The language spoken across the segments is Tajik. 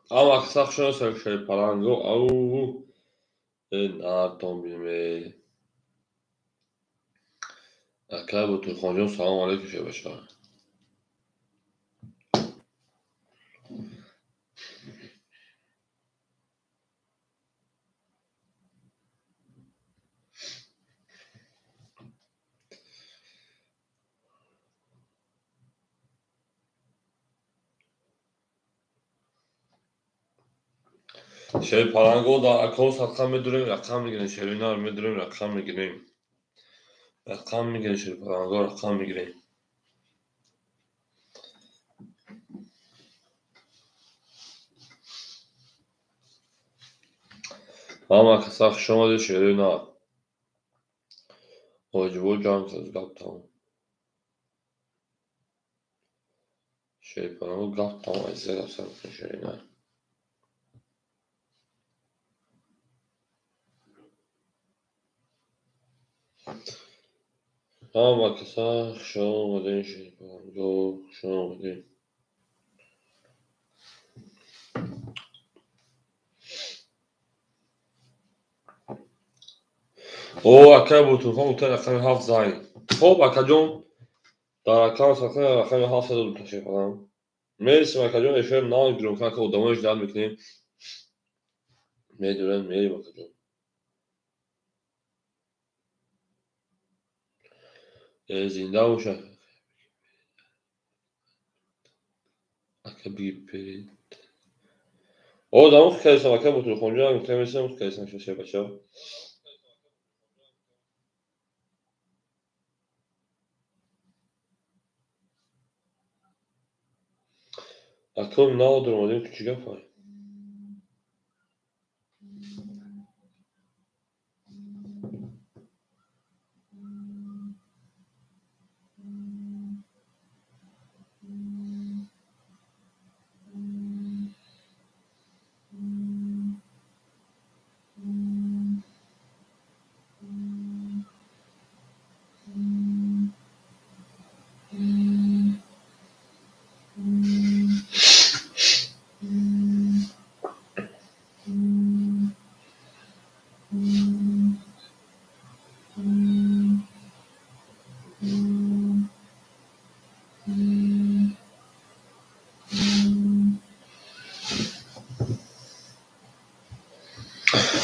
Ама сахшон шери паланго ау нартон биме. Акай Ботурхонҷон, салом алейкум шебаша. Шери паланго дар акаҳо садқа медурем, рақам мегирем. Шеринар медурем, рақам мегирем. Рақам мегирем, шери паланго рақам мегирем. Ҳама каса хуш омадед, шеринар. Ҳоҷибо ҷамъ кард, гап тамом. Шери паланго гап тамом, азиза гап сар мекунем, шеринар. Ҳама каса хуш омадед, шери паланго, хуш омадед. О, акай Ботурхон гуфта рақами 7 зайн. Хоб, акаҷон, дар аккаунт садқа рақами 7 зада шери паланг. Мерсим, акаҷон, эфир нав гиром, ака одамои ждать мекунем. Медурем, мерим, акаҷон. Зинда боша. Ака биги перед. О, дамух кардесам, ака Ботурхонҷон, гуфта мерсим, кардесам, шебача. Акун нав дуромадем, ту чӣ гапай?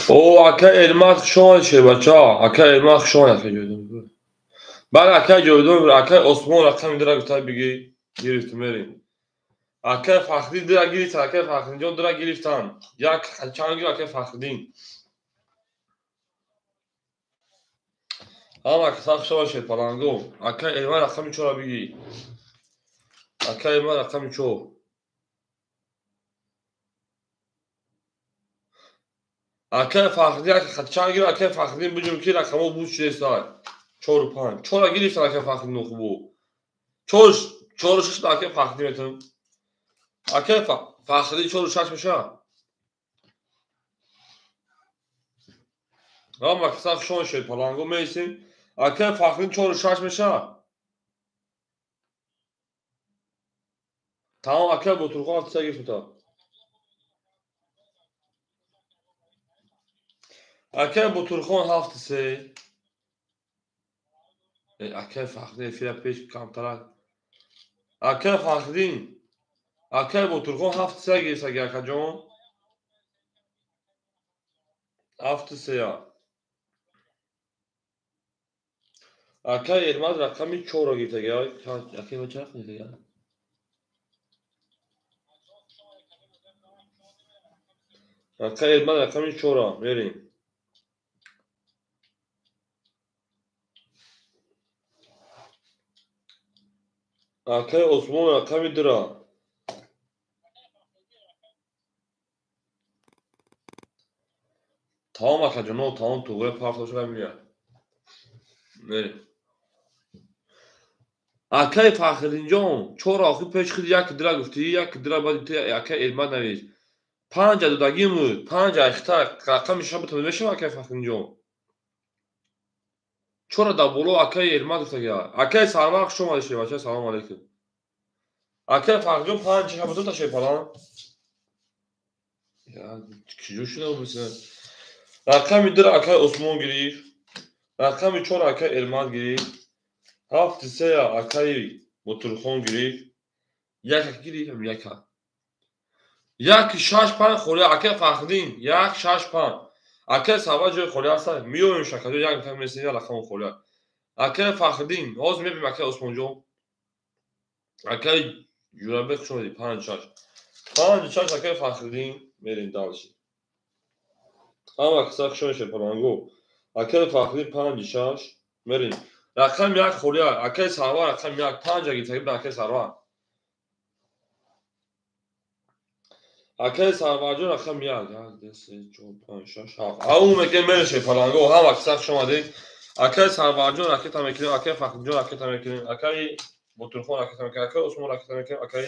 О, ака Элмар хуш омадед, шербача. Ака Элмар хуш омадед, ака ҷойдон. Бале, ака ҷойдон, ака Осмон рақами дира гуфта биги, гирифтем, мерем. Ака Фахриддин дира гирифтан, ака Фахриддинҷон дира гирифтан. Як чанд гир ака Фахриддин. Ҳама каса хуш омадед, шерпаланго. Ака Элмар рақами чора биги. Ака Элмар рақами 4. Акай Фахриддин, ака чанд гир акай Фахриддин биҷум ки рақамҳо буд шудеста. 4 5. 4 гирифтан акай Фахриддин хубу. 4 4 6 акай Фахриддин метавонам. Акай Фахриддин 4 6 меша. Ҳама каса хуш омадед, шерпаланго меистем. Акай Фахриддин 4 6 меша. Тамом, акай Ботурхон 7 гирифта. Акай Ботурхон 7 3. Акай Фахриддин эфира пеш камтарак. Акай Фахриддин, акай Ботурхон 7 3 гирифта, акаҷон. 7 3. Акай Элмаз рақами 4 гирифта. Акай ма чанд гирифта? Акай Элмаз рақами 4 мерем. Акай Осмон рақами 2. Тамом, акаҷоно, тамом, туғри партошуда меяд. Мерем. Акай Фахриддинҷон, 4 охир пеш хид як дира гуфтӣ, як дира баъд акай Элмад навишт. 5 додагим, 5 айхта рақами шабатон мешава, акай Фахриддинҷон. 4 дар боло акай Элмад гуфтага. Акай Сарвар хуш омадед, шербача, салом алейкум. Акай Фахриддинҷон 5 шабатон ташриф фаран. Киҷо шуда бисен? Рақами 2 акай Осмон гирифт. Рақами 4 акай Эрмат гирифт. 7-3 акай Ботурхон гирифт. Як гирифт, яка. 1 6 5 холӣ акай Фахриддин, 1 6 5. Акай Сарвар ҷои холӣ ҳаст. Меоем шакаҷо як рақам месем, як рақам холӣ. Акай Фахриддин, ҳозир мебинем акай Осмонҷон. Акай Ҷурабек хуш омадӣ, 5 6. 5 6 акай Фахриддин, мерем дальше. Ҳама каса хуш омадед паланго. Акай Фахриддин 5 6 мерем. Рақам 1 холӣ, акай Сарвар рақам 1 5 гирифта акай Сарвар. Акай Сарварҷон рақам 1 1 2 3 4 5 6 7. Ау мекунем мереше паланго, ҳама каса хуш омадед. Акай Сарварҷон ракета мекунем, акай Фахриддинҷон ракета мекунем, акай Ботурхон ракета мекунем, акай Осмон ракета мекунем, акай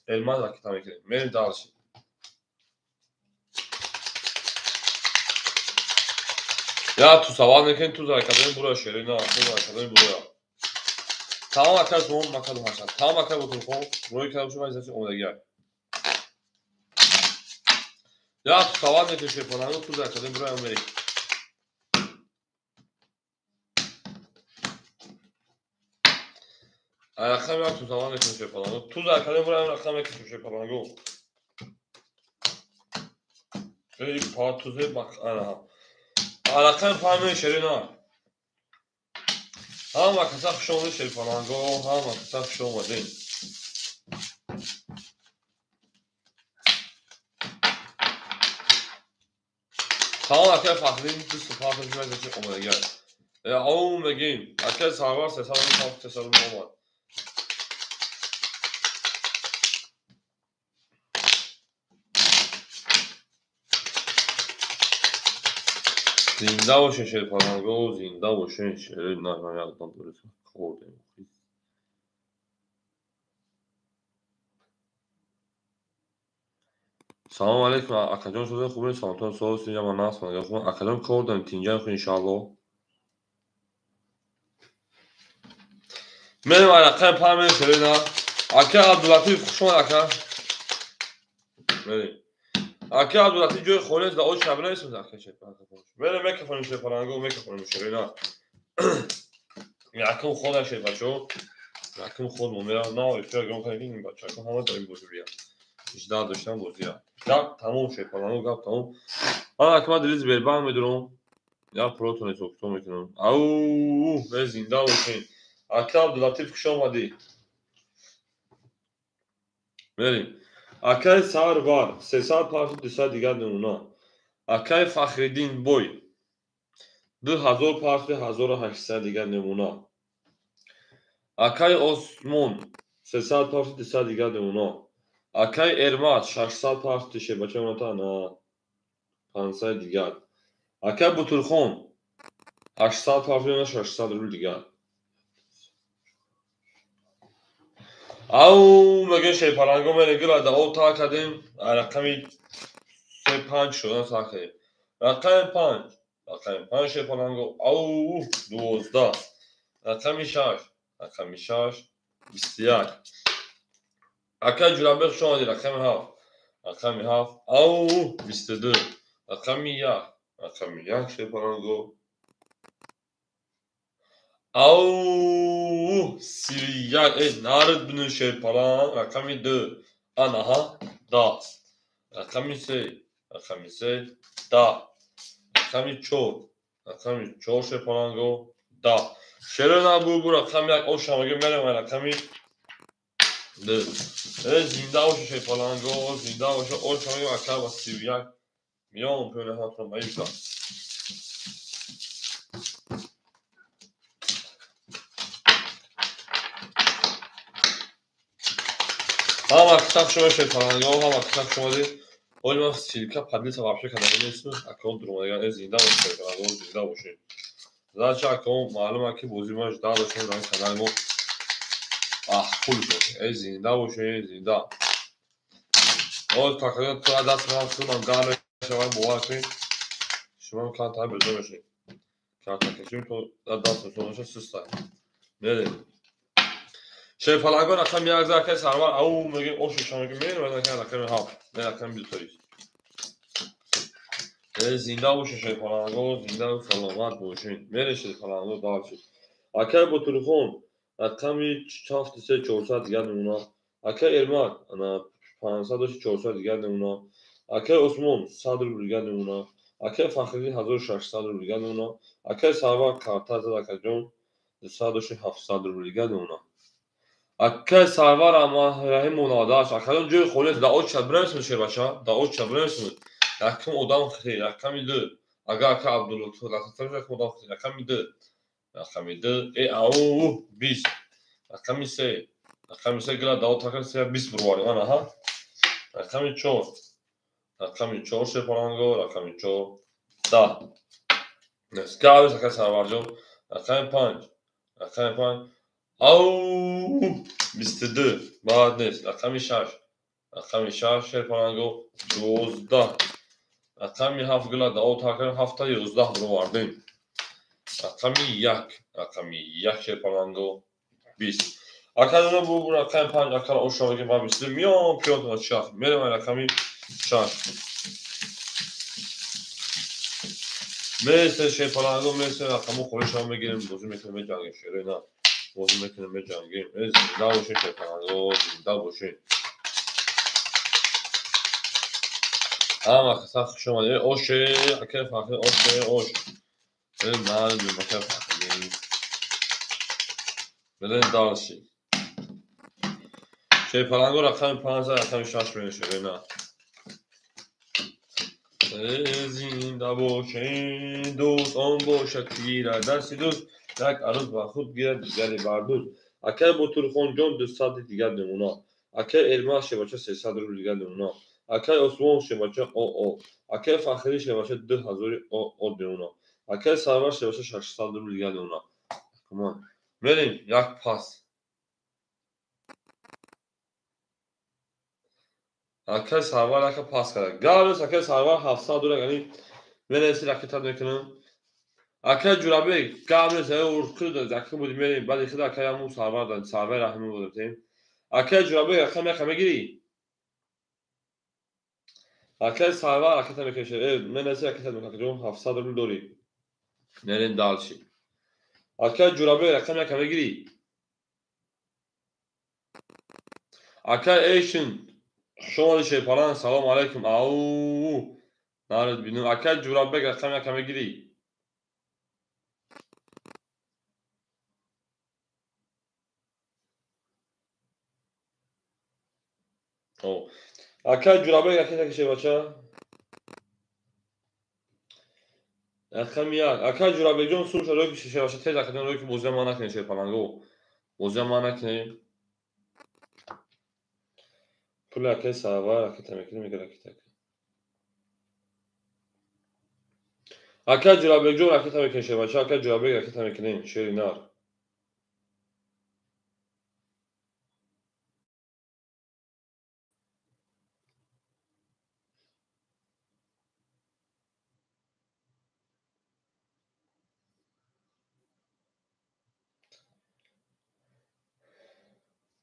Элмаз ракета мекунем. Мерем дальше. Я ту савол мекунем, ту ракета бура шерина, ту ракета бура. Тамом акай Осмон макаду ҳашад. Тамом акай Ботурхон, рӯи кардам шумо изаси омадагӣ. Я ту савол мекунем шерпаланго, ту ракета бура мерем. Рақами як ту савол мекунем шерпаланго. Ту ракета бура рақам мекунем шерпаланго. Эй па тузе бак ана. Рақами 5 шерина. Ҳама каса хуш омадед шерпаланго, ҳама каса хуш омадед. Тамом акай Фахриддин 25 мезачи омадагӣ. Ау мегим, акай Сарвар 307 300 омад. Зинда бошед шерпаланго, зинда бошед шерина, ман якдам дуруст хӯрдем. Салом алейкум, акаҷон, шумо хубед? Саломатон, соз, инҷа ман наст, ман хуб. Акаҷон кор дорем, тинҷан хуб иншааллоҳ. Мерем рақами 5 мерем шерина. Ака Абдулатиф хуш омад ака. Мерем. Ака Абдулатиф ҷои холӣ аст, дар ош шаб нестем ака шерпаланго. Мерем мекафонем шерпаланго, мекафонем шерина. Якум ход шербачо. Якум ход мо мерам, на эфир гром кардем бачако, ҳама дорем бозӣ. Жда доштам бозия. Гап тамом шерпаланго, гап тамом. Ана ака ман дили Сбербанк медурам. Я протон ҳисоб мекунам. Ау, зинда бошед. Ака Абдулатиф хуш омадӣ. Мерем. Акай Сарвар 305 200 дигар намуна. Акай Фахриддин бой 2000 пафт 1800 дигар намуна. Акай Осмон 300 пафт 200 дигар намуна. Акай Эрмат 600 пафт шебача моната на 500 дигар. Акай Бутурхон 800 пафт 600 рубл дигар. Ау мегӯем шерпаланго мерем гила да об та кардем, рақами 3 5 шудан сар кардем. Рақами 5, рақами 5 шерпаланго, ау 12, рақами 6, рақами 6 21. Акай Ҷурабек хуш омадӣ, рақами 7, рақами 7, ау 22, рақами 1, рақами 1 шерпаланго. Ау 31, эй нарид бинин шерпаланг, рақами 2, анаҳа 10, рақами 3, рақами 3 10, рақами 4, рақами 4 шерпаланго 10. Шерина бу рақами 1 ошамаги мерем рақами 2. Эй зинда бошед шерпаланго, зинда бошед, ошамаги ака ба 31 миён пёна ҳатман маюса. Ҳама каса хуш омадед шерпаланго, ҳама каса хуш омадед. Ҳоли ман ссылка поделиться вообще карда нестам, аккаунт дуромадаган. Э зинда бошед шерпаланго, зинда бошед. Значит аккаунт маълум аст ки бозии мо жда доштем дар канали мо. Пул шуд. Э зинда бошед, зинда. Ҳоз какаҷон ту даст ман худам гарм мешавад, бовар кунед. Шумо камтар безор мешавед. Камтар кашем то даст мешавад суста. Мерем. Шерпаланго рақами 1 акай Сарвар, ау мегӯем ошу шамаги мерем рақами 7, рақами 22. Зинда бошед шерпаланго, зинда саломат бошед. Мере шерпаланго дальше. Акай Ботурхон рақами 73 400 дигар намуна. Акай Эрмак ана 500 400 дигар намуна. Акай Осмон 100 рубл дигар намуна. Акай Фахриддин 1600 рубл дигар намуна. Акай Сарвар карта зад акаҷон 200 700 рубл дигар намуна. Акай Сарвар Раҳимов 98. Акаҷон ҷои холӣ аст. Да оча бинависед шербача, да оча бинависед. Якум одам хе, рақами ду. Агар ака Абдулло якум одам хе, рақами ду. Рақами ду, ау, 20. Рақами се. Рақами се гила дао такар се 20 бурварем. Ана ҳа. Рақами 4. Рақами 4 шерпаланго, рақами 4. 10. Нескавис ака Сарварҷон. Рақами 5. Рақами 5. Ау, 22. Баъд нест. Рақами 6. Рақами 6 шерпаланго 12. Рақами 7 гила дао такар 7 11 бурвардем. Рақами 1. Рақами 1 шерпаланго 20. Акадона бу рақами 5 акара ошо мекунем ба 22 миён пиён 6. Мерем рақами 6. Мерсе шерпаланго, мерсе рақаму холишро мегирем, бозӣ мекунем, меҷангем шерои на. Бозӣ мекунем, меҷангем. Зинда бошед шерпаланго, зинда бошед. Ҳама каса хуш омадед. Оше, акай Фахри, оше, ош. Мардум, акай Фахри. Мерем дальше. Шерпаланго рақами 5 рақами 6 мерем шерои на. Зинда бошед, дӯст он бошад, ки гирад дасти дӯст, як арӯз ба худ гирад, дигаре бар дӯст. Акай Ботурхонҷон 200 дигар намуна. Акай Эрмак шебача 300 рубл дигар намуна. Акай Осмон шебача ОО. Акай Фахрӣ шебача 2000 ОО намуна. Акай Сарвар шебача 600 рубл дигар намуна. Мерем як пас. Акай Сарвар яка пас кард. Галус акай Сарвар 700 дура, яъни менависи ракета мекунам. Акай Ҷурабек гап нест, урқи зака буди мерем, баъди хид акай ҳамун Сарвар дан, Сарвар Раҳимов додем. Акай Ҷурабек рақам яка мегирӣ? Акай Сарвар ракета мекашад. Менависи ракета мекунам, акаҷон 700 рубл дорӣ. Мерем дальше. Акай Ҷурабек рақам яка мегирӣ? Акай Эйшин хуш омадӣ шерпаланг, салом алайкум. Ау, наред бинум. Акай Ҷурабек рақам яка мегирӣ? Акай Ҷурабек ракета кашед бача. Рақами 1. Акай Ҷурабекҷон сумша рӯй ки шербача тез акаҷон рӯй ки бозия ман накунед шерпаланго. Бозия ман накунед. Пули акай Сарвар ракета мекунем, мега ракета. Акай Ҷурабекҷон ракета мекунем шербача, акай Ҷурабек ракета мекунем, шери нар.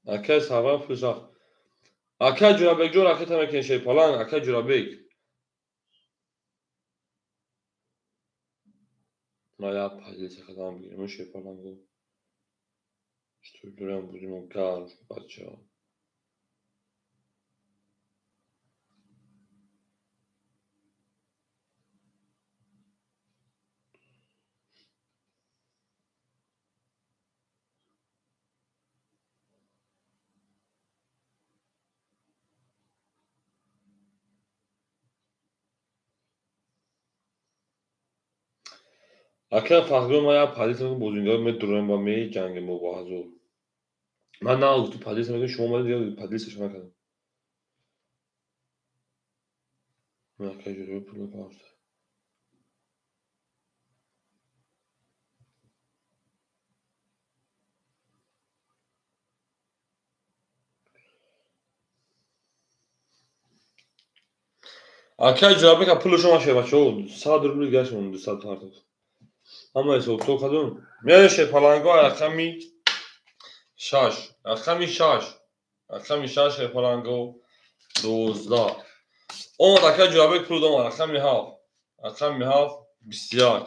Акай Сарвар пули сахт. Акай Ҷурабекҷон ракета мекунем шерпаланг, акай Ҷурабек. Ма як позитсия хадам бигирем шерпаланго. Что дурам будем гарм бачаҳо. Акай Фахрӣ ма як позитсия мекунем, бозингаро медурем ва меҷангем бо ҳазор. Ман на гуфту позитсия мекунем, шумо омадед дигар позитсияшо накардам. Акай Ҷурабек пул напардохта. Акай Ҷурабек пулашо ма шербачаҳо 100 рубл дигараш монд, 200 партофт. Ҳама ҳисобкитоб кардум. Мерем шерпаланго рақами 6. Рақами 6. Рақами 6 шерпаланго 12. Омад акай Ҷурабек пул омад, рақами 7. Рақами 7 21.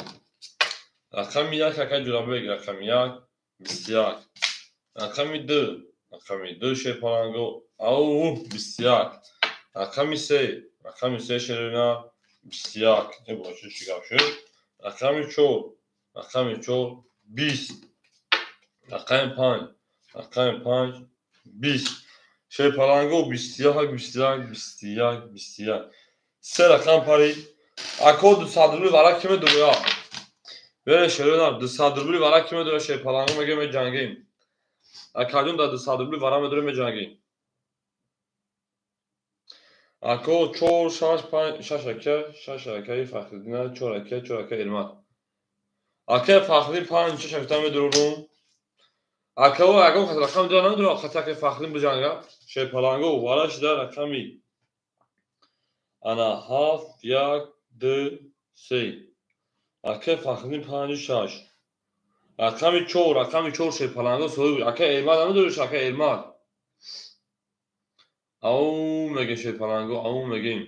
Рақами 1 акай Ҷӯрабек, рақами 1 21. Рақами 2, рақами 2 шерпаланго, ау 21. Рақами 3, рақами 3 шерина 21. Э боши чӣ гап шуд? Рақами 4, рақами 4 20. Рақами 5, рақами 5 20. Шерпаланго 21 21 21 21. Се рақам парид. Ако 200 рубли вара ки медуроя? Бере шерина 200 рубли вара ки медуроя шерпаланго меге меҷангем. Акаҷон да 200 рубли вара медуроя меҷангем. Ако 4 6 5 6 ака 6 акаи Фахриддина 4 ака 4 ака Элмат. Ака Фахриддин 5 6 ака медурорум. Акао ягон хат рақам дура намедурам, хат акаи Фахриддин биҷанга. Шерпаланго вара шида рақами ана 7 1 2 3. Акаи Фахриддин 5 6. Рақами 4, рақами 4 шерпаланго соҳиб. Акаи Элмат намедуриш, акаи Элмат. Ау мегем шерпаланго, ау мегем.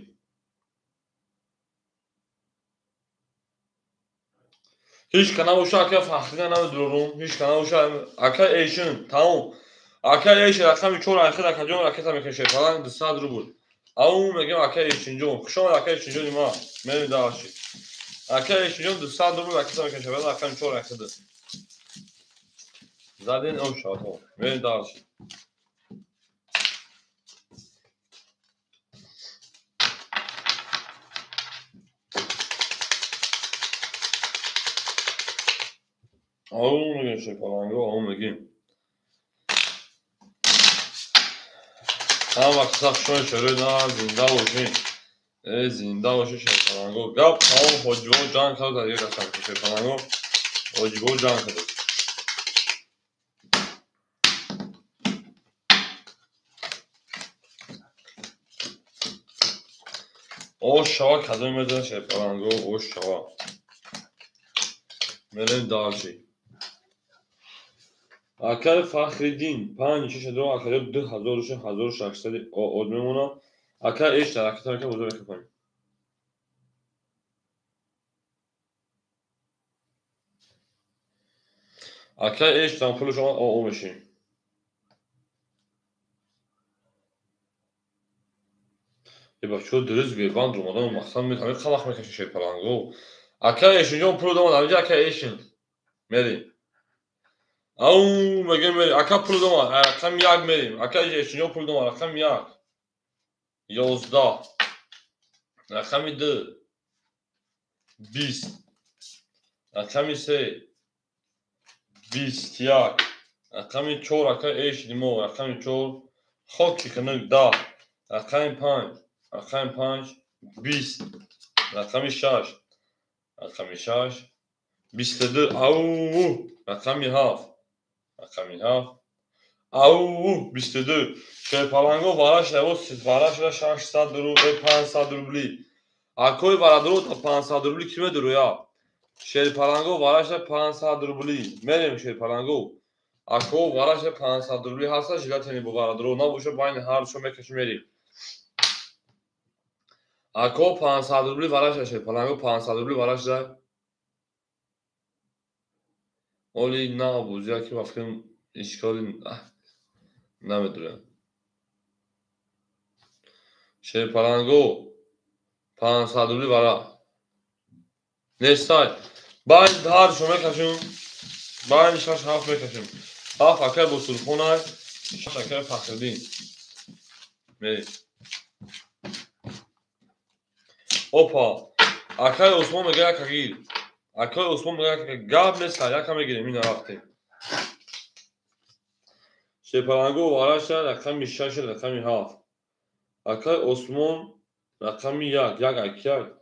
Ҳеҷ ка набоша акаи Фахриддин намедурорум, ҳеҷ ка набоша акаи Эйшин, тамом. Акаи Эйшин рақами 4 айхид акаҷон ракета мекунем шерпаланг 200 рубл. Ау мегем акаи Эйшинҷон, хуш омад акаи Эйшинҷони ма, мерем дальше. Акаи Эйшинҷон 200 рубл ракета мекунем шерпаланг рақами 4 айхид. Заден ом шавад, мерем дальше. Ау мегем шерпаланго, ау мегем. Ҳама вақт саф шумо шерои на зинда бошед. Э зинда бошед шерпаланго. Гап тамом ҳоҷибо ҷанг кард дар як рақам шерпаланго. Ҳоҷибо ҷанг кард. Ош шава кадом медонад шерпаланго, ош шава. Мерем дальше. Акаи Фахриддин 5 6 2 акаи 2600 од мемонад. Акаи Эш дар ракета мекунад, бозор мекунем. Акаи Эш там пулаш омад о мешем. Э бачаҳо дуруст бебанд омадан мақсад ҳамин қалақ мекашем шерпаланго. Акаи Эшинҷон пул домад, ҳаминҷа акаи Эшин. Мерем. Ау мегем мерем. Ака пул домад, рақами 1 мерем. Ака Эшинҷон пул домад, рақами 1. 11. Рақами 2. 20. Рақами 3. 21. Рақами 4 ака Эшин мо, рақами 4. Хоки хунук 10. Рақами 5. Рақами 5 20. Рақами 6. Рақами 6 22. Ау рақами 7. Рақами 7 ау 22. Шерпаланго вара шуда вара шуда 600 рубл, 500 рубли. Акои варадро та 500 рубли ки медуроя? Шерпаланго вара шуда 500 рубли. Мерем шерпаланго. Ако вара шуда 500 рубли ҳаста жилатени бо варадро набоша байни ҳар шо мекаши мерем. Ако 500 рубли вара шуда шерпаланго 500 рубли вара шуда. Оли на бозия ки вақти ишколи намедурам. Шерпаланго 500 рубли вара. Нестай. Байни ҳар шо мекашем. Байни 6 7 мекашем. 7 акай бо сурхонай, 6 акай Фахриддин. Мерем. Опа. Акай Осмон мега яка гир. Акай Осмон мега яка гап нест, яка мегирем ина рафтем. Шерпаланго вара шуда рақами 6 рақами 7. Акай Осмон рақами 1, 1 ака.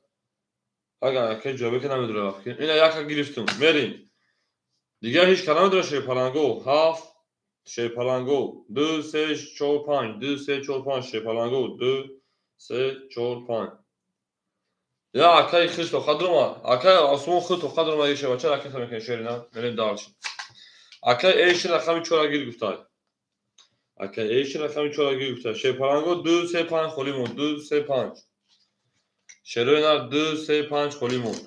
Агар акай ҷавобе ки намедурам вақт. Ина яка гирифтум. Мерем. Дигар ҳеҷ ка намедурам шерпаланго. 7 шерпаланго 2 3 4 5 2 3 4 5 шерпаланго 2 3 4 5. Я акай хиш то қадрума. Акай Осмон хит то қадрума еше бача ракета мекунем шерина. Мерем дальше. Акай Эшин рақами 4 гир гуфтай. Акай Эшин рақами 4 гир гуфтай. Шерпаланго 2 3 5 холимон 2 3 5. Шерои нар 2, 3, 5 холӣ монд.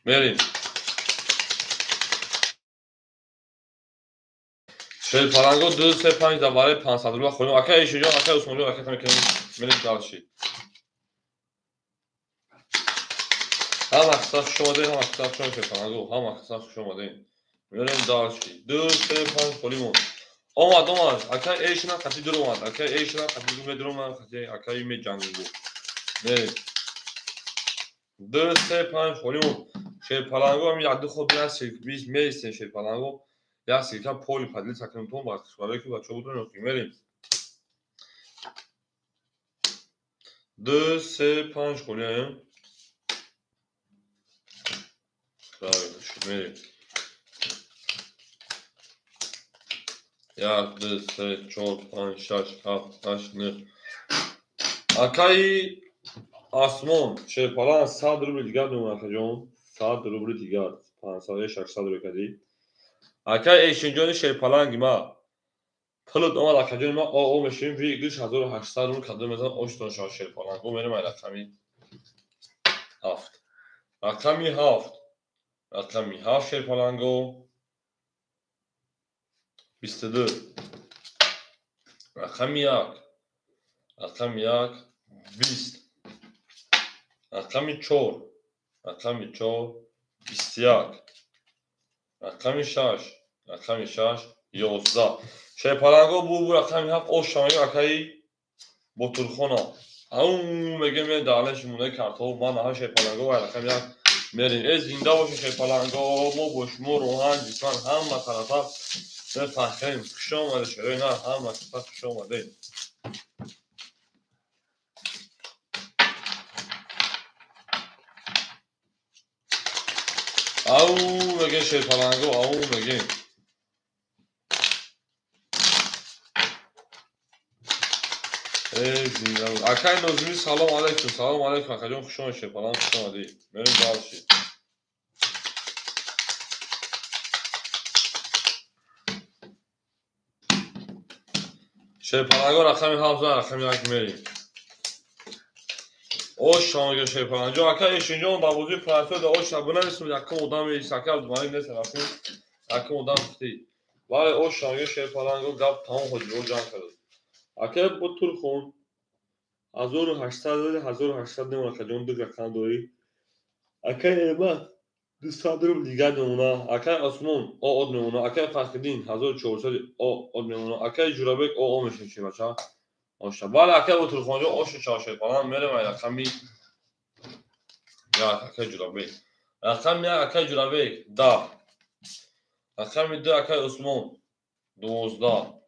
Мерем. Шерпаланго 2, 3, 5 дар барои 500 рубла холӣ. Ака Эшиҷон, ака Усмонҷон, ракета мекунем. Мерем дальше. Ҳама қисса хуш омадед, ҳама қисса хуш омадед, Шерпаланго, ҳама қисса хуш омадед. Мерем дальше. 2, 3, 5 холӣ монд. Омад, омад. Ака Эшина қати дур омад. Ака Эшина қати дур медуромад, қати акаи меҷангу. Мерем. 2, 3, 5 холӣ монд. Шерпаланго ҳам як ду ход як сирк меистем Шерпаланго. Як сирка поли поделиться кунем то барои ки бачаҳо буданд охи мерем. 2, 3, 5 холӣ. Правильно, мерем. 1, 2, 3, 4, 5, 6, 7, 8, 9. Акаи Осмон, Шерпалан 100 рубли дигар мемонад, акаҷон. 100 рубли дигар. 500, 600 рубли кадӣ. Акаи Эшинҷони Шерпаланги ма. Пулут омад, акаҷони ма, о мешавем, выигрыш 1800 рубл кадом мезанад, оштон шава Шерпаланг. О мерем ай рақами 7. Рақами 7. Рақами 7 Шерпаланго. 22. Рақами 1. Рақами 1 20. Рақами 4. Рақами 4 21. Рақами 6. Рақами 6 11. Шерпаланго бу рақами 7 ош шамаги акаи Ботурхона. Ау мегем мен далеш мунаи картҳо ман аҳа Шерпаланго ва рақами 1 мерем. Э зинда бошед Шерпаланго, мо бо шумо роҳан ҷисман ҳама тарафа мефахрем. Хуш омадед шерои нар, ҳама тарафа хуш омадед. Ау мегем Шерпаланго, ау мегем. Э зинда. Акай Нозими салом алейкум, салом алейкум акаҷон, хуш омадед Шерпаланг, хуш омадед. Мерем дальше. Шерпаланго рақами 7, рақами 1 мерем. Ош шомага Шерпаланго. Ака Эшинҷон дар бозии планетоид ош бинависем, якум одам меист, ака Абдумалик нест, рафтем, якум одам гуфтӣ. Бале, ош шомага Шерпаланго гап тамом ҳоҷиро ҷамъ кард. Ака Ботурхон 1800 1800 немона акаҷон, ду рақам дорӣ. Ака Эрмат 200 рубл дигар мемона. Акаи Осмон ОО мемона. Акаи Фахриддин 1400 ОО мемона. Акаи Ҷурабек ОО мешавад чи бача? Оша. Бале, акаи Ботурхонҷон ош шава Шерпаланг мерем ай рақами 1 акаи Ҷурабек. Рақами 1 акаи Ҷурабек 10. Рақами 2 акаи Осмон 12.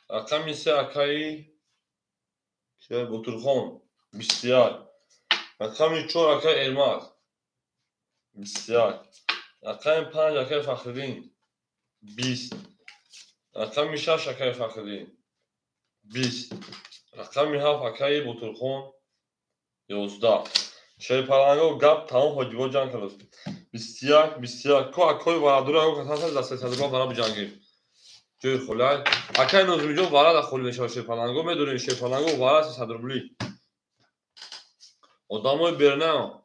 Рақами 3 акаи Ботурхон 21. Рақами 4 акаи Эрмат 21. Рақами 5 акаи Фахриддин 20. Рақами 6 акаи Фахриддин 20. Рақами 7 акаи Ботурхон 11. Шерпаланго гап тамом ҳоҷибо ҷанг кард. 21 21. Ко акои варадура ко касаса за 300 рубла бара биҷангем. Ҷои холай. Акаи Нозимиҷон варада холӣ мешавад Шерпаланго, медонем Шерпаланго вара 300 рубли. Одамои берна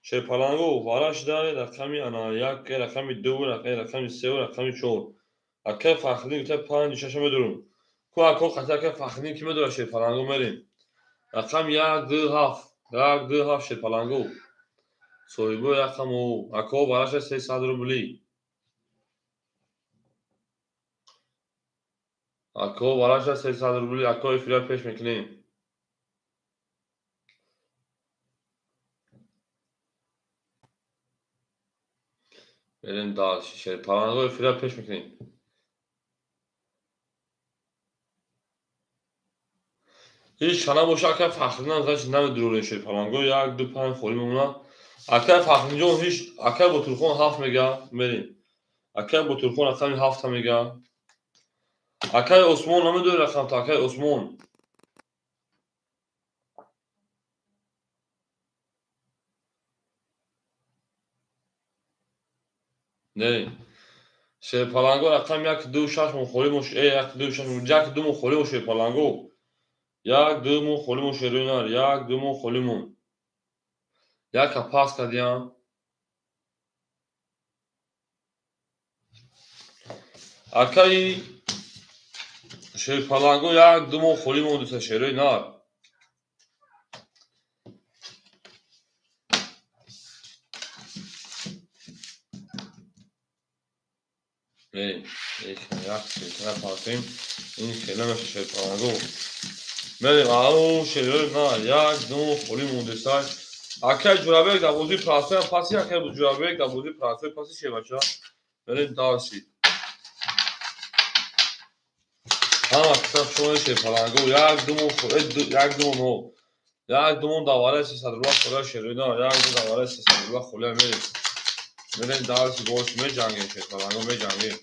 Шерпаланго вара шуда рақами ана 1, рақами 2, рақами 3, рақами 4. Акаи Фахриддин гуфта 5 6 медорам. Ко ако қати акаи Фахриддин ки медорад Шерпаланго мерем. Рақами 1 2 7, 1 2 7 Шерпаланго. Соҳибои рақаму ако вараша 300 рубли. Ако вараша 300 рубли, ако эфира пеш мекунем. Мерем дальше. Шерпаланго эфира пеш мекунем. Ҳеҷ чана боша акаи Фахриддин значит намедурорем Шерпаланго 1 2 5 холӣ мемонад. Акаи Фахриддинҷон ҳеҷ акаи Ботурхон 7 мега мерем. Акаи Ботурхон рақами 7 мега. Акаи Осмон намедонӣ рақамта, акаи Осмон. Не. Шерпаланго рақами 1 2 6 мон холӣ мош, 1 2 6 1 2 мон холӣ мош Шерпаланго. Як ду мон холӣ мон шерои нар, як ду мон холӣ мон. Яка пас кардиям. Акаи шерпаланго як ду мон холӣ мондиса шерои нар. Як силсила партоем, ин хела меша шерпаланго. Мерем ау шерои нар, як ду мон холӣ мондиса. Акаи Ҷурабек дар бозии простой паси, акаи Ҷурабек дар бозии простой паси шербача. Мерем дальше. Ҳама қисса шумо шерпаланго, як ду мон, як ду мон, як ду мон давараи 300 рубла холия шерои нар, як ду давараи 300 рубла холия мерем. Мерем дальше, бош меҷангем шерпаланго, меҷангем.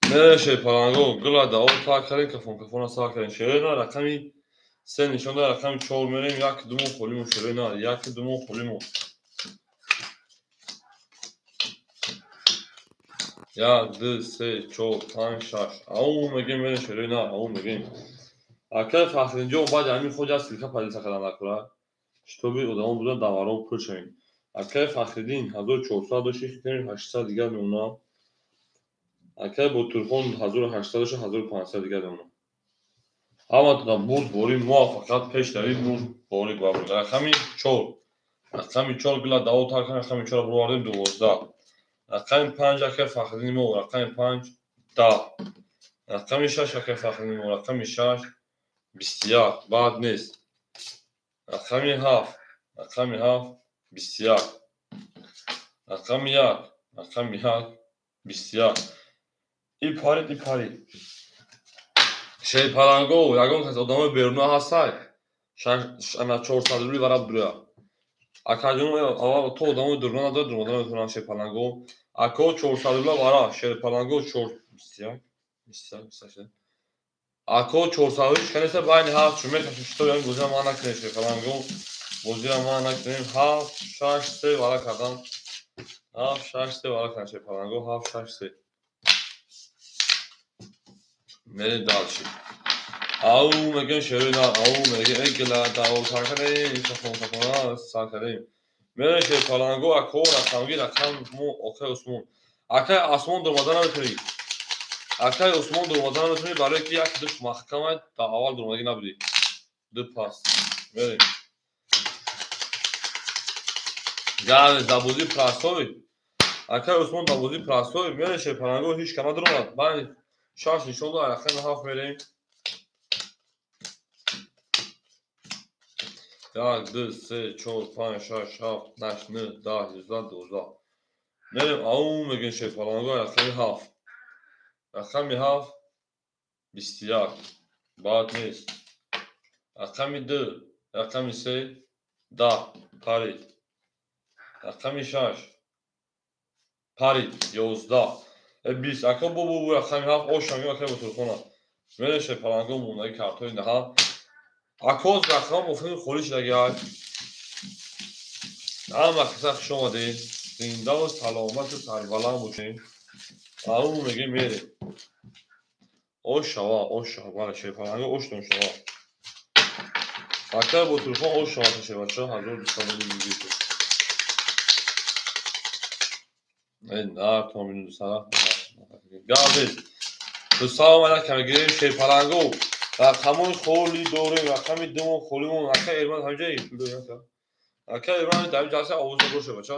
Мерем шерпаланго, гула давор тар кардем, кафон кафона сар кардем. Шерои нар рақами се нишон дод, рақами чор мерем, як ду мон холӣ мон шерои нар, як ду мон холӣ мон. Як, ду, се, чор, панҷ, шаш. Ау мегем мерем шерои нар, ау мегем. Акаи Фахриддинҷон баъди ҳамин хоҷа ссылка поделиться кардан накунад, шитоби одамон будан даварон пур шавем. Акаи Фахриддин 1400 дошт, 800 дигар мемонад. Акаи Ботурхон 1800 дошт, 1500 дигар мемонад. Ҳаматона бурд борӣ муваффақият пешравӣ бурд борӣ бабр. Рақами чор. Рақами чор гила даво тар кардем, рақами чорро бировардем 12. Рақами панҷ акаи Фахриддини мо, рақами панҷ 10. Рақами шаш акаи Фахриддини мо, рақами шаш 21. Баъд нест. Рақами ҳафт, рақами ҳафт 21. Рақами як, рақами як 21. И парид, и парид. Шерпаланго, ягон кас одамои беруна ҳастай, ана 400 рубли вара буроя. Акаҷон, аввал то одамои дуруна надорад, дуруна наметавонанд шерпаланго. Ако 400 рубла вара, шерпаланго чор 21, 21, 28. Ако 400 рубли шиканеста байни ҳафт чун мехашем, шитоб ягон бозира ман накунем шерпаланго. Бозира ман накунем. Ҳафт, шаш, се вара кардам. Ҳафт, шаш, се вара кардам шерпаланго, ҳафт, шаш, се. Мерем дальше. Ау мегем шерои нар, ау мегем эгла даво сар кардем, кафон кафона сар кардем. Мерем шерпаланго, ако рақамги рақам мо акаи Усмон. Акаи Осмон дуромада наметавонӣ. Акаи Усмон дуромада наметавонӣ, барои ки як душ маҳкама дар аввал дуромадагӣ набудӣ. Ду пас. Мерем. Газ дар бозии простой. Акаи Усмон дар бозии простой. Мерем шерпаланго, ҳеҷ кама дуромад. Баъд шаш нишон дод, рақами ҳафт мерем. Як, ду, се, чор, панҷ, шаш, ҳафт, ҳашт, нӯҳ, даҳ, 11, 12. Мерем ау мегем шерпаланго, рақами ҳафт. Рақами ҳафт 21. Баъд нест. Рақами ду, рақами се 10. Парид. Рақами шаш парид 11. Бист. Ака бо бо рақами ҳафт ош ҳамин акаи Ботурхона. Мерем шерпаланго мондаги картҳои наҳа. Акоз рақам охири холӣ шудагиак. Ҳама қисса хуш омадед. Зиндаву саломату сарбаланд бошед. Ау мегем мерем. Ош шава, ош шава, бале шерпаланго оштон шава. Акаи Ботурхон ош шава шербача 1200 рубли. На, то минус сара. Гавез. Салом алайкум, мегирем шерпаланго. Рақамои холӣ дорем, рақами думон холӣ мон. Акаи Эрман ҳамҷаи пул. Акаи Эрман дар ҷаласа овоз боша бача.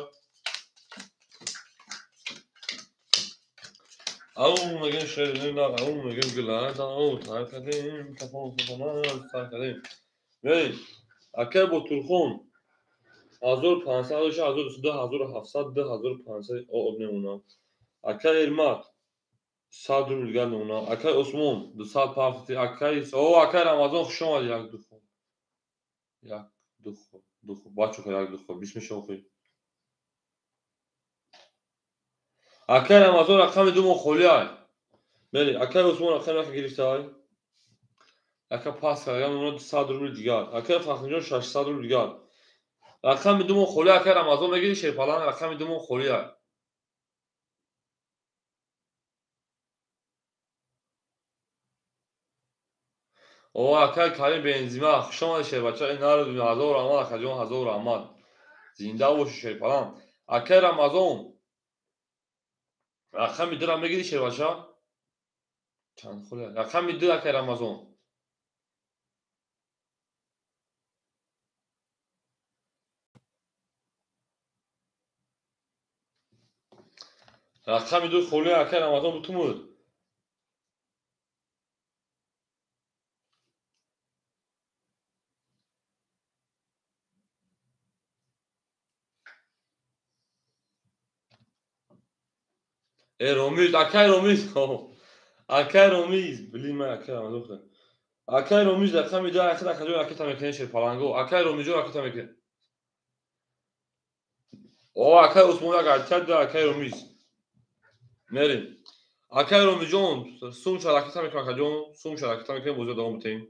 Ау мегем шер нар, ау мегем гила, ау тар кардем, кафон кафона сар кардем. Мерем. Акаи Ботурхон 1500 дошт, 1200, 1700, 2500 об мемонад. Акаи Эрмат 100 рубл дигар мемонад. Акаи Усмон 200 пафти. Акаи о акаи Рамазон хуш омадӣ. Як ду хол. Як ду хол, ду хол. Бачо як ду хол. Бист меша охи. Акаи Рамазон рақами ду мон холӣ ай. Мери, акаи Усмон рақами яка гирифта ай. Ака пас карда мемонад 200 рубл дигар. Акаи Фахриддинҷон 600 рубл дигар. Рақами думон холӣ акай Рамазон мегири шерпаланг, рақами думон холӣ ай. О, акай Карим Бензима, хуш омадед шербача, ин нар ҳазор раҳмат акаҷон, ҳазор раҳмат. Зинда бошӣ шерпаланг. Акай Рамазон, рақами дура мегири шербача? Чанд холӣ? Рақами ду акай Рамазон. Рақами ду холӣ акай Рамазон бутумуд. Э Ромиз, акай Ромиз, акай Ромиз, блин, ман акай Рамазон гуфтам. Акай Ромиз рақами ду акай акаҷон ракета мекунед шерпаланго. Акай Ромизҷон ракета мекунед. О, акай Усмон як артият да акай Ромиз. Мерем. Акай Ромиҷон, сумча ракета мекунем акаҷон, сумча ракета мекунем, бозиро давом битем.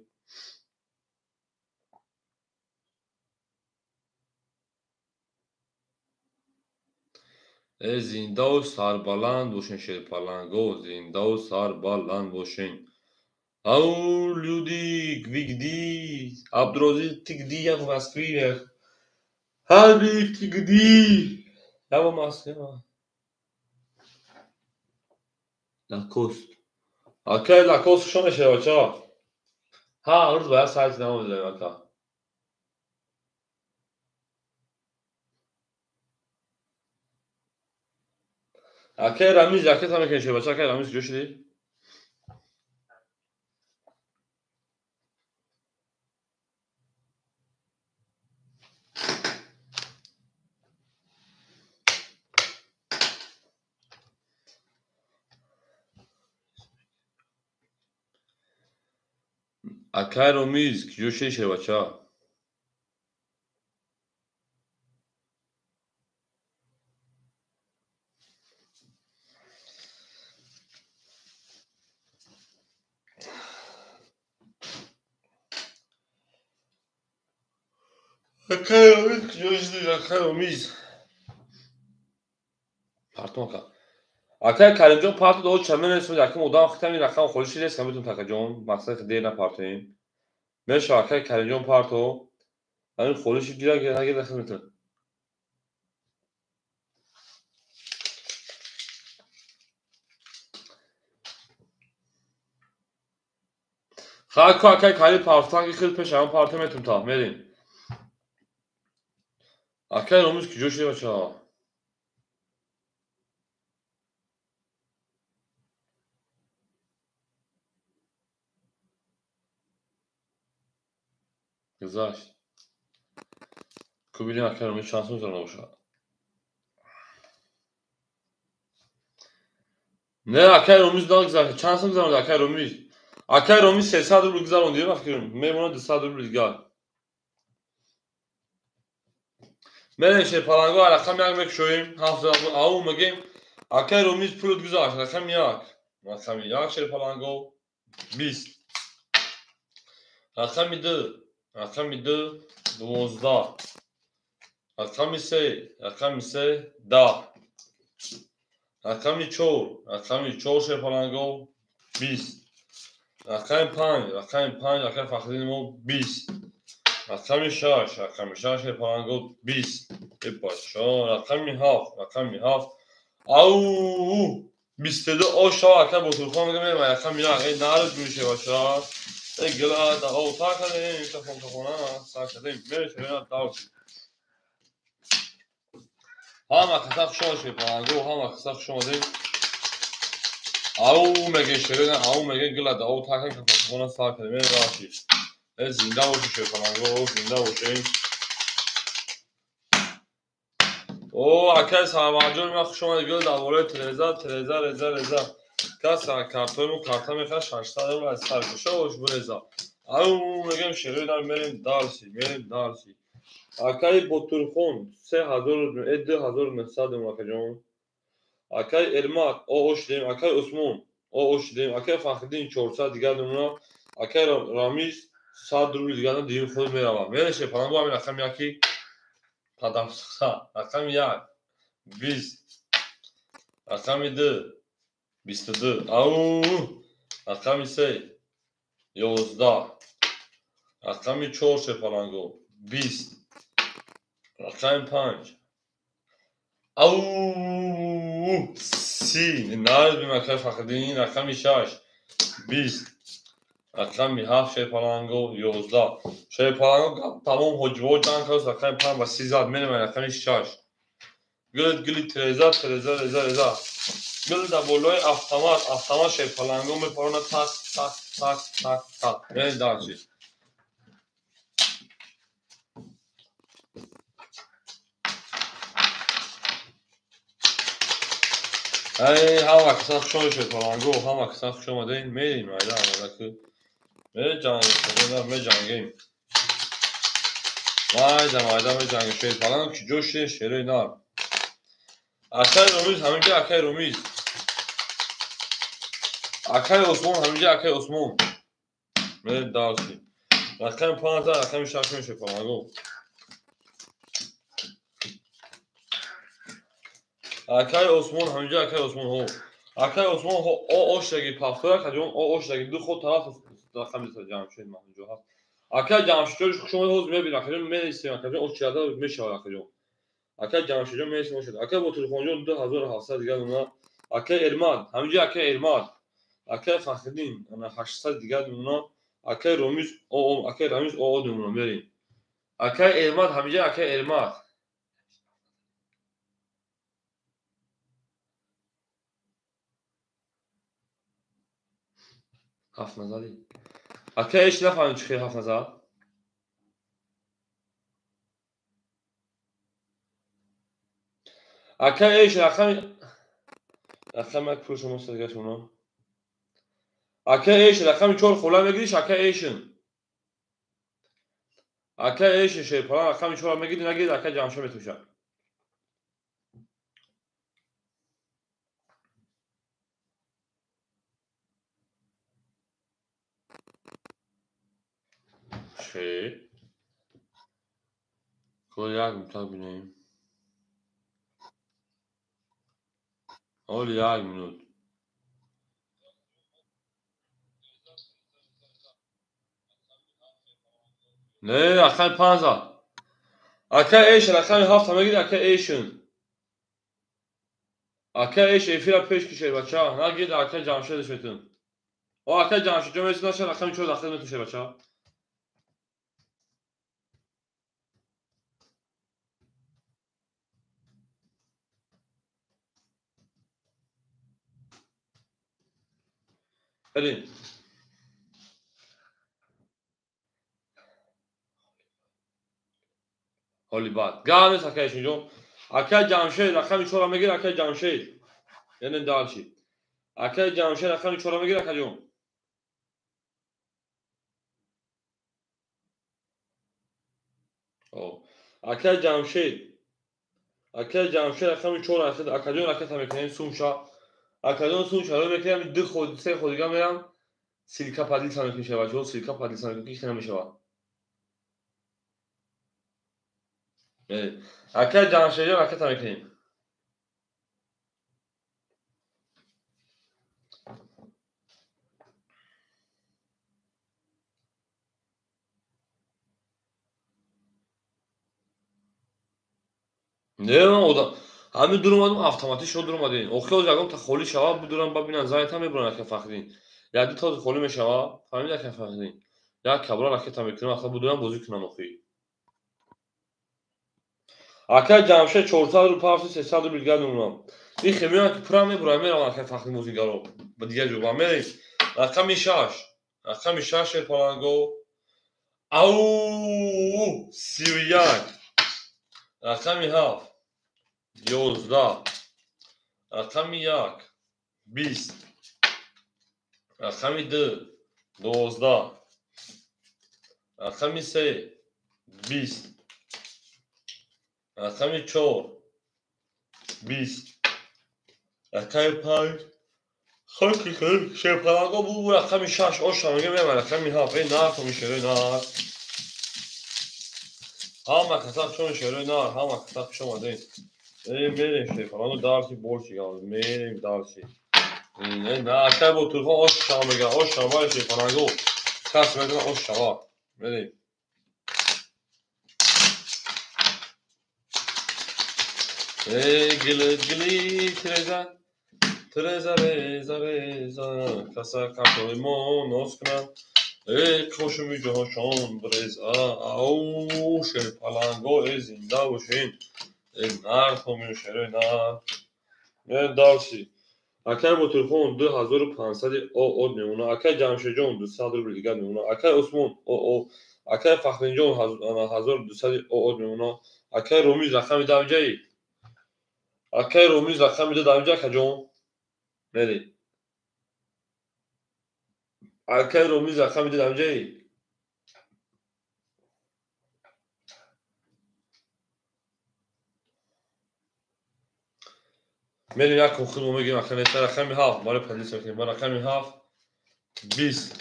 Э зиндаву сарбаланд бошен шерпаланго, зиндаву сарбаланд бошен. Ау, люди, вы где? Абдурозик, ты где? Я в Москве. Хабиб, ты где? Я в Москве. Лакост. Акай Лакост хуш омадед шербача. Ҳа, рӯз ба як сайти давом медиҳем ака. Акай Рамиз ракета мекунед шербача, акай Рамиз куҷо шудӣ? Акай Ромиз куҷо шудӣ шербача? Акай Ромиз куҷо шудӣ? Акай Ромиз. Партон ака. Акай Каримҷон парто дод, ча менависем, якум одам хитами рақам холӣ шидест, ка метавонем акаҷон, мақсад ки дер напартоем. Мешава акай Каримҷон парто, ҳамин холӣ шид, гира гира нагира хел метавонем. Хай ку акай Карим партан ки хел пеш ҳамон парто метавонем та, мерем. Акай Ромиз куҷо шудӣ бача? Гузашт. Ку бинем акай Ромиз чанд сум зара набошад. Не, акай Ромиз нагузашт. Чанд сум гузаронд акай Ромиз? Акай Ромиз 300 рубл гузаронд, ё фикр мемонад 200 рубл дигар. Мерем шерпаланго, рақами як мекушоем, ҳафт ау мегем. Акай Ромиз пулут гузашт, рақами як. Рақами як шерпаланго 20. Рақами ду, рақами ду 12. Рақами се, рақами се 10. Рақами чор, рақами чор шерпаланго 20. Рақами панҷ, рақами панҷ, акай Фахриддини мо 20. Рақами шаш, рақами шаш шерпаланго 20. Э бача, рақами ҳафт, рақами ҳафт. Ау, 22 ош шава акай Ботурхон мегӯям, мерем рақами як. Э нарӯд меше бача. Э гила да о сар кардем, телефонхона сар кардем. Мерем шерпаланго давши. Ҳама каса хуш омадед шерпаланго, ҳама каса хуш омадед. Ау мегӯем шерена, ау мегӯем гила да о тар кардем, телефонхона сар кардем. Мерем давши. Э зинда бошед шерпаланго, зинда бошед. О, акай Сарварҷон, ман хуш омадед. Гул дар болои Тереза, Тереза, Реза, Реза. Кас картоиму карта мехарад 600 рубл аз сар кушо бош буреза. Ау мегӯем шерои мерем дарси, мерем дарси. Акай Ботурхон 3000, э 2900 дем акаҷон. Акай Эрмак, о ош дем, акай Усмон, о ош дем, акай Фахриддин 400 дигар намуна, акай Рамиз 100 рубл дигар дигар худ меравам. Мерем шерпаланго ҳамин рақами яки. Падарсухта. Рақами 1 20. Рақами 2 22. Ау! Рақами 3 11. Рақами 4 шерпаланго 20. Рақами 5 ау 30. Нарбим акай Фахриддин. Рақами 6 20. Рақами 7 шерпаланго 11. Шерпаланго гап тамом ҳоҷиво ҷанг кард. Рақами 5 ба 30 зад. Мерем рақами 6. Гилит гилит тереза тереза реза реза. Гил дар болои автомат автомат шерпаланго мепаронад так так так так так. Мерем дальше. Ай, ҳама каса хуш омадед шерпаланго, ҳама каса хуш омадед. Мерем майда омада ки меҷангем, меҷангем. Майда майда меҷангем. Шерпаланго ки ҷо шид, шерои нар. Акай Ромиз ҳаминҷа, акай Ромиз. Акай Осмон ҳаминҷа, акай Осмон. Мерем дарси. Рақами 5, рақами 6 мешед паланго. Акай Осмон ҳаминҷа, акай Осмон ҳо. Акай Осмон ҳо о оштаги пафтора каҷон о оштаги ду ход тараф рақами Ҷамшед маҳинҷо ҳаст. Акай Ҷамшедҷон хуш омадед, ҳозир мебинем акаҷон менависем акаҷон очиада мешавад акаҷон. Акай Ҷамшедҷон менависем ошад. Акай Ботирхонҷон 2700 дигар нуна. Акай Эрмад ҳаминҷа, акай Эрмад. Акай Фахриддин ана 800 дигар нуна. Акай Ромиз о акай Рамиз о нуна мерем. Акай Эрмад ҳаминҷа, акай Эрмад. Ҳафт назари. Акай ҳеч нафаҳмид чӣ хел ҳафт назар. Акай ҳеч рақами як пул шумо садгашуно. Акай ҳеч рақами 4 хола мегириш, акай ҳешин. Акай ҳешин шерпалан рақами 4 мегири, нагири акай Ҷамшед метӯшад. Ше. Хо як минута бинем. Оли як минут. Не, рақами 5. Акай эш рақами 7 мегири, акай эшин. Акай эш эфира пеш кишед бача. Нагир акай Ҷамшед шетин. О акай Ҷамшед ҷо меси наша рақами 4 дахил метуше бача. Берем. Ҳоли баъд. Гап нест акай Эшинҷон. Акай Ҷамшед рақами 4 мегир, акай Ҷамшед. Яъне дальше. Акай Ҷамшед рақами 4 мегир, акаҷон. О, акай Ҷамшед. Акай Ҷамшед рақами 4 акаҷон ракета мекунем сумша. Акаҷон сумша ро мекунем, ду ход, се ход дига мерам. Силка падилса мекунем шабачо, силка падилса мекунем, ки намешавад. Акай Ҷамшедҷон ракета мекунем. Не, одам ҳамин дуромадам автоматӣ шо дуромадем. Охир ҳозир ягон та холӣ шава будурам бабинам занета мебурам акай Фахриддин. Як ду та ҳозир холӣ мешава, фаҳмид акай Фахриддин. Як кабра ракета мекунам, ахла будурам бозӣ кунам охир. Акай Ҷамшед 400 рубл пафти 300 рубл дигар мемонам. Ин хе меоянд ки пурам мебурам меравам акай Фахриддин бозигаро ба дигар ҷо ба мерем. Рақами 6. Рақами 6 шерпаланго. Ау 31. Рақами 7 11. Рақами 1 20. Рақами 2 12. Рақами 3 20. Рақами 4 20. Рақами 5 хоки хоки шерпаланго бу рақами 6 оша мегем рақами 7 эй нарх мешавад нарх. Ҳама каса хушомед шерои нар, ҳама каса хуш омадед. Мерем шерпаланго дарси больше гап, мерем дарси. На, акай Ботурхон ош шава мега, ош шава шерпаланго. Кас мегӯяд ош шава. Мерем. Эй гили гили Тереза, Тереза реза реза, каса картои мо ноз кунад. Эй кошуми ҷоҳошон бреза, ау шерпаланго, эй зинда бошин. Эй нар хомию шерои нар. Мерем дарси. Акай Ботурхон 2500 ОО мемона, акай Ҷамшедҷон 200 рубл дигар мемона, акай Усмон ОО, акай Фахринҷон 1200 ОО мемона, акай Ромиз рақами дамҷаи. Акай Ромиз рақами дамҷа акаҷон. Мери. Акай Ромиз рақами дамҷаи. Мерим як худмо мегирем акай неста рақами 7 барои поделиться мекунем. Ба рақами 7 20.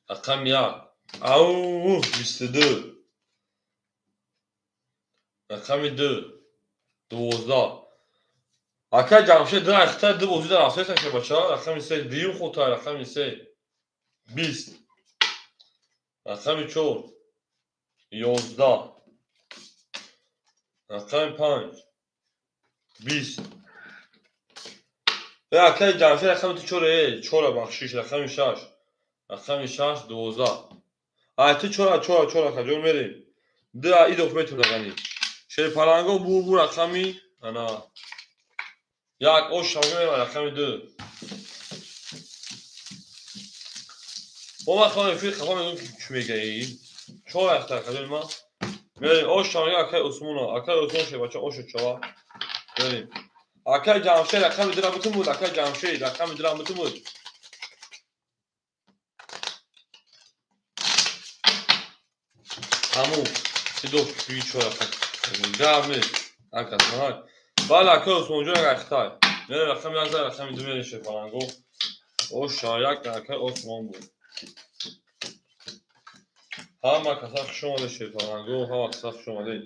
Рақами 1 ау 22. Рақами 2 12. Акай Ҷамшед ду ахта ду бозида рафтеса шебача. Рақами 3 дуюм хутай рақами 3 20. Рақами 4 11. Рақами 5 20. Акай Ҷамшед рақами ту 4 4 бахшиш рақами 6. Рақами 6 12. Ай ту 4 4 4 акаҷон мерем. Ду идоф метунагани. Шерпаланго бу рақами ана як ош шавга мева рақами 2. Мо ман эфир хафа мегӯм ки чӣ мегаӣ? 4 ахта акаҷон ман. Мерем ош шавга акай Усмона, акай Усмон шебача ош чава. Мерем. Акай Ҷамшед рақами 2 бутун буд, акай Ҷамшед рақами 2 бутун буд. Тамом. Сидо 4 рақам. Гап нест. Акас ман. Бале акай Усмонҷон як ахтай. Мерем рақами 1 рақами 2 мерем шерпаланго. Ош як акай Усмон буд. Ҳама каса хуш омадед шерпаланго, ҳама каса хуш омадед.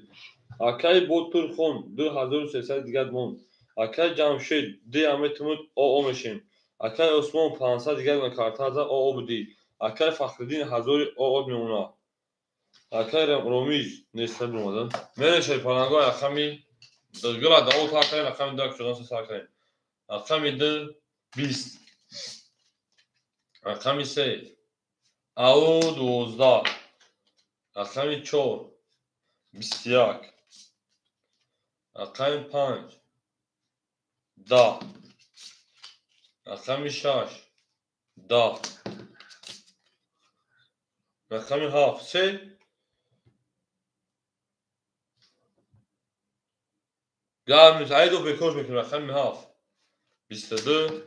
Акай Ботурхон 2300 дигар монд. Акай Ҷамшед 2 аметумуд ОО мешем. Акай Усмон 500 дигар картаза ОО будӣ. Акай Фахриддин 1000 ОО мемона. Акай Ромиз неста бимодан. Мерем шерпаланго рақами гила даво тар кардем, рақами 2 кушодан сар кардем. Рақами 2 20. Рақами 3 ау 12. Рақами 4 21. Рақами 5 10. Рақами 6 10. Рақами 7 3. Гап нест, айдо бекор мекунем. Рақами 7 22.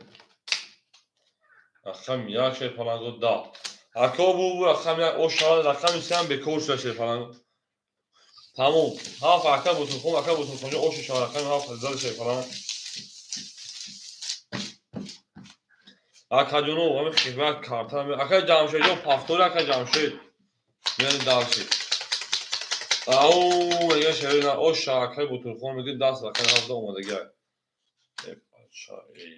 Рақами 1 шерпаланго 10. Ако бу рақами 1 ош шава, рақами 3 ҳам бекор шуда шерпаланго. Тамом. 7 ака Ботурхон, ака Ботурхонҷон ош шава, рақами 7 зада шерпаланг. Акаҷоно, ҳами хидмат карта. Ака Ҷамшедҷон пафтори ака Ҷамшед. Мерем дарси. Ау, мега шерои на ош шава, акай Ботурхон меги даст рақами 7 омадагиай. Бача, эй.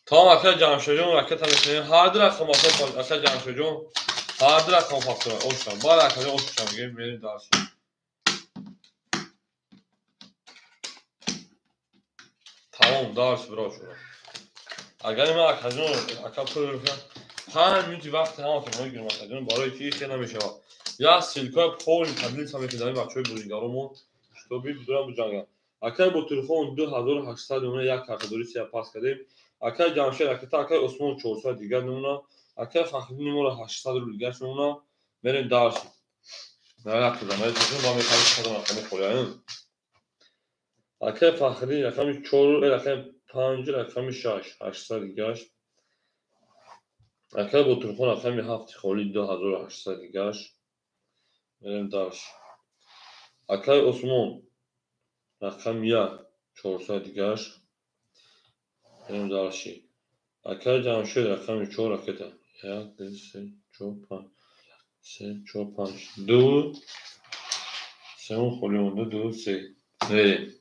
Тамом акай Ҷамшедҷон ракета мекунем. Ҳар ду рақам ака Ҷамшедҷон, ҳар ду рақам пафтора ош шава. Баъд акаҷон ош шава мегем, мерем дарси. Тамом, дарс биро шуд. Агар ман акаҷон ака пул 5 минути вақти ҳаматон мегирам акаҷон, барои ки хел намешавад. Як ссылкаи полный поделиться мекунем бачаҳои бозигаромон, шитоби бидурам биҷанганд. Акай Ботурхон 2800 мемона, як картадорӣ сия пас кардем. Акай Ҷамшед ракета, акай Усмон 400 дигар мемона, акай Фахриддин моро 800 рубл дигар мемона. Мерем дарси. На як замаи тушун ба мекардем хадам рақами холияем. Акай Фахриддин рақами 4, рақами 5, рақами 6, 800 дигаш. Акай Ботурхон рақами 7 холи 2800 дигаш. Мерем дарси. Акай Усмон рақами 1 400 дигаш. Мерем дарси. Акай Ҷамшед рақами 4 ракета 1, 2, 3, 4, 5, 3, 4, 5, 2, сеум холӣ монда, 2, 3. Мерем.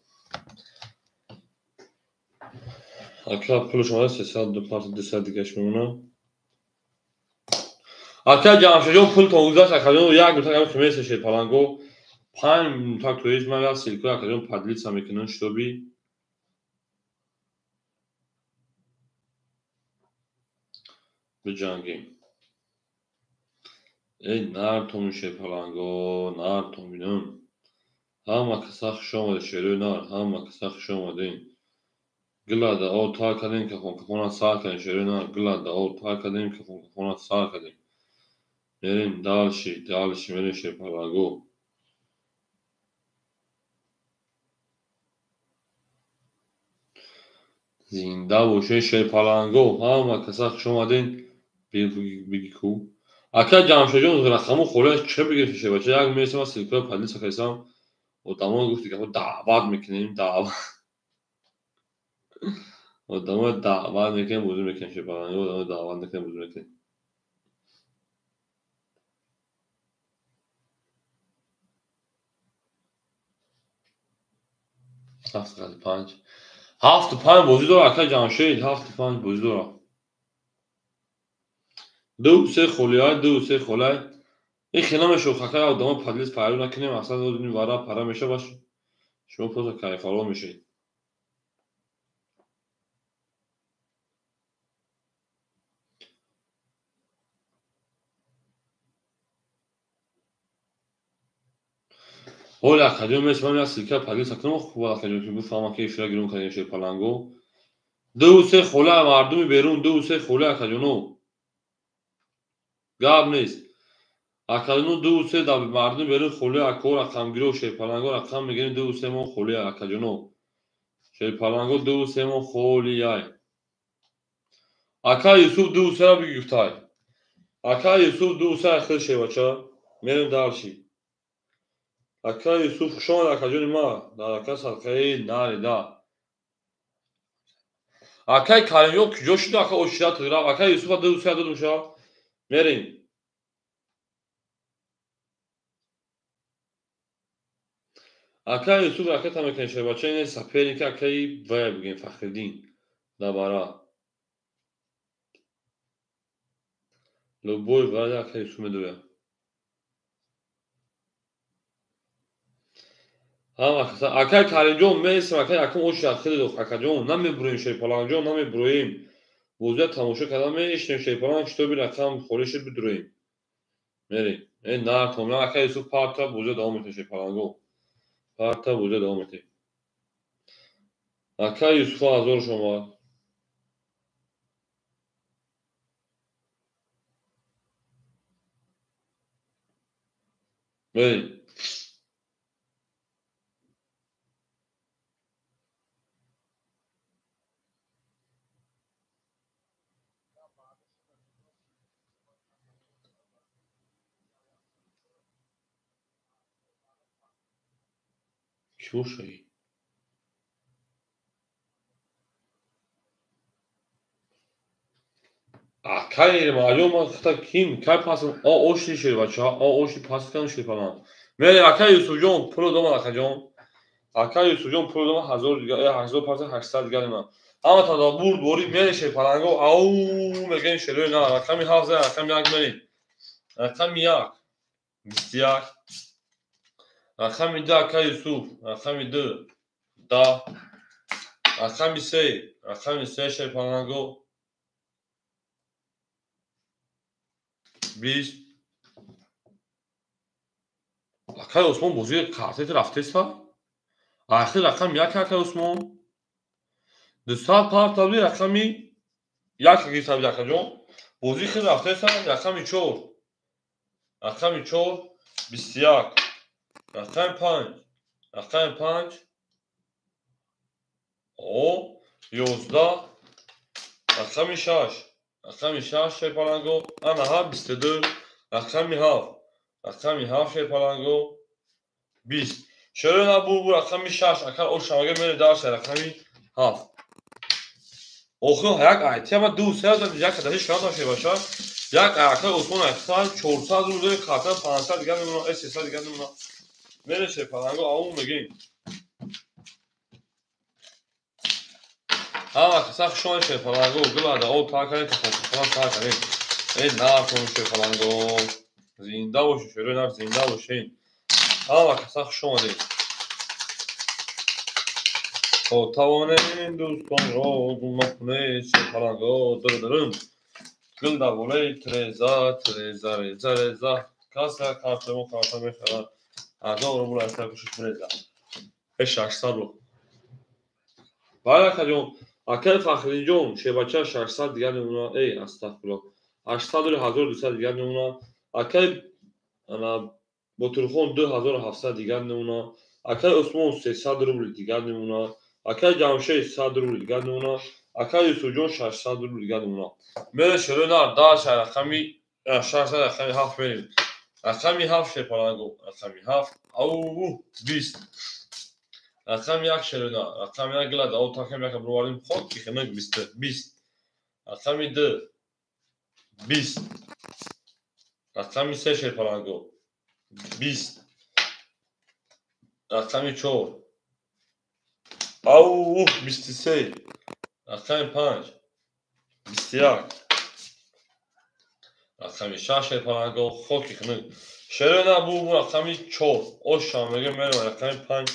Ака пулш омада 302 парта 200 дигаш мемонад. Ака Ҷамшедҷон пултон гузашт, акаҷон як нутак ҳам химеса шерпаланго. 5 нутак тоист ман як ссылка акаҷон поделиться мекунам, чтобы биҷангем. Эй нартоми шерпаланго, нартом бинам. Ҳама каса хуш омадед, шерои нар, ҳама каса хуш омадед. Гилада о тар кардем, кафон кафона сар кардем, шерои нар, гилада о тар кардем, кафон кафона сар кардем. Мерем дальше, дальше мерем шерпаланго. Зинда бошед шерпаланго, ҳама каса хуш омадед. Биги ку. Ака Ҷамшедҷон рақаму холиаш чӣ бигирифта шебача? Як месам ссылка поделиться кардам. Одамо гуфти гапо даъват мекунем, даъват. Одамо даъват мекунем, бозӣ мекунем шерпаланго, одамо даъват мекунем, бозӣ мекунем. Ҳафт панҷ. 7-5 бозӣ дорад ака Ҷамшед, 7-5 бозӣ дорад. 2 3 холиай, 2 3 холиай. Ин хела мешавад, ака одамо подлиз пайрӯ накунем, аслан вара пара мешавад, шумо просто кайфаро мешавед. Ҳоли акаҷон месмам як ссылка подлиз кунам, хуб акаҷон ки бифаҳмам ки эфира гирон кардем шерпаланго. 2 3 холиай мардуми берун, 2 3 холиай акаҷоно. Гап нест. Акаҷоно 2 3 да мардуми берун холиай ако рақамгиро шерпаланго рақам мегирем 2 3 мо холиай акаҷоно. Шерпаланго 2 3 мо холиай. Ака Юсуф 2 3 ра бигуфтай. Ака Юсуф 2 3 ахир шевача. Мерем дальше. Ака Юсуф хуш омад акаҷони ма. Дар ака садқаи нари да. Акаи Каримҷон куҷо шуд? Ака ошират рафт. Ака Юсуфа 2 3 додум ша. Мерем. Ака Юсуф ракета мекунем шебача, ин соперник акаи вая бигем Фахриддин дабара. Любой вая ака Юсуф медояд. Акай Каримҷон месем, акай акум ошират хеле дох акаҷон, намебуроем шерпаланҷон, намебуроем. Бозия тамошо карда мешинем шерпаланг, шитоби рақам холӣ шуд бидуроем. Мерем. Э нартом, ака Юсуф парта бозия давом метавад шерпаланго. Парта бозия давом метавад. Ака Юсуфа ҳазорш омад. Мерем. Кӣ бошад? Акай Эрмалиён ман хата ким? Кай пасм? О оши шербача, о оши пас кардам шерпалан. Мерем акай Юсуфҷон пуло домад акаҷон. Акай Юсуфҷон пуло домад 1000 дигар, 1000 пас 800 дигар ман. Ҳаматон да бурд борид мерем шерпаланго, ау мегӯем шерои на, рақами 7 зай, рақами 1 мерем. Рақами 1 21. Рақами 2 ака Юсуф, рақами 2 10. Рақами 3, рақами 3 шерпаланго 20. Акай Осмон бозии картети рафтеста? Ахир рақами 1 акай Осмон. 200 партабли рақами 1 гирифтабли акаҷон. Бозии хел рафтеста рақами 4. Рақами 4 21. Рақами 5. Рақами 5 о 11. Рақами 6. Рақами 6 шерпаланго. Ана ҳа 22. Рақами 7. Рақами 7 шерпаланго 20. Шерои на бу рақами 6. Акар ошамага мерем дарса рақами 7. Охир як айтия ма 2 3 як даҳи шуд шебаша. Як акай Осмон 800, 400 рубл, карта 500 дигар мемона, 300 дигар мемона. Мере шерпаланго аун мегем. Ҳама каса хушомад шерпаланго, гулада о та кардем, тахонхона та кардем. Эй нартон шерпаланго. Зинда бошед, шерои нар зинда бошед. Ҳама каса хуш омадед. То тавонем дӯстонро гум накунед шерпаланго, дурдурум. Гул дар болои треза, треза, реза, реза. Каса картамо карта мехарад. 1000 рубл аз кушиш бреза. 600 рубл. Бале акаҷон, акаи Фахриддинҷон, шербача 600 дигар мемонад. Эй, астағфируллоҳ. 800 рубл 1200 дигар мемонад. Акаи ана Ботурхон 2700 дигар мемонад. Акаи Усмон 300 рубл дигар мемонад. Акаи Ҷамшед 100 рубл дигар мемонад. Акаи Юсуфҷон 600 рубл дигар мемонад. Мере шерои нар даша рақами 600 рақами 7 мерем. Рақами 7 шерпаланго, рақами 7, ау 20. Рақами 1 шерои нар, рақами 1 гила дао такам яка бировардем хок ки хинак 20, 20. Рақами 2 20. Рақами 3 шерпаланго 20. Рақами 4 ау 23. Рақами 5 21. Рақами 6 шерпаланго хоки хинак. Шерои нар бу рақами 4 ошам мегем мерем рақами 5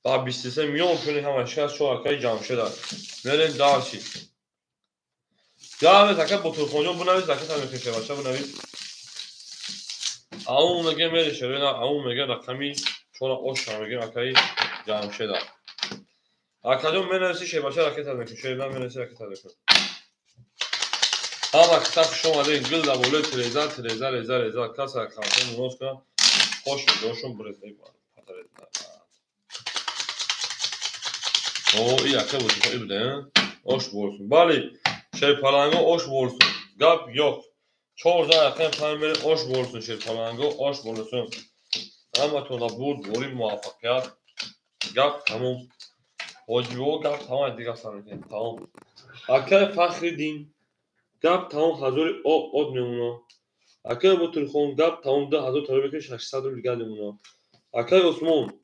ба 23 миён пули ҳама шикаст 4 акаи Ҷамшед аст. Мерем дарши. Гавес ака Ботурхонҷон бунавис, ака тамекун шербача бунавис. Аун мегем мере шерои нар, аун мегем рақами 4 ошам мегем акаи Ҷамшед аст. Акаҷон менависи шербача ракета мекун, шербача менависи ракета мекун. Ҳама каса хуш омадед, гул дар болои треза, треза, реза, реза. Каса картон мунос кунад, хош ҷошон буреза. О, и ака буда, и буда, ош борсун. Бале, шерпаланго ош борсун. Гап yo'q. 4 рақам 5 мерем ош борсун шерпаланго, ош борсун. Ҳаматонро бурд, бори муваффақият. Гап тамом. Ҳоҷиво гап тамом, дигар сар мекунем. Тамом. Акаи Фахриддин гап тамом 1000 од мемонад. Акаи Ботурхон гап тамом 2000 талаб мекунад, 600 рубл дигар мемонад. Акаи Усмон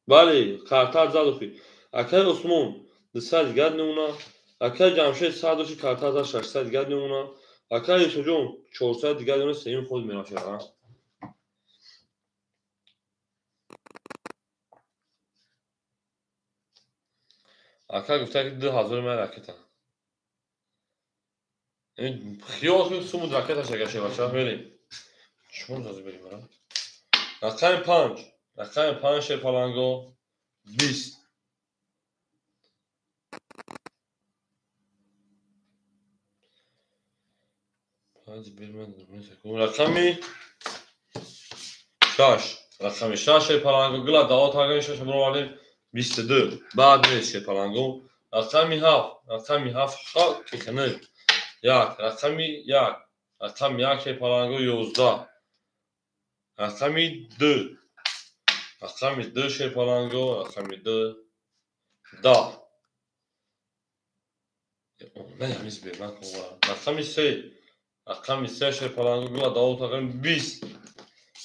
бале, картар зад охи. Акаи Усмон 200 дигар мемонад. Акаи Ҷамшед 100 дошти картар зад 600 дигар мемонад. Акаи Юсуфҷон 400 дигар мемонад, сеюм худ меравад. Ака гуфта ки 2000 ман ракета. Хиёл кун сумуд ракета шага шебача мерем. Чун заз берем ара? Рақами 5, рақами 5 шерпаланго 20. Панҷ берман рақами 6, рақами 6 шерпаланго гила дао тагани 6 бировардем 22. Баъд нест шерпаланго. Рақами 7, рақами 7 хок хинак. 1, рақами 1, рақами 1 шерпаланго 11. Рақами 2, рақами 2 шерпаланго, рақами 2 10. Не, ҳамиз берман кун. Рақами 3, рақами 3 шерпаланго гила дао тагани 20.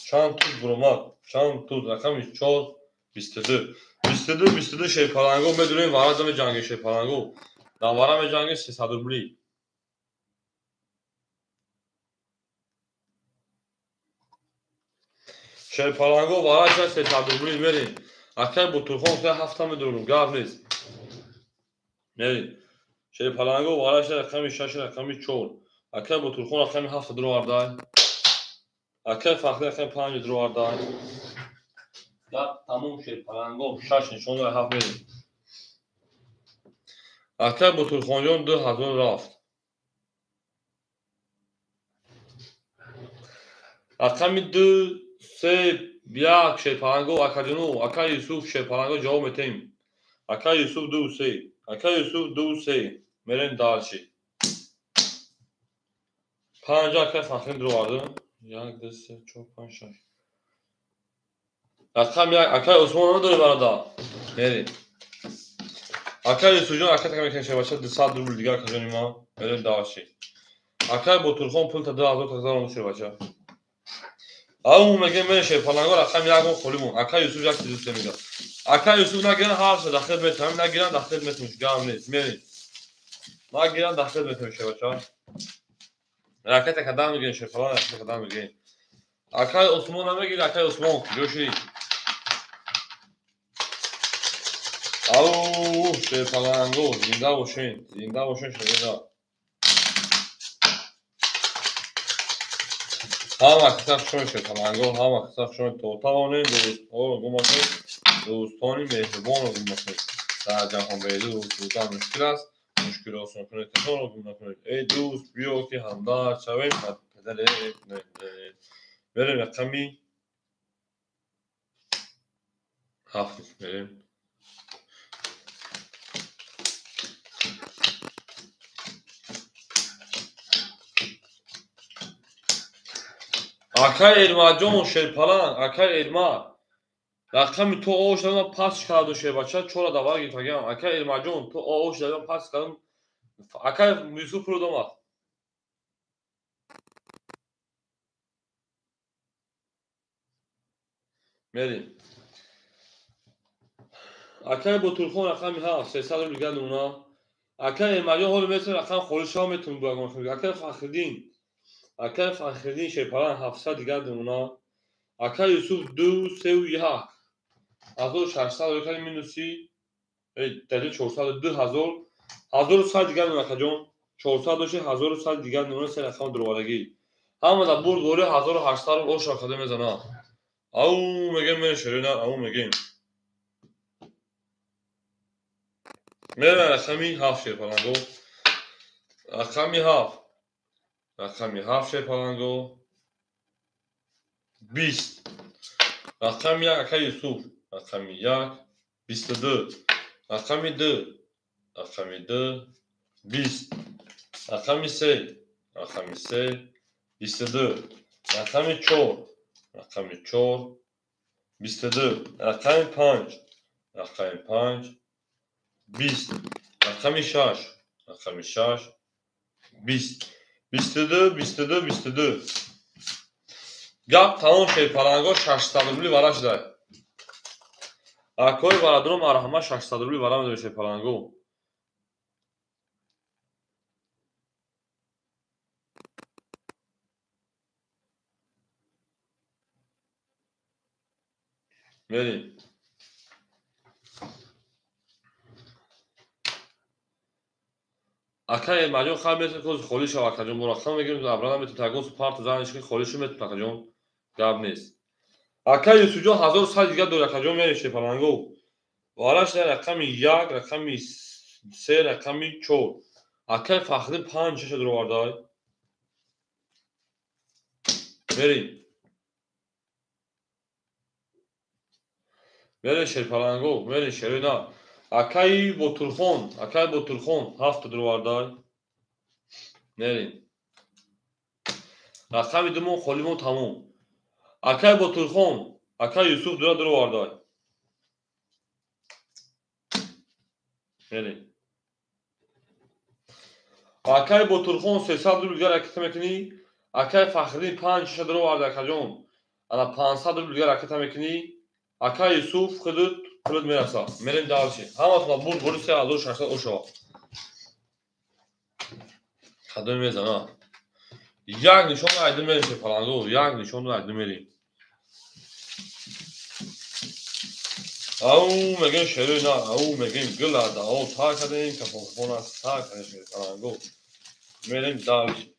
Чанд туз буромад? Чанд туз? Рақами 4 22. 22, 22 шерпаланго медурем варада меҷангем шерпаланго. Дар вара меҷангем 300 рубли. Шерпаланго вара 300 рубли мерем. Акаи Ботурхон се ҳафта медурем, гап нест. Мерем. Шерпаланго вара рақами 6, рақами 4. Акаи Ботурхон рақами 7 дуровардай. Акаи Фахри рақами 5 дуровардай. Гап тамом шерпаланго 6 нишон дора 7 мерем. Акаи Ботурхонҷон 2000 рафт. Рақами 2, 3, 1 шерпаланго акаҷону акаи Юсуф шерпаланго ҷавоб метаҳем. Акаи Юсуф 2, 3. Акаи Юсуф 2, 3. Мерем дарши. 5 акаи Фахрин дуровард. 1, 2, 3, 4, 5, 6. Рақами 1 акаи Усмон надорӣ бародар. Мерем. Акай Юсуфҷон ракета мекунем шербача 200 рубл дигар акаҷони ман. Мерем дальше. Акай Ботурхон пулта 2000 тазар шербача. Ау мегем мерем шерпаланго рақами ягон холӣ мон. Акай Юсуф як чиз мегӯяд. Акай Юсуф нагиран ҳар дахел метавонем, нагиран дахел метавонем, гам нест. Мерем. Нагиран дахел метавонем шербача. Ракета кадам мегирем шерпаланг, ракета кадам мегирем. Акай Осмон намегири, акай Осмон, ҷоши. Ау, шерпаланго, зинда бошен, зинда бошен шербача. Ҳама қисса хушон шерпаланго, ҳама қисса хушон то тавонем дӯстҳоро гум накунед, дӯстони меҳрубонро гум накунед. Дар ҷаҳон бе дӯст будан мушкил аст, мушкилро осон кунед, касонро гум накунед. Эй дӯст, биё ки ҳамдард шавем, падаре мерем рақами 7 мерем. Акай Эрмаҷон шерпаланг, акай Эрмад. Рақами ту ош дадам пас карду шербача, чора давар гирифтагам. Акай Эрмаҷон, ту ош дадам пас кардам. Акай Юсуф пул домад. Мерем. Акай Ботурхон рақами 7, 300 рубл дигар нуна. Акай Эрмаҷон ҳоло метавон рақам холӣ шава метавон буягон. Акай Фахриддин. Акай Фахриддин шерпаланг 700 дигар нуна. Акай Юсуф 2, 3 1. 1600 рукани минуси 400 2000 1100 дигар нуна акаҷон. 400 доши 1100 дигар нуна се рақам дуроварагӣ. Ҳама да бурд бори 1800 рубл ош рақада мезана. Ау мегем мерем шерина, ау мегем. Мерем рақами 7 шерпаланго. Рақами 7. Рақами 7 шерпаланго. 20. Рақами 1 акай Юсуф. Рақами 1 22. Рақами 2. Рақами 2 20. Рақами 3. Рақами 3 22. Рақами 4. Рақами 4 22. Рақами 5. Рақами 5 20. Рақами 6. Рақами 6 20. 22 22 22. Гап тамом шерпаланго 600 рубли вара шудай. Акои бародаро марҳама 600 рубли вара медоред шерпаланго. Мерем. Акай Эрмаҷон хай метавонад кози холӣ шава акаҷон. Мо рақам мегирем, абрана метавонад тагон парту заниш ки холӣ шу метавонад акаҷон. Гап нест. Акай Юсуфҷон 1100 дигар дорад акаҷон, мерем шерпаланго. Вараш рақами 1, рақами 3, рақами 4. Акай Фахриддин 5 6 дуровардай. Мерем. Мерем шерпаланго, мерем шерина. Акай Ботурхон, акай Ботурхон 7 дуровардай. Мерем. Рақами 2 мон холӣ мон тамом. Акай Ботурхон, акай Юсуф дура дуровардай. Мерем. Акай Ботурхон 300 рубл дигар ракета мекунӣ. Акай Фахриддин 5 6 дуровардай акаҷон. Ана 500 рубл дигар ракета мекунӣ. Акай Юсуф худут пулут мерасад. Мерем дальше. Ҳаматон бурд бури 3600 ошава. Кадом мезана? Як нишон айду мерем шерпаланго, як нишон айду мерем. Ау мегем шерина, ау мегем гила, ау та кадем кафонхона та кадем шерпаланго. Мерем дальше.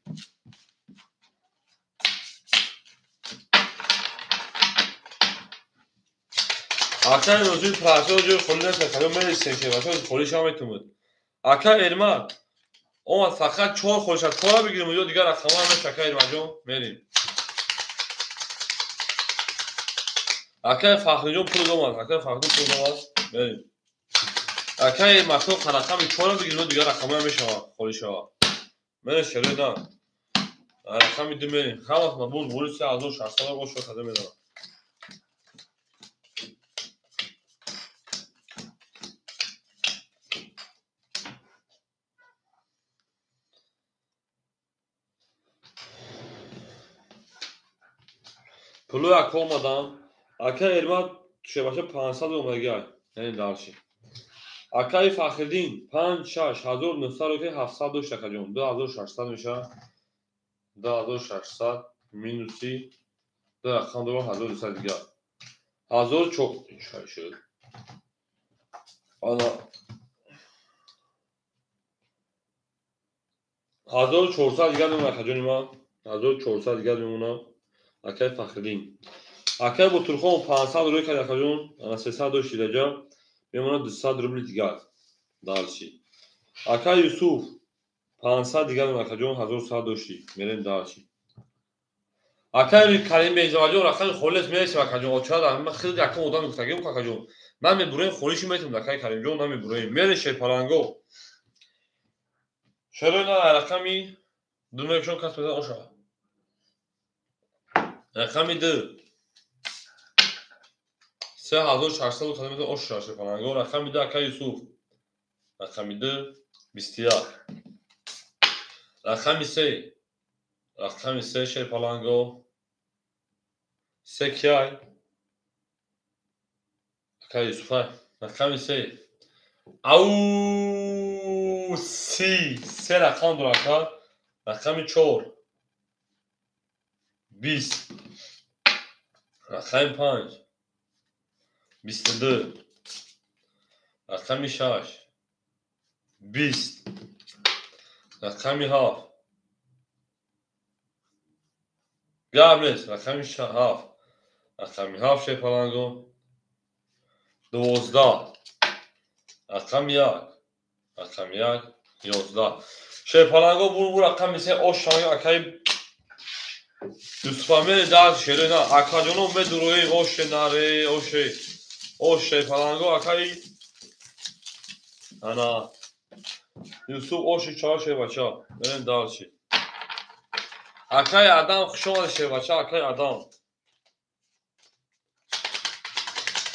Акай Нозир прасо ҷои холӣ нест, акаҷон мерисем шербача, холӣ шава метавонад. Акай Эрмад, омад фақат 4 холӣ шава, 4 бигирем ё дигар рақамҳо меш акай Эрмадҷон, мерем. Акай Фахриҷон пул омад, акай Фахриҷон пул омад, мерем. Акай Эрмадҷон рақами 4 бигирем, дигар рақамҳо мешава, холӣ шава. Мерем шерина. Рақами 2 мерем. Ҳаматон бурд бури 3600 бошад, кадом медонам. Пулои ака омадан. Акаи Эрмат шербача 500 омадагиай. Яъне дальше. Акаи Фахриддин 5 6 1900 ки 700 дошт акаҷон. 2600 мешавад. 2600 минуси ду рақам дорам 1200 дигар. 1400 шуд. Ана 1400 дигар мемонад акаҷони ман. 1400 дигар мемонад. Акаи Фахриддин. Акаи Ботурхон 500 рӯй кард акаҷон. Ана 300 дошт идаҷа. Мемонад 200 рубли дигар. Дальше. Акаи Юсуф 500 дигар мемонад акаҷон. 1100 дошти. Мерем дальше. Акаи Карим Бензаваҷон рақами холис мересем акаҷон. Очарад ман хеле якум одам гуфтагим акаҷон. Ман мебуроем холиши метавонам акаи Каримҷон намебуроем. Мерем шерпаланго. Шерои на рақами ду мекшон кас мезан оша. Рақами ду. 3600 кас мезан оша шерпаланго. Рақами ду акаи Юсуф. Рақами ду 21. Рақами се. Рақами се шерпаланго. Се киай? Акаи Юсуфай. Рақами се. Ау си. Се рақам дорад ака. Рақами чор. 20. Рақами панҷ. 22. Рақами шаш. 20. Рақами ҳафт. Гап нест. Рақами ҳафт. Рақами ҳафт шерпаланго. 12. Рақами як. Рақами як. 11. Шерпаланго бур рақами се ош шамаги акаи Юсуфа мере дар шерои на. Акаҷоно медуроем оше наре оше. Ош шерпаланго акаи ана Юсуф оши чава шербача. Мерем дальше. Акаи Адам хуш омадед шербача. Акаи Адам.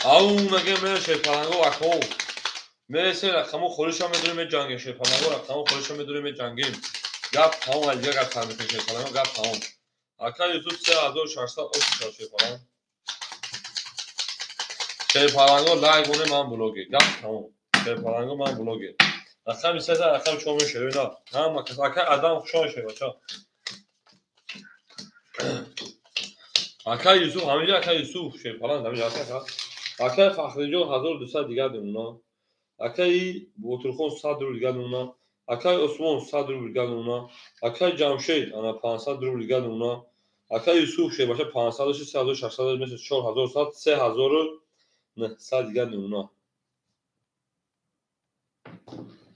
Ау мегем мере шерпаланго ако. Мересем рақамо холиша медурем меҷангем шерпаланго рақамо холиша медурем меҷангем. Гап тамом ай дигар гап сар мекунем шерпаланго гап тамом. Акаи Юсуф 3600 ош шуд шерпаланг. Шерпаланго лайк моне ман блогер. Гап тамом. Шерпаланго ман блогер. Рақами се рақами чор мешавад на. Ҳама кас акаи Адам хуш омадед шербача. Акаи Юсуф ҳаминҷа акаи Юсуф шерпаланг ҳаминҷа ака. Акаи Фахриҷон 1200 дигар мемонад. Акаи Ботурхон 100 рубл дигар мемонад. Акаи Усмон 100 рубл дигар мемонад. Акаи Ҷамшед ана 500 рубл дигар мемонад. Акаи Юсуф шербача 500 3600 месяц 4100 3900 дигар мемонад.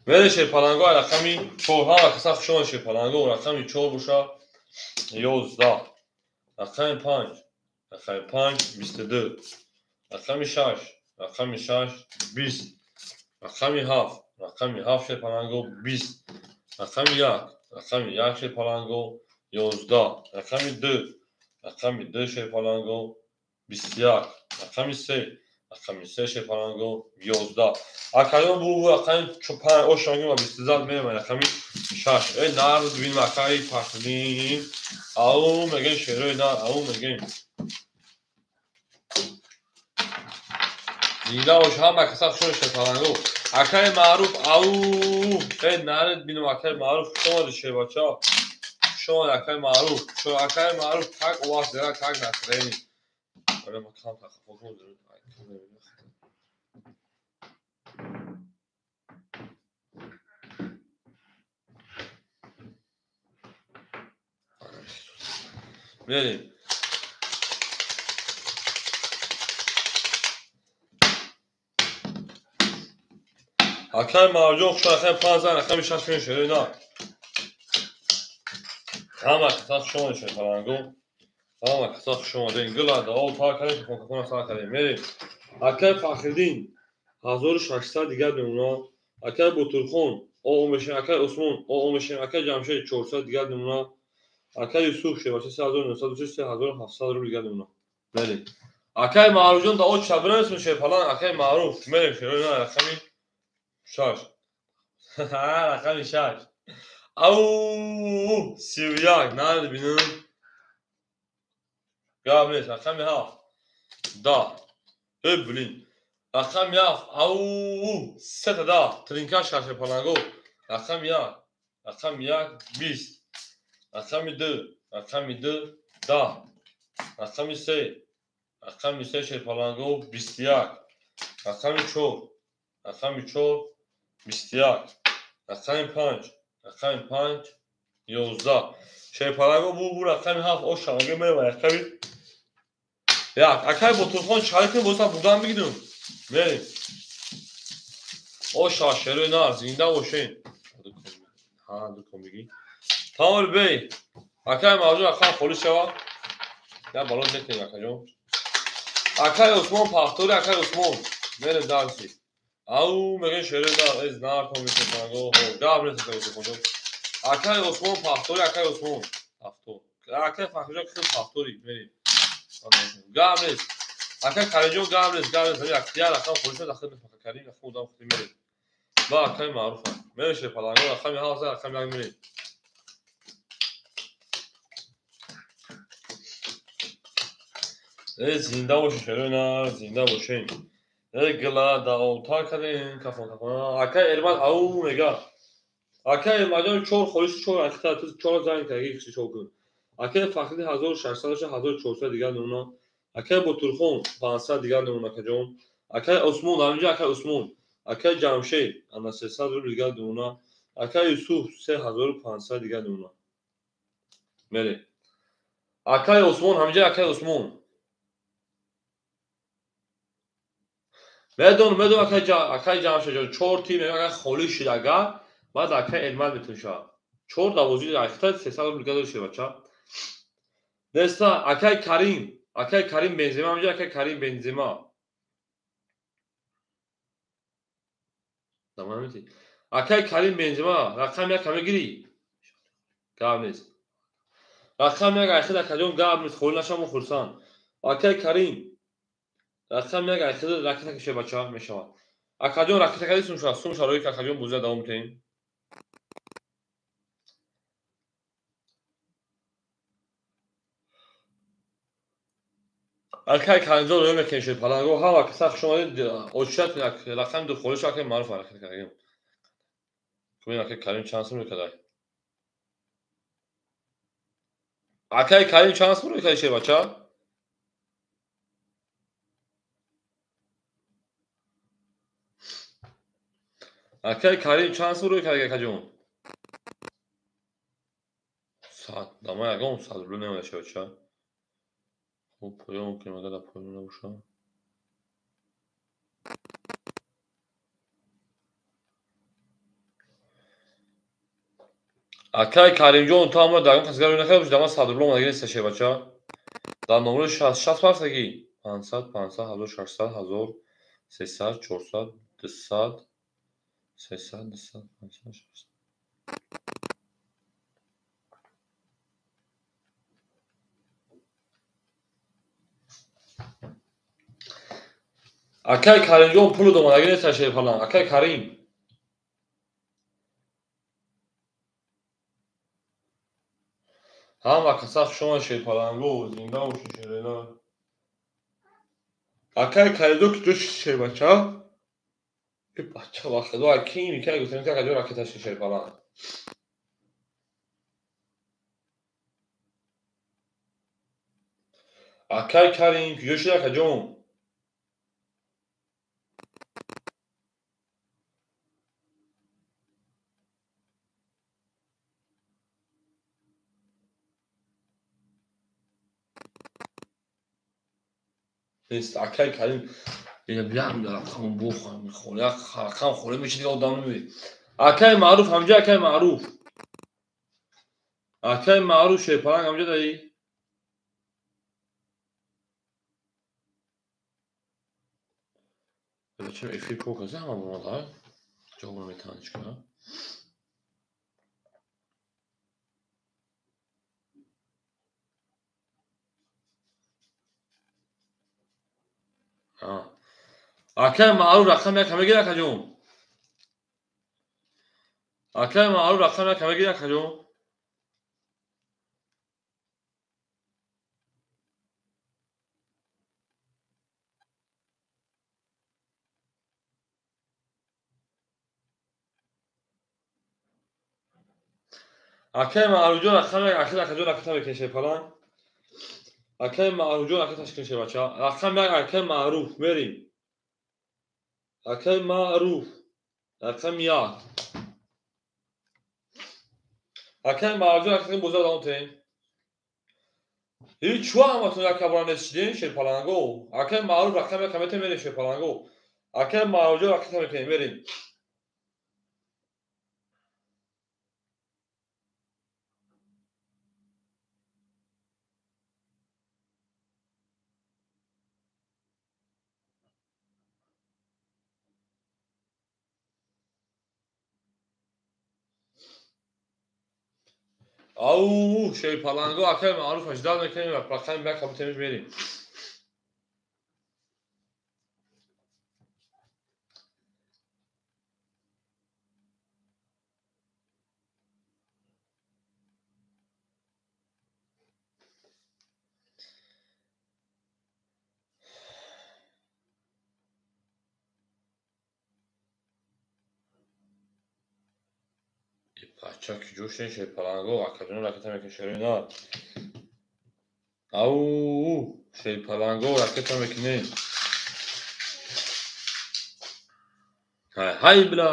Мере шерпаланго рақами 4 ҳама каса хуш омадед шерпаланго рақами 4 боша 11. Рақами 5. Рақами 5 22. Рақами 6. Рақами 6 20. Рақами 7. Рақами 7 шерпаланго 20. Рақами 1. Рақами 1 шерпаланго 11. Рақами 2. Рақами 2 шерпаланго 21. Рақами 3. Рақами 3 шерпаланго 11. Акаён бу рақами 5 ошанги ва 22 мерем рақами 6. Эй нар бинем акаи Фахриддин. Ау мегем шерои нар, ау мегем. Зинда бош ҳама каса хуш омадед шерпаланго. Акаи Маъруф ау эй наред бинем акаи Маъруф хуш омадед шербача. Хуш омадед акаи Маъруф. Акаи Маъруф как у вас дела, как настроение? Оре ма кам тахаффур дорем. Мерем. Акаи Маъруфҷон хуш омадед. Рақами 5 рақами 6 мешавад шерои на. Ҳама каса хуш омадед шерпаланго. Ҳама каса хуш омадед. Гула дао пар кардем, хонкакона сар кардем. Мерем. Акаи Фахриддин 1600 дигар мемонад. Акаи Ботурхон о мешавем, акаи Усмон о мешавем, акаи Ҷамшед 400 дигар мемонад. Акаи Юсуф шербача 3903 3700 рубл дигар мемонад. Мерем. Акаи Маъруфҷон дао чабирем шерпаланг. Акаи Маъруф мерем шерои на рақами 6. Рақами 6. Ау 31 наред бинем. Гап нест, рақами 7. 10. Э, блин. Рақами 7. Ау, сета 10. Тринка шаше паланго. Рақами 1. Рақами 1 20. Рақами 2. Рақами 2 10. Рақами 3. Рақами 3 шерпаланго 21. Рақами 4. Рақами 4 21. Рақами 5. Рақами 5 11. Шерпаланго бу рақами 7 ош шаланго мерава рақами 1. Акай Ботурхон чаликин боса бурдан бигирем. Мерим. Ош шерӯи нар зинда бошен. Ҳа, ду ком бигӣ. Тамом бей. Акай мавҷуд рақам холис шава. Я балон метем акаҷон. Акай Усмон Пахтори, акай Усмон. Мерем дарси. Ау, мегӯем шерӯи нар, эз нар ком бишепаланго. Гап нест акай Усмон. Акай Усмон Пахтори, акай Усмон. Пахтор. Акай Фахриҷон хел Пахтори, мерем. Гап нест. Акай Каримҷон гап нест, гап нест. Я рақам холис шава, дахил нест акай Карим, рақам одам худи мерем. Ба акай Маъруфа. Мерем шерпаланго, рақами 7, рақами 1 мерем. Э, зинда бошен шерӯи нар, зинда бошен. Э, гила даотар кардем, кафон кафон. Акай Эрмат ау мега. Акай Эрматҷон 4 холис 4 ахта, ту 4 занг карди, хиши чор кун. Акай Фахриддин 1600 1400 дигар намуна. Акай Ботурхон 500 дигар намуна акаҷон. Акай Усмон ҳаминҷо акай Усмон. Акай Ҷамшед ана 300 рубл дигар намуна. Акай Юсуф 3500 дигар намуна. Мере. Акай Усмон ҳаминҷо акай Усмон. Медонам, медонам акай Ҷамшедҷон 4 тим мегӯяд агар холӣ шид агар, баъд акай Элмат метавон 4 давозӣ ахта 300 рубл дигар дошт бача. Неста акай Карим, акай Карим Бензема ҳаминҷо акай Карим Бензема. Акай Карим Бензема рақам 1 каме гирӣ? Гап нест. Рақам 1 айхид акаҷон гап нест, холӣ нашавам хурсанд. Акай Карим рақам 1 айхид ракета кише бача мешавад. Акаҷон ракета кади сум шава, сум шарои акаҷон бозия давом метаҳем. Акай Каримҷон рӯй мекунем шуд паланго ҳама каса хуш омадед. Очият рақами 2 холиш акай Маъруф ракета кардем. Кубин акай Карим чанд сум рӯй кардай? Акай Карим чанд сум рӯй карди шер бача? Акай Карим чанд сум рӯй карди акаҷон? 100 дама ягон 100 рубл намеояд шер бача. Хуб, поён мумкин агар дар поён набошад. Акай Каримҷон, ту ҳама дар кас гап накарда бошӣ, дар ман 100 рубл омадаги нест шер бача. Дар номери 60 фарсаги 500 500 1600 1300 400 200 300 200 500 600. Акай Каримҷон пул омадаги нест шерпалан. Акай Карим. Ҳама каса хуш омад шерпаланго, зинда бошед шерена. Акай Каримҷон куҷо шид шербача? Э бача ба худо аким икай гуфтем ки акаҷон ракета шид шерпалан. Акай Карим куҷо шид акаҷон? Нест акай Карим ина биям рақам бухам мехоҳам як рақам холӣ мешид дигар одам намебинед. Акай Маъруф ҳамҷо акай Маъруф. Акай Маъруф шерпаланг ҳамҷо даи? Бача эфир кор карда ҳама бомада? Ҷавоб наметавонад ҳеҷ кара. Акай Маъруф рақам 1 каме гир акаҷон. Акай Маъруф рақам 1 каме гир акаҷон. Акай Маъруфҷон рақами як, ахир акаҷон ракета мекунем шерпаланг. Акай Маъруфҷон ракета шикун шербача. Рақами як акай Маъруф мерим. Акай Маъруф рақами як. Акай Маъруфҷон ракета боза давом тем. Ҳеҷ чӯ ҳаматон як кабора нест шидем шерпаланго. Акай Маъруф рақами як метем мерим шерпаланго. Акай Маъруфҷон ракета мекунем мерим. Ау, шерпаланго акай Маъруф аждал мекунем ва рақами як метем мерим. Бача ки ҷӯшен шерпаланго акаҷон ракета мекунем шерина. Ау, шерпаланго ракета мекунем. Ҳай ҳай бла.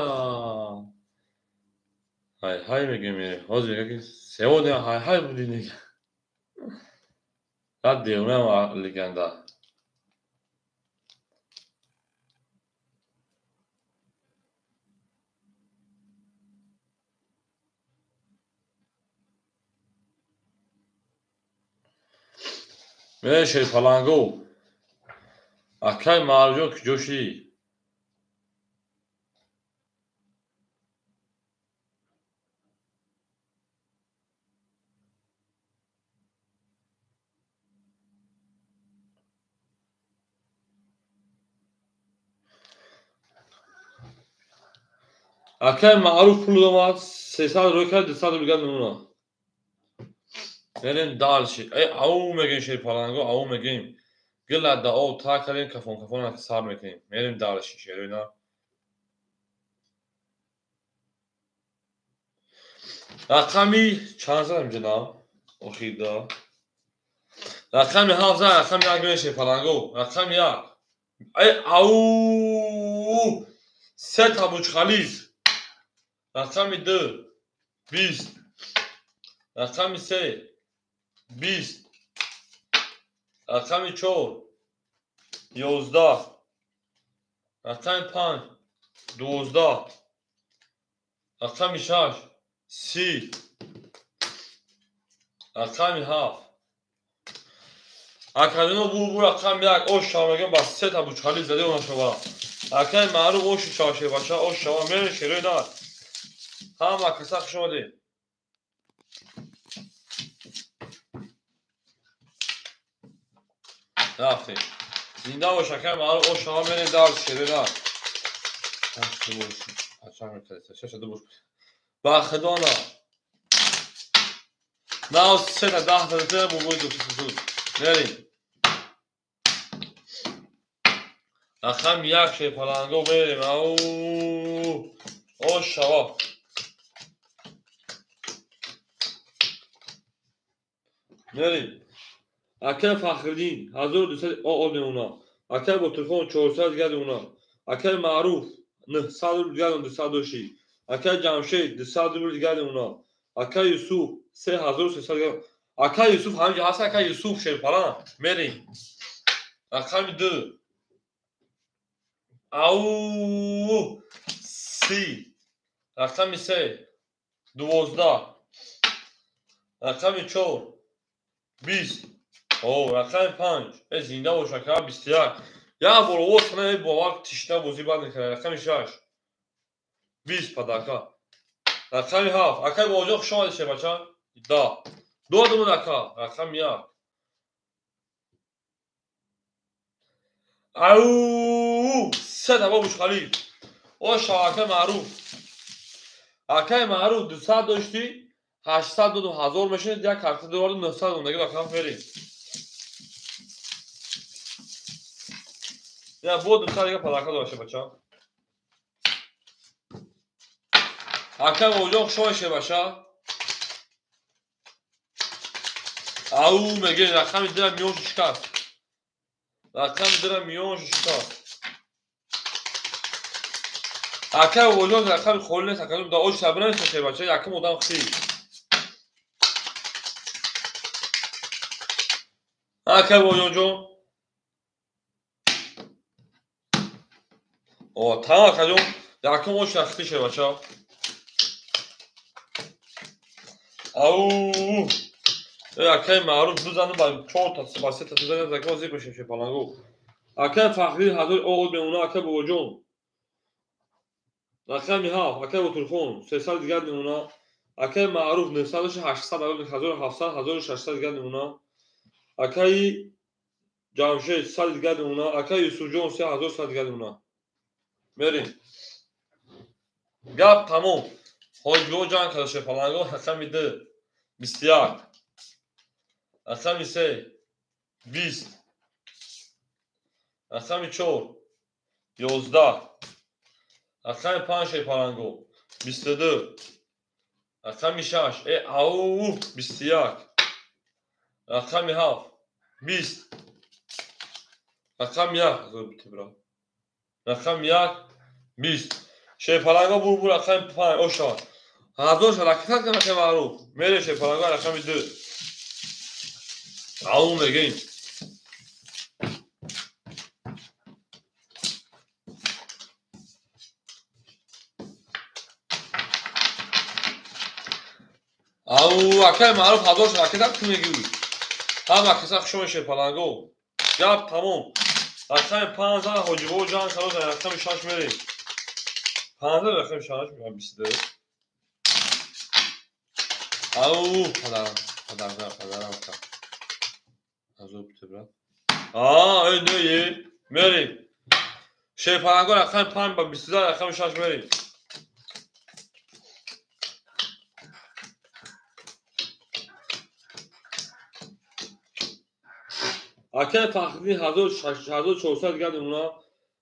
Ҳай ҳай мегӯем. Ҳозир мега ки сегодня ҳай ҳай буди нега. Рад девонаам легенда. Мерем шерпаланго. Акай Маъруфҷон куҷо шудӣ? Акай Маъруф пул омад, 300 рӯй кард, 200 рубл дигар мемонад. Мерем дальше. Ау мегӯем шерпаланго, ау мегӯем. Гила да об та кардем, кафон кафон сар мекунем. Мерем дальше шерина. Рақами чанд задам ҷаноб? Охирда. Рақами 7 зад, рақами 1 мерем шерпаланго. Рақами 1. Ау! Се та Бурҷ-Халиф. Рақами 2 20. Рақами 3 20. Рақами 4 11. Рақами 5 12. Рақами 6 30. Рақами 7. Акадино бу рақами 1 ош шава мегӯям ба се та Бурҷ-Халиф заде она шава. Акай Маъруф оши шава шербача, ош шава мерем шерои нар. Ҳама каса хуш омадед. Рафтем. Зинда бош акай Маъруф, ош шава мерем дар шерои нар. Ба худо на. Нав се та даҳ та ду бобои дусуд. Мерем. Рақами 1 шерпаланго мерем. Ау! Ош шава. Мерем. Акай Фахриддин 1200 ОО мемонад. Акай Ботирхон 400 дигар мемонад. Акай Маъруф 900 рубл дигар 200 дошти. Акай Ҷамшед 200 рубл дигар мемонад. Акай Юсуф 3300 дигар. Акай Юсуф ҳаминҷо ҳаст, акай Юсуф шерпаланг. Мерем. Рақами 2. Ау! 30. Рақами 3 12. Рақами 4 20. О, рақами 5. Зинда бош ака 21. Як бор овоз кунем, бовар тишна бозӣ бад мекунад. Рақами 6 20 падака. Рақами 7. Акай Бобоҷон хуш омадед шербача. 10. Додумон ака. Рақами 1. Ау! Се та Бурҷ-Халиф. О шава акай Маъруф. Акай Маъруф 200 доштӣ, 800 додум, 1000 мешавад, як карта дорад 900 додум, дига рақам мерем. Я бо 200 дига падака дошта бача. Акай Бобоҷон хуш омадед шербача. Ау мегӯем рақами дира миёншу шикаст. Рақами дира миёншу шикаст. Акай Бобоҷон рақами холӣ нест, акай да ош сабр нест шербача, якум одам хи. Акай Бобоҷонҷон. О, тамом акаҷон, якум ош рахти шербача. Ау! Акай Маъруф ду зану ба чорта, ба сета зан зака зиқ мешем шепаланго. Акай Фахри ҳазор оғоз мемона, акай Бобоҷон. Рақами ҳафт, акай Ботурхон, 300 дигар мемона. Акай Маъруф 900, 800, 1700, 1600 дигар мемона. Акаи Ҷамшед 100 дигар мемона. Акай Юсуфҷон 3100 дигар мемона. Мерем. Гап тамом. Ҳоҷибо ҷанг карда шепаланго, рақами ду, 21. Рақами се, 20. Рақами чор, 11. Рақами панҷ шепаланго, 22. Рақами шаш, ау, 21. Рақами ҳафт, 20. Рақами як, рақами як, 20. Шепаланго бур рақами панҷ, оша. Ҳазор шаракат кун акай Маъруф. Мерем шепаланго рақами ду. Ау мегӯем. Ау, акай Маъруф ҳазор шаракат кун мегӯй. Ҳама каса хушо шепаланго. Гап тамом. Рақами панҷ ҳоҷибо ҷанг кард, рақами шаш мерем. Панҷ рақами шаш, 22. Ау, падарам, падарам, падарам. Азоб брат. А, эй, не, е. Мерем. Шепаланго рақами панҷ ба 22 рақами шаш мерем. Акай Фахриддин 1400 дигар мемона.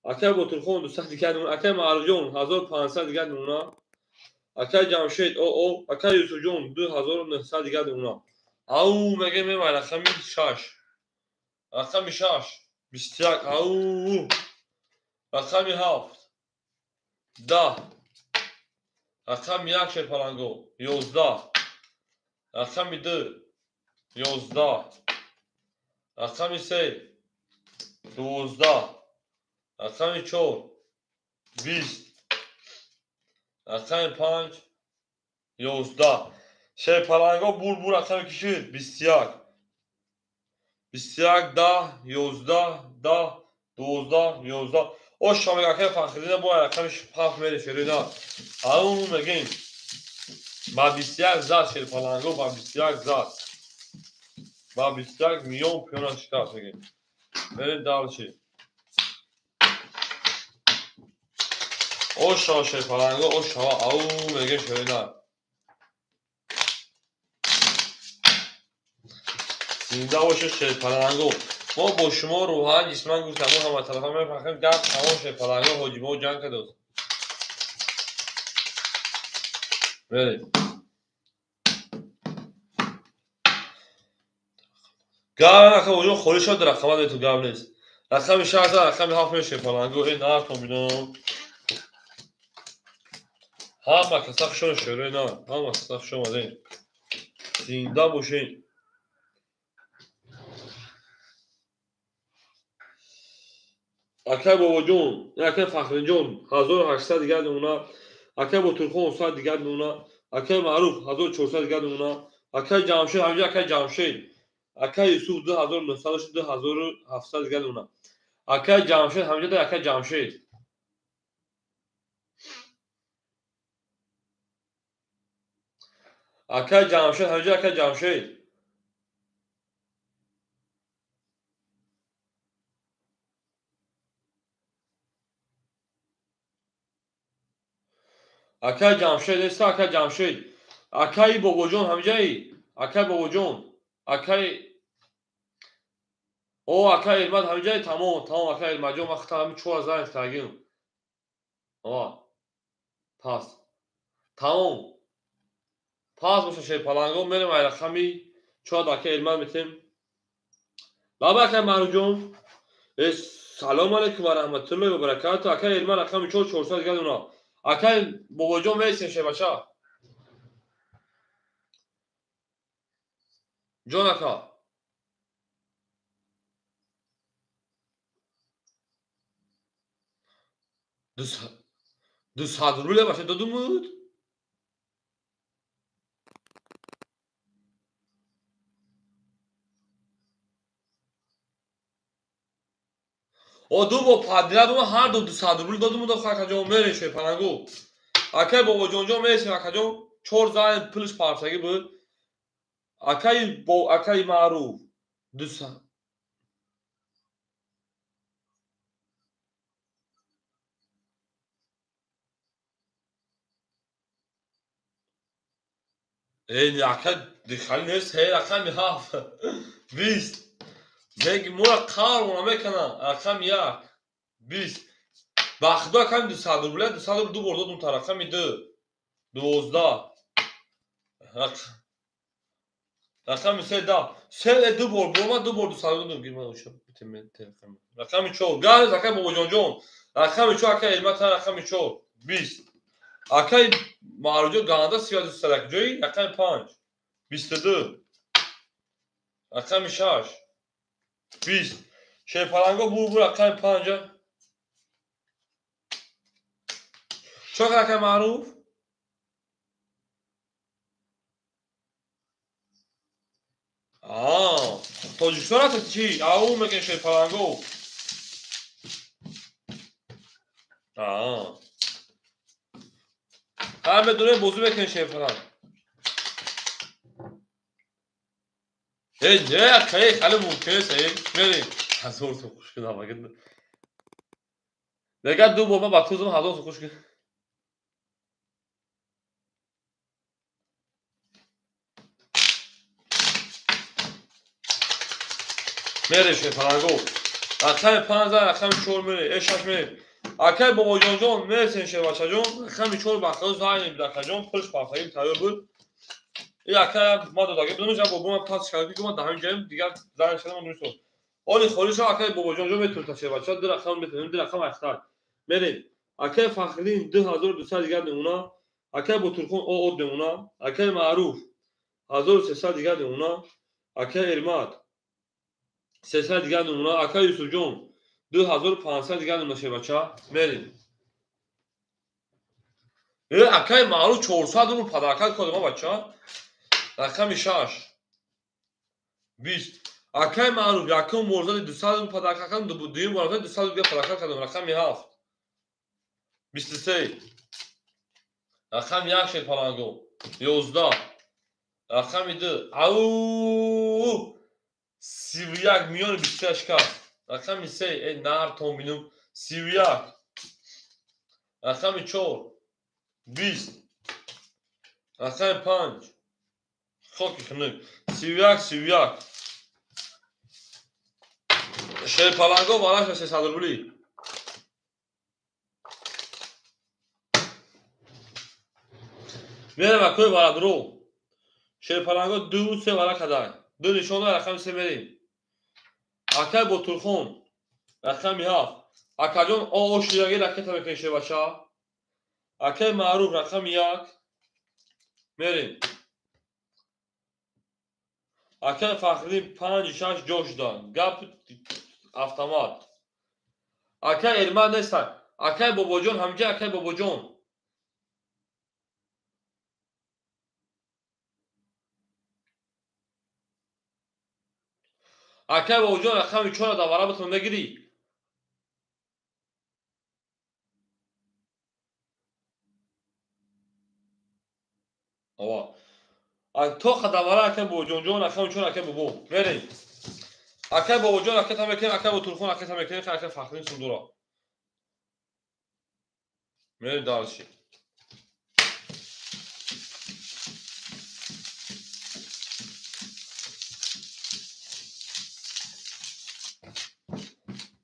Акай Ботурхон 200 дигар мемона. Акай Маъруфҷон 1500 дигар мемона. Акай Ҷамшед оо, акай Юсуфҷон 2900 дигар мемона. Ау, мегӯем мемай рақами шаш. Рақами шаш, 21. Ау! Рақами ҳафт, 10. Рақами як шепаланго, 11. Рақами ду, 11. Рақами се, 12. Рақами чор, 20. Рақами панҷ, 11. Шепаланго бур рақами кишид, 21. 21, 10, 11, 10, 12, 11. Ош шомега акай Фахриддина бо рақами ҳафт мере шерина. Ау мегӯем. Ба 21 зад шерпаланго, ба 21 зад. Ба 21 миён пиёна шикаст мегӯем. Мерем дальше. Ош шава шерпаланго, ош шава. Ау мегӯем шерина. Зинда бошед шерпаланго. Мо бо шумо рӯҳан ҷисман гуфтам, мо ҳама тарафа мефахрем. Гап тамом шерпаланго, ҳоҷибо ҷанг кардост. Мерем. Гап ака оҷон холӣ шуд, рақама дету гап нест. Рақами шаш, рақами ҳафт мешед шерпаланго. Э, нархо бинам. Ҳама каса хушо шерои на, ҳама каса хуш омадем. Зинда бошед. Акай Бобоҷон, акай Фахриҷон 1800 дигар мемона. Акай Ботурхон 100 дигар мемона. Акай Маъруф 1400 дигар мемона. Акай Ҷамшед, ҳамҷа акай Ҷамшед. Акай Юсуф 2900, 2700 дигар мемона. Акай Ҷамшед, ҳамҷа да акай Ҷамшед. Акай Ҷамшед, ҳамҷа акай Ҷамшед. Акай Ҷамшед неста, акай Ҷамшед. Акаи Бобоҷон ҳамҷаи? Акай Бобоҷон. Акай О, акай Элмад ҳамҷаи? Тамом, тамом акай Элмадҷон, ман худам ҳамин 4000 занг тагим. О. Пас. Тамом. Пас боша шерпаланго, мерем ай рақами Чор ака Элман метем. Баба ака Маъруфҷон. Салом алейкум ва раҳматуллоҳи ва баракату. Ака Элман рақами 4 400 дигар уна. Ака Бобоҷон мересем шебача. Ҷон ака. 200 рубле баша додумуд. О ду бо падира бума ҳар ду 200 рубл додумуд акаҷон мерем шепанагу. Акай Бобоҷонҷон мересем акаҷон. 4 зан пулш парсагӣ буд. Акай бо акай Маъруф 200 ака дихали нест, рақами 7 20. Меги мора қарона мекана рақами 1 20. Ба худо рақами 200 рубля 200 рубл ду бор додум та рақами 2 12. Рақами 3 10. 3 ду бор бурма ду бор 200 рубл гирма уша рақами 4. Гарз акай Бобоҷонҷон. Рақами 4 акай Элмата рақами 4 20. Акай Маъруфҷон ганда 32 садак ҷои рақами 5 22. Рақами 6 20. Шерпаланго бур рақами 5. Чор акай Маъруф? Тоҷикистон рафта чӣ? Ау мекунем шерпаланго. Ҳар медонем бозӣ мекунем шерпаланг. Не, акай, хеле мумкин нест, мерем. 1000 сум хуш кунам, агар. Мегӯяд ду бор ман ба ту зам 1000 сум хуш кунам. Мерем шерпаланго. Рақами 5 рақами 4 мерем, 6 мерем. Акай Бобоҷонҷон мересем шербачаҷон. Рақами 4 ба худо зайнем акаҷон, пулш парсагӣ тайёр буд. И ака ма додагӣ будам, ҷа бобо ман пас шарифӣ ки ман дар ҳамин ҷоем, дигар зайн шудам ман нусо. Оли холиша акай Бобоҷонҷон метавонад шербача, ду рақам метавонем, ду рақам ахтар. Мерем. Акай Фахриддин 2200 дигар мемона. Акай Ботурхон од мемона. Акай Маъруф 1300 дигар мемона. Акай Эрмат 300 дигар мемона. Акай Юсуфҷон 2500 дигар мемона шербача. Мерем. Акай Маъруф 400 рубл падарка кардам бача. Рақами 6 20. Акай Маъруф якум бор зади 200 рубл падарка кардам, дуюм бор зади 200 рубл падарка кардам. Рақами 7 23. Рақами 1 шерпаланго 11. Рақами 2 ау 31 миёни 28 кас. Рақами 3 нар тон бинум 31. Рақами 4 20. Рақами 5 хоки хунук 31 31. Шерпаланго бараша 300 рубли. Мерем акои барадро. Шерпаланго 2 3 вара кадай. Ду нишона рақами 3 мерем. Акай Ботурхон рақами 7. Акаҷон о шидаги ракета мекунем шербача. Акай Маъруф рақами 1 мерем. Акай Фахриддин 5 6 ҷо шуда. Гап автомат. Акай Элман нестан. Акай Бобоҷон ҳамҷа акай Бобоҷон. Акай Бобоҷон рақами 4 дар вара битон мегирӣ. Ова. То хадавара акай Бобоҷонҷон рақами 4 акай бобо. Мерем. Акай Бобоҷон ракета мекунем, акай Ботурхон ракета мекунем, акай Фахриддин Сундура. Мерем дальше.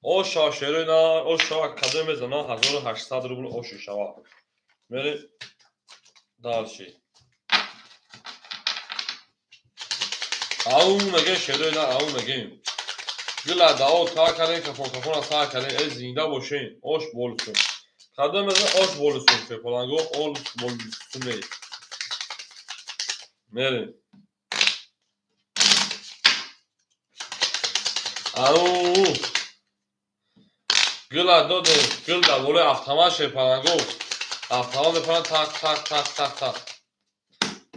Оша шерина, оша кадом мезана 1800 рубл оши шава. Мерем дальше. Ау мегем шерои на ау мегем. Гила дао та кардем, кафон кафона са кардем. Э зинда бошем. Ош болсун. Кадом мезан ош болсун шерпаланго, ош болсуне. Мерем. Ау. Гила додем, гил да болои автомат шерпаланго. Автомат мепаранд так так так так так.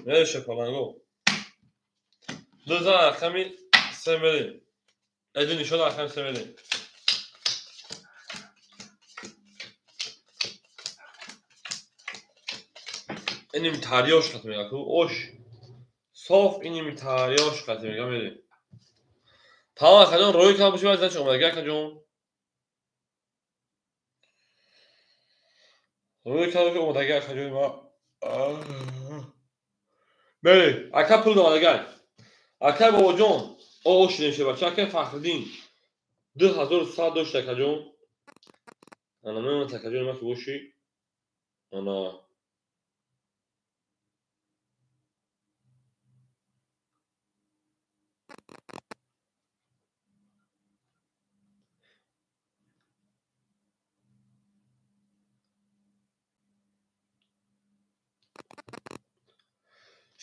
Мерем шерпаланго. Ду зан рақами се мерем. Эду нишон рақами се мерем. Иним тариёш қат мега ку ош. Соф иним тариёш қат мега мерем. Тамом акаҷон, рӯи кам боши вай зан омадагӣ акаҷон. Рӯи кам боши омадагӣ акаҷон ма. Мерем. Ака пул омадагӣ. Акай бобоҷон, о шидем шебача, акай Фахриддин 2100 дошт акаҷон. Ана мемонад акаҷон ма ки боши. Ана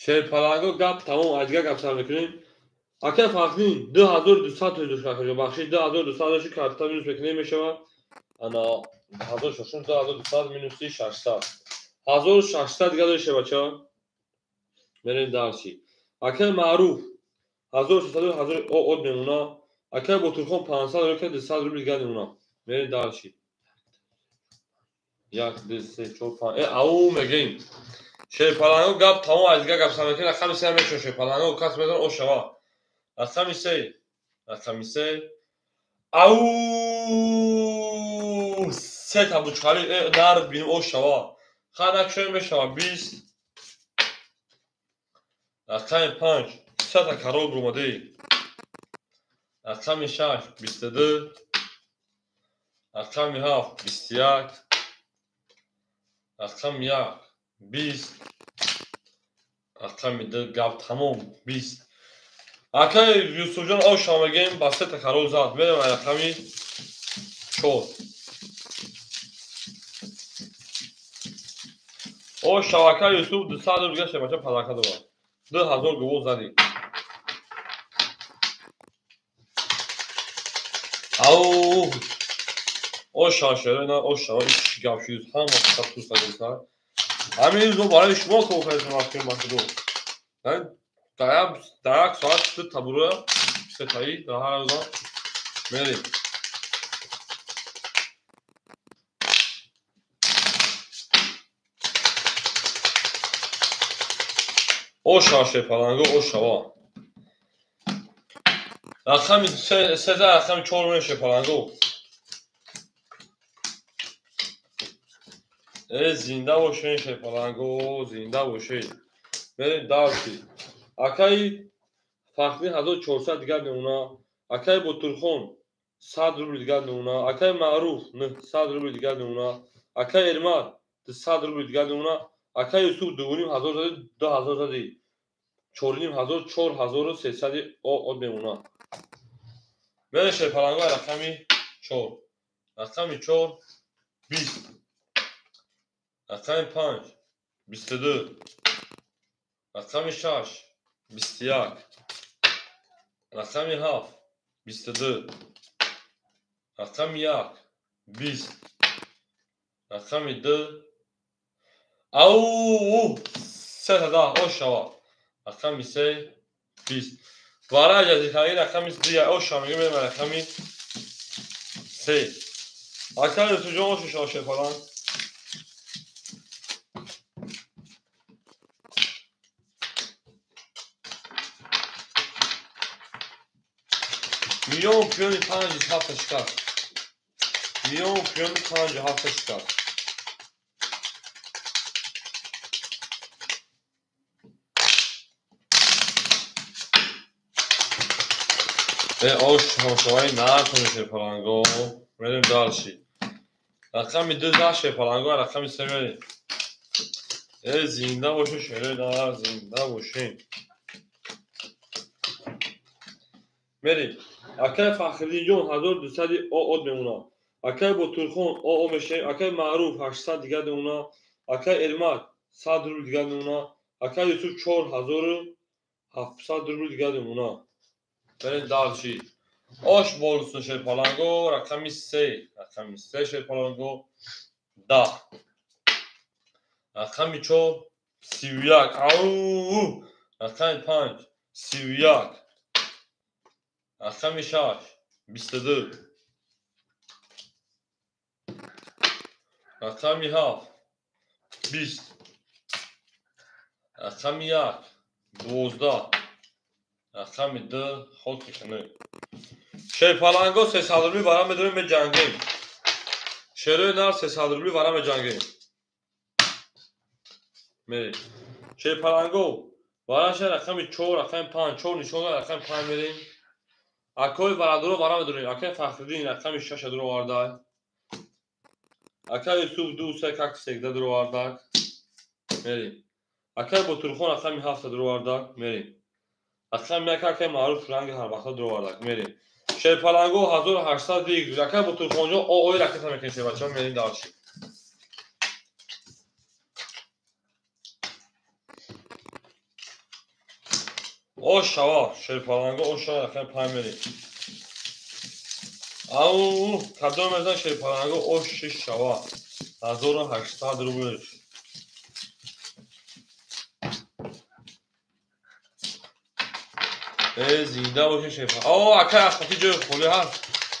шерпаланго гап тамом, аз дигар гап сар мекунем. Акай Фахриддин 2200 дошт акаҷон, бахшиш 2200 дошт, карта минус мекунем мешавад. Ана 1600, 2200 минуси 600. 1600 дига дошт шебача. Мерем дарси. Акай Маъруф 1600 1000 од мемона. Акай Ботурхон 500 рубл, 200 рубл дига мемона. Мерем дарси. 1 2 3 4 5. Э ау мегем. Шерпаланго гап тамом, аз дигар гап сар мекунем. Рақами се мешавад шерпаланго, кас мезан ош шава. Рақами се, рақами се. Ау се та бучқали нар бинем ош шава. Ханак шои мешава 20. Рақами 5 се та карол бромади. Рақами 6 22. Рақами 7 21. Рақами 1 20. Рақами 2 гап тамом 20. Акай Юсуфҷон ош мегем ба се та карол зад. Мерем рақами 4. Ош акай Юсуф 200 рубл дига шебача падака дорад. 2000 гувоҳ задӣ. Ау ош шеро на ош шава иш гап шуд ҳама фақат туса гирифта. Ҳамин рӯз барои шумо кор кардем вақти махдум. Дар як соат ду табура сетаи дар ҳар рӯза мерем. Ош шава шерпаланго, ош шава. Рақами сеза, рақами чор мерем шерпаланго. Э зинда бошед шерпаланго, зинда бошед. Мерем дарси. Акай Фахриддин 1400 дигар мемона. Акай Ботурхон 100 рубл дигар мемона. Акай Маъруф 900 рубл дигар мемона. Акай Эрмат 200 рубл дигар мемона. Акай Юсуф 2500 зади, 2000 зади. 4500, 4300 од мемона. Мерем шерпаланго рақами 4. Рақами 4 20. Рақами 5 22. Рақами 6 21. Рақами 7 22. Рақами 1 20. Рақами 2 ау се та да ош шава. Рақами 3 20. Барои ҷазиркардагӣ рақами 2 ош шава мегӯем, мерем рақами 3. Акай Юсуфҷон ош шава шерпаланг. Миллион пиёни панҷ ҳафта шикаст. Миллион пиёни панҷ ҳафта шикаст. Э ош шаваи накунед шерпаланго. Мерем дарси. Рақами 2 за шерпаланго, рақами 3 мерем. Э зинда бошед шерои на, зинда бошед. Мерем. Акай Фахриддинҷон 1200 ОО мемонад. Акай Ботурхон ОО мешавем. Акай Маъруф 800 дигар мемонад. Акай Эрмак 100 рубл дигар мемонад. Акай Юсуф 4700 рубл дигар мемонад. Мерем дальше. Ош болсун шерпаланго рақами 3. Рақами 3 шерпаланго 10. Рақами 4 31. Ау! Рақами 5 31. Рақами 6 22. Рақами 7 20. Рақами 1 12. Рақами 2 хоки хунук. Шерпаланго 300 рубли вара медорем, меҷангем. Шерои нар 300 рубли вара меҷангем. Мерем. Шерпаланго вараша рақами 4, рақами 5, 4 нишон рақами 5 мерем. Акои варадоро вара медорем. Акаи Фахриддин рақами 6 дур оварда. Акаи Юсуф 2 3 как 13 дур оварда. Мерем. Акаи Ботурхон рақами 7 дур оварда. Мерем. Рақами 1 акаи Маъруф ранги ҳарвақта дур оварда. Мерем. Шерпаланго 1800 диг. Акаи Ботурхонҷон ОО ракета мекунем шербачаҳо, мерем дальше. Ош шава, шерпаланго ош шава, рақами 5 мерем. Ау, кадом мезан шерпаланго ош 6 шава. 1800 рубл. Зинда боше шерпаланго. О, акай Ахмаки ҷои холӣ ҳаст.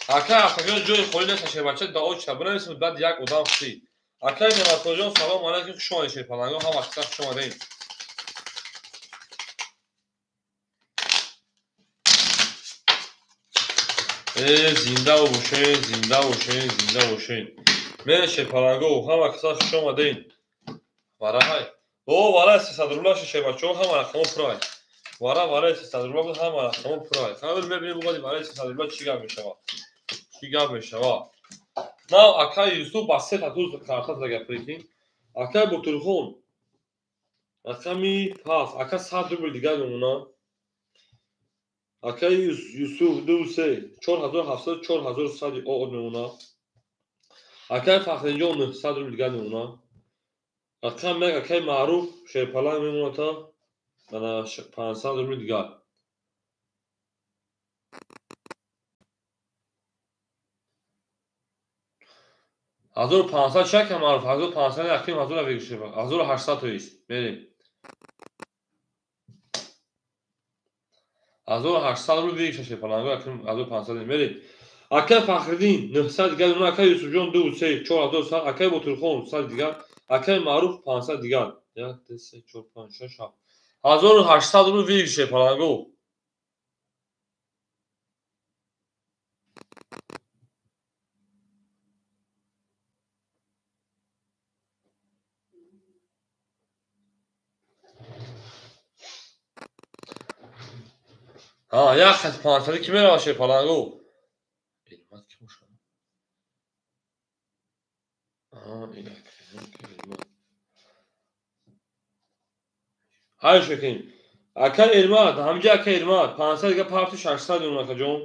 Акай Ахмаки ҷои холӣ нест шербача, дао ча бинависем, баъд як одам хӯрӣ. Акай Неъматуллоҷон салом алайкум, хуш омадед шерпаланго, ҳама каса хуш омадед. Зинда бошед, зинда бошед, зинда бошед. Мере шерпаланго, ҳама каса хуш омадед. Вараҳай. О, вара 300 рубла шербачаҳо, ҳама рақамо пурай. Вара вараи 300 рубла буд, ҳама рақамо пурай. Ҳамин мебинем бугади вараи 300 рубла чӣ гап мешавад. Чӣ гап мешавад. Нав акай Юсуф ба се татуз карта зага прикинь. Акай Ботурхон рақами 7, ака 100 рубл дигар мемонад. Акай Юсуф 2 3 4700 4100 ОО мемонад. Акай Фахриддинҷон 900 рубл дигар мемонад. Рақами 1 акай Маъруф шерпаланг мемонад та 500 рубл дигар. 1500 чака Маъруф, 1500 яким 1000 выигрыш. 1800 то есть. Мерем. 1800 рубл выигрыш шерпаланго яким 1500 мерем. Акай Фахриддин 900 дигар, акай Юсуфҷон 2 3 4100, акай Ботурхон 100 дигар, акай Маъруф 500 дигар. 1 2 3 4 5 6 7 1800 рубл выигрыш шерпаланго. Ҳа, як хат 500 ки мерава шерпаланго? Элмат ки бошад? Инак, Элмат. Ҳайш мекунем. Акай Элмат, ҳамҷа акай Элмат, 500 дига парти 600 мемонад акаҷон.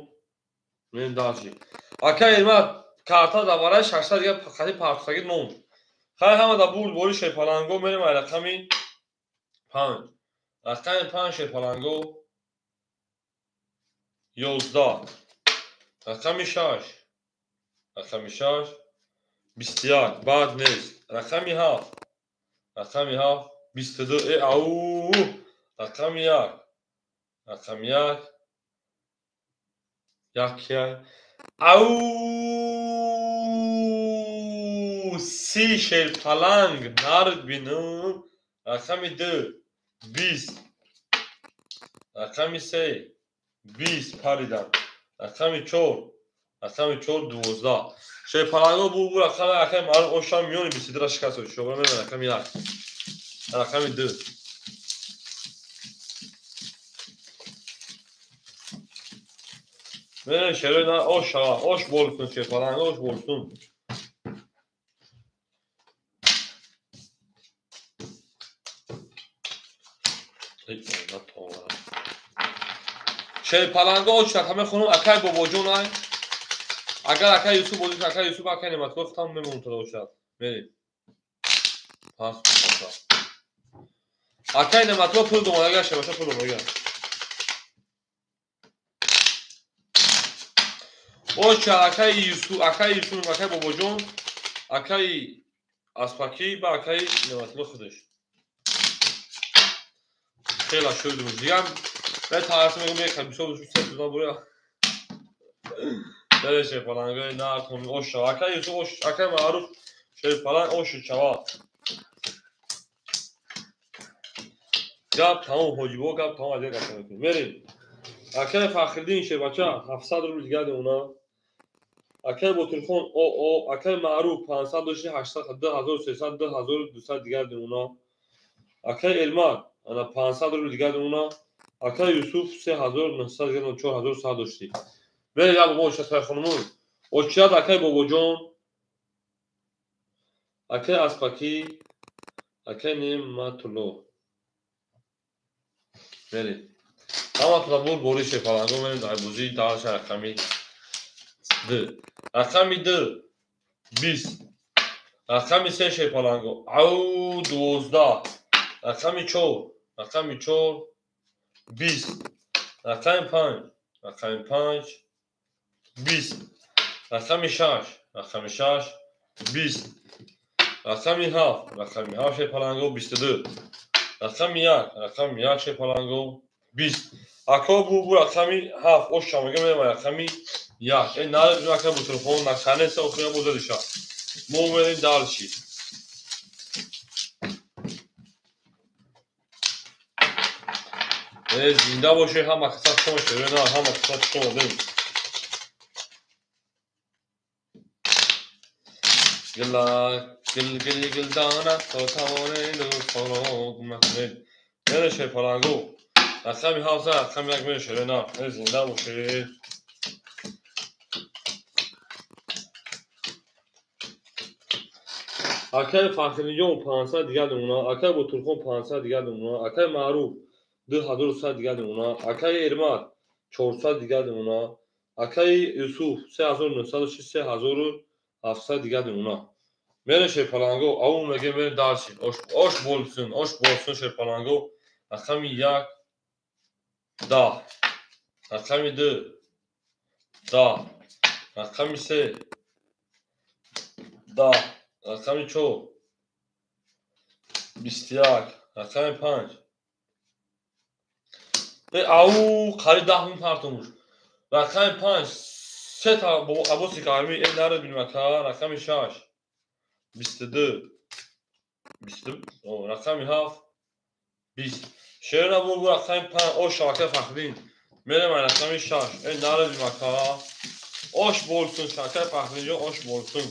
Мерем дальше. Акай Элмат, карта дар барои 600 дига хати партусагӣ монд. Хай ҳама дар бурд бори шерпаланго мерем ай рақами 5. Рақами 5 шерпаланго 11. Рақами 6. Рақами 6 21. Бад нест. Рақами 7. Рақами 7 22. Ау! Рақами 1. Рақами 1. 1. Ау! 30 шерпаланг нар бинум. Рақами 2 20. Рақами 3 20 паридан. Рақами 4. Рақами 4 12. Шерпаланго бу рақами акай Маъруф ошам миёни 22 шикаст. Шобра мебарад рақами 1. Рақами 2. Мерем шерои на ош шава. Ош болсун шерпаланго, ош болсун. Шерпаланго очрат ҳама хонум акай бобоҷон ай. Агар акай Юсуф бозӣ акай Юсуф акай Неъматулло худам мемонам то очрат. Мерем. Пас. Акай Неъматулло пул домадага шебаша пул домадага. Очрат акай Юсуф, акай Юсуф, акай бобоҷон, акай Аспакӣ ба акай Неъматулло худаш. Хела шуд дигам. Бе тарс мегум мехам бисёр се тузна буря. Бере шерпалангаи нартон ош шава. Акай Юсуф ош, акай Маъруф шерпаланг ош шава. Гап тамом ҳоҷибо, гап тамом аз як гап мекунем. Мерем. Акай Фахриддин шербача 700 рубл дигар демона. Акай Ботирхон о акай Маъруф 500 дошти 800 2300 2200 дигар демона. Акай Элмар ана 500 рубл дигар демона. Акай Юсуф 3900 дигар 4100 дошти. Бере як бо очрат хонумон. Очрат акай Бобоҷон, акай Аспакӣ, акай Неъматулло. Бере. Ҳаматона бур бори шерпаланго мерем дар бозии дарша рақами 2. Рақами 2 20. Рақами 3 шерпаланго ау 12. Рақами 4, рақами 4 20. Рақами 5, рақами 5 20. Рақами 6, рақами 6 20. Рақами 7, рақами 7 шерпаланго 22. Рақами 1, рақами 1 шерпаланго 20. Ако бу рақами 7 ош шамага мерем рақами 1. Э на ака бу телефон на канеса охира бозадиша. Мо мерем дальше. Э зинда боше ҳама каса шумо шерена ҳама каса шумо дем. Гила гил гил гил дана то тавоне лу фарог махмед. Мере шерпаланго. Рақами 7 рақами 1 мере шерена. Э зинда боше. Акай Фахриддин 500 дигар демона, акай Ботурхон 500 дигар демона, акай Маъруф 2100 дигар демона, акай Эрмат 400 дигар демона, акай Юсуф 3906 3700 дигар демона. Мере шерпаланго, ау меге мере дальше. Ош болсын, ош болсын шерпаланго. Рақами 1 10. Рақами 2 10. Рақами 3 10. Рақами 4 21. Рақами 5 ау қариб 10 мин партомуш. Рақами 5 се та абоси гармӣ э нарад бинмака. Рақами 6 22 22 рақами 7 20. Шерина бу рақами 5 ош шабака Фахриддин. Мерем рақами 6 э нарад бинмака. Ош болсын шабака Фахриддин ош болсын.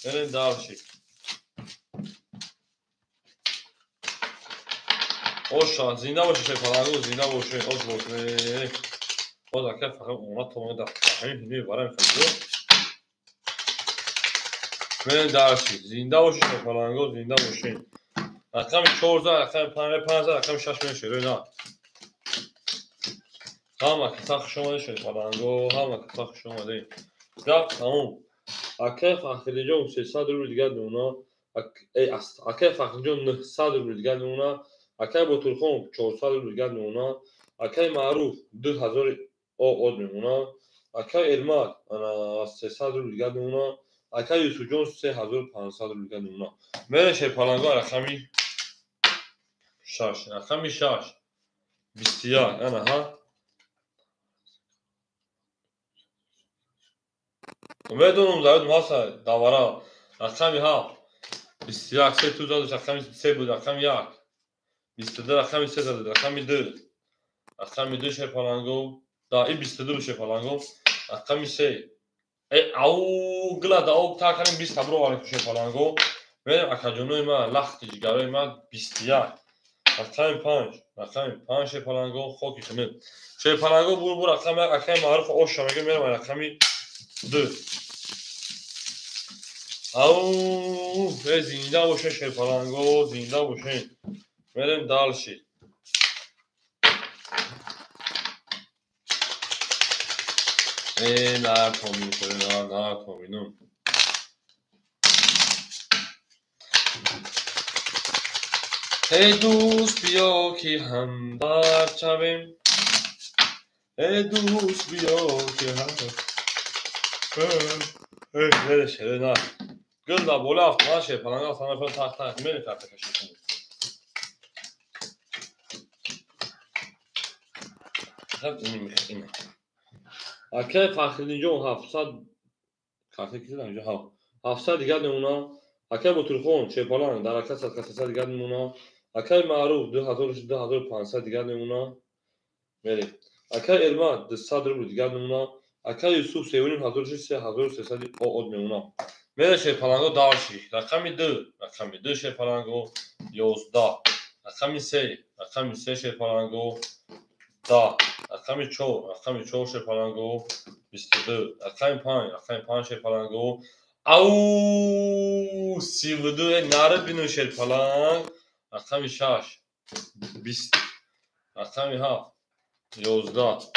Мерем дальше. Оша, зинда боше шерпаланго, зинда боше, ош боше. Боз акай фақат омад то дар ҳамин ҳиме барам хеле. Мерем дальше. Зинда боше шерпаланго, зинда боше. Рақами 4, рақами 5, 5, рақами 6 мерем шерена. Ҳама каса хуш омадед шерпаланго, ҳама каса хуш омадед. Гап тамом. Акай Фахриддин 300 рубл дигар демона, акай Фахриддин 900 рубл дигар демона, акай Ботурхон 400 рубл дигар мемона, акай Маъруф 2000 од мемона, акай Элмат ана 300 рубл дигар мемона, акай Юсуфҷон 3500 рубл дигар мемона. Мере шерпаланго рақами 6, рақами 6 21 ана ҳа. Медонам завид маса давара рақами 7 21 се ту зад рақами 3 буд рақами 1 22 рақами 3 зад рақами 2 рақами 2 шерпаланго да и 22 шерпаланго рақами 3 э ау гила да ау та канем 20 табро вале шерпаланго мерем акаҷонои ма лахти ҷигарои ма 21 рақами 5 рақами 5 шерпаланго хоки хунук шерпаланго бур бур рақами 1 акаи Маъруф оша мега мерем рақами 2 ау э зинда боше шерпаланго зинда боше мерем дальше. Нар томин шерои нар томинум. Эй дӯст, биё ки ҳамдард шавем. Эй дӯст, биё ки ҳам мере шерои нар. Гул дар болои автомат шерпаланг автомат тақ тақ мере карта кашид. Акай Фахриддинҷон 700 карта кисидан инҷо 700 дигар мемона. Акай Ботурхон шерпаланг дар ака 300 дигар мемона. Акай Маъруф 2500 дигар мемона. Мере. Акай Эрмат 200 рубл дигар мемона. Акай Юсуф 3500 3300 од мемона. Мере шерпаланго дальше. Рақами 2, рақами 2 шерпаланго 11. Рақами 3, рақами 3 шерпаланго 10. Рақами 4, рақами 4 шерпаланго 22. Рақами 5, рақами 5 шерпаланго ау 32. Нари бину шерпаланг. Рақами 6 20. Рақами 7 11.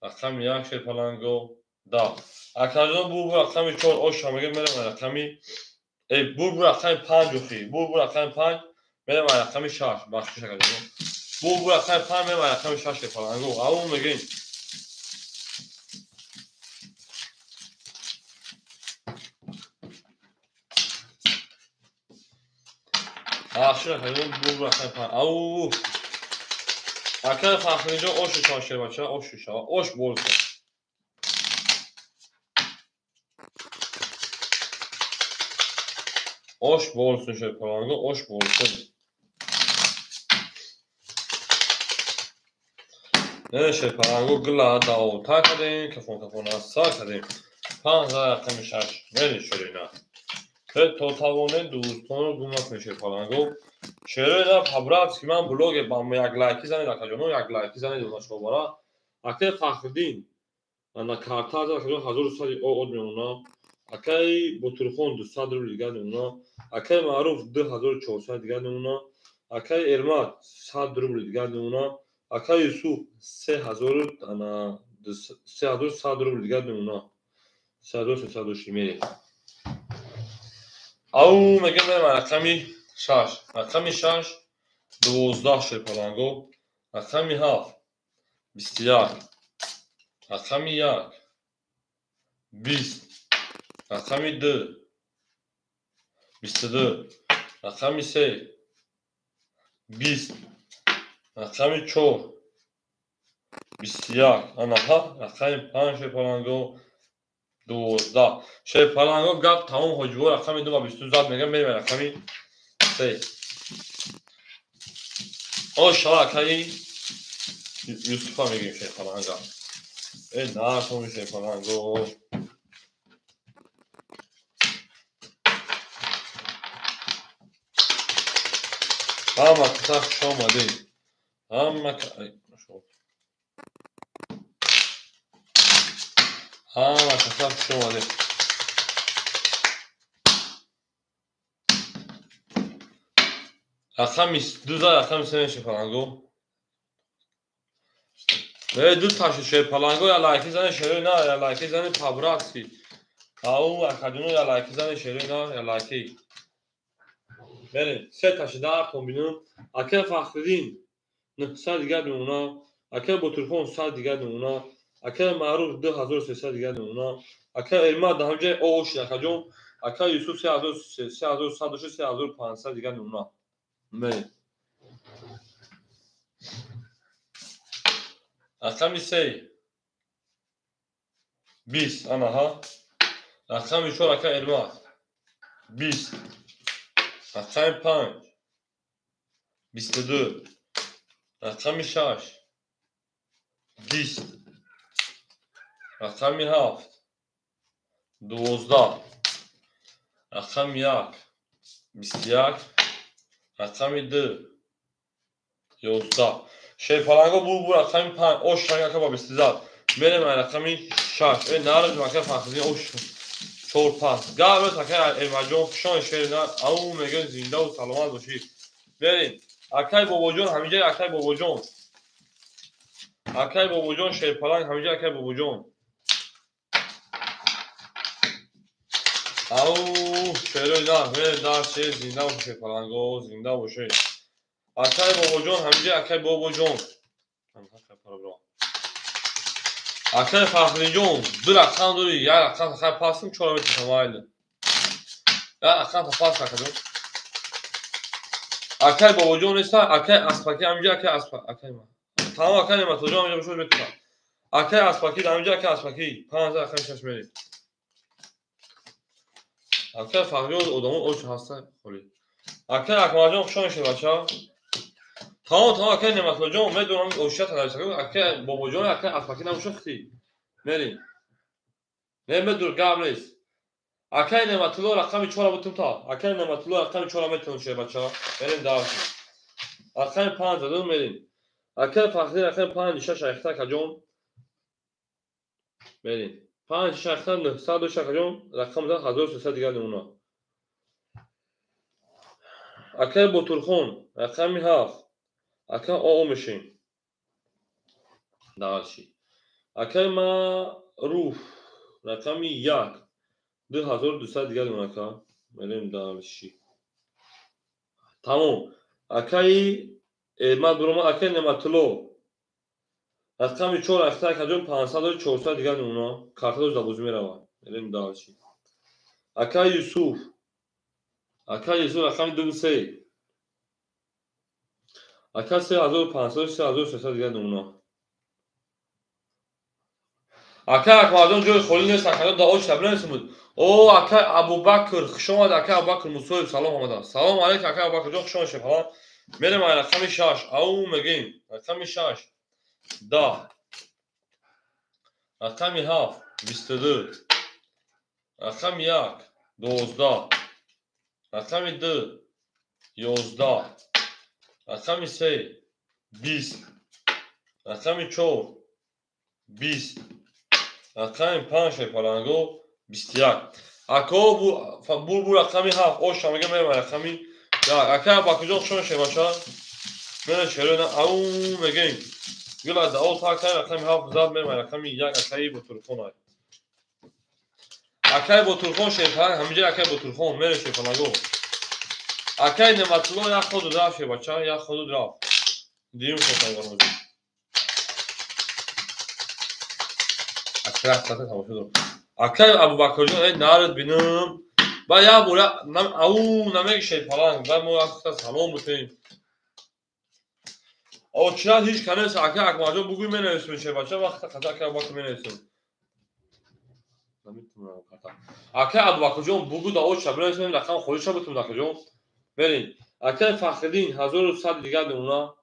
Рақами 1 шерпаланго 10. Акаҷон бу рақами 4 оша мегем мерем рақами бу рақами 5 охи. Бу рақами 5 мерем рақами 6. Бахшиш акаҷон. Бу рақами 5 мерем рақами 6 шерпаланго. Ау мегем. Бахшиш акаҷон бу рақами 5. Ау. Акай Фахриддинҷон ошу шава шербача, ошу шава. Ош болса. Ош болсын шерпаланго, ош болсын. Не шерпаланго гла дао та кардем, кафон кафон са кардем. 5 рақами 6 мери шерина. То тавонед дӯстонро гум накунед шерпаланго. Шерои по-братски ман блоге ба як лайки занед акаҷоно, як лайки занед донашобара. Акай Фахриддин ана карта аз акаҷон 1100 од мемона. Акай Ботурхон 200 рубл дигар мемона. Акай Маъруф 2400 дигар мемона. Акай Эрмат 100 рубл дигар мемона. Акай Юсуф 3000 ана 3100 рубл дигар мемона. 3300 ши мере. Ау мегем рақами 6. Рақами 6 12 шерпаланго. Рақами 7 21. Рақами 1 20. Рақами 2 22. Рақами 3 20. Рақами 4 21. Анаҳа рақами 5 шерпаланго 12. Шерпаланго гап тамом ҳоҷибо рақами 2 ва 22 зад мегам мерем рақами 3. О шава акаи Юсуфа мегем шерпаланга. Нархоми шерпаланго. Ҳама каса хуш омадед. Ҳама каса хуш омадед. Рақами 2 за рақами 3 шерпаланго. Ду таши шерпаланго я лайки зане шерои на, я лайки зане по-братски. Ау акаҷоно я лайки зане шерои на, я лайки. Мерем, се таши дар комбинум. Акай Фахриддин 900 дигар мемона. Акай Ботурхон 100 дигар мемона. Акай Маъруф 2300 дигар мемона. Акай Эрмат дар ҳамҷои ош акаҷон. Акай Юсуф 3100 3500 дигар мемона. Мерем. Рақами 3 20 анаҳа. Рақами 4 акай Эрмат 20. Рақами 5 22. Рақами 6 20. Рақами 7 12. Рақами 1 21. Рақами 2 11. Шерпаланго бу рақами 5 ош шагака ба 22. Мерем рақами 6. Нарҷ ака Фахриддин ош 4 5. Гап акай Эрмаҷон хушон шерина. Ау мегӯем зиндаву саломат бошӣ. Мерем. Акай Бобоҷон ҳаминҷа акай Бобоҷон. Акай Бобоҷон шерпаланг ҳаминҷа акай Бобоҷон. Ау, шерои на, мерем дальше, зинда бошед, паланго, зинда бошед. Акай Бобоҷон, ҳаминҷа акай Бобоҷон. Акай Фахриҷон, ду рақам дорӣ, як рақам хай пасм, чора метавонам майли. Як рақам пас акаҷон. Акай Бобоҷон неста, акай Аспаки ҳаминҷа акай Аспа, акай ма. Тамом акай Неъматуллоҷон ҳаминҷа бошад метавонам. Акай Аспаки ҳаминҷа акай Аспаки, 5 рақам 6 мерем. Акай Фахриҷон одамо оч ҳаста холӣ. Акай Акмалҷон хуш омадед бача. Тамом тамом акай Неъматуллоҷон медонам ошият нависа. Акай Бобоҷон акай Аспаки набошад хти. Мерем. Не медур гап нест. Акай Неъматулло рақами 4 бутум та. Акай Неъматулло рақами 4 метавон шуд бача. Мерем дальше. Рақами 5 задум мерем. Акай Фахри рақами 5 6 айхта акаҷон. Мерем. 5 6 айхта 900 акаҷон рақам 1300 дигар намуна. Акай Ботурхон рақами 7. Акай ОО мешем. Дальше. Акай Маъруф рақами 1. 2200 дигар намуна ака. Мерем дальше. Тамом. Акай Эрмат Бурома, акай Неъматулло рақами 4 айхта акаҷон 500 400 дигар намуна. Картадош дар бозӣ меравад. Мерем дальше. Акай Юсуф. Акай Юсуф рақами 2 3. Ака 3500 3300 дигар намуна. Акай Акмалҷон ҷои холӣ нест, акаҷон дар оч табинависем буд. О, акай Абубакр, хуш омад, акай Абубакр Мусоев, салом омада. Салом алейкум, акай Абубакрҷон, хуш омадед, фалон. Мерем ай рақами 6. Ау мегем. Рақами 6. 10. Рақами 7 22. Рақами 1 12. Рақами 2 11. Рақами 3 20. Рақами 4 20. Рақами 5 паланго 21. Ако бу рақами 7 оша мегем мерем рақами 1. Ака Абакуҷон хуш омадед бача. Мерем шерои на ау мегем. Гула да о так рақами 7 зад мерем рақами 1 акаи Ботурхон ай. Акай Ботурхон шерпаланг ҳаминҷа акай Ботурхон мерем шерпаланго. Акай Неъматулло як ходу рафт бача, як ходу рафт. Дим хотангон. Акай тамошо дорам. Акай Абубакрҷон эй нард бинам. Ба як бора ау намеги шерпаланг, ба мо як салом бутем. Очират ҳеҷ канес акай Акмалҷон бугӯй менависем шербача, вақт қада акай Абубакр менависем. Наметавонам карта. Акай Абубакрҷон бугӯ да оча бинависем рақам холиша бутем акаҷон. Мерем. Акай Фахриддин 1100 дигар намуна.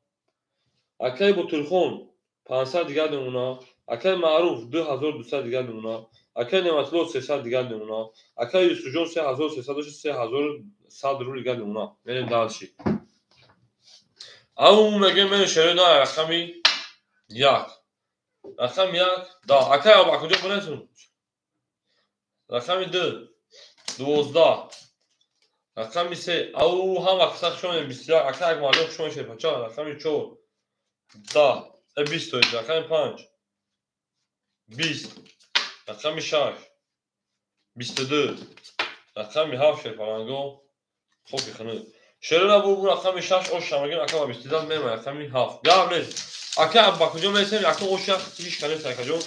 Акай Ботурхон 500 дигар намуна. Акай Маъруф 2200 дигар намуна. Акай Неъматулло 300 дигар намуна. Акай Юсуфҷон 3300 3100 рубл дигар намуна. Мерем дальше. Ау мегем мерем шерои на рақами 1. Рақами 1 да. Акай Абубакрҷон бинависем. Рақами 2 12. Рақами 3 ау ҳама қисса хуш омадед 21. Акай Акмалҷон хуш омадед бача. Рақами 4 10 20 тоист. Рақами 5 20. Рақами 6 22. Рақами 7 шерпаланго хоки хунук. Шерона бу рақами 6 оша мегем ака ба 22 мема рақами 7. Гап нест. Ака Абубакрҷон мерасем якум оша ҳеҷ канес акаҷон.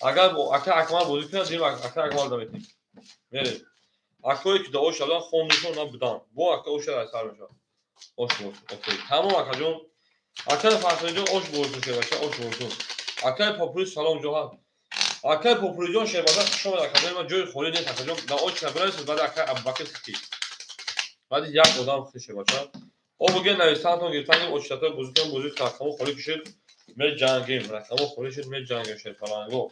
Агар ака Акмал бозӣ кунад, дим ака Акмал даметем. Мерем. Акое ки да ош шавдан хондушон набудан. Бо ака оша дар сар мешавад. Ош боз. Окей. Тамом акаҷон. Акай Фахриҷон ош бозун шербача, ош бозун. Акай Попури салом ҷоҳат. Акай Попуриҷон шербача хуш омад акаҷон. Ман ҷои холӣ нест акаҷон. Да ош набинависед баъд акай Абубакр хити. Баъди як одам хити шербача. О буген нависантон гирифтан очтато бозитон бозӣ рақамо холӣ кушед. Меҷангем. Рақамо холӣ шуд меҷангем шерпаланго.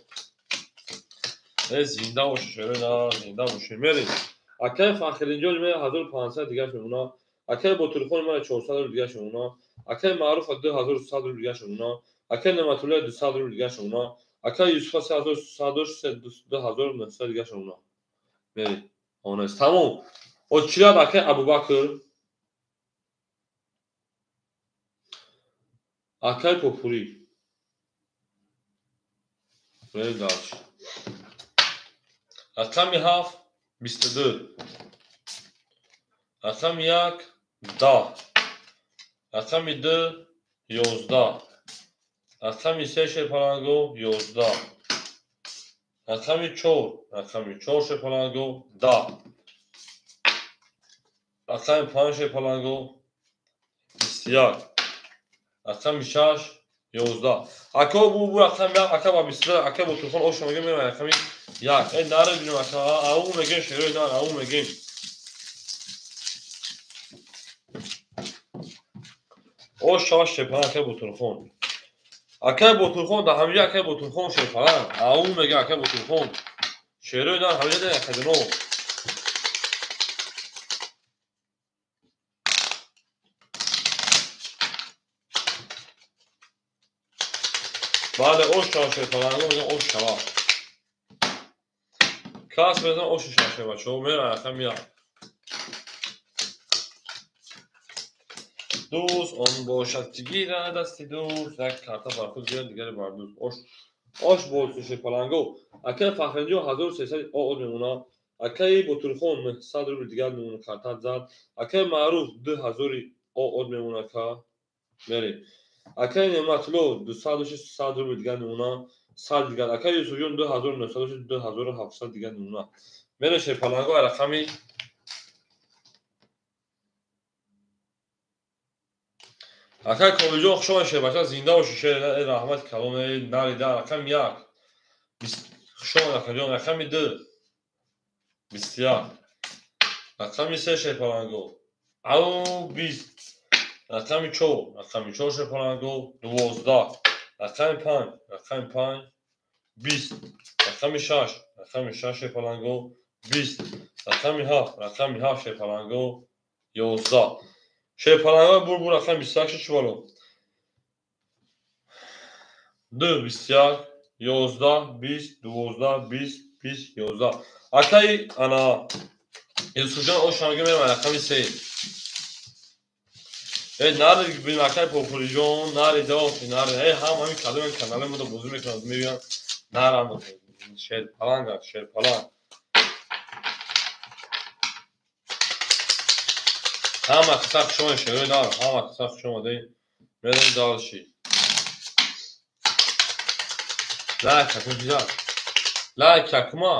Э зинда бошед шерои на зинда бошед. Мерем. Акай Фахриддинҷон ме 1500 дигар мемона. Акай Ботурхон ме 400 рубл дигар мемона. Акай Маъруф 2100 рубл дигар мемона. Акай Неъматулло 200 рубл дигар мемона. Акай Юсуф 3100 2900 дигар мемона. Мерем. Онест. Тамом. Очират акай Абубакр. Акай Попури. Мерем дальше. Рақами 7 22, рақами 1 10, рақами 2 11, рақами 3 шерпаланго 11, рақами 4, рақами 4 шерпаланго 10, рақами 5 шерпаланго 21, рақами 6 11. Ака бу рақами 1, ака ба 22, ака Ботурхон ош мегем, мерам рақами 1. Э наре бинем ака, ау мегем шерои нар, ау мегем. Ош шава шерпаланг ака Ботурхон. Ака Ботурхон да ҳамҷа ака Ботурхон шерпаланг, ау мегем ака Ботурхон. Шерои нар ҳамҷа да акадино. Бале, ош шава шерпаланго мегем, ош шава. Кас мезан ош шава шербачо, мерам рақами 1. Дӯст он бошад ки гирад дасти дӯст, як карта бар худ гирад, дигаре бар дӯст. Ош, ош боз шерпаланго. Акаи Фахриддин 1300 ООД мемонад. Акаи Ботурхон 900 рубл дигар мемонад, карта зад. Акаи Маъруф 2000 ООД мемонад, ка мерем. Акаи Неъматулло 200 100 рубл дигар мемонад, 100 дигар. Акаи Юсуфҷон 2900 2700 дигар мемонад. Мерем шерпаланго рақами акаи Комилҷон, хуш омадед шербача, зинда бошед шер, раҳмати калон, нарида. Рақами 1 хуш омадед акаҷон. Рақами 2 21, рақами 3 шерпаланго ау 20, рақами 4, рақами 4 шерпаланго 12, рақами 5, рақами 5 20, рақами 6, рақами 6 шерпаланго 20, рақами 7, рақами 7 шерпаланго 11. Шерпаланго бур рақами 21 шуд чӣ 2 21 11 20 12 20 20 11. Акаи ана Юсуфҷон ош ҳамга мерам рақами 3. Э нари бин акаи Попуриҷон, нари дохи, нари. Э ҳам ҳамин кадом канали мода бозӣ мекунанд, мебинанд, наранд. Шерпаланг, шерпаланг. Ҳама қисса хуш омадед шерои нар, ҳама қисса хуш омадед. Мерем дальше. Лайк акун чиза? Лайк акума?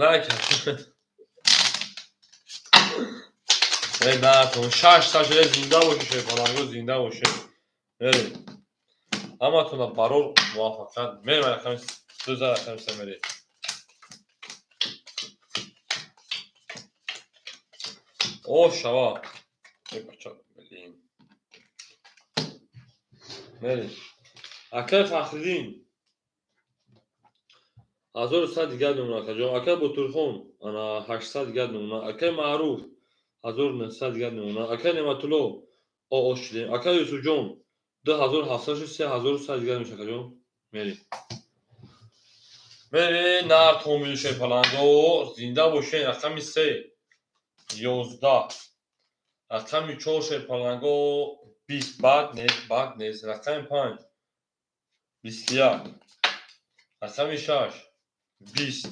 Лайк акун. Э натон 6 шуда, зинда бошед шерпаланго, зинда бошед. Мерем. Ҳаматона барор муваффақият. Мерем рақами 2 за рақами 3 мерем. Ош шава. Мерем. Акаи Фахриддин 1100 дигар мемонад акаҷон. Акаи Ботурхон ана 800 дигар мемонад. Акаи Маъруф 1900 дигар мемонад. Акаи Неъматулло ОО шудем. Акаи Юсуфҷон 2700 шуд, 3100 дигар мешавад акаҷон. Мерем. Мерем нар томил шерпаланго, зинда бошед. Рақами 3 11, рақами 4 шерпаланго 20, бад нест, бад нест. Рақами 5 21, рақами 6 20,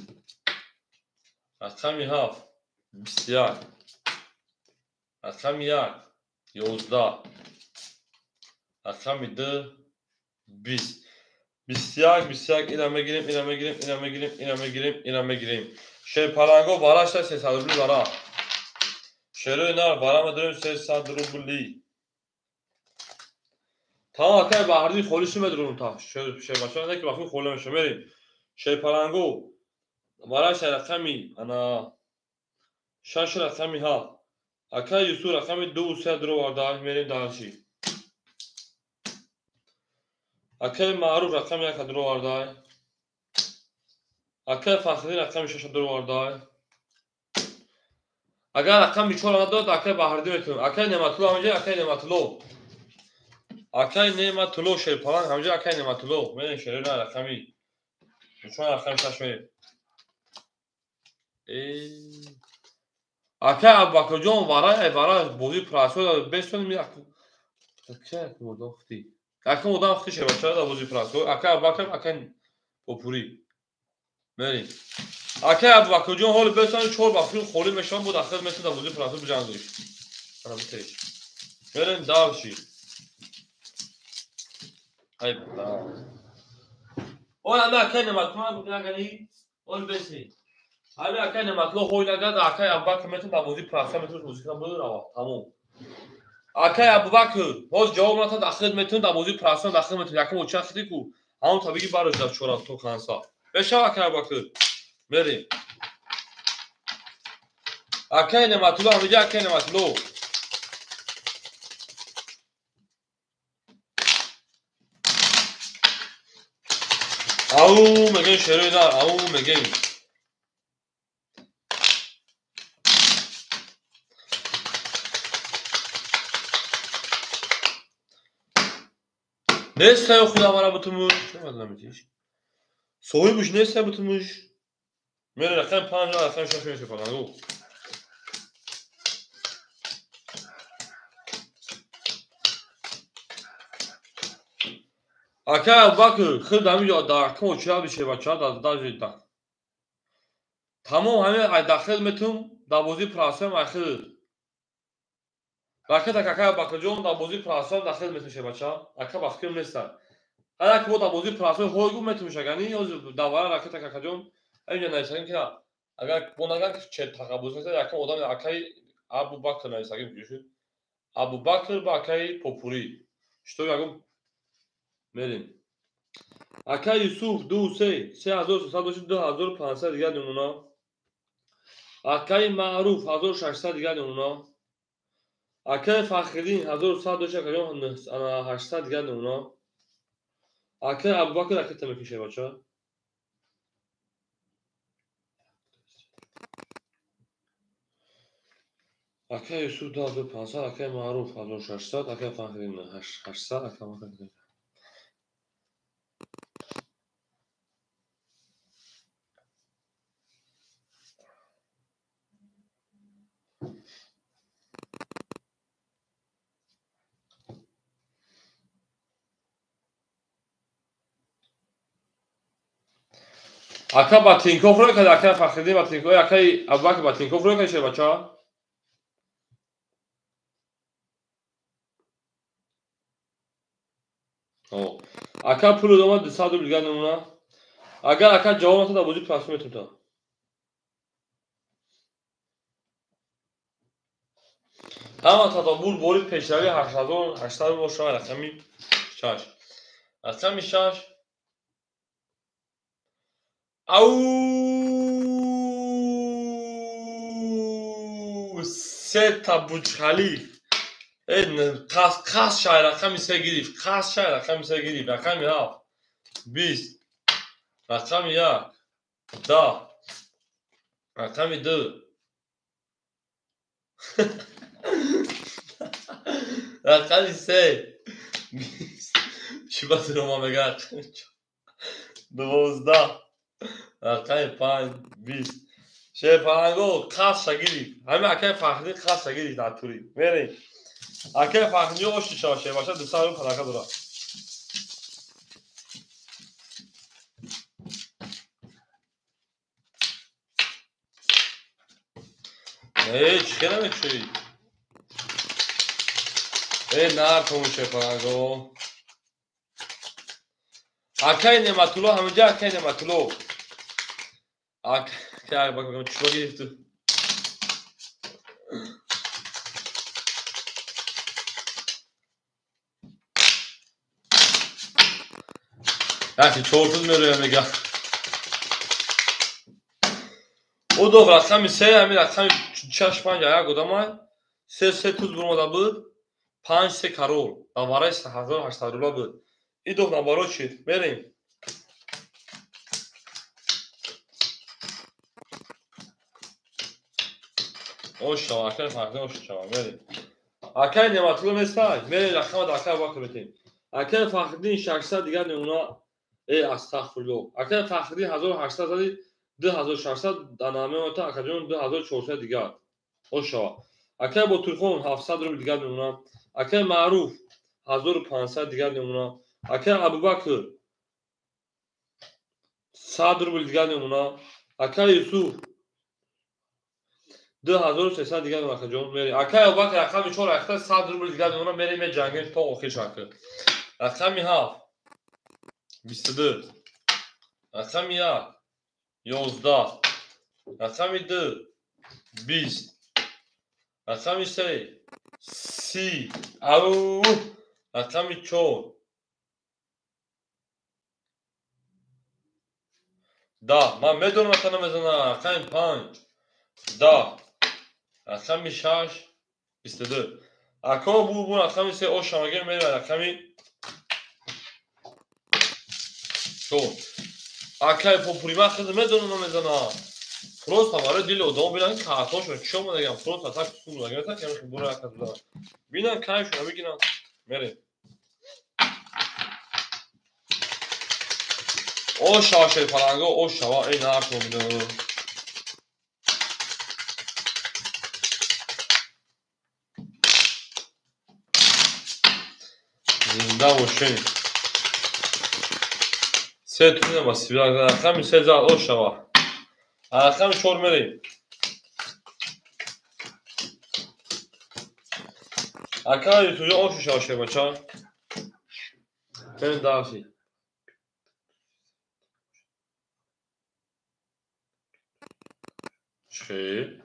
рақами 7 21, рақами 1 11, рақами 2 20. 21 21 ина мегирем, ина мегирем, ина мегирем, ина мегирем, ина мегирем. Шерпаланго варашта 300 рубли вара. Шерои нар вара медорем 300 рубли. Тамом акаи Баҳриддин холӣ шуд медорем та. Шербача не ки вақти холӣ меша мерем. Шерпаланго варашта рақами ана 6 рақами 7. Акаи Юсуф рақами 2 3 дуроварда, мерем дальше. Акаи Маъруф рақами 1 дуроварда. Акаи Фахриддин рақами 6 дуроварда. Агар рақами 4 надод, акаи Баҳриддин метавонем. Акаи Неъматулло ҳамҷа, акаи Неъматулло. Акаи Неъматулло шерпаланг ҳамҷа, акаи Неъматулло. Мерем шерои нар рақами 4 рақами 6 мерем. Акаи Абубакрҷон вара, вара бозӣ прасо бесон ми акаи одам хти. Акаи одам хти шербача да бозӣ прасо. Акаи Абубакр, акаи Попурӣ. Мерем. Акай Абубакрҷон ҳоли бесани чор бафил холӣ мешавам, бо дахил метун дар бозии француз биҷангиш. Ана битеш. Мерем дальше. Ай ба. Ой, ами акай Нематулло нагани, ол беси. Ами акай Нематулло ҳой нагад, акай Абубакр метун дар бозии француз метун бозӣ кунам, буду рава. Тамом. Акай Абубакр, ҳоз ҷавоб натад, дахил метун дар бозии француз дахил метун. Якум оча хити ку. Ҳамон табиги барош дар чора то канса. Бешава акай Абубакр. Мерем. Акай Нематулло, ҳамиҷа акай Нематулло. Ау мегем шерои дар, ау мегем. Нестай худа мара бутумуш. Чӣ намедиш? Соҳибуш нестай бутумуш. Мере рақами 5, рақами 6 мешавад. Акай Абубакр, худ ҳамин ҷо дар ком очира бише бача, дар даже да. Тамом ҳамин ай дахил метум дар бозии прасам ай худ. Ракета акай Абубакрҷон дар бозии прасам дахил метум ше бача. Ака ба фикрм неста. Ҳар як бо дар бозии прасам ҳой гум метум шагани, ҳозир давара ракета акаҷон ҳамин ҷо нависагим ки агар бо наган че тақаббус неста, якам одам акай Абубакр нависагим ҷӯшуд. Абубакр ба акай Попурӣ. Что ягум мерем. Акай Юсуф 2 3 3300 дошт 2500 дигар намуна. Акай Маъруф 1600 дигар намуна. Акай Фахриддин 1100 дошт акаҷон 800 дигар намуна. Акай Абубакр ракета мекише бача. Акай Юсуф 2500, акай Маъруф 1600, акай Фахриддин 800, акай Абубакр. Ака ба Тинькофф рӯй кард, акай Фахриддин ба Тинькофф, акай Абубакр ба Тинькофф рӯй кард, бача. Ака пул дома 200 рубл дигар намуна. Агар ака ҷавоб натад, дар бозии прасм метунта. Ҳама тадобур бори пешравӣ 8800 бошад, рақами 6. Рақами 6. Ау сета Бурҷ-Халиф. Қас шай рақами 3 гирифт. Қас шай рақами 3 гирифт. Рақами 7 20, рақами 1 10, рақами 2 рақами 3 20. Чӣ ба дурома мега? 12, рақами 5 20. Шерпаланго қасша гирифт. Ҳамин акай Фахриддин қасша гирифт дар тури. Мерем. Акай Фахриддин ошти шава шербача 200 рубл падака дорад. Э, чӣ хела мекушоӣ? Э, наркун шерпаланго. Акай Нематулло ҳаминҷа акай Нематулло. Акай Абубакр чӣ гирифту? Яки чортуз мероя мега. Удов рақами 3, ҳамин рақами 6 5 як одамай. 3 3 туз буромада буд. 5 3 карол. Давараи 1800 рубла буд. Идов наоборот шид. Мерем. Ош шава, акай Фахриддин ош шава, мерем. Акай Нематулло нестай. Мерем рақама да акай Абубакр метем. Акай Фахриддин 600 дигар намуна. Астағфируллоҳ. Акай Фахриддин 1800 зади 2600 данамеота акаҷон 2400 дигар. Ош шава. Акай Ботурхон 700 рубл дигар намуна. Акай Маъруф 1500 дигар намуна. Акай Абубакр 100 рубл дигар намуна. Акай Юсуф 2300 дигар мемонад, акаҷон. Мерем. Акай Абубакр рақами 4 ахта 100 рубл дигар мемонад, мерем, меҷангем то охир шакл. Рақами 7 22, рақами 1 11, рақами 2 20, рақами 3 30, ау, рақами 4 10. Ман медонам, ака намезанам. Рақами 5 10, рақами 6 22. Ако бу рақами 3 ошамагер мерем, рақами 4. Акай попури, ман хеле медонам намезанам. Просто барои дили одамо бинан картошон чӣ омадаган, просто так сум нагирифтан, ки ҳамин бура яка зада. Бинан кайфшона бигиран. Мерем. О шава шерпаланго, о шава, эй наршо бинам. Зинда бошем. Се тунина ба сибира, рақами 3 зад, о шава. Рақами 4 мерем. Ака Юсуфҷон, ош шава шербача. Мерем дарси. Чӣ?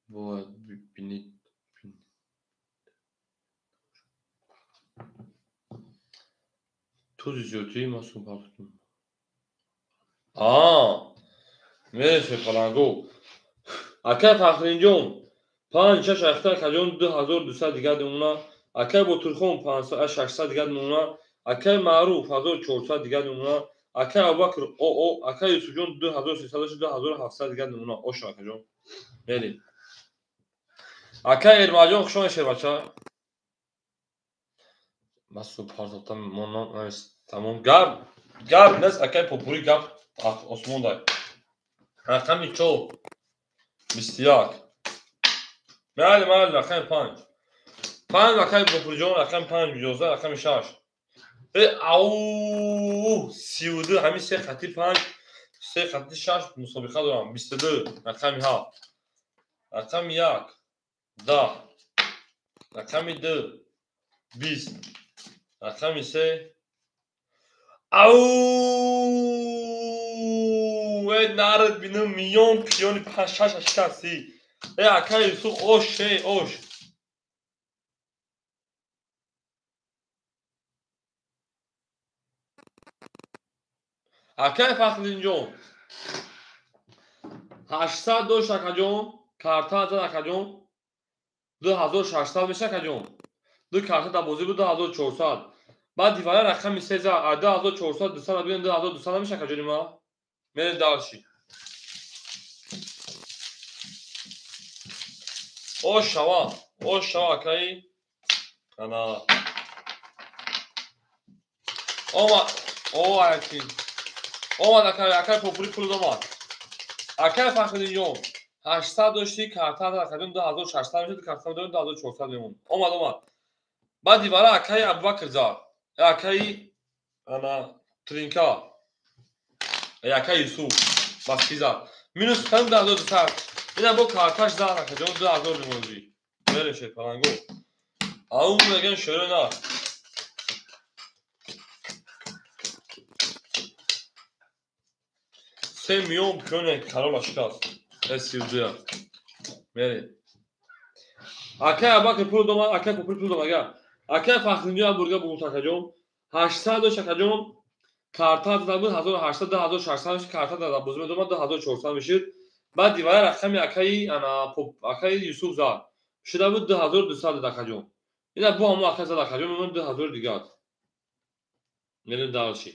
Бояд бинед. Тузи зиёдтии масум партум. Аа, мересе паланго. Акай Фахринҷон 5 6 ахта акаҷон 2200 дигар мемонад. Акай Ботурхон 500 600 дигар мемонад. Акай Маъруф 1400 дигар мемонад. Акай Абубакр ОО, акай Юсуфҷон 2300 2700 дигар мемонад. Оша акаҷон. Мерем. Акай Эрмаҷон, хуш омадед шербача. Масу партофтам монам тамом. Гап гап нест, акай попури, гап осмон дай. Рақами 4 21. Майли, майли, рақами 5. 5 акай Попуриҷон, рақами 5 11, рақами 6. Э ау 32, ҳамин се хати 5, се хати 6 мусобиқа дорам. 22, рақами 7. Рақами 1 10. Рақами 2 20. Рақами 3 ау э нарад бинам миён пиёни 5 6 шикасти. Э акай Юсуф, ош, эй ош. Акай Фахриддинҷон 800 дошт акаҷон, карта зад акаҷон, 2600 меша акаҷон. Ду карта дар бозӣ буд 2400. Баъд дивара рақами 3 зад, 2400 200 бигирем, 2200 меша акаҷони ма. Мерем дальше. Ош шава, ош шава акаи. Ана. Омад, о акин. Омад акай, акай попури пул омад. Акай Фахриддинҷон 800 дошти, карта зад акаҷон 2600 мешуд, карта дорем 2400 мемонд. Омад, омад. Баъд дивара акаи Абубакр зад. Акаи ана Тринка. Акаи Юсуф баски зад. Минус кардем 2200. Ина бо карташ зад акаҷон 2000 мемонди. Мерем шерпаланго. Ау меган шеро на. Се миён пиёне карола шикаст. С32. Мерем. Акай Абубакр пул домад, акай Попури пул домад, ага. Акай Фахриддинҷон бурга буд акаҷон. 800 дошт акаҷон. Карта зада буд 1800 2600 мешуд, карта дар бозӣ медомад 2400 мешуд. Баъд дивара рақами акаи ана акаи Юсуф зад. Шуда буд 2200 акаҷон. Ина бо ҳамон ака зад акаҷон, мемонад 2000 дигар. Мерем дальше.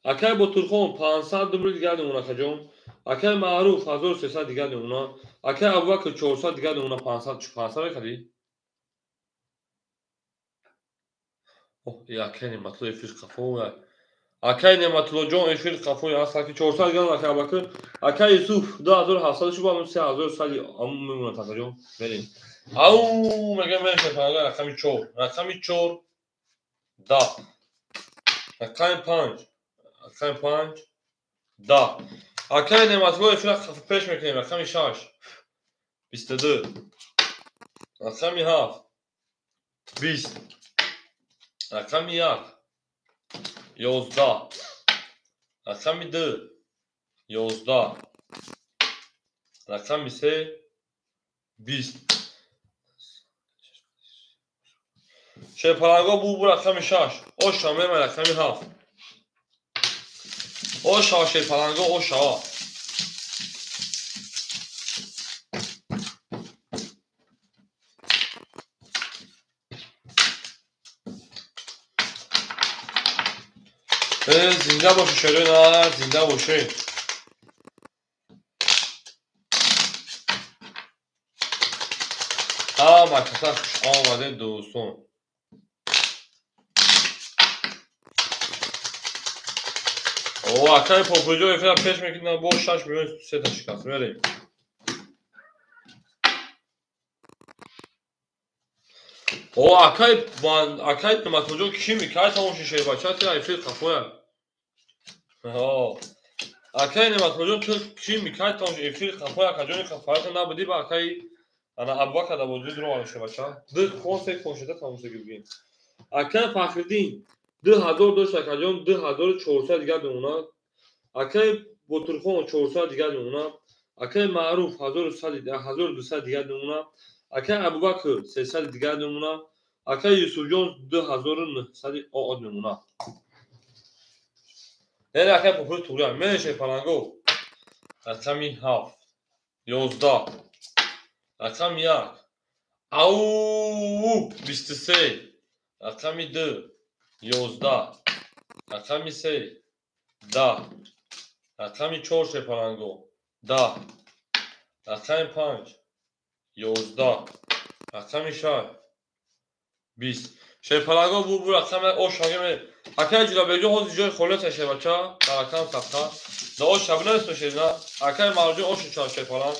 Акай Ботурхон 500 рубл дигар мемонад акаҷон. Акай Маъруф 1300 дигар мемонад. Акай Абубакр 400 дигар мемонад, 500 500 мекардӣ? Оҳ, акай Неъматулло эфир қафо. Акай Неъматуллоҷон эфир қафо аст, аки 400 дигар акай Абубакр. Акай Юсуф 2700 шуд, ҳамон 3100 ҳамон мемонад акаҷон. Мерем. Ау мегам мерем шерпаланго рақами 4. Рақами 4 10. Рақами 5. Рақами 5. 10. Акай Неъматулло эфира пеш мекунем. Рақами 6. 22. Рақами 7. 20. Рақами 1. 11. Рақами 2. 11. Рақами 3. 20. Шерпаланго бу рақами 6. Оша мема рақами 7. Оша шерпаланго оша. Зинда бошед шерои нар, зинда бошед. Ҳама каса хуш омадед дӯстон. О, акаи Попуҷо эфира пеш мекунад бо 6 миллион сета шикаст. Мерем. О, акаи акаи Неъматуллоҷон кӣ микай тамом шид шербача тира эфир қафоя. Акаи Неъматуллоҷон ту кӣ микай тамом шид эфир қафоя акаҷони қафоята набудӣ ба акаи ана Абубакр да бозӣ дуро шербача. Ду кон се кон шида тамом шид бигин. Акаи Фахриддин 2000 дошт акаҷон 2400 дигар мемонад. Акаи Ботурхон 400 дигар мемонад. Акаи Маъруф 1200 дигар мемонад. Акаи Абубакр 300 дигар мемонад. Акаи Юсуфҷон 2900 од мемонад. Яъне акаи Попури туғрия мереше паланго. Рақами 7 11 рақами 1 ау 23 рақами 2 11 рақами 3 10 рақами 4 шерпаланго 10 рақами 5 11 рақами 6 20. Шерпаланго бу рақами ошаге акаи Ҷӯрабекҷон ҳозир ҷои холӣ аст шербача дар рақам сабта да ош шабинавист шерина акаи Марҷон ош ча шерпаланг.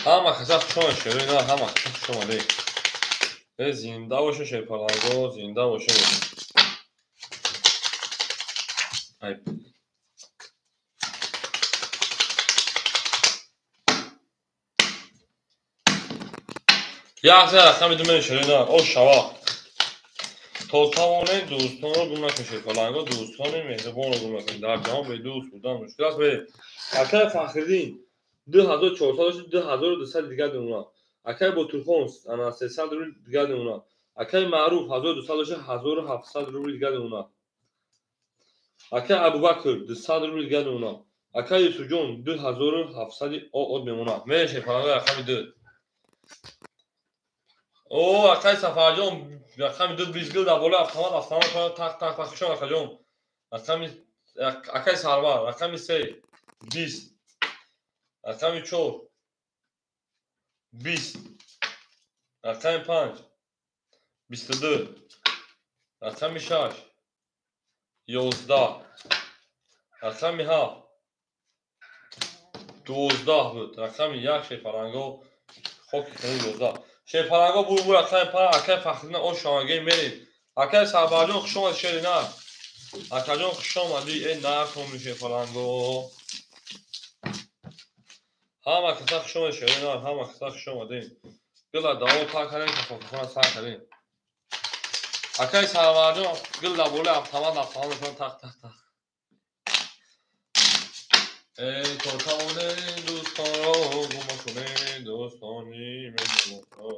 Ҳама каса хуш омадед шерои нар, ҳама каса хуш омадед. Зинда бошед шерпаланго, зинда бошед. Як рақами ду мерем шерои нар, ош шава. То тавонед дӯстонро гум накунед шерпаланго, дӯстони меҳрубонро гум накунед. Дар ҷаҳон бедӯст будан мушкил аст. Акаи Фахриддин 2400 дошт 2200 дигар мемонад. Акаи Ботурхон ана 300 рубл дигар мемонад. Акаи Маъруф 1200 дошт 1700 рубл дигар мемонад. Акаи Абубакр 200 рубл дигар мемонад. Акаи Юсуфҷон 2700 од мемонад. Мереше паланго рақами 2. О, акаи Сафарҷон рақами 2 20 гил дар болои автомат автомат тақ тақ тақ хушон акаҷон. Рақами акаи Сарвар рақами 3 20 рақами 4 20 рақами 5 22 рақами 6 11 рақами 7 12 буд. Рақами 1 шерпаланго хоки хунук 11 шерпаланго бу рақами 5 акаи Фахриддин ош шомагӣ мерем. Акаи Сарварҷон хуш омадӣ шери нар. Акаҷон хуш омадӣ э нар томи шерпаланго. Ҳама каса хуш омадед шерои нар, ҳама каса хуш омадед. Гила даво тар кардем, касофахона сар кардем. Акаи Сарварҷон гил дар болои автомат автомат мекунад тақ тақ тақ. Эй то тавонед дӯстонро гум накунед, дӯстони меҳрубонро.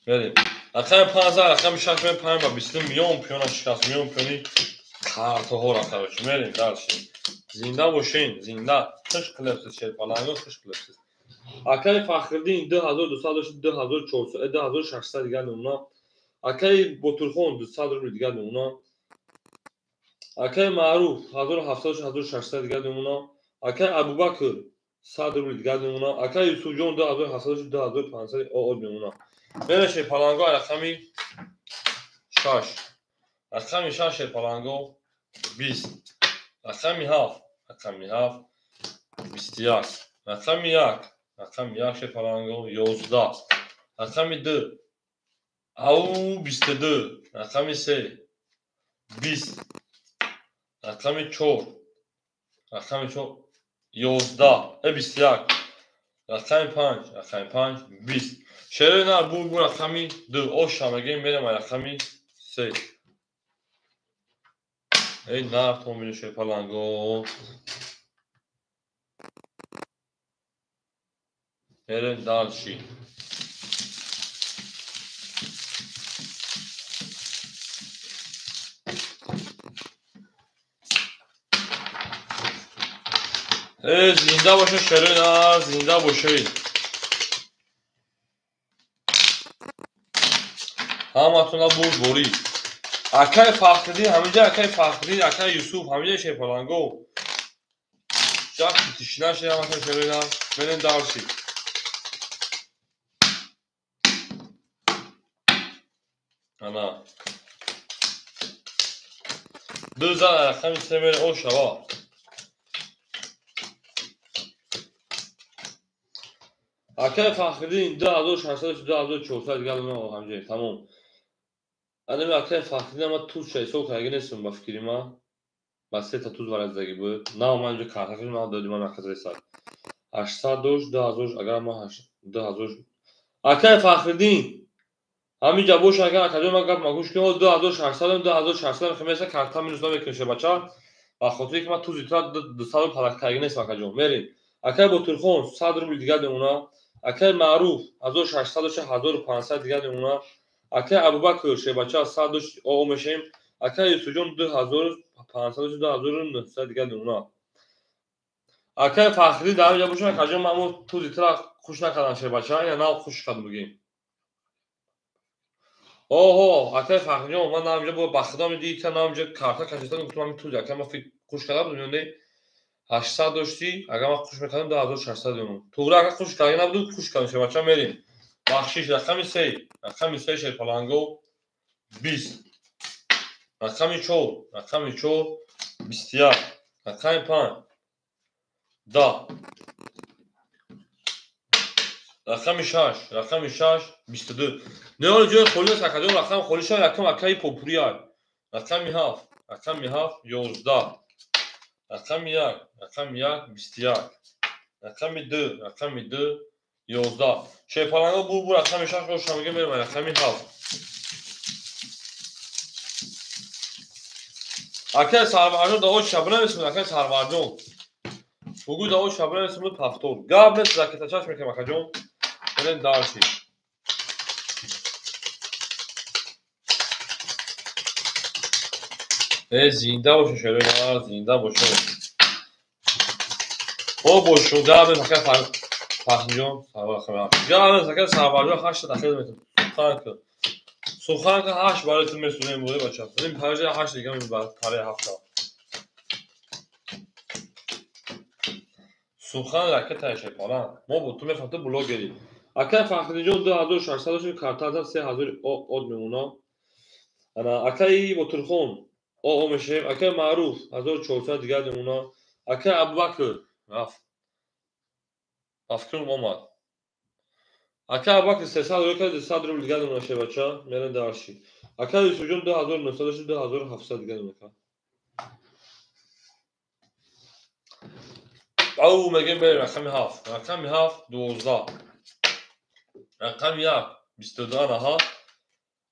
Мерем. Рақами 5 рақами 6 мен 5 ба 20 миллион пиёна шикаст, миллион пиёни картоҳоро короче. Мерем дальше. Зинда бошен, зинда. Хуш қилибsiz шерпаланго, хуш қилибsiz. Акаи Фахриддин 2200 дошт 2400 2600 дигар мемонад. Акаи Ботурхон 200 рубл дигар мемонад. Акаи Маъруф 1700 дошт 1600 дигар мемонад. Акаи Абубакр 100 рубли дигар мемонад. Акай Юсуфҷон 2700 2500 ОО мемонад. Мерем шерпаланго рақами 6. Рақами 6 шерпаланго 20. Рақами 7, рақами 7 21. Рақами 1, рақами 1 шерпаланго 11. Рақами 2 ау 22. Рақами 3 20. Рақами 4, рақами 4 11, 21. Рақами 5, рақами 5 20. Шерои нар бу рақами 2 оша мегем, мерем рақами 3. Эй нар томбини шерпаланго. Мерем дальше. Зинда бошед шерои нар, зинда бошед. Ҳаматона бурдборӣ. Акай Фахриддин ҳаминҷа, акай Фахриддин, акай Юсуф ҳаминҷа шерпаланго. Ҷафти тишина шед ҳаматон шерои нар. Мерем дальше. Ана. Ду зан рақами 3 мерем о шава. Акай Фахриддин 2600 2400 дигар мемонад ҳаминҷа. Тамом. Анами акай Фахриддин ама тузша ҳисоб карда нестам ба фикри ман. Ба сета туз вараздаги буд. На ман инҷо карта кардам, на додим ман акай 800 дошт, 2000 агар ман 2000. Акай Фахриддин ҳаминҷа бош, агар акаҷон ман гап магӯш кунам 2600 2600 хемеса карта минус намекунем шебача. Ба хотире ки ман тузи тра 200 палак карда нестам акаҷон. Мерем. Акай Ботурхон 100 рубл дигар мемонад. Акай Маъруф 1600 дошт, 1500 дигар мемонад. Акай Абубакр шебача 100 дошт, ОО мешем. Акай Юсуфҷон 2500 дошт, 2900 дигар мемонад. Акай Фахриддин дар инҷа бошад, акаҷон ман ҳамон тузи тра хуш накардам шебача, ина нав хуш кардам бигем. Оҳо, акай Фахриҷон, ман наминҷа ба худо медиҳӣ, та наминҷа карта кашидан гуфтам ҳамин тузи акай ман хуш карда будам, ё не? 800 доштӣ, агар ман хуш мекардам 2600 мемонд. Туғри агар хуш карда набуд, хуш кардам шебача, мерем. Бахшиш рақами 3, рақами 3 шерпаланго 20. Рақами 4, рақами 4 21. Рақами 5 10. Рақами 6, рақами 6 22. Неоли ҷои холӣ аст акаҷон, рақами холӣ шав якум акаи Попурияй. Рақами 7, рақами 7 11. Рақами 1, рақами 1 21. Рақами 2, рақами 2 11. Шерпаланго бу рақами 6 оша мегем, мерем рақами 7. Акай Сарварҷон да оч шаб намесмуд, акай Сарварҷон. Бугӯ да оч шаб намесмуд пафтор. Гап нест, ракетачаш мекунем акаҷон. Мерем дальше. Зинда бошед шерои нар, зинда бошед. О бошед, гап нест акай Фахриҷон, гап нест акай Сарварҷон, 8 дахил метавонад. Сухан кун. Сухан кун 8 барои ту месӯзем буда бача. Ин параҷа 8 дига мебарад параи 7. Сухан ракетаи шерпаланг. Мо бо ту мефаҳмем, ту блогерӣ. Акай Фахриддинҷон 2600 дошт, карта 3000 од мемонад. Ана акаи Ботурхон ОО мешавем. Акай Маъруф 1400 дигар мемонад. Акай Абубакр рафт. Ба фикрам омад. Акай Абубакр 300 рубл кард, 200 рубл дигар мемонад шебача. Мерем дальше. Акай Юсуфҷон 2900 дошт, 2700 дигар мемонад. Ау мегем берем рақами 7. Рақами 7 12. Рақами 1 22 анаҳа.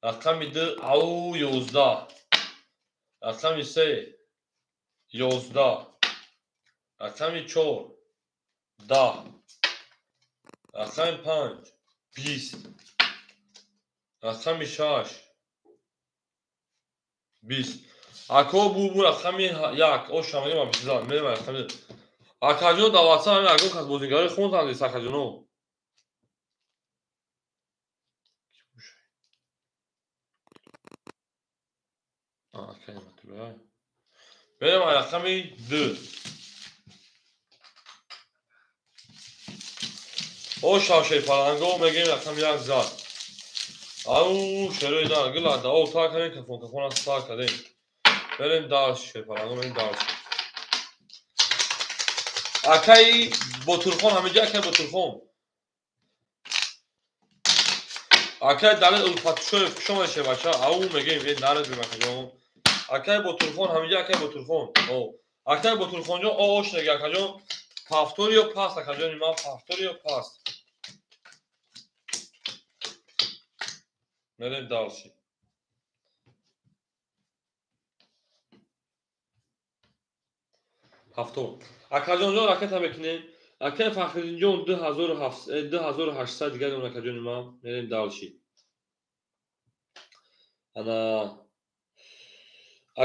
Рақами 2 ау 11. Рақами 3 11. Рақами 4 10. Рақами 5 20. Рақами 6 20. Ако бу рақами 1 оша мегем ба 22. Мерем рақами акаҷон дар WhatsApp ҳамин ягон кас бозигари хонданд нест акаҷоно. Мерем рақами 2. О шавшерпаланго мегем рақами як зад. Ау шерои на гила да о та кардем кафон кафон аз та кардем. Берем дальше шерпаланго мерем дальше. Акаи Ботурхон ҳамиҷа акаи Ботурхон. Акаи Далел Улфатшоев хуш омадед шербача. Ау мегем э наред бимакаҷон. Акаи Ботурхон ҳамиҷа акаи Ботурхон. О акаи Ботурхонҷон о ош нега акаҷон. Повтор ё паст акаҷони ман повтор ё паст. Мерем дальше. Повтор. Акаҷонҷон ракета мекунем. Акаи Фахриддинҷон 2800 дигар он акаҷони ман. Мерем дальше. Ана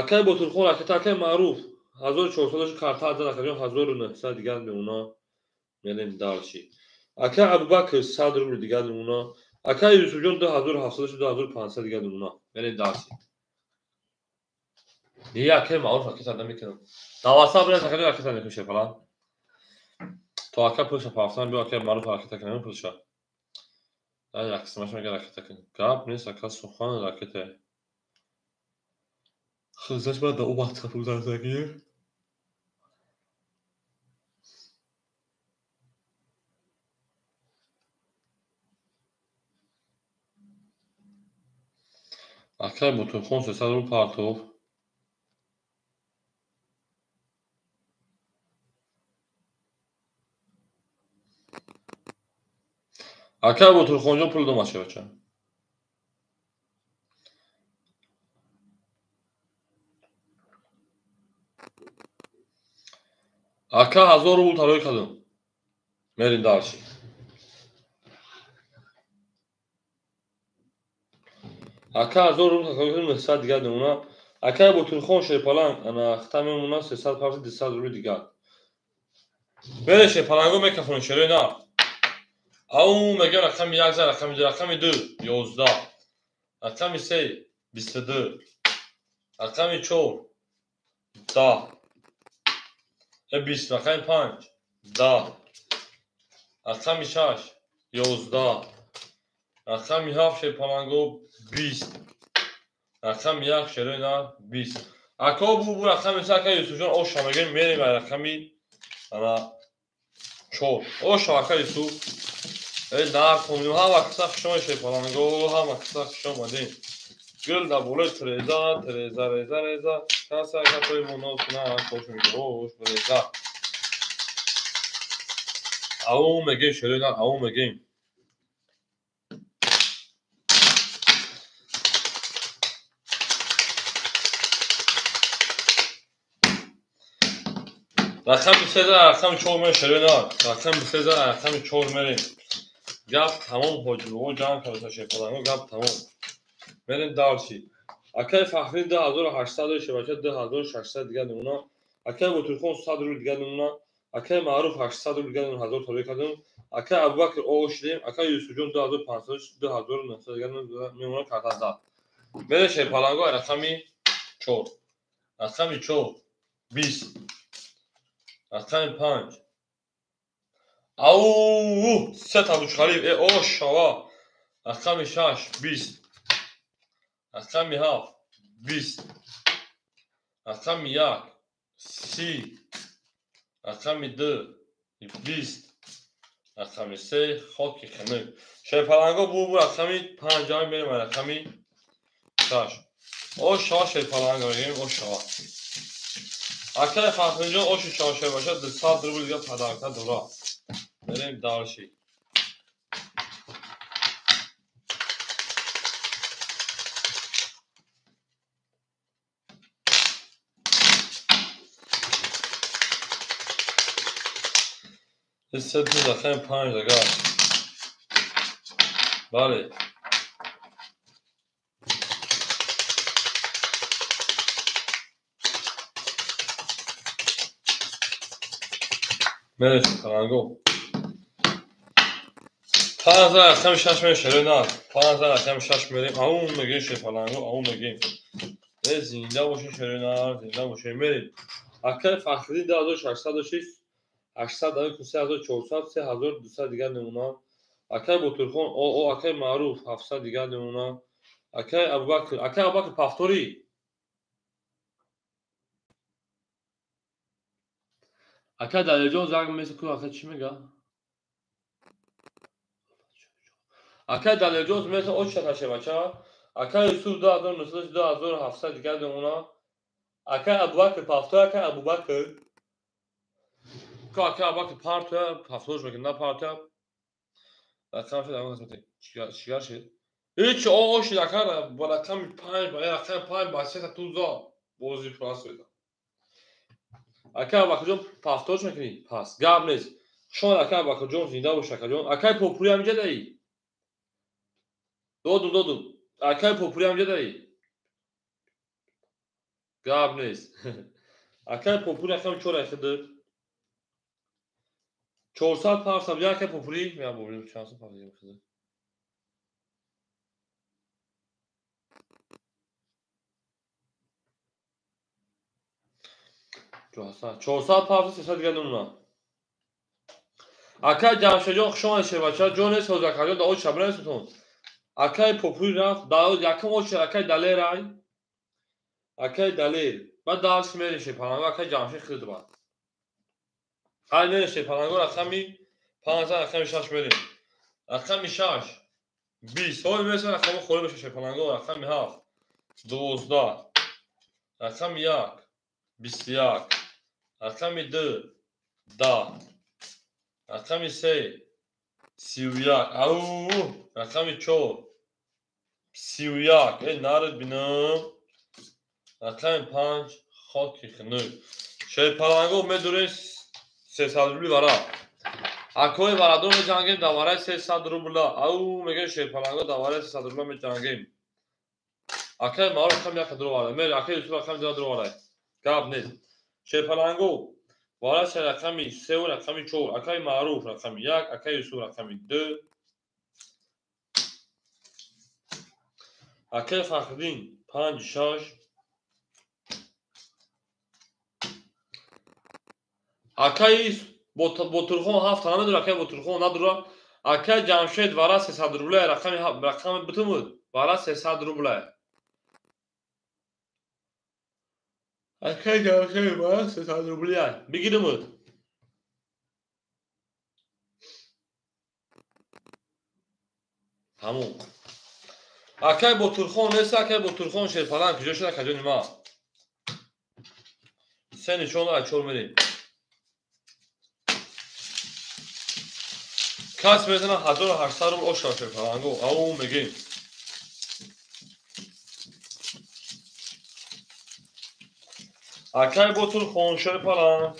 акаи Ботурхон ракета акаи Маъруф 1400 карта зад акаҷон 1900 дигар мемона. Мерем дальше. Акаи Абубакр 100 рубл дигар мемона. Акаи Юсуфҷон 2700 2500 дигар мемона. Мерем дальше. Не акаи Маъруф ракета намекунам. Даваса биред акаҷон ракета мекунем шерпалан. То ака пулша пафтан биё акаи Маъруф ракета кунем пулша. Ай як қисмаш мега ракета кунем. Гап нест ака сухан ракета. Хизаш баъд да о вақт пул зарзагӣ. Акаи Ботурхон 300 рубл партов. Акаи Ботурхонҷон пул домад шевача. Ака 1000 рубл талои кардам. Мерем дальше. Ака 1000 рубл талои кардам 900 дигар мемона. Акаи Ботурхон шерпаланг ана хта мемона 300 павзи 200 рубл дигар. Бере шерпаланго мекафонем шерои на. Ау мегем рақами як зад, рақами ду, рақами ду 11, рақами се 22, рақами чор 10, 20, рақами панҷ 10, рақами шаш 11, рақами ҳафт шерпаланго 20, рақами як шерои на 20. Ако бу рақами се ака Юсуфҷон оша мегем мерем рақами ана чор. Оша ака Юсуф. Э нархоню ҳама қисса хуш омадед шерпаланго, ҳама қисса хуш омадед. Гул дар болои тиреза, тиреза, реза, реза. Касе агар тои мо ноз кунад, кошум гош реза. Ау мегем шерои нар, ау мегем. Рақами се зад, рақами чор мерем шерои нар. Рақами се зад, рақами чор мерем. Гап тамом ҳоҷибобо ҷамъ карда шерпаланго гап тамом. Мерем дальше. Акаи Фахриддин 2800 шебача 2600 дигар мемона. Акаи Ботурхон 100 рубл дигар мемона. Акаи Маъруф 800 рубл дигар мемона 1000 талои кардем. Акаи Абубакр о шидем. Акаи Юсуфҷон 2500 2900 дигар мемона карта зад. Мерем шерпаланго рақами 4. Рақами 4 20. Рақами 5. Ау, се табучхалиф, э о шава. Рақами 6 20. Рақами 7 20. Рақами 1 30. Рақами 2 20. Рақами 3 хоки хунук. Шерпаланго бу рақами 5 мерем рақами 6. О шава шерпаланго мегем, о шава. Акаи Фахриддинҷон оши шава шербаша 200 рубл дигар подарка дора. Мерем дальше. Се рақами панҷ агар. Бале. Мерем шерпаланго. 5 рақами шаш мерем шерои нар. 5 рақами шаш мерем. Ау мегем шерпаланго, ау мегем. Э зинда бошед шерои нар, зинда бошед. Мерем. Акаи Фахриддин 2606 800 3400 3200 дигар мемонанд. Акай Ботурхон ОО, акай Маъруф 700 дигар мемона. Акай Абубакр, акай Абубакр повтори. Акай Далерҷон занг мезанад ку, акай чӣ мега? Акай Далерҷон мезанад оча шебача. Акай Юсуф 2900, 2700 дигар мемона. Акай Абубакр повтор, акай Абубакр. Ку акай Абубакр партия, повторш мекунад, на партия. Рақам шуд, ягон қисмати. Чигар шуд? Ҳеч ОО шуд, ака ба рақами 5, ба рақами 5 ба сета туза бозӣ прасведа. Акай Абубакрҷон повторш мекунӣ? Пас гап нест. Шон акай Абубакрҷон зинда бош акаҷон. Акай Попури ҳам инҷа даӣ? Додум, додум. Акай Попури ҳам инҷа даӣ? Гап нест. Акай Попури рақами 4 айхиды. 400 парса бия акай Попури, меам бубинем чанд сум парса мехиды. 400 парса 300 дигар намуна. Акай Ҷамшедҷон хуш омадед шербача. Ҷо нест ҳозир акаҷон, да оча бинависетон. Акай Попури рафт, да якум оча акай Далер ай. Акай Далер. Баъд дарс мерем шерпаланго, акай Ҷамшед хирд баъд. Ҳай мерем шерпаланго, рақами 5, рақами 6 мерем. Рақами 6 20. Ҳозир мересем рақами холӣ меша шерпаланго, рақами 7 12, рақами 1 21, рақами 2 10, рақами 3 31, ау, рақами 4 31, э нарид бинам, рақами 5 хоки хунук. Шерпаланго медурем 300 рубли вара. Акои варадор меҷангем дар вараи 300 рубла. Ау, мегӯем шерпаланго дар вараи 300 рубла меҷангем. Акай Маъруф рақами 1 дур оварда. Мер, акай Юсуф рақами 2 дур оварда. Гап нест. Шерпаланго вараша рақами 3 ва рақами 4. Акай Маъруф рақами 1, акай Юсуф рақами 2. Акай Фахриддин 5 6. Акай Ботурхон 7 надора, акай Ботурхон надора. Акай Ҷамшед вара 300 рубла, рақами бутумуд вара 300 рубла. Акай Ҷамшед вара 300 рубла. Бигирмуд. Тамом. Акай Ботурхон нест, акай Ботурхон шерпаланг куҷо шуд акаҷони ма? Се нишон ай 4 мерем. Кас мезанад 1800 рубл оша шерпаланго. Ау мегем. Акай Ботурхон шерпаланг.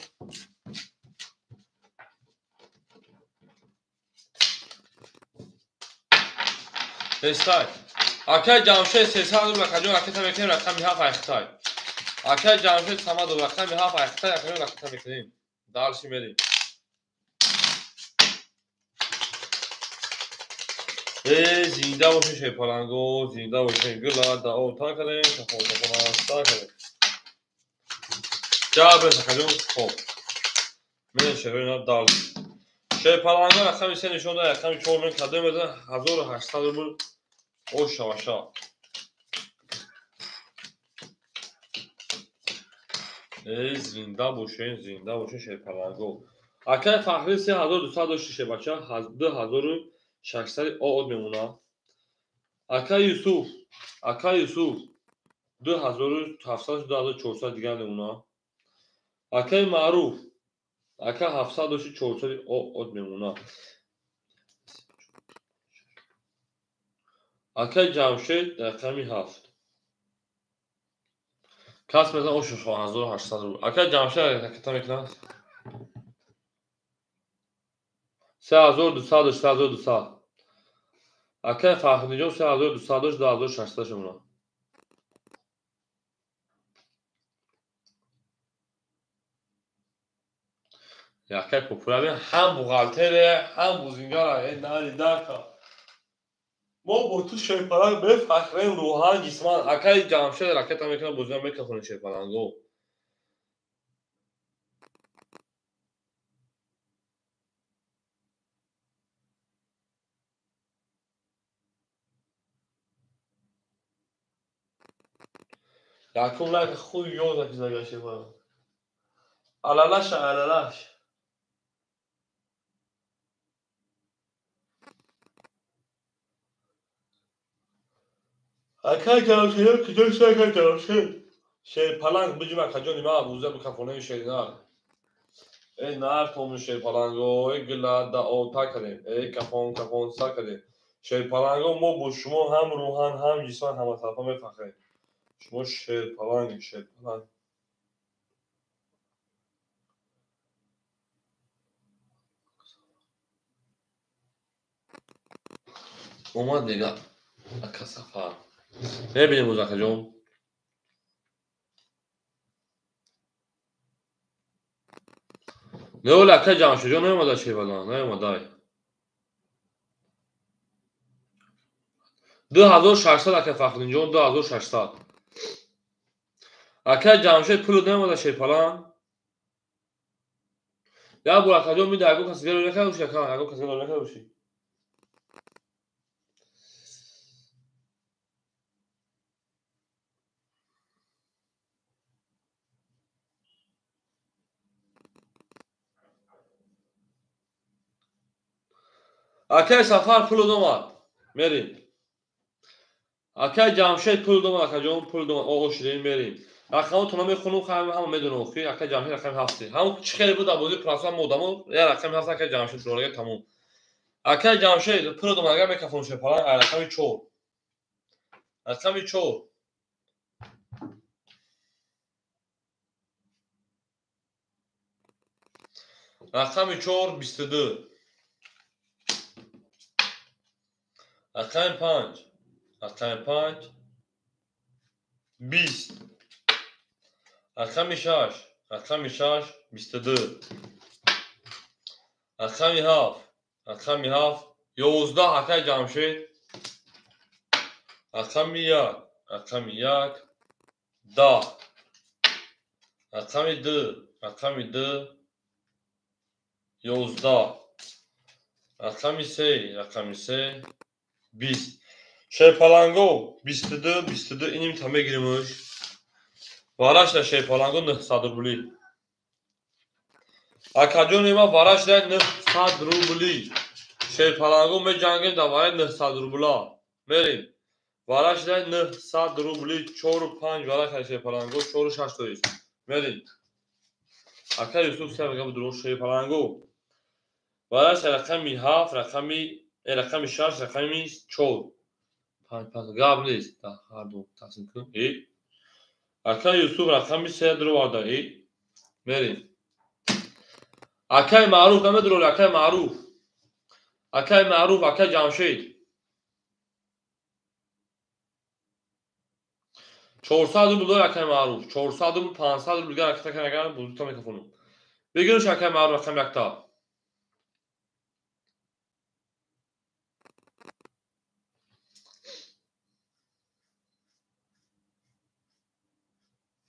Нестай. Акай Ҷамшед 300 рубл акаҷон ракета мекунем рақами 7 айхтай. Акай Ҷамшед Самадов рақами 7 айхтай акаҷон ракета мекунем. Дарси мерем. Э, зинда бошед шерпаланго, зинда бошед. Гула дао тан кардем, тахон тан кардем. Ҷабр акаҷон, хоб. Мерем шерпаланго дарс. Шерпаланго рақами 3 нишон дод, рақами 4 мен кардем, 1800 рубл оша ваша. Э, зинда бошед, зинда бошед шерпаланго. Акай Фахри 3200 дошти шербача, 2600 ОО мемона. Акай Юсуф, акай Юсуф 2700, 2400 дигар мемона. Акай Маъруф, ака 700 дошти 400 ОО мемона. Акай Ҷамшед рақами 7. Кас мезанад ошу 1800 рубл. Акай Ҷамшед ракета мекунад. 3200, 3200. Акай Фахриддинҷон 3200, 2600 мемона. Акай Популяри ҳам бухгалтерия, ҳам бузингара, э нари дака. Мо бо ту шерпаланг бефахрем рӯҳан ҷисман. Акай Ҷамшед ракета мекунад, бозиам мекахонем шерпаланго. Якум лайк хуй ёза ки загаше ба. Алалаша алалаш. Акай ҷамшед куҷо шуд акай ҷамшед? Шерпаланг биҷум акаҷони ман абуза бикафонаи шеринар. Эй нар тому шерпаланго, эй гила даота кардем, эй кафон кафон сар кардем. Шерпаланго мо бо шумо ҳам рӯҳан ҳам ҷисман ҳаматарафа мефахрем. Шумо шерпаланг, шерпаланг. Омад дига ака Сафар. Мебинем боз акаҷон. Не оли ака Ҷамшедҷон наомада шерпаланг, наомадай. 2600 ака Фахриддинҷон, 2600. Ака Ҷамшед пулот наомада шерпаланг? Як бор акаҷон мида ягон каси дигаро накарда бошӣ ака, ягон каси дигаро накарда бошӣ. Акай Сафар пулот омад. Мерим. Акай Ҷамшед пулот омад, акаҷон пулот омад. Оғоз шудем, мерим. Рақамотонро мехонам, ҳама медонам, охи акай Ҷамшед рақами ҳафте. Ҳамон чӣ хеле буд дар бозии платформа одамо, як рақами ҳафт акай Ҷамшед дорага тамом. Акай Ҷамшед пулот омад, агар мекафон шерпаланг, рақами 4. Рақами 4. Рақами 4 22. Рақами 5. Рақами 5 20. Рақами 6. Рақами 6 22. Рақами 7. Рақами 7 11 акай Ҷамшед. Рақами 1. Рақами 1 10. Рақами 2. Рақами 2 11. Рақами 3. Рақами 3 20. Шерпаланго 22 22 иним та мегиримш. Варашда шерпаланго 900 рубли. Акаҷони ма варашда 900 рубли. Шерпаланго меҷангем дар вараи 900 рубла. Мерим. Варашда 900 рубли 4 5 вараша шерпаланго 4 6 тоист. Мерим. Ака Юсуф се мега будро шерпаланго. Вараша рақами 7, рақами 6, рақами 4. 5 5 гап нест. Ҳар ду тақсим кун. Акай Юсуф рақами 3 дуроварда. Мерим. Акай Маъруф намедуроли, акай Маъруф. Акай Маъруф, акай Ҷамшед. 400 рубл дор акай Маъруф. 400 рубл, 500 рубл дигар акай такан бузургта микрофону. Бигирш акай Маъруф рақами якта.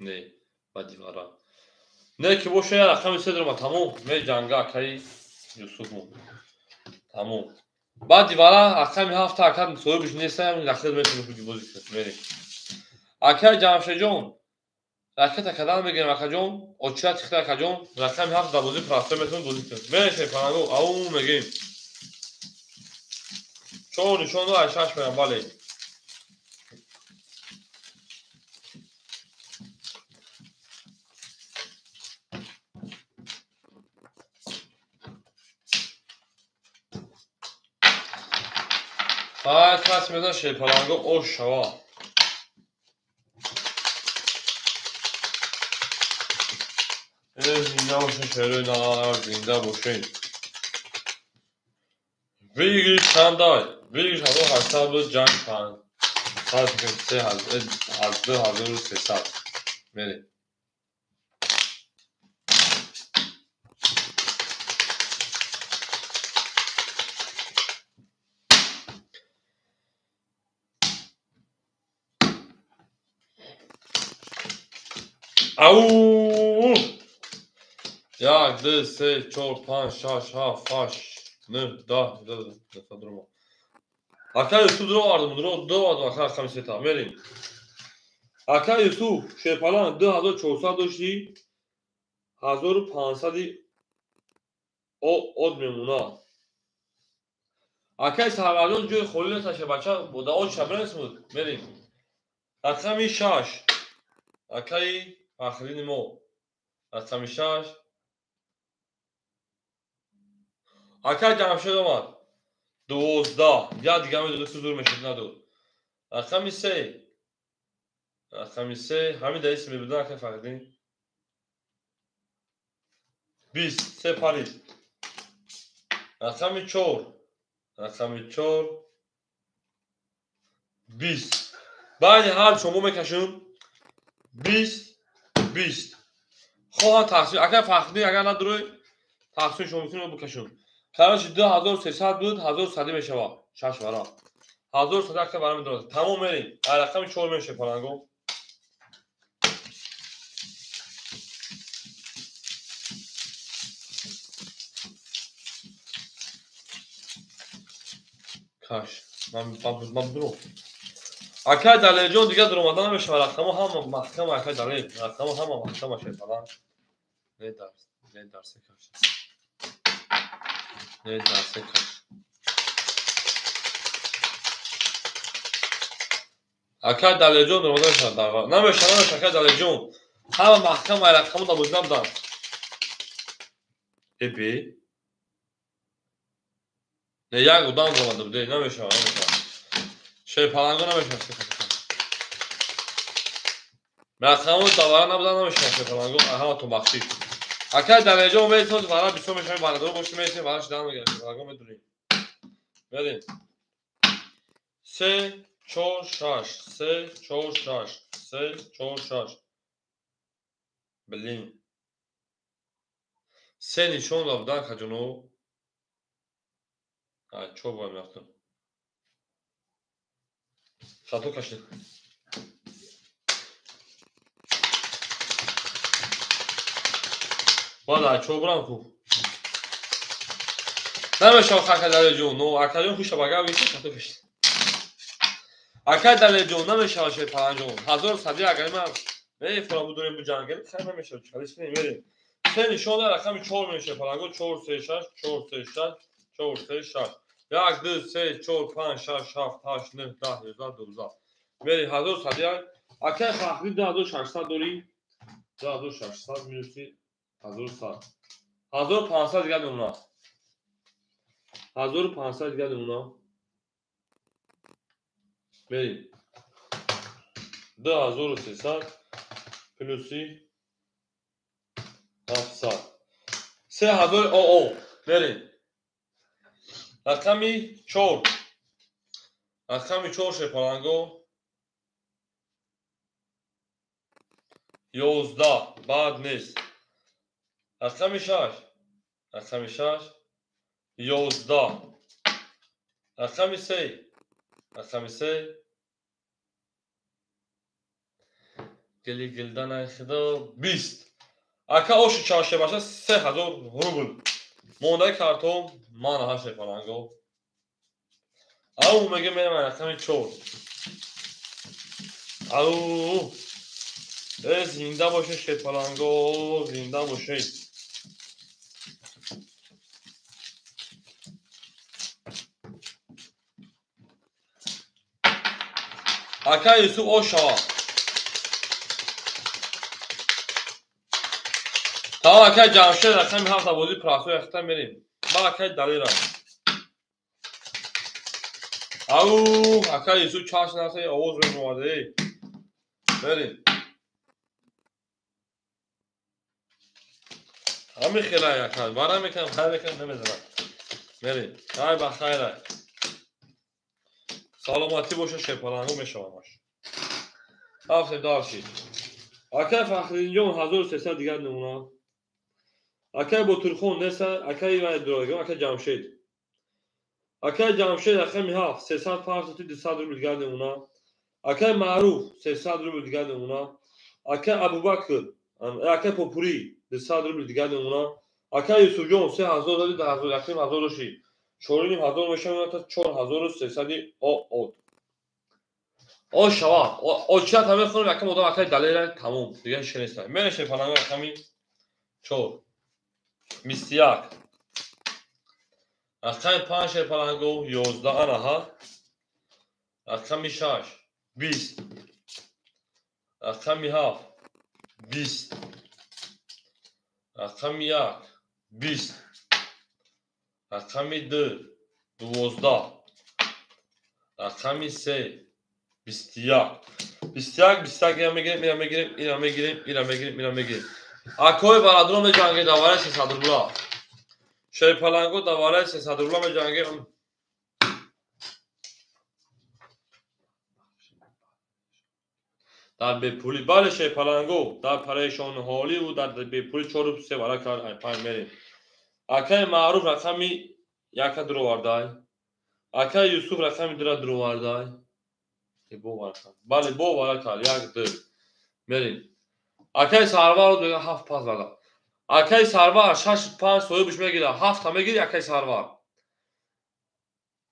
Не, ба дивара. Не ки боша я рақами се дурома тамом. Меҷанга акаи Юсуф мо. Тамом. Баъд дивара рақами ҳафта ака соҳибаш нестам, рақиб метавонӣ худи бозӣ кунӣ. Мерем. Акаи Ҷамшедҷон, ракета кадан мегирем акаҷон, очира тихта акаҷон, рақами ҳафт дар бозии простой метавонӣ бозӣ кунӣ. Мерем шерпаланго, ау мегирем. 4 нишон ду 6 мерам, бале. Ҳар кас медонад шерпаланго ош шава. Зинда бошен шерои нар, зинда бошен. Выигрыш чандай? Выигрыш 1800 буд, ҷанг 2300. Мерем. Ау! 1, 2, 3, 4, 5, 6, 7, 8, 9, 10, 10, Акай Юсуф дуровардам, дуровардам, акай рақами сета. Мерим. Ака Юсуф шерпалан 2400 дошти, 1500 од мемонад. Акай Сарварҷон ҷои холӣ нест, шербача да од шабренсмуд. Мерем. Рақами 6. Акаи Фахриддини мо. Рақами 6. Акай Ҷамшед омад. 12. Я дига медоду зур мешуд надод. Рақами 3. Рақами 3. Ҳамин даис мебудан акай Фахриддин. 20. 3 парид. Рақами 4. Рақами 4. 20. Баъди ҳар шумо мекашем 20 20. Хоҳам тақсим. Акай Фахриддин агар надорӣ тақсим шумо мекунем бикашем. Короче 2300 буд, 1100 мешавад. 6 вара. 1100 акай вара медорад. Тамом мерем. Рақами 4 мешавад паланго. Каш. Ман бидурам. Акай Далерҷон дига дуромада намешавад. Рақамо ҳама маҳкам акай Далер. Рақамо ҳама маҳкам ашед паланг. Не дарс, не дарсе каш. Не дарсе каш. Акай Далерҷон дуромада намешавад. Намешавад, намешавад акай Далерҷон. Ҳама маҳкам ай рақамо да бозӣ набуданд. Эбе. Не як одам дуромада буде. Намешавад, намешавад. Шерпаланго намешавад. Рақамо давара набуда намешавад шерпаланго. Ҳаматон бахшид. Акай Далерҷон метавонад вара бисёр мешавад, бародаро бошед метавонед вара шидан мегирад. Шерпаланго медонед. Мерем. 3 4 6 3 4 6 3 4 6. Блин. 3 нишон дабудан хаҷоно. А чо бояд мерафтам. Хато кашид. Баъд чо бурам хуб. Намешавад акай Далерҷон. Но акайҷон хуша ба гап гирифт хато кашид. Акай Далерҷон намешавад шерпаланҷон. 1100 агар ман мефурам будурем бу ҷангал, хай намешавад. Чалиш мерем. 3 нишон дар рақами 4 мешавад шерпаланго. 4 3 6 4 3 6 4 3 6. 1 2 3 4 5 6 7 8 9 10 11 12. Мерем 1100. Акай Фахри 2600 дорӣ. 2600 минуси 1100. 1500 дига мемонад. 1500 дига мемонад. Мерем. 2300 плюси 700. 3000 оо. Мерем. Рақами 4. Рақами 4 шерпаланго. 11 баъд нест. Рақами 6. Рақами 6 11. Рақами 3. Рақами 3. Гили гилдан ай худо 20. Ака оши чарше баша 3000 рубл. Мондаи картон ман ҳа шерпаланго. Ау меге мерам рақами 4. Ау. Зинда бошед шерпаланго, зинда бошед. Акай Юсуф ош шава. Тамом акай Ҷамшед рақами 7 бозӣ прасои ахта мерем. Ба акай Далера. Ау, акай Юсуф чашм насе овоз меомаде. Мерем. Ҳамин хелай акай, вара мекунам, хайр мекунам, намезанам. Мерем. Ай ба хайрай. Саломатӣ боша шерпаланго мешавам аш. Рафтем дальше. Акай Фахриддинҷон 1300 дигар намуна. Акай Ботурхон нест, акай вай дурагон, акай Ҷамшед. Акай Ҷамшед рақами 7 300 партоти 200 рубл дигар намуна. Акай Маъруф 300 рубл дигар намуна. Акай Абубакр, акай Попурӣ 200 рубл дигар намуна. Акай Юсуфҷон 3000 доди 1000 дошти. 4500 мешавад 4300 од. О шава, очият ҳаме хонум якам одам акай далера тамом, дигар ҳеч нест. Мере шерпаланго рақами 4 21. Рақами 5 шерпаланго 11 анаҳа. Рақами 6 20. Рақами 7 20. Рақами 1 20. Рақами 2 12. Рақами 3 21. 21 21 ира мегирем, ира мегирем, ира мегирем, ира мегирем, ира мегирем. Акои барадрон меҷанге давараи 300 рубла. Шерпаланго давараи 300 рубла меҷанге. Дар бепулӣ бале шерпаланго дар парешонҳоливу дар бепулӣ 4 3 вара кард 5 мерем. Акаи Маъруф рақами 1 дуровардай. Акаи Юсуф рақами 2 дуровардай. Бале бо вара кард 1 2 мерем. Акаи Сарвар 7 пас вара. Акаи Сарвар 6 5 соҳибаш мегирад, 7 та мегирад акаи Сарвар.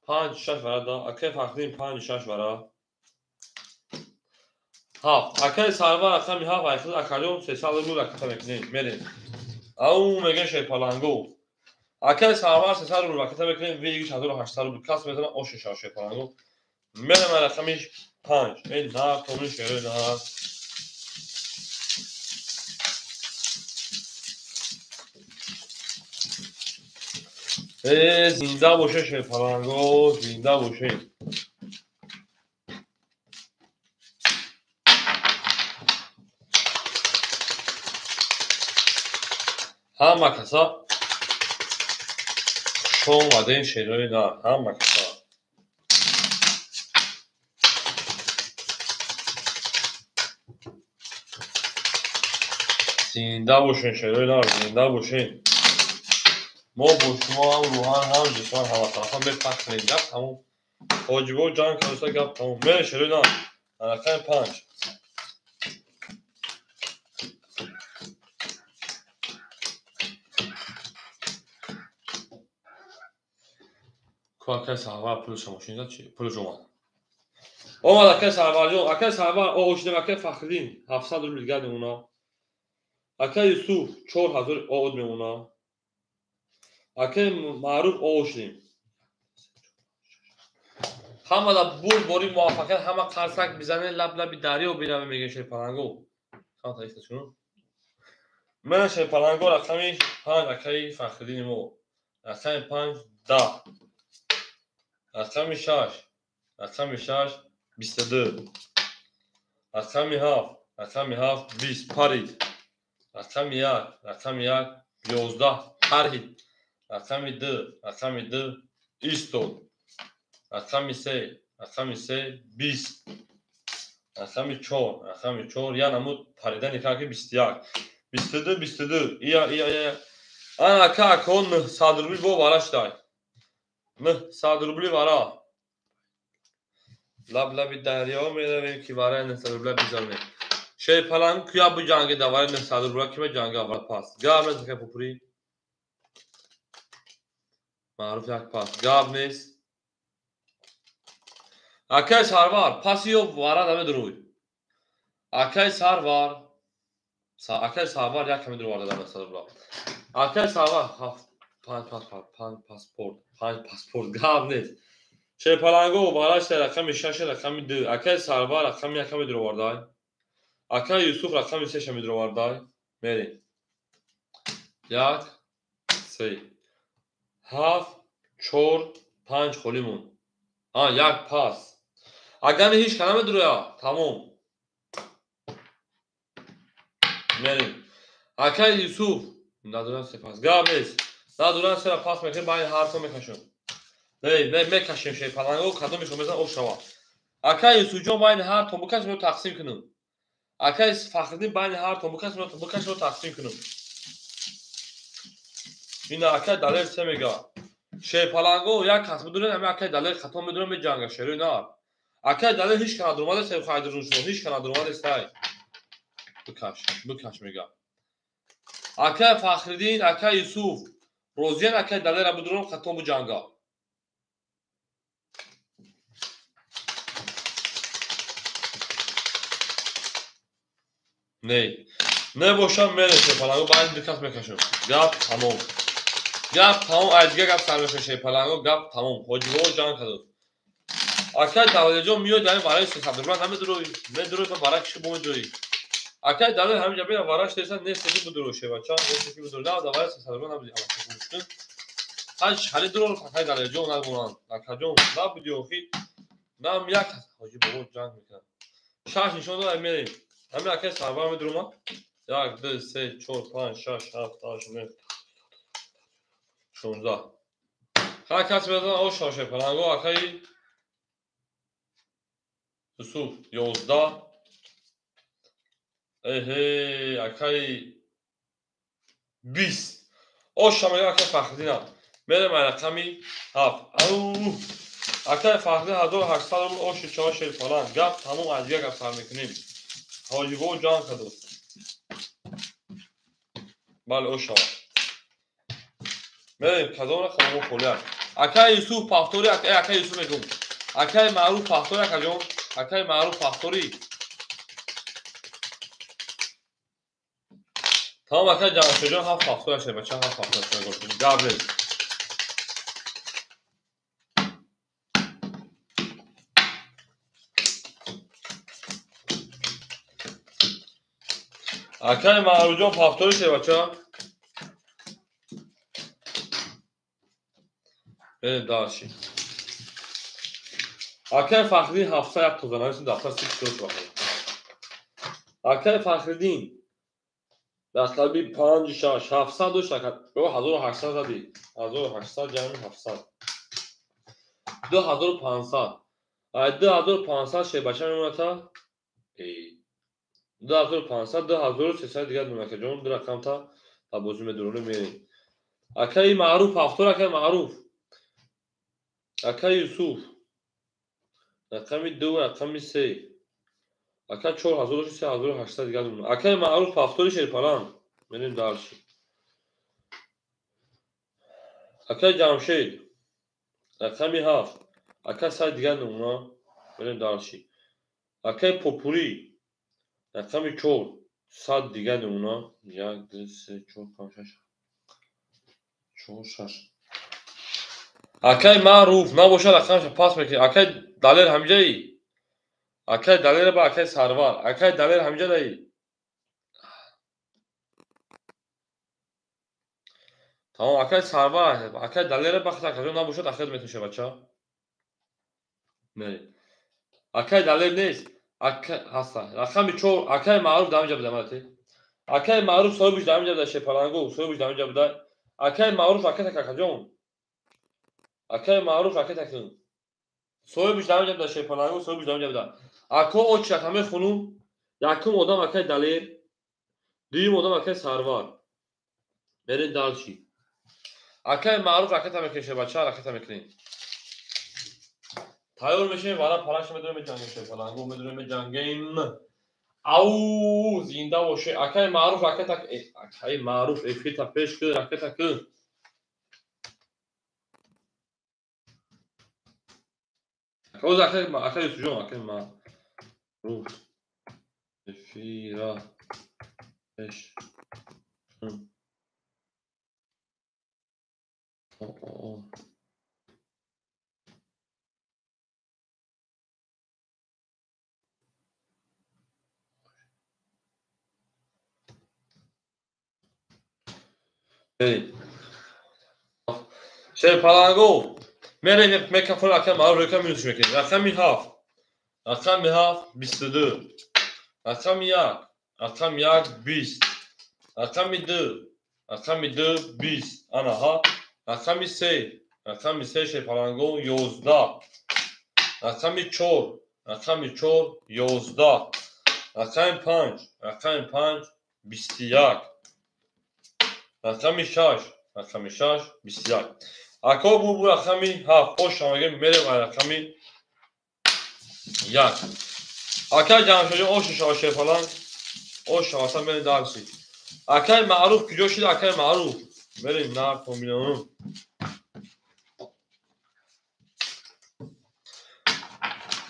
5 6 вара да. Акаи Фахриддин 5 6 вара. 7. Акаи Сарвар рақами 7 айхид акаҷон 300 рубл раката мекунем. Мерем. Ау мегӯяд шерпаланго. Акаи Сарвар 300 рубл раката мекунем, вигиш 1800 рубл кас мезанад ош шав шерпаланго. Мерем рақами 5. Эй нар томни шерои нар. Э зинда боше шерпаланго, зинда боше. Ҳама каса хуш омадем шерои нар, ҳама каса. Зинда бошен шерои нар, зинда бошен. Мо бо шумо ҳам рӯҳан ҳам ҷисман ҳаматарафа мепахнем. Гап тамом. Ҳоҷибо ҷанг кардоса гап тамом. Мере шерои нар. Рақами 5. Акаи Сарвар пулша мошина чи? Пулш омад. Омад акаи Сарварҷон, акаи Сарвар оғошидем акаи Фахриддин 700 рубл дигар мемона. Акаи Юсуф 4000 оғод мемона. Акаи Маъруф оғошидем. Ҳама да бурд бори муваффақият, ҳама қарсак бизанед, лаб лаби дарё биравем мегӯяд шерпаланго. Чанд та иста шуну? Мена шерпаланго рақами 5 акаи Фахриддини мо. Рақами 5 10. Рақами 6, рақами 6 22. Рақами 7, рақами 7 20 парид. Рақами 1, рақами 1 11 парид. Рақами 2, рақами 2 истод. Рақами 3, рақами 3 20. Рақами 4, рақами 4 я намуд паридани кард ки 21. 22 22. Ия ия ия. Ана ака акон 900 рубл бо вара шудай. 900 рубли вара. Лаб лаби дарё меравем ки вараи 900 рубла бизанем. Шерпаланг куя биҷанге да вараи 900 рубла ки меҷанга вара пас. Гап нест ака Пупури. Маъруф як пас. Гап нест. Акаи Сарвар паси ё вара намедуруй. Акаи Сарвар акаи Сарвар як ками дуруварда да 900 рубла. Акаи Сарвар 7 5 5 паспорт, 5 паспорт гап нест. Шерпаланго варашта рақами 6 рақами 2. Акаи Сарвар рақами 1 медуровардай. Акаи Юсуф рақами 3 медуровардай. Мерем. 1 3 7 4 5 холӣ монд. А як пас. Агар ҳеч ка намедуроя, тамом. Мерем. Акаи Юсуф надуран се пас. Гап нест. Надуран сера пас мекунем, байни ҳарто мекашем. Не, не мекашем шерпаланго, кадомешо мезан об шава. Акаи Юсуфҷон байни ҳар то бикаш мо тақсим кунем. Акаи Фахриддин байни ҳар то бикаш мо бикаш мо тақсим кунем. Ина акаи Далер се мега. Шерпаланго як кас бидурен, ами акаи Далер хато медурен меҷанга шерои нар. Акаи Далер ҳеч ка надурмаде се хайдурун шумо, ҳеч ка надурмаде сай. Бикаш, бикаш мега. Акаи Фахриддин, акаи Юсуф розиян акаи Далера бидурам хато биҷанга. Не. Небошам мерем шерпаланго, баъд ду кас мекашем. Гап тамом. Гап тамом, ай дига гап сар мешавад шерпаланго, гап тамом. Ҳоҷибобо ҷанг кардод. Акай Давлатҷон миёд ҳамин барои 300 рубла намедуроӣ. Медуроӣ ба барак ши бо медуроӣ. Акай Давлат ҳамин ҷа бина вараш деса нест ки будуро шевача, нест ки будуро. На давай 300 рубла набуди. Ҳач хали дуро акай Давлатҷон набуранд. Акаҷон набуди охи. Нам як Ҳоҷибобо ҷанг мекунад. Шаш нишон дод мерем. Ҳамин акай Сарвар медурома. 1 2 3 4 5 6 7 8 9 16. Ҳар кас мезанад ош шерпаланго акай Юсуф 11. Эҳе, акай 20. Оша мега акай Фахриддина. Мерем ай рақами 7. Ау! Акай Фахриддин 1800 рубл оши чор шерпаланг. Гап тамом, аз дига гап сар мекунем. Ҳоҷибобо ҷанг кардод. Бале, ош шавад. Мерем кадом рақам мо холия. Акай Юсуф пафтори, акай Юсуф мегум. Акай Маъруф пафтори, акаҷон. Акай Маъруф пафтори. Тамом, акай Ҷамшедҷон 7 пафтори аша, бача 7 пафтори аша. Гап нест. Акай Маъруфҷон пафтори ше, бача. Берем дальше. Акай Фахриддин 701 тоза нависем дафтар 34 вақт. Акай Фахриддин рақами 5 6 700 дошт, ака 1800 зади. 1800 ҷамъи 700. 2500. Ай 2500 шебача мемонад та? 2500 2300 дигар мемонад акаҷон, ду рақам та табозӣ медурона мерем. Акаи Маъруф 70, акаи Маъруф. Акаи Юсуф рақами 2, рақами 3. Ака 4000 дошт, 3800 дигар мемонад. Акаи Маъруф 70 шерпаланг. Мерем дальше. Акаи Ҷамшед рақами 7. Ака 100 дигар мемонад. Мерем дальше. Акаи Попурӣ рақами 4, 100 дигар мемонад. 1 2 3 4 5 6 4 6. Акай Маъруф набошад рақамаша пас мекунем. Акай Далер ҳамҷаи? Акай Далер ба акай Сарвар. Акай Далер ҳамҷа даи? Тамом, акай Сарвар, акай Далер ба акаҷон набошад ахир метунша бача. Не. Акай Далер нест. Акай ҳаста. Рақами 4 акай Маъруф дар ҳамҷа буда малати. Акай Маъруф соҳибиш дар ҳамҷа буда шерпаланго, соҳибиш дар ҳамҷа буда. Акай Маъруф акай акаҷон. Акай Маъруф акай такун. Соҳибиш дар ҳамҷа буда шерпаланго, соҳибиш дар ҳамҷа буда. Ако очи рақами хунум, якум одам акай Далер, дуюм одам акай Сарвар. Мерем дальше. Акай Маъруф ракета мекунем бача, ракета мекунем. Тайёр мешавем, вара параша медурем меҷангем шерпаланго, медурем меҷангем. Ау, зинда боше. Акай Маъруф ракета, акай Маъруф эфирта пеш кун, ракета кун. Оз акай, акай Юсуфҷон, акай Маъруф эфира пеш кун. О. Шерпаланго мерем микрофон акай Маъруф рӯйка минусш мекунем. Рақами 7. Рақами 7 22. Рақами 1. Рақами 1 20. Рақами 2. Рақами 2 20. Ана ҳа. Рақами 3. Рақами 3 шерпаланго 11. Рақами 4. Рақами 4 11. Рақами 5. Рақами 5 21. Рақами 6. Рақами 6 21. Ако бу рақами 7. Ош ҳамагем мерем ай рақами 1. Акай Ҷамшедҷон ош шава шерпаланг. Ош шаваса мерем дальше. Акай Маъруф куҷо шид? Акай Маъруф. Мерем на комбинон.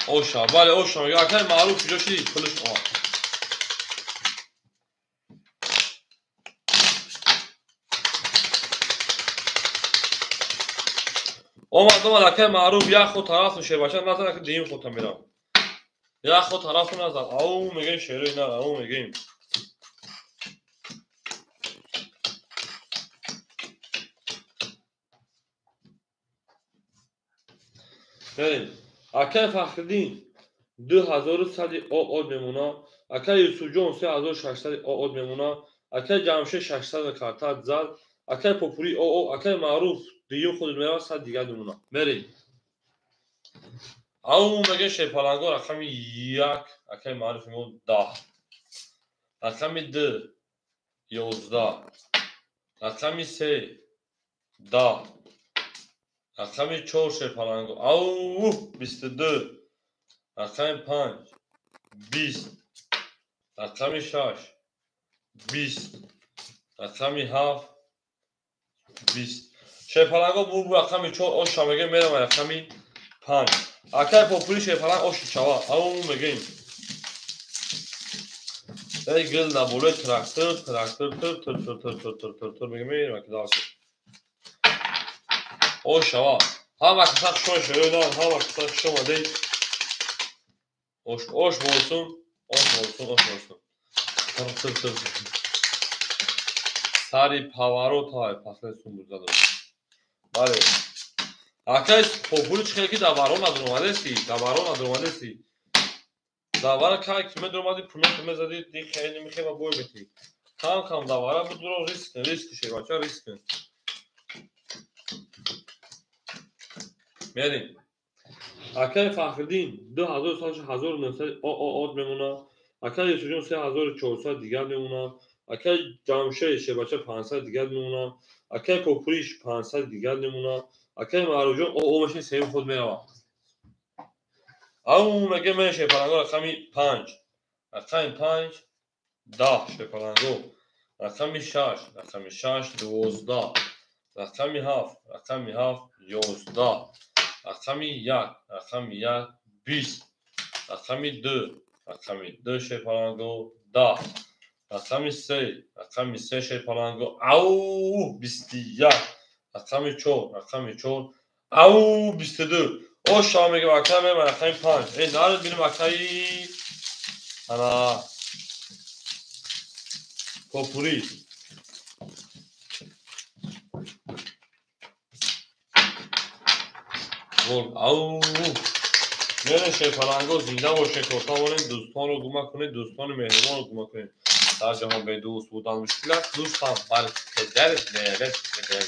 Оша, бале оша мега. Акай Маъруф куҷо шид? Пулиш омад. Омад, омад, акай Маъруф, як ход тарафтон шербача назад, ака дуюм ходта мерам. Як ход тарафтон назад. Ау мегӯем шерои нар, ау мегӯем. Берем. Акай Фахриддин 2100 ООД мемона, акай Юсуфҷон 3600 ООД мемона, акай Ҷамшед 600 карта зад, акай Попури ОО, акай Маъруф дуюм худ мерава 100 дигар мемона. Мерем. Ау мега шерпаланго рақами 1, акай Маъруф мо 10. Рақами 2 11. Рақами 3 10. Рақами 4 шерпаланго. Ау 22. Рақами 5 20. Рақами 6 20. Рақами 7 20. Шерпаланго бу рақами 4 оша мега мерам рақами 5. Акай Попули шерпаланг оши чава. Ау мегем. Эй гил на болои трактор, трактор тр тр тр тр тр тр тр тр мега мерам ака дальше. Ош шава. Ҳама каса хушон шерои, ҳама каса хуш омадед. Ош ош болсун, ош болсун, ош болсун. Тр тр тр. Сари поворот ҳай пасле сум буд задам. Бале. Акай Попули чӣ хел ки дар варон надуромадеси, дар варон надуромадеси. Дар вара кай ки медуромади, пулмет мезади, ди хеле мехеба бой мети. Кам кам дар вара будуро риск, риск шербача риск. Мерем. Акай Фахриддин 2900 ООД мемона, акай Юсуфҷон 3400 дигар мемона, акай Ҷамшед шербача 500 дигар мемона, акай Попуриш 500 дигар мемона, акай Маъруфҷон ОО мешин сеюм худ мерава. Ау мега ме шерпаланго рақами 5, рақами 5 10 шерпаланго, рақами 6, рақами 6 12, рақами 7, рақами 7 11, рақами 1, рақами 1 20, рақами 2, рақами 2 шерпаланго 10, рақами 3, рақами 3 шерпаланго ау 21, рақами 4, рақами 4 ау 22. Ош шава мегӯям акай меман рақами 5. Эй наред бинем акаи ана Попури. Ау мерем шерпаланго, зинда бошед, корта монед, дӯстонро гум накунед, дӯстони меҳрубонро гум накунед. Дар ҷаҳон бедӯст будан мушкил аст, дӯстам бар педарат мерет мерет.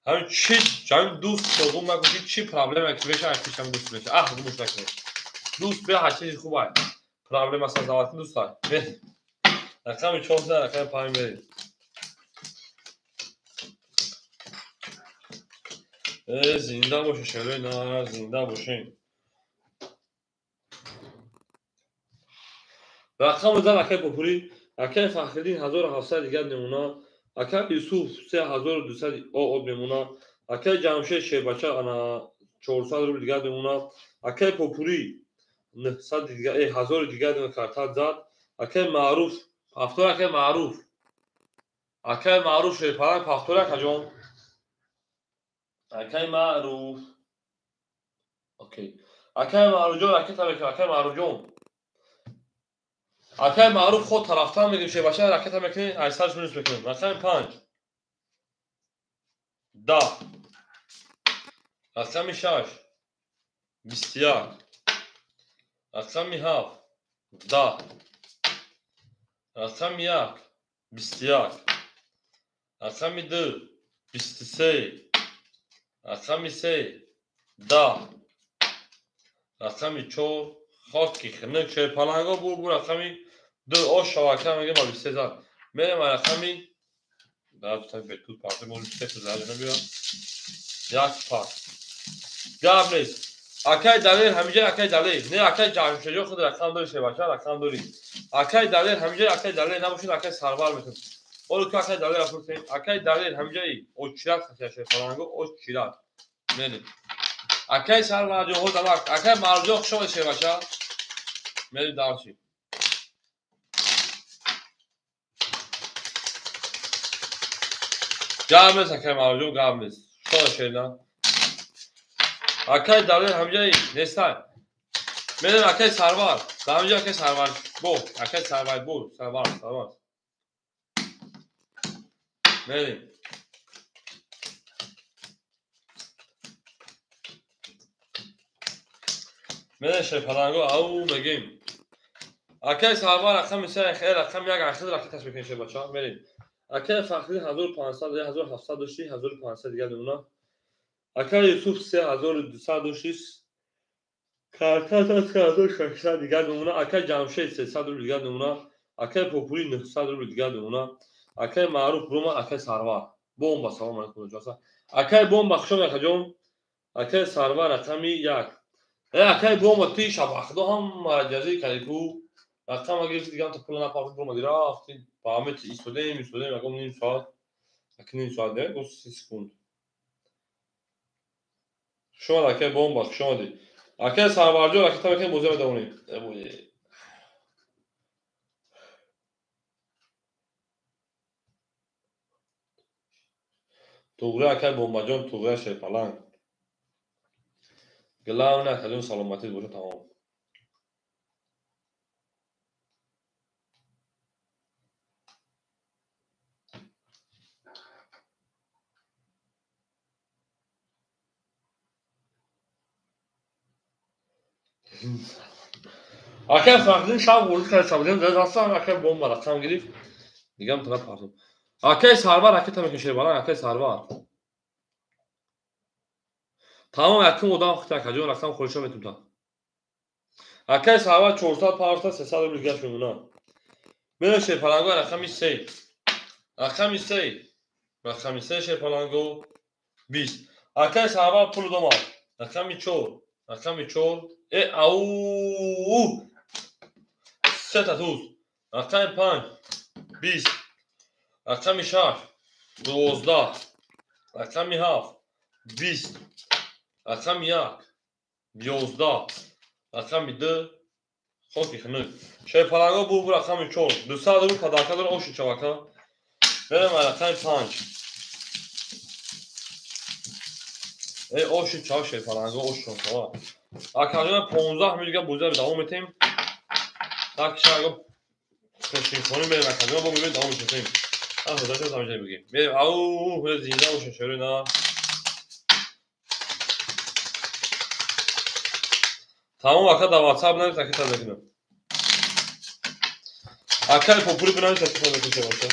Ҳамин чи ҳамин дӯстро гум накунед, чи проблема ки мешавад, пешам дӯст мешавад. Аҳ гумш накунед. Дӯст бе ҳар чизи хуб аст. Проблема создавати дӯст аст. Рақами 4, рақами 5 меред. Зинда боше шерои нар, зинда бошем. Рақами зад акай Попури, акай Фахриддин 1700 дигар мемона, акай Юсуф 3200 ООД мемона, акай Ҷамшед шербача ана 400 рубл дигар мемона, акай Попури 900 дигар, 1000 дигар карта зад, акай Маъруф, пафтор акай Маъруф. Акай Маъруф шерпаланг пафтор акаҷон. Акай Маъруф. Окей. Акай Маъруфҷон ракета мекунад, акай Маъруфҷон. Акай Маъруф худ тарафтар мегирем, шербача ракета мекунем, 800 минус мекунем. Рақами 5 10, рақами 6 21, рақами 7 10, рақами 1 21, рақами 2 23, рақами 3 10, рақами 4 хоки хинук шерпаланго бур бур рақами 2 ош шава ака мега ба 23 зад. Мерем рақами дар бетуд парта мо 23 зад набиё. Як пас. Гап нест. Акай Далер ҳамиҷа, акай Далер. Не акай Ҷамшедҷон худ рақам дори шербача рақам дори. Акай Далер ҳамиҷа, акай Далер набошед, акай Сарвар мекунем. Ҳоло ку акай Далер пурсем. Акай Далер ҳамиҷаи очират хатия шерпаланго очират. Мерем. Акай Сарварҷон ҳо дамак. Акай Маъруфҷон хуш омадед шербача. Мерем дальше. Гап нест акай Маъруфҷон, гап нест. 700 шерна. Акай Далер ҳамҷаи нестай. Мерем акай Сарвар. Ҳамҷа акай Сарвар. Бо, акай Сарвар бо, Сарвар, Сарвар. Мерем. Мерем шерпаланго ау мегем. Акай Сарвар рақами 3 хел рақами 1 ахир ракеташ мекунем шербача. Мерем. Акай Фахри 1500 1700 дошти 1500 дигар мемона. Акай Юсуф 3200 дошти картата 3600 дигар мемона. Акай Ҷамшед 300 рубл дигар мемона. Акай Попули 900 рубл дигар мемона. Акай Маъруф Рума, акай Сарвар. Бомба, салом алейкум ҷоса. Акай Бомба хуш омадед акаҷон. Акай Сарвар рақами 1. Акай Бомба ти шабахдо ҳамаро ҷазир кардӣ ку. Рақама гирифти дигар та пула напартид бромади рафти. Ба ҳама чи истодем, истодем, ягон ним соат. Як ним соат не, гуфт 30 секунд. Хуш омад акай Бомба, хуш омадӣ. Акай Сарварҷон, ракета мекунем, бозӣ медавонем. Туғри акай Бомбаҷон, туғри шерпаланг. Главное акаҷон саломатӣ боша тамом. Акай Фахриддин шаб ворид кард, шаб дастан акай Бомба рақам гирифт. Дигам тараф партоб. Акай Сарвар ракета мекунем шербаланг, акай Сарвар. Тамом якум одам худта акаҷон рақам холиша метунта. Акай Сарвар 400 партофта 300 рубл дигар мемона. Мерем шерпаланго рақами 3. Рақами 3. Рақами 3 шерпаланго 20. Акай Сарвар пул домад. Рақами 4. Рақами 4. Ау! Сета туз. Рақами 5. 20. Рақами 6. 12. Рақами 7. 20. Рақами 1. 11. Рақами 2. Хоки хунук. Шерпаланго бу рақами 4. 200 рубл подарка дора оши чавака. Мерем рақами 5. Оши чава шерпаланго оши чава. Акаҷон 15 минут дигар бозиро давом метем. Так шаго пешинхонӣ мерем акаҷон бо мебинем давом метем. Худашон тамошо бигем. Мерем ау зинда бошем шерои на. Тамом ака дар WhatsApp навис ака та мекунам. Акаи Попули бинавис ака та мекунам бача.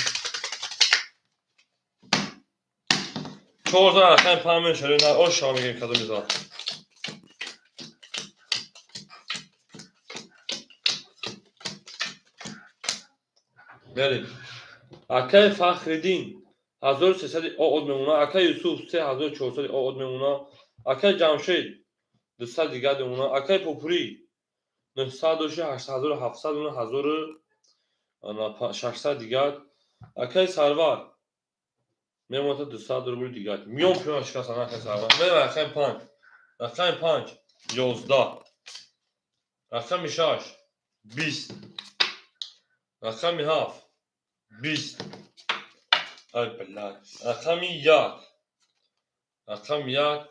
4 рақами 5 мен шерои на ош шава мегем кадом мезанад. Мерем. Акай Фахриддин 1300 ООД мемона, акай Юсуф 3400 ООД мемона, акай Ҷамшед 200 дигар мемона, акай Попури 900 доши 8700 мемона, 1600 дигар, акай Сарвар мемона 200 рубл дигар. Миён пиён шикастан акай Сарвар. Мерем акай 5. Рақами 5 11. Рақами 6 20. Рақами 7 20. Ай блядь. Рақами 1. Рақами 1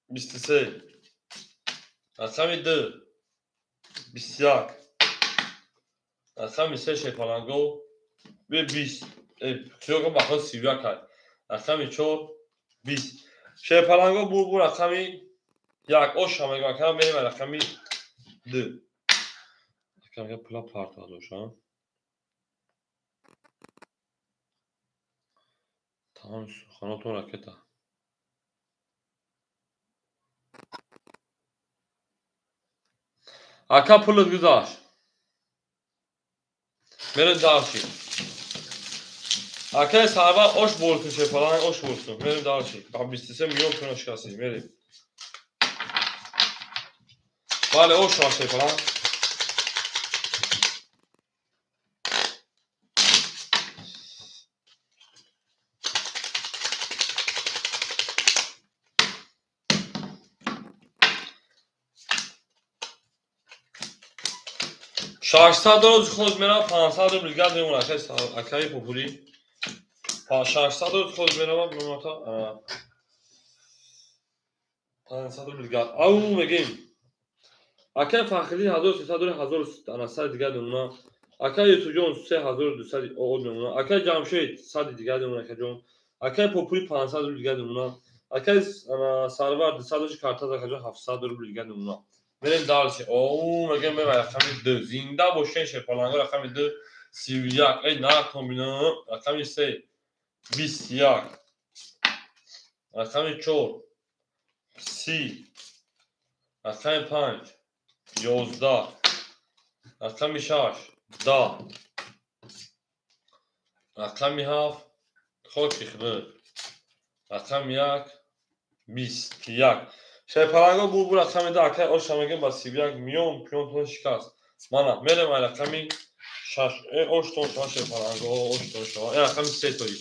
23. Рақами 2 21. Рақами 3 шерпаланго 20. Хиёга бахон 31 кард. Рақами 4 20. Шерпаланго бу рақами 1. Ош ҳам мегӯям, мерем рақами 2. Рақами пула партофт доша. Тамом суханотон ракета. Ака пулат гузашт. Мерем дальше. Акай Сарвар ош бурсун шерпаланг ош бурсун. Мерем дальше. Ба 23 миллион пула шикастем. Мерем. Бале ош шерпаланг. 600 доллар худ меравад, 500 рубл дигар мемонад. Акаи Попули 600 доллар худ меравад, мемонад. 500 рубл дигар. Ау мегем. Акай Фахриддин 1300 дори 1100 дигар мемона. Акай Юсуфҷон 3200 од мемона. Акай Ҷамшед 100 дигар мемона акаҷон. Акай Попури 500 рубл дигар мемона. Акай Сарвар 200 доши карта акаҷон 700 рубл дигар мемона. Мерем дальше. Оу мегем мерем рақами 2. Зинда бошен шерпаланго рақами 2 31. Эй на комбина рақами 3 21. Рақами 4 30. Рақами 5 11. Рақами 6 10. Рақами 7 хоки худо. Рақами 1 21. Шерпаланго бу рақами 2 акай оша мегем ба 31 миён пиёнтон шикаст. Мана мерем ай рақами 6. Оштон шава шерпаланго, оштон шава. Рақами 3 тои.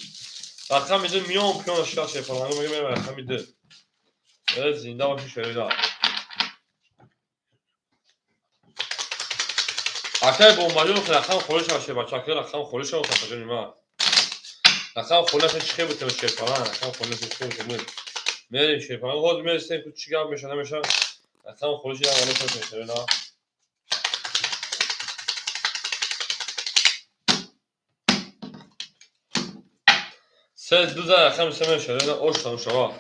Рақами 2 миён пиён шикаст шерпаланго мегем мерем рақами 2. Зинда боши шерида. Акай бомбаҷон рақам холӣ шава шербача, акай рақам холӣ шава акаҷони ман. Рақам холӣ шава чӣ хел бутем шерпаланг, рақам холӣ шава чӣ хел бутем. Мерем шерпаланг, ҳозир мерасем ку чӣ гап меша намеша. Рақам холӣ шава вале шава шерина. Се ду за рақами се меша шерина ош там шава.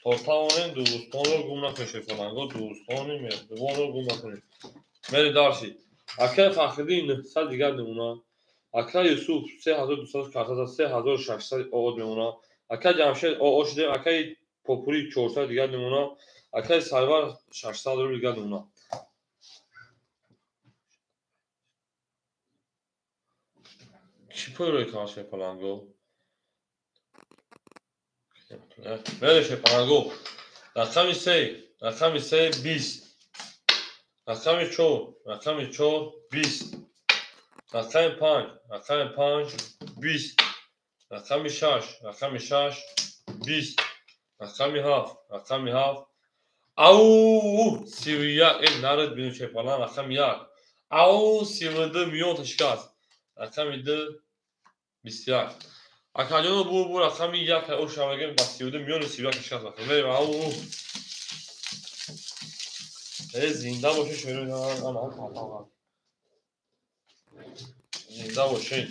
То тавонем дӯстонро гум накунем шерпаланго, дӯстони меҳрубонро гум накунем. Мерем дальше. Акай Фахриддин 900 дигар мемона. Акай Юсуф 3200 карта 3600 од мемона. Акай Ҷамшед оо шудем, акай Попури 400 дигар мемона. Акай Сарвар 600 рубл дигар мемона. Чӣ пой рӯй кардам шерпаланго? Мерем шерпаланго. Рақами 3, рақами 3 20. Рақами 4, рақами 4 20. Рақами 5, рақами 5 20. Рақами 6, рақами 6 20. Рақами 7, рақами 7. Ау 31. Эй нарад бину шерпалан рақами 1. Ау 32 миён та шикаст. Рақами 2 21. Акаҷоно бу рақами 1 оша мегем ба 32 миёни 31 шикаст. Мерем ау. Зинда бошед шерои ана. Зинда бошед.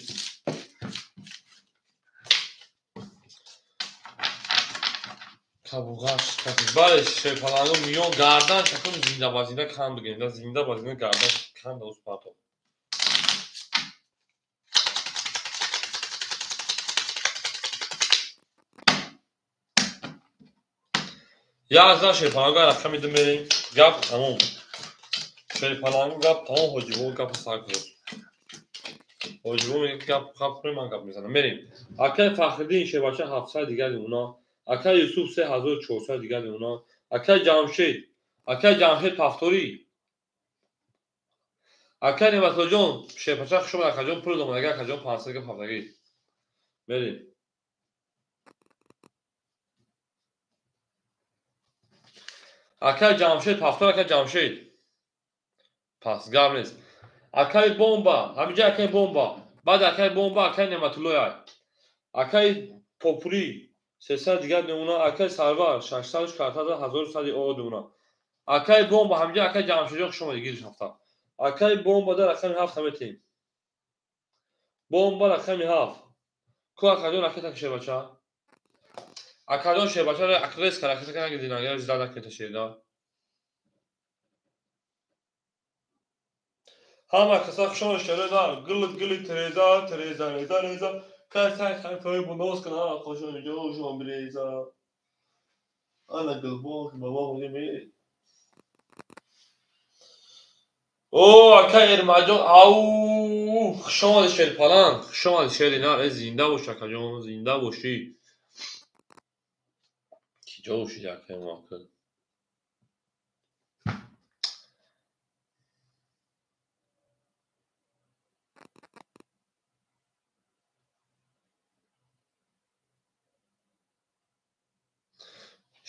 Кабуғаш бале шерпаланго миён гардан шакун зинда ба зинда кам бигирем. Зинда ба зинда гардан кам да успато. Як шерпаланго рақами 2 мерем. Гап тамом. Шерпаланго гап тамом ҳоҷибо гап сар кунед. Ҳоҷибо мегӯяд гап гап кунем ман гап мезанам. Мерем. Акай Фахриддин шербача 700 дигар мемона. Акай Юсуф 3400 дигар мемона. Акай Ҷамшед, акай Ҷамшед пафторӣ. Акай Неъматуллоҷон шербача хуш омад акаҷон пул домадага акаҷон 500 гап ҳафтагӣ. Мерем. Акай Ҷамшед пафтор, акай Ҷамшед. Пас гап нест. Акай бомба, ҳаминҷа акай бомба. Баъд акай бомба, акай Неъматуллоя. Акай Попури 300 дигар мемона, акай Сарвар 600 карта 1100 од мемона. Акай бомба, ҳаминҷа акай Ҷамшедҷон хуш омадед гириш ҳафта. Акай бомба дар рақами 7 метем. Бомба рақами 7. Ку акаҷон ракета кише бача? Акаҷон шербача акрес кар ракета кана гирдин, жда накета шерда. Ҳама каса хушон шереда, гул гули тереза, тереза, реза, реза. Кай кай кай той бунос кана қошон ҷошон бреза. Ана гулбон баба мегӯ. О, акай Эрмаҷон, ау, хуш омадӣ шерпаланг, хуш омадӣ шери нар, зинда бош акаҷон, зинда бошӣ. Киҷо бошӣ акай муаккад?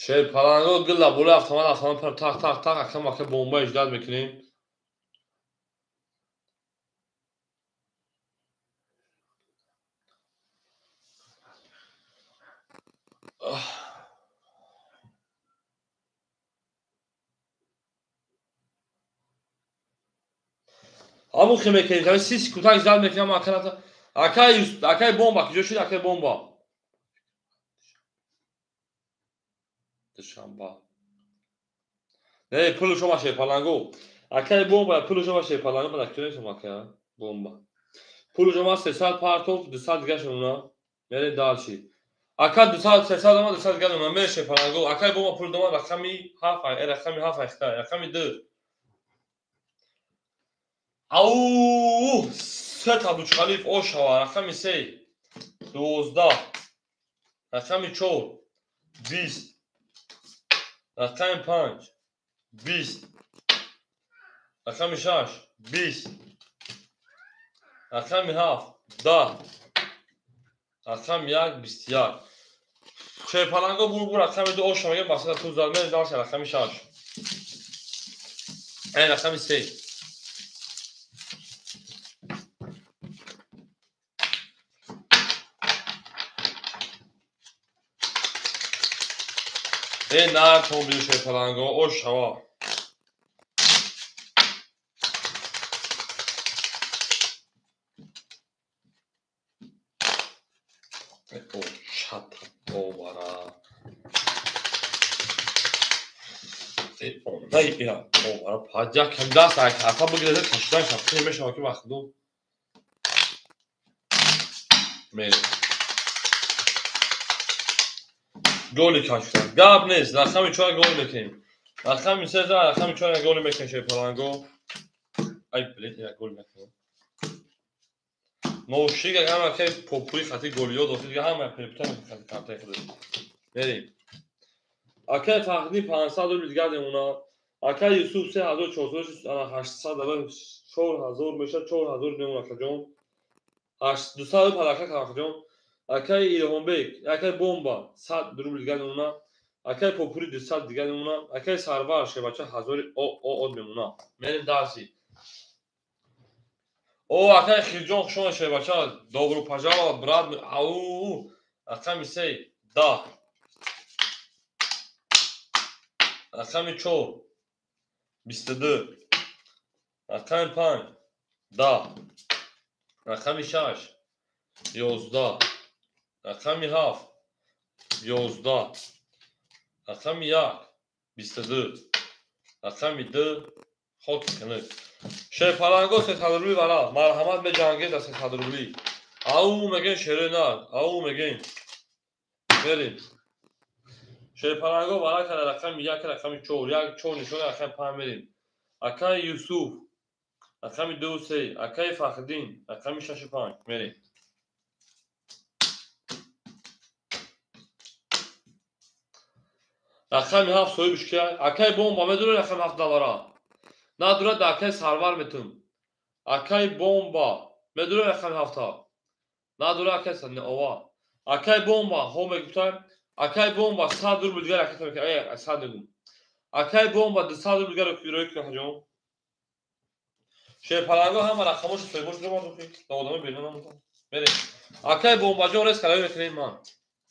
Шерпаланго гилла болои автомат, автомат пар тақ тақ тақ, акам ака бомба иҷдад мекунем. Ҳамун хе мекунем, 30 секунд ждать мекунем, ака акай акай бомба куҷо шуд, акай бомба? Душанба. Не, пули шумо шепаланго. Акай бомба, пули шумо шепаланго, ман куҷо нестам ака, бомба. Пули шумо 300 партов, 200 дига шуна. Мерем дальше. Ака 200 300 дома 200 дига шуна, мерем шепаланго. Акай бомба пул дома рақами 7, рақами 7 айхта, рақами 2. Ау, сет Абдучхалиф ошава, рақами 3, 12, рақами 4, 20, рақами 5, 20, рақами 6, 20, рақами 7, 10, рақами 1, 21. Шерпаланго бур рақами 2 ошава, мегем баста туз зад, мерем дальше рақами 6. Рақами 3. Нар тон шерпаланго ошава. О, шата овара. Ондай ира овара пад як кам даст ай карта бигирад кашидан шафти мешава ки вақтду. Мерем. Голи кашидан. Гап нест, рақами 4 гол мекунем. Рақами 3 рақами 4 гол мекунем шерпаланго. Ай, блин, ира гол мекунем. Ношига ҳама ки попури хати голиё дохил ҳама перепута хати картаи худаш. Мерем. Акай Фахриддин 500 рубл дигар мемонад. Акай Юсуф 3400 800 дава 4000 мешавад, 4000 мемонад акаҷон. 200 рубл ҳаракат акаҷон. Акай Илҳомбек, акай Бомба 100 рубл дигар мемонад. Акай Попури 200 дигар мемонад. Акай Сарвар шебача 1000 од мемонад. Мерем дарси. О, акай Хирҷон хуш омадед шебача. Добро пожаловать, брат. Ау, рақами 3, 10. Рақами 4, 22. Рақами 5, 10. Рақами 6, 11. Рақами 7, 11. Рақами 1, 22. Рақами 2, хоки хунук. Шерпаланго 300 рубли вара. Марҳамат меҷангед за 300 рубли. Ау мегем шерои нар. Ау мегем. Мерем. Шерпаланго вара кара рақами 1, рақами 4, 1 4 нишона рақами 5 мерем. Акай Юсуф, рақами 2 3, акай Фахриддин, рақами 6 5 мерем. Рақами 7 соҳибш ки? Акай бомба медонӣ рақами 7 давара. Надурад акай Сарвар метун. Акай бомба медонӣ рақами 7. Надурад акай ова. Акай бомба ҳо мегуфтам. Акай бомба 100 рубл дигар ракета мекунад. Ай 100 мегум. Акай бомба 200 рубл дигар рӯй кунад ҷон. Шерпаланго ҳама рақамошо соҳибош дорам охи. Ба одамои берун намонам. Мерем. Акай бомбаҷон рез карда мекунем ман.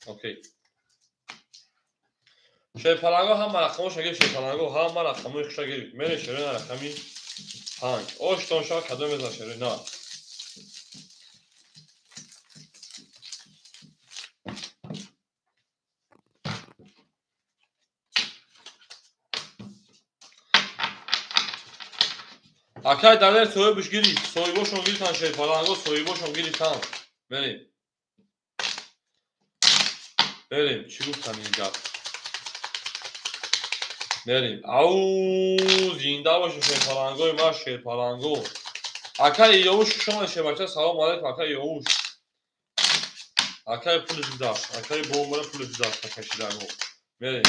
Окей. Шерпаланго ҳама рақамошо гирифт, шерпаланго ҳама рақамои хуша гирифт. Мерем шерои на рақами 5. Оштон шава кадом мезан шерои на. Акай Далер соҳибш гирифт, соҳибошон гирифтан шерпаланго, соҳибошон гирифтан. Мерем. Мерем, чӣ гуфтан ин гап? Мерем. Ау, зинда бошед шерпалангои ма, шерпаланго. Акай Иёвуш хуш омадед шербача, салом алайкум акай Иёвуш. Акай пули даст, акай бомбара пули даст кашиданго. Мерем.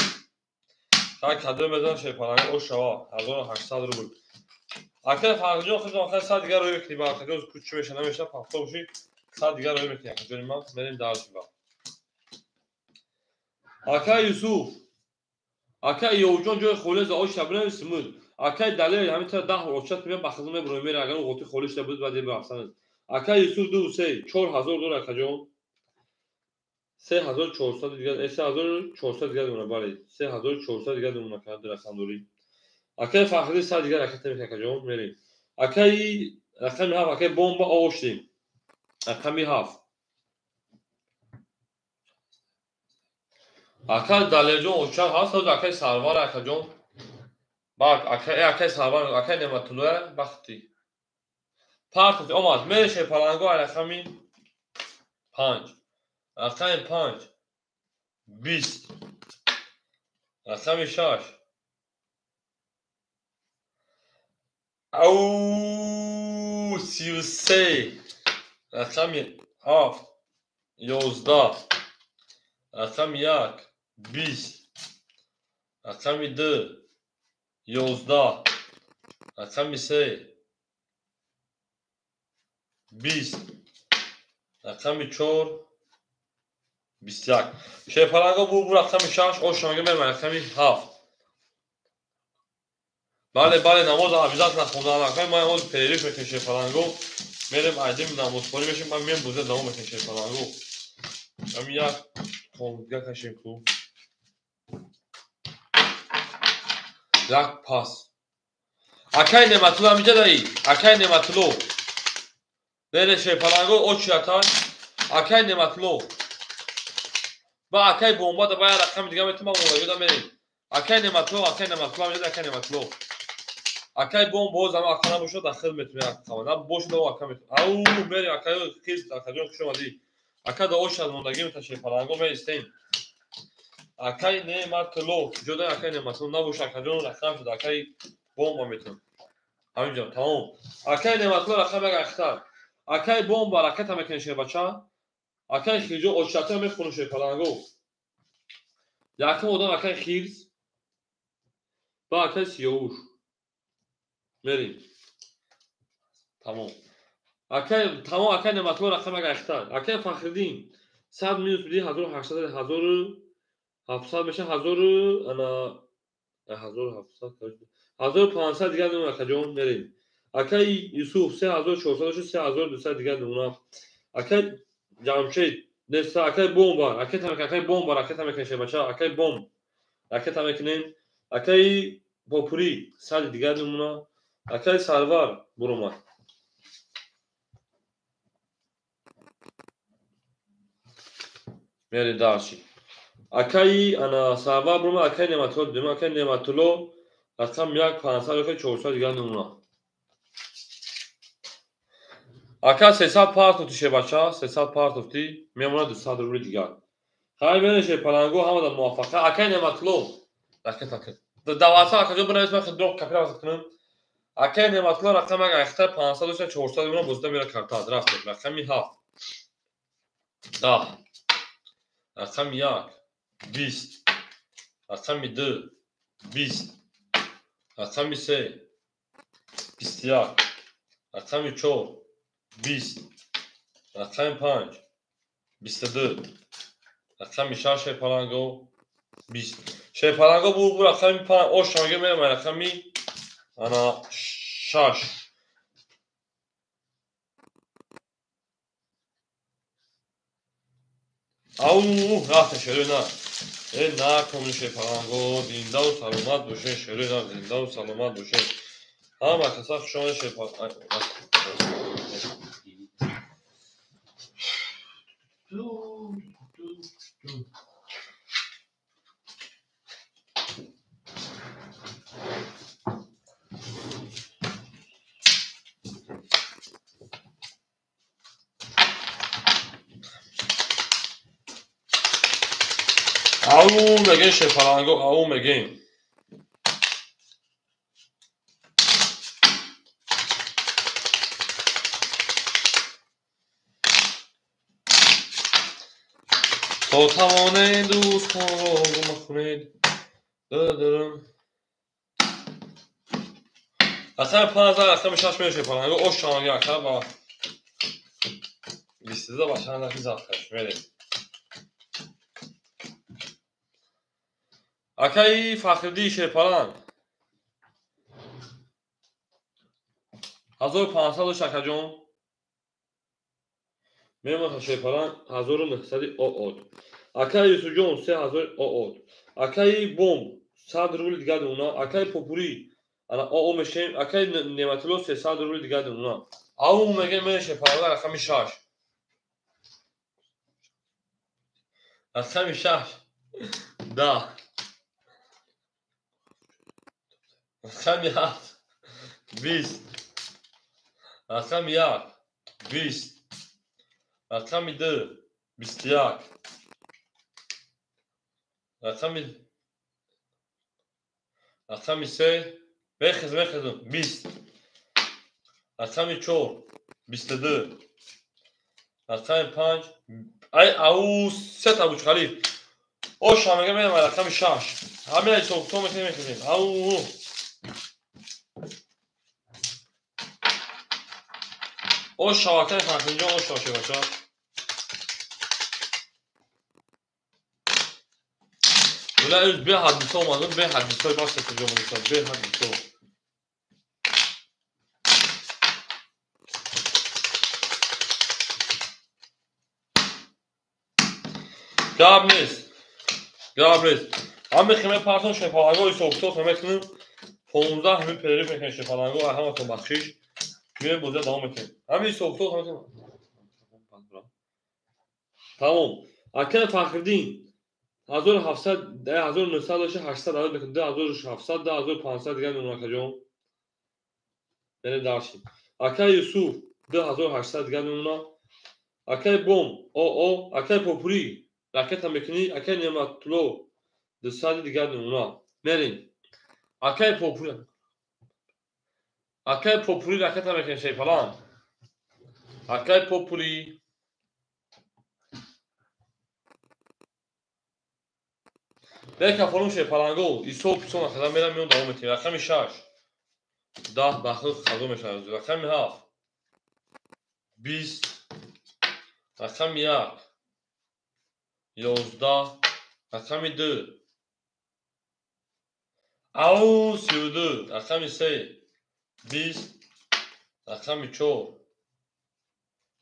Так кадом мезан шерпаланго ошава, 1800 рубл. Акай Фарҳҷон худам акай 100 дигар рӯй мекунӣ ба акаҷон кучи меша намеша пафто бошӣ 100 дигар рӯй мекунӣ акаҷони ман. Мерем дарси ба. Акай Юсуф, акай Иёвуҷон ҷои холӣ за ош шабна смуд. Акай Далер ҳамин тара 10 очат меб ба хизмат мебурем мере агар ғоти холӣ шуда буд баъд рафтан. Акай Юсуф 2 3 4000 доллар акаҷон. 3400 дигар, 3400 дигар мемонад, бале. 3400 дигар мемонад акаҷон рақам дорӣ. Акай Фахриддин 100 дигар ракета мекунад акаҷон, мерем. Акай Рақами 7 акай бомба оштем. Рақами 7. Ака Далерҷон оча ҳаст, акай Сарвар акаҷон. Бак, акай Сарвар, акай Неъматулло бахти. Партов омад, мереше паланго рақами 5. Рақами 5. 20. Рақами 6. Ау, 33. Рақами 7. 11. Рақами 1. 20. Рақами 2. 11. Рақами 3. 20. Рақами 4. 21. Шерпаланго бу рақами 6, ошонга мерам рақами 7. Бале, бале, намоз обязательно хондан. Акай ма намоз перерыв мекунем шерпаланго. Мерем айдим намозхонӣ мешем, ман мем боза давом мекунем шерпаланго. Ами як қонга кашем ку. Як пас. Акай Неъматулло амиҷа даи. Акай Неъматулло. Бере шерпаланго очията. Акай Неъматулло. Ба акай бомба да бая рақами дига метумам молагида мерем. Акай Неъматулло, акай Неъматулло амиҷа акай Неъматулло. Акай бомба боз ама ака набошад, дахил метумем ака. На бошад ака метумем. Ау, мерем акай хиз, акаҷон хуш омадӣ. Ака да ошад мондагӣ мета шерпаланго меристем. Акай Неъматулло, ҷода акай Неъматулло набош акаҷон рақам шуд, акай бомба метум. Ҳаминҷо тамом. Акай Неъматулло рақам як ахтар. Акай бомба ракета мекунем шербача. Акай хирҷо очата мехонем шерпаланго. Якум одам акай хирз. Ба акай сиёвуш. Мерим. Тамом. Акай тамом акай Неъматулло рақам як ахтар. Акай Фахриддин 100 минус биди 1800 1700 меша 1000 ана 1700 1500 дигар намуна акаҷон мерем. Акай Юсуф 3400 3200 дигар намуна. Акай Ҷамшед неста акай бомба, ракета мекунем, акай бомба, ракета мекунем шебача, акай бомб, ракета мекунем. Акай Попури 100 дигар намуна. Акай Сарвар буромад. Мерем дарши. Акай ана Сарвар буромад, акай Неъматулло дидем, акай Неъматулло рақам 1 500 400 дигар намуна. Ака 300 партовти шебача, 300 партовти мемонад 200 рубли дигар. Хай мерем шерпаланго ҳамада муваффақа. Акай Неъматулло ракета кар. Даваса акаҷон бинавис ман хидро капира кунам. Акай Неъматулло рақам 1 ахтар 500 400 мемонад бозда мера карта. Рафтем рақами 7. 10. Рақами 1 20. Рақами 2 20. Рақами 3 21. Рақами 4 20. Рақами 5 22. Рақами 6 шерпаланго 20. Шерпаланго бу рақами 5 ошонга мерам рақами ана 6. Ау, рафта шерои на. Э, на комни шерпаланго, зиндаву саломат бошед, шерои на, зиндаву саломат бошед. Ҳама каса хуш омадед шерпаланго. Ау мегем шерпаланго, ау мегем. То тавонед дӯстонро махунед. Дададам. Рақами 5 рақами 6 мерем шерпаланго, ош шаванга ака ба 22 ба чанд дақиқа завтрак мерем. Акай Фахриддин шерпаланг 1500 дошт акаҷон. Мемонад шерпаланг 1900 оод. Акай Юсуфҷон 3000 оод. Акай бомб 100 рубли дигар намуна. Акай Попури ана оо мешем. Акай Неъматулло 300 рубли дигар намуна. Ау мегем мереше паланга рақами 6. Рақами 6. 10. Рақами 7. 20. Рақами 1. 20. Рақами 2. 21. Рақами 3. Мехезм 20. Рақами 4. 22. Рақами 5. Ай ау сета бучқали. Оша мегам мерам рақами 6. Ҳамина ҳисоб мекунем мехезем. Ау. Оша акай Фахриддинҷон оша шевача. Була өз беҳад бисо омадам, беҳад бисо бас куҷо монда, беҳад бисо. Гап нест. Гап нест. Ҳами химе партон шефалаго ҳисоб-китоб мекунем. 15 ҳами перерыв мекунем шефалаго, ҳаматон бахшиш. Меоем бозия давом мекунем. Ҳами ҳисоб-китоб мекунем. Тамом. Акай Фахриддин 1700 1900 дошта 800 адад мекунем. 2700 2500 дигар мемонад акаҷон. Яъне дарши. Акай Юсуф 2800 дигар мемонад. Акай Бом ОО, акай Попури ракета мекунӣ, акай Неъматулло 200 дигар мемонад. Мерем. Акай Попури. Акай Попури ракета мекунем шейпалан. Акай Попури. Бека форум шейпаланго, исо писон ахада мерам меон давом метем. Рақами 6. 10 бахил хазо мешавад. Рақами 7. 20. Рақами 1. 11. Рақами 2. Ау 32. Рақами 3. 20. Рақами 4.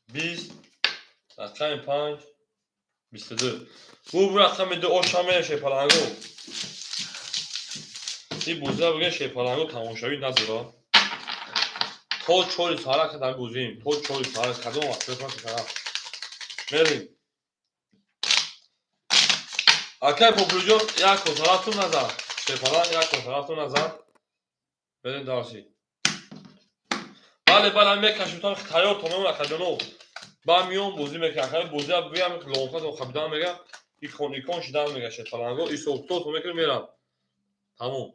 20. Рақами 5. 22. Бу рақами 2 оша мере шепаланго. И буза буген шепаланго тамошавӣ надора. То 4 саҳара кадан бузим. То 4 саҳара кадом вақт кадан. Мерем. Акай Популиҷон як косаратун назар. Шепалан як косаратун назар. Берем дарси. Бале, бале, мекашим там тайёр то мемон акаҷоно. Ба миён бозӣ мекунам. Акай бозия биям лонка то хабидан мега. Икон икон шидан мега шепаланго. Исоб то мекунем мерам. Тамом.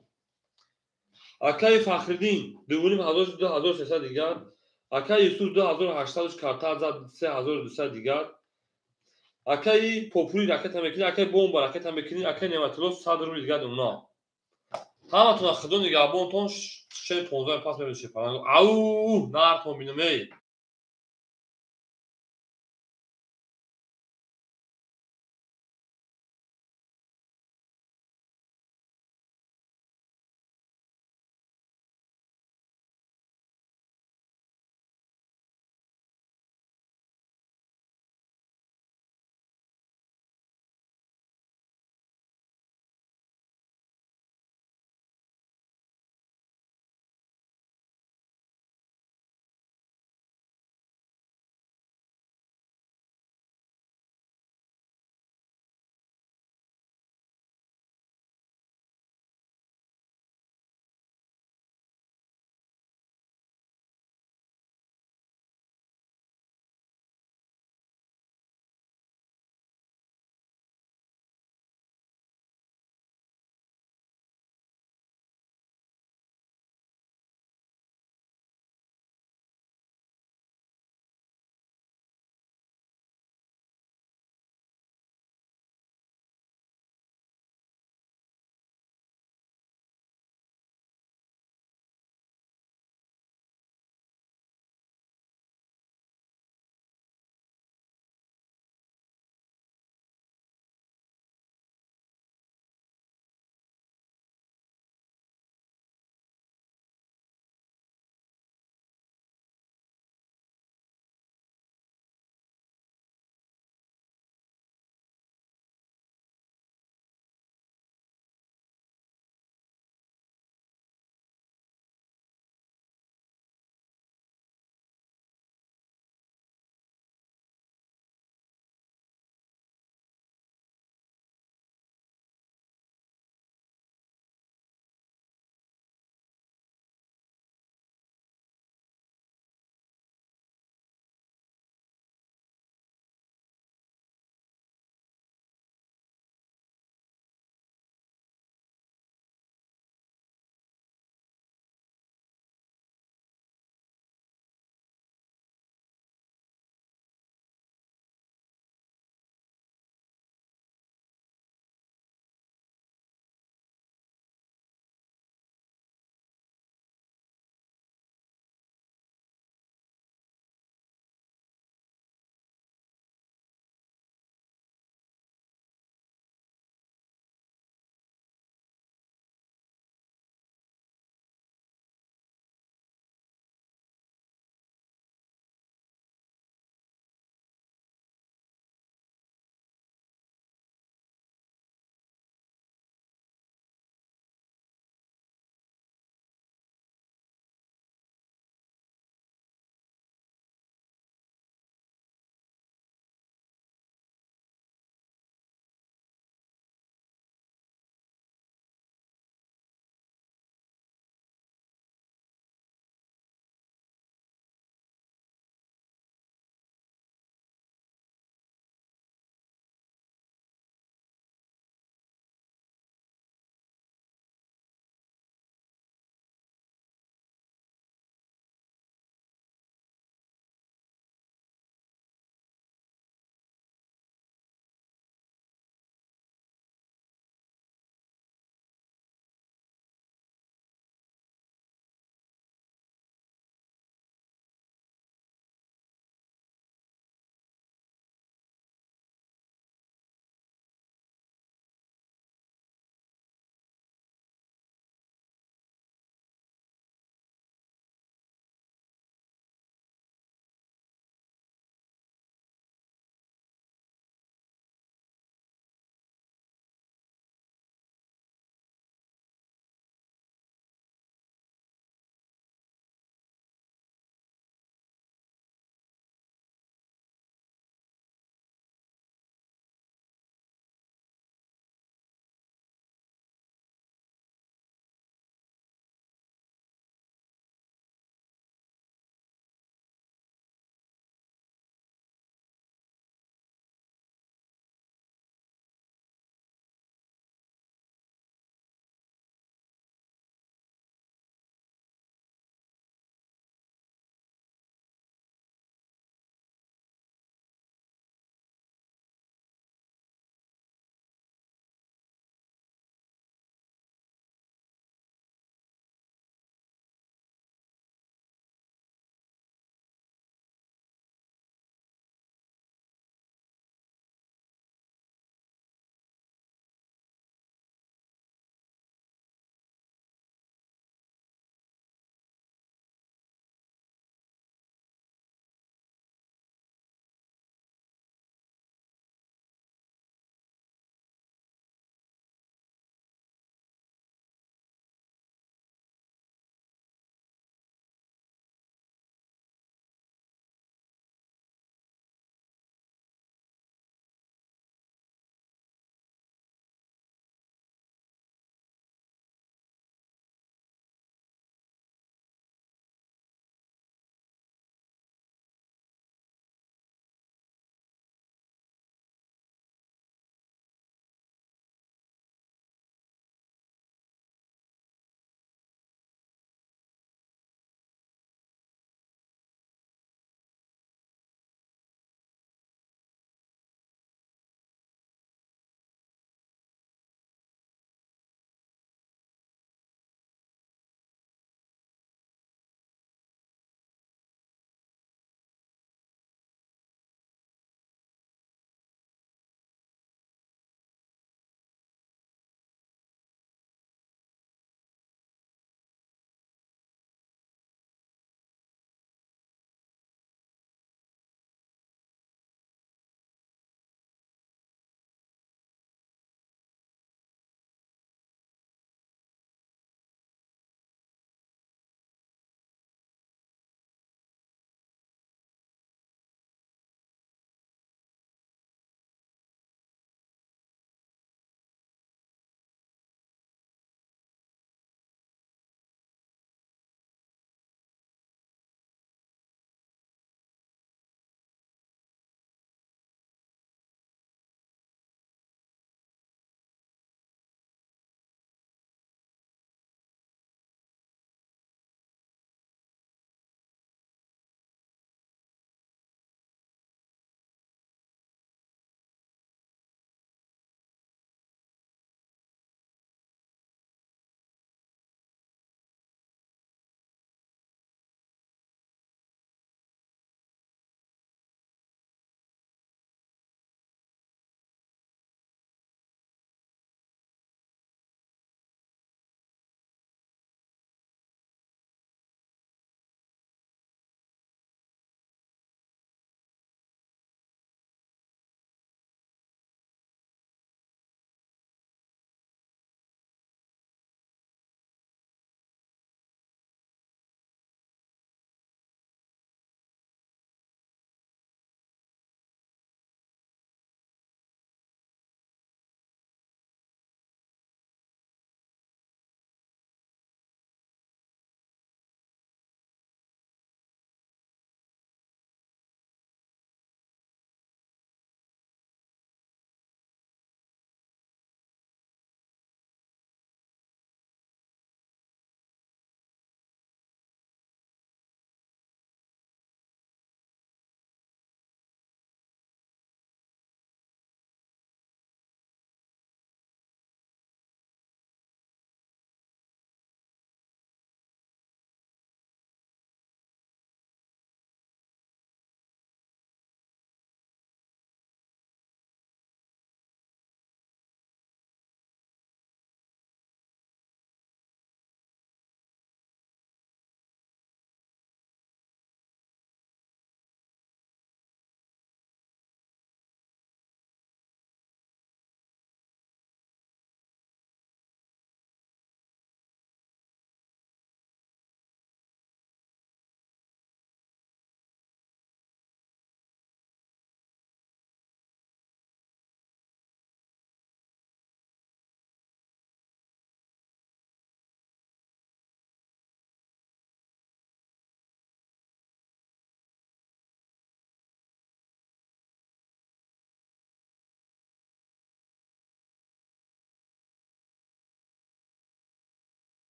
Акай Фахриддин 2500 2300 дигар. Акай Юсуф 2800 карта зад 3200 дигар. Акай Попури ракета мекунӣ, акай Бомба ракета мекунӣ, акай Неъматулло 100 рубл дигар мемонад. Ҳаматон худо нигаҳбонтон 6:15 пас мебинед шепаланго. Ау, нартон бинам эй.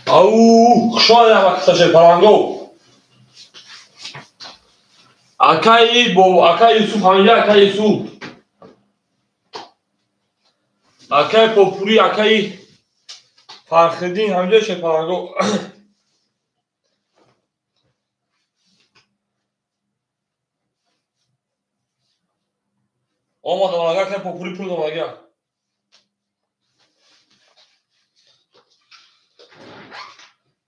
Ау, хушоя ҳама шерпаланго. Акаи бо акаи Юсуф ҳаминҷа, акаи Юсуф. Акаи Попури, акаи Фархиддин ҳаминҷа шерпаланго. Омадам ага, акаи Попури пул омадага.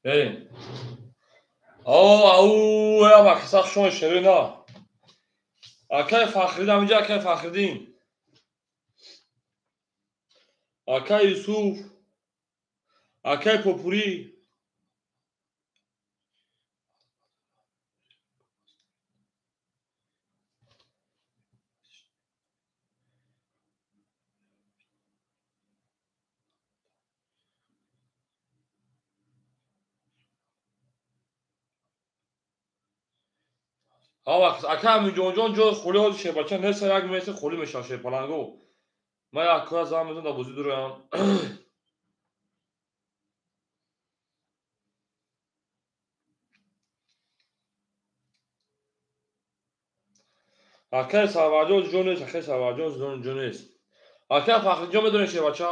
Берин. Ау, ау, ама каса хушои шерои на. Акаи Фахриддин ҳаминҷа, акаи Фахриддин. Акаи Юсуф, акаи Попури. Ака Аминҷонҷон ҷои холӣ ҳозир шербача нест, як метр холӣ мешавад шерпаланго. Ман як кора зан мезанам дар бозӣ дуроям. Акаи Сарварҷон ҷо нест, акаи Сарварҷон ҷо нест. Акаи Фахриҷон медонед шербача?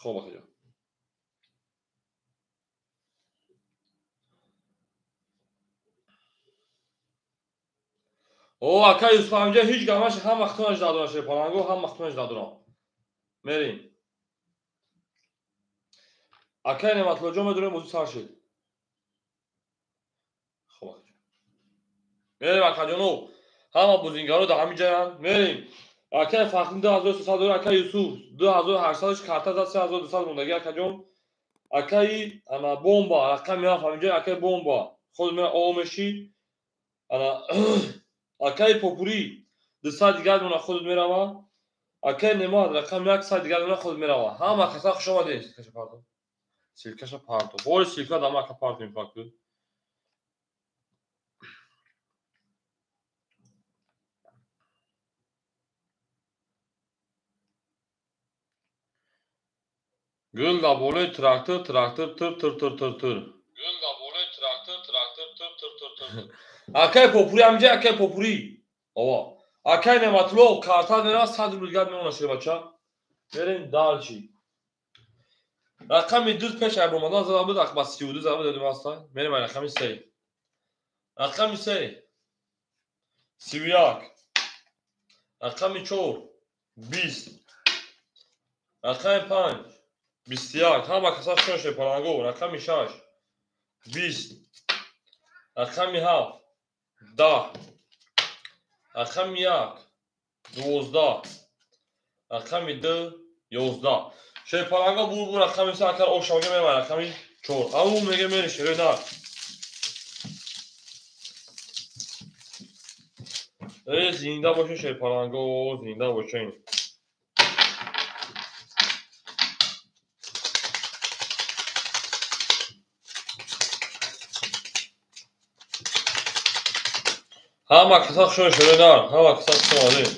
Хоб акаҷон. О, акаи Юсуф ҳаминҷа ҳеҷ гап нашид, ҳам вақтонаш дадорам шерпаланго, ҳам вақтонаш дадорам. Мерем. Акаи Неъматуллоҷон медонем бозӣ сар шид. Хоб акаҷон. Мерем акаҷоно, ҳама бозингаро дар ҳамин ҷаянд. Мерем. Акаи Фахриддин 2300 дорад, акаи Юсуф 2800 карта зад, 3200 мондагӣ акаҷон. Акаи ана бомба, рақами ҳафт ҳаминҷа, акаи бомба. Худ мера о мешӣ. Ана акаи Попури 200 дигар мона худат мерава. Акаи Немат рақами 100 дигар мона худат мерава. Ҳама каса хуш омадед. Силкаша парто. Силкаша парто. Бори силка дама ака парто инфакт. Гул дар болои трактор, трактор тир тир тир тир тир. Гул дар болои трактор, трактор тир тир тир тир. Акаи Попури ҳаминҷа, акаи Попури. Ова. Акаи Неъматулло карта мерава, 100 рубл дигар мемонад шербача. Мерем дальше. Рақами 2 пеш ай омадан зада буд, ба 32 зада буд, ёдим аст. Мерем ай рақами 3. Рақами 3. 31. Рақами 4. 20. Рақами 5. 21. Ҳама каса шон шерпаланго. Рақами 6. 20. Рақами 7. 10. Рақами 1. 12. Рақами 2. 11. Шерпаланго бур бур рақами 3 акар ошавга мемай рақами 4. Ау меге мери шерои нар. Э, зинда бошен шерпаланго, зинда бошен. Ҳама каса хушои шерои нар, ҳама каса хуш омадед.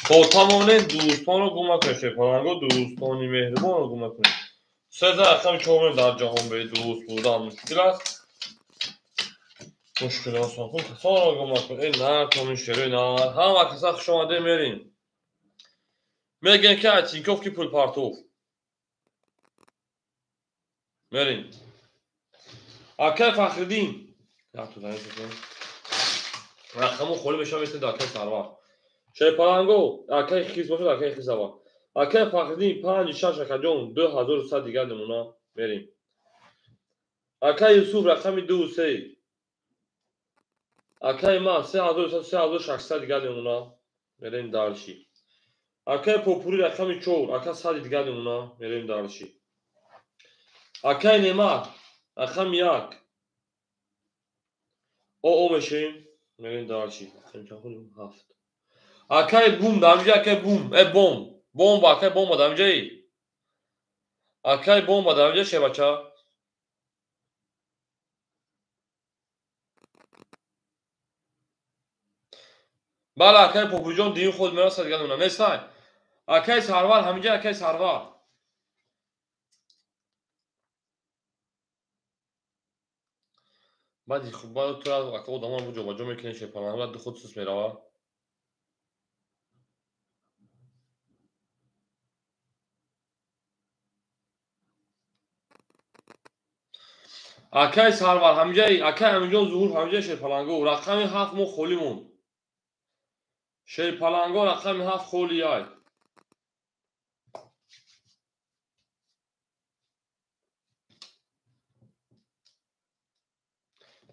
Хотамонед дӯстонро гум накунед шерпаланго, дӯстони меҳрубонро гум накунед. Се за рақами 4 мем дар ҷаҳон бе дӯст будан мушкил аст. Мушкил осон кун, касонро гум накунед. Э, нар томи шерои нар. Ҳама каса хуш омадед, мерем. Мегӯем ки ай Тинькофф ки пулпартов. Мерем. Акаи Фахриддин. Рақаму холӣ мешавад, метавонед акаи Сарвар. Шерпаланго, акаи Хис бошад, акаи Хис аввал. Акаи Фахриддин 5 6 акаҷон 2100 дигар намуна мерем. Акаи Юсуф рақами 2 3. Акаи ман 3300 3600 дигар намуна мерем дальше. Акаи Попури рақами 4, ака 100 дигар намуна мерем дальше. Акаи Немат рақами 1. О мешем, мерем дальше. Рақами чанд хӯрдем? 7. Акаи Бум дар ҳаминҷа, акаи Бум, э бом, бомба, акаи бомба дар ҳаминҷаи. Акаи бомба дар ҳаминҷа шербача. Бале, акаи Попуриҷон дин худ мерасад дигар намуна. Нестай. Акай Сарвар ҳаминҷа, акай Сарвар. Баъди хуб баъд ту ака одамон бу ҷобаҷо мекунӣ шерпаланго, ду худ сус мерава. Акай Сарвар ҳаминҷа, акай Аминҷон Зуҳур ҳаминҷа шерпаланго. Рақами 7 мо холӣ монд. Шерпаланго рақами 7 холӣ ай.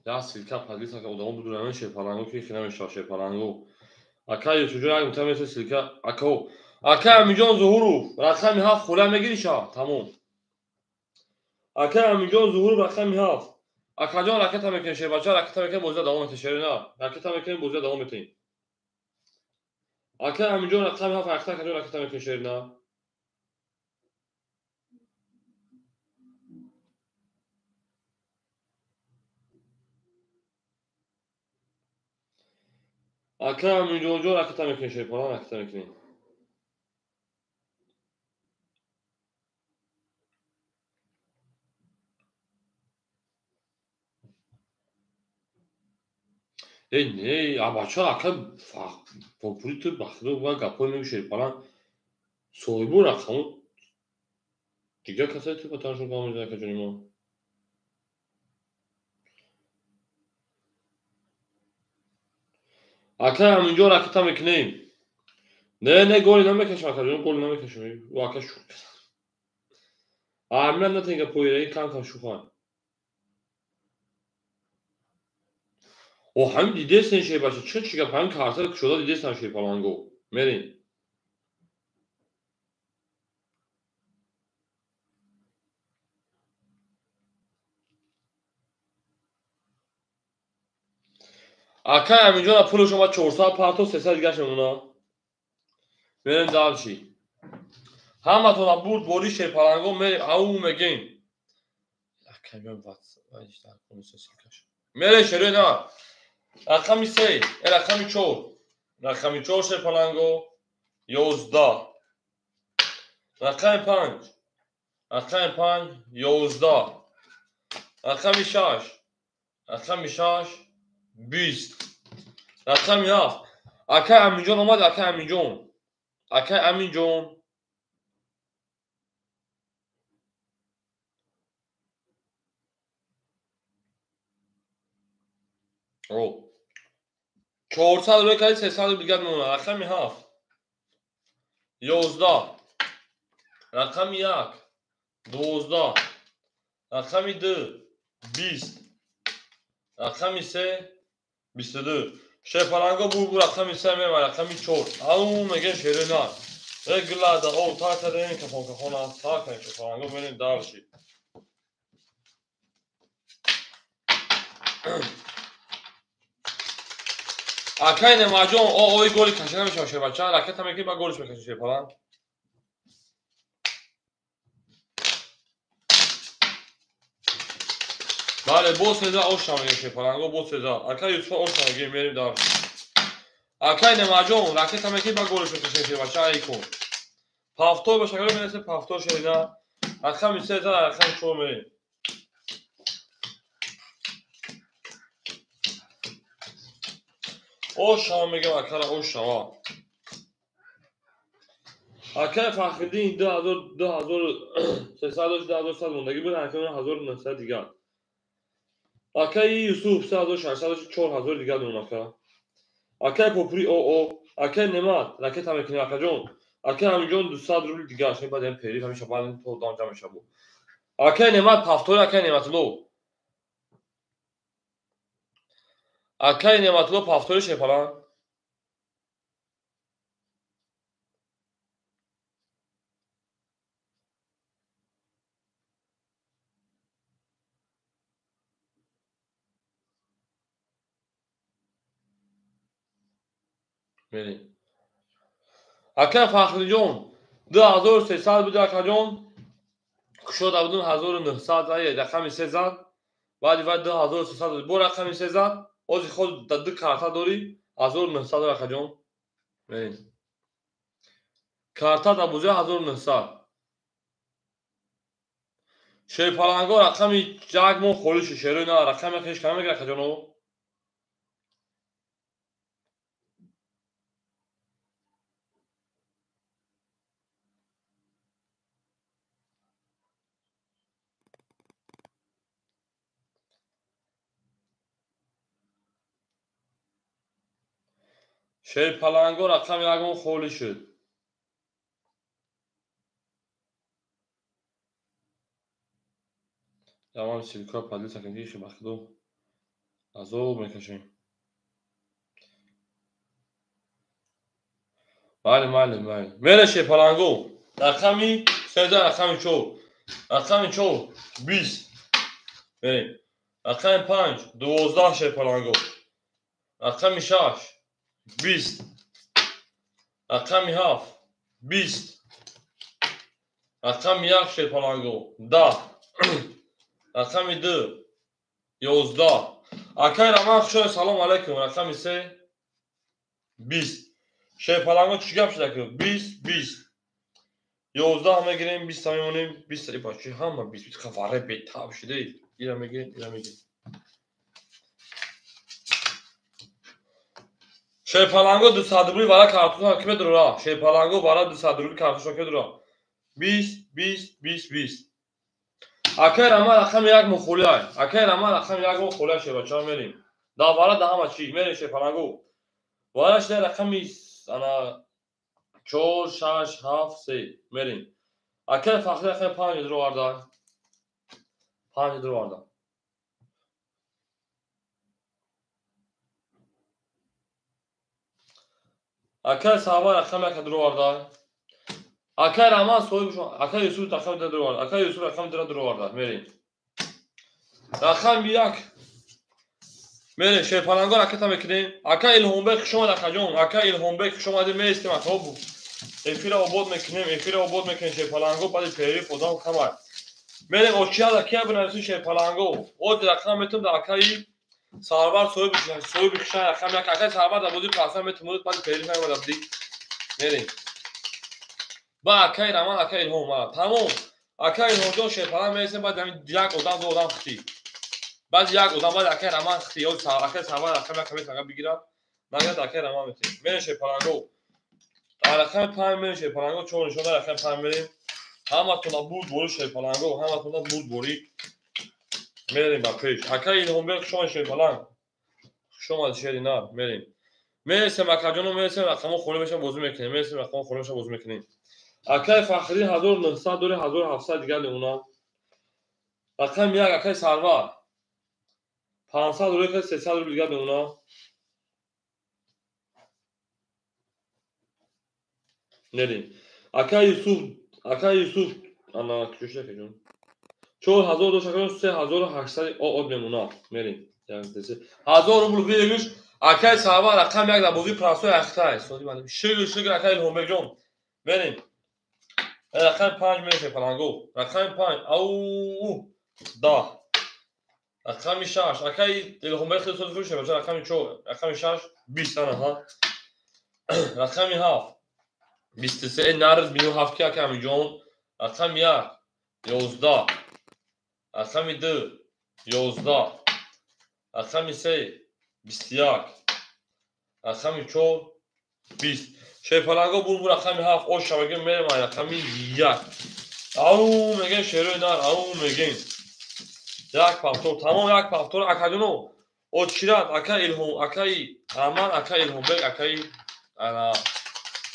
Я ссылка поделиться одамо бидунанд шерпаланго ки хина мешавад шерпаланго. Акай Юсуфҷон як мута меса ссылка ако. Акай Аминҷон Зуҳуров рақами 7 холӣ мегирӣ ша? Тамом. Акай Аминҷон Зуҳуров рақами 7. Акаҷон ракета мекунем шербача, ракета мекунем бозида давом метем шерина. Ракета мекунем бозида давом метем. Акай Аминҷон рақами 7 ракета акаҷон ракета мекунем шерина. Акай Аминҷонҷон ракета мекунем шерпалан ракета мекунем. Эй не, абача ака попури ту ба худо ва гапҳои мегӯ шерпалан соҳибу рақаму дигар касае ту ба танашон гап мезанад акаҷони ман. Акай Аминҷон ракета мекунем. Не, не, голи намекашем акаҷон, голи намекашем. Ӯ ака шух. Амина натен гапҳои ин кам кам шухан. О ҳамин дидестен шербача, чӣ чӣ гап ҳамин карта кушода дидестан шерпаланго. Мерем. Акай Аминҷон пулаш омад 400 парто 300 дигаш мемона. Мерем дальше. Ҳаматона бурд бори шерпаланго мерем ау мегем. Акай ман мере шерена. Рақами 3, рақами 4. Рақами 4 шерпаланго 11. Рақами 5. Рақами 5 11. Рақами 6. Рақами 6 20. Рақами 7. Акай Аминҷон омад, акай Аминҷон. Акай Аминҷон. О. 400 рӯй кардӣ 300 дигар мемонад. Рақами 7. 11. Рақами 1. 12. Рақами 2. 20. Рақами 3. 22. Шерпаланго бур рақами 3 мева рақами 4. Ау меге шерина. Э глада о та кардем кафон кафона та кардем шерпаланго мерем дальше. Акай Немаҷон о ой голи кашида мешавад шербача, ракета мекунӣ ба голиш мекашӣ шерпалан. Бале, боз сеза оша мегем шерпаланго, боз сеза. Акай Юсуфа оша мегем, мерем дальше. Акай Немаҷон ракета мекунӣ ба голиш мекашӣ шербача, ай кун. Пафтор ба шакаро мерасем, пафтор шерина. Рақами 3 зад, рақами 4 мерем. Оша мегем акара ошава. Акай Фахриддин 2000 2300 дошт, 2100 мондагӣ буд, акай 1900 дигар. Акай Юсуф 3600 дошт, 4000 дигар мемон ака. Акай Попури ОО, акай Немат ракета мекунем акаҷон. Акай Аминҷон 200 рубл дигар, шумо баъд пери ҳамеша баъд то дам ҷамъ мешавад. Акай Немат пафтори акай Нематулло. Акай Нематулло пафтори шерпалан. Мерем. Акай Фахриҷон 2300 буд акаҷон. Кушода будум 1900 ай рақами 3 зад. Баъди вай 2300 бо рақами 3 зад. Ози худ дар ду карта дорӣ 1900 акаҷон. Мерем. Карта дар бозӣ 1900. Шерпаланго рақами як мо холӣ шуд. Шерои на рақами хеш кам мегирад акаҷоно. Шерпаланго рақами як мо холӣ шуд. Яман силка подлица кардиши бахду азоб мекашем. Майли, майли, майли. Мере шерпаланго. Рақами 13, рақами 4. Рақами 4 20. Мерем. Рақами 5 12 шерпаланго. Рақами 6 20. Рақами 7 20. Рақами 1 шерпаланго 10. Рақами 2 11. Акай Раман хушоед, салом алейкум. Рақами 3 20. Шерпаланго чӣ гап шуда ки? 20 20. 11 мегирем, 20 мемонем, 20 ипа чӣ ҳама 20 20 хаваре бетаб шуда. Ира мегирем, ира мегирем. Шерпаланго 200 рубли вара картошка ки медура? Шерпаланго вара 200 рубли картошка ки медура? 20 20 20 20. Акай Раман рақами 1 мухолиай. Акай Раман рақами 1 мухолиай шербачаҳо мерем. Дар вара да ҳама чӣ мерем шерпаланго. Вара шуда рақами ана 4 6 7 3 мерем. Акай Фахри рақами 5 дро оварда. 5 дро оварда. Акай Саҳба рақами 1 дро оварда. Акай Раман соҳиб, акай Юсуф рақами 2 дро оварда. Акай Юсуф рақами 2 дро оварда. Мерем. Рақами 1 мерем шерпаланго ракета мекунем. Акай Илҳомбек хуш омад акаҷон. Акай Илҳомбек хуш омадӣ, меистем акаҳо. Эфира обод мекунем, эфира обод мекунем шерпаланго, баъди перерыв одам камай. Мерем очияда кия бинависем шерпаланго. Оди рақам метум дар акаи Сарвар соҳиби хишан рақами 1. Акаи Сарвар дар бозии пасам метум, баъди перерыв наомада будӣ. Мерем. Ба акаи Раман, акаи Илҳом, тамом. Акаи Илҳомҷон шерпаланг мересем, баъд ҳамин як одам, ду одам хитӣ. Баъд як одам, баъд акаи Раман хитӣ. Ё акаи Сарвар рақами 1 метавонад бигирад. Нагирад акаи Раман метавонад. Мерем шерпаланго. Дар рақами 5 мерем шерпаланго, 4 нишон дар рақами 5 мерем. Ҳаматона бурд борӣ шерпаланго, ҳаматона бурд борӣ. Мерем ба пеш. Акаи Илҳомбек хуш омад шерпаланг. Хуш омад шери нар, мерем. Мересем акаҷоно, мересем рақамҳо холӣ мешавад, бозӣ мекунем. Мересем рақамҳо холӣ мешавад, бозӣ мекунем. Акаи Фахрӣ 1900 дори 1700 дигар мемонад. Рақами 1 акаи Сарвар 500 рубл, 300 рубл дигар мемонад. Мерем. Акаи Юсуф, акаи Юсуф ана куҷо акаҷон? 4000 дошт акаҷон, 3800 од мемонад. Мерем. 1000 рубл выигрыш. Акаи Сарвар рақами 1 дар бозии простой ахтай. Шукр, шукр акаи Илҳомбекҷон. Мерем. Рақами 5 мерем шерпаланго. Рақами 5 ау 10. Рақами 6 акаи Илҳомбек хеле соз хуш шуд. Рақами 4, рақами 6 20 ана ҳа. Рақами 7 23 нарз 27 ки акаи Амиҷон. Рақами 1 11. Рақами 2 11. Рақами 3 21. Рақами 4 20. Шерпаланго бурбур рақами 7 ош шавагем мерем рақами 1. Ау мегем шерои нар, ау мегем. Як пафтор, тамом як пафтор акаҷоно. Очират акаи Илҳом, акаи Раман, акаи Илҳомбек, акаи ана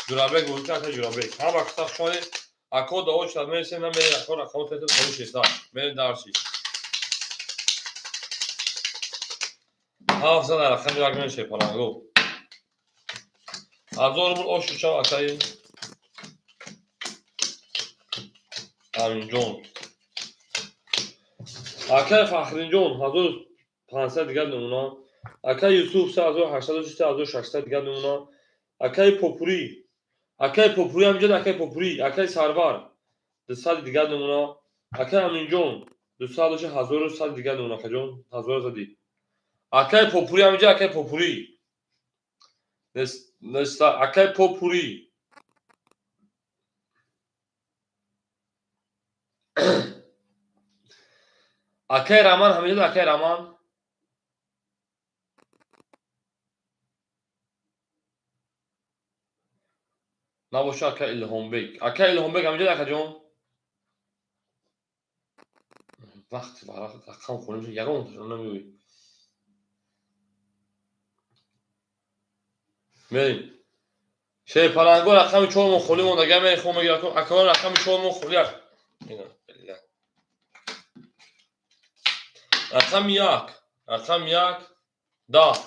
Ҷурабек, бозӣ акаи Ҷурабек. Ҳама каса хуш омадед. Ако да очират мересем, намерем ако рақамҳо тез холӣ шеста. Мерем дарси. 7 зада рақами 1 мерем шерпаланго. 1000 рубл ош шав акаи Аминҷон. Акаи Фахринҷон 1500 дигар мемонад. Акаи Юсуф 3800, 3600 дигар мемонад. Акаи Попурӣ, акаи Попурӣ ҳамҷода, акаи Попурӣ, акаи Сарвар 200 дигар мемонад. Акаи Аминҷон 200 дошт, 1100 дигар мемонад акаҷон, 1100. Акаи Попурӣ ҳамҷо, акаи Попурӣ. Акаи Попурӣ. Акай Раман ҳамиҷода, акай Раман. Набоша акай Илҳомбек. Акай Илҳомбек ҳамиҷода, акаҷон. Вақти рақам хонем ягон намеояд. Мерим. Шерпаланго рақами 4 мо холӣ монда. Агар мехоҳам мегирам, акаҳо рақами 4 мо холӣ. Рақами 1, рақами 1, 10.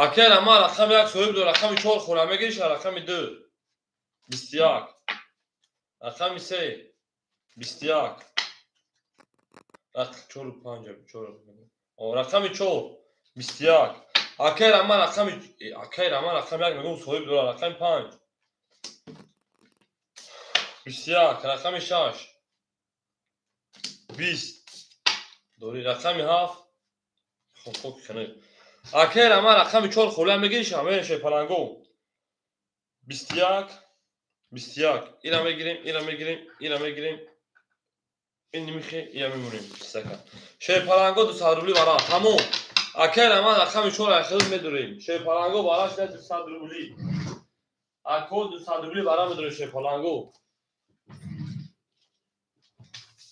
Акай Раман рақами 1 соҳиб дор, рақами 4 холӣ мегириш, рақами 2 21, рақами 3 21, 4 5 4, рақами 4 21. Акай Раман рақами, акай Раман рақами 1 мегӯм соҳиб дорад, рақами 5 21, рақами 6 20 дори, рақами 7 хоб хунук. Акай Раман рақами 4 холӣ мегириш, ҳамаи шерпаланго 21 21. Ира мегирем, ира мегирем, ира мегирем. Ин михе, ира мемонем. Шерпаланго 200 рубли вара. Тамом. Акай Раман рақами 4 ахир медорем. Шерпаланго вараш 200 рубли. Ако 200 рубли вара медорем шерпаланго.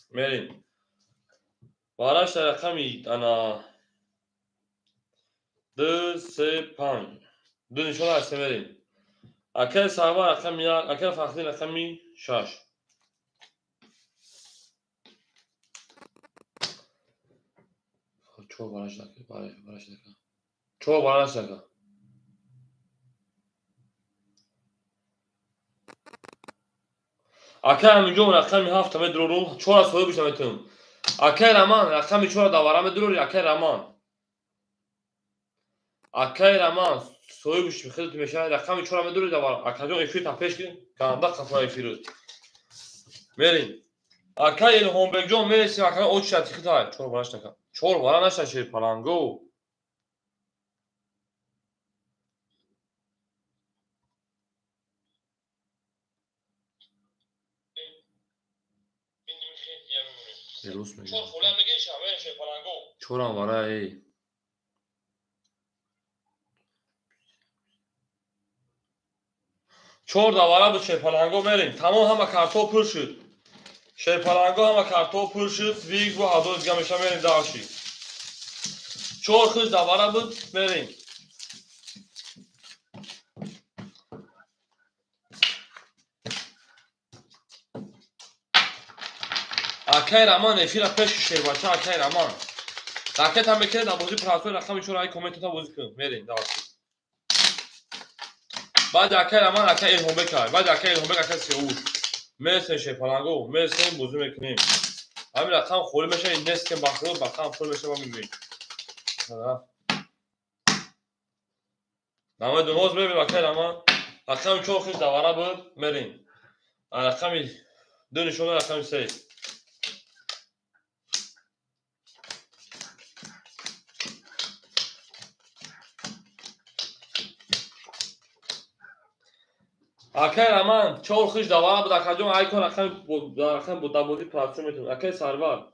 Мерим. Вараш рақами ана 2 3 5. Ду нишона аст мерим. Акай Сарвар рақами 1, акай Фахриддин рақами 6. Чор вараш дака, вараш дака. Чор вараш дака. Акай Аминҷон рақами 7 медурорум, 4 соҳиб шуда метавонам. Акай Раман рақами 4 давара медурори, акай Раман. Акай Раман соҳиб худат мешавад, рақами 4 медурори давара. Акаҷон эфир та пеш кун, ганда қафа эфирут. Мерим. Акай Илҳомбекҷон мересим, акай очи тихитай, 4 вараш дака. 4 вара наша шерпаланго. Чорам вара эй. 4 давара буд шерпаланго мерим. Тамом ҳама картҳо пур шуд. Шерпаланго ҳама картҳо пур шуд. Виг бо 1000 дига меша мерим дальше. 4 худ давара буд мерим. Акай Раман эфира пеш шербача акай Раман. Ракета мекунед дар бозии простой рақами 4 ай комментата бозӣ кун. Мерим дальше. Баъд акай Раман акай Илҳомбек ай. Баъд акай Илҳомбек акай Сеуш. Мерсем шерпаланго, мерсем бозӣ мекунем. Ҳамин рақам холӣ мешавад, нест ки бахро рақам холӣ мешавад мебинем. Намедонам, ҳозир мебинем акай Раман. Рақами 4 худ давара буд, мерим. Рақами 2 нишона, рақами 3. Акай Раман 4 хуш давара буд, акаҷон айкон рақам дар бозии простой метавонад. Акай Сарвар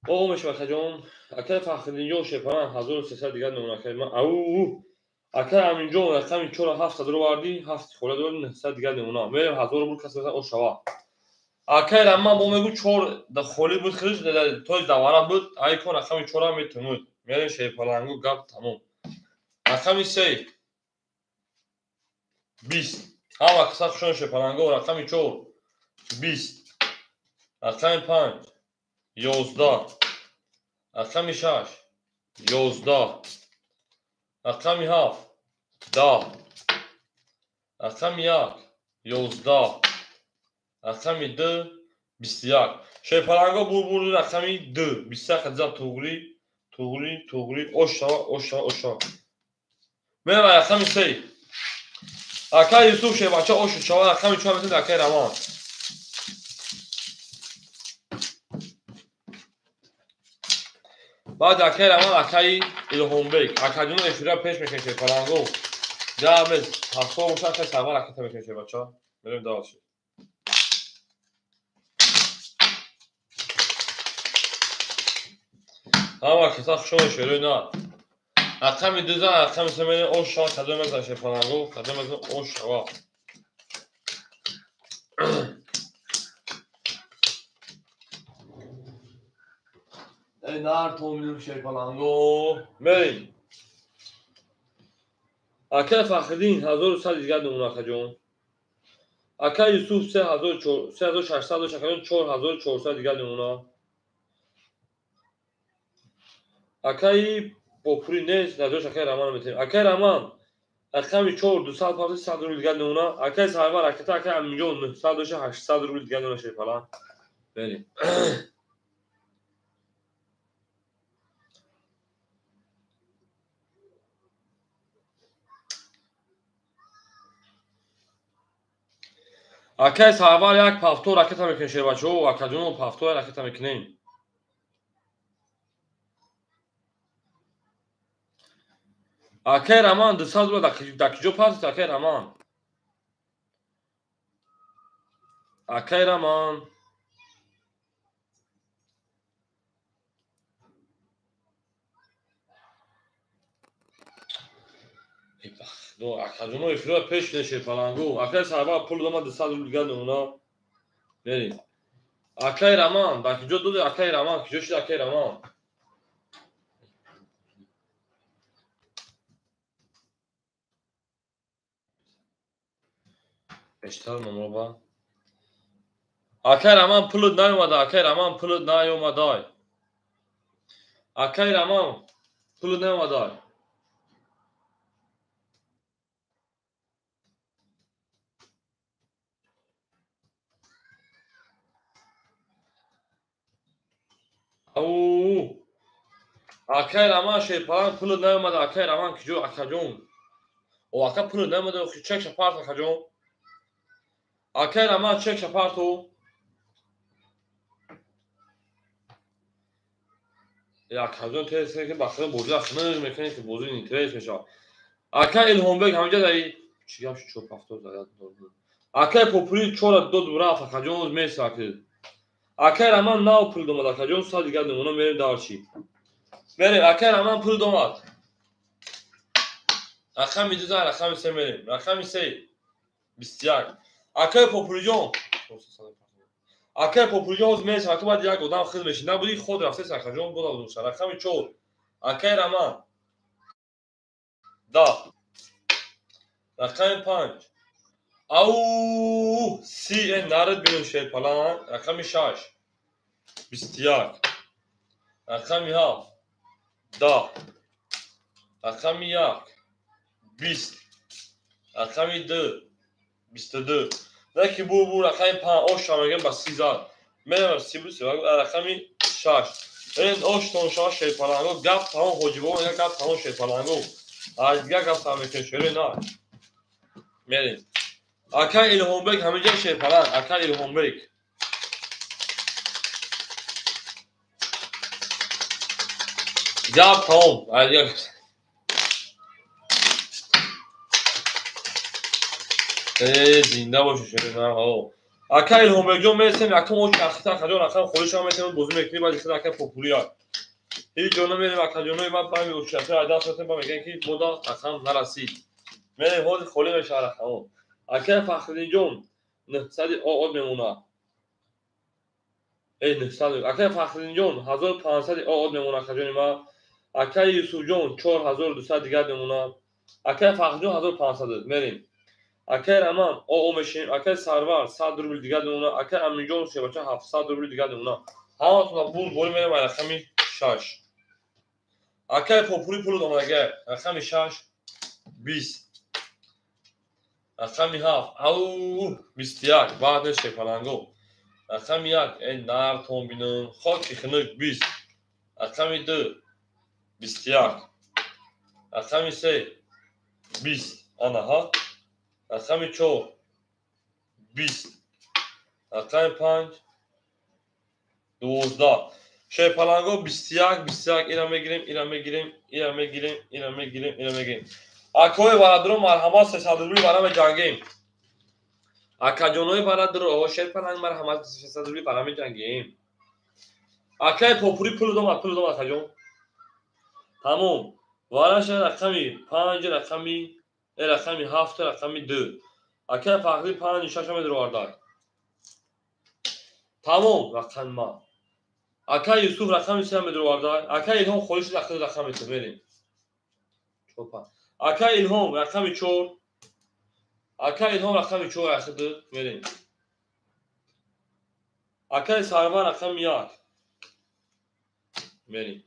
оғо мешавад, акаҷон. Акай Фахриддинҷон шерпаланг 1300 дигар номун акай ман. Ау акай Аминҷон рақами 4 700 овардӣ, 7 холӣ дорад, 900 дигар намуна. Мерем 1000 рубл кас мезанад, о шава. Акай Раман бо мегӯ 4 холӣ буд, худаш тоҷ давара буд, айкон рақами 4 метавонад. Мерем шерпалангу гап тамом. Рақами 3 20. Ҳама каса хушон шерпаланго рақами 4 20, рақами 5 11, рақами 6 11, рақами 7 10, рақами 1 11, рақами 2 21. Шерпаланго бур рақами 2 21 хадза туғри туғри туғри ош шава ош шава ош шава. Мерава рақами 3. Акай Юсуф шербача ош шава рақами 4 метавонад акай Раман. Баъд акай Раман акай Илҳомбек. Акаҷон эфира пеш мекунед шерпаланго. Ҷамъ ҳафто боша акай Сарвар ракета мекунед шербача. Мерем дальше. Ҳама каса хушон шерои на. Рақами ду зан, рақами се мерем, ош шава, кадом мезан шерпаланго, кадом мезан ош шава. Эй нар томилим шерпаланго. Мерем. Акай Фахриддин 1100 дигар намуна акаҷон. Акай Юсуф 3600 дошт акаҷон, 4400 дигар намуна. Акаи Попури нест, наҷош акаи Раман метавонем. Акаи Раман рақами 4 250 100 рубл дигар намуна. Акаи Сарвар ракета акаи Аминҷон 900 дошт 800 рубл дигар намуна шерпалан. Мерем. Акаи Сарвар як пафто ракета мекунем шербачаҳо, акаҷоно пафто ракета мекунем. Акаи Раман 200 рубл дар киҷо пасид акаи Раман? Акаи Раман акаҷоно эфирро пеш шерпалангу. Акаи Сарвар пул дома 200 рубл дигар намуна. Мерем. Акаи Раман дар киҷо доди акаи Раман? Киҷо шуд акаи Раман? Бештар номроба. Акаи Раман пулут наёмада, акаи Раман пулут наёмадай. Акаи Раман пулут наёмадай. Ау! Акаи Раман шерпалан пулут наёмада, акаи Раман киҷо акаҷон? О, ака пулут наёмада, чек шапарт акаҷон. Акаи Раман чек шапарту. Акаҷон тез ки бахтан бозӣ хунук мекунед ки бозӣ интерес мешавад. Акаи Илҳомбек ҳаминҷа дар чӣ гап шуд? Чор пафто заряд дод. Акаи Попули чора дод рафт акаҷон месакд. Акаи Раман нав пул домад акаҷон, 100 дигар намуна мерем дарчи. Мерем акаи Раман пул домад. Рақами 2 зан, рақами 3 мерем. Рақами 3 21. Акаи Популиҷон, акаи Популиҷон ҳозир мересам, ака баъд як одам хид мешид. Набуди худ рафтес акаҷон бода будуша. Рақами 4 акаи Раман 10. Рақами 5 ау си нарид бинун шерпалан. Рақами 6 21. Рақами 7 10. Рақами 1 20. Рақами 2 22. Наки бу рақами 5 ош мегем ба 30 зад. Мерам 30 рақами 6. Ин ош тон шава шерпаланго гап тамом ҳоҷибо мега гап тамом шерпаланго. Аз дигар гап сар мекунем шерои на. Мерем. Акаи Илҳомбек ҳаминҷа шерпаланг, акаи Илҳомбек. Гап тамом. Аз дигар зинда бошед шерои на. Акаи Илҳомбекҷон мересем якум ош ахита акаҷон рақам холишам метавонем бозӣ мекунем баъд ихта акаи Популия. Ҳеҷ ҷо намерем акаҷонои ман бами ошиятҳои айдаст рафтем ба мегӯянд ки мода рақам нарасид. Мерем ҳозир холӣ мешавад рақамҳо. Акаи Фахриддинҷон 900 оод мемонад. Эй 900. Акаи Фахриддинҷон 1500 оод мемонад акаҷони ман. Акаи Юсуфҷон 4200 дигар мемонад. Акаи Фахриддинҷон 1500. Мерем. Акаи Раман оо мешинем. Акаи Сарвар 100 рубл дигар мемонад. Акаи Аминҷон шебача 700 рубл дигар мемонад. Ҳаматона бур борӣ мерем рақами 6. Акаи Попури пул омадага. Рақами 6 20. Рақами 7 ау 21. Баъд нест шерпаланго. Рақами 1 эй нар тон бинам. Хоки хунук 20. Рақами 2 21. Рақами 3 20. Анаҳа. Рақами 4 20. Рақами 5 12. Шерпаланго 21 21 ира мегирем, ира мегирем, ира мегирем, ира мегирем, ира мегирем. Акои бародаро марҳамат 300 рубли бараме ҷангем. Акаҷонои бародаро шерпаланг марҳамат 300 рубли бараме ҷангем. Акаи Попури пул домад, пул домад акаҷон. Тамом. Вараша рақами 5, рақами рақами 7, рақами 2. Акай Фахри 5 6 медровардай. Тамом рақами ма. Акай Юсуф рақами 3 медровардай. Акай Илҳом холиш рақами 3 мерем. 4 5. Акай Илҳом рақами 4. Акай Илҳом рақами 4 ахиди мерем. Акай Сарвар рақами 1 мерем.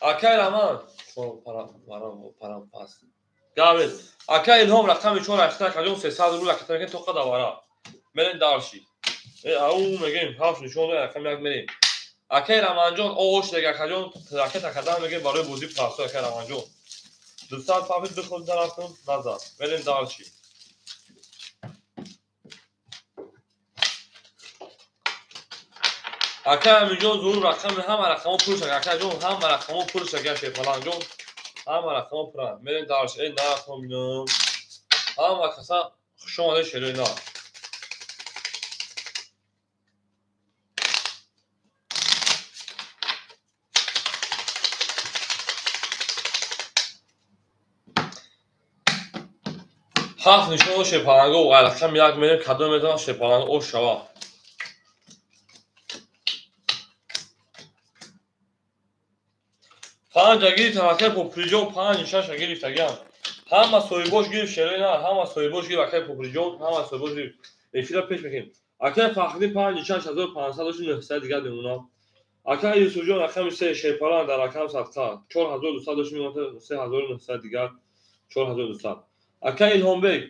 Акай Раман парам пас. Гавез. Акай Илҳом рақами 4 ахиди акаҷон 300 рубл аката мекунем тоқа давара. Мерем дарши. Ау мегем 7 нишон рақами 1 мерем. Акай Раманҷон ош дега акаҷон ракета кадан мегем барои бозии пасо акай Раманҷон. 200 пафи ду худ тарафтон назад. Мерем дарши. Акай Аминҷон зур рақами ҳама рақамо пур шага. Акаҷон ҳама рақамо пур шага Шерпаланҷон. Ҳама рақамо пуранд. Мерем дарш. Эй нархо бинам. Ҳама каса хуш омадед шерои нар. Ҳафт нишон Шерпаланго рақами 1 мерем кадом метавонад Шерпаланго ош шава. Панҷа гирифтам акай Поприҷон 5 6 гирифтагиам. Ҳама соҳибош гирифт шерои нар, ҳама соҳибош гирифт акай Поприҷон, ҳама соҳибош гирифт. Эфира пеш мекунем. Акай Фахриддин 5 6500 дошт 900 дигар мемонад. Акай Юсуфҷон рақами 3 Шерпаланг дар рақам садқа 4200 дошт мемонад 3900 дигар 4200. Акай Илҳомбек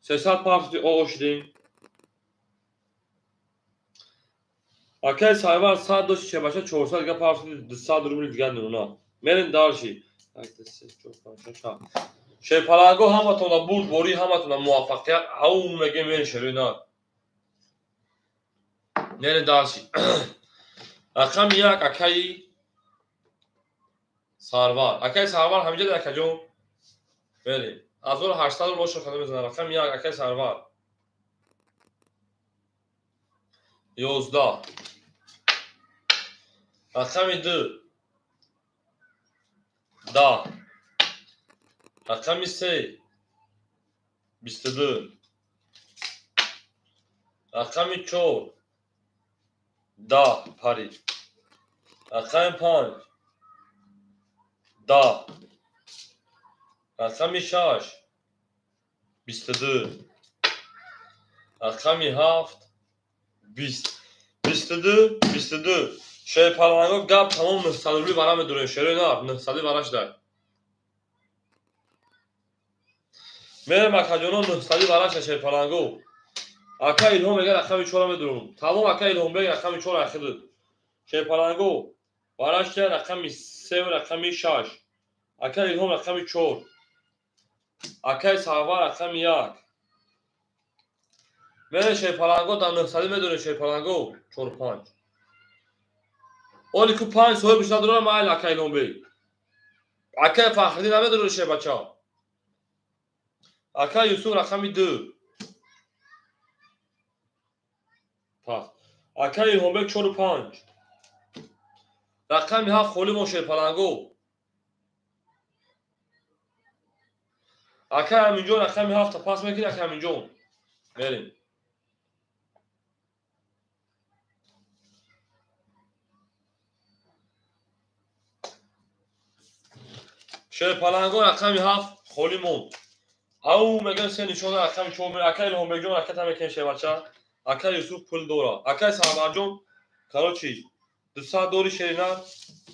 300 пафти оошидем. Акай Сарвар 100 дошт чебаша 400 дигар пафти 200 рубл дигар мемонад. Мерем дарши. 1 2 3 4 5 6 7. Шерпаланго ҳаматона бурд борӣ ҳаматона муваффақият. Ау мегем мерем шерои нар. Мерем дарши. Рақами 1 акаи Сарвар. Акаи Сарвар ҳаминҷа акаҷон. Мерем. 1800 рубл ошо када мезанад. Рақами 1 акаи Сарвар. 11. Рақами 2 10. Рақами 3 22. Рақами 4 10 парид. Рақами 5 10. Рақами 6 22. Рақами 7 20. 22 22. Шерпаланго гап тамом 900 рубли вара медурем. Шерои нар 900 вара шудай. Мерем акаҷоно 900 вара шуда Шерпаланго. Ака Илҳом мега рақами 4 медурем. Тамом ака Илҳомбек рақами 4 ахиди. Шерпаланго вара шуда рақами 3 ва рақами 6. Ака Илҳом рақами 4. Акай Сарвар рақами 1. Мерем Шерпаланго дар 900 медурем Шерпаланго 4 5. Оли ку 5 соҳибш надорам майли акай Илҳомбек. Акай Фахриддин намедорад шербача. Акай Юсуф рақами 2. Пас. Акай Илҳомбек 4 5. Рақами 7 холӣ мо Шерпаланго. Акай Аминҷон рақами 7 пас мекунӣ акай Аминҷон. Мерем. Шерпаланго рақами 7 холӣ монд. Ау мегӯям се нишона рақами 4 мерем. Акай Илҳомбекҷон ракета мекунем шербача. Акай Юсуф пул дора. Акай Сарварҷон короче 200 дори шерина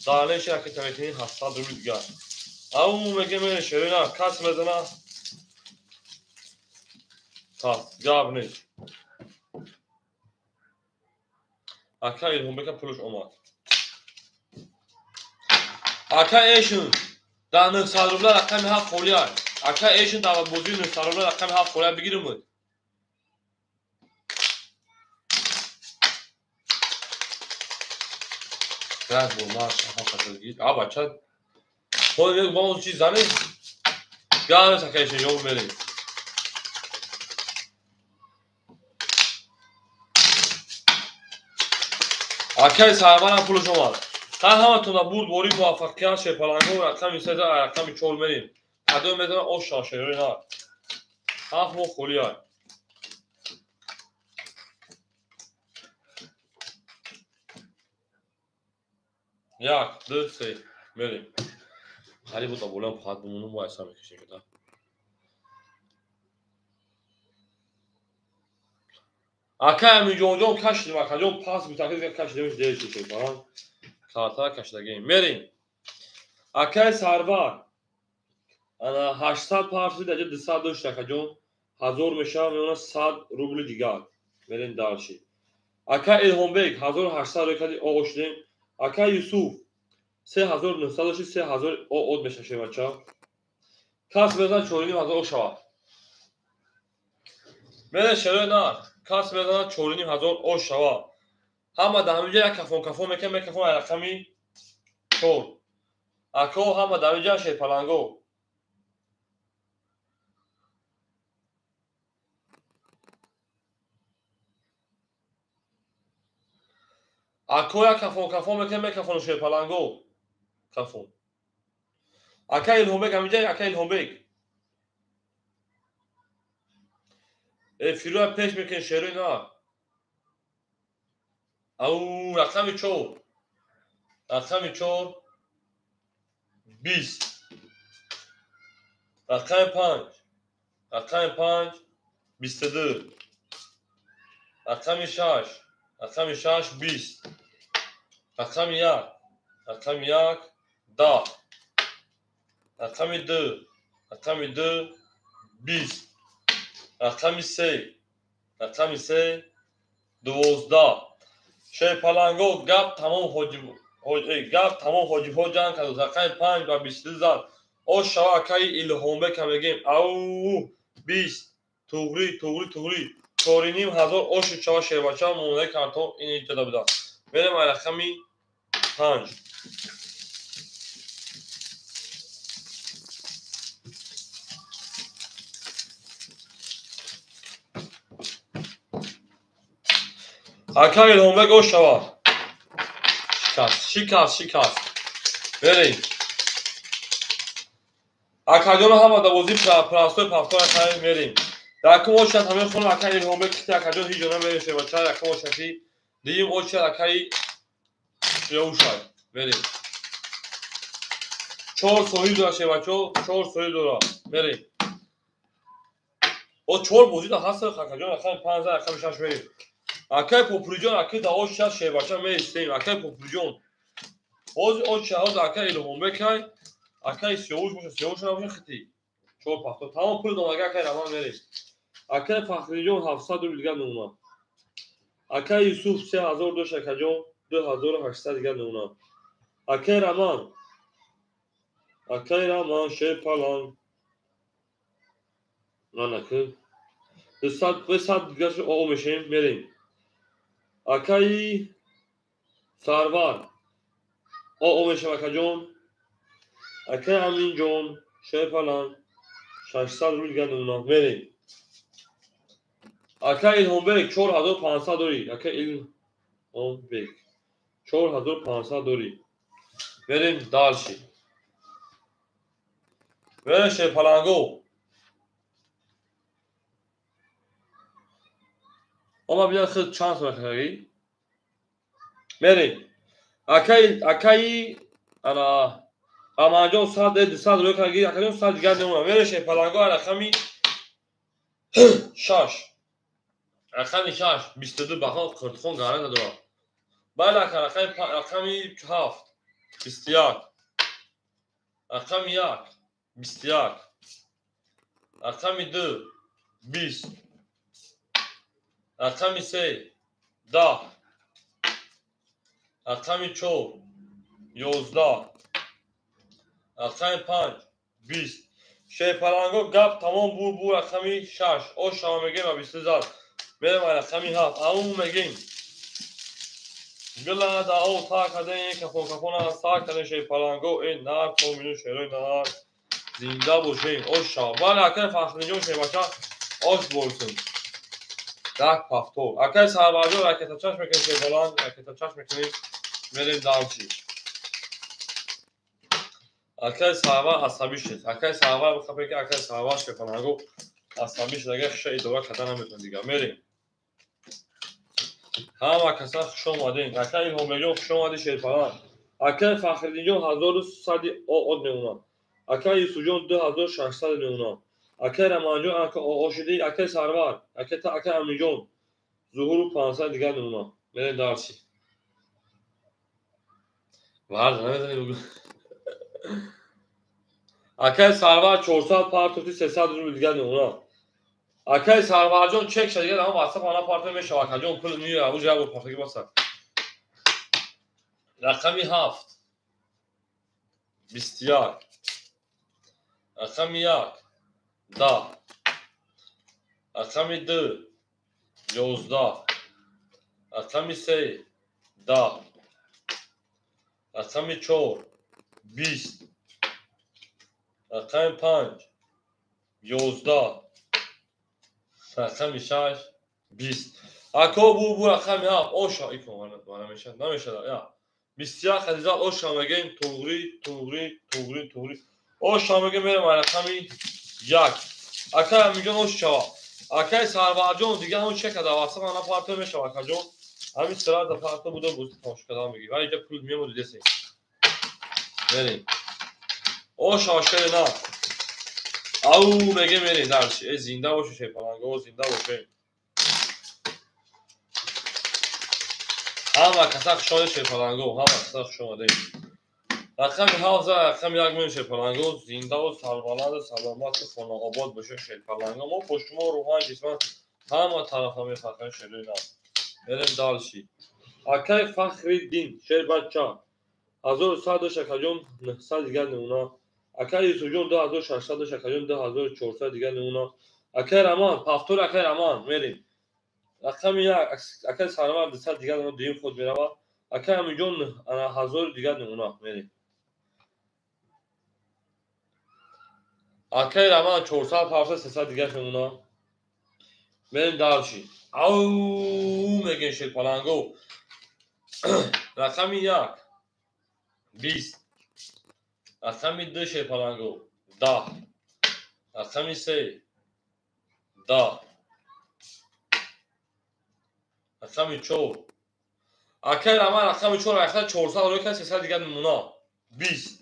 дар шер ракета мекунӣ 700 рубл дигар. Ау мегӯям мерем шерина кас мезана. Пас гап нест. Акай Илҳомбека пулаш омад. Акай Эшин дар 900 рубла рақами 7 холӣ аст. Акай Эшин дар бозии 900 рубла рақами 7 холӣ бигирим. Як бор марш ҳафта гир. А бача Хол як бо чиз зане. Гап акай Эшин ём мерем. Акай Сарварам пулаш омад. Ҳаматона бурд бори муваффақият шерпаланго рақами 3 рақами 4 мерем. Кадом мезанад ош шава шерои нар. 7 моҳ холӣ ай. Як, ду, се. Мерем. Қариб буд аболам фақат бимонум ва айса мекашем кида. Акай Аминҷонҷон кашидим, акаҷон пас бутакиз кашидимш дер шуд шерпаланг. Картара кашидагем. Мерем. Акай Сарвар. Ана 800 парси даҷа 200 дошт акаҷон. 1000 мешава, меона 100 рубли дигар. Мерем дарши. Акай Илҳомбек 1800 рӯй кади оғоз шудем. Акай Юсуф 3900 дошти 3000 од меша шевача. Кас мезанад 4500 о шавад. Мере шерои нар. Кас мезанад 4500 о шавад. Ҳама дар ҳаминҷа як кафон кафон мекунем, мекафон рақами 4. Ако ҳама дар ҳаминҷа шерпаланго. Ако як кафон кафон мекунем, мекафону шерпаланго. Кафон. Ака Илҳомбек ҳаминҷа, ака Илҳомбек. Эфируя пеш мекунем шерои нар. Ау, рақами 4. Рақами 4 20. Рақами 5. Рақами 5 22. Рақами 6. Рақами 6 20. Рақами 1. Рақами 1 10. Рақами 2. Рақами 2 20. Рақами 3. Рақами 3 12. Шерпаланго гап тамом ҳоҷиб гап тамом ҳоҷибҳо ҷанг кард. Рақами 5 ва 22 зад. Ош шава акаи Илҳомбек ҳам мегем. Ау 20 туғри туғри туғри 4500 ош шава шербача мондаи картон ин иҷода буда. Мерем ай рақами 5. Ака Илҳомбек ош шава. Шикаст, шикаст, шикаст. Мерем. Акаҷон ҳама да бозӣ простой пафтор акай мерем. Якум очад ҳамин хонум ака Илҳомбек хити акаҷон ҳеҷ ҷо намерем шевача. Якум очаки дуюм очад акаи Сиёвушай. Мерем. 4 соҳиб дора шевачо, 4 соҳиб дора. Мерем. О 4 бозӣ да ҳаст акаҷон рақами 5 рақами 6 мерем. Акай Попуриҷон акай да очад шевача меистем. Акай Попуриҷон. Ҳозир очад ҳозир акай Илҳомбекай, акай Сиёвуш боша, Сиёвуш набоша хити. 4 пахто. Тамом пул домага акай Раман мерем. Акай Фахриҷон 700 рубл дигар намуна. Акай Юсуф 3000 дошт акаҷон, 2800 дигар намуна. Акай Раман. Акай Раман шерпаланг. Манаки 200 200 дигар о мешем мерем. Акаи Сарвар. О мешем акаҷон. Акай Аминҷон шерпаланг 600 рубл дигар намуна. Мерем. Акай Илҳомбек 4500 дорӣ. Акай Илҳомбек 4500 дорӣ. Мерем дальше. Мерем шерпаланго. Ама бина худ чанд сом мехарӣ? Мерем. Акай акаи ана Аманҷон 100 200 рӯй карги, акаҷон 100 дигар намуна. Мерем шерпаланго рақами 6. Рақами 6 22 бахон қиртхон гаран надорад. Баъд ака рақами 7 21. Рақами 1 21. Рақами 2 20. Рақами 3 10. Рақами 4 11. Рақами 5 20. Шерпаланго гап тамом бур бур рақами 6. Ош шава мегем ва 22 зад. Мерем ай рақами 7. Ау мегем. Гила да о та каден кафон кафона са каден шерпаланго э нар то мину шерои нар. Зинда бошем. Ош шава. Бале акай Фахриҷон шербача ош борсун. Як пафтор. Акай Сарварҷон ракета чашм мекунем шерпаланг, ракета чашм мекунем. Мерем дальше. Акай Сарвар асабӣ шуд. Акай Сарвар бихапе ки акай Сарвар шерпаланго асабӣ шуд, агар хиша идора карда наметавон дигар. Мерем. Ҳама каса хуш омадем. Акай Илҳомбекҷон хуш омадӣ шерпаланг. Акай Фахриддинҷон 1100 од мемонад. Акай Юсуфҷон 2600 мемонад. Акай Раманҷон ака ошидӣ, акай Сарвар, акай Аминҷон зуҳуру 500 дигар мемонад. Мерем дарси. Варза намезанӣ бугу. Акай Сарвар 400 партофти 300 рубл дигар мемонад. Акай Сарварҷон чек шад дигар ҳама ватсап ана партоф мешавад. Акаҷон пул меояд, уҷа бо партофи баса. Рақами 7 21, рақами 1 10, рақами 2 11, рақами 3 10, рақами 4 20, рақами 5 11, рақами 6 20. Ако бу рақами 7 оша икон намешад, намешад. Я 21 хадиза оша мегем, туғри, туғри, туғри, туғри. Оша мегем, мерем рақами 1. Акай Аминҷон ош шава. Акай Сарварҷон дигар ҳамон чека дар ватсап ана парто мешава акаҷон. Ҳамин сира дар парто буда боз тамошо кардан мегӣ. Ва инҷа пул мемоди десем. Мерем. Оша шере на. Ау мегем мерем дарси. Э зинда бошед шерпаланго, зинда бошед. Ҳама каса хуш омадед шерпаланго, ҳама каса хуш омадед. Рақами 7 рақами 1 мем шерпаланго, зиндаву сарбаланду саломату хонаобод бошед шерпаланго. Мо бо шумо рӯҳан ҷисман ҳама тарафа мефахрем шерои нав. Мерем дальше. Акай Фахриддин шербача 1100 дошт акаҷон 900 дигар намуна. Акай Юсуфҷон 2600 дошт акаҷон 2400 дигар намуна. Акай Раман повтор, акай Раман мерем. Рақами 1 акай Сарвар 200 дигар намуна, дуюм худ меравад. Акай Аминҷон 1000 дигар намуна мерем. Акай Раман 400 500 300 дигар намуна. Мерем дальше. Ау мегем шерпаланго. Рақами 1 20, рақами 2 шерпаланго 10, рақами 3 10, рақами 4. Акай Раман рақами 4 рақами 400 рӯй кард 300 дигар намуна 20.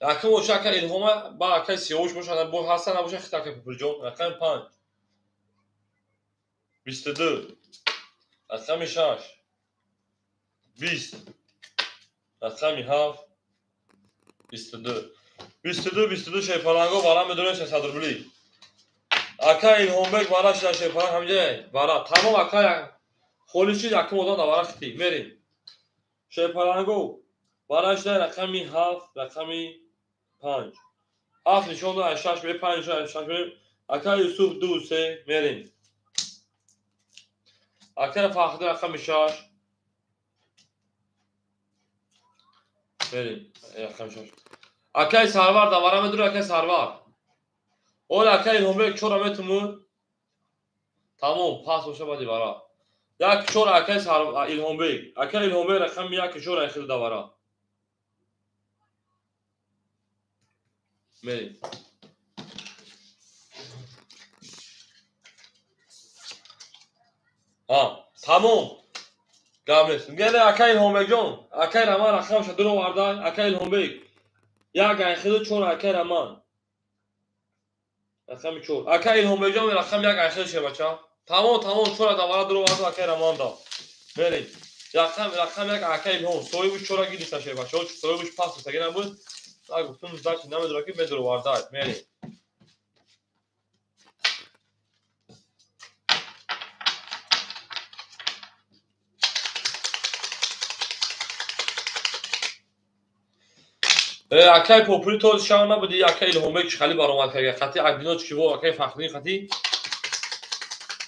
Рақами боша акай Илҳома ба акай Сиёвуш боша, бо ҳасан набоша хит акай Пупурҷон. Рақами 5 22, рақами 6 20, рақами 7 22. 22 22 шерпаланго бара медонем 300 рубли. Акай Илҳомбек бара шуда шерпаланг ҳамҷа бара. Тамом акай холӣ шуд, якум одам дар бара хитӣ. Мерем. Шерпаланго бара шуда рақами 7, рақами 5. 7 нишон дод, 6 бе 5 нишон, 6 бе. Акай Юсуф 2 3 мерем. Акай Фахри рақами 6. Мерем. Рақами 6. Акай Сарвар дар бара медур, акай Сарвар. Ола акай Илҳомбек 4 метуму. Тамом, пас боша баъди бара. 1 4 акай Илҳомбек. Акай Илҳомбек рақами 1 4 айхил дар бара. Мерем. Тамом. Гап нест. Геле акай Илҳомбекҷон, акай Раман рақамша дур оварда, акай Илҳомбек. 1 айхилу 4 акай Раман. Рақами 4. Акай Илҳомбекҷон рақами 1 айхил шебача. Тамом, тамом 4 давара дур оварда акай Раман да. Мерем. Рақами 1 акай Илҳом. Соҳибаш 4 гирифта шебача. Соҳибаш пас гуфтаги набуд. Так гуфтум, значит намедонам ки медур оварда. Мерем. Акай Попури то шава набуди, акай Илҳомбек чӣ хали баромад кард. Хати Абдино чиво, акай Фахриддин хати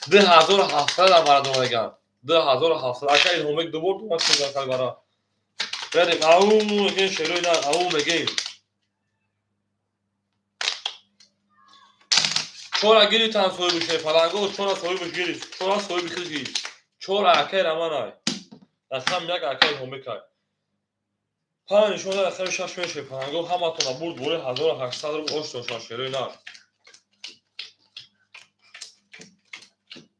2700 дар бара домадаган. 2700 акай Илҳомбек ду бор домад кард хали бара. Мерем, ау мегем шерои на, ау мегем. Чора гирифтан соҳибу шерпаланго, чора соҳибуш гирифт, чора соҳиби худ гирифт. Чора акай Раман ай. Рақам 1 акай Илҳомбек ай. Панҷ нишон рақами шаш мешавад паланго ҳаматона бурд бори 1800 рубл ош дошта шерои нар.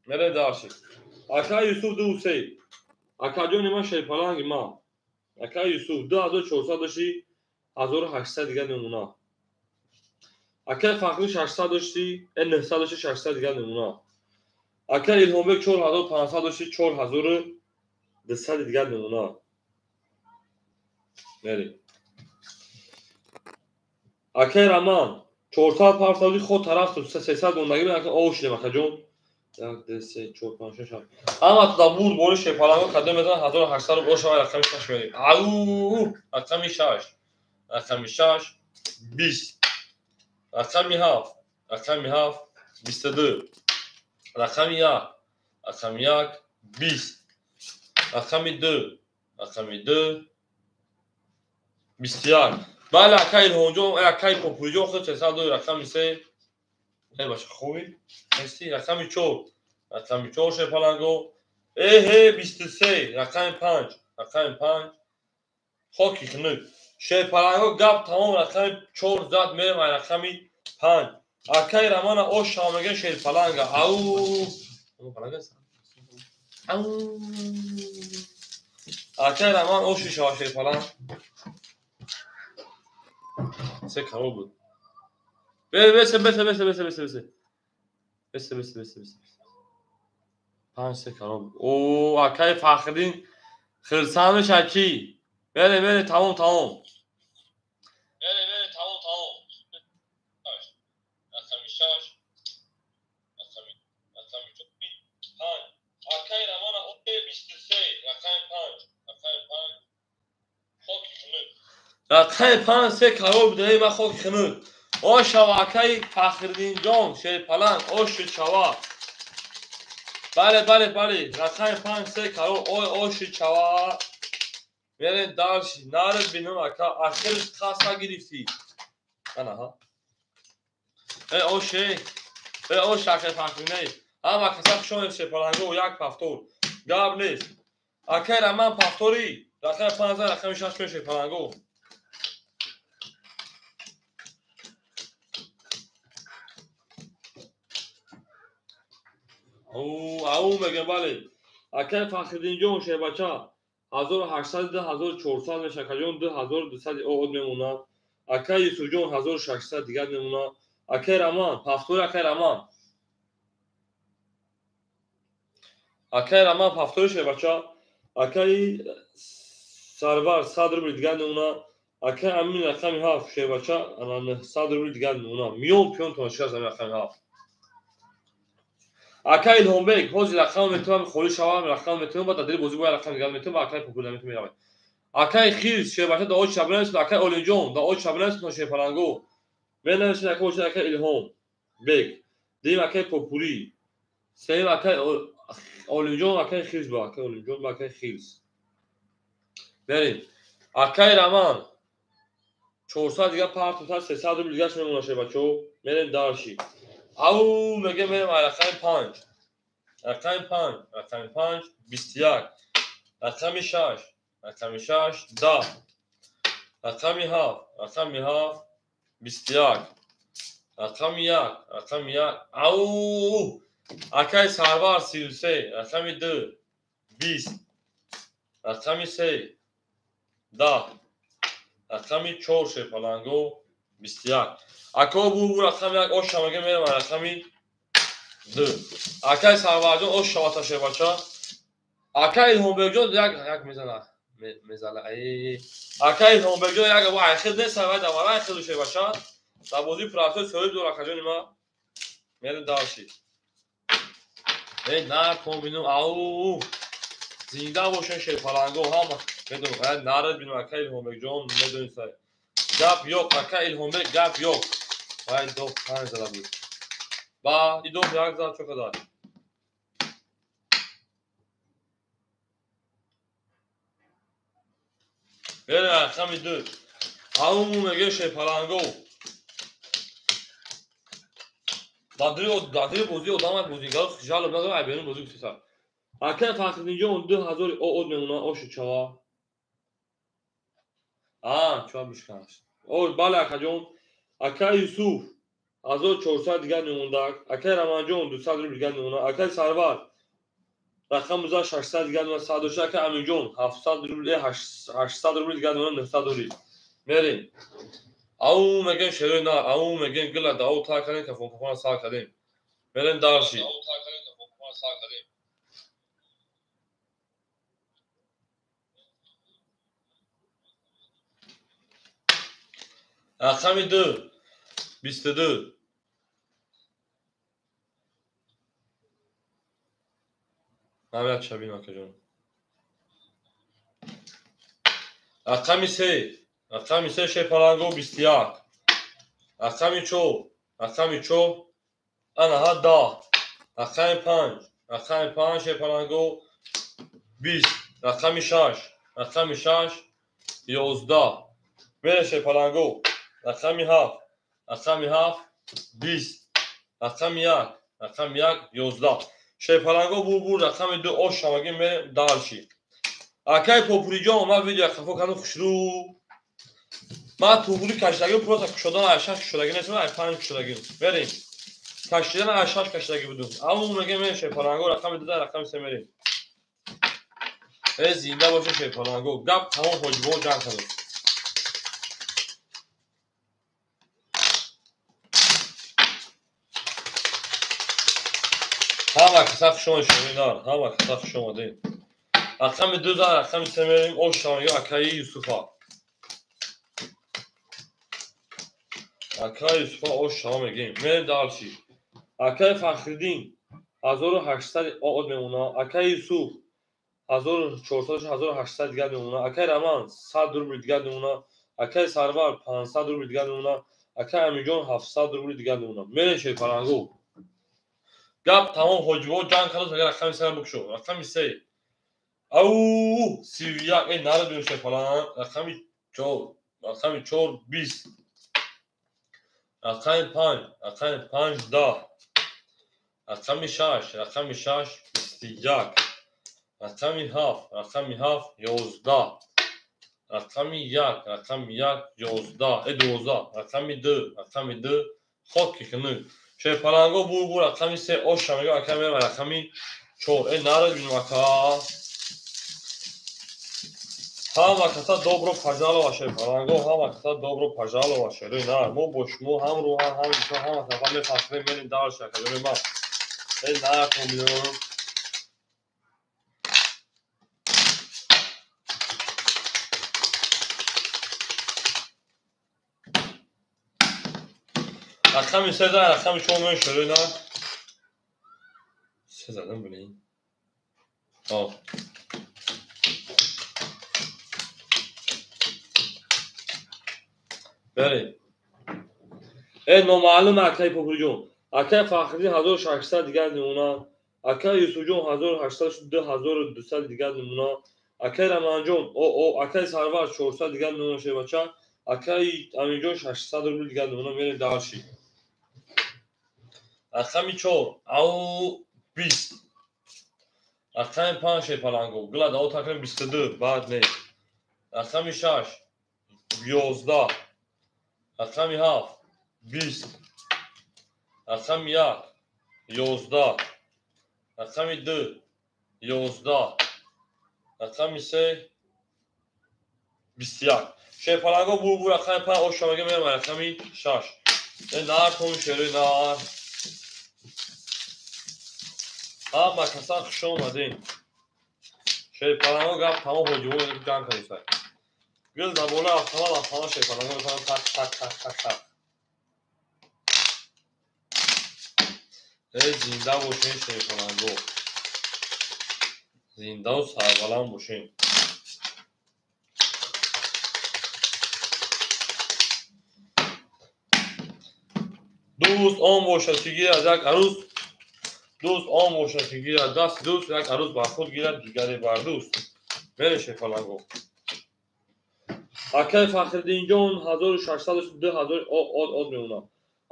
Мерем дарши. Акай Юсуф 2 3. Акаҷони ман шерпаланги ман. Акай Юсуф 2400 дошти 1800 дигар намуна. Акай Фахри 600 дошти, 900 дошти 600 дигар намуна. Акай Илҳомбек 4500 дошти 4200 дигар намуна. Мерем. Акай Раман 400 партоди худ тараф 300 мондагӣ ака ошидем акаҷон. 1 2 3 4 5 6 7. Ҳама да бурд бори шерпаланго кадом метавон 1800 рубл ошава рақами 6 мерем. Ау, рақами 6. Рақами 6 20. Рақами 7. Рақами 7 22. Рақами 1. Рақами 1 20. Рақами 2. Рақами 2 21. Бале акай Илҳомҷон, акай Попуриҷон худ 302 рақами 3. Э баша хуби? Нести рақами 4. Рақами 4 шерпаланго. Эҳе 23 рақами 5. Рақами 5 хоки хунук. Шерпаланго гап тамом рақами 4 зад мерем ай рақами 5. Акай Рамана ош шава мегӯяд шерпаланга. Ау. Паланга аст? Ау. Акай Раман оши шава шерпаланг. Се корол буд. Бесе, бесе, бесе, бесе, бесе, бесе. Бесе, бесе, бесе, бесе. Панҷ се корол буд. О, акай Фахриддин хирсанд мешавад чӣ? Бере, бере, тамом, тамом. Бере, бере, тамом, тамом. Рақами шаш. Рақами панҷ. Акай Рамана 23, рақами панҷ. Рақами панҷ. Хоки хунук. Рақами панҷ се корол буда, эй ман хоки хунук. Ош шава акай Фахриддинҷон, шерпаланг, ош шуд шава. Бале, бале, бале. Рақами панҷ се корол, ой ош шуд шава. Мерем дальше. Наре бинам ака, ахирш қаса гирифтӣ. Ана ҳа. Эй ош, эй. Эй ош акай Фахриддин, эй. Ҳама каса хуш омадед шерпаланго, як повтор. Гап нест. Акай Раман повтори. Рақами панҷ рақами шаш мешавад шерпаланго. Ау, ау мегӯям бале. Акай Фахриддинҷон шербача 1800 2400 мешавад акаҷон 2200 од мемонад. Акай Юсуфҷон 1600 дигар мемонад. Акай Раман, повтори акай Раман. Акай Раман повтори шербача. Акай Сарвар 100 рубл дигар мемонад. Акай Амин рақами 7 шербача ана 900 рубл дигар мемонад. Миён пиёнтон шикаст ами рақами 7. Акай Илҳомбек, ҳозир рақам метавонам холӣ шавам, рақам метавонам, баъд дар дили бозӣ бояд рақам дигар метавонам, ба акай Попури метавонам меравад. Акай Хирс, шербача да оч шабнависед, акай Олимҷон, да оч шабнависед шерпаланго. Менависед акай бошад акай Илҳомбек. Дуюм акай Попури. Сеюм акай Олимҷон, акай Хирс ба акай Олимҷон ба акай Хирс. Берем. Акай Раман 400 дигар партофтад, 300 рубл дигарш мемонад шербачаҳо. Мерем дальше. Ау мегӯям мерем ай рақами панҷ. Рақами панҷ, рақами панҷ 21. Рақами шаш, рақами шаш 10. Рақами ҳафт, рақами ҳафт 21. Рақами як, рақами як. Ау! Акай Сарвар 33, рақами ду 20. Рақами се 10. Рақами чор шерпаланго 21. Ако бу рақами як ош шава мегӯям мерем рақами ду. Акай Сарварҷон ош шавата шербача. Акай Илҳомбекҷон як як мезана. Мезана. Ай. Акай Илҳомбекҷон як айхел нест, вай давара айхел шербача. Дар бозии простой соҳиб дор акаҷони ма. Мерем дальше. Эй накун бинум ау. Зинда бошен шерпаланго ҳама. Медонам, нарад бинум акай Илҳомбекҷон медонед сай. Гап ёк, акай Илҳомбек гап ёк. Вай ду панҷ зада буд. Ба и ду як зад чо кадар. Берем рақами ду. Ау мегӯяд шерпаланго. Дар дили бозӣ одамак бозигаро жалоб надорад, ай берун бозӣ гуфтеса. Акай Фахриддинҷон 2000 од мемонад оши чава. А, чуа бишканаш. О, бале акаҷон. Акай Юсуф 1400 дигар мемондак. Акай Раманҷон 200 рубл дигар мемонад. Акай Сарвар рақам 600 дигар мемонад. 106. Акай Аминҷон 700 рубл, 800 рубл дигар мемонад, 900 рубл. Мерем. Ау мегем шерои нар, ау мегем гила дау та кардем, кафон кафона сар кардем. Мерем дарши. Рақами 2 22. Навяд шабин акаҷон. Рақами 3, рақами 3 шепаланго 21. Рақами 4, рақами 4 анаҳа 10. Рақами 5, рақами 5 шепаланго 20. Рақами 6, рақами 6 11. Мере шепаланго. Рақами 7, рақами 7 20. Рақами 1, рақами 1 11. Шепаланго бур рақами 2 ош шамаги мерем дарши. Акай Попуриҷон, ман видео қафо кардам хушрӯ. Ман туғри кашидаги просто кушодан аз 6 кушодаги нестам, аз 5 кушодаги. Мерем. Кашидан аз 6 кашидаги будум. Аммо мегем мерем шепаланго рақами 2 рақами 3 мерем. Э зинда боше шепаланго. Гап тамом ҳоҷибо ҷанг кардем. Ҳама каса хуш омадед шуминар, ҳама каса хуш омадед. Рақами 2 рақами 3 мерем ош шамаги акаи Юсуфа. Акаи Юсуфа ош шама мегем. Мерем дарши. Акаи Фахриддин 1800 од мемонад. Акаи Юсуф 1400 1800 дигар мемонад. Акаи Раман 100 рубл дигар мемонад. Акаи Сарвар 500 рубл дигар мемонад. Акаи Амиҷон 700 рубл дигар мемонад. Мерем шерпаланго. Гап тамом ҳоҷибо ҷанг кардос, агар рақами 3 букшо. Рақами 3. Ау 31 э нарад бинем шерпаланг. Рақами 4, рақами 4 20. Рақами 5, рақами 5 10. Рақами 6, рақами 6 21. Рақами 7, рақами 7 11. Рақами 1, рақами 1 11, э 12. Рақами 2, рақами 2 хоки хунук. Шерпаланго бур рақами 3 ош шамего ака мерам рақами 4. Э нарад бинем ака. Ҳама каса добро пожалова шерпаланго, ҳама каса добро пожалова шерои нар. Мо бо шумо ҳам рӯҳан, ҳам ҷисман, ҳама тарафа мефахрем, мерем дарши акаҷони ман. Э накун бинем. Рақами 3 рақами 4 мерем шерои нар. 3 задам блин. О. Берем. Э номаълум акаи Попуриҷон. Акаи Фахриддин 1600 дигар мемонад. Акаи Юсуфҷон 1800 2200 дигар мемонад. Акаи Раманҷон о акаи Сарвар 400 дигар мемонад шербача. Акаи Аминҷон 600 рубл дигар мемонад. Мерем дарши. Рақами 4 ау 20. Рақами 5 шерпаланго. Гила дао такрем 22 баъд не. Рақами 6 11. Рақами 7 20. Рақами 1 11. Рақами 2 11. Рақами 3 21. Шерпаланго бур рақами 5 ош шамаги мерем рақами 6. Э нар кун шерои нар. Ҳама каса хуш омадем. Шерпаланго гап тамом ҳоҷибо ҷанг кардусай. Гил дар болои автомат автомат шерпаланго метавонад так так так так так. Э зинда бошен шерпаланго. Зиндаву сарбаланд бошем. Дӯст он бошад ки гирад як арӯс, дӯст он бошад ки гирад дасти дӯст, як арӯс бар худ гирад, дигаре бар дӯст. Мере шерпаланго. Акаи Фахриддинҷон 1600 2000 од мемонад.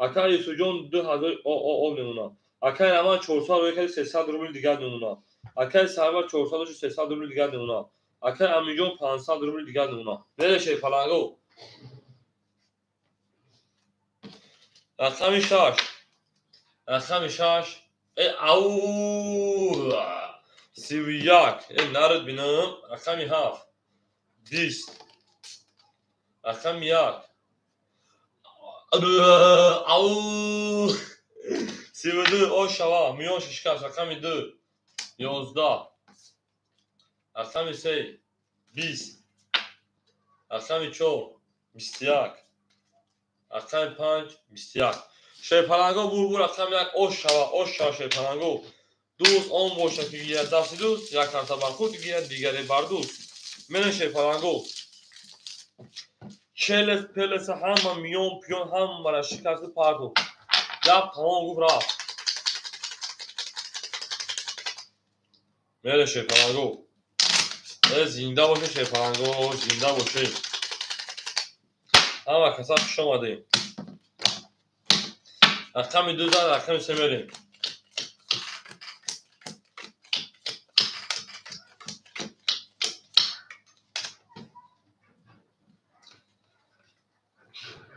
Акаи Юсуфҷон 2000 од мемонад. Акаи Раман 400 рубл 300 рубл дигар мемонад. Акаи Сарвар 400 300 рубл дигар мемонад. Акай Аминҷон 500 рубли дигар намуна. Мере шерпаланго. Рақами 6. Рақами 6. Ау! 31. Народ бинам. Рақами 7. 20. Рақами 1. Ау! 32. Ош шава. Миён шишкаст. Рақами 2. 11. Рақами 3. 20. Рақами 4. 21. Рақами 5. 21. Шерпаланго бур рақами 1. Ош шава. Ош шава шерпаланго. Дӯст он бошад ки гирад дасти дӯст, як карта бар худ гирад, дигаре бар дӯст. Мене шерпаланго. Челес пелеса ҳама миён пиён ҳамара шикасту парту. Гап тамом гуфт рафт. Мере шерпаланго. Зинда боше шерпаланго, зинда боше. Ҳама каса хуш омадем. Рақами 2 зад, рақами 3 мерем.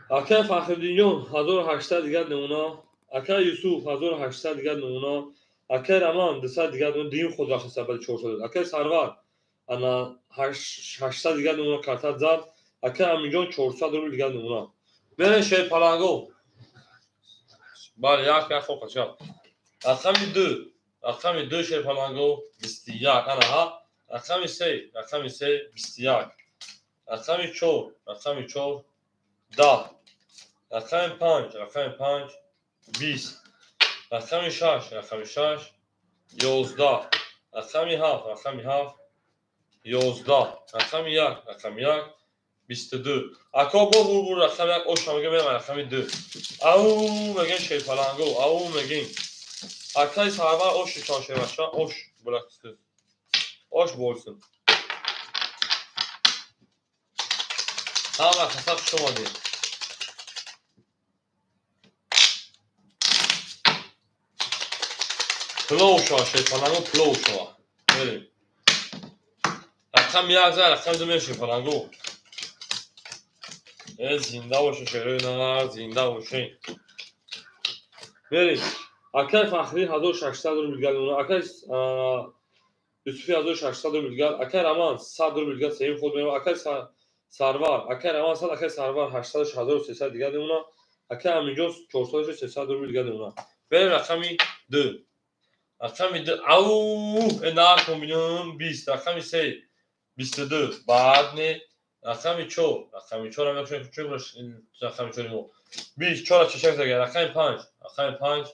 Акай Фахриддинҷон 1800 дигар намуна. Акай Юсуф 1800 дигар намуна. Акай Раман 200 дигар намуна. Дуюм худ вақти сабади 400. Акай Сарвар ана 800 дигар намуна карта зад. Акай Аминҷон 400 рубл дигар намуна. Мерем шерпаланго. Бале, як як хоб қача. Рақами 2. Рақами 2 шерпаланго 21. Ана ҳа. Рақами 3. Рақами 3 21. Рақами 4. Рақами 4 10. Рақами 5. Рақами 5 20. Рақами 6. Рақами 6 11. Рақами 7. Рақами 7 11. Рақами 1. Рақами 1 22. Ако бо бур рақами 1 оша мегем, мерам рақами 2. Ау мегем шерпаланго, ау мегем. Акай Сарвар ош чошеваша, ош булаксы. Ош болсын. Ҳама каса хуш омадед. Плов шава шерпаланго, плов шава. Мерем. Рақами 1 зад, рақами 2 мерем шерпаланго. Зинда боше шерои нар, зинда боше. Мерем. Акай Фахри 1600 рубл дигар намуна. Акай Юсуфи 1600 рубл дигар. Акай Раман 100 рубл дигар сеюм худ мерава. Акай Сарвар, акай Раман 100, акай Сарвар 800 1300 дигар намуна. Акай Аминҷон 400 300 рубл дигар намуна. Берем рақами 2. Рақами 2. Ау! Нар комбинам 20. Рақами 3 22. Баъд не. Рақами 4. Рақами 4 ам чун рақами 4 мо. 24 чашак зага. Рақами 5. Рақами 5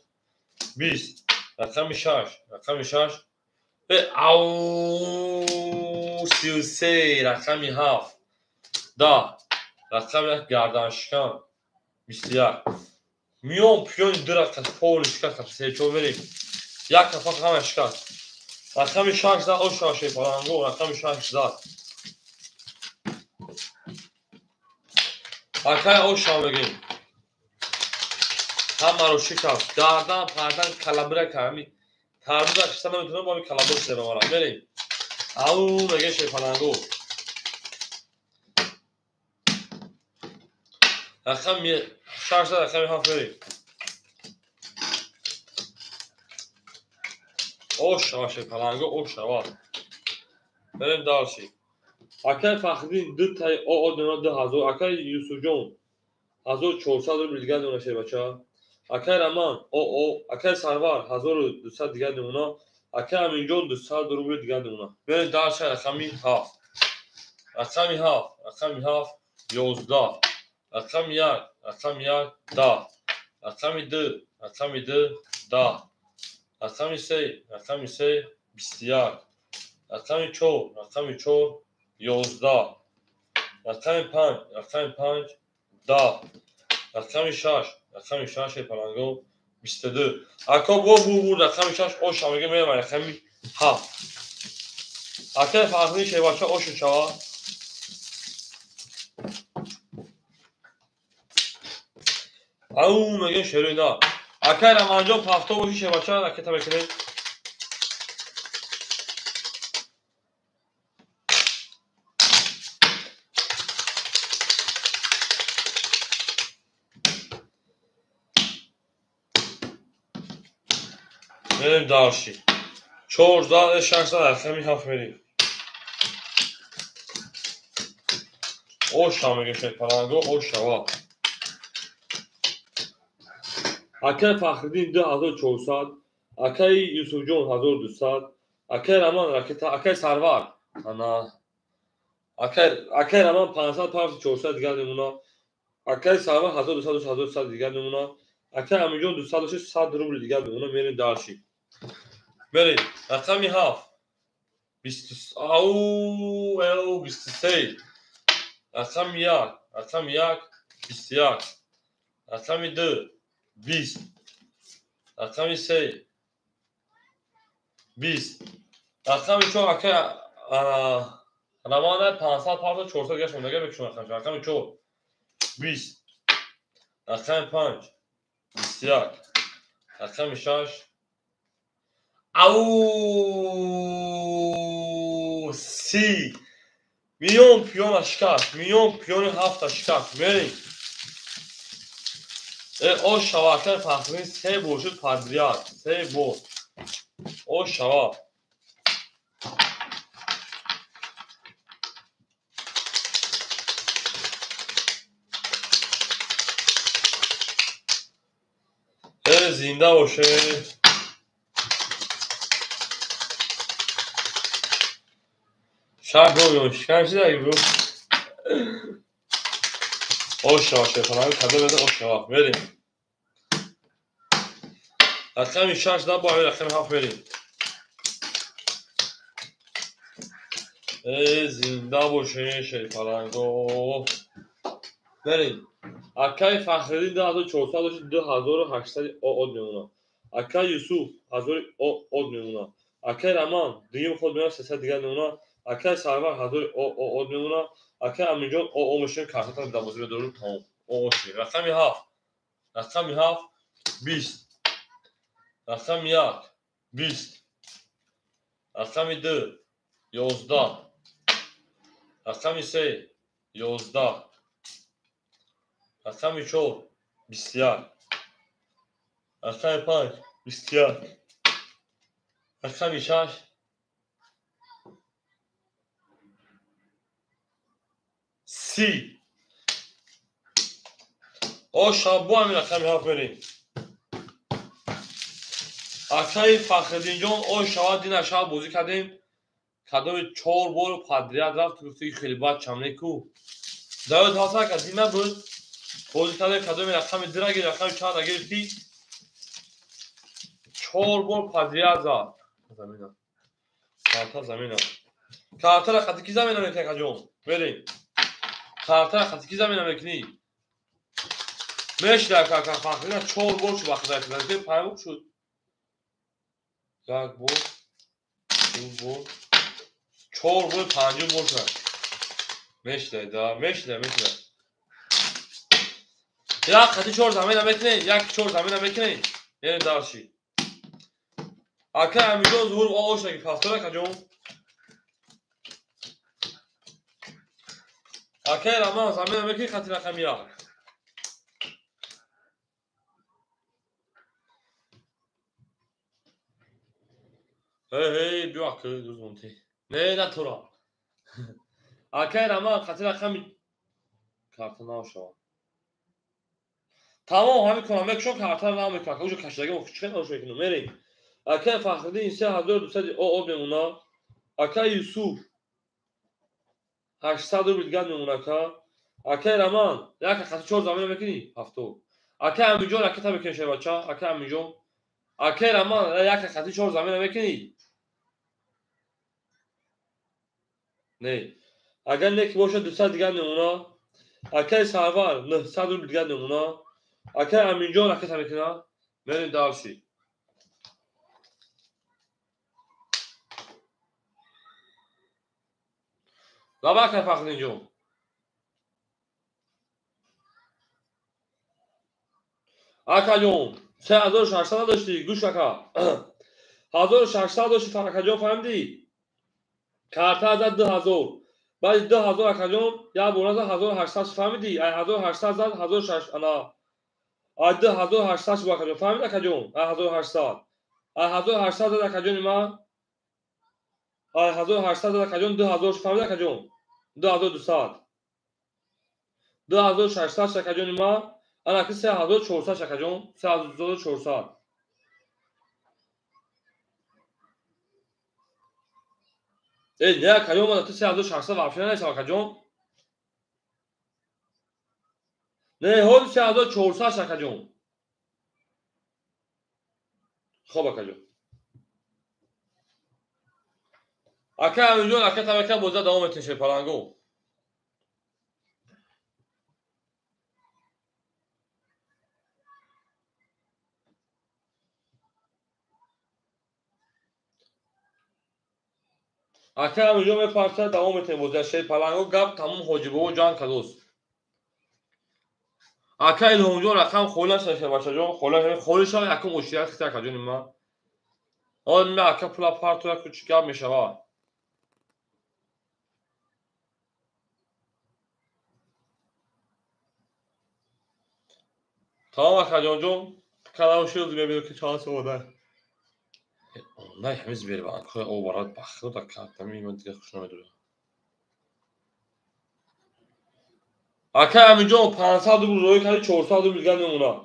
20. Рақами 6. Рақами 6. Ау! 33. Рақами 7. 10. Рақами 1 гарданшикан 21. Миён пиёни ду рақам пол шикаст, 3 4 мерем. Як нафар ҳама шикаст. Рақами 6 зад, ош шава шерпаланго, рақами 6 зад. Акай ош шава мегем. Ҳамаро шикаст. Гардан, пардан, калабра ками. Тарбуза шиста наметавонам, бо ҳами калабра шида мебарам. Мерем. Ау мегем шерпаланго. Рақами 6 зад, рақами 7 мерем. Ош шава шерпаланго, ош шава. Мерем дальше. Акай Фахриддин 2 тай ОО 2000, акай Юсуфҷон 1400 рубл дигар намуна шербача. Акай Раман ОО, акай Сарвар 1200 дигар намуна, акай Аминҷон 200 рубл дигар намуна. Мерем дальше рақами 7. Рақами 7, рақами 7 11. Рақами 1, рақами 1 10. Рақами 2, рақами 2 10. Рақами 3, рақами 3 21. Рақами 4, рақами 4 11. Рақами 5, рақами 5 10. Рақами 6, рақами 6 шерпаланго 22. Ако бо бур рақами 6 ош мега мерам рақами 7. Акай Фахри шербача ош шава. Ау мега шерои на. Акай Раманҷон 70 боши шербача ракета мекунем. Мерем дальше. 4 6 рақами 7 мерем. Оша мегӯшед паланго, ошава. Акай Фахриддин 2400, акай Юсуфҷон 1200, акай Раман ракета, акай Сарвар. Ана. Акай Раман 500 пафт 400 дигар намуна. Акай Сарвар 1200 1300 дигар намуна. Акай Амиҷон 206 100 рубл дигар намуна. Мерем дальше. Мерем. Рақами 7. 20 ау эл 23. Рақами 1, рақами 1 21. Рақами 2 20. Рақами 3 20. Рақами 4 акай Рамана 500 пафт 400 дигар шумо мекушам рақами 4 20. Рақами 5 21. Рақами 6 ау 30. Миён пиёна шикаст, миён пиёни 7 шикаст. Мерем. О шава акай Фахриддин 3 бор шуд подряд, 3 бор. О шава. Зинда боше. Шах бо шикан чида бу. Оша шефана када беда оша. Мерем. Рақами 6 да бо рақами 7 мерем. Зинда боше шефаланго. Мерем. Акай Фахриддин 2400 дошт 2800 од мемона. Акай Юсуф 1000 од мемона. Акай Раман дуюм худ мемона 300 дигар мемона. Акай Сарвар 1000 од мемона. Акай Аминҷон о мешин картатан давозӣ дору тамом. О ши. Рақами 7. Рақами 7 20. Рақами 1 20. Рақами 2 11. Рақами 3 11. Рақами 4 21. Рақами 5 21. Рақами 6 30. Оша бо ҳамин рақами 7 мерем. Акай Фахриддинҷон ошава дина шаб бозӣ кардем. Кадоми 4 бор подряд рафт, гуфти хеле бад чамнеку. Давид ҳасан ака дина буд. Бозӣ кардем кадоми рақами 2 гирифт, рақами 4 гирифти. 4 бор подряд зад. Замина. Карта замина. Картара қати ки замина мекунӣ акаҷон? Мерем. Картара қати ки замина мекунӣ? Мешда ака Фахриддин 4 бор шуд вақт рафт. 5 бор шуд. 1 бор, 2 бор, 4 бор, 5 бор шуд. Мешда да, мешда, мешда. Як қати 4 замина мекунӣ, як 4 замина мекунӣ. Мерем дальше. Акай Амиҷон зуҳур оша ки пастор акаҷон. Акай Раман замина мекунӣ қати рақами 1. Эй, биё ака, дӯзмонти. Не, на тура. Акай Раман қати рақами карта нашава. Тамом, ҳамин кунам мекушам, картаро намекунам. Уҷо кашидаги чӣ оша мекунам. Мерем. Акай Фахриддин 3200 об мемона. Акай Юсуф 800 рубл дигар мемона ака. Акай Раман як қати 4 замина мекунӣ? 70. Акай Амиҷон ракета мекунӣ шербача. Акай Амиҷон. Акай Раман як қати 4 замина мекунӣ? Не. Агар не ки бошад 200 дигар мемона. Акай Сарвар 900 рубл дигар мемона. Акай Аминҷон ракета мекунад. Мерем дальше. Лаба акай Фахриддинҷон. Акаҷон, 3600 доштӣ, гӯш ака. 1600 доштӣ акаҷон, фаҳмидӣ? Карта зад 2000. Баъди 2000 акаҷон, як бора зад 1800, фаҳмидӣ? Ай 1800 зад 1600 ана. Ай 2800 шуд акаҷон, фаҳмидӣ акаҷон? Ай 1800. 1800 зад акаҷони ман. 1800 зад акаҷон, 2000 фаҳмид акаҷон? 2200. 2600 акаҷони ман. Ана ки 3400 акаҷон, 3400. Э, не акаҷон, ман ту 3600 вообще намешавад акаҷон. Не, ҳол 3400 акаҷон. Хоб акаҷон. Ака Аминҷон, ака табака боза давом метин шерпаланго. Ака Аминҷон мепарса давом метин боза шерпаланго гап тамом ҳоҷибобо ҷанг кадост. Ака Илҳомҷон рақам холӣ нашуда шербачаҷон, холӣ шава якум очият хита акаҷони ман. Ҳол ме ака пула парту яку чӣ гап мешавад. Тамом акаҷонҷон, канал шуд мебинем ки чанд сомода. Най ҳамин Сбербанкҳои оварад ба худо картами ман дига хуш намедорам. Ака Аминҷон 500 рубл роӣ карди, 400 рубл дигар мемонад.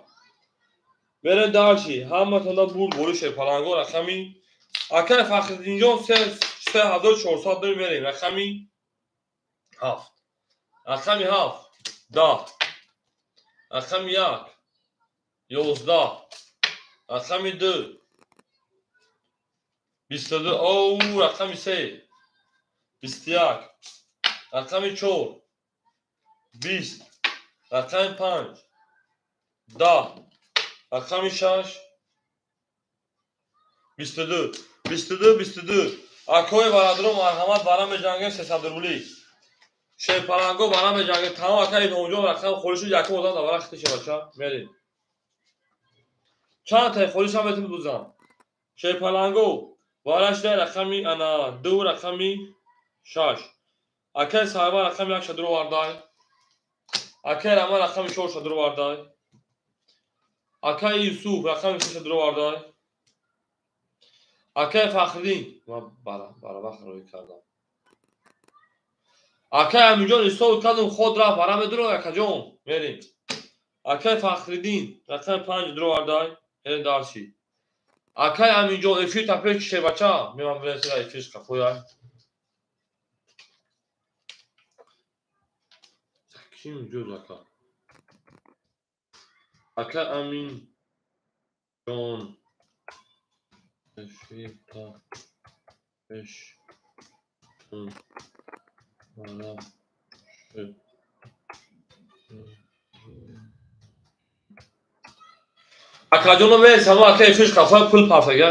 Мерем дарчи, ҳаматонда бурд бори шерпаланго рақами ака Фахриддинҷон 3400 рубл мерем рақами 7. Рақами 7 10. Рақами 1 11. Рақами 2 22. Оу, рақами 3 21. Рақами 4 20. Рақами 5 10. Рақами 6 22. 22 22. Акои бародаро марҳамат бара меҷангем 300 рубли. Шерпаланго бара меҷангем. Тамом ака Илҳомҷон рақам холӣ шуд, якум одам дар вара хити шебача. Мерем. Чанд таи холӣ шам метун бузам. Шерпаланго вара шуда рақами ана 2 рақами 6. Акаи Сарвар рақами 1 шадро вардай. Акаи Раман рақами 4 шадро вардай. Акаи Юсуф рақами 6 шадро вардай. Акаи Фахриддин ман бара вақт роӣ кардам. Акаи Аминҷон ҳисоб кардам ход рафт бара медуро акаҷон. Мерем. Акаи Фахриддин рақами 5 дро вардай. Мерем дарси. Акаи Аминҷон эфир тапеш шебача. Меман бинесира эфир қафоя. Ким ҷуз ака? Ака Аминҷон эфир тапеш бара шуд. Акаҷоно мересам, ака эфир қафоя пул партага.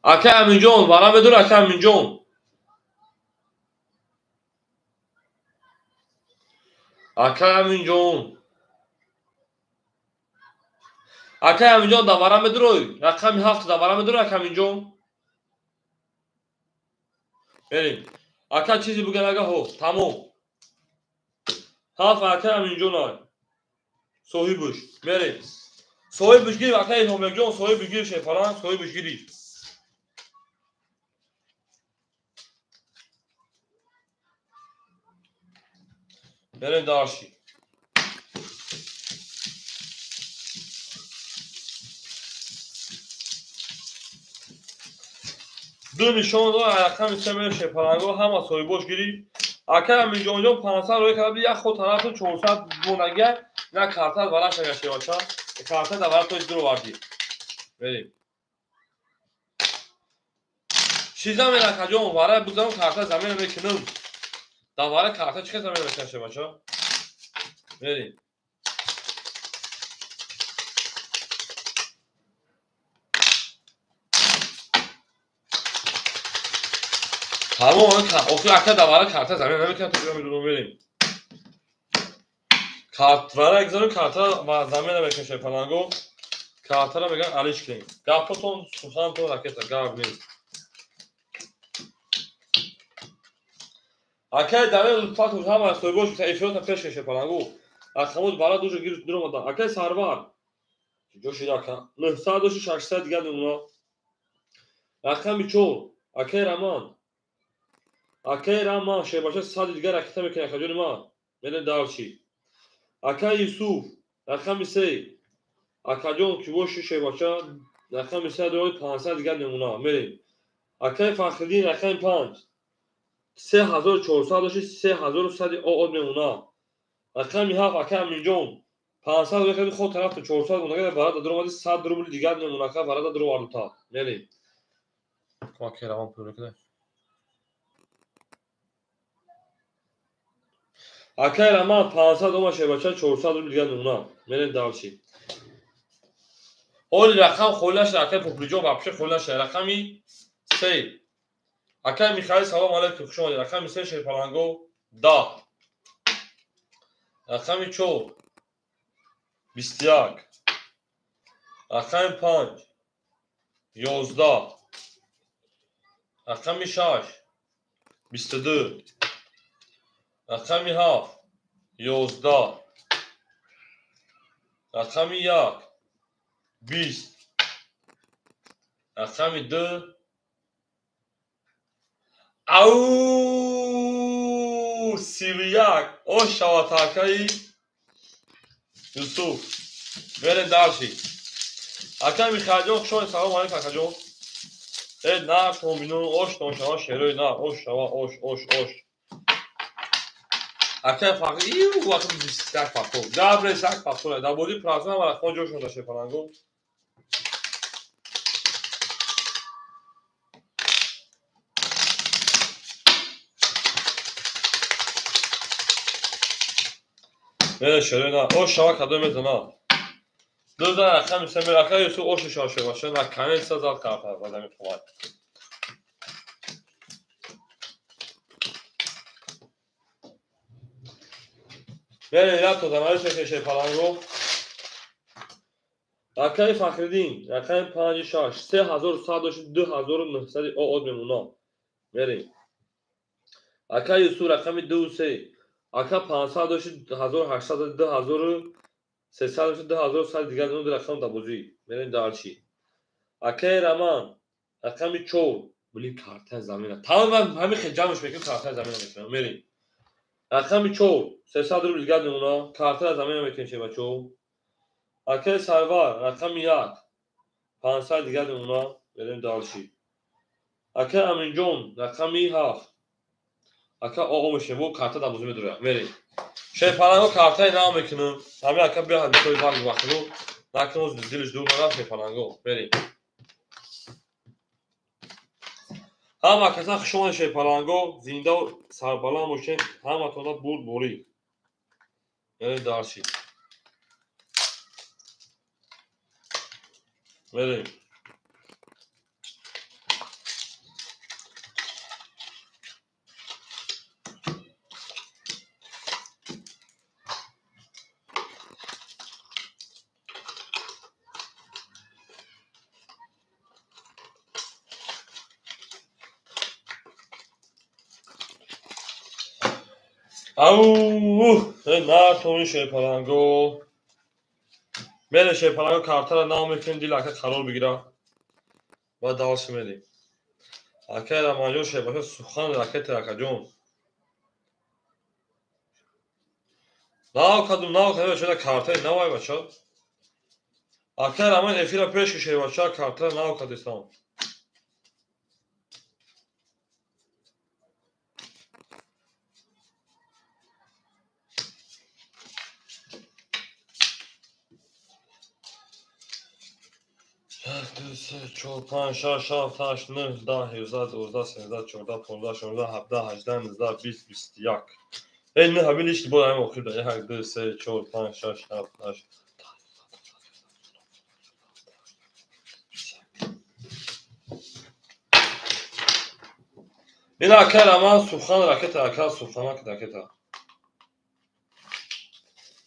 Ака Аминҷон бара медур ака Аминҷон. Ака Аминҷон. Ака Аминҷон дар вара медурой. Рақами 7 дар вара медурой ака Аминҷон. Мерем. Ака чизе буган ага ҳо, тамом. 7 ака Аминҷон ай. Соҳибуш. Мерем. Соҳибуш гирифт ака Илҳомбекҷон, соҳибуш гирифт шерпаланг, соҳибуш гирифт. Мерем дарши. Ду нишон дод рақами 3 мерем шерпаланго, ҳама соҳибош гирифт. Ака Аминҷонҷон 500 роӣ кард, як ход тарафтон 400 монагия, на карта вараш агар шевача. Карта дар вара тои дур овардӣ. Мерем. Чӣ замин акаҷон, вара бузам карта замин мекунам. Дар вара карта чӣ замин мекунам шевача? Мерем. Тамом, охир ака дар вара карта замин намекунам, то биём медунам мерем. Картвара гузорем, картара замин намекунем шерпаланго. Картара мегӯянд алиш кунем. Гапотон сухантон ракета, гап нест. Акаи Дамир лутфатов ҳама соҳибош эфирота пеш кеше шерпаланго. Рақамот бара дуҷо гирифт дур омадан. Акаи Сарвар Ҷо шида ака. 900 дошти 600 дигар мемона. Рақами 4 акай Раман. Акай Раман шербача 100 дигар ракета мекунад акаҷони ман. Мерем дальше. Акай Юсуф рақами 3. Акаҷон ки боши шербача рақами 3 дорад 500 дигар мемона. Мерем. Акай Фахриддин рақами 5. 3400 дошти 3100 ООД мемона. Рақами 7 акай Аминҷон 500 мехади ход тараф 400 монага варада дуромади 100 рубли дигар мемона ака варада дуровардута. Мерем. Акай Раман пул мекунад. Акай Раман 500 ома шербача 400 рубли дигар мемона. Мерем дальше. Ҳоли рақам холӣ нашуда акай Популиҷон вообще холӣ нашуда. Рақами 3. Акай Михаил салом алейкум, хуш омадед. Рақами 3 шерпаланго 10. Рақами 4 21. Рақами 5 11. Рақами 6 22. Рақами 7 11. Рақами 1 20. Рақами 2 ау 31. Ош шавад акаи Юсуф. Мерем дальше. Акай Михаилҷон хуш омадед. Салом алейкум акаҷон. Э на комбинон ош тон шава шерои на ош шава ош ош ош. Акай Фахри ию вақт 21 пахтор. Габре 1 пахтор. Дар бозии празна ва рақам ҷошон дошт шерпаланго. Мере шерои на ош шава кадом мезана. Дуза рақами се мера акай Юсуф ош шава шербаша на конец зад карта бадами қувват. Мере ято дамариш мекунем шерпаланго. Акай Фахриддин рақами 5 6 3100 дошти 2900 ООД мемона. Мерем. Акай Юсуф рақами 2 3. Ака 500 дошти 1800 2300 дошти 2100 дигар нуд рақам дар бозӣ. Мерем дальше. Акай Раман рақами 4. Блин картаи замина. Тамом ҳамин хел ҷамъш мекунем картаи замина мекунем. Мерем. Рақами 4 300 рубл дигар мемона. Картаи замина мекунем шебачо. Акай Сарвар рақами 1 500 дигар мемона. Мерем дальше. Акай Аминҷон рақами 7. Ака ОО мешем, бо карта дар бозӣ медурад. Мерем. Шерпаланго картаи нав мекунем. Ҳамин ака биё ҳадисои вақт вақтро накунем, дилш дур нарафт шерпаланго. Мерем. Ҳама каса хуш омадед шерпаланго, зиндаву сарбаланд бошед, ҳаматонро бурд борӣ. Мерем дальше. Мерем. Ау, на тони шерпаланго. Мере шерпаланго картаро нав мекунем, дил ака қарор бигира. Ва дальше мерем. Акай Раманҷон шербаша сухан ракета акаҷон. Нав кадум нав кадум шуда картаи навай бача. Акай Раман эфира пеш ки шербаша картаро нав кадистам. 2, 3, 4, 5, 6, 7, 8, 9, 10, 11, 12, 13, 14, 15, 16, 17, 18, 19, 20, 21. Эй, не ҳамин лишти бо ҳамин охир 1, 2, 3, 4, 5, 6, 7, 8. Ин акай Раман сухан ракета, ака суханак ракета.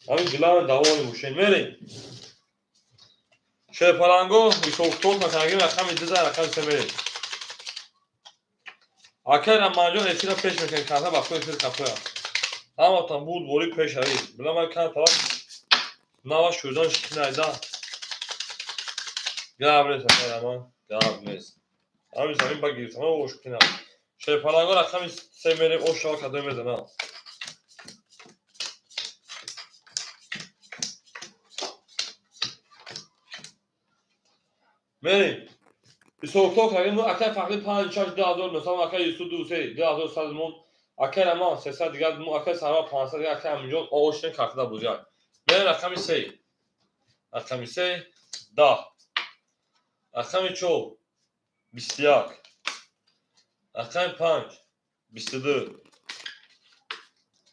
Ҳамин главное давоми бошем. Мерем. Шерпаланго ҳисобкитоб накардагим рақами 2 рақами 3 мерем. Акай Раманҷон эфира пеш мекунем, карта ба худ эфир қафоя. Ҳаматон буд борӣ пеш равед. Била ман кан тараф нава шудан шикнайда. Гап нест, акай Раман, гап нест. Ҳамин замин ба гирифтан ош кунам. Шерпаланго рақами се мерем, ош шава кадом мезанам. Мерем. Ҳисобкитоб кардем, акай Фахри 5 6 2900, акай Юсуф 2 3 2100 мон, акай Раман 300 дигар, акай Сарвар 500 дигар, акай Аминҷон ошни картада бузяк. Мерем рақами 3. Рақами 3 10. Рақами 4 21. Рақами 5 22.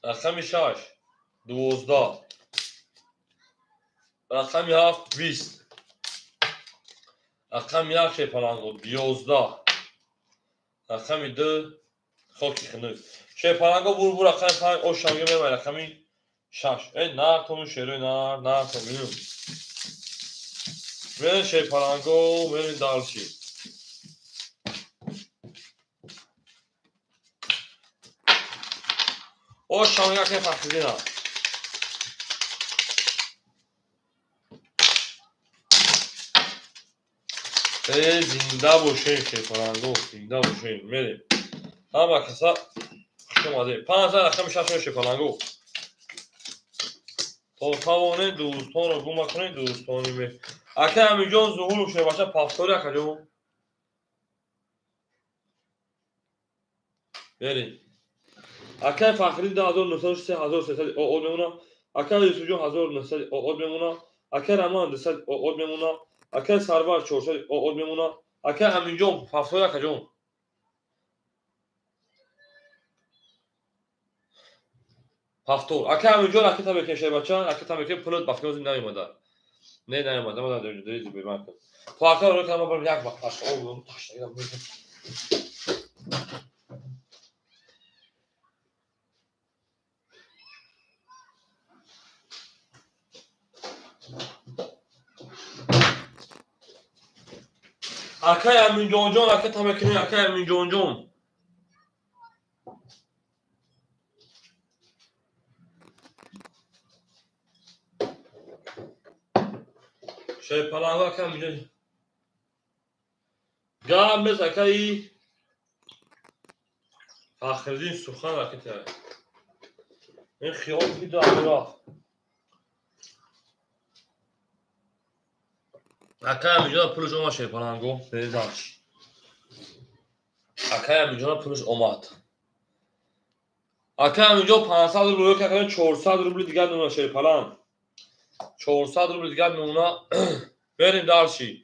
Рақами 6 12. Рақами 7 20. Рақами 1 шерпаланго 11. Рақами 2 хоки хунук. Шерпаланго бур рақами 5 ош шамга мемай рақами 6. Э нар тому шерои нар, нар тому. Мерем шерпаланго, мерем дальше. Ош шамга ке Фахриддина. Э зинда бошем шерпаланго, зинда бошем. Мерем. Ҳама каса хуш омадед. 5 рақами 6 шерпаланго. То тавонед дӯстонро гум накунед, дӯстони ме. Акай Аминҷон Зуҳуров шербача пафтори акаҷон. Берем. Акай Фахри 2903 1300 ОО мемона. Акай Юсуфҷон 1900 ОО мемона. Акай Раман 200 ОО мемона. Акай Сарвар 400 ОО мемона. Акай Аминҷон пафтори акаҷон. Пафтор. Акай Аминҷон ракета мекунем шербача, ракета мекунем, пулот ба фикр наомада. Не наомада, ман дар беман. То акай ро кардам, барам як вақт ташка об ташка. Акай Аминҷонҷон ракета мекунем, акай Аминҷонҷон. Шерпаланго акай Аминҷон. Гап нест акаи Фахриддин сухан ракета. Ин хиёл ки ду рафт. Акай Аминҷон пулаш омад шерпаланго, березанч. Акай Аминҷон пулаш омад. Акай Аминҷон 500 рубл рӯй кард, 400 рубли дигар мемона шерпаланг. 400 рубли дигар мемона. Берем дальше.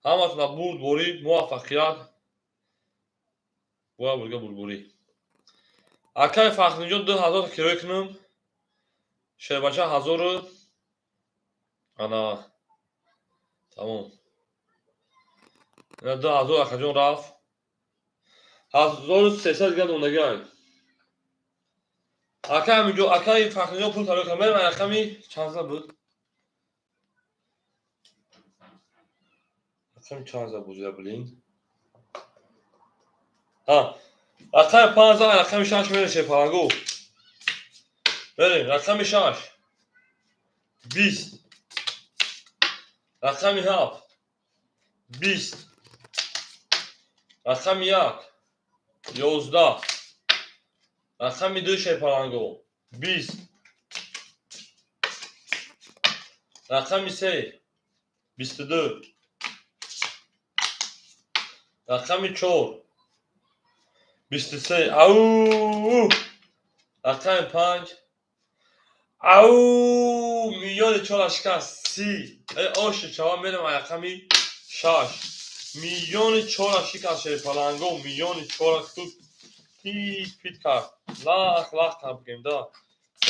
Ҳаматона бурдборӣ, муваффақият. Бояд бурга бурдборӣ. Акай Фахриддинҷон 2000 кироя кунам. Шербача 1000 ана тамом. Ина 2000 акаҷон рафт. 1300 дигар мондагиай. Акай Аминҷон, акай Фахриддинҷон пул тайёр кардам. Мерем рақами чанд за буд? Рақами чанд за буд, блин? Ҳа, рақами 5 за, рақами 6 мерем шерпаланго. Мерем, рақами 6 20. Рақами 7 20. Рақами 1 11. Рақами 2 шерпаланго 20. Рақами 3 22. Рақами 4 23. Ау! Рақами 5 ау! Миллиони 4 шикаст 30. Оши чава мерем рақами 6. Миллиони 4 шикаст шерпаланго, миллиони 4 тут пит пит кард. Лах лах кард бигем да.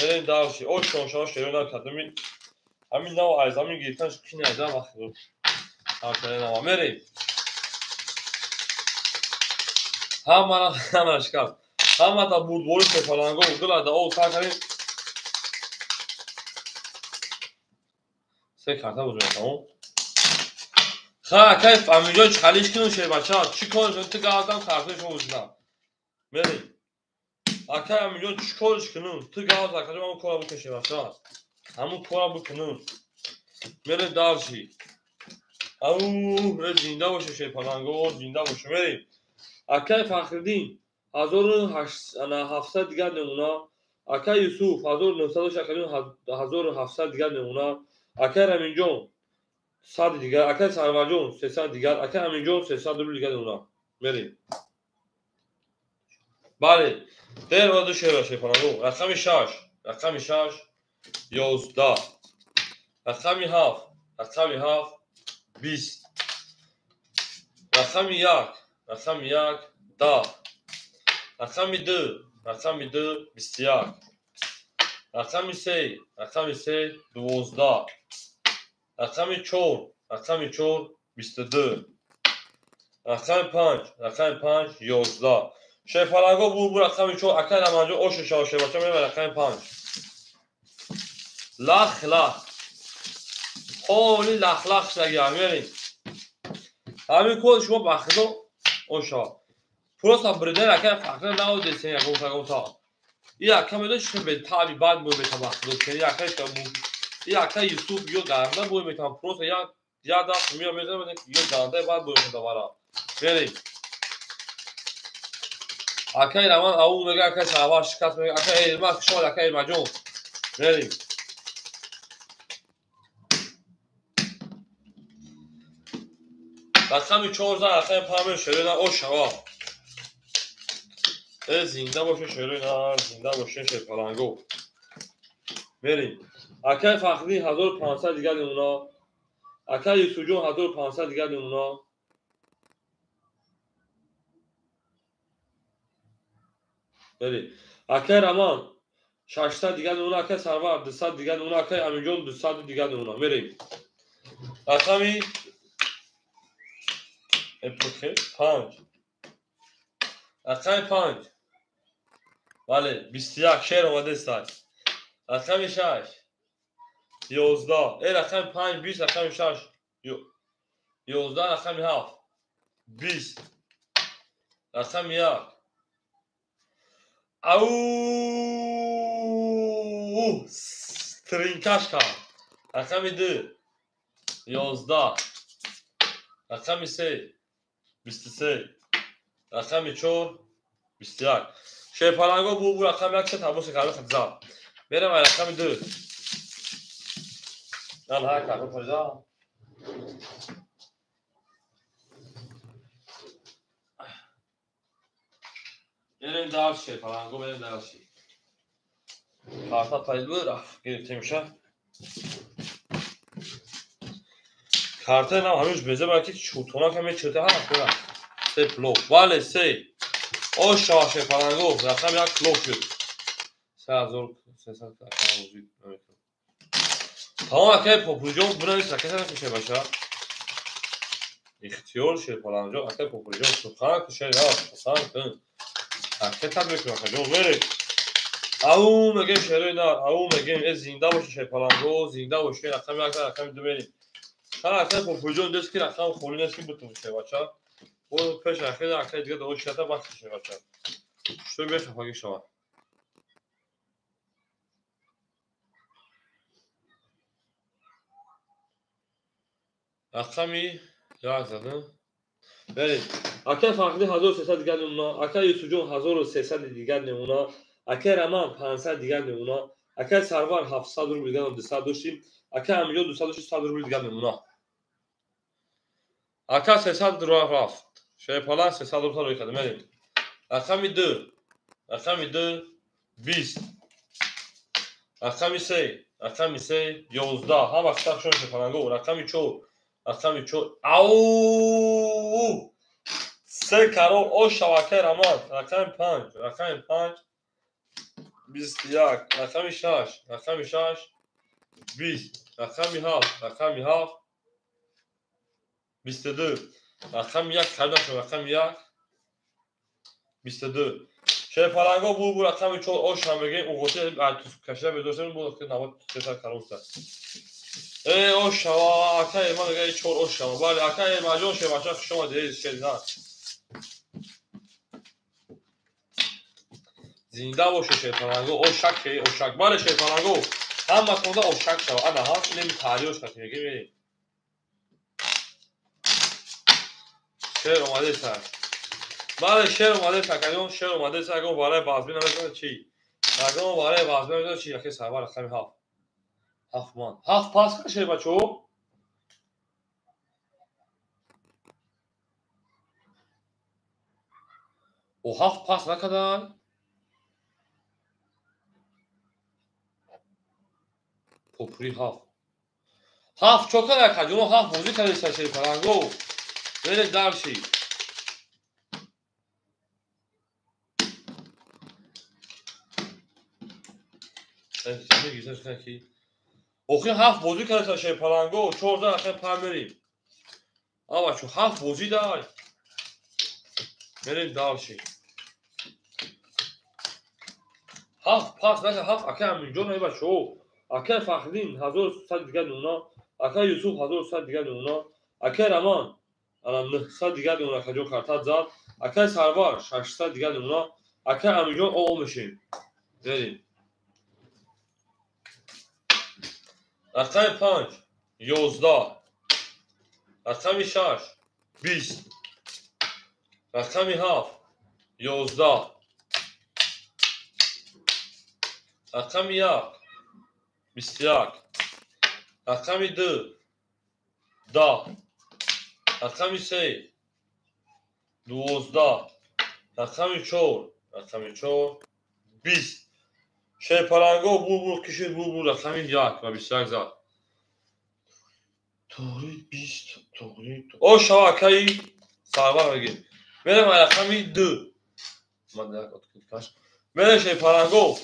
Мерем дальше. Ош шон шеро накард. Ҳамин нав аз замин гирифтан кине да вақт. Ҳа, мерем. Ҳамара шикаст. Ҳамата бурдборӣ шерпаланго дила да об сар кардем. Се карта бузем тамом. Ха, акай Аминҷон чалиш кунем шербача. Чӣ кор кунем? Ту газдам картаи шумо бузинам. Мерем. Акай Аминҷон чӣ корш кунем? Ту газ акаҷон ҳамон кора бикун шербача. Ҳамон кора бикунем. Мерем дальше. Ау, зинда боше шерпаланго, зинда боше. Мерем. Акай Фахриддин 1700 дигар намуна. Акай Юсуф 1900 1700 дигар намуна. Акай Раминҷон 100 дигар, акай Сарварҷон 300 дигар, акай Аминҷон 300 рубл дигар намуна. Мерем. Бале, дер ва ду шера шерпаланго. Рақами 6, рақами 6 11. Рақами 7, рақами 7 20. Рақами 1, рақами 1 10. Рақами 2, рақами 2 21. Рақами 3, рақами 3 12. Рақами 4, рақами 4 22. Рақами 5, рақами 5 11. Шерпаланго бу рақами 4, акай Раманҷон ош шава шербача мева рақами 5. Лах лах. Ҳоли лах лах шудагиам мерем. Ҳамин код шумо ба худо ош шава. Просто бридан акай фахр наодесен ягон ягонта. И ака медон чӣ бе таби бад бой метам ба худо ки акай шабу. И акай Юсуф ё ганда бой метам просто я я даст миё мезанам ё ганда бад бой метам бара. Мерем. Акай Раман ау мега акай Сарвар шикаст мега акай Элмак шод акай Элмаҷон. Мерем. Рақами 14, рақами 5 шерина о шава. Зинда боше шерина, зинда боше шерпаланго. Мерем. Акай Фахри 1500 дигар намуна. Акай Юсуфҷон 1500 дигар намуна. Мерем. Акай Раман 600 дигар намуна, акай Сарвар 200 дигар намуна, акай Аминҷон 200 дигар намуна. Мерем. Рақами 5. Рақами 5. Бале, 21 шер омадест. Рақами 6 11. Рақами 5 20, рақами 6 11, рақами 7 20. Рақами 1. Ау! Тринкашка. Рақами 2 11. Рақами 3 23. Рақами 4 21. Шерпаланго бу рақами 1 табоси карда хадза. Мерам рақами 2. Нан ҳа карда фарза. Мерем дар шерпаланго, мерем дар ши. Карта пайду рафт гирифтемша. Карта нам ҳанӯз беза ки чутона каме чута ҳа куна. Се плов. Бале, се. О шава шерпаланго, рақами 1 плов шуд. 3300 рақам вуҷуд намекунад. Тамом акай Популҷон бинавис ракета накушай баша. Ихтиёр шерпаланҷон акай Популҷон сухан кушай рафт, сухан кун. Ракета мекунам акаҷон мерем. Ау мегем шерои нар, ау мегем э зинда боше шерпаланго, зинда боше рақами 1 рақами 2 мерем. Ҳа акай Популҷон дест ки рақам холӣ нест ки бутун шебача. О пеш ахир акай дига довод шата бахти шебача. Что бехафагӣ шавад. Рақами 1 задам. Берем. Акай Фахри 1300 дигар намуна, акай Юсуфҷон 1300 дигар намуна, акай Раман 500 дигар намуна, акай Сарвар 700 рубл дигар 200 доштим, акай Аминҷон 200 доштим 100 рубл дигар намуна. Ака 300 рубл рафт. Шерпалан 300 рубл рӯй кард. Мерем. Рақами 2, рақами 2 20. Рақами 3, рақами 3 11. Ҳама хитабшон шерпаланго. Рақами 4, рақами 4. Ау! Се карол о шавакаи Раман. Рақами 5, рақами 5 21. Рақами 6, рақами 6 20. Рақами 7, рақами 7 22. Рақами 1 карда шуд. Рақами 1 22. Шерпаланго бу рақами 4 ош ҳам мегем уғоти кашида бедоштем бу навод 300 карол шуд. Ош шава акай ма мега 4 ош шава. Бале акай Элмаҷон шербача хуш омадед шерина. Зинда боше шерпаланго ошак шей ошак. Бале шерпаланго ҳаматонда ошак шава. Ана ҳам инем тариёш хати мегем. Шер омадеса. Бале, шер омадеса, акаҷон, шер омадеса, ягон вараи базмӣ намезанад чӣ? Ягон вараи базмӣ намезанад чӣ? Акаи Сарвар рақами 7. 7 ман. 7 пас кар шер бачаҳо. О 7 пас накардан. Попури 7. 7 чо кард акаҷон? 7 бозӣ кардеса шери паланго. Мере дарши. Охир 7 бозӣ кардеса шери паланго. 14 рақами 5 мерем. Ава чо 7 бозӣ дай. Мерем дарши. 7 пас наша 7 акай Аминҷон ай бачаҳо. Акай Фахриддин 1100 дигар нуна, акай Юсуф 1100 дигар нуна, акай Раман ана 900 дигар нуна акаҷон картат зад, акай Сарвар 600 дигар нуна, акай Аминҷон о мешем. Мерем. Рақами 5 11, рақами 6 20, рақами 7 11, рақами 1 21, рақами 2 10, рақами 3 12, рақами 4, рақами 4 20. Шерпаланго бур-бур кишид, бур-бур рақами 1 ва 21 зад. Тоғри 20, тоғри. О шава акаи Сарвар мегир. Мерем рақами 2. Ман як открыткаш. Мерем шерпаланго.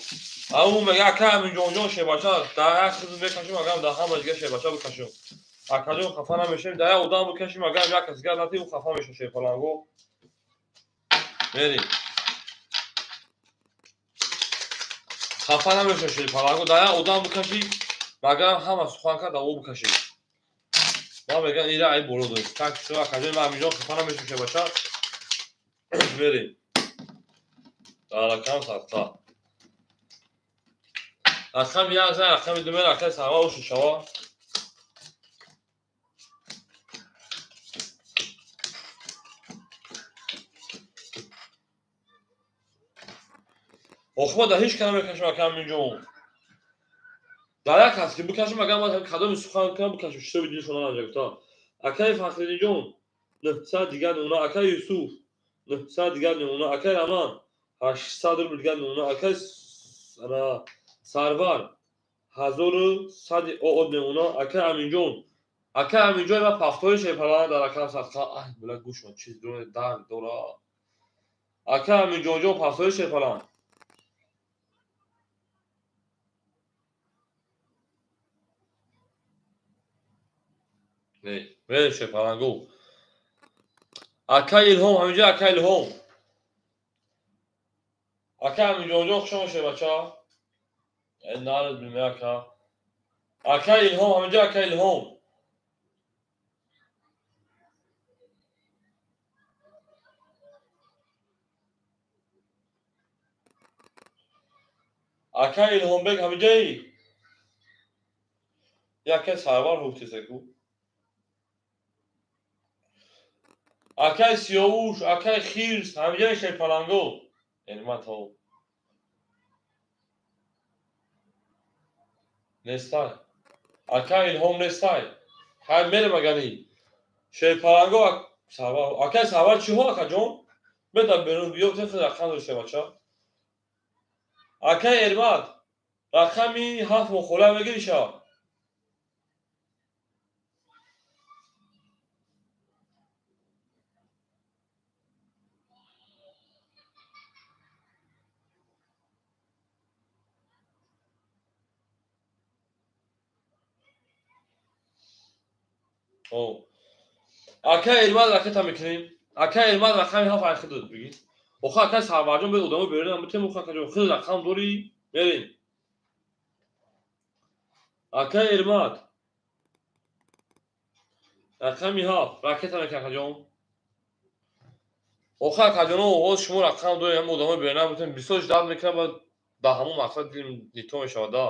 Аму мега акай Аминҷонҷон шербача дар як хизм мекашим, агар дар ҳама дига шербача бикашим. Акаҷон хафа намешавем, дар як одам бикашим, агар як кас дигар натӣ, ӯ хафа мешавад шерпаланго. Мерем. Хафа намешавад шерпаланго, дар як одам бикашӣ, магар ҳама сухан кард, дар ӯ бикашӣ. Ман мегӯям ира ай боло дорем. Так шо акаҷон ман Аминҷон хафа намешавем шербача. Мерем. Дар рақам садқа. Рақами 1 зан, рақами 2 мер, акаи Сарвар оши шава. Охир дар ҳеҷ кана мекашем акаи Аминҷон. Дар як кас ки бикашем, агар ман кадоми сухан кунам бикашем, шитоби дилшон наранҷа гуфтам. Акаи Фахриддинҷон 900 дигар нуна, акаи Юсуф 900 дигар нуна, акаи Раман 800 рубл дигар нуна, акаи Сарвар 1100 од мемона, акаи Аминҷон. Акаи Аминҷон ва пафтори шерпаланг дар рақам садқа. Ай, била гӯшон чиз дорад, дард дора. Акаи Аминҷонҷон пафтори шерпаланг. Не, мерем шерпаланго. Акаи Илҳом ҳаминҷо, акаи Илҳом. Акаи Аминҷонҷон хуш омадед бача. Нарад биме ака. Акаи Илҳом ҳаминҷо, акаи Илҳом. Акаи Илҳомбек ҳаминҷои? Акаи Сарвар ҳуктесаку. Акаи Сиёвуш, акаи Хирс ҳаминҷои шерпаланго. Яъне ман то нестай. Акаи Илҳом нестай. Хай мерем агани. Шерпаланго Сарвар. Акаи Сарвар чиҳо акаҷон? Беда берун биё, те рақам дошта бача. Акаи Эрмат рақами 7 мухола мегириша. Акаи Эрмат ракета мекунем. Акаи Эрмат рақами 7 ай худат бигӣ. Охир акаи Сарварҷон бед одамо берунам битем, охир акаҷон худ рақам дорӣ, мерем. Акаи Эрмат рақами 7 ракета мекунем акаҷон. Охир акаҷоно оғоз шумо рақам доред, ҳам одамо берунам битем, бисёр ждат мекунам, баъд дар ҳамон мақсад дилим нито мешавад да.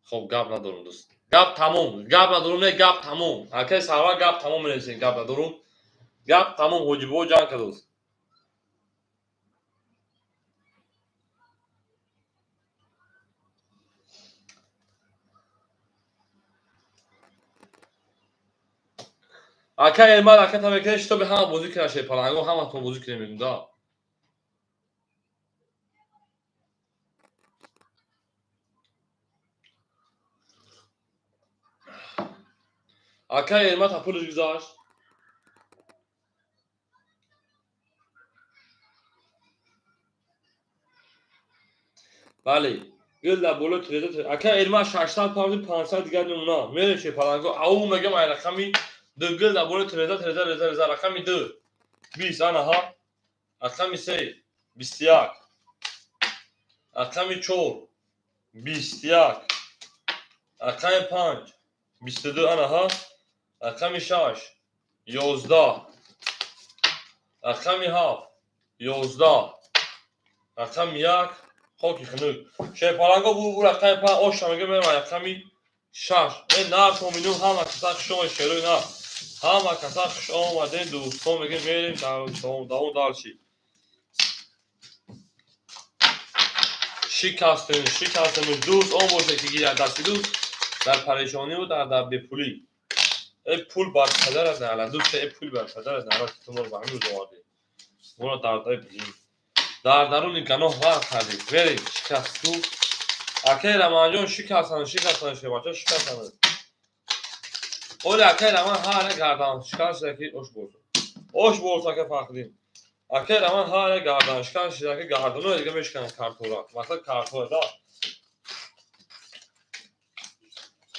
Хоб гап надорум дӯст. Гап тамом. Гап надорум, не гап тамом. Акаи Сарвар гап тамом менависем, гап надорум. Гап тамом, ҳоҷибо ҷанг кардост. Ака Элмар, ака тамекунед, шитоби ҳама бозӣ кунад шерпаланго, ҳаматон бозӣ кунем мегӯм да. Ака Элмар та пулиш гузашт. Бале, гул дар болои тиреза. Ака Элмар 600 павзи 500 дигар мемона. Мерем шерпаланго, ау мегам ай рақами ду, гул дар болои тиреза, тиреза, реза, реза, рақами ду, 20, анаҳа, рақами се, 21, рақами чор, 21, рақами панҷ, 22, анаҳа, рақами шаш, 11, рақами ҳафт, 11, рақами як, хоки хунук. Шерпаланго бу рақами панҷ, оша мегӯям, мерам рақами шаш. Э нар томину ҳама каса хуш омад, шерои нар. Ҳама каса хуш омадем, дӯстон, мегӯем, мерем давом дальше. Шикастем, шикастем, дӯст он боше ки гирад дасти дӯст дар парешониву дар бепулӣ. Э пул бар падарат наълат, дӯст, э пул бар падарат наълат, ки ту моро ба ҳамин рӯз овардӣ. Моро дар даруни ганоҳ ғарқ кардӣ. Мерем, шикасту. Акаи Раманҷон шикастанд, шикастанд, шебача шикастанд. Оли акаи Раман ҳар як гарданшикан шуда ки ош борса. Ош борса ака Фахриддин. Акаи Раман ҳар як гарданшикан шуда ки гардано дига мешиканад картора. Мақсад картора да.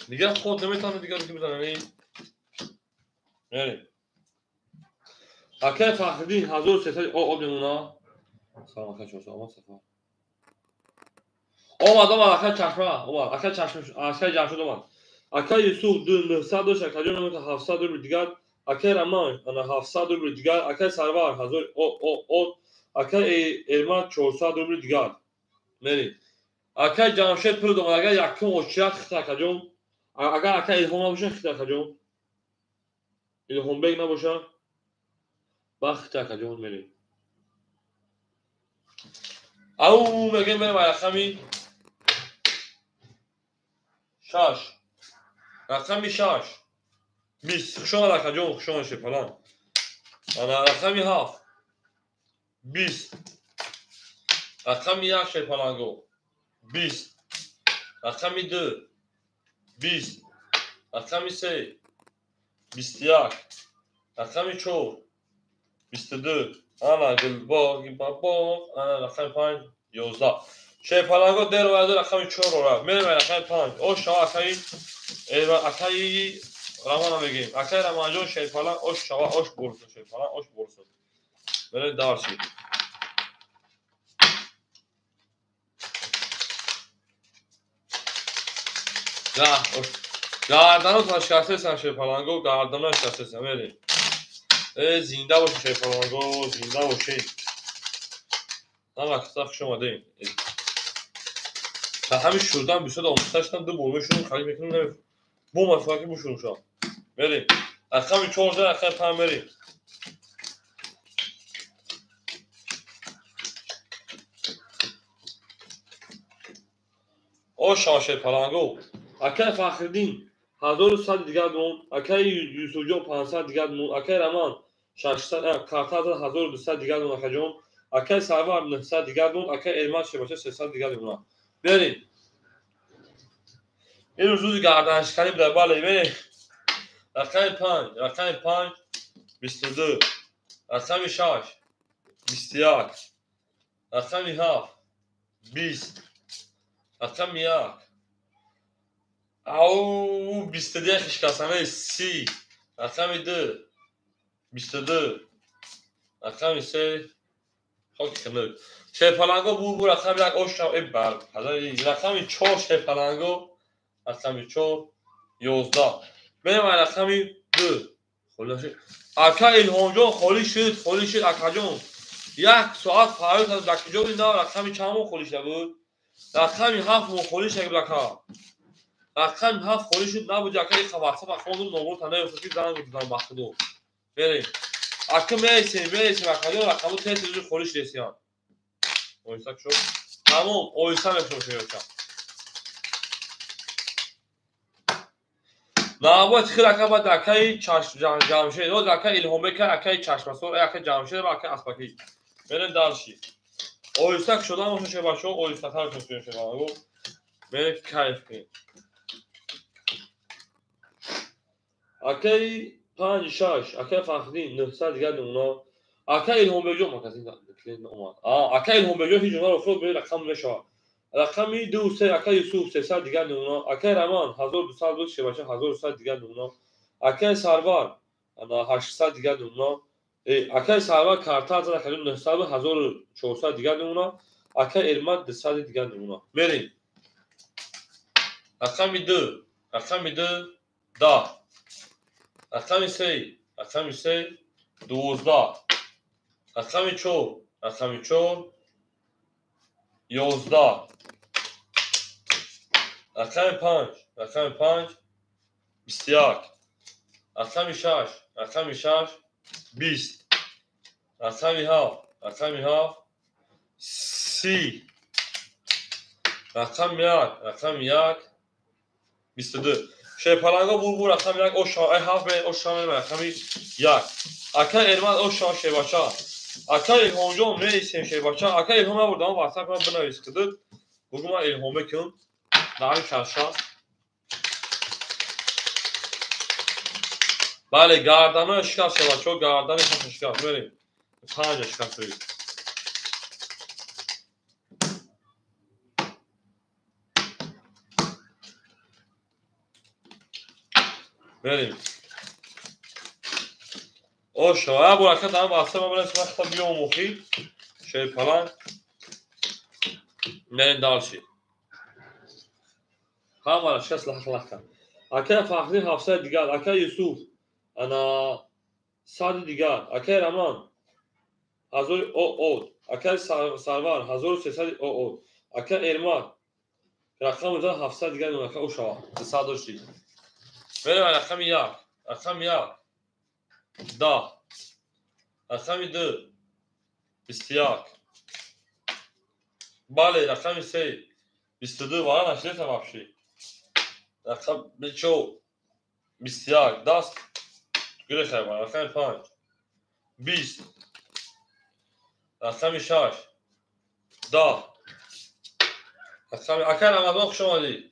Дига худ наметавонад дигаро ки бизанад. Мерем. Акаи Фахриддин 1300 об мемона. Салом ака, чор саломат сафар. Омад, омад, ака Чашма, омад, ака Чашма, ака Ҷамшед омад. Ака Юсуф 900 дошт, акаҷон намета 700 рубл дигар, акаи Раман ана 700 рубл дигар, акаи Сарвар 1000 о, акаи Эрмат 400 рубл дигар. Мерем. Акаи Ҷамшед пул омад, агар якум очият хита акаҷон, агар ака Илҳом набошад хита акаҷон. Илҳомбек набошад, ба хита акаҷон мерем. Ау мегӯем, мерем рақами шаш, рақами шаш, 20. Хуш омад акаҷон, хуш омад шерпалан. Ана рақами ҳафт, 20, рақами як, шерпаланго, 20, рақами ду, 20, рақами се, 21, рақами чор, 22, ана гулбоғи бабоғ, ана рақами панҷ, 11. Шерпаланго дер оварда рақами чор орад. Мерем рақами панҷ. Ош шава акаи акаи Рамана мегӯем. Акаи Раманҷон шерпаланг ош шава, ош бурсо, шерпаланг ош бурсо. Мерем дальше. Гарданотон шикастесан шерпаланго, гардано шикастесан, мерем. Э зинда бошед шерпаланго, зинда бошед. Ҳама каса хуш омадем. Та ҳамин шурдан бисёр омӯхта шудам, ду бор мешурам, харид мекунам, намеф. Бо мафаки бушурам шав. Мерем. Рақами чор зад, рақами панҷ мерем. Ош шава шерпаланго. Акаи Фахриддин 1100 дигар монд, акаи Юсуфҷон 500 дигар монд, акаи Раман 600, карта 1200 дигар монд, акаҷон, акаи Сарвар 900 дигар монд, акаи Элмат шебача 300 дигар мемонад. Берем. Ин рӯз рӯзи гарданшиканӣ буда, бале, мерем. Рақами панҷ, рақами панҷ, 22, рақами шаш, 21, рақами ҳафт, 20, рақами як, ау 22 шикастане, 30, рақами ду, 22, рақами се, хоки хунук. Шерпаланго бу рақами як, ош шав, э бар, рақами чор шерпаланго, рақами чор, 11. Мерем рақами ду. Ака Илҳомҷон холӣ шуд, холӣ шуд акаҷон. Як соат фарёд кардам, дар куҷо будӣ? На, рақами чанд мо холӣ шуда буд? Рақами ҳафт мо холӣ шуда буд ака. Рақами ҳафт холӣ шуд, набуди ака, иқа ватсап хондум, номро та наёфтам ки занг бизанам ба худо. Мерем. Ака меесем, акаҷон, рақаму тез тез холиш ресиям. Оҳиста шуд. Тамом, оҳиста мешавад шебача. Навбат хир ака баъд акаи Ҷамшед, оз акаи Илҳомбек, акаи Чашмасор, акаи Ҷамшед ва акаи Аспакӣ. Мерем дарши. Оҳиста шудан бошад шебачо, оҳистатар шуд шебачо. Мерем кайф кунем. Акаи 5-6, акаи Фахриддин 900 дигар намуна. Акаи Илҳомбекҷон магазин омад. Акаи Илҳомбекҷон ҳеҷ ҷо худ бе рақам мешавад. Рақами 2-3 акаи Юсуф 300 дигар намуна. Акаи Раман 1200 буд, шебача 1200 дигар намуна. Акаи Сарвар 800 дигар намуна. Акаи Сарвар карта зад акаи 900 буд, 1400 дигар намуна. Акаи Эрмат 200 дигар намуна. Мерем. Рақами 2, рақами 2 10. Рақами 3, рақами 3 12. Рақами 4, рақами 4 11. Рақами 5, рақами 5 21. Рақами 6, рақами 6 20. Рақами 7, рақами 7 30. Рақами 1, рақами 1 22. Шерпаланго бур рақами 1 оша, ай 7 бе оша рақами 1. Ака Эрмат оша шербача. Ака Илҳомҷон меисем шербача. Ака Илҳом набурдам WhatsApp ман бинавис кидид. Бугу ман Илҳом мекунам. Дар шаша. Бале, гардано шикаст шербачо, гардани шикаст. Мерем. 5 шикаст. Мерем. Ошо, абу ака там васе ма брес вақта биём охи. Шерпалан. Мерем дальше. Ҳамара шикаст лах-лах. Ака Фахри 700 дигар, ака Юсуф ана 100 дигар, ака Раман 1000 ОО, ака Сарвар 1300 ОО, ака Эрмат рақам 700 дигар, ака Ошава 200 дошти. Мерем рақами 1, рақами 1 10, рақами 2 21. Бале, рақами 3 22 вара нашдета вообще. Рақами 4 21 даст гирехай ба. Рақами 5 20. Рақами 6 10. Рақами ака Рамазон хуш омадӣ.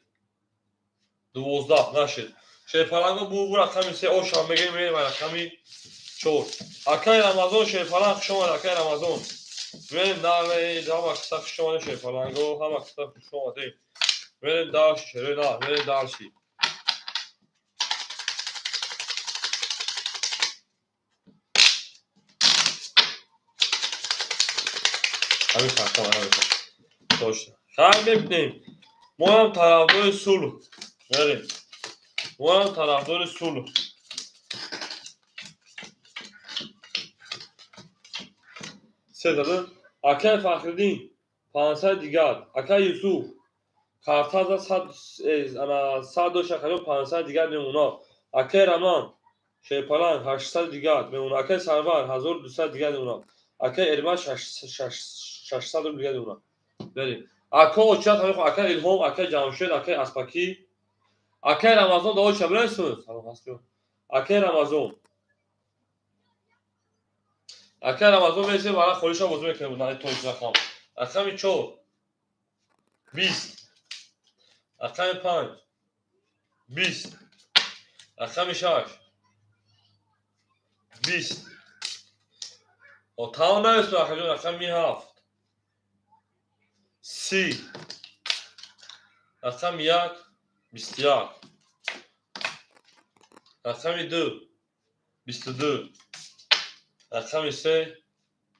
12 нашид. Шерпаланго бур рақами 3 оша мегирем, мерем рақами 4. Акаи Рамазон шерпаланг хуш омад, акаи Рамазон. Мерем наве, ҳама қисса хуш омадем шерпаланго, ҳама қисса хуш омадем. Мерем дальше, шерена, мерем дальше. Ҳамин хатта, ҳамин. Точно. Хайр мебинем. Мо ҳам тарафдори сулҳ. Мерем. Мо ҳам тарафдори сулҳ. Се зада. Акаи Фахриддин 500 дигар, акаи Юсуф картаза 100 дошт, акаҷон 500 дигар мемона. Акаи Раман шерпаланг 800 дигар мемона. Акаи Сарвар 1200 дигар мемона. Акаи Эрмат 600 рубл дигар мемона. Берем. Ака очат ҳамин, акаи Илҳом, акаи Ҷамшед, акаи Аспакӣ, акаи Рамазон дао ча бирасун. Салом ҳастӣ. Акаи Рамазон. Акаи Рамазон мерасем, вара холиша бозӣ мекунем, на тоҷ рақам. Рақами 4 20. Рақами 5 20. Рақами 6 20. О, тамом нарасу акаҷон, рақами 7 30. Рақами 1 21. Рақами 2 22. Рақами 3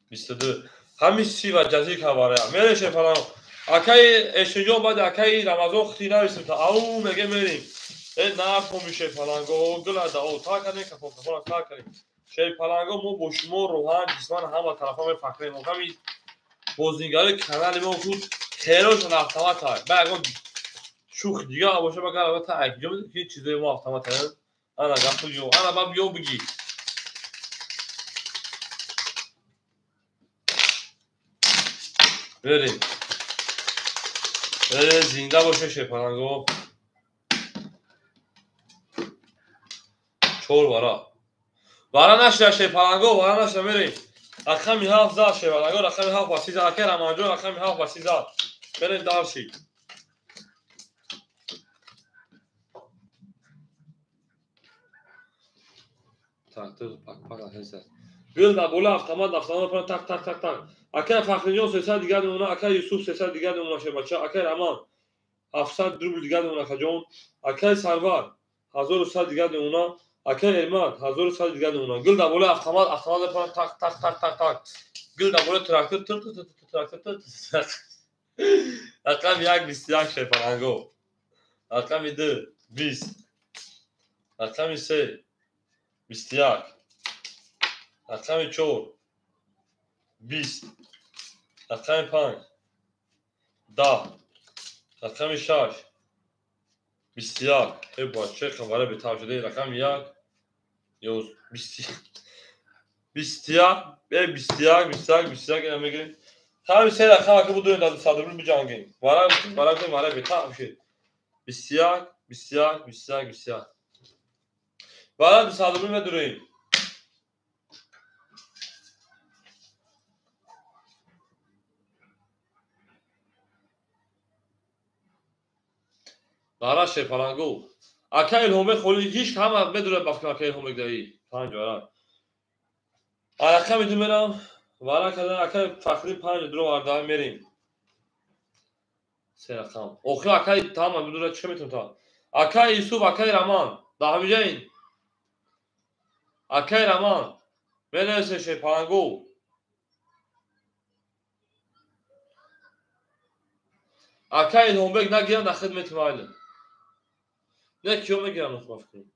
22. Ҳамин 30 ва ҷазир каварая. Мерем шерпаланг. Акаи Эшинҷон баъд акаи Рамазон хити нависем та ау меге мерем. Э нафоми шерпаланго, гулада о та кардем, кафон кафона та кардем. Шерпаланго мо бо шумо рӯҳан ҷисман ҳама тарафа мефахрем. Ҳамин бозингари канали мо худ хелошон автомат ҳай. Ба ягон шӯхи дигар боша ба гар та акиҷо медонӣ ки чизои мо автомат ҳай. Ана гапу ё, ана ба биё бигӣ. Мерем. Зинда боше шерпаланго. 4 вара. Вара нашда шерпаланго, вара нашда мерем. Рақами 7 зад шерпаланго, рақами 7 ба 30 зад. Акай Раманҷон рақами 7 ба 30 зад. Мерем дарши. Так, пак пак акай. Гул да бола автомат автомат так так так так. Акай Фахриҷон 300 дигар мемона, акай Юсуф 300 дигар мемона шербача, акай Раман 700 рубл дигар мемона акаҷон, акай Сарвар 1100 дигар мемона, акай Эрмат 1100 дигар мемона. Гул да бола автомат автомат так так так так так. Гул да бола трактор тр тр тр трактор тр тр. Рақами 1 21 шерпаланго. Рақами 2 20. Рақами 3 21. Рақами 4 20. Рақами 5 10. Рақами 6 21. Э бача хабара бетав шуда. Рақами 1 21 21 21 21 21 ина мегирем. Ҳами се рақам ки будем дар 200 рубл биҷангем. Вара вара вара бетав шуд. 21 21 21 21. Вара 200 рубл медурем. Вара шерпаланго. Акай Илҳомбек холи ҳеч ҳама медурад бафкам акай Илҳомбек даи. 5 вара. Рақами 2 мерам. Вара кардан акай Фахри 5 дро варда мерем. Се рақам. Охир акай ҳама медурад чӣ метавонам та. Акай Юсуф, акай Раман. Да ҳамиҷаин. Акай Раман. Менависе шерпаланго. Акай Илҳомбек нагирам дар хидмати майли. Не киё мегирам нухма фикр.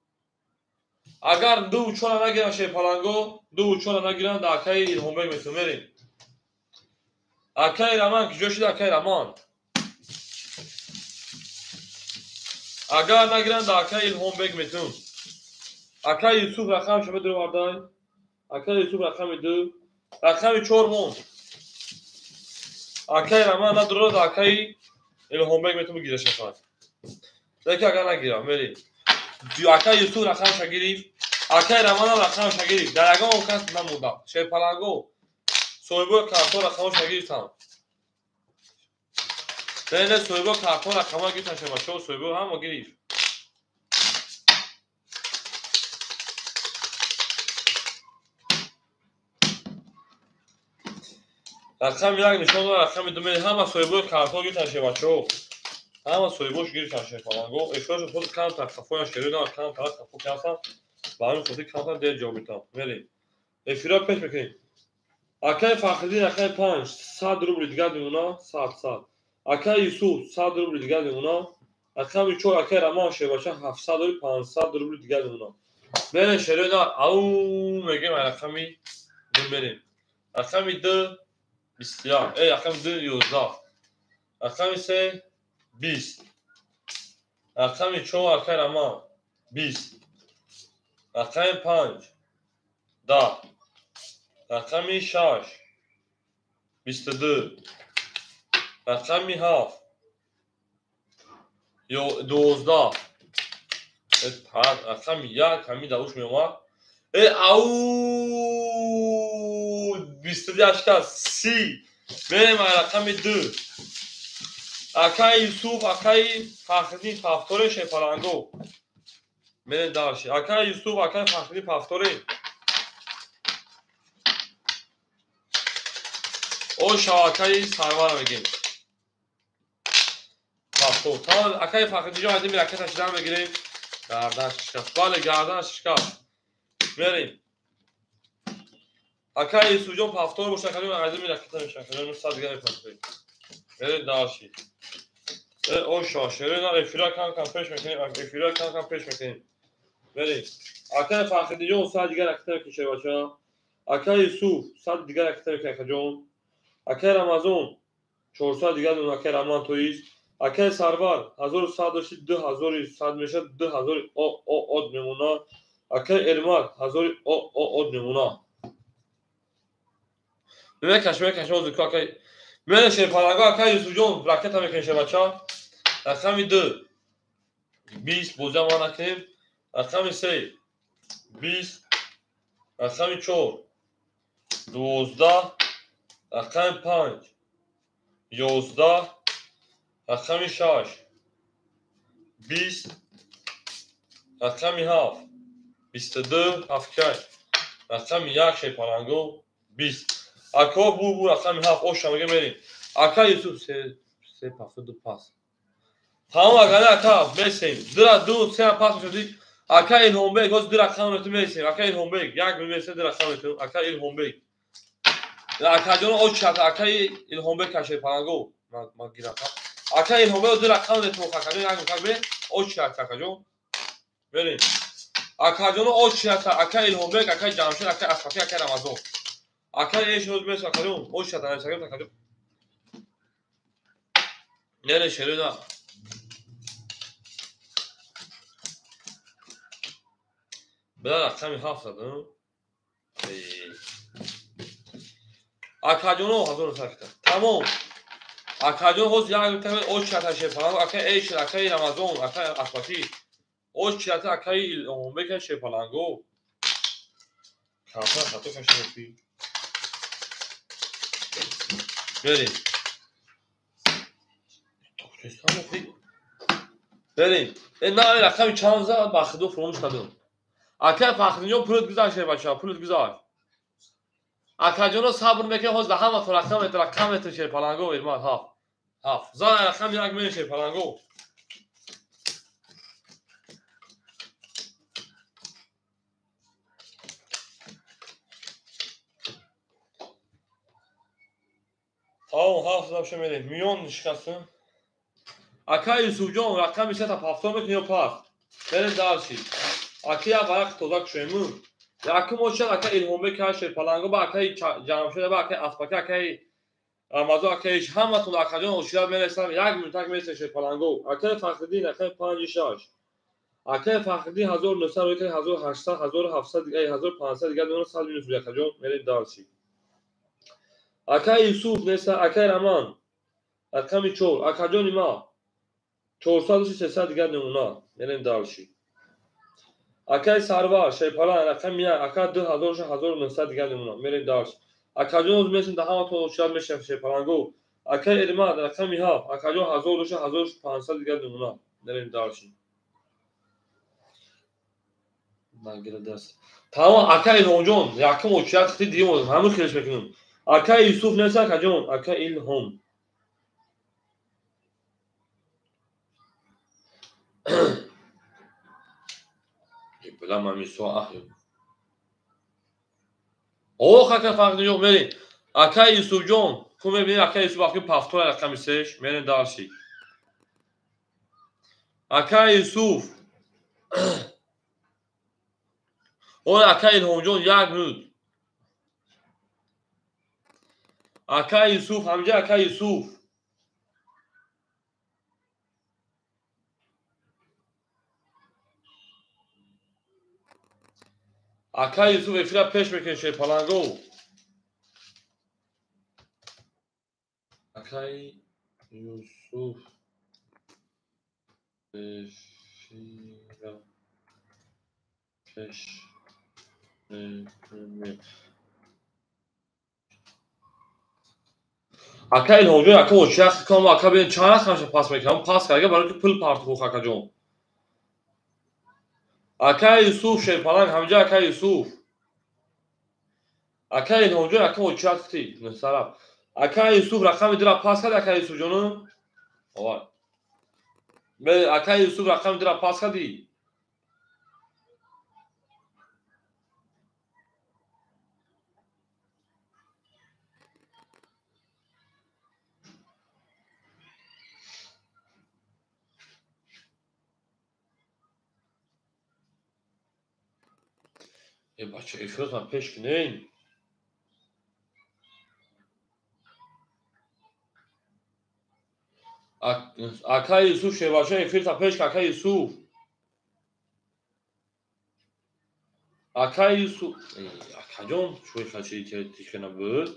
Агар 2 4 нагирам шерпаланго, 2 4 нагирам да акай Илҳомбек метавонам мерем. Акай Раман куҷо шуд акай Раман? Агар нагирам да акай Илҳомбек метавонам. Акай Юсуф рақамашо медуровардай. Акай Юсуф рақами 2, рақами 4 монд. Акай Раман надурад, акай Илҳомбек метавонам гира шавад. Лекин агар нагирам, мерем. Акай Юсуф рақамаша гирифт, акай Раманам рақамаша гирифт. Дар ягон кас намондам. Шерпаланго соҳибои картҳо рақамаша гирифтам. Не, не, соҳибои картҳо рақамҳо гирифтан шербачаҳо, соҳибо ҳама гирифт. Рақами 1 нишон дорад, рақами 2 мерем. Ҳама соҳибои картҳо гирифтан шербачаҳо. Ҳама соҳибош гирифтан шерпаланго. Эфирашо худ камтар қафоян шерои дорад, камтар қафо кардам. Ба ҳамин хотир камтар дер ҷавоб медиҳам. Мерем. Эфира пеш мекунем. Акай Фахриддин рақами 5 100 рубл дигар мемона, 100 100. Акай Юсуф 100 рубл дигар мемона. Рақами 4 акай Раман шербача 700 рубл 500 рубл дигар мемона. Мерем шерои дорад. Ау мегем рақами 2 мерем. Рақами 2 21. Рақами 2 11. Рақами 3 20. Рақами 4 акай Раман 20. Рақами 5 10. Рақами 6 22. Рақами 7 12. Рақами 1 ҳамин давуш меомад. Ау 21 шикаст 30. Мерем рақами 2. Акай Юсуф, акай Фахриддин пафторе шерпаланго. Мерем дарши. Акай Юсуф, акай Фахриддин пафторе. О шав акай Сарвар мегем. Пафтор. Тамом акай Фахриддин ҷон айдим ракета шидан мегирем. Гардан шикаст. Бале гардан шикаст. Мерем. Акай Юсуф ҷон пафтор боша калим айдим ракета мешан. Калим сад дигар мепартоем. Мерем дарши. Оша шерена эфира кам кам пеш мекунем, эфира кам кам пеш мекунем. Мерем. Акай Фахриддин ҷон сад дигар ракета мекунем бача. Акай Юсуф сад дигар ракета мекунем акаҷон. Акай Рамазон 400 дигар мемона, акай Раман тоист. Акай Сарвар 1100 дошти 2100 мешад, 2000 од мемона. Акай Эрмак 1000 од мемона. Мекаш, мекаш, озу акай. Мерем шерпаланго, ака Юсуфҷон, ракета мекунем шербача. Рақами 2 20 бозиам ма накунем. Рақами 3 20, рақами 4 12, рақами 5 11, рақами 6 20, рақами 7 22, ҳафткай, рақами 1 шерпаланго 20. Ака бу рақами 7 оша мега мерем. Ака Юсуф 3 пас 2 пас. Тамом агар ака месем. 2 2 3 пас мешудӣ. Ака Илҳомбек ҳоз 2 рақам мету месем. Ака Илҳомбек 1 мемесем 2 рақам мету. Ака Илҳомбек. Акаҷон очат ака Илҳомбек каше паланго. Ма гирам. Ака Илҳомбек 2 рақам мету акаҷон 1 мекак бе очат акаҷон. Мерем. Акаҷон очат ака Илҳомбек, ака Ҷамшед, ака Асфаки, ака Рамазон. Ака эш ҳоз мес акаҷон очат акаҷон. Нере шерина. Бля рақами 7 задам. Акаҷоно 1900. Тамом. Акаҷон ҳоз як митавад очата шерпаланго, ака Эшер, акаи Рамазон, ака Асфаки. Очата акаи Илҳомбек шерпаланго. Камтар хато кашидӣ. Берем. Берем. На рақами чанд зад ба худо фуромӯш кардам. Ака Фахриддинҷон пулат гузашт бача, пулат гузашт. Акаҷоно сабр мекунем, ҳоз дар ҳаматон рақам мету, рақам мету шерпаланго, Ирмат 7. 7. Зан рақам 1 мерем шерпаланго. Тамом 7 забша мерем. Миён шикастем. Ака Юсуфҷон рақами 3 та пафтор мекунӣ ё пас? Мерем дарши. Ака як варақ тоза кушоем. Якум очад ака Илҳомбек шерпаланго ба акаи Ҷамшед ба акаи Асфаки акаи Рамазон акаи ҳаматон акаҷон очират мерасам як минутак мерасем шерпаланго. Акаи Фахриддин акаи 5 6. Акаи Фахриддин 1900 рӯй 1800 1700 дига 1500 дига 900 минус акаҷон мерем дарши. Акаи Юсуф неса акаи Раман рақами 4 акаҷони ма 400 300 дига намуна мерем дарши. Акаи Сарвар шерпалан рақами 1 ака 2000 1900 дига намуна мерем дарш. Акаҷон месем да ҳаматон очират мешавем шерпаланго. Акаи Эрмад рақами 7 акаҷон 1000 1500 дига намуна мерем дарш. Нагира даст. Тамом ака Илҳомҷон якум очират хити дигим ҳамин хелеш мекунем. Ака Юсуф нест акаҷон, ака Илҳом. Бля, мами соа. Ох, ака Фахриддинҷон мерем. Ака Юсуфҷон, ку мебинед ака Юсуф аки пафтор рақами 3 мерем дарши. Ака Юсуф. Ой, ака Илҳомҷон 1 минут. Ака Юсуф, ҳамҷа ака Юсуф. Ака Юсуф эфира пеш мекунем шерпаланго. Акаи Юсуф эфира пеш мекунем. Ака Илҳомҷон ака очиях кам ака бин чанд рақамша пас мекунам пас карда барои ки пул партохт акаҷон. Ака Юсуф шерпаланг ҳамҷа ака Юсуф. Ака Илҳомҷон ака очият хти нусараб. Ака Юсуф рақами 2 пас кард ака Юсуфҷону? Овай. Ака Юсуф рақами 2 пас кардӣ? Бача эфиротам пеш кунем. Ака Юсуф шербача эфирта пеш кун ака Юсуф. Ака Юсуф, акаҷон чӯй хачи тихена буд.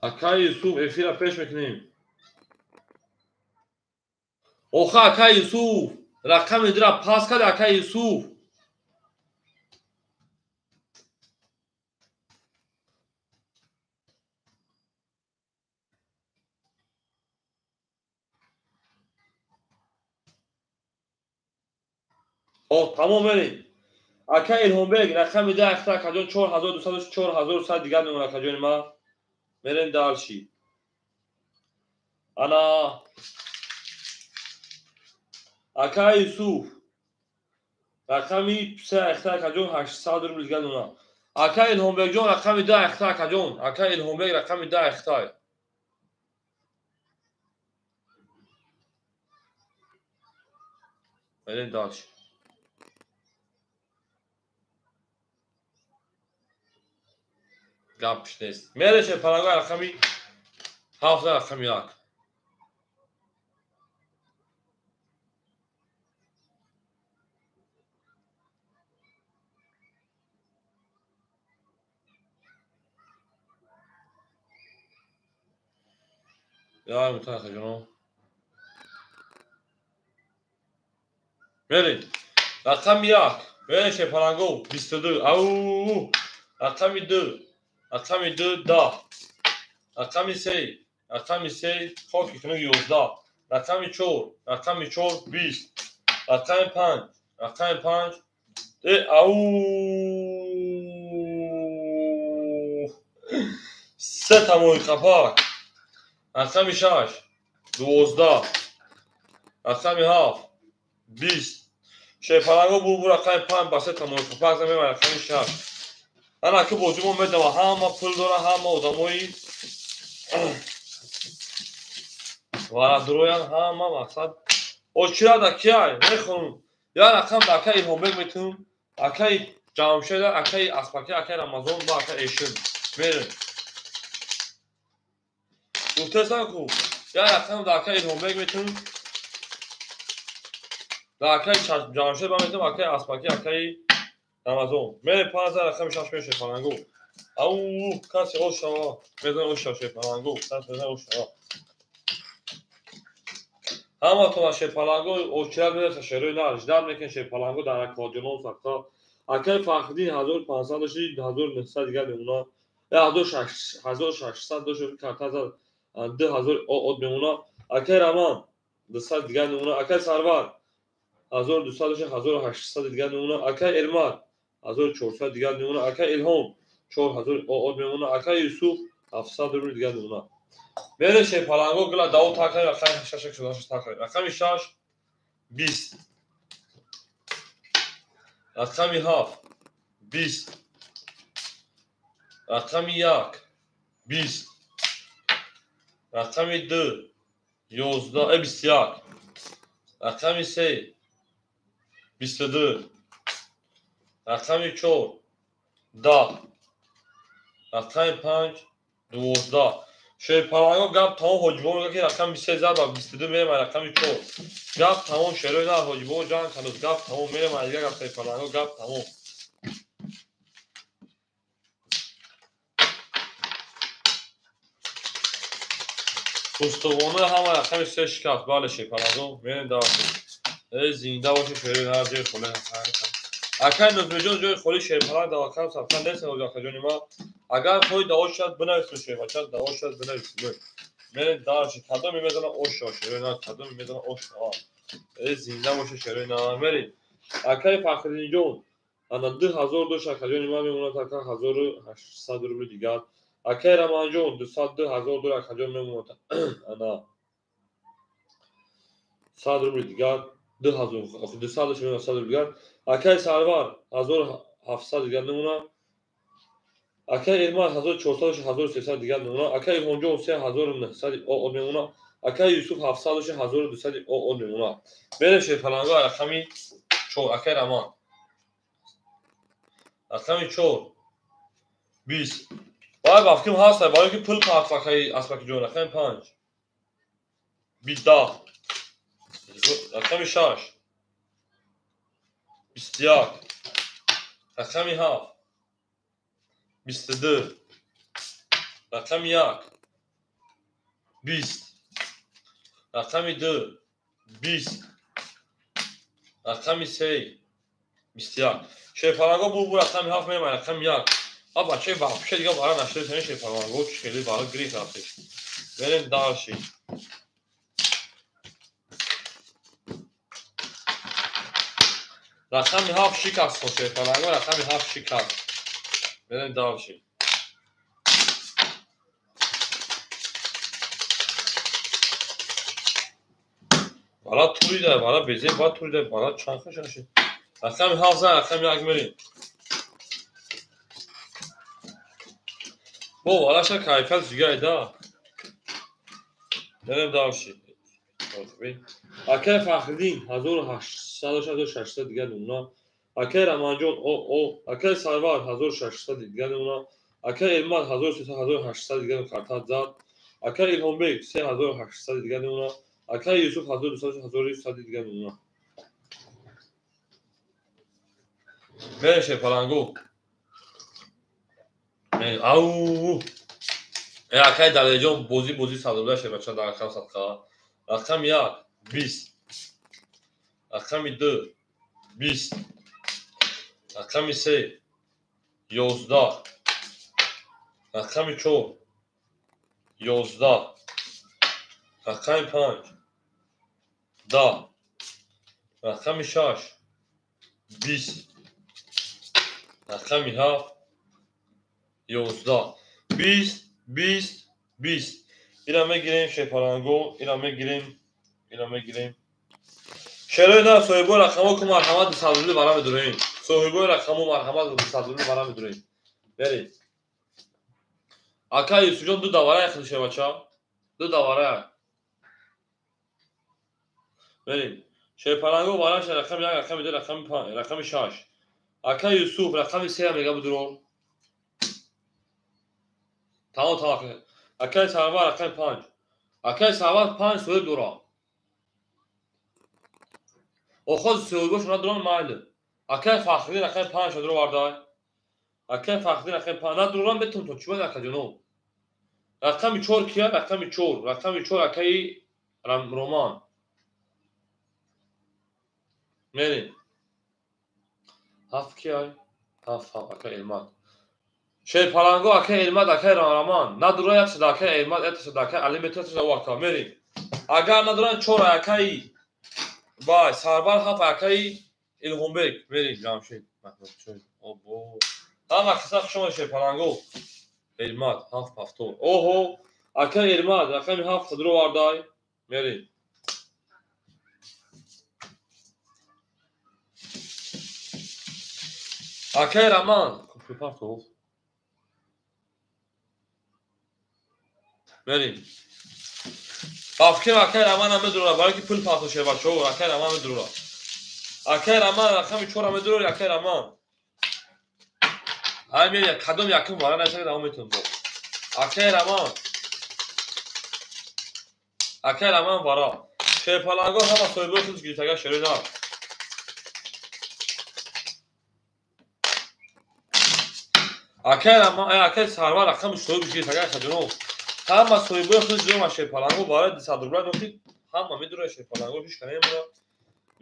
Акай Юсуф эфира пеш мекунем. Оха акай Юсуф рақами дира пас кард акай Юсуф. О, тамом мерем. Акай Илҳомбек рақами 10 ахта акаҷон 4200 4100 дигар мемонад акаҷони ма. Мерем дальше. Ана акай Юсуф рақами 3 ахта акаҷон 800 рубл дигар мемонад. Акай Илҳомбекҷон рақами 10 ахта акаҷон. Акай Илҳомбек рақами 10 ахта. Мерем дальше. Гапш нест. Мереше паланга рақами 7 рақами 1. Я мутаха ҷоно. Мерем. Рақами 1. Мереше паланго 22. Ау! Рақами 2. Рақами 2 10. Рақами 3. Рақами 3 хоки кунук 11. Рақами 4. Рақами 4 20. Рақами 5. Рақами 5. Ау! Се тамои қапак. Рақами 6 12. Рақами 7 20. Шерпаланго бу рақами 5 ба се тамои қапак замема рақами 6. Ана ки бозӣ мо медава ҳама пул дора, ҳама одамои варадуроян, ҳама мақсад. Очирада кияй мехонум. Я рақам ба акаи Илҳомбек метунум, акаи Ҷамшеда, акаи Аспаки, акаи Рамазон ва акаи Эшин. Мерем. Гуфтестам ку я рақам да акаи Илҳомбек метунум, да акаи Ҷамшед ба метунум, акаи Аспаки, акаи Рамазон. Мере 5 рақами 6 меше палангу. Ау, каси ош шава. Мезан ош шава палангу. Каси мезан ош шава. Ҳаматон ше палангу очират мераса шерои на, ждат мекун ше палангу дар акоҷонон сахта. Акаи Фахриддин 1500 дошти, 1900 дигар мемона. 1600 дошти, карта зад 2000 од мемона. Акаи Раман 200 дигар мемона. Акаи Сарвар 1200 дошти, 1800 дигар мемона. Акаи Элмар 1400 дигар мемона. Акаи Илҳом 4000 од мемона. Акаи Юсуф 700 рубл дигар мемона. Мере шерпаланго гила даво такай рақами 6 6 такай. Рақами 6 20. Рақами 7 20. Рақами 1 20. Рақами 2 11 21. Рақами 3 22. Рақами 4 10. Рақами 5 12. Шерпаланго гап тамом ҳоҷибо мегӯяд ки рақами 3 зад ва 22 мерем рақами 4. Гап тамом шерои на ҳоҷибо ҷанг ҳанӯз гап тамом мерем дигар гап шерпаланго гап тамом. Устувона ҳама рақами 3 шикаст. Бале шерпаланго мерем дават. Зинда боши шерои на ҷои холӣ. Акай Нузмиҷон ҷои холӣ шерпаланг давакам сабқан нест акаҷони ма. Агар хоҳӣ даво шавад бинависед шербача, даво шавад бинависед. Мерем дальше. Кадоме мезанам ош шава шерои на, кадоме мезанам ош шава. Зинда боша шерои на. Мерем. Акаи Фахриддинҷон ана 2000 дошт акаҷони ма мемонад ака 1800 рубл дигар. Акаи Раманҷон 202 000 дор акаҷон мемонад ана 100 рубл дигар. 2000 200 дошт мемонад 100 рубл дигар. Акаи Сарвар 1700 дигар мемонад. Акаи Элмар 1400 1300 дигар мемонад. Акаи Илҳомҷон 3900 од мемонад. Акаи Юсуф 700 1200 од мемонад. Мерем шерпаланго рақами 4 акаи Раман. Рақами 4 20. Баъд вақти ҳаст барои ки пул пахт акаи Аспакиҷон рақами 5 10. Рақами 6 21. Рақами 7 22. Рақами 1 20. Рақами 2 20. Рақами 3 21. Шерпаланго бу рақами 7 мемай рақами 1. А бачаи вообще дига бара нашуда шерпаланго хеле бара гирифт рафтеш. Мерем дальше. Рақами 7 шикаст шерпаланго, рақами 7 шикаст. Мерем дальше. Бара турида, бара безе, бара турида, бара чанха шаши. Рақами 7 зан, рақами 1 мерем. Бо вараша кайфият дига да. Мерем дальше. Акай Фахриддин 1800 1600 дига намуна. Акай Раманҷон о Акай Сарвар 1600 дига намуна. Акай Элмад 1300 1800 дига карта зад. Акай Илҳомбек 3800 дига намуна. Акай Юсуф 1200 1100 дига намуна. Мерем шерпаланго. Ау! Акай Далеҷон бозӣ садрубла шербача дар рақам садқа. Рақами 1 20. Рақами 2 20. Рақами 3 11. Рақами 4 11. Рақами 5 10. Рақами 6 20. Рақами 7 11. 20 20 20. Ира мегирем шерпаланго, ира мегирем, ира мегирем. Шерои на соҳибои рақамҳо ку марҳамат 200 рубли бара медуроем. Соҳибои рақамҳо марҳамат 200 рубли бара медуроем. Беред. Ака Юсуфҷон ду давара яхли шербача. Ду давара. Беред. Шерпаланго бараш рақами 1, рақами 2, рақами 5, рақами 6. Ака Юсуф рақами 3 мега бидурор. Тамом тамом. Акай Сарвар рақами 5. Акай Сарвар 5 соҳиб дорад. Охоз соҳибош надоранд майли. Акай Фахриддин рақами 5 шадро вардай. Акай Фахриддин рақами 5 надорам бетон то чӣ бояд акаҷоно. Рақами 4 кия? Рақами 4. Рақами 4 акаи Роман. Мерем. 7 кия? 7 акаи Элмад. Шерпаланго акаи Элмад, акаи Роман. Надора як шуда акаи Элмад, як шуда акаи Али метра шуда вақта. Мерем. Агар надоранд 4 акаи вай, Сарвар 7 акаи Илҳомбек. Мерем Ҷамшед. Обо. Ҳама қисса хуш омадед шерпаланго. Элмад 7 ҳафтор. Оҳо, акаи Элмад рақами 7 садро вардай. Мерем. Акаи Роман, куфри партов. Мерем. Бафкем акаи Роман медурора, барои ки пул партов шербачаҳо, акаи Роман медурора. Акаи Роман рақами 4 медурори, акаи Роман. Ай мери кадом якум вара нашава давом метавон бо. Акаи Роман. Акаи Роман вара. Шерпаланго ҳама соҳибои худ гирифтага шерои нав. Акаи Роман, акаи Сарвар рақами соҳиб гирифтага хаҷоно. Ҳама соҳибои худ ҷома шерпаланго барои 200 рубла дохил ҳама медурад шерпаланго ҳеч кане намемонад.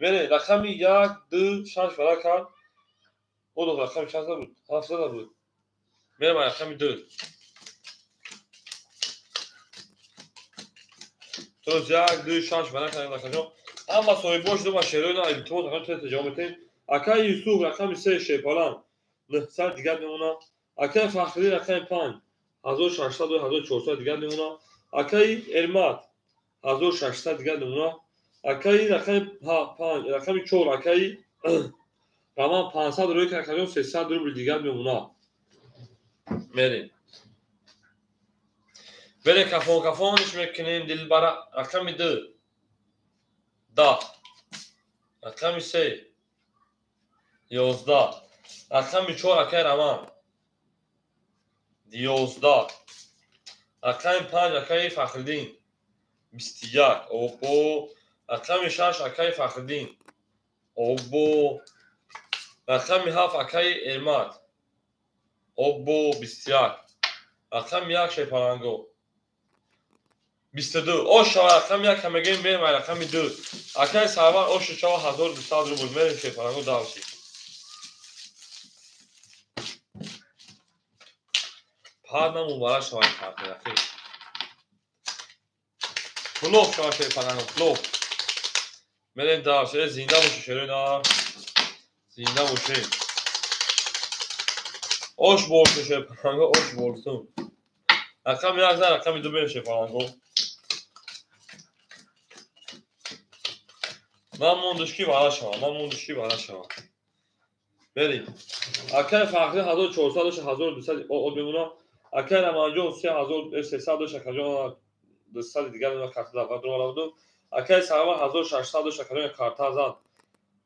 Мере рақами 1 2 6 вара кард. Одо рақами 6 буд, 7 буд. Мерем рақами 2. Тоз 1 2 6 вара кард рақамҷон. Ҳама соҳибош дума шерои на илтимос рақами 3 ҷавоб метем. Акаи Юсуф рақами 3 шерпаланг 900 дигар мемонад. Акаи Фахриддин рақами 5 1600 1400 дигар мемонад. Акаи Элмад 1600 дигар мемонад. Акаи рақами 5 рақами 4 акаи Роман 500 рӯй кард, 300 рубл дигар мемонад. Мерем. Берем кафон кафониш мекунем дилбара рақами 2 10. Рақами 3 11. Рақами 4 акаи Роман 11. Рақами 5 акаи Фахриддин 21. Обо. Рақами 6 акаи Фахриддин. Обо. Рақами 7 акаи Элмад. Обо 21. Рақами 1 шерпаланго. 22. Ош шава рақами 1 ҳамагем мерем ай рақами 2. Акай Сарвар ош шава 1200 рубл мерем шерпаланго давши. Парна мубарак шава карта яхи. Плов шава шерпаланго плов. Мерем давши зинда боши шерои нар. Зинда боши. Ош болсун шерпаланго ош болсун. Рақами 1 за рақами 2 мерем шерпаланго. Ман мондуш ки вара шава, ман мондуш ки вара шава. Берем. Акай Фахри 1400 дошт 1200 од мемона. Акай Раманҷон 3300 дошт акаҷон 200 дигар мемона карта давлат ро оварда. Акай Сарвар 1600 дошт акаҷон карта зад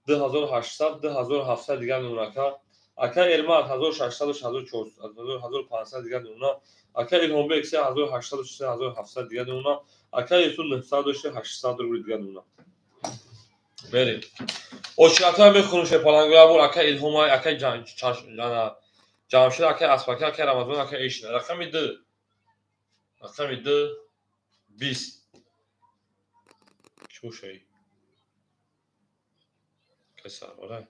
2800 2700 дигар мемона ака. Акай Эрмат 1600 дошт 1400 1500 дигар мемона. Акай Илҳомбек 3800 дошт 3700 дигар мемона. Акай Юсуф 900 дошт 800 рубл дигар мемона. Мерем. Очиратҳоя мехонем шерпаланго ябор акай Илҳомай, акай Ҷамшед, акай Аспака, акай Рамазон, акай Эшина. Рақами 2. Рақами 2 20. Чӣ бошаи? Акай Сарварай.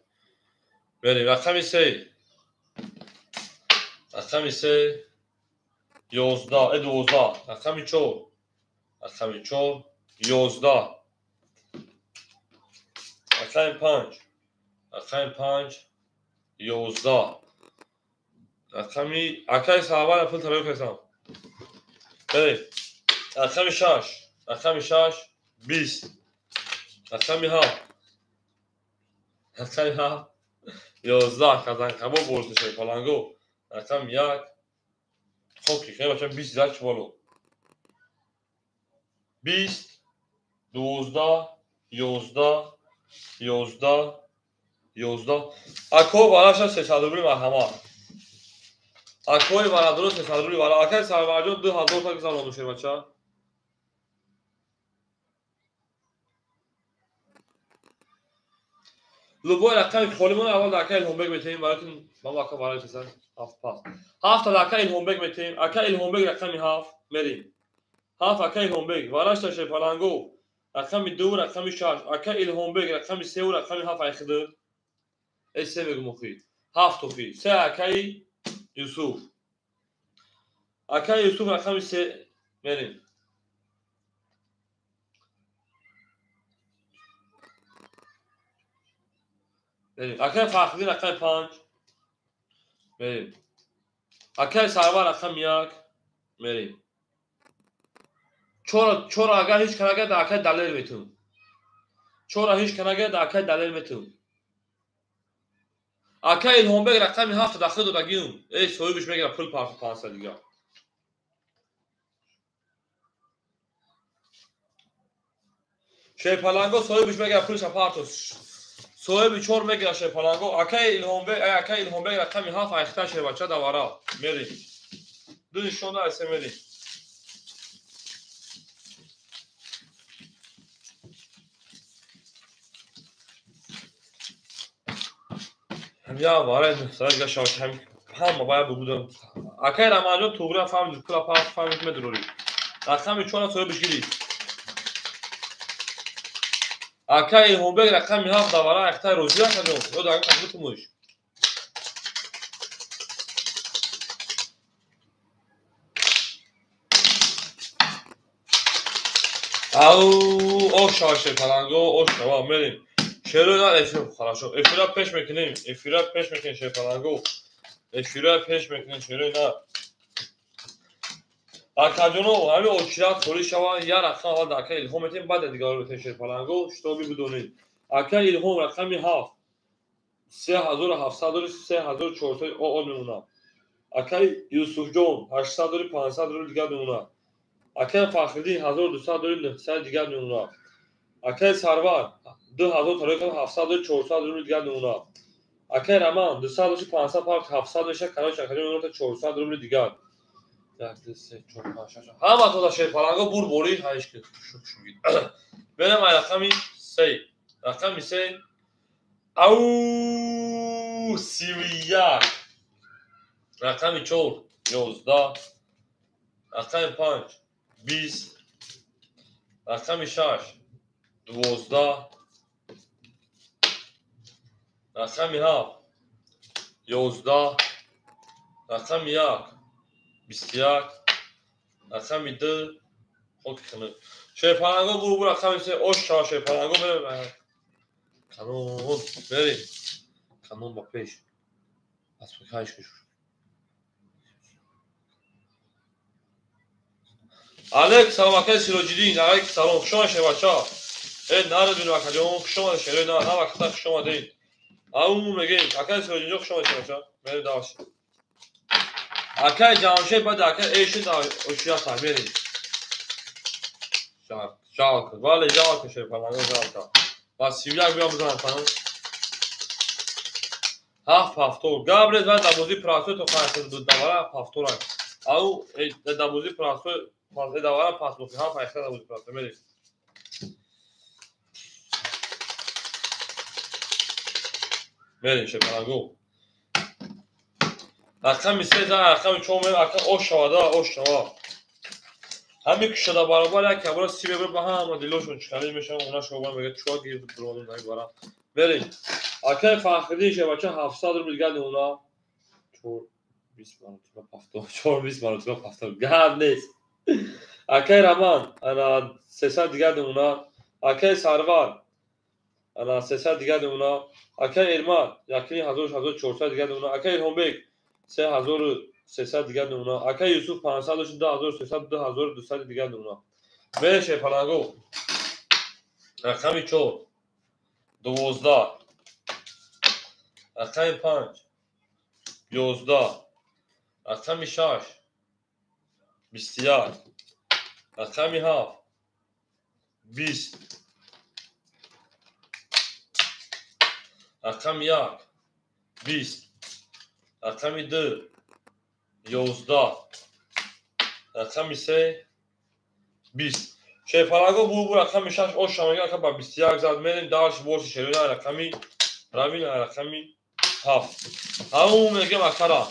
Мерем. Рақами 3. Рақами 3 11, 12. Рақами 4. Рақами 4 11. Рақами 5. Рақами 5 11. Рақами акай Сарвар пул тарои кардам. Берем. Рақами 6. Рақами 6 20. Рақами 7. Рақами 7 11. Казан кабоб борсун шерпаланго. Рақами 1. Хоки хеле бача 20 зад боло. 20 12 11 11 11. Ако вараша 300 рубли марҳамат. Акои варадоро 300 рубли вара. Акай Сарварҷон 2000 та гузаронду шербача. Любой рақами холӣ монад аввал дар акай Илҳомбек метаҳем, барои ки ман ака вара 7 пас. 7 та дар акай Илҳомбек метаҳем. Акай Илҳомбек рақами 7 мерем. 7 акай Илҳомбек варашта шерпаланго. Рақами 2 рақами 6. Акай Илҳомбек рақами 3 рақами 7 айхидир. 3 мегум охи. 7 охи. 3 акай Юсуф. Акай Юсуф рақами 3 мерем. Мерем. Акай Фахриддин рақами 5 мерем. Акай Сарвар рақами 1 мерем. Чора агар ҳеҷ канага дар акай Далер метавон. Чора ҳеҷ канага дар акай Далер метавон. Акай Илҳомбек рақами 7 дахил додагиум. Эй соҳибиш мегирад пул 500 дигар. Шерпаланго соҳибиш мегирад пулша партос. Соҳиби 4 мегирад шерпаланго. Акай Илҳомбек, ай акай Илҳомбек рақами 7 айхта шербача давара. Мерем. Ду нишонда айсе мерем. Я варай сарга шавкам ҳама бояд бигӯдам. Акай Раманҷон туғра фаҳмид, кула фаҳмид медурорӣ. Рақами 4 соҳибиш гирифт. Акай Илҳомбек рақами 7 давара айхтай розӣ акаҷон. Ё дар қабутумуш. Ау, ош шава шерпаланго, ош шава, мерем. Шерои нар эфир, хорошо. Эфира пеш мекунем, эфира пеш мекунем шерпаланго. Эфира пеш мекунем шерои нар. Акаҷоно, ҳамин очират холӣ шава, я рақам аввал дар акай Илҳом метем, баъд дигарро метем шерпаланго, шитоби бидонед. Акай Илҳом рақами 7 3700 дори 3400 од мемонад. Акай Юсуфҷон 800 дори 500 рубл дигар мемонад. Акай Фахриддин 1200 дори 900 дигар мемонад. Акай Сарвар 2000 тарои 700 дори 400 рубл дигар мемонад. Акай Раман 200 доши 500 парк 700 мешавад, короче акаҷон мемонад 400 рубл дигар. 1 2 3 4 5 6. Ҳама тода шерпаланго бур борӣ ҳайш ки шук шугид. Берем ай рақами 3. Рақами 3 ау 31. Рақами 4 11. Рақами 5 20. Рақами 6 12. Рақами 7 11. Рақами 1 21. Рақами 2 хоки хунук. Шерпаланго буру рақами 3 ош шава шерпаланго мерем. Канон мерем. Канон ба пеш. Аз пеш. Алек салом акай Сироҷиддин, алек салом, хуш омадед бачаҳо. Э нарад бинем акаҷон, хуш омадед шерои на, на вақта хуш омадед. Ау мегем, акай Сироҷиддин хуш омадед бачаҳо. Мерем даваш. Акай Ҷамшед баъд акай Эшид ошията мерем. Жалко, вале жалко шерпаланго жалко. Ба 31 биём бизанам панам. 7 ҳафтор. Габрез ва дабози прасой то 52 давара ҳафторак. Ау дабози прасой пас давара пас бохи ҳафт ҳашта дабози прасой мерем. Мерем шерпаланго. Рақами 3 за рақами 4 мерем ака ош шавада ош шава. Ҳамин кушода баробар як кабра си мебара ба ҳама дилошон чиқалӣ мешаванд, она шобан мегӯяд чуа гирифт биронум намебара. Мерем. Акай Фахриддин шебача 700 рубл дигар намуна. 4 20 маротиба пафтор, 4 20 маротиба пафтор. Гап нест. Акай Раман ана 300 дигар намуна. Акай Сарвар ана 300 дигар намуна. Акай Эрмат 1400 дигар намуна. Акай Илҳомбек 3300 дигар намуна. Акай Юсуф 500 2300 2200 дигар намуна. Мерем шерпаланго. Рақами 4 12. Рақами 5 11. Рақами 6 21. Рақами 7 20. Рақами 1 20. Рақами 2 11. Рақами 3 20. Шерпаланго буру рақами 6 ош шамага ака ба 21 зад мерем дальше бош шерона рақами равин рақами 7. Ҳамун мегем акара.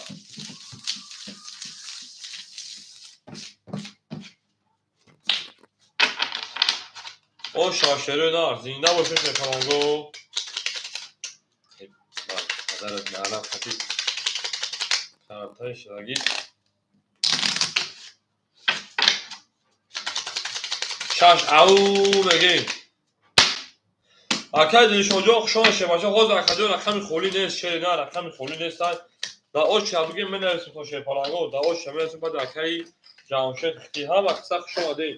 Ош шава шерона зинда боше шерпаланго. Падарат лаънат хатиб. Тарафтари шадаги. 6 ау мегем. Акай Дилшодҷон хуш омадед шербача. Ҳозир акаҷон рақами холӣ нест, шери на рақами холӣ нест. Да ош ша бигем менависем то шерпаланго, да ош ша менависем баъд акаи Ҷамшед хити. Ҳама қисса хуш омадед.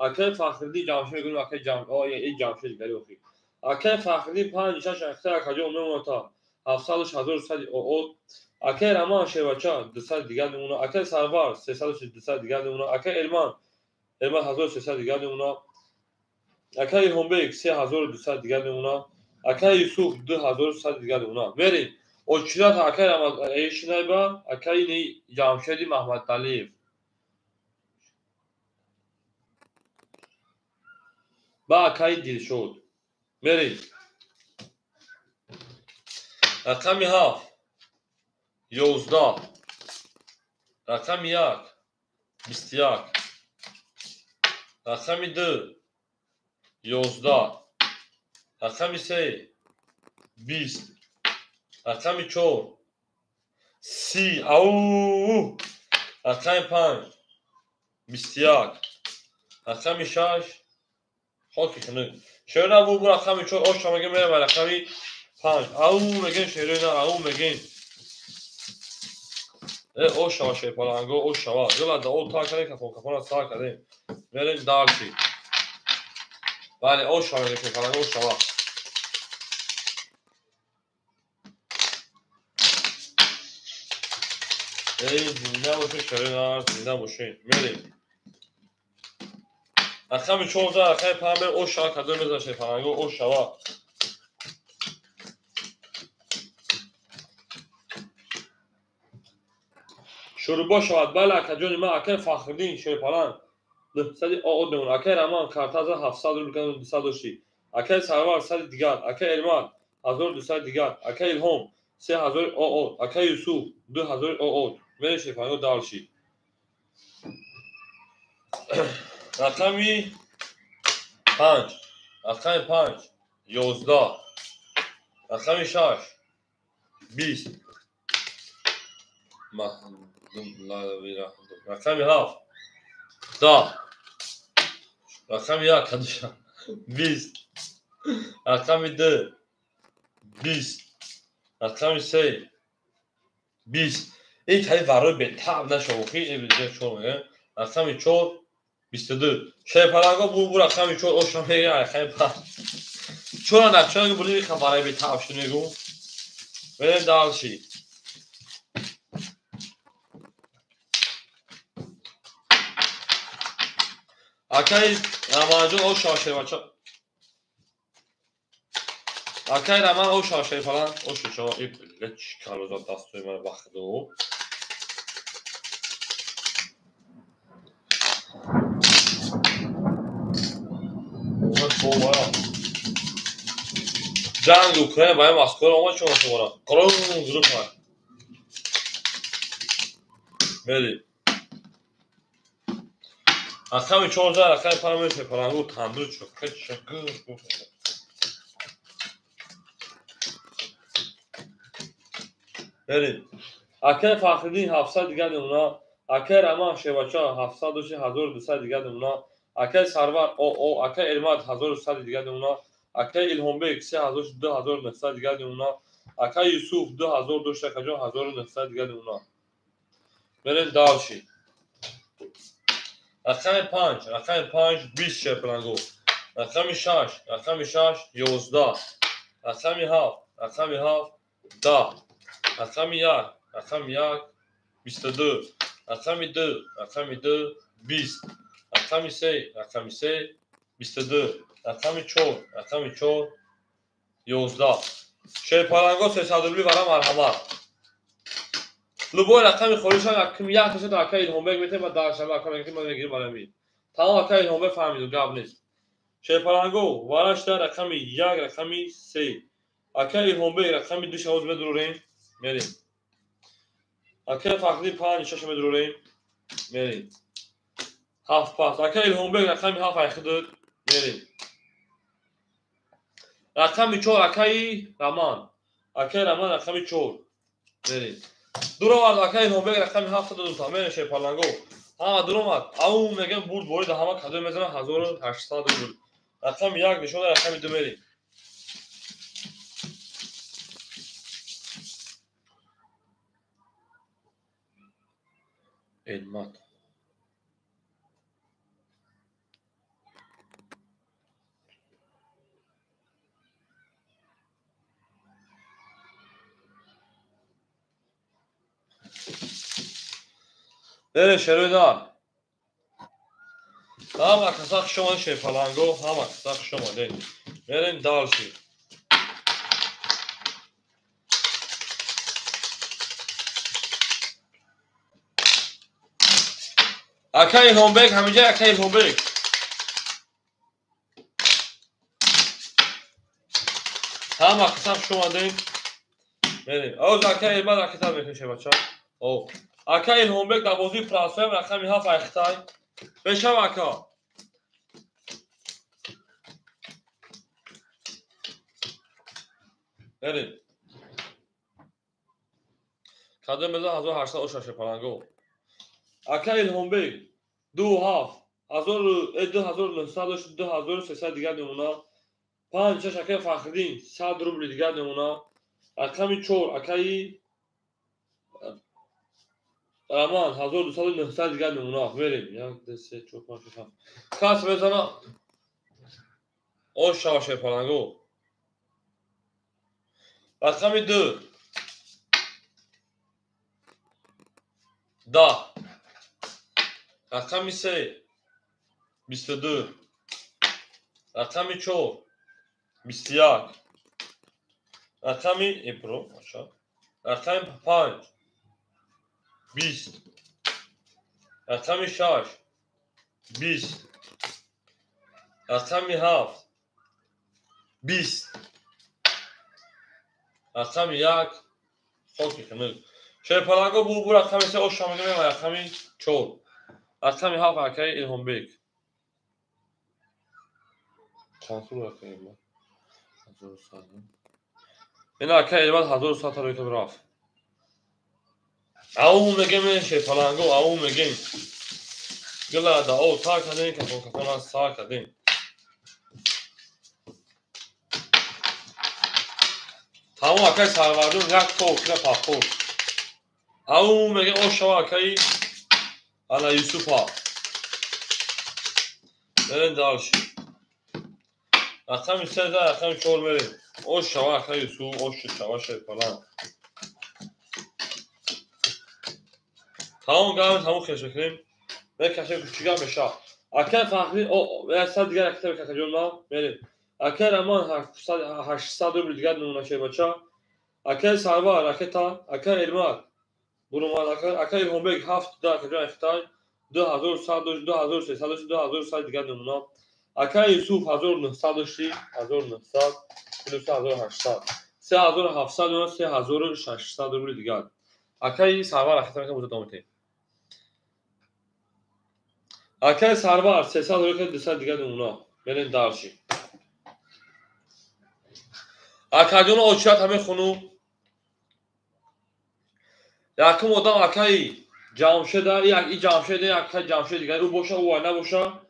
Акаи Фахриддин Ҷамшед мегӯем акаи Ҷам, эй Ҷамшед дигари охи. Акаи Фахриддин 5 6 акаи акаҷон мемонад та 700 1100 оот. Акаи Раман шербача 200 дигар намуна. Акаи Сарвар 300 200 дигар намуна. Акаи Элман 1300 дигар намуна. Акаи Илҳомбек 3200 дигар намуна. Акаи Юсуф 2100 дигар намуна. Мерем. Очират акаи Эшинайба, акаи Ҷамшеди Маҳмадалиев. Ба акаи Дилшод. Мерем. Рақами 7 11. Рақами 1 21. Рақами 2 11. Рақами 3 20. Рақами 4 30. Ау! Рақами 5 21. Рақами 6 хоки хунук. Шерона бу рақами 4 ош мегем мерем рақами 5. Ау мегем шерона, ау мегем. Э ош шава шерпаланго, ош шава. Дила да о та кардем, кафон кафона сар кардем. Мерем дальше. Бале, ош шава мегем шерпаланго, ош шава. Эй, зинда бошед, шерона, зинда бошед. Мерем. Рақами 4 рақами 5 мерем, ош шава кардем мезанем шерпаланго, ош шава. Шурӯъ шавад. Бале акаҷони ман, акаи Фахриддин шерпаланг 900 оот мемонад. Акаи Раман картаза 700 рубл 200 дошти. Акаи Сарвар 100 дигар. Акаи Элмат 1200 дигар. Акаи Илҳом 3000 оот. Акаи Юсуф 2000 оот. Мерем шерпаланго дальше. Рақами 5, рақами 5, 11, рақами 6, 20, рақами 7, 10, рақами 1, 20, рақами 2, 20, рақами 3, 20. Ин тари барои бетаб нашавохи, рақами 4, 22. Шерпаланго бу рақами 4 оша мега, рақами 5. Чора нақшаги були барои бетаб шу мегу. Берем дальше. Акай Раманҷон оша шербача. Акай Раман оша шерпалан, оша шава иб леч калоза дастои ман вахдо. Ҷанги Украина ба Москва омад чон шумора. Қарон зурфа. Бери. Рақами 14, рақами 5 меше парангу тандур чо. Кача гур. Бери. Акай Фахриддин 700 дигар намуна, акай Раман Шевача 700 доши 1200 дигар намуна, акай Сарвар ОО, акай Элмат 1100 дигар намуна, акай Илҳомбек 3000 2900 дигар намуна, акай Юсуф 2000 дошта акаҷон 1900 дигар намуна. Берем дальше. Рақами 5, рақами 5 20 шерпалангу. Рақами 6, рақами 6 11, рақами 7, рақами 7 10, рақами 1, рақами 1 22, рақами 2, рақами 2 20, рақами 3, рақами 3 22, рақами 4, рақами 4 11. Шерпаланго 300 рубли вара марҳамат. Любой рақами холишам якм як шуд акай Илҳомбек метем ва дар шаба ака мегирем, ман мегирем барами. Тамом акай Илҳомбек фаҳмиду гап нест. Шерпаланго варашта рақами 1, рақами 3. Акай Илҳомбек рақами 2 шавоз медурорем, мерем. Акай Фахри 5 6 медурорем, мерем. 7 пас. Акай Илҳомбек рақами 7 айхидуд, мерем. Рақами 4 акай Раман. Акай Раман рақами 4. Мерем. Дуромад акай Илҳомбек рақами 7 додум, мерем шерпаланго. Ҳама дуромад. Ау мегем бурд борида ҳама кадом мезанам 1800 рубл. Рақами 1 нишон рақами 2 мерем. Элмат. Бере шерои дар. Ҳама каса хуш омадед шерпаланго, ҳама каса хуш омадед. Берем дальше. Акай Илҳомбек, ҳаминҷа акай Илҳомбек. Ҳама каса хуш омадед. Берем. Оз акай Элмат акита мекунем шербача. О. Акай Илҳомбек дар бозии Франсуям рақами 7 айхтай. Бешав ака. Берем. Кадом мезан 1800 оша шерпаланго. Акай Илҳомбек 2 7 2900 дошт 2300 дигар намуна. 5 6 акай Фахриддин 100 рубли дигар намуна. Рақами 4 акай Раман 1200 дигар намуна. Мерем. 1 2 3 4 5 6 7. Кас мезана ош шава шерпаланго. Рақами 2 10, рақами 3 22, рақами 4 21, рақами эпро, рақами 5 20, рақами 6 20, рақами 7 20, рақами 1 хоки хунук. Шерпаланго бу рақами 3 оша мегирем ва рақами 4. Рақами 7 акаи Илҳомбек. Чанд сум акай Элмар? 1100. Ина акай Элмар 1100 та рӯй рафт. Ау мегем шерпаланго, ау мегем. Гила да о та кадем кафон кафона са кадем. Тамом акай Сарварҷон як то охира паххӯр. Ау мегем о шава акаи ана Юсуфа. Мерем дальше. Рақами се да рақами чор мерем. О шава акаи Юсуф, о шава шерпаланг. Тамом гам тамом хеш мекунем. Мекашем чӣ гап меша. Акай Фахри о 100 дигар акта какаҷон ма мерем. Акай Раман 800 рубл дигар намуна шербача. Акай Сарвар ракета, акай Элмар бурумад, акай Илҳомбек 7 да акаҷон ахтай 2100 дошт, 2300 дошт, 2100 дигар намуна. Акай Юсуф 1900 дошти, 1900 плюс 1800. 3700 3600 рубл дигар. Акай Сарвар ракета мекунем муддат омадем. Акай Сарвар 300 рубл 200 дигар намуна. Мерем дальше. Акаҷон очият ҳаме хуну. Якум одам акаи Ҷамшеда, и Ҷамшеда, акаи Ҷамшед дигар, ӯ боша, ӯ вай набоша.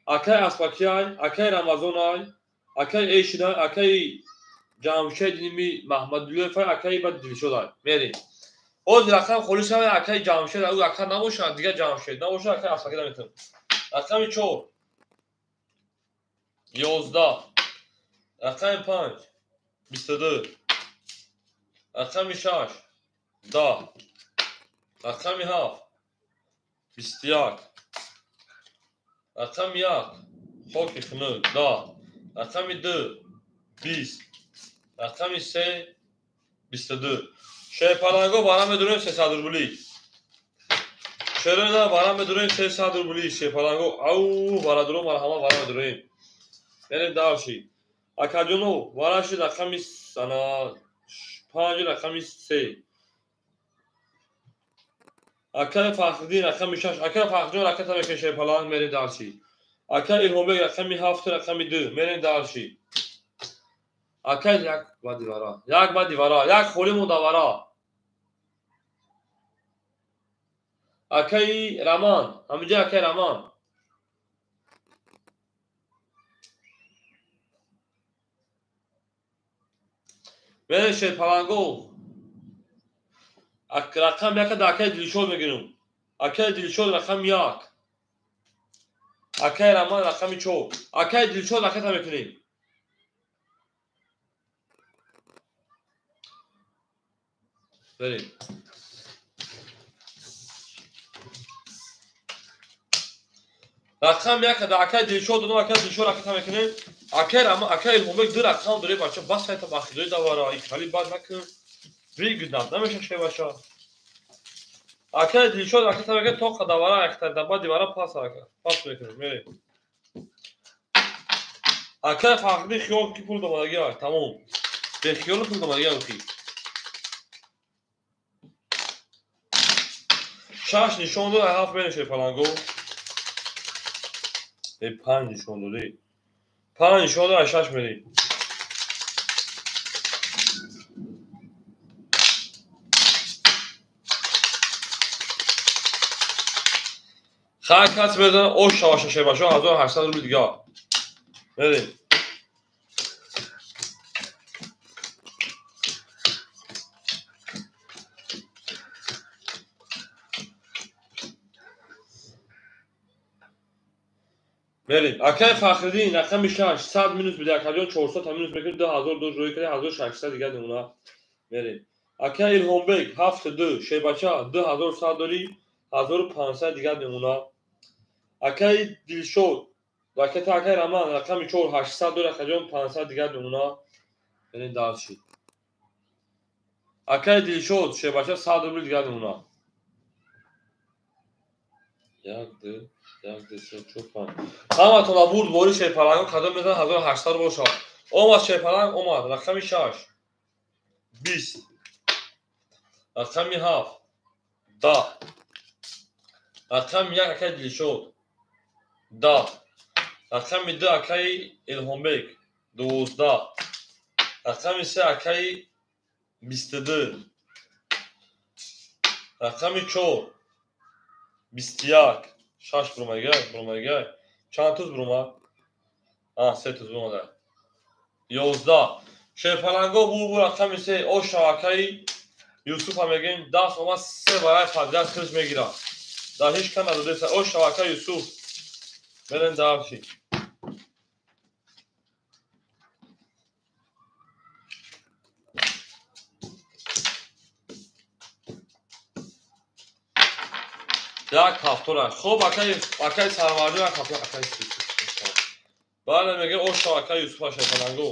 Акаи Аспакиай, акаи Рамазонай, акаи Эшидай, акаи Ҷамшед ними Маҳмадуллоевай, акаи баъд Дилшодай. Мерем. Оз рақам холӣ шава, акаи Ҷамшед, ӯ ака набоша, дигар Ҷамшед набоша, акаи Аспакида метавонам. Рақами 4 11, рақами 5 22, рақами 6 10, рақами 7 21, рақами 1 хоки хунук 10, рақами 2 20, рақами 3 22. Шерпаланго бара медурем 300 рубли. Шерона бара медурем 300 рубли. Шерпаланго ау барадуром марҳама бара медурем. Мерем дальше. Акаҷоно вараши рақами ана 5 рақами 3. Акай Фахриддин рақами 6. Акай Фахриҷон ракета мекунем шерпаланг мерем дальше. Акай Илҳомбек рақами 7 рақами 2 мерем дальше. Акай як баъди вара. Як баъди вара. Як холӣ монда вара. Акаи Раман. Ҳаминҷа акаи Раман. Мерем шерпаланго. Рақам 1 да акаи Дилшод мегирем. Акаи Дилшод рақами 1. Акаи Раман рақами 4. Акаи Дилшод ракета мекунем. Берем. Рақам 1 да акаи Дилшод додам, акаи Дилшод ракета мекунем. Акаи Раман, акаи Илҳомбек ду рақам дорем, бача бас сайта бахидои давара, икали бад накун. Вигнат намеша шеваша. Акаи Дилшод ракета мекунем то қадавара ахтар да баъди вара пас ака. Пас мекунем, мерем. Акаи Фахриддин хиёл ки пул домадагӣ, тамом. Бехиёл пул домадагӣ охи. 6 нишон дод, 7 мерем шерпаланго. 5 нишон додӣ. 5 нишон дод, 6 мерем. Хай кас мезанад, ош шаваша шербача 1800 рубл дигар. Мерем. Мерем. Акаи Фахриддин рақами 6 100 минус бида, акаҷон 400 та минус мекунем, 2000 дож рӯй кардем, 1600 дигар намуна. Мерем. Акаи Илҳомбек 7 2 шербача 2100 дорӣ, 1500 дигар намуна. Акаи Дилшод ракета акаи Раман рақами 4 800 дорӣ, акаҷон 500 дигар намуна. Мерем дальше. Акаи Дилшод шербача 100 рубл дигар намуна. 1 2 1 2 3 4 5. Ҳаматона бурд бори шерпаланго кадом мезанад 1800 бошад. Омад шерпаланг омад. Рақами 6 20, рақами 7 10, рақами 1 акаи Дилшод 10, Рақами 2 акаи Илҳомбек 12. Рақами 3 акаи 22. Рақами 4 21. 6 бурмагай, бурмагай. Чанд туз бурмад? 3 туз бурмада. 11. Шерпаланго бур рақами 3 оша акаи Юсуфа мегӯем 10 сомон 3 барай падряд хирс мегирад. Дар ҳеҷ кан надодеса. Оша акаи Юсуф. Мерем дарши. Як ҳафтора. Хоб акаи Сарварҷон як ҳафтора акаи Юсуф. Бале мегӯем оша акаи Юсуфа Шерпаланго.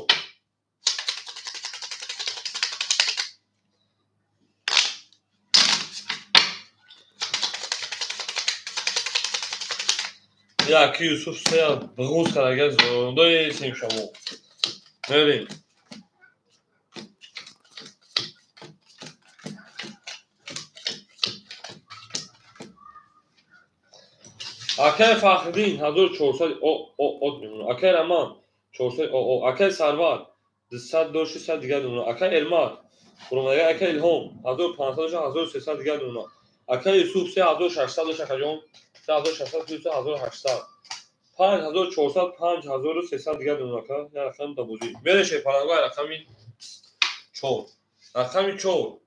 Яки Юсуф се бғуз карда зондои сем шамо. Мерем. Акаи Фахриддин 1400 о мемонад. Акаи Раман 400 о. Акаи Сарвар 200 до 600 дигар мемонад. Акаи Эрмат бурмага. Акаи Илҳом 1500 до 1300 дигар мемонад. Акаи Юсуф 3600 дошт акаҷон. 3600 плюс 1800. 5400 5300 дигар мемонад ака. Як рақам да бозӣ. Мере Шерпаланго рақами 4. Рақами 4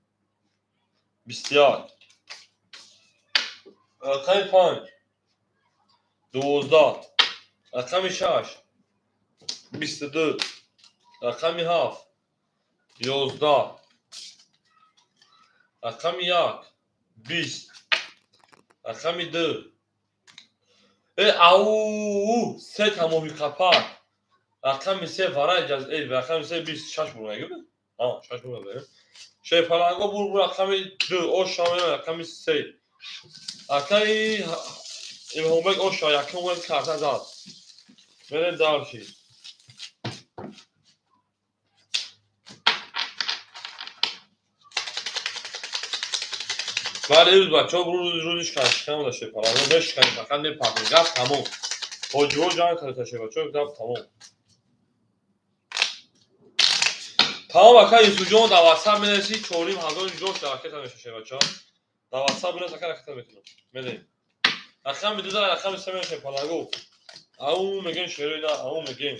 21. Рақами 5 12. Рақами 6 22. Рақами 7 11. Рақами 1 20. Рақами 2 ау се тамоми қапак. Рақами 3 варай ҷаз рақами 3 26 бурмага. 6 бурмага. Шерпаланго бур рақами 2 оша рақами 3. Акаи Илҳомбек оша якум вел карта зад. Мерем дарши. Бале имрӯз бачаҳо рӯзи шиканшикан буда Шерпаланго мешиканем, фақат мепартем. Гап тамом. Ҳоҷиҳо ҷанг карда бачаҳо, гап тамом. Тамом ака Юсуфҷон дар WhatsApp менависӣ 4500 ҷош дар ракета мешавад бачаҳо. Дар WhatsApp менавис ака ракета мекунам. Мерем. Рақами 2 рақами 3 мешавад Шерпаланго. Ау мегӯем шерои на, ау мегӯем.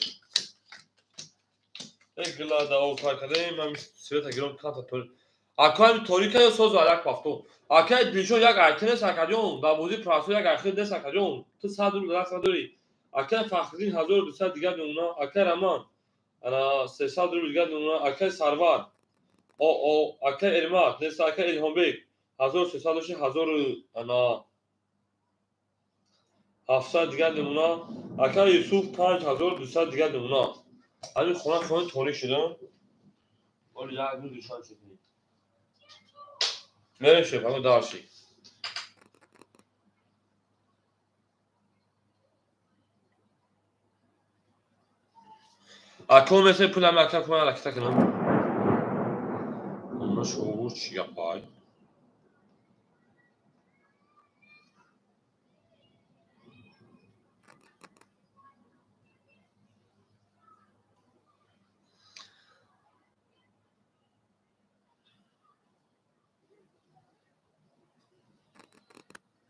Э гила да о кар кардем, ҳами света гиром канта тори. Акаи торика ё соз як пафто. Акаи Дилшод як айти нест акаҷон, дар бозии прасо як айти нест акаҷон. Ту 100 рубл даст надорӣ. Акаи Фахриддин 1200 дигар мемонад. Акаи Раман ана 300 рубл дигар мемонад. Акаи Сарвар о акаи Эрмат нест. Акаи Илҳомбек 1300 дошт 1000 ана 700 дигар мемонад. Акаи Юсуф 5200 дигар мемонад. Ҳамин хона торик шуда. Оли як рӯз душан шуд. Мерем Шерпаланго дарши. Акон месе пулам ака куман ракета кунам. Онна шоғур чӣ гапай?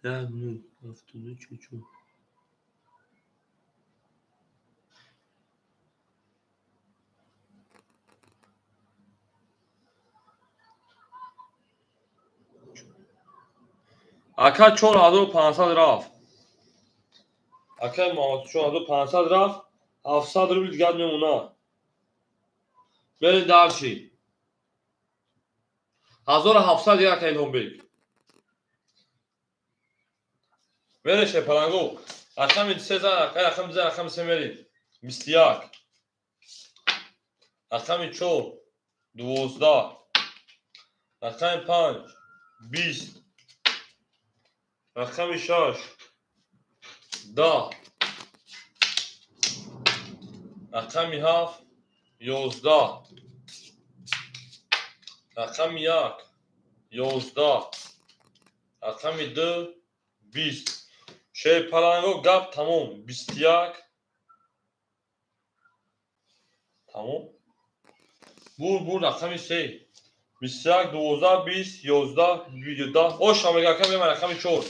Як минут, ҳафтоду чучу. Ака 4500 рафт. Ака Муҳаммад 4500 рафт, 700 рубл дигар мемонад. Мерем дарши. 1700 дигар ака Илҳомбек. Мере Шерпаланго. Рақами 3 зан, рақами 2, рақами 3 мерем. 21. Рақами 4 12. Рақами 5 20. Рақами 6 10. Рақами 7 11. Рақами 1 11. Рақами 2 20. Шерпаланго гап тамом. 21 Тамом. Бур рақами 3. 21, 12, 20, 11, 10. Оша мега ака мема рақами 4.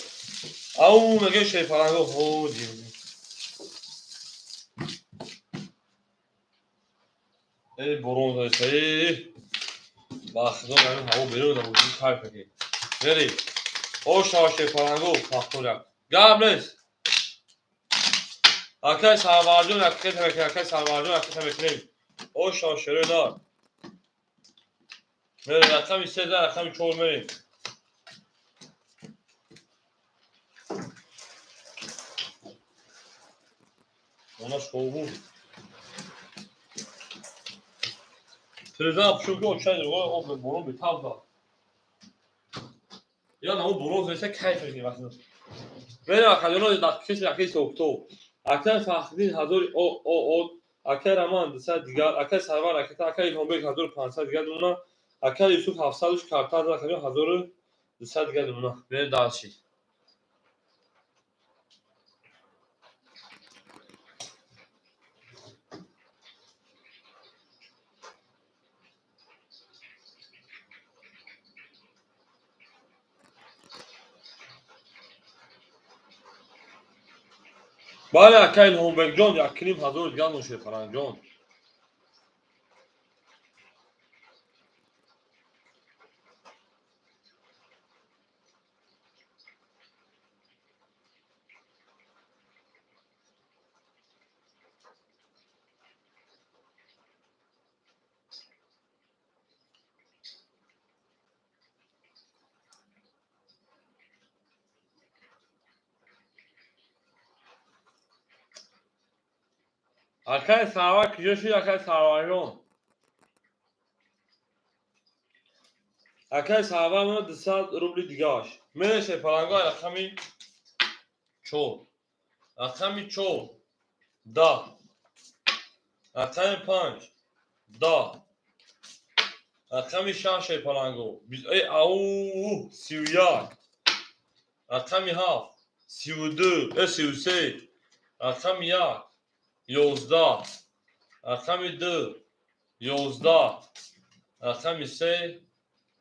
Ау мега шерпаланго. О, дим. Эй, борон зайса. Эй. Бахдо ҳамин ҳаво берун да боши кайф мекунӣ. Бери. Оша шерпаланго пахтор як. Гап нест. Акай Сарварҷон як қитъа мекунем, акай Сарварҷон як қитъа мекунем. Оша шерои нар. Мерем рақами 3, рақами 4 мерем. Она шоу. Телевизор пушук чай об борон бетавза. Я на борон зайса кайф мекунем вақт. Мерем акаҷоно дақиқи рақи сокто. Акай Фахриддин 1000 о акай Раман 200 дигар, акай Сарвар ракета, акай Илҳомбек 1500 дигар дуна, акай Юсуф 700 карта рақами 1200 дигар дуна. Мерем дальше. Бале акай Илҳомбекҷон, 1500 дигар ношед Фарангҷон. Акай Сарвар куҷо шуд, акай Сарварҷон? Акай Сарвар мона 200 рубли дигаш. Мереше паланго рақами 4. Рақами 4 10. Рақами 5 10. Рақами 6 паланго. Ау 31. Рақами 7 32, 33. Рақами 1 11, рақами 2 11, рақами 3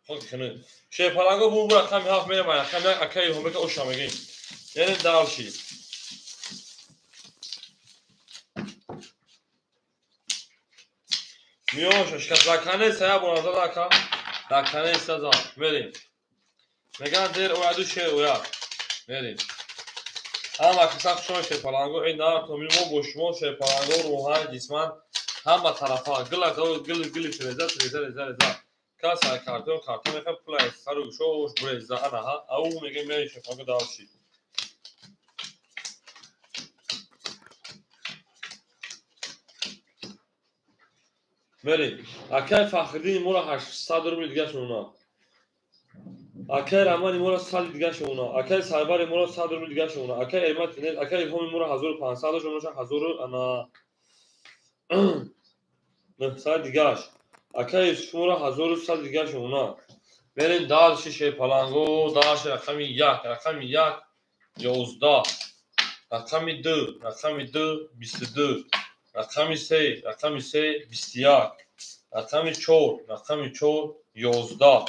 хок хинӣ. Шерпаланго бур рақами 7 мерем, рақами 1 акай Илҳомбека оша мегем. Яъне дальше. Миёша шикаст сая боназад ака. Дакане саза. Мерем. Меган дер ояду шер ояд. Мерем. Ҳама каса хушон шерпаланго, эй нар томил мо бо шумо шерпаланго рӯҳан ҷисман ҳама тарафа гила гил гил реза реза реза реза. Каса картон картон мехам пула сару шош буреза анаҳа. Ау мегем мерем шерпаланго дальше. Мерем. Акай Фахриддини моро 800 рубли дигар шуна. Акай Рамани моро 100 дигар шуна. Акай Сарвари моро 100 рубли дигар шуна. Акай Эрмат акай Илҳоми моро 1500 шуна, 1000 ана 900 дигаш. Акай Юсуф моро 1100 дигар шуна. Мерем дальше шерпаланго, дальше рақами 1, рақами 1 11, рақами 2, рақами 2 22, рақами 3, рақами 3 21, рақами 4, рақами 4 11,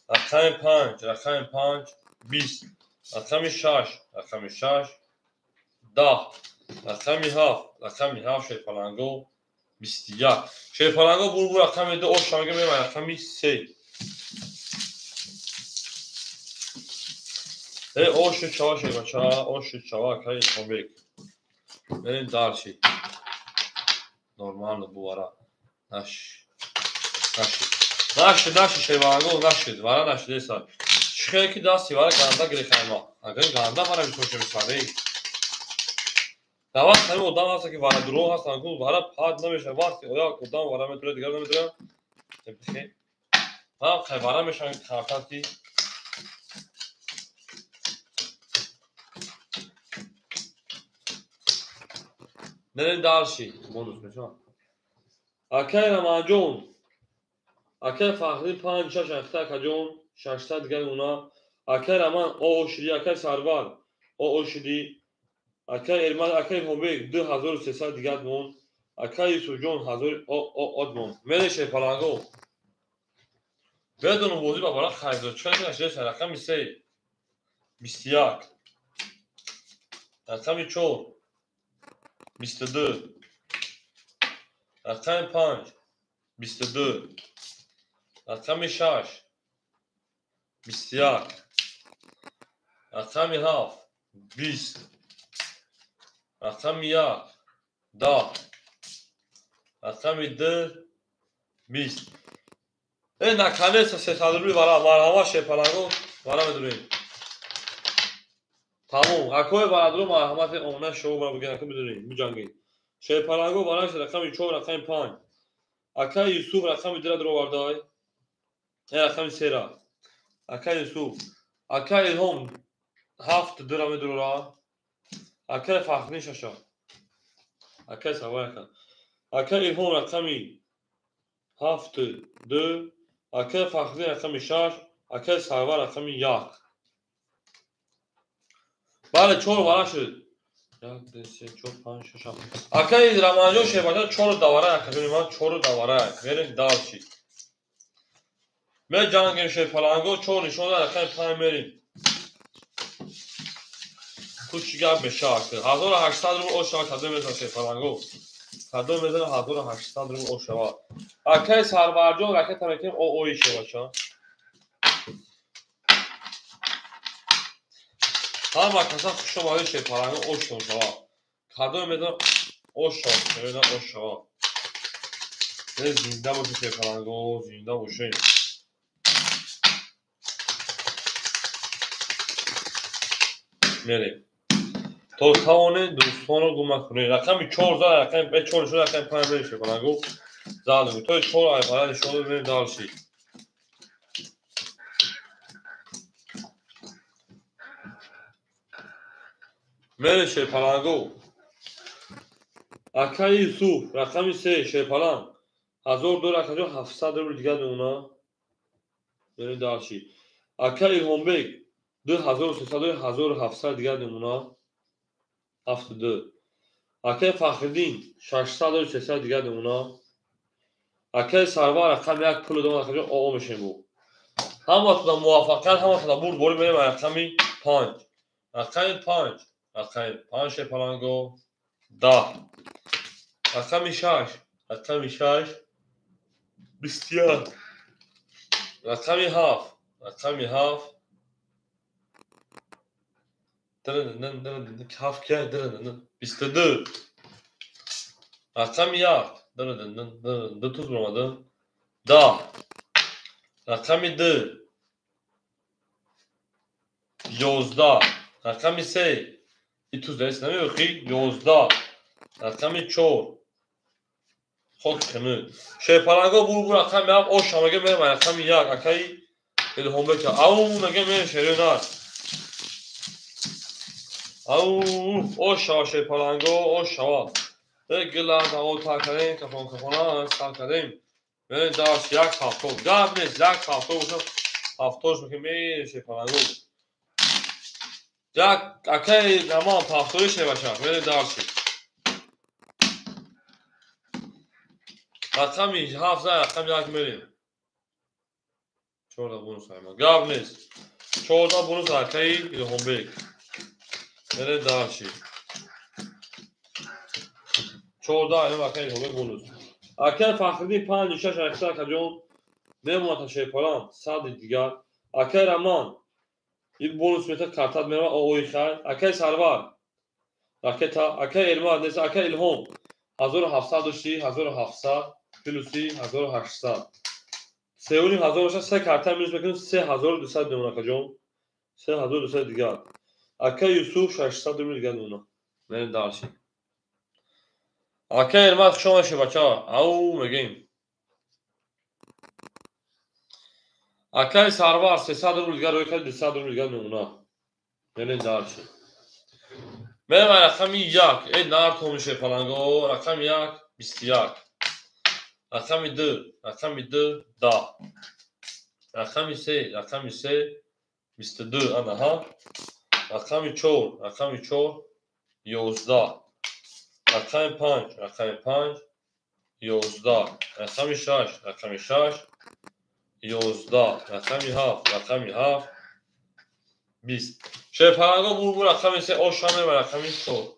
рақами 5, рақами 5 20, рақами 6, рақами 6 10, рақами 7, рақами 7 шерпаланго 21. Шерпаланго бур рақами 2 оша мегем рақами 3. Эй ошу чава шербача, ошу чава акай Илҳомбек. Мерем дальше. Нормально бувара. Наш. Наши. Наши, наши шерпаланго, наши, вара наши деса. Чихе ки дасти вара ганда гирехайма. Агар ганда вара бисоше бисаре. Дават ҳамин одам ҳаст ки вара дурӯғ ҳастанд, гул вара пад намешавад. Вақти оя одам вара метавонад, дигар наметавонад. Бихе. Ҳам хай вара мешаванд картати. Мерем дальше. Бонус мешавад. Акай Раманҷон, акай Фахриддин 5 6 ахта акаҷон 600 дигар уна. Акай Раман о шиди, акай Сарвар о шиди, акай Эрмат, акай Илҳомбек 2300 дигар мон. Акай Юсуфҷон ҳазори одмон. Мерем шерпаланго. Бедонум бозӣ ба бара хайрдор. Чӣ кардед? Рақами 3 21, рақами 4 22, рақами 5 22, рақами 6 21, рақами 7 20, рақами 1 10, рақами 2 20. Наконец-то 300 рубли вара, марҳамат шерпаланго, вара медурем. Тамом. Акои барадру марҳамати омона шоу бара бигирен, ака бидурем, биҷангем. Шерпаланго вараш рақами 4, рақами 5. Акаи Юсуф рақами 2-ра дуровардай. Рақами 3-ра. Акаи Юсуф. Акаи Илҳом 7 2-ра медурора. Акаи Фахриддин 6-а. Акаи Савай ака. Акаи Илҳом рақами 7 2, акаи Фахриддин рақами 6, акаи Сарвар рақами 1. Бале, 4 вара шуд. 1, 2, 3, 4, 5, 6, 7. Акаи Рамазонҷон шербача 4 давара, акаҷони ман 4 давара. Мерем дальше. Меҷангем шерпаланго, 4 нишон дад, рақами 5 мерем. Ту чӣ гап мешавад? 1800 рубл ош шавад, кадом мезанад шерпаланго? Кадом мезанад 1800 рубл ош шавад? Акаи Сарварҷон ракета мекунем ООи шербача. Ҳама каса хуш омадед шерпаланго оштон шавад. Кадом мезанад ош шавад, мезанад ош шавад. Зинда бошед шерпаланго, зинда бошед. Мерем. То тавонед дӯстонро гум накунед. Рақами 4 зад, рақами 4 шуд, рақами 5 мерем шерпаланго. Задем. То 4 айфара нишон дод, мерем дальше. Мерем шерпаланго. Акаи Юсуф, рақами 3 шерпаланг. 1002 рақами 700 рубл дигар мемонад. Мерем дальше. Акаи Илҳомбек 2300 1700 дигар мемонад. 72. Акаи Фахриддин 600 300 дигар мемонад. Акаи Сарвар рақами 1 пул додам, рақами ОО мешем бу. Ҳаматона муваффақият, ҳаматона бурдборӣ мерем рақами 5. Рақами 5, рақами 5 шерпаланго 10. Рақами 6, рақами 6 21. Рақами 7, рақами 7 22. Рақами 1 2 туз баромадам 10. Рақами 2 11. Рақами 3 и туз даст намеохи 11. Рақами 4 хок хинуд. Шерпаланго бур рақами 7 ош ҳамага мерем рақами 1 акаи Илҳомбек. Ау мега мерем шерёнар. Ау ош шава шерпаланго, ош шава. Гила даво тар кардем, кафон кафона сар кардем. Мерем дарс 1 70. Гап нест, 1 70 бошад, 70 мекунем, мерем шерпаланго. Як акаи Раман 70 шербача, мерем дарси. Рақами 7 зад, рақами 1 мерем. 14 бонус айман. Гап нест. 14 бонус акаи Илҳомбек. Мерем дальше. 14 айман акаи Илҳомбек бонус. Акаи Фахриддин 5 6 акса акаҷон мемонад шерпалан 100 дигар. Акаи Раман ин бонус мета картат мерава ООи хайр. Акаи Сарвар ракета, акаи Элмад нест, акаи Илҳом 1700 дошти, 1700 плюси 1800. 3500 бошад, се карта минус мекунем, 3200 мемонад акаҷон. 3200 дигар. Акаи Юсуф 600 рубл дигар мемонад. Мерем дальше. Акаи Элмад хуш омадед бача. Ау мегем. Акаи Сарвар 300 рубл дигар рӯй кард, 200 рубл дигар мемонад. Мерем дальше. Мерем рақами 1. Эй нар томишe шерпаланго, рақами 1 21. Рақами 2, рақами 2 10. Рақами 3, рақами 3 22 анаҳа. Рақами 4, рақами 4 11. Рақами 5, рақами 5 11, рақами 6, рақами 6, 11, рақами 7, рақами 7, 20. Шерпаланго бурбу рақами 3, ошаме ва рақами 4.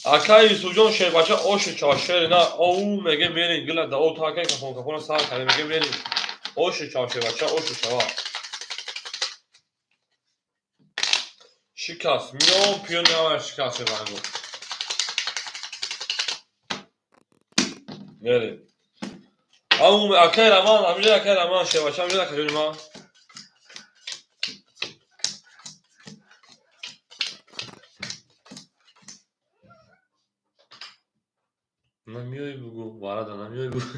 Акай Юсуфҷон шербача оши чава шери на оу меге мерин гила да о та акай кафон кафона сар каре меге мерин оши чава шербача оши чава шикаст миён пиён намая шикаст шербанго мерин ау акай Раман амҷа акай Раман шербача амҷа акаҷони ман намиёй бугу варада намиёй бугу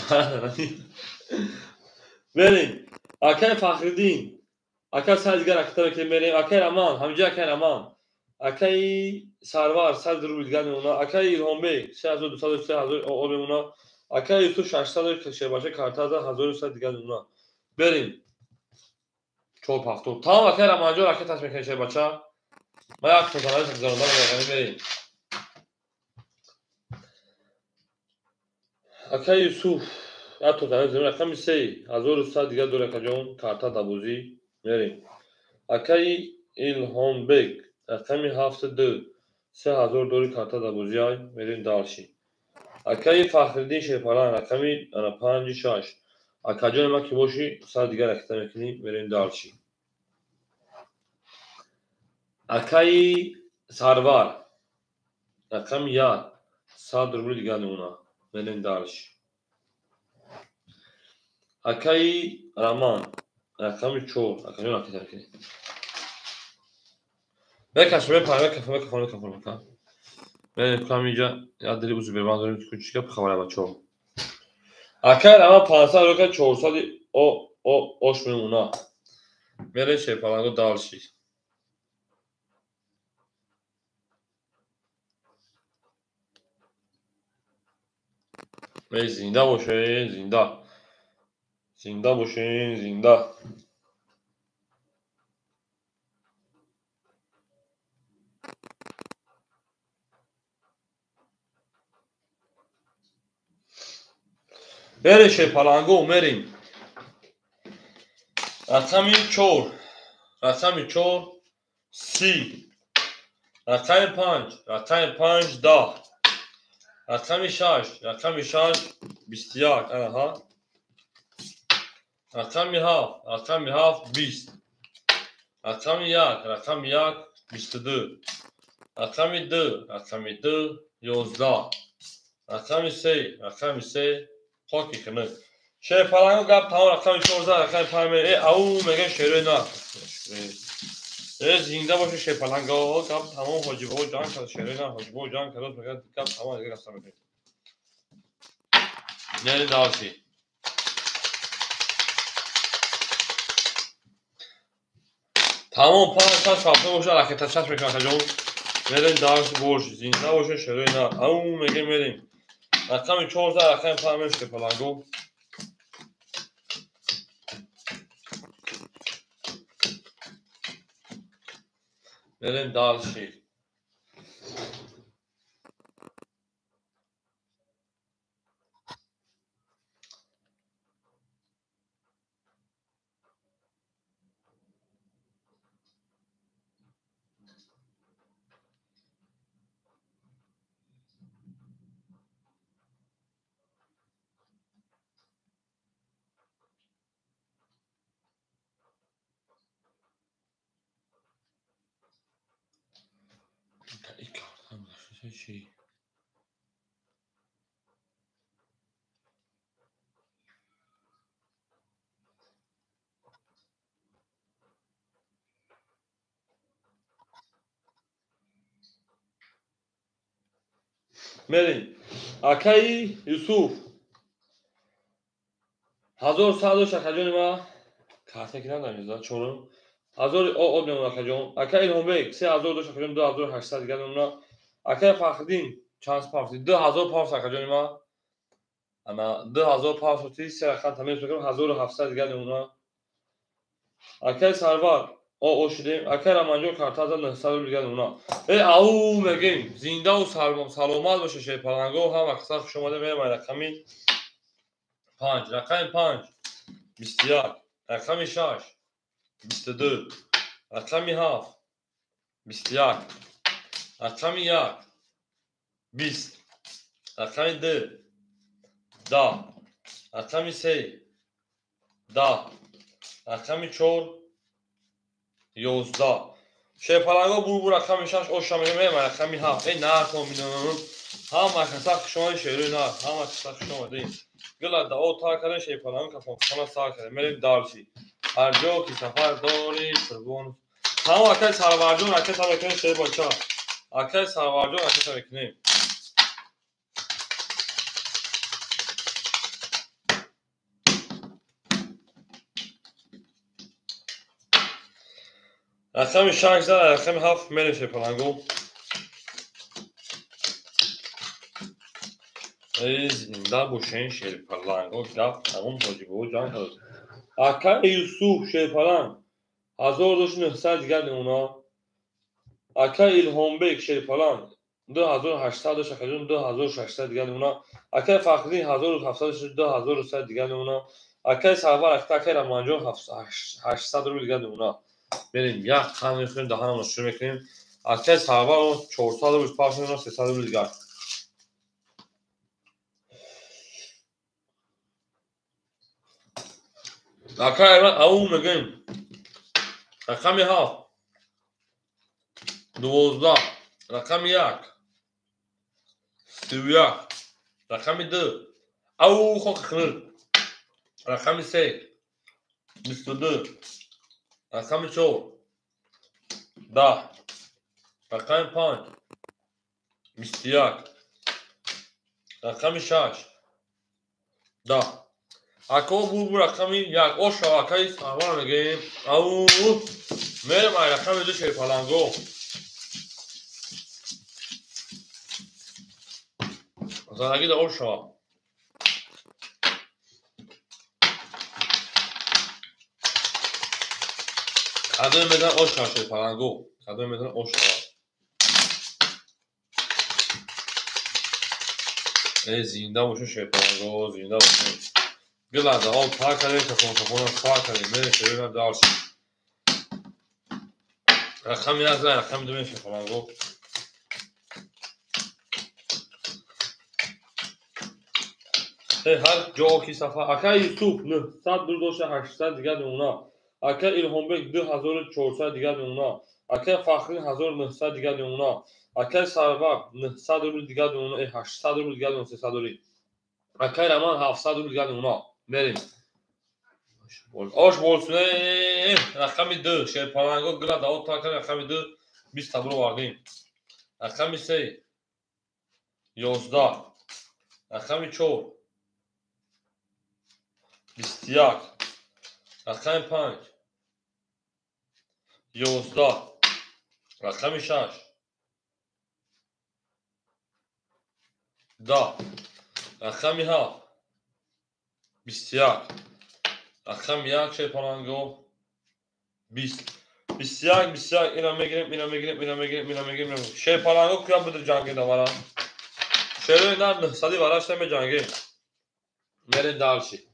варада намиёй мерем акай Фахриддин акай сар дигар ракета мекунем мерем акай Раман ҳамҷа акай Раман акай Сарвар 100 рубл дигар мемона акай Илҳомбек 3200 3000 об мемона акай Юсуф 600 шербача картаза 1100 дигар мемона берем 4 ҳафто тамом акай Раманҷон ракеташ мекунем шербача ма як тозанаи гузаронда мерем акай Юсуф як тозанаи замин рақами 3 1100 дигар дорад акаҷон карта дабозӣ мерем акай Илҳомбек рақами 72 3000 дори карта дабозӣ ай мерем дальше акай Фахриддин Шерпалан рақами 5 6 акаҷони ман ки бошӣ 100 дигар ракета мекунӣ мерем дальше акай Сарвар рақами 1 100 рубли дигар мемона мерем дальше акай Раман рақами 4 акаҷон ракета мекунӣ мекашам мепарам мекафам мекафам мекафам мекафам мерем кам инҷа як дили узу берман дорем чӣ гап хабара бачаҳо акай Раман 500 рӯка 400 ош мемона мерем шерпаланго дальше зинда бошед зинда зинда бошед зинда мерем шерпаланго мерем рақами 4 рақами 4 30 рақами 5 рақами 5 10 рақами 6 рақами 6 21 аҳа рақами 7 рақами 7 20 рақами 1 рақами 1 22 рақами 2 рақами 2 11 рақами 3 рақами 3 хоки хинак шерпаланго гап тамом рақами 14 рақами 5 ау мегӯям шерои на зинда бошед шерпаланго гап тамом ҳоҷибобо ҷанг кард шерои на ҳоҷибобо ҷанг кард мегӯяд гап тамом дигар гаста мекунем мерем дальше тамом 5 6 ҳафта бошад ракета чаш мекунам акаҷон мерем дальше бош зинда бошед шерои на ау мегӯем мерем рақами 14 рақами 5 мерем шерпаланго мерем дальше чӣ мерем акаи Юсуф 1100 акаҷони ма карта ки надам чорум ҳазори об мемона акаҷон акаи Илҳомбек 3000 дошт акаҷон 2800 дигар мемона акаи Фахриддин чанд павс 2000 павс акаҷони ма ана 2000 павс ти се рақам тамир мекунам 1700 дигар мемона акаи Сарвар О шудем. Акай Раманҷон карта зад 900 рубл дигар намуна. Э ау мегем зиндаву саломат боша шерпаланго. Ҳама каса хуш омада. Мерем рақами 5. Рақами 5 21, рақами 6 22, рақами 7 21, рақами 1 20, рақами 2 10, рақами 3 10, рақами 4 11. Шерпаланго бурбур рақами 6 оша мегем рақами 7. Эй нархон минонам. Ҳама каса хуш омадед шерои нар. Ҳама каса хуш омадед. Гила дао та кардем шерпаланго кафонхона сар кардем. Мерем дарси. Ҳар ҷо ки сафар дорӣ қурбон. Тамом акай Сарварҷон ракета мекунем шербача. Акай Сарварҷон ракета мекунем. Рақами 6 зад, рақами 7 мерем шерпаланго. Эй зинда бошен шерпаланго. Гап тамом ҳоҷибобо ҷанг кард. Акай Юсуф шерпаланг 1900 дигар намуна. Акай Илҳомбек шерпаланг 2800 дошт, акаҷон 2600 дигар намуна. Акай Фахриддин 1700 дошт, 2100 дигар намуна. Акай Сарвар акай Раманҷон 800 рубл дигар намуна. Мерем як қанд мехӯрем, даҳанамонро шур мекунем. Акай Сарвар 400 рубл пахш мекунам, 300 рубл дигар. Акай ау мегӯем рақами 7 12, рақами 1 31, рақами 2 ау хоки хунук, рақами 3 22, рақами 4 10, рақами 5 21, рақами 6 10. Ако бурбур рақами 1 оша акай Сарвар мегӯем. Ау мерем ай рақами 2 шерпаланго. Зараги да оша. Кадоме медан оша шерпаланго. Кадоме медан оша. Эй зинда бошен шерпаланго, зинда бошен. Гила дао та кардем, кафонхона сар кардем. Мерем шерӯи дарси. Рақами 1 зад, рақами 2 мерем шерпаланго. Ҳар ҷо ки сафар. Акай Юсуф 900 рубл дошта, 800 дигар намуна. Акай Илҳомбек 2400 дигар намуна. Акай Фахриддин 1900 дигар намуна. Акай Сарвар 900 рубл дигар намуна, 800 рубл дигар намуна, 300 рубл. Акай Раман 700 рубл дигар намуна. Мерем. Ош болсуне рақами 2 шерпаланго гила дао та кардем, рақами 2 20 табро овардем. Рақами 3 11, рақами 4 21, рақами 5 11, рақами 6 10, рақами 7 21, рақами 1 шерпаланго 20, 21 21. Ина мегирем, ина мегирем, ина мегирем, ина мегирем. Шерпаланго куя буд ҷанге давара. Шерои нар 900 вараш намеҷангем. Мерем дарси.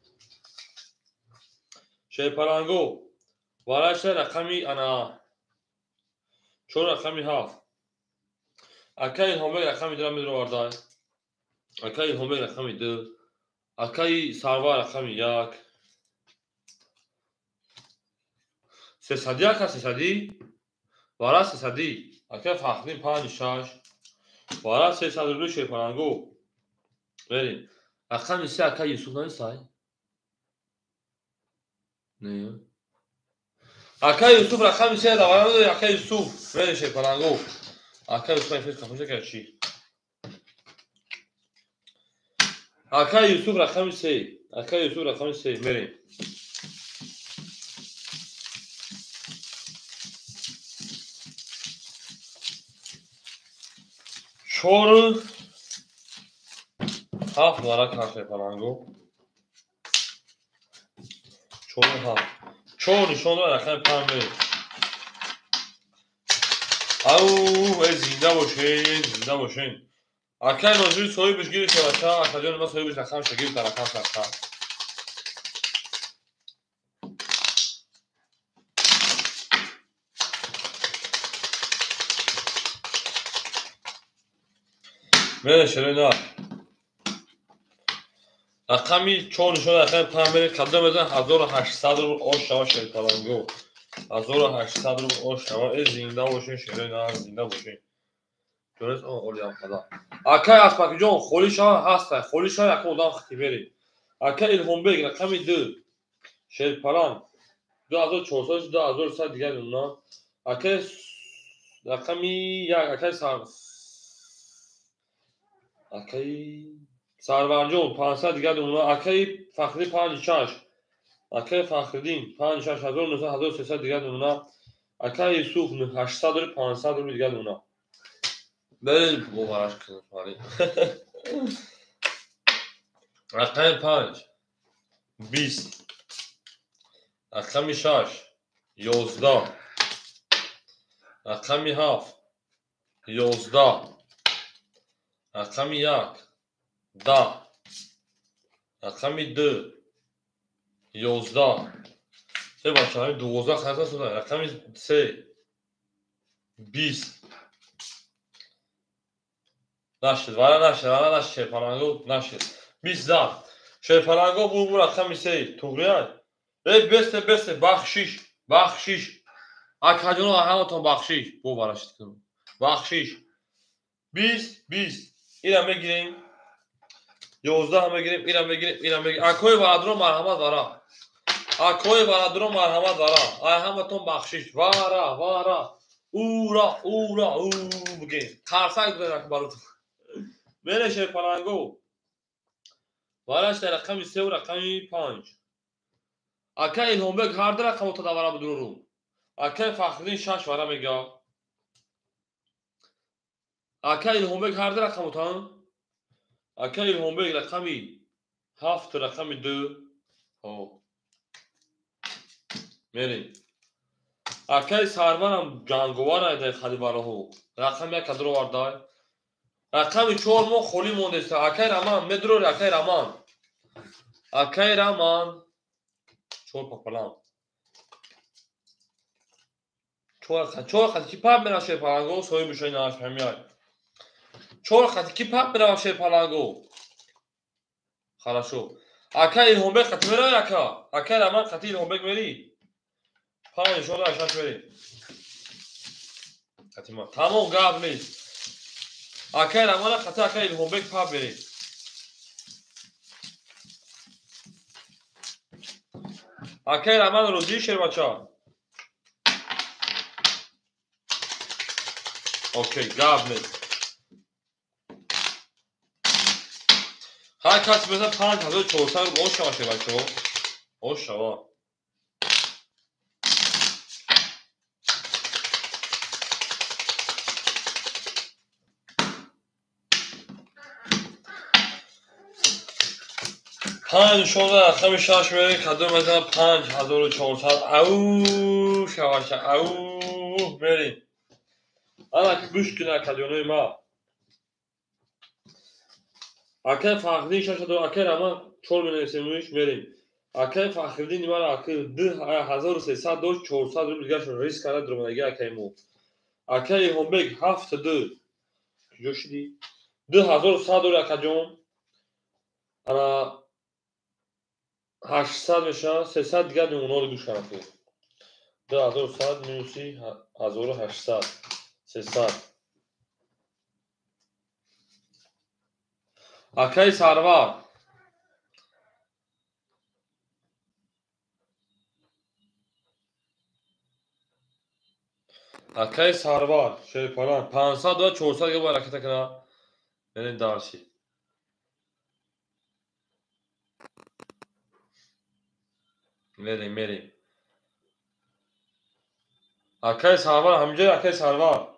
Шерпаланго вараш рақами ана 4 рақами 7. Акай Илҳомбек рақами 2 медровардай. Акай Илҳомбек рақами 2, акай Сарвар рақами 1. 301 ака 300 вара 300. Акай Фахриддин 5 6 вара 300 рубл шерпаланго. Мерем. Рақами 3 акай Юсуф нанисай? Не. Акай Юсуф рақами 3 давара медори акай Юсуф. Мерем шерпаланго. Акай Юсуф айфес кафоша кард чӣ? Акай Юсуф рақами 3. Акай Юсуф рақами 3 мерем. 4 7 вара кард шерпаланго. 4 7. 4 нишон дорад рақами 5 мерем. Ау, эй, зинда бошен, зинда бошен. Акай нозири соҳибаш гирифт, бача, акаҷони ма соҳибаш рақамша гирифт, рақамша ака. Мере шерена. Рақами 4 нишон, рақами 5 мере кадом мезан 1800 рубл ош шава шерпаланго. 1800 рубл ош шава. Эй, зинда бошен шерена, зинда бошен. Дурес он олиам қада. Акай Аспакиҷон холӣ шава ҳаста, холӣ шава якум одам хити мери. Акай Илҳомбек рақами 2 шерпаланг 2400 2100 дигар нуна. Акай рақами 1 акай сар акай Сарварҷон 500 дигар нуна. Акай Фахри 56 акай Фахриддин 56 1900 1300 дигар нуна. Акай Юсуф 800 рубл 500 рубл дигар нуна. Берем бовараш кунем фари. Рақами 5 20 рақами 6 11 рақами 7 11 рақами 1 10 рақами 2 11 се бача 12 хаста шуда. Рақами 3 20 нашид, вара нашид, вара нашид, шерпаланго нашид. 20 зад. Шерпаланго бу рақами 3 туғрия. Эй, бесте, бесте, бахшиш, бахшиш. Акаҷоно ҳаматон бахшиш. Бу варашид кунам. Бахшиш. 20 20. Ира мегирем. 11 мегирем, ира мегирем, ира мегирем. Акои варадро марҳамат вара. Акои варадро марҳамат вара. Ай ҳаматон бахшиш. Вара, вара. Ура, ура, у бигем. Қарсак бизанем баротон. Мере шерпаланго. Вараш дар рақами 3 ва рақами 5. Акай Илҳомбек ҳар ду рақамото да вара бидурурум. Акай Фахриддин 6 вара мега. Акай Илҳомбек ҳар ду рақамотан. Акай Илҳомбек рақами 7 рақами 2. Ҳо. Мерем. Акай Сарварам ҷанговар айдай хади бароҳо. Рақами 1 кадро овардай. Рақами 4 мо холӣ мондеста. Акай Раман медурори, акай Раман. Акай Раман 4 папалам. 4 хати ки пап мерав шерпаланго, соҳиби шои нааш ҳамияй. 4 хати ки пап мерав шерпаланго. Хорошо. Акай Илҳомбек хати мерави ака? Акай Раман хати Илҳомбек мери? 5 16 6 мери. Хати ма. Тамом гап нест. Акай Рамана хати акай Илҳомбек пап мери. Акай Раман розӣ шербача? Окей, гап нест. Ҳар каси бизан 5400 рубл ош шава шербачаҳо. Ош шава. Панҷ шонздаҳ рақами 6 мерем, кадом мезанам 5400. Ау шаваша, ау мерем. Ана ки гӯш кунед акаҷонои ма. Акай Фахриддин 6 акай Раман 4 менависемш мерем. Акай Фахриддин мара аки 2300 дошт 400 рубл дигаршон риск карда дуромадаги акай мо. Акай Илҳомбек 7 2. Куҷо шудӣ? 2100 дори акаҷон. Ана 800 мешавад, 300 дигар нумунаро гӯш кардам. 2100 минуси 1800 300. Акай Сарвар акай Сарвар шерпаланг 500 ва 400 дигар бояд ракета кунад. Яъне дарси. Мерем, мерем. Акай Сарвар ҳамҷои акай Сарвар.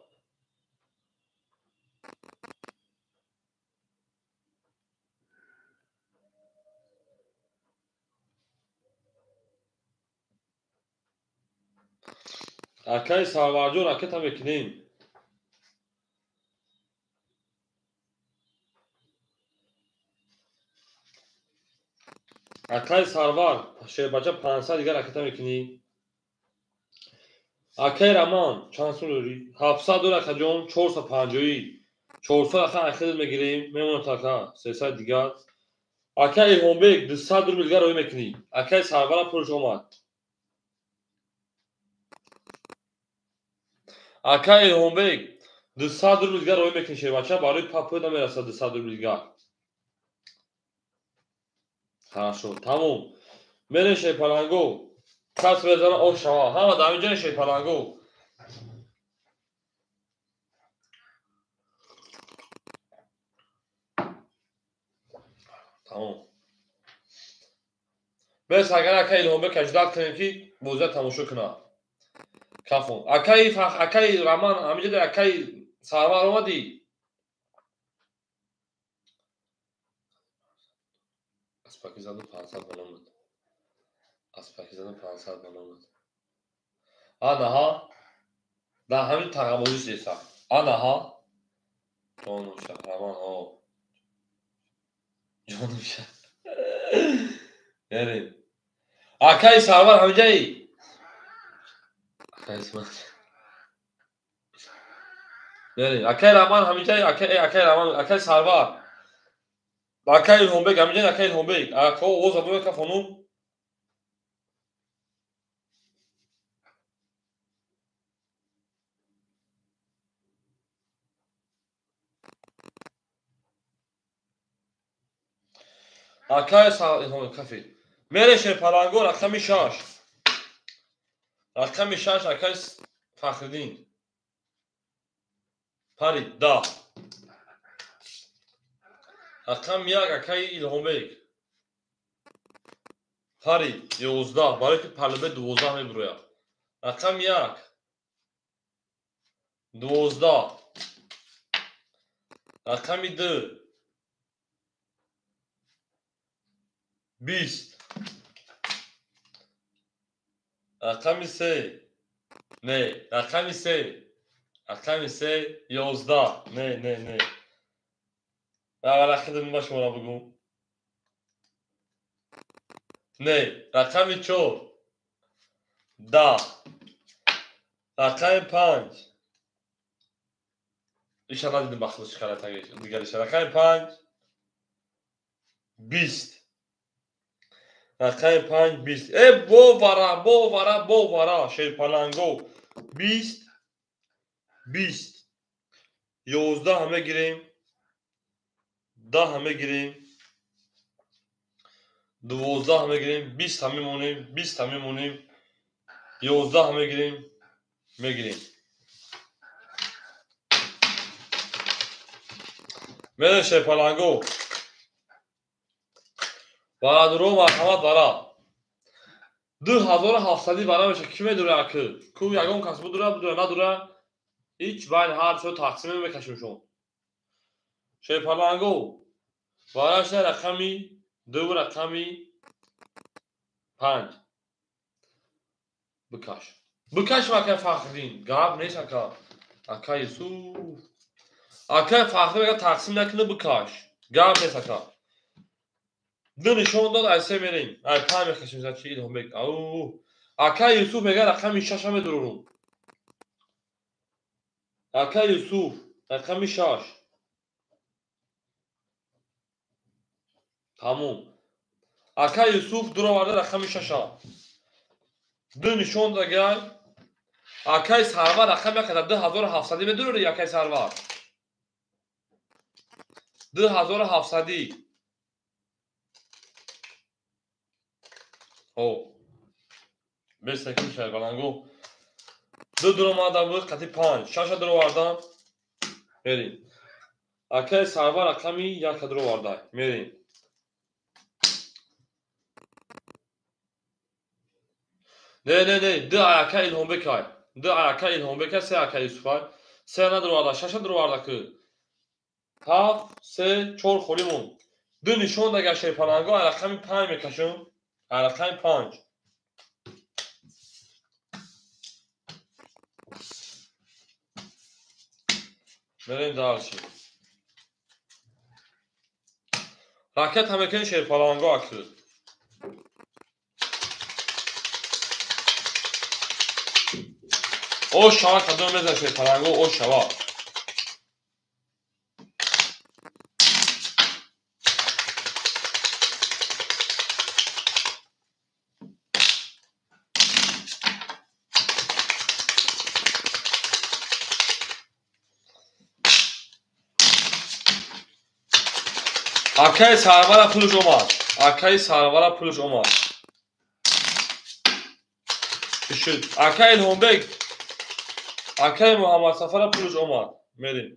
Акай Сарварҷон ракета мекунем. Акай Сарвар, шербача 500 дигар ракета мекунӣ. Акай Раман, чанд сум дорӣ? 700 дор акаҷон, 450. 400 ака ахир мегирем, мемонад ака, 300 дигар. Акай Илҳомбек, 200 рубл дигар роӣ мекунӣ. Акай Сарварам пулш омад. Акай Илҳомбек, 200 рубл дигар роӣ мекунӣ шербача, барои папӯ намерасад 200 рубл дигар. Хорошо, тамом. Мерем шерпаланго. Кас мезана ош шава. Ҳама дар инҷо шерпаланго. Тамом. Бес агар акай Илҳомбек аждад кунем ки бозия тамошо кунад. Кафон. Акай Фах, акай Раман, ҳаминҷо акай Сарвар омадӣ? Аспаки заду 500 баломад. Аспаки заду 500 баломад. Анаҳа. Дар ҳамин тағабозӣ сеса. Анаҳа. Ҷонум ша, Раман, ҳо. Ҷонум ша. Берем. Акай Сарвар ҳаминҷаи? Акай Сарвар. Берем. Акай Раман ҳаминҷаи? Акай Раман, акай Сарвар. Акай Илҳомбек ҳаминҷаи? Акай Илҳомбек. Ака овоз абӯ ака хонум. Акай Илҳомбек кафе. Мере шерпаланго рақами 6. Рақами 6 акай Фахриддин. Парид 10. Рақами 1 акай Илҳомбек. Парид 11, барои ки палубе 12 мебурояд. Рақами 1 12. Рақами 2 20. Рақами 3 не, рақами 3. Рақами 3 11. Не, не, не. Аввал хидм ба шуморо бугум. Не, рақами 4 10. Рақами 5. Иша надидим ба худаш харатаги дигариша. Рақами 5 20. Рақами 5 20. Э бовара, бовара, бовара шерпаланго 20 20. 11 мегирем. 10 мегирем. 12 мегирем, 20 мемонем, 20 мемонем, 11 мегирем, мегирем. Мерем шерпаланго. Бародаро марҳамат бара. 2700 бара меша. Ки медура акы? Ку ягон кас будура, будура, надура. Ҳеч байн ҳар чо тақсим мекашем шон. Шерпаланго. Бараша рақами 2 рақами 5. Бикаш. Бикаш ака Фахриддин. Гап нест ака. Ака Юсуф. Ака Фахриддин мега тақсим накунӣ бикаш. Гап нест ака. 2 нишон дод, ай 3 мерем. Ай 5 мекашем за чи Илҳомбек. Ау. Ака Юсуф мега рақами 6 медурорум. Ака Юсуф рақами 6. Тамом. Ака Юсуф дуроварда рақами 6. 2 нишон дагай. Акай Сарвар рақами 1 2700 медурори акай Сарвар. 2700. О. Бесакин шерпаланго. 2 дуромада буд қати 5. 6 дуровардан. Мерем. Акай Сарвар рақами 1 дуроварда. Мерем. Не, не, не, 2 ака Илҳомбекай. 2 ака Илҳомбекай, 3 ака Юсуфай. 3 надуроварда, 6 дуроварда ки. 7, 3, 4 холӣ монд. 2 нишон дага шерпаланго, рақами 5 мекашам. Рақами 5. Мерем дальше. Ракета мекунем шерпаланго акы. Ош шава кадом мезан шерпаланго, ош шава. Акаи Сарвара пулш омад. Акаи Сарвара пулш омад. Чӣ шуд? Акаи Илҳомбек, акаи Муҳаммадсафара пулш омад. Мерем.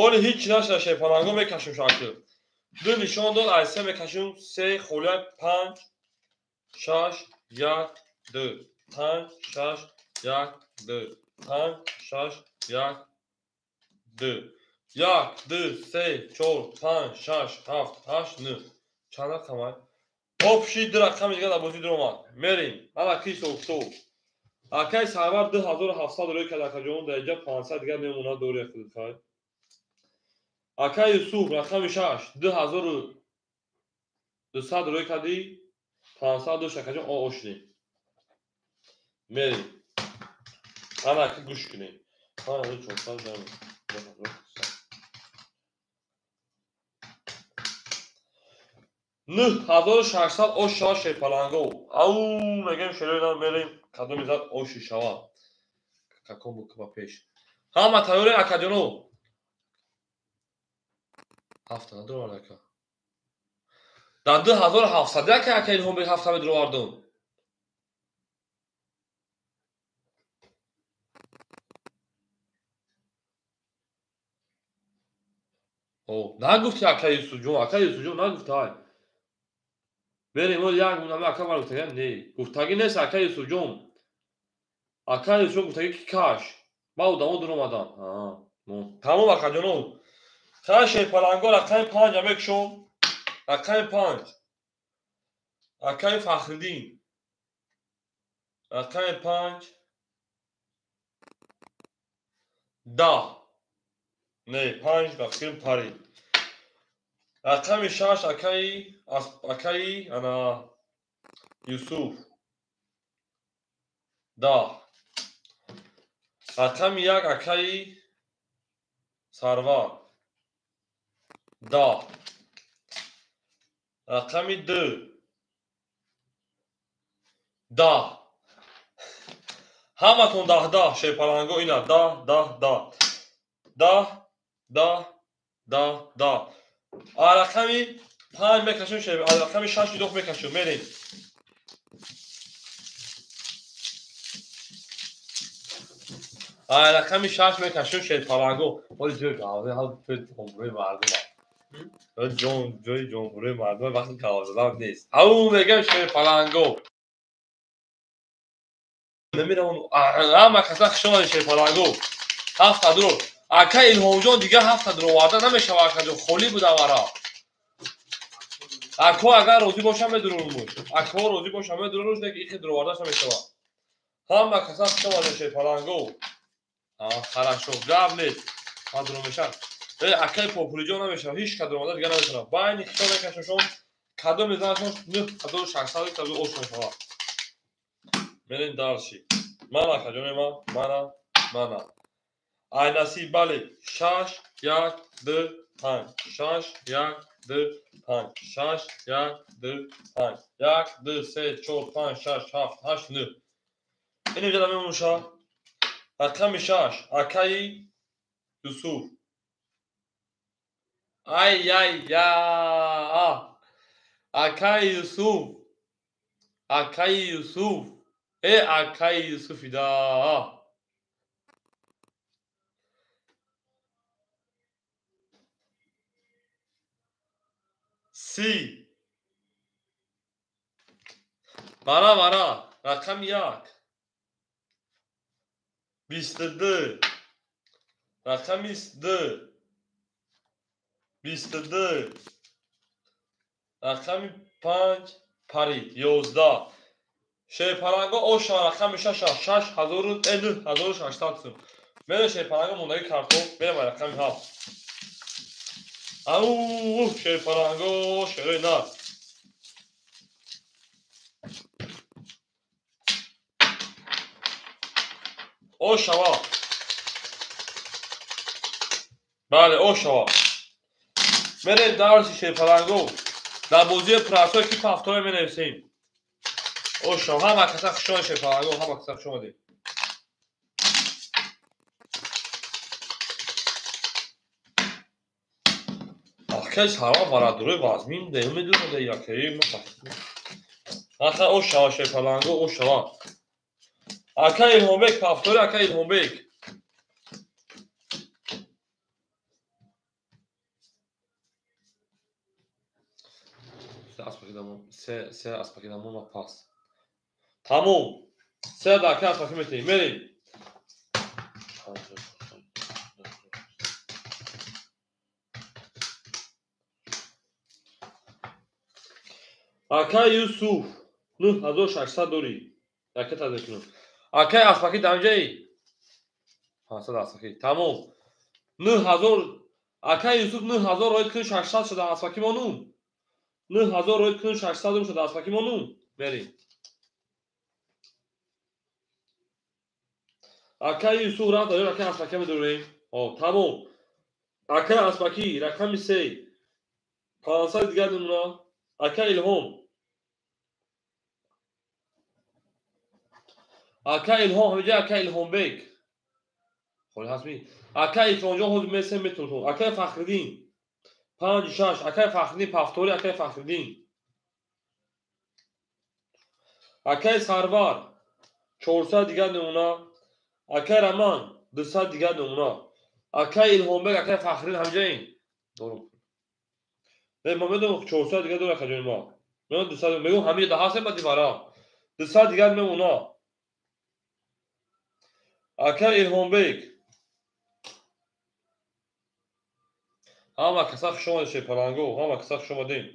Оли ҳеҷ нашуда шерпаланго мекашем шакл. Ду нишон дод, ай се мекашем, се холия панҷ, шаш, як, ду. Панҷ, шаш, як, ду. Панҷ, шаш, як, ду. Як, ду, се, чор, панҷ, шаш, ҳафт, ҳашт, нӯҳ. Чанд рақам ай? Общий ду рақами дигар дар бозӣ дуромад. Мерем. Ана ки ҳисоб-китоб. Акаи Сарвар 2700 рӯй кард, акаҷон, дар инҷа 500 дигар мемонад дори худхай. Акаи Юсуф рақами шаш 2200 рӯй кардӣ, 500 дошт, акаҷон, ошдем. Мерем. Ана ки гӯш кунем. 5400. 9600 ош шава шерпаланго. Ау, мегем шерои мерем, кадоми зад оши шава. Каком буд ба пеш. Ҳама тайёре, акаҷоно? Ҳафта надуровард ака. Дар 2700 яка ака Илҳомбек ҳафта медуровардум. О, нагуфти ака Юсуфҷон, ака Юсуфҷон нагуфт ай. Берем, ол як мунаме ака мар гуфтагӣ не. Гуфтагӣ нест ака Юсуфҷон. Ака Юсуфҷон гуфтагӣ ки каш. Ба одамо дуромадан. Тамом акаҷоно. Хай шерпаланго рақами панҷа мекушом. Рақами панҷ. Акаи Фахриддин. Рақами панҷ. Даҳ. Не, панҷ рақами парид. Рақами шаш акаи ана Юсуф. Даҳ. Рақами як акаи Сарвар. Даҳ. Рақами ду. Даҳ. Ҳаматон даҳ даҳ шерпаланго ина даҳ даҳ даҳ. Даҳ даҳ даҳ даҳ. Рақами панҷ мекашем, рақами шаш идоф мекашем. Мерем. Рақами шаш мекашем шерпаланго. Оли ҷои гавза, ҳал ҷои ҷумҳурии мардум. Ҷои ҷумҳурии мардум вақти гавзадан нест. Ау мегем шерпаланго. Намеравон. Ҳама каса хуш омадед шерпаланго. Ҳафта дуро. Ака Илҳомҷон дигар ҳафта дуроварда намешава, акаҷон, холӣ буда вара. Ако агар розӣ боша медурорумуш. Ако розӣ боша медуроруш, неки ихи дуровардаш намешава. Ҳама каса хуш омадед шерпаланго. Хорошо, гап нест. Ма дуро мешавам. Акаи Популиҷон намешава, ҳеҷ ка дуроварда дигар наметавонад. Байни хито мекашашон, кадом мезанашон 9600 табиъ ош мешава. Мерем дарши. Ман акаҷоне ман, мана, мана. Ай насиб бале шаш, як, ду, панҷ. Шаш, як, ду, панҷ. Шаш, як, ду, панҷ. Як, ду, се, чор, панҷ, шаш, ҳафт, ҳашт, нӯҳ. Ин инҷа мемонша. Рақами шаш акаи Юсуф. Ай ай я. Акаи Юсуф. Акаи Юсуф. Э акаи Юсуфида. Си. Мара мара. Рақами як. Бисту ду. Рақами ду. Бисту ду. Рақами панҷ парид. 11. Шерпаланго оша рақами шаша. Шаш ҳазору 9600 сум. Мере шерпаланго мондаги картоф. Мерем рақами ҳафт. Ау, шерпаланго, шерои нар. О шава. Бале, о шава. Мерем дарси шерпаланго. Дар бозии прасой ки пафторе менависем. О шава, ҳама каса хуш омадед шерпаланго, ҳама каса хуш омадед. Акай сарва барадурои вазмин демедуна якаи аха о шава шерпаланго, о шава. Акай Илҳомбек пафтори, акай Илҳомбек. Се аспакидамон пас. Тамом. Се дака аспаки метаҳем. Мерем. Акай Юсуф 9600 дорӣ. Ака таза кунам. Акай аспаки дамҷаи? 500 аспаки. Тамом. 9000 акай Юсуф 9000 роид кун 600 шуда аспаки монум. 9000 роид кун 600 шуда аспаки монум. Мерем. Акай Юсуф рафт, акай аспаки медорем. О, тамом. Акай аспаки рақами 3. 500 дигар намуна. Акай Илҳом. Акай Илҳом ҳамиҷа акай Илҳомбек. Холи ҳастми. Акай Икромҷон ҳозир месем метунтун. Акай Фахриддин 5 6 акай Фахриддин пафтори акай Фахриддин. Акай Сарвар 400 дигар намуна. Акай Раман 200 дигар намуна. Акай Илҳомбек акай Фахриддин ҳамиҷаин. Дорум. Не, ма медонам 400 дигар дора акаҷони ма. Мегӯям 200 мегӯям ҳамиҷа даҳастем ба дивара. 200 дигар мемона. Акай Илҳомбек. Ҳама каса хуш омадед шерпаланго, ҳама каса хуш омадем.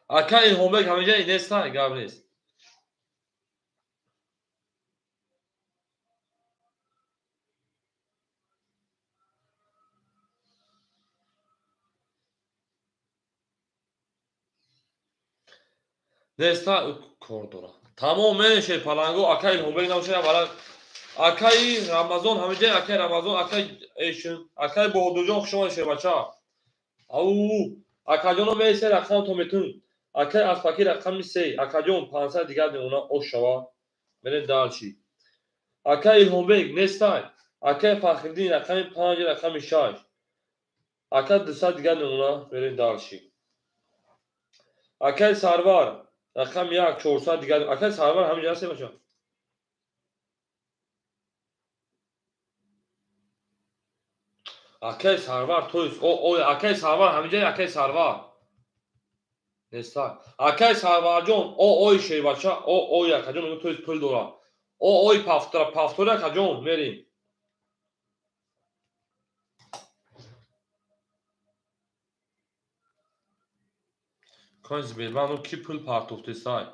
Акай Илҳомбек ҳамиҷа неста, гап нест. Неста кор дора. Тамом мерем шерпаланго, акай Илҳомбек набошад, вара акай Рамазон ҳамиҷа, акай Рамазон, акай Эшин, акай Баҳодурҷон хуш омадед шербача. Ау, акаҷоно мересе рақам то метун. Акай аспаки рақами 3, акаҷон 500 дигар мемона, ош шава. Мерем дальше. Акай Илҳомбек нестай. Акай Фахриддин рақами 5, рақами 6. Ака 200 дигар мемона, мерем дальше. Акай Сарвар рақами 1, 400 дигар. Акай Сарвар ҳамиҷа ҳаст бача? Акай Сарвар, то есть, о, акай Сарвар ҳамиҷа, акай Сарвар. Неста. Акай Сарварҷон, о, ой шербача, о, ой акаҷон, то есть пул дора. О, ой пафтора, пафтора акаҷон, мерем. Кон Сбербанк ки пул партофтесай?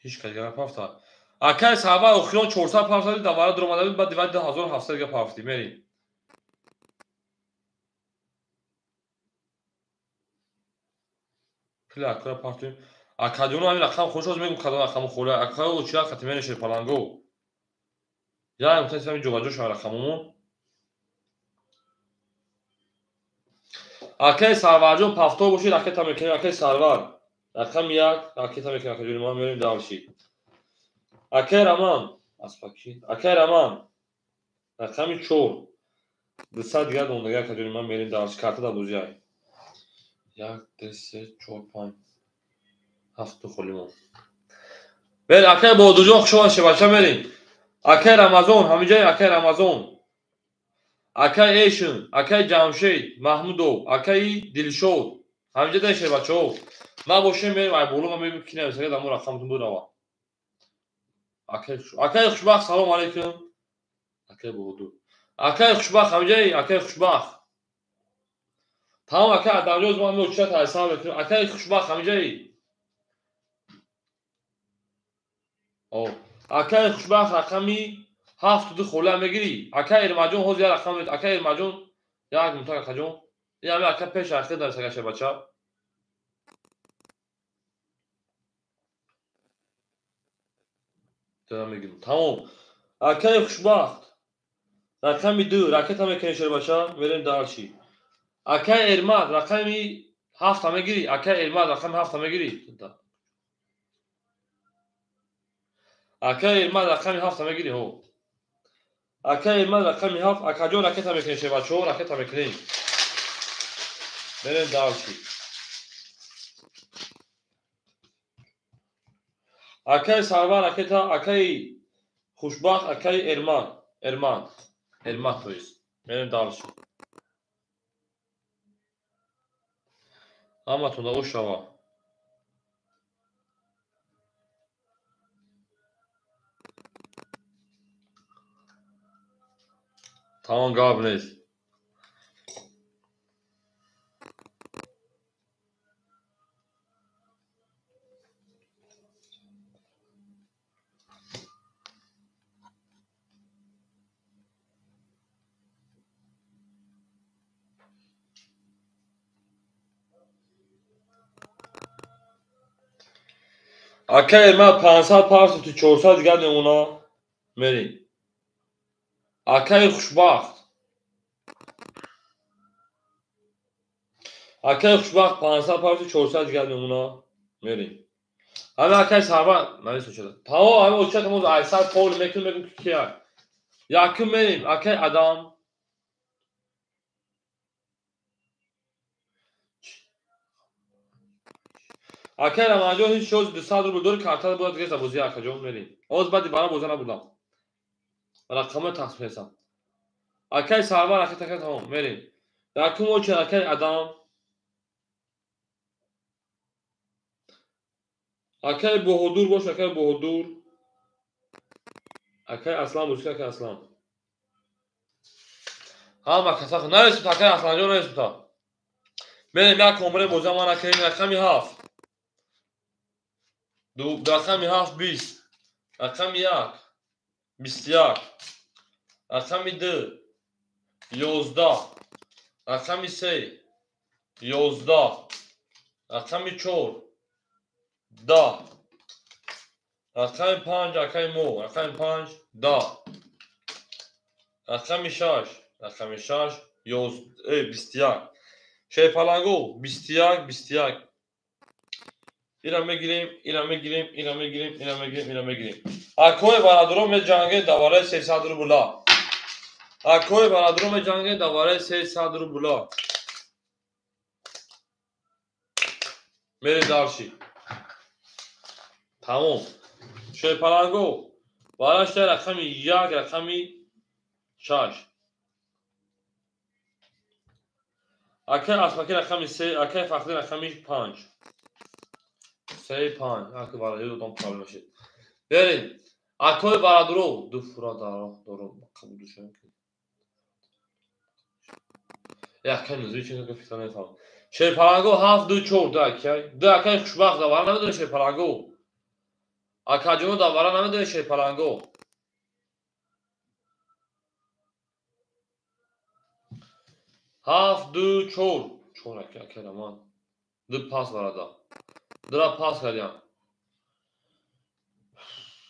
Ҳеч кас дигар напафта. Акай Сарвар охирон 400 партофти, давара дуромада буд, баъд дивар 2700 дига пафти, мерем. Пули акара партоем. Акаҷоно ҳамин рақам хуш оз мегӯм кадом рақаму хола. Акаро чира хати мерем шерпаланго. Я мутасиф ҳамин ҷобаҷо шава рақамумон. Акай Сарварҷон пафтор бошед, ракета мекунем. Акай Сарвар рақами 1 ракета мекунем. Акаҷони ма мерем дальше. Акай Раман аспаки. Акай Раман рақами 4 200 дигар мондага акаҷони ма мерем дальше. Карта дар бозиай. 1 2 3 4 5 7 холи мо. Бер акай Баҳодурҷон хуш омадед шебача мерем. Акай Рамазон ҳамиҷа, акай Рамазон. Акай Эшин, акай Ҷамшед Маҳмудов, акай Дилшод. Ҳамиҷа дар шебачаҳо. Ма бошем мерем ай боло ма мебинем ки нависага дар мо рақамтон бурава. Акай Хушбахт салом алейкум. Акай Баҳодур. Акай Хушбахт ҳамиҷа, акай Хушбахт. Тамом акай Адамҷон ман меочида тайсам мекунем. Акай Хушбахт ҳамиҷаи. О, акай Хушбахт рақами 7 2 хола мегирӣ. Акай Эрмаҷон ҳозир як рақам мед. Акай Эрмаҷон як минута акаҷон. Ин ҳами ака пеш ахир нависага шебача. Дора мегирем. Тамом. Акаи Хушбахт рақами 2 ракета мекунем шербача, мерем дальше. Акаи Эрмат рақами 7 мегирӣ? Акаи Эрмат рақами 7 мегирӣ? Акаи Эрмат рақами 7 мегирӣ? Ҳо. Акаи Эрмат рақами 7, акаҷон ракета мекунем шербачаҳо, ракета мекунем. Мерем дальше. Акаи Сарвар ракета, акаи Хушбахт, акаи Эрмат, Эрмат, Эрмат то есть. Мерем дальше. Ҳаматон ош шава. Тамом гап нест. Акаи Эрмат 500 парту 400 дигар мемона. Мерем. Акаи Хушбахт. Акаи Хушбахт 500 парту 400 дигар мемона. Мерем. Ҳама акаи Сарвар нависо шуда. Тамом ҳама оча тамом 800 пол мекунем, мегум ки кия. Якум мерем акаи Адам. Акаи Рамазонҷон ҳеҷ шоз 200 рубл дори карта бояд гирифта бозӣ акаҷон мерем. Оз баъди бара боза набудам. Рақамҳо тақсим кардам. Акаи Сарвар акаи така тамом мерем. Якум оча акаи Адам. Акаи Боҳодур бош, акаи Боҳодур. Акаи Аслан бош, акаи Аслан. Ҳама каса нарасид акаи Асланҷон нарасид. Мерем як комре боза ман акаи рақами 7. Рақами 7 20, рақами 1 21, рақами 2 11, рақами 3 11, рақами 4 10, рақами 5 акаи мо, рақами 5 10, рақами 6, рақами 6 21. Шерпаланго 21 21. Ира мегирем, ира мегирем, ира мегирем, ира мегирем, ира мегирем. Акои бародарон меҷангем давараи 300 рубла. Акои бародарон меҷангем давараи 300 рубла. Мерем дальше. Тамом. Шерпаланго барашта рақами 1, рақами 6. Акаи Асмаки рақами 3, акаи Фахри рақами 5. 3 5. Аки бародаро додам проблема шид. Берем. Акои бародаро ду фура дорам қабул душам. Акаи нузри чи ка фикр намефаҳмам. Шерпаланго 7 2 4 ду акай. Ду акаи Хушбахт давара намедонӣ шерпаланго. Акаҷоно давара намедонӣ шерпаланго. 7 2 4. 4 акай, акай Раман. Ду пас варада. Дра пас кардям.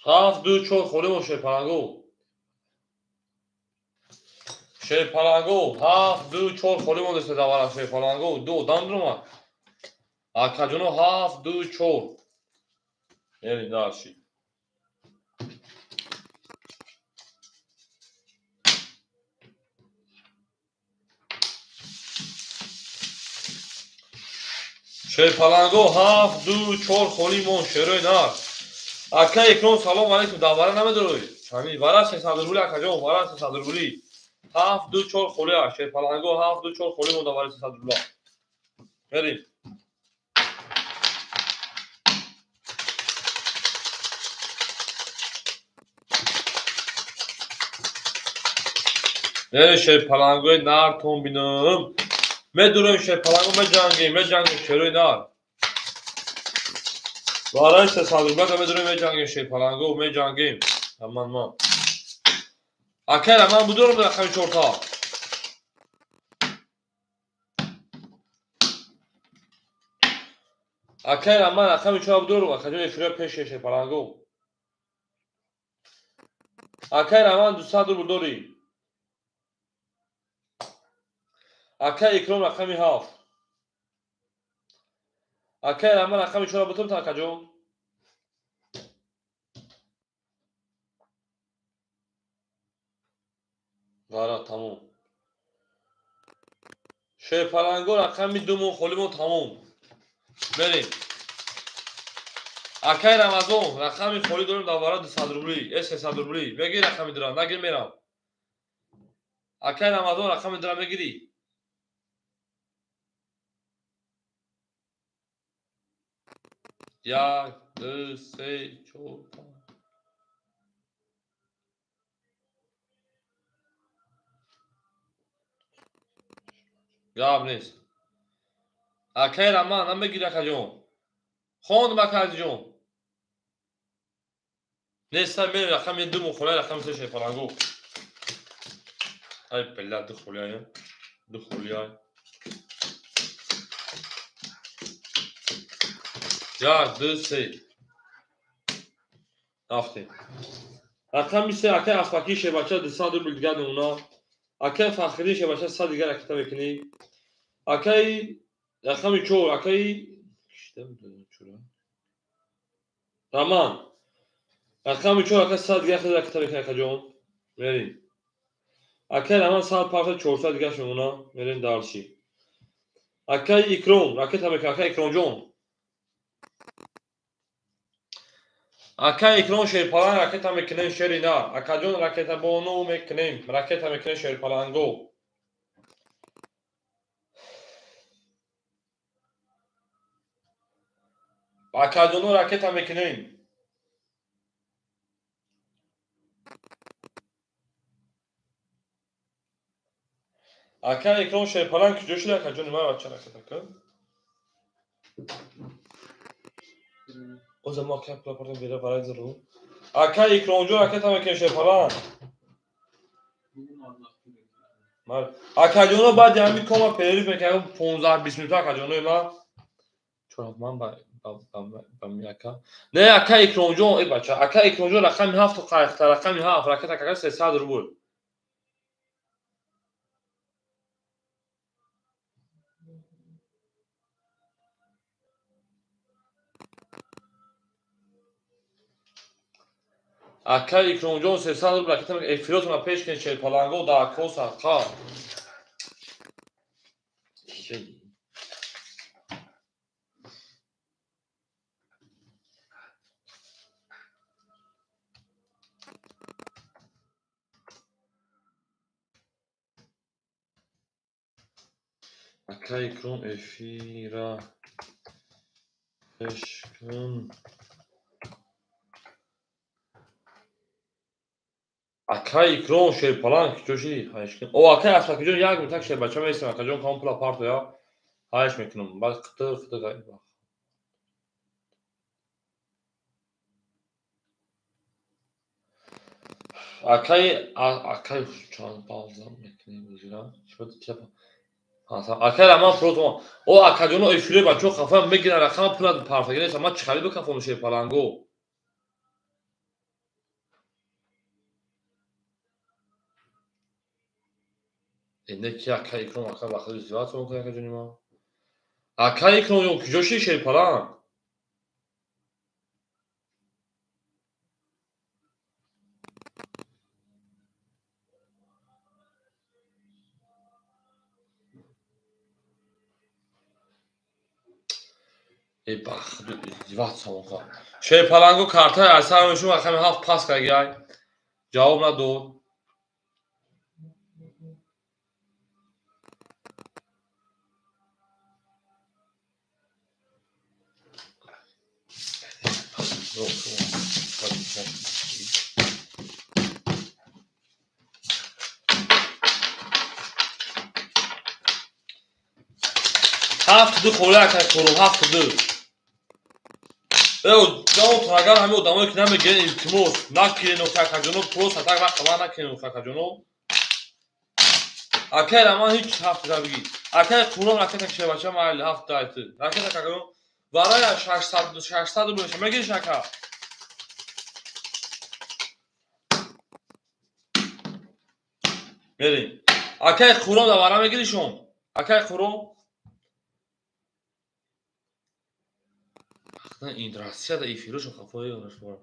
7 2 4 холӣ мо шерпаланго. Шерпаланго 7 2 4 холӣ мондеста давара шерпаланго. Ду одам дуромад. Акаҷоно 7 2 4. Мерем дальше. Шерпаланго 7 2 4 холӣ мон шерои нар. Акаи Икром салом алейкум, давара намедорӣ? Ҳамин вара 300 рубли акаҷон, вара 300 рубли. 7 2 4 холӣ шерпаланго 7 2 4 холӣ мон давара 300 рубла. Мерем. Мерем шерпалангои нартон бинам. Медурем шерпаланго меҷангем, меҷангем шерои нар. Барои 300 рубла медурем меҷангем шерпаланго меҷангем. Аман ман. Акай Раман будорам рақами 4 та. Акай Раман рақами 4 будорам, акаҷон эфира пеш шерпаланго. Акай Раман 200 рубл дорӣ. Акай Икром рақами 7. Акай Раман рақами 4 бутум акаҷон. Вара тамом. Шерпаланго рақами 2 мон холимон тамом. Мерем. Акай Рамазон рақами холӣ дорем дар вара 200 рублӣ, 300 рублӣ. Мегири рақами 2, нагир мерам. Акай Рамазон рақами 2 мегирӣ. Як, ду, се, чор, панҷ. Гап нест. Акай Раман намегири акаҷон. Хондум акаҷон. Неста мерем рақами 2 мухолай рақами 3 шерпаланго. Ай бля, 2 холиай, 2 холиай. Як, ду, се. Рафтем. Рақами 3 акай Аспакӣ шербача 200 рубл дигар намуна. Акай Фахриддин шербача 100 дигар ракета мекунӣ. Акай рақами 4 акай Раман рақами 4 акай 100 дигар хел ракета мекунӣ акаҷон. Мерем. Акай Раман 100 парта 400 дигар мемона. Мерем дарши. Акай Икром ракета мекунӣ акай Икромҷон. Акай Икром шерпаланг ракета мекунем шери нар. Акаҷон ракетабону мекунем. Ракета мекунем шерпаланго. Акаҷоно ракета мекунем. Акай Икром шерпаланг куҷо шуд акаҷони ман бача ракета кун? Оза мо акай пула пардем бера барай зару. Акай Икромҷон ракета мекунем шерпаланг. Акаҷоно баъди ҳамин кома перерыв мекунем 15-20 минута акаҷонои ман. Чора ман ба ака. Не акай Икромҷон, эй бача, акай Икромҷон рақами 7 қайқта, рақами 7 ракета кака 300 рубл. Акай Икромҷон 300 рубл ракета эфиротона пеш кунед шерпаланго дар коса қа. Акай Икром эфира пеш кун. Акай Икром шерпаланг куҷо шуди? Ҳайш кун. О, акай Аспакиҷон як минутак шербача меистам. Акаҷон кам пула партоя. Ҳайш мекунам. Баъд қитир қитир. Акай акай чанд пауза мекунем узира. Шуд чапа. Акай Раман пулотон. О, акаҷоно эфире бачаҳо хафа мегиранд рақама пула партагӣ нест. Ман чӣ харид бикафом шерпаланго? Не ки акай Икром ака ба худ издивоҷ мекунад акаҷони ман. Акай Икромҷон куҷо шуди шерпаланг? Эй ба худ издивоҷ мекунад. Шерпаланго картаи аз сар мешум рақами 7 пас кардагиай. Ҷавоб надод. Ҳафт ду хола акай қурум, 7-2. Агар ҳамин одамое ки намегирен, илтимос накунен акаҷоно, просто так вақт ман накунен акаҷоно. Акай Раман ҳеҷ 7 бигӣ. Акай Қурон ракета кишебача майли 7 айти. Ракета какаҷон варая 600 рубл мегириш ака. Мерем. Акай Қурон давара мегиришон. Акай Қурон. Ин Россияда эфирошон хафои онашмора.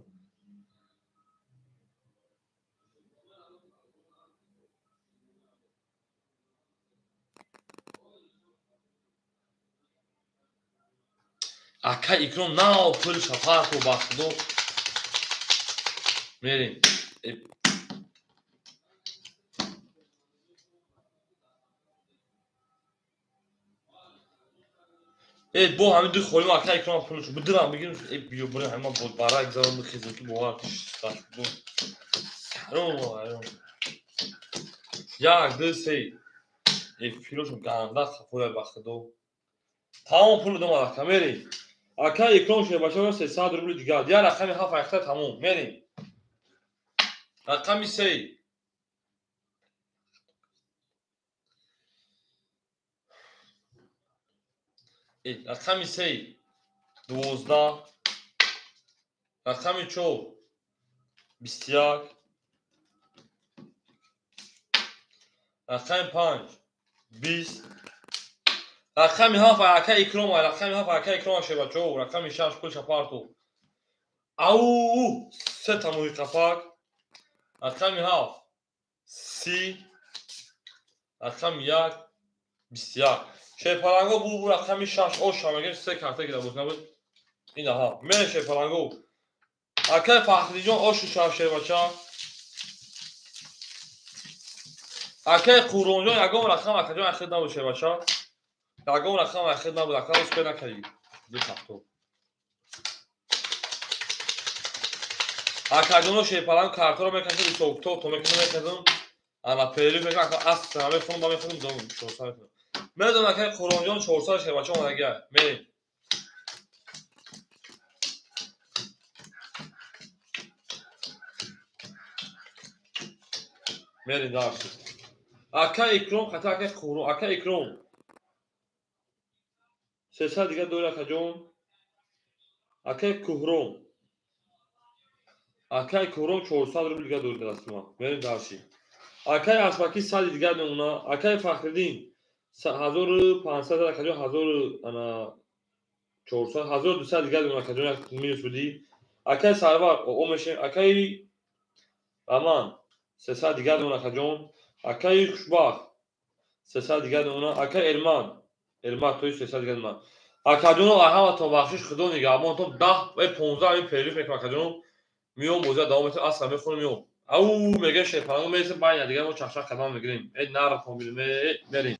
Акай Икром нав пул шафарту ба худо. Мерем. Бо ҳамин ду холим акай Икром пулш бидирам бигирам. Биё бурем ҳама барак зарам бихезем ки бовар киш. Саром ҳайрон. 1 2 3. Филошон ганда хафоя ба худо. Тамом пул дом ака мерем. Ака Икром шебача 300 рубли дигар. Дигар рақами 7 айхта тамом. Мерем. Рақами 3. Рақами 3 12, рақами 4 21, рақами 5 20, рақами 7 ака Икром, рақами 7 ака Икром шебачо, рақами 6 пул шапарту. Ау, се тамои қапак. Рақами 7 30, рақами 1 21. Шерпаланго бу рақами 6 оша мегем се карта гира буд набуд. Ин аҳа. Мен шерпаланго. Акай Фахриҷон ошу шав шербача. Акай Қуронҷон ягон рақам акаҷон ахир набуд шербача. Ягон рақам ахир набуд, ака успе накардӣ. Ду ҳафто. Акаҷоно шерпаланго картаро мекашад, исоктор то мекашад, ана перли мекашад, ака аср мехонам, ба мехонам, дом 400 мехонам. Медонам акай Қуронҷон 400 шербача омадага. Мерем. Мерем дарси. Ака Икром хата акай Қурон, ака Икром. 300 дигар дори акаҷон. Акай Куҳром. Акай Куҳром 400 рубл дигар дори дасти ман. Мерем дарси. Акай Аспаки 100 дигар мемона. Акай Фахриддин 1500 акаҷон 1400 1200 дигар мемона акаҷон як минус будӣ. Акай Сарвар о мешем. Акай Раман 300 дигар мемона акаҷон. Акай Хушбахт 300 дигар мемона. Акай Эрман Эрмат тои 300 дигар мемона. Акаҷоно ҳаматон бахшиш худо нигаҳбонтон 10 ва 15 ин периф мекунам акаҷоно. Миём бозия давом метавон асла мехонам миём. Ау мега шерпаланго мересем байна дигар мо чахчах қадам мегирем. Нархон бинем, мерем.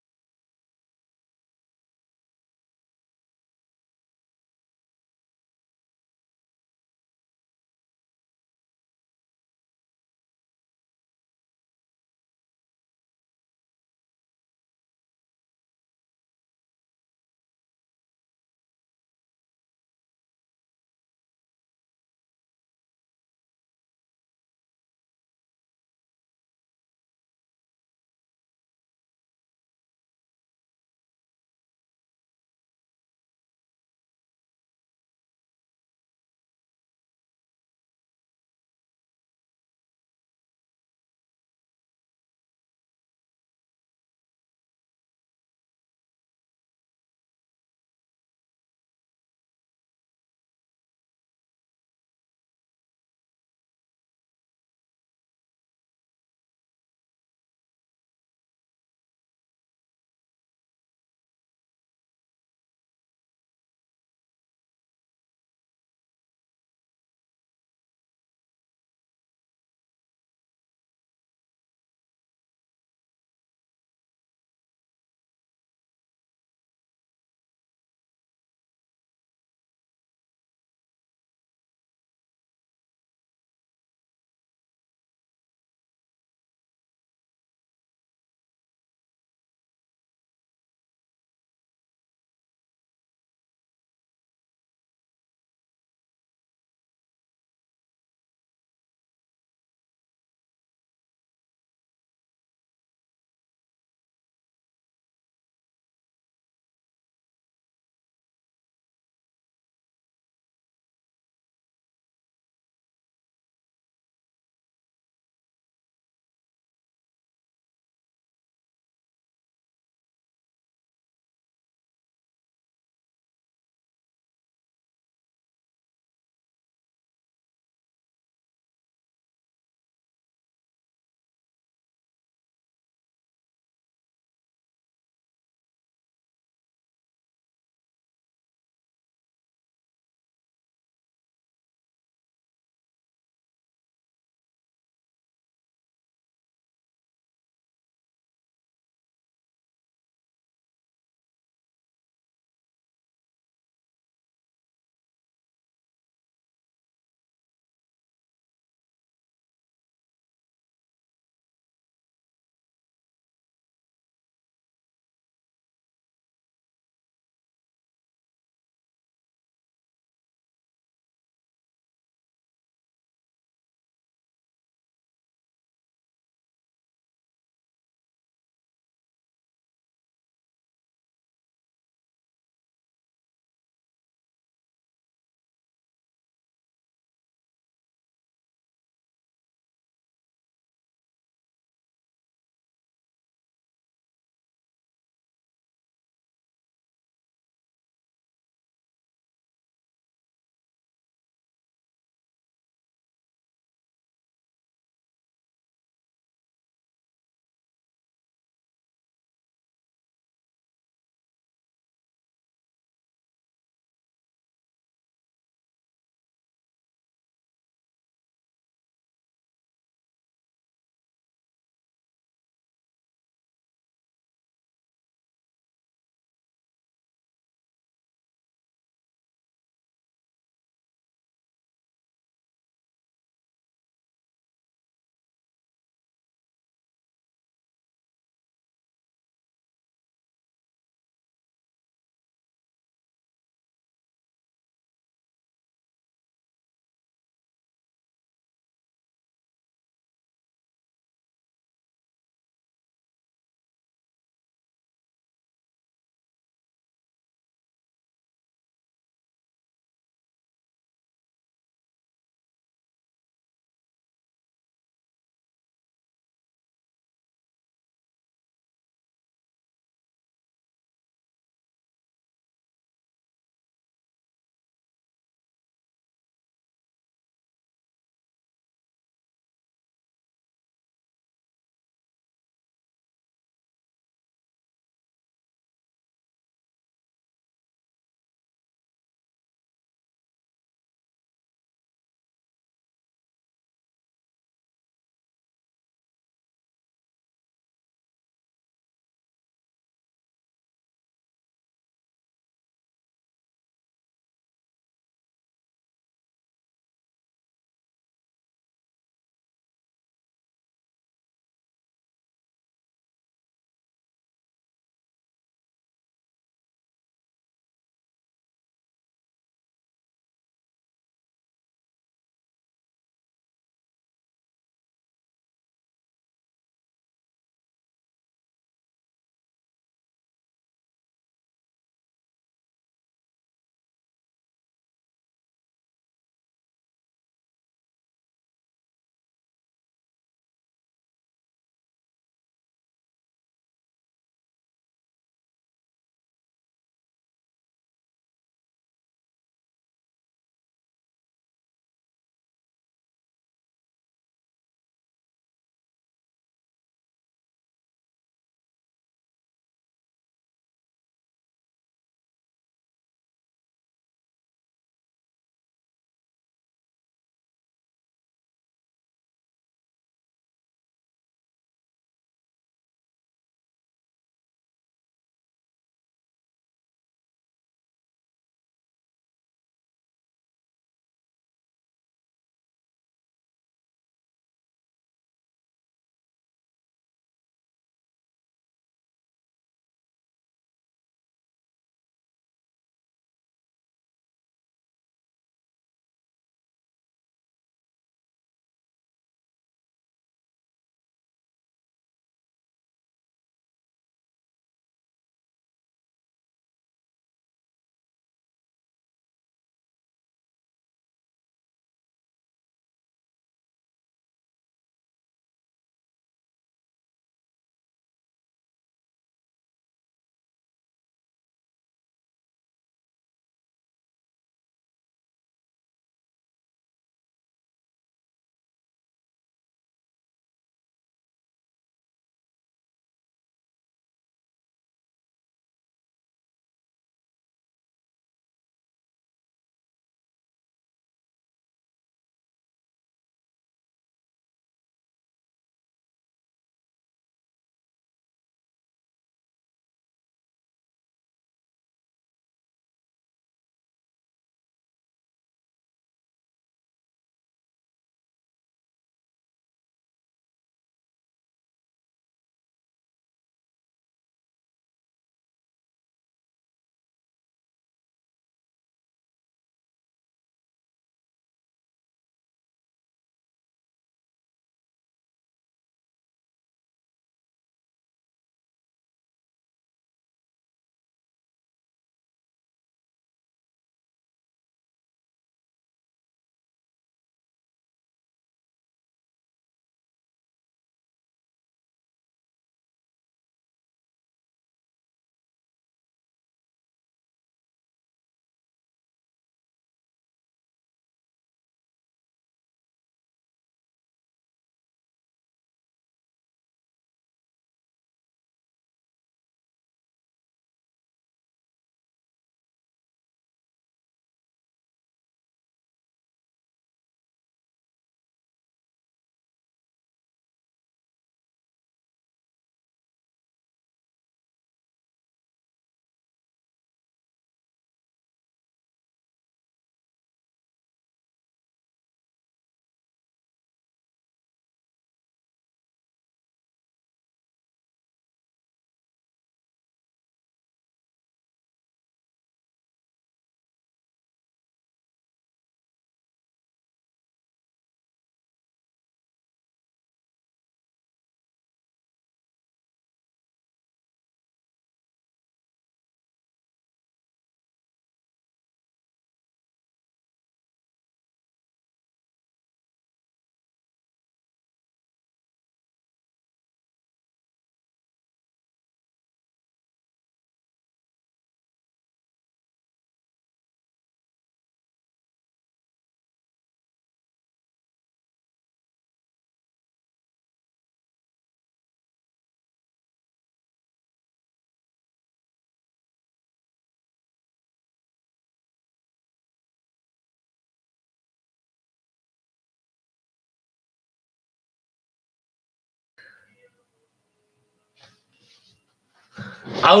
Ау!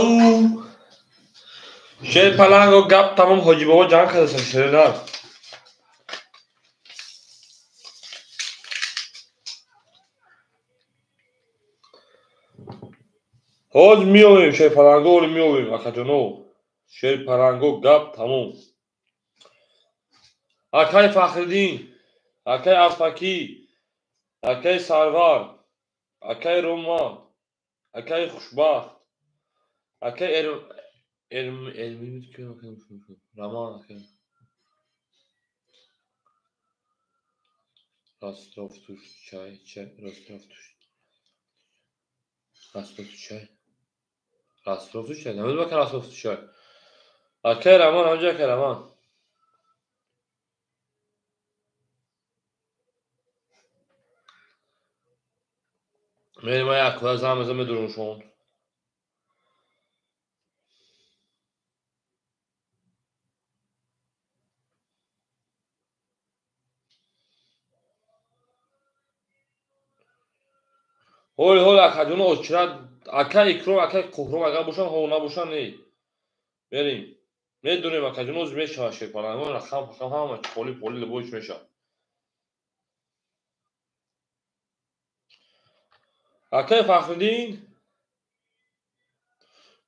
Шер паланго гап тамом ҳоҷи бобо ҷанг кардасан шерои нар. Ҳоз меовем шерпаланго, оли меовем акаҷоно. Шерпаланго гап тамом. Акай Фахриддин, акай Афакӣ, акай Сарвар, акай Роман, акай Хушбахт, акай Роман, акай Ростов туш чай, чай, Ростов туш. Ростов туш чай. Ростов туш чай. Намедонам ака Ростов туш чай. Акай Роман, ҳамҷа акай Роман. Мерем ай акоя зан мезан медурумшон. Ҳол ҳол акаҷоно очират ака Икром, ака Қуҳром агар бошанд, ҳо набошанд не. Мерем. Медонем акаҷоно оз мешавад шерпалангон рақам пақам ҳама холи поли либоиш мешавад. Акай Фахриддин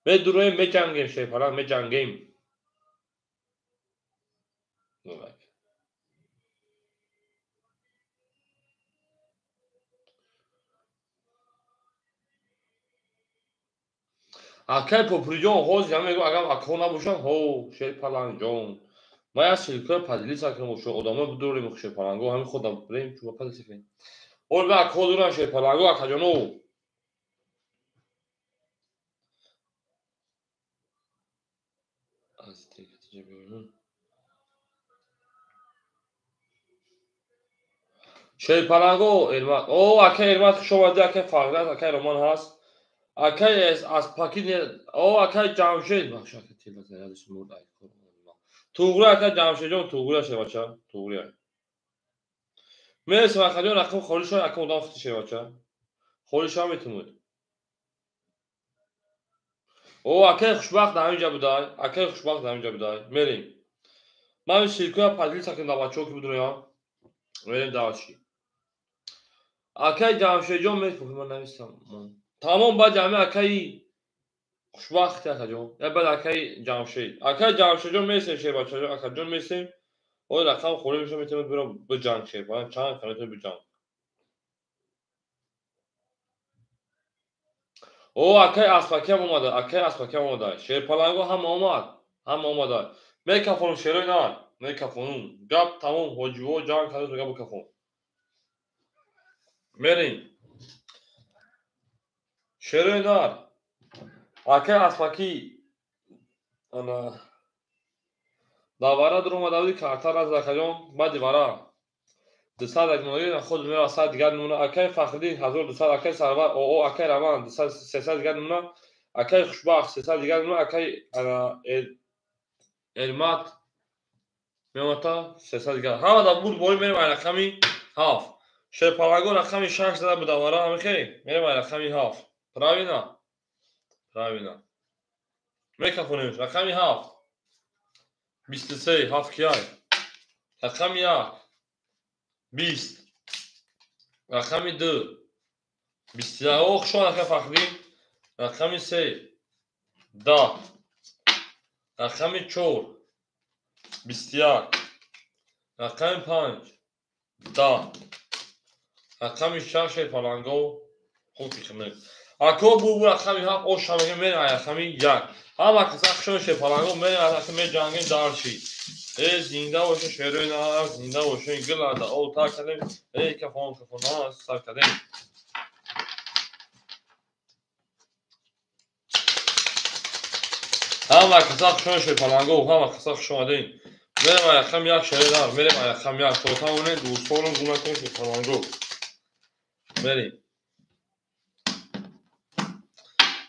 медуроем, меҷангем шерпаланг, меҷангем. Акай Попуриҷон ҳозир ҳам мегӯ агар акҳо набошанд, ҳо шерпалангҷон. Ман як ссылкаро поделиться кунам бошад, одамо бидорем шерпаланго, ҳамин худам бирем чуба поделиться кунем. Ҳол ба акҳо дорам шерпаланго, акаҷоно. Шерпаланго Эрмат. О, акай Эрмат хуш омадӣ, акай Фарҳад, акай Роман ҳаст. Акай аз паки о акай Ҷамшед, бахш акай тела зарядиш мурд ай. Туғри акай Ҷамшедҷон, туғри шевача, туғри. Мересем акаҷон, рақам холӣ шуд, ака одам хити шевача. Холӣ шава метавонед. О, акай Хушбахт дар ҳамин ҷа будай, акай Хушбахт дар ҳамин ҷа будай. Мерем. Ман ин ссылкаро поделиться кунам дар бачаҳо ки бидонам. Мерем даваши. Акай Ҷамшедҷон мефурӯхт, ман нависам. Тамом баъд ҷамъи акаи Хушбахти акаҷон. Я баъд акаи Ҷамшед. Акаи Ҷамшедҷон месем шербачаҷон, акаҷон месем. Ой рақам холӣ мешавад, метавонед бирам биҷанг шербача, чанд кана метавонед биҷанг. О, акаи Аспакиам омада, акаи Аспакиам омада. Шерпаланго ҳама омад, ҳама омада. Мекафонум шерои нар, мекафонум. Гап тамом, ҳоҷиво ҷанг карда гап бикафон. Мерем. Шерои нар. Акаи Аспакӣ ана давара дуромада буди, карта назад акаҷон, баъди вара. 200 як нои худ мера 100 дигар намуна, акаи Фахриддин 1200, акаи Сарвар оо, акаи Роман 200 300 дигар намуна, акаи Хушбахт 300 дигар намуна, акаи Эрмат меомада 300 дигар. Ҳама дар бурд борӣ мерем ай рақами 7. Шерпалаго рақами 6 зада буд давара, ҳамихе? Мерем ай рақами 7. Правильно? Правильно. Мекафонем рақами 7. 23 7 кияй. Рақами 1 20. Рақами 2 21. О, хуш омад акаи Фахриддин. Рақами 3 10. Рақами 4 21. Рақами 5 10. Рақами 6 шерпаланго хуб фикр. Ако бу рақами 7 оша мегем мерем ай рақами 1. Ҳама каса хушон шерпаланго мерем ай рақами меҷангем дарши. Э зинда бошен шерои нар, зинда бошен гилада о та кардем, э кафон кафон сар кардем. Ҳама каса хушон шерпаланго, ҳама каса хуш омадем. Мерем ай рақами 1 шерои нар, мерем ай рақами 1. То тавонед дӯстонам гуна кунед шерпаланго. Мерем.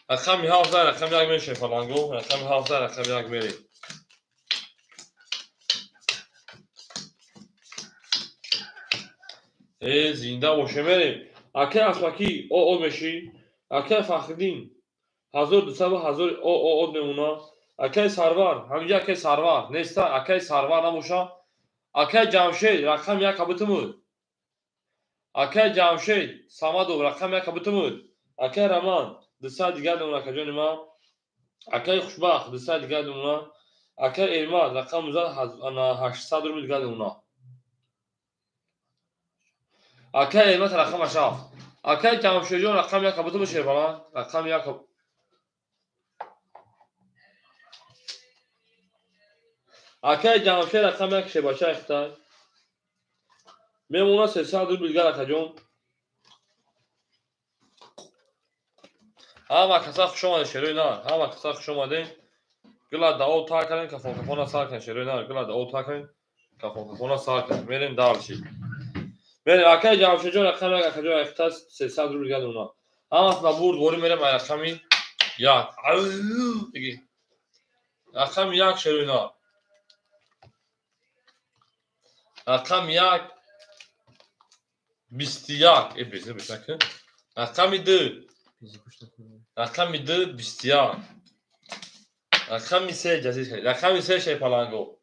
Рақами 7 рақами 1 мерем шерпаланго, рақами 7 рақами 1 мерем. Э зинда боше мерем. Акай Аспакӣ о мешӣ. Акай Фахриддин 1200 ва 1000 ООО мемона. Акай Сарвар, ҳаминҷа акай Сарвар неста, акай Сарвар набоша. Акай Ҷамшед рақами 1 бутумуд. Акай Ҷамшед Самадов рақами 1 бутумуд. Акай Роман 200 дигар мемона акаҷони ман. Акай Хушбахт 200 дигар мемона. Акай Элмад рақами 800 рубл дигар мемона. Акай Элмад рақамаш 7. Акай Ҷамшедҷон рақами 1 бутумуд шербала. Рақами 1. Акай Ҷамшед рақами 1 шебача ихтай. Мемона 300 рубл дигар акаҷон. Ҳама каса хуш омадед шерои нар. Ҳама каса хуш омадед. Гила дао та кардем, кафон кафона сар кардем шерои нар. Гила дао та кардем, кафон кафона сар кардем. Мерем дальше. Мерем акай Ҷамшедҷон рақами 1 акаҷон ихтай 300 рубл дигар мемона. Ҳамас ба бурд ворӣ мерем ай рақами 1. Диги. Рақами 1 шерои нар. Рақами 1 21. Безе бешаки. Рақами 2. Рақами 2 21. Рақами 3 ҷазир шед. Рақами 3 шерпаланго.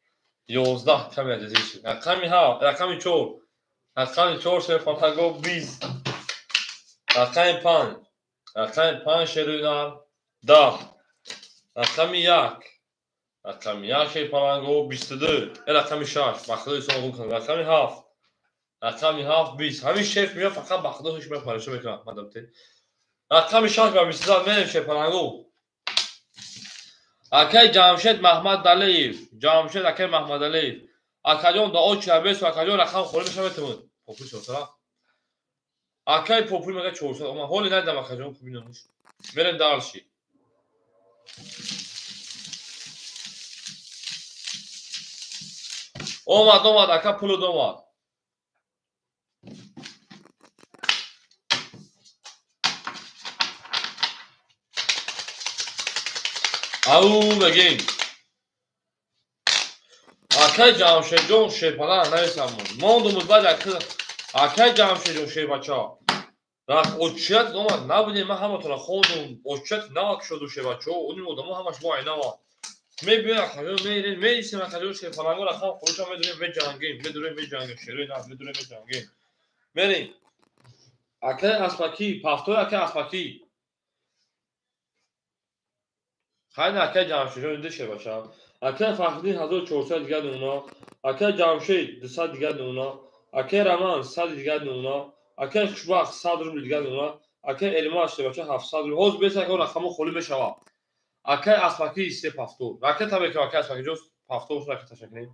11 ками ҷазир шед. Рақами 7, рақами 4. Рақами 4 шерпаланго 20. Рақами 5. Рақами 5 шерои нар 10. Рақами 1. Рақами 1 шерпаланго 22. Рақами 6. Ба худо ҳисоб кунам. Рақами 7. Рақами 7 20. Ҳамин шеф меояд фақат ба худо ҳеч меояд парешон мекунад. Мадам те. Рақами 6 ба 22 мерем шерпаланго. Акай Ҷамшед Маҳмадалиев. Ҷамшед акай Маҳмадалиев. Акаҷон дао чабес акаҷон рақам холӣ мешавад метавон. Попули 400. Акай попули мега 400. Ман ҳоли надидам акаҷон бинамуш. Мерем дальше. Омад, омад, ака пулуд омад. Ау мегем. Акай Ҷамшедҷон шерпаланг нависамон. Мондумуд баъд акай Ҷамшедҷон шербача. Очият омад набудем, ман ҳаматонро хондум. Очият навак шуду шербачао, оним одамо ҳамаш мо айнава. Мебиён акаҷон мерем, мерисем акаҷон шерпаланго рақам хурӯша медурем, меҷангем, медурем, меҷангем, шерои нар, медурем, меҷангем. Мерем. Акай Аспакӣ, пафтои акай Аспакӣ. Хайна акай Ҷамшедҷон иде шербача. Акай Фахриддин 1400 дигар мемона. Акай Ҷамшед 200 дигар мемона. Акай Роман 100 дигар мемона. Акай Хушбахт 100 рубл дигар мемона. Акай Элмаш шербача 700 рубл. Ҳозир бес акай рақамҳо холӣ мешавад. Акай Аспакӣ 3 пафтор. Ракета мекунам акай Аспакӣ ҷост пафтор ракета шакнем.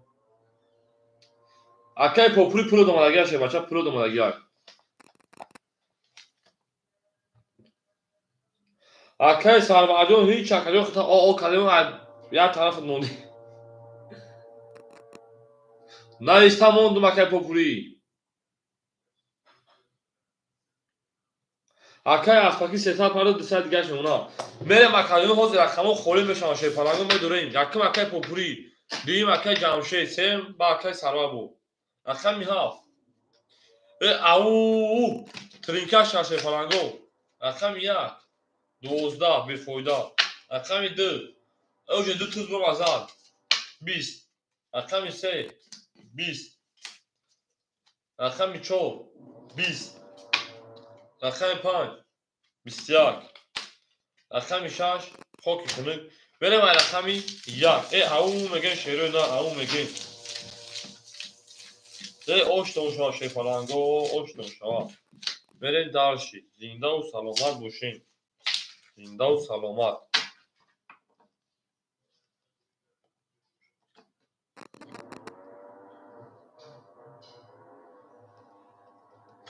Акай попули пул омадагиак шербача пул омадагиак. Акай Сарварҷон ҳеч акаҷон хата о кардем як тараф мондем. Нависта мондум акай популӣ. Акай Аспакӣ 350 200 дигар мемона. Мерем акаҷон ҳозир рақамҳо холӣ мешаванд шерпаланго медурем. Якум акай популӣ, дуюм акай Ҷамшед, сеюм ба акай Сарвар буд. Рақами 7. Ау тринкаш шерпаланго. Рақами 1 12 бефоида. Рақами 2 уже ду туз бор азад 20. Рақами 3 20. Рақами 4 20. Рақами 5 21. Рақами 6 хоки хунук. Мерем ай рақами 1. Ау мегем шерои нар, ау мегем. Оштон шава шерпаланго, оштон шава. Мерем дальше. Зиндаву саломат бошем. Зиндаву саломат.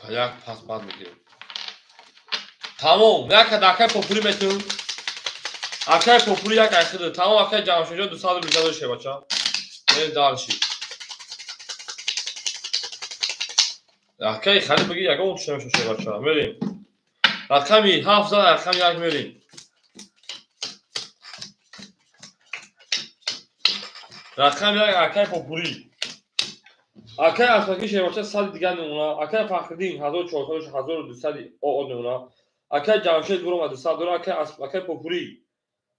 Як пас бад мегирем. Тамом, як акай попули метавон. Акай попули як айхида. Тамом, акай Ҷамшедҷон 200 рубл дигар шебача. Мерем дальше. Акай хали бигир ягон чиз намешавад шебача. Мерем. Рақами 7 зад, рақами 1 мерем. Рақами 1 акай попули. Акай Аспакӣ шебача 100 дигар мемона. Акай Фахриддин 1400 1200 ОО мемона. Акай Ҷамшед буромад 200 дора. Акай Попурӣ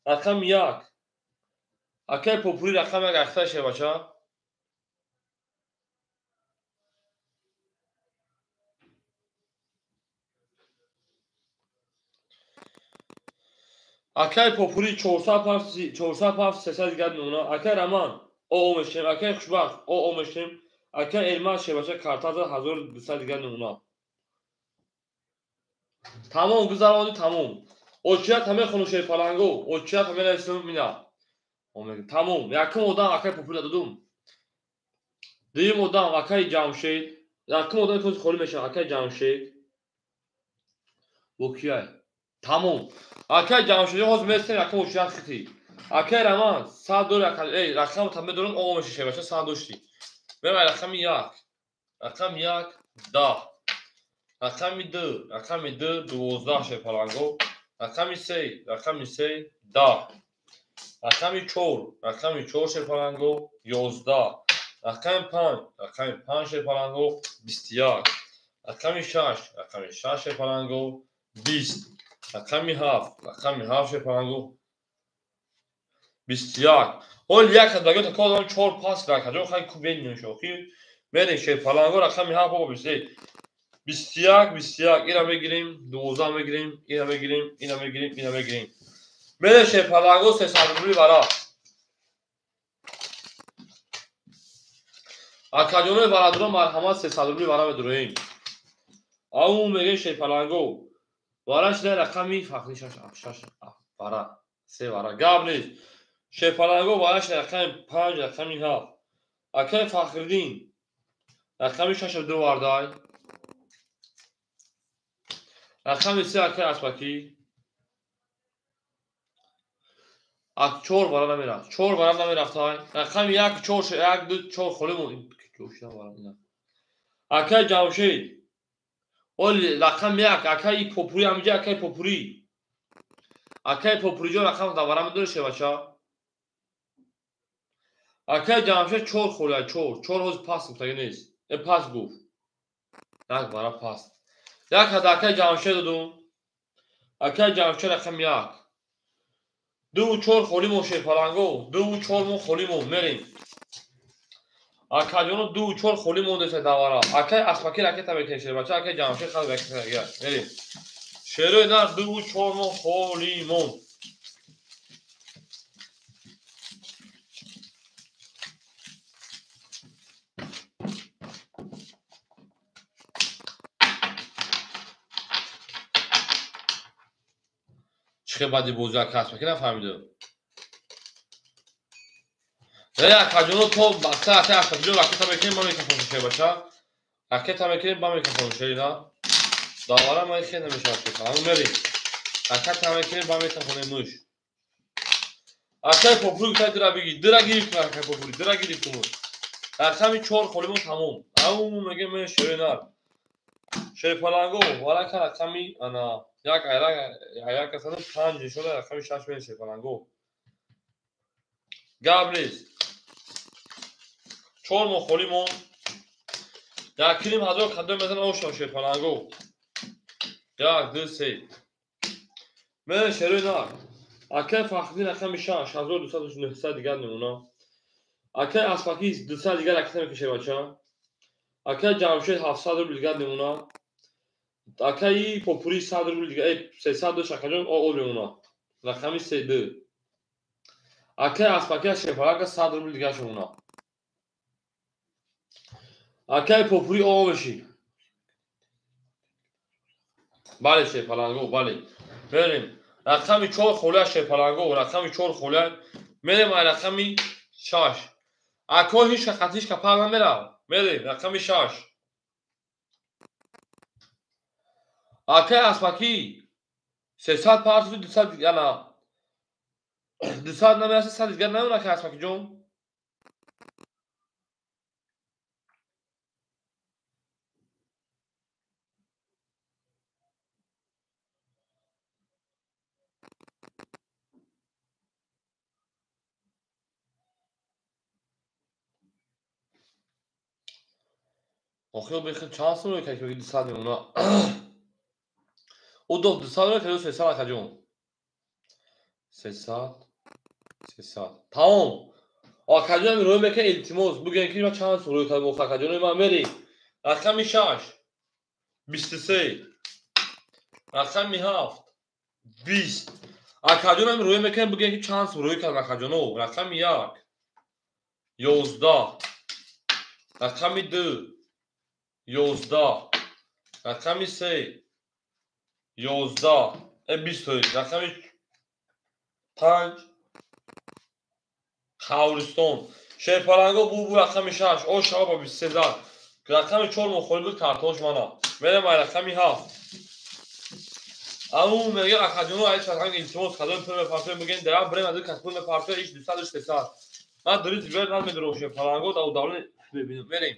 рақами 1. Акай Попурӣ рақами 1 ахта шербача. Акай Попурӣ 400 300 дигар мемона. Акай Роман ОО мешем. Акай Хушбахт ОО мешем. Акай Элмаз шербача картаза 1200 дигар мемона. Тамом гузаронди, тамом. Очият ҳаме хону шерпаланго, очият ҳаме нависум мина. Тамом. Якум одам акай Попурӣ додум. Дуюм одам акай Ҷамшед. Якум одам ки холӣ мешавад акай Ҷамшед. Бо кияй? Тамом. Акай Ҷамшед ҳозир месем якум очият хити. Акай Роман 100 дор рақам та медорам ОО меши шербача 100 дошти. Мемай рақами 1. Рақами 1 10. Рақами 2, рақами 2 12 шерпаланго. Рақами 3, рақами 3 10. Рақами 4, рақами 4 шерпаланго 11. Рақами 5, рақами 5 шерпаланго 21. Рақами 6, рақами 6 шерпаланго 20. Рақами 7, рақами 7 шерпаланго 21. Ҳол як ҳадагё та кодам 4 пас ракаҷо хай кубен нишохи. Мерем шерпаланго рақами 7 бо 21. 21, 21, ира мегирим, 12 мегирим, ира мегирим, ира мегирим, ира мегирим. Мерем шерпаланго 300 рубли вара. Акаҷонои варадуро марҳамат 300 рубли вара медуроем. Ау мегем шерпаланго. Вара шида рақами фахри 6 6 вара, 3 вара. Гап нест. Шерпаланго вара шида рақами 5, рақами 7. Акаи Фахриддин рақами 6 ду вардай. Рақами 3 акаи Аспакӣ. Ак 4 вара намерафт. 4 вара намерафтай. Рақами 1 4 1 2 4 холӣ монд. Акаи Ҷамшед. Ол рақами 1 акаи Попурӣ ҳамиҷа акаи Попурӣ. Акаи Попурӣ ҷон рақам да вара медори шербача. Акаи Ҷамшед 4 холӣ 4. 4 ҳозир пас гуфтагӣ нест. Пас гуфт. Як вара пас. Як ҳада акаи Ҷамшед додум. Акаи Ҷамшед рақами 1. 2 4 холӣ мон шерпаланго. 2 4 мон холӣ мон мерем. Акаҷоно 2 4 холӣ мондеса давара. Акаи Аспакӣ ракета мекунем шербача. Акаи Ҷамшед хал ракета мекунем. Мерем. Шерои нар 2 4 мон холӣ мон. Чӣ баъди бозӣ акаи Аспакӣ нафаҳмидам. Акаҷоно то бақса акаи Аспакиҷон ракета мекунем ба микрофон шербача. Ракета мекунем ба микрофон шерина. Давара ман хел намешавад. Ҳамун мерем. Ракета мекунем ба микрофони муш. Акаи Попурӣ гуфта дира бигир. Дира гирифт акаи Попурӣ, дира гирифт муш. Рақами 4 холӣ мон тамом. Ау мегем мен шерина. Шерпаланго варака рақами ана як айрак айрак асаду 5 нишона рақами 6 мен шерпаланго. Гап нест. 4 моҳ холӣ мон. 1.5 ҳазор кадом мезан ошам шерпаланго. 1 2 3. Мен шерои нар. Акаи Фахриддин рақами 6 1200 900 дигар мемона. Акаи Аспакӣ 200 дигар ракета мекунем шербача. Акаи Ҷамшед 700 рубл дигар мемона. Акаи Попурӣ 100 рубл дигар, 300 дошт акаҷон ОО мемона. Рақами 3 2. Акаи Аспакӣ аз шерпаланга 100 рубл дигар мемона. Акаи Попурӣ ОО мешӣ. Бале шерпаланго, бале. Мерем. Рақами 4 холӣ шерпаланго, рақами 4 холӣ. Мерем ай рақами 6. Ако ҳеч ка ҳеч ка пар намерав. Мерем рақами 6. Акаи Аспакӣ 300 парту 200 яна 200 намераса 100 дигар намемона акаи Аспакӣ ҷон. Охир бехел чанд сум мекард ки 200 мемона. Ӯ Абудов 200 кардо 300 акаҷон. 300 300. Тамом. Акаҷон рӯй мекунад, илтимос бугӯем ки ман чанд сум рӯй кардам охир акаҷони ман мерем. Рақами 6 23, рақами 7 20. Акаҷонам рӯй мекунад, бугӯем ки чанд сум рӯй кардам акаҷоно. Рақами 1 11, рақами 2 11, рақами 3 11, 20, рақами 5 Қавристон. Шерпаланго бу рақами 6, о шава ба 23. Рақами 4 мухолиф буд картош мана. Мерем ай рақами 7. Аму мега акаҷоно ай шарҳанг илтимос кадом пул мепартоем бигӯем дара брем аз кас пул мепартоем иш 200 300. Ман дурит бер намедорам шерпаланго да удавлен бибинем. Мерем.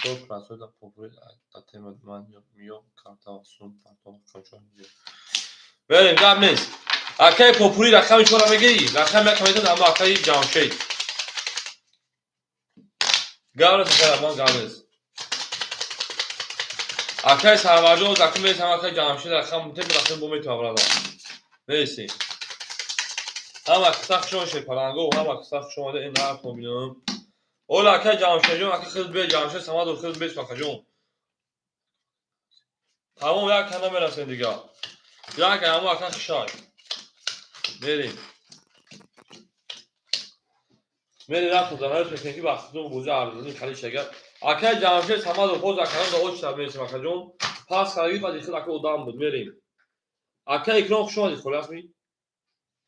4% попули да тема ман миё карта сум партом қанчон. Мерем гап нест. Акаи попули рақами 4 мегирӣ? Рақами 1 метад аммо акаи Ҷамшед. Гап нест акаи Раҳмон, гап нест. Акаи Сарварҷон закун мересам акаи Ҷамшед рақам мутеб рақам бо метавам брада. Мересем. Ҳама киса хуш омадед паланго, ҳама киса хуш омадед ин нархро бинам. Ола акаи Ҷамшедҷон, ака хел бе Ҷамшед Самадов хел бе акаҷон. Тамом як кана мерасем дига. Як амо ака хушай. Мерем. Мерем рафтам занарш мекунем ки вақтитон бозӣ арзонӣ халиш агар. Акаи Ҷамшед Самадов ҳоз акаам да оч шаб мересем акаҷон. Пас хараги баъди хел ака одам буд мерем. Ака Икром хуш омадед холӣ астми?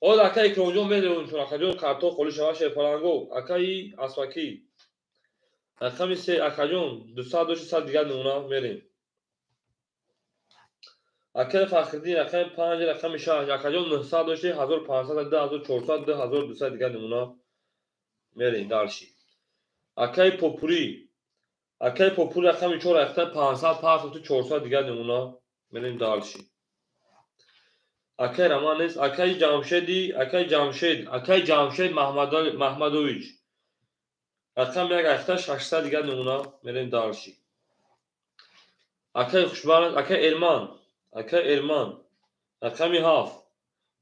Ҳоз ака Икромҷон мерем чун акаҷон картон холӣ шава шерпаланго. Акаи Асфакӣ. Рақами 3 акаҷон 200 дошти 100 дигар намуна мерем. Акаи Фахриддин рақами 5 рақами 6 акаҷон 900 дошти 1500 2400 2200 дигар намуна мерем дарши. Акаи Попурӣ рақами 4 рақами 500 500 400 дигар намуна мерем дарши. Акаи Раман нест. Акаи Ҷамшед Маҳмадович рақами 1 рақами 600 дигар намуна мерем дарши. Акаи Хушбахт, акаи Эрман рақами 7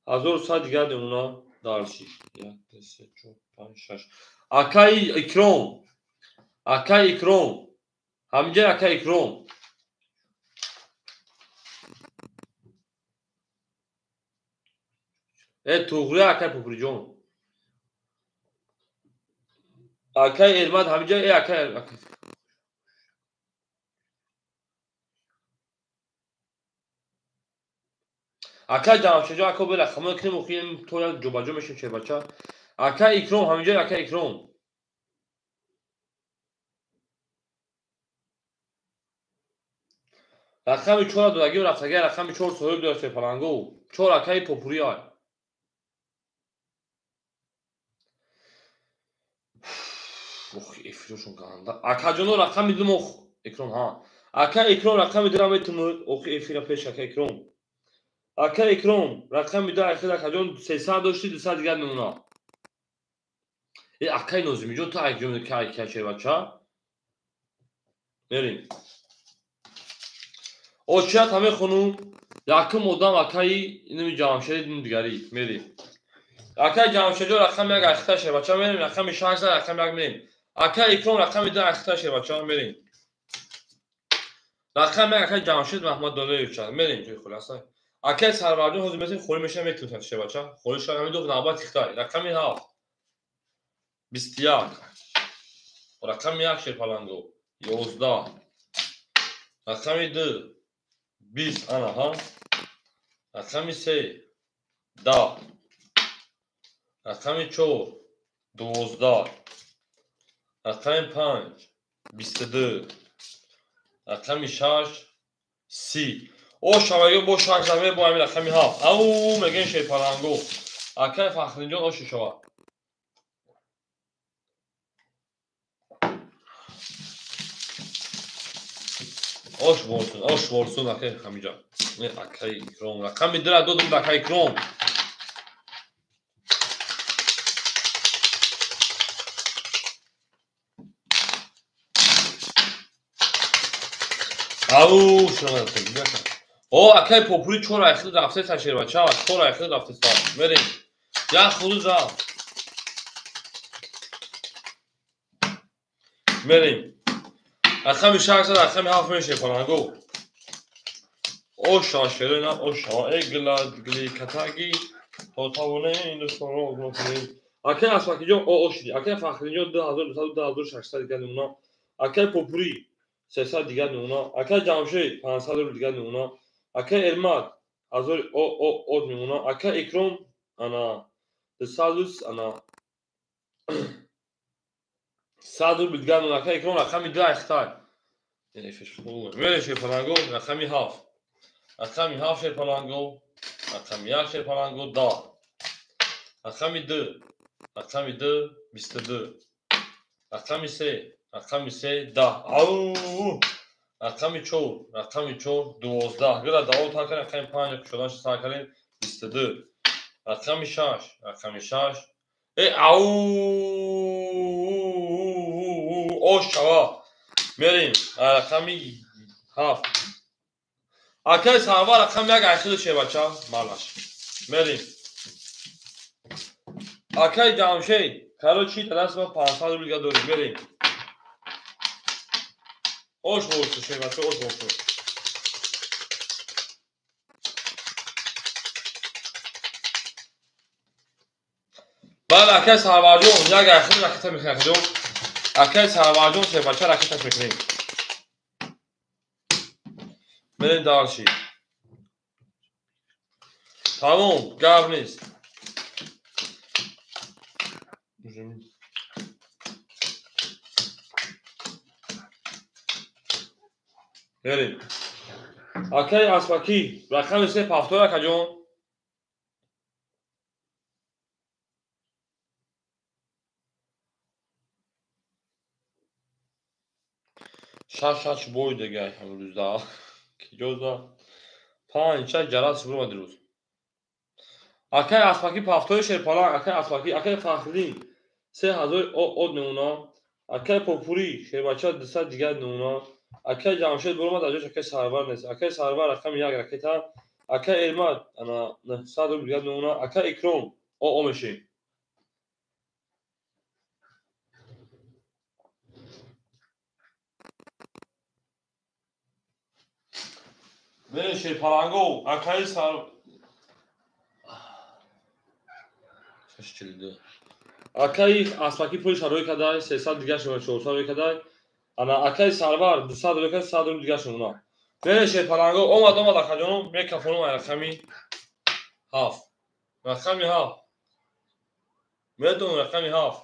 1100 дигар намуна дарши. 1 2 3 4 5 6. Акаи Икром ҳамҷа акаи Икром. Туғри акаи Попуриҷон. Акаи Эрман ҳамҷа акаи Акаи Ҷамшедҷон ака бе рақамҳо кунем охи то як ҷобаҷо мешем шербача. Акаи Икром ҳамҷа акаи Икром. Рақами 4 додагӣ рафтагӣ рақами 4 соҳиб дорад шерпаланго. 4 акаи Попурӣ ай. Ох, эфиршон ганда. Акаҷоно рақами 2 мо Икром ҳа. Ака Икром рақами 2 метумуд. Ох, эфира пеш ака Икром. Ака Икром рақами 2 ахир акаҷон 300 дошти 200 дигар мемона. Акаи Нозимиҷон ту акҷон кай кай шербача. Мерем. Очият ҳаме хонум якум одам акаи инами Ҷамшед дигари мерем. Акаи Ҷамшедҷон рақами 1 ахита шербача мерем, рақами 6 рақами 1 мерем. Акаи Икром рақами 2 ахита шербача мерем. Рақами 1 акаи Ҷамшед Маҳмаддолиевич мерем ҷои хулоса. Акаи Сарварҷон ҳозир метавонем холӣ мешавем метавонем шербача. Холӣ шава ҳамин ду навбат ихтай. Рақами 7 21, рақами 1 шерпаланго 11, рақами 2 20 ана ҳа, рақами 3 10, рақами 4 12, рақами 5 22, рақами 6 30. О шаваги бо 6 заме бо ҳамин рақами 7. Ау мегӯем шерпаланго. Акаи Фахриддинҷон оши шава. Ош борсун акаи ҳамиҷа. Не акаи Икром. Рақами 2 додум ба акаи Икром. Ау, шумо. О, акай попури чор айхил рафтеса шербача, чор айхил рафтеса. Мерем. Як хурӯз рафт. Мерем. Рақами 6 рақами 7 мешавад паланго. Оша шерена оша эгла гли катаги то тавоне индустонро озмон кунем. Акай Асфакиҷон о ошиди. Акай Фахридинҷон 2200 2600 дигар намуна. Акай Попури 300 дигар намуна. Акай Ҷамшед 500 рубл дигар намуна. Акай Эрмат 1000 о о о намуна. Акай Икром ана 200 ана 100 рубл дигар намуна. Акай Икром рақами 2 айхтай. Мере шерпаланго рақами 7. Рақами 7 шерпаланго, рақами 1 шерпаланго 10. Рақами 2, рақами 2 22. Рақами 3, рақами 3 10. Ау! Рақами 4, рақами 4 12. Гира давом тар кардем, рақами 5 кушоданаш сар кардем 22. Рақами 6, рақами 6. Э, ау! Ош шава. Мерем рақами 7. Акай Сарвар рақами 1 айхил шебача, малаш. Мерем. Акай Ҷамшед, короче, даст ма 500 рубл дигар дорем. Мерем. Ош болсу шебача, ош болсу. Баъд акай Сарварҷон як айхил ракета мекунем, акаҷон. Акай Сарварҷон шебача ракеташ мекунем. Мерем дальше. Тамом, гап нест. Мерем. Акай Асфакӣ, рақами 3 повтор акаҷон. Шаш шаш бой дегай ҳамрӯзда. Киҷоза 5 6 ҷарас шурума дирӯз. Акай Асфакӣ повтори шерпаланг, акай Асфакӣ, акай Фахриддин 3000 од намуна, акай Попурӣ шербача 200 дигар намуна, акай Ҷамшед буромад, аҷош акай Сарвар нест. Акай Сарвар рақами 1 ракета, акай Эрмат ана 900 рубл дигар намуна, акай Икром о о мешем. Мерем шерпаланго, акай Сар 642. Акай Асфакӣ пули шарои кадай, 300 дигар шуна, 400 рӯй кадай. Ана акай Сарвар 200 рӯй кадай, 100 рубл дигар шуна. Мерем шерпаланго, омад, омад акаҷоном, мекафонум рақами 7. Рақами 7. Медонам рақами 7.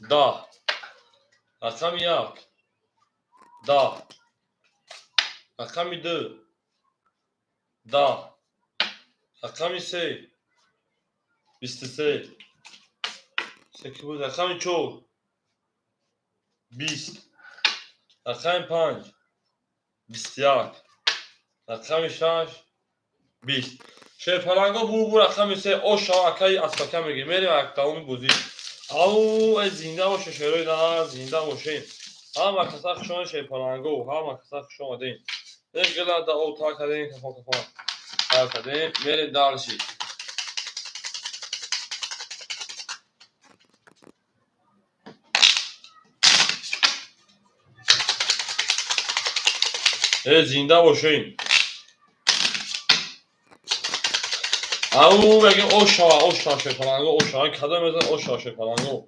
10. Рақами 1. 10. Рақами 2. 10. Рақами 3. 23. Секи буд. Рақами 4. 20. Рақами 5. 21. Рақами 6. 20. Шерпаланго бу рақами 3 оша акай Асфака мегирем. Мерем як давоми бозӣ. Ау, э зинда боше шерои на, зинда бошем. Ҳама каса хуш омадед шерпаланго, ҳама каса хуш омадед. Э гила да о та кардем, кафон кафон. Та кардем, мерем дальше. Э зинда бошем. Ау, мегем оша, оша шерпаланго, оша. Кадом мезан оша шерпаланго.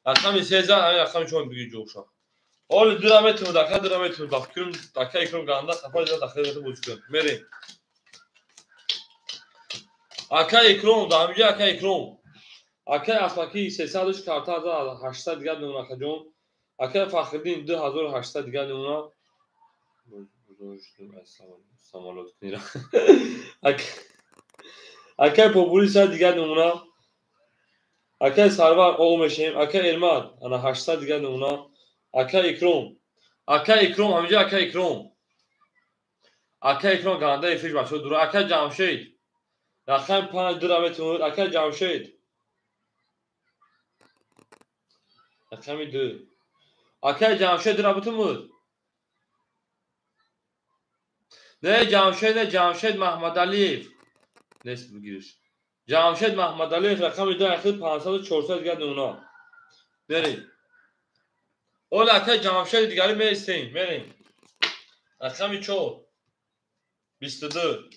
Рақами 3 зан, ҳамин рақами 4 биги ҷоша. Оли дура метавонад, ака дура метавонад, ба фикрам, ака Икром ганда қафа зад дахил метавонад бозӣ кунад. Мерем. Ака Икром, дар ҳаминҷо ака Икром. Акай Асфакӣ 300 карта зад, 800 дигар намуна акаҷон. Акай Фахриддин 2800 дигар намуна. Самолёт кунира. Акай Попури 100 дигар намуна. Акай Сарвар о мешем, акай Эрмат ана 800 дигар намуна. Акай Икром. Акай Икром, ҳаминҷо акай Икром. Акай Икром ганда эфир бачаҳо дура. Акай Ҷамшед. Рақами 5 дура метавонад. Акай Ҷамшед. Рақами 2. Акай Ҷамшед дура бутумуд. Не Ҷамшед, не Ҷамшед Маҳмадалиев. Нест бигириш. Ҷамшед Маҳмадалиев рақами 2 ахир 500 400 дигар нуна. Мерем. Ола акай Ҷамшед дигари меистем. Мерем. Рақами 4 22.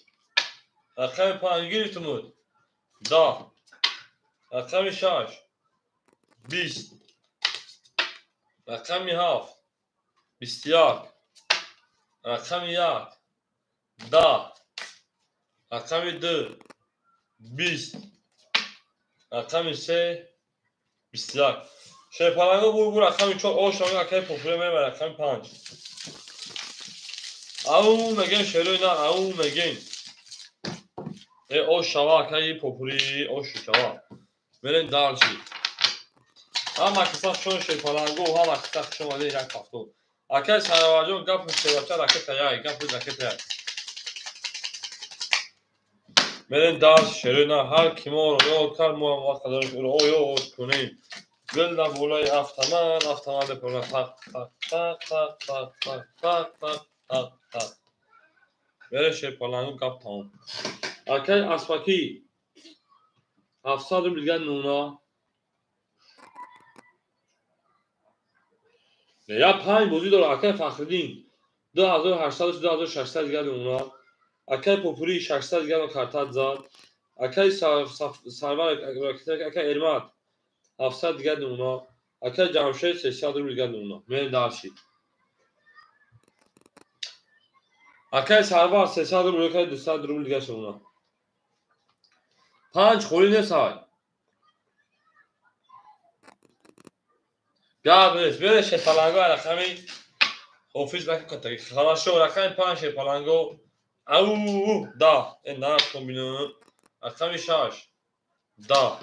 Рақами 5 гирифтумуд. 10. Рақами 6 20. Рақами 7 21. Рақами 1 10. Рақами 2 20. Рақами 3 21. Шерпаланго бур рақами 4 ош акай популе мебар рақами 5. Ау мегем шерои на ау мегем. Э ош шава акай попули ош шава. Мерем дарчи. Ҳама киса шон шерпаланго ҳама киса шон вале як ҳафто. Акай Сараваҷон гап шербача ракета яй гап ракета яй. Мерем дарс шерои на ҳар ки моро ёд кард мо ҳам вақт дорем ӯро ёд кунем. Гул дар болои автомат автомат бепурна тақ тақ тақ тақ тақ тақ тақ тақ тақ тақ. Мерем шерпаланго гап тамом. Акай Аспакӣ 700 рубл дигар нуна. Я 5 бозӣ дорад акай Фахриддин 2800 2600 дигар нуна. Акай Попурӣ 600 дигар картат зад. Акай Сарвар акай Эрмат 700 дигар нуна. Акай Ҷамшед 300 рубл дигар нуна. Мерем дарши. Акай Сарвар 300 рубл акай 200 рубл дигар нуна. 5 холӣ нест ай. Гап нест. Бере шерпаланго рақами ҳофиз накатаги. Хорошо рақами 5 шерпаланго. Ау да. Э нарх комбино. Рақами 6 да.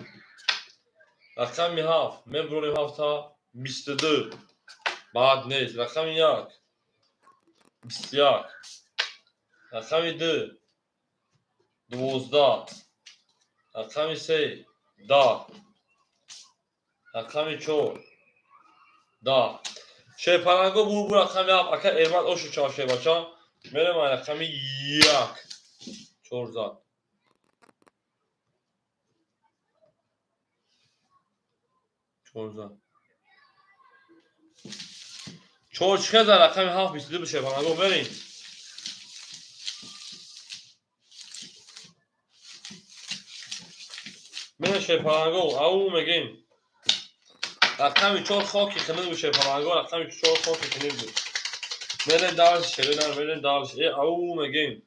Рақами 7 мебурем 7 22. Баъд нест. Рақами 1 21. Рақами 2 12. Рақами 3 10. Рақами 4 10. Шерпаланго бур рақами 7 ака Эрмат ошу чав шербача. Мерем рақами 1 4 зад. 4 зад. 4 чиқа зад рақами 7 22 шерпаланго мерем. Мерем шерпаланго ау мегем. Рақами 4 хоки хинид буд шерпаланго рақами 4 хоки хинид буд. Мерем дарс шерина мерем дарс э ау мегем.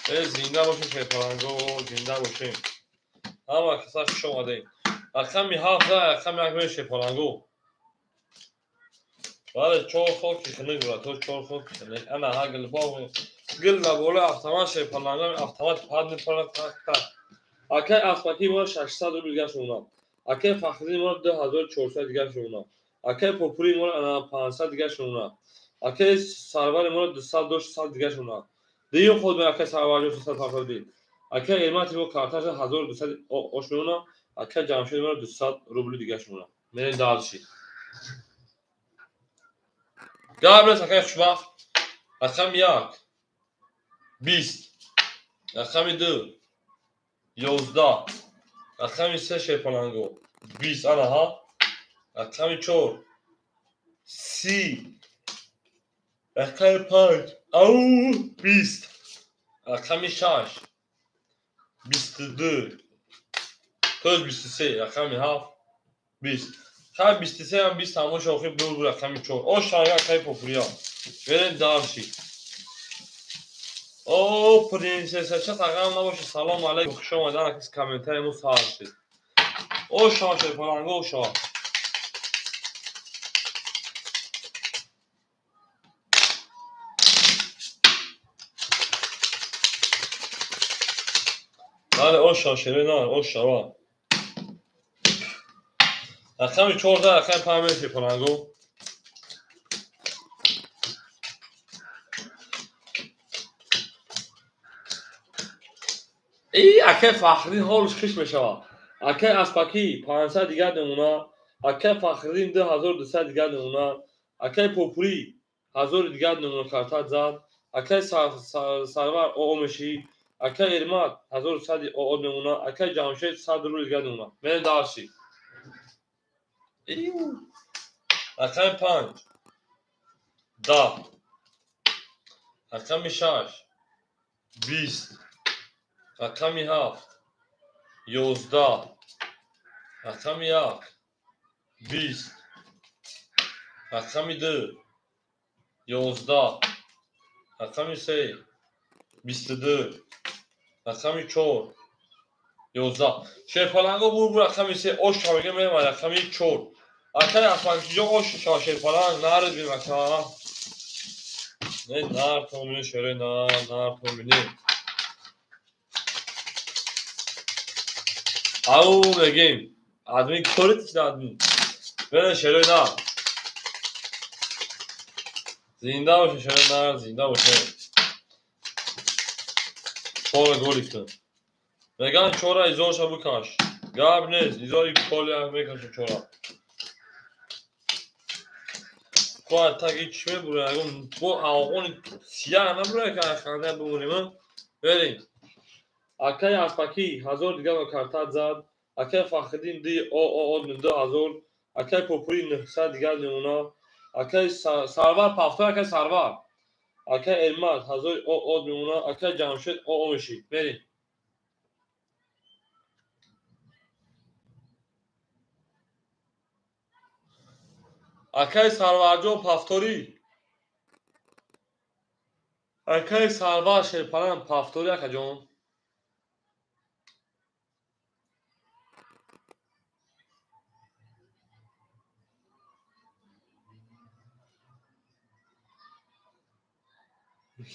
Э зинда бошем шерпаланго зинда бошем. Ҳама киса хуш омадем. Рақами 7 рақами 1 мерем шерпаланго. Бале 4 хоки хинид буд то 4 хоки хинид. Ана ҳа гилбо гил дар болои автомат шерпаланго автомат пад мепарад так так. Акай Аспакӣ моро 600 рубл дигар шуна. Акай Фахриддин моро 2400 дигар шуна. Акай Попурӣ моро 500 дигар шуна. Акай Сарвари моро 200 дигар шуна. Дуюм худ ме акай Сарвари 300 Фахриддин. Акай Эрмати мо карташа 1200 ош меона. Акай Ҷамшед моро 200 рубл дигар шуна. Мерем дарши. Гап нест акай хушбахт. Рақами 1 20. Рақами 2 11. Рақами 3 шерпаланго 20 ана ҳа. Рақами 4 30. Рақами 5 ау 20. Рақами 6 22. Тоз 23. Рақами 7 20. Хай 23 ҳам 20 тамошо охир бур рақами 4. Ош шанга акай попурия. Мерем дарши. О принсессача тағам набошад. Салом алайкум. Хуш омадан акис комментарий мо сар шуд. О шава шерпаланго о шава. Бале о шава шерои о шава. Рақами 4 рақами 5 мерем шерпаланго. Эй акай Фахриддин ҳолш хиш мешавад. Акай Аспакӣ 500 дигар намуна. Акай Фахриддин 2200 дигар намуна. Акай Попурӣ 1000 дигар намуна карта зад. Акай Сарвар ОО мешӣ. Акай Эрмат 1100 ОО намуна. Акай Ҷамшед 100 рубл дигар намуна. Мерем дарши. Рақами 5 10, рақами 6 20, рақами 7 11, рақами 1 20, рақами 2 11, рақами 3 22, рақами 4 11. Шерпаланго бур рақами 3 ош шавега мерем рақами 4. Акай Аспанкиҷон ош шава шерпаланг нарид бим ака. Не нар томини шере нар нар томини. Ау мегим. Адми корит чида адми. Бере шере нар. Зинда боше шере нар, зинда боше. Чора голи кун. Меган чора изорша букаш. Гап нест, изори коли мекашам чора. Коа таги чӣ мебурем? Ягон бо авғони сияҳ набурем, ки ханда бимонем. Берем. Акай Аспакӣ 1000 дигар карта зад. Акай Фахриддин ди ОО 2000. Акай Попурӣ 900 дигар намуна. Акай Сарвар пафтор, акай Сарвар. Акай Эрмат 1000 ОО намуна. Акай Ҷамшед ОО мешӣ. Берем. Акай Сарварҷон пафторӣ. Акай Сарвар шерпалан пафторӣ акаҷон.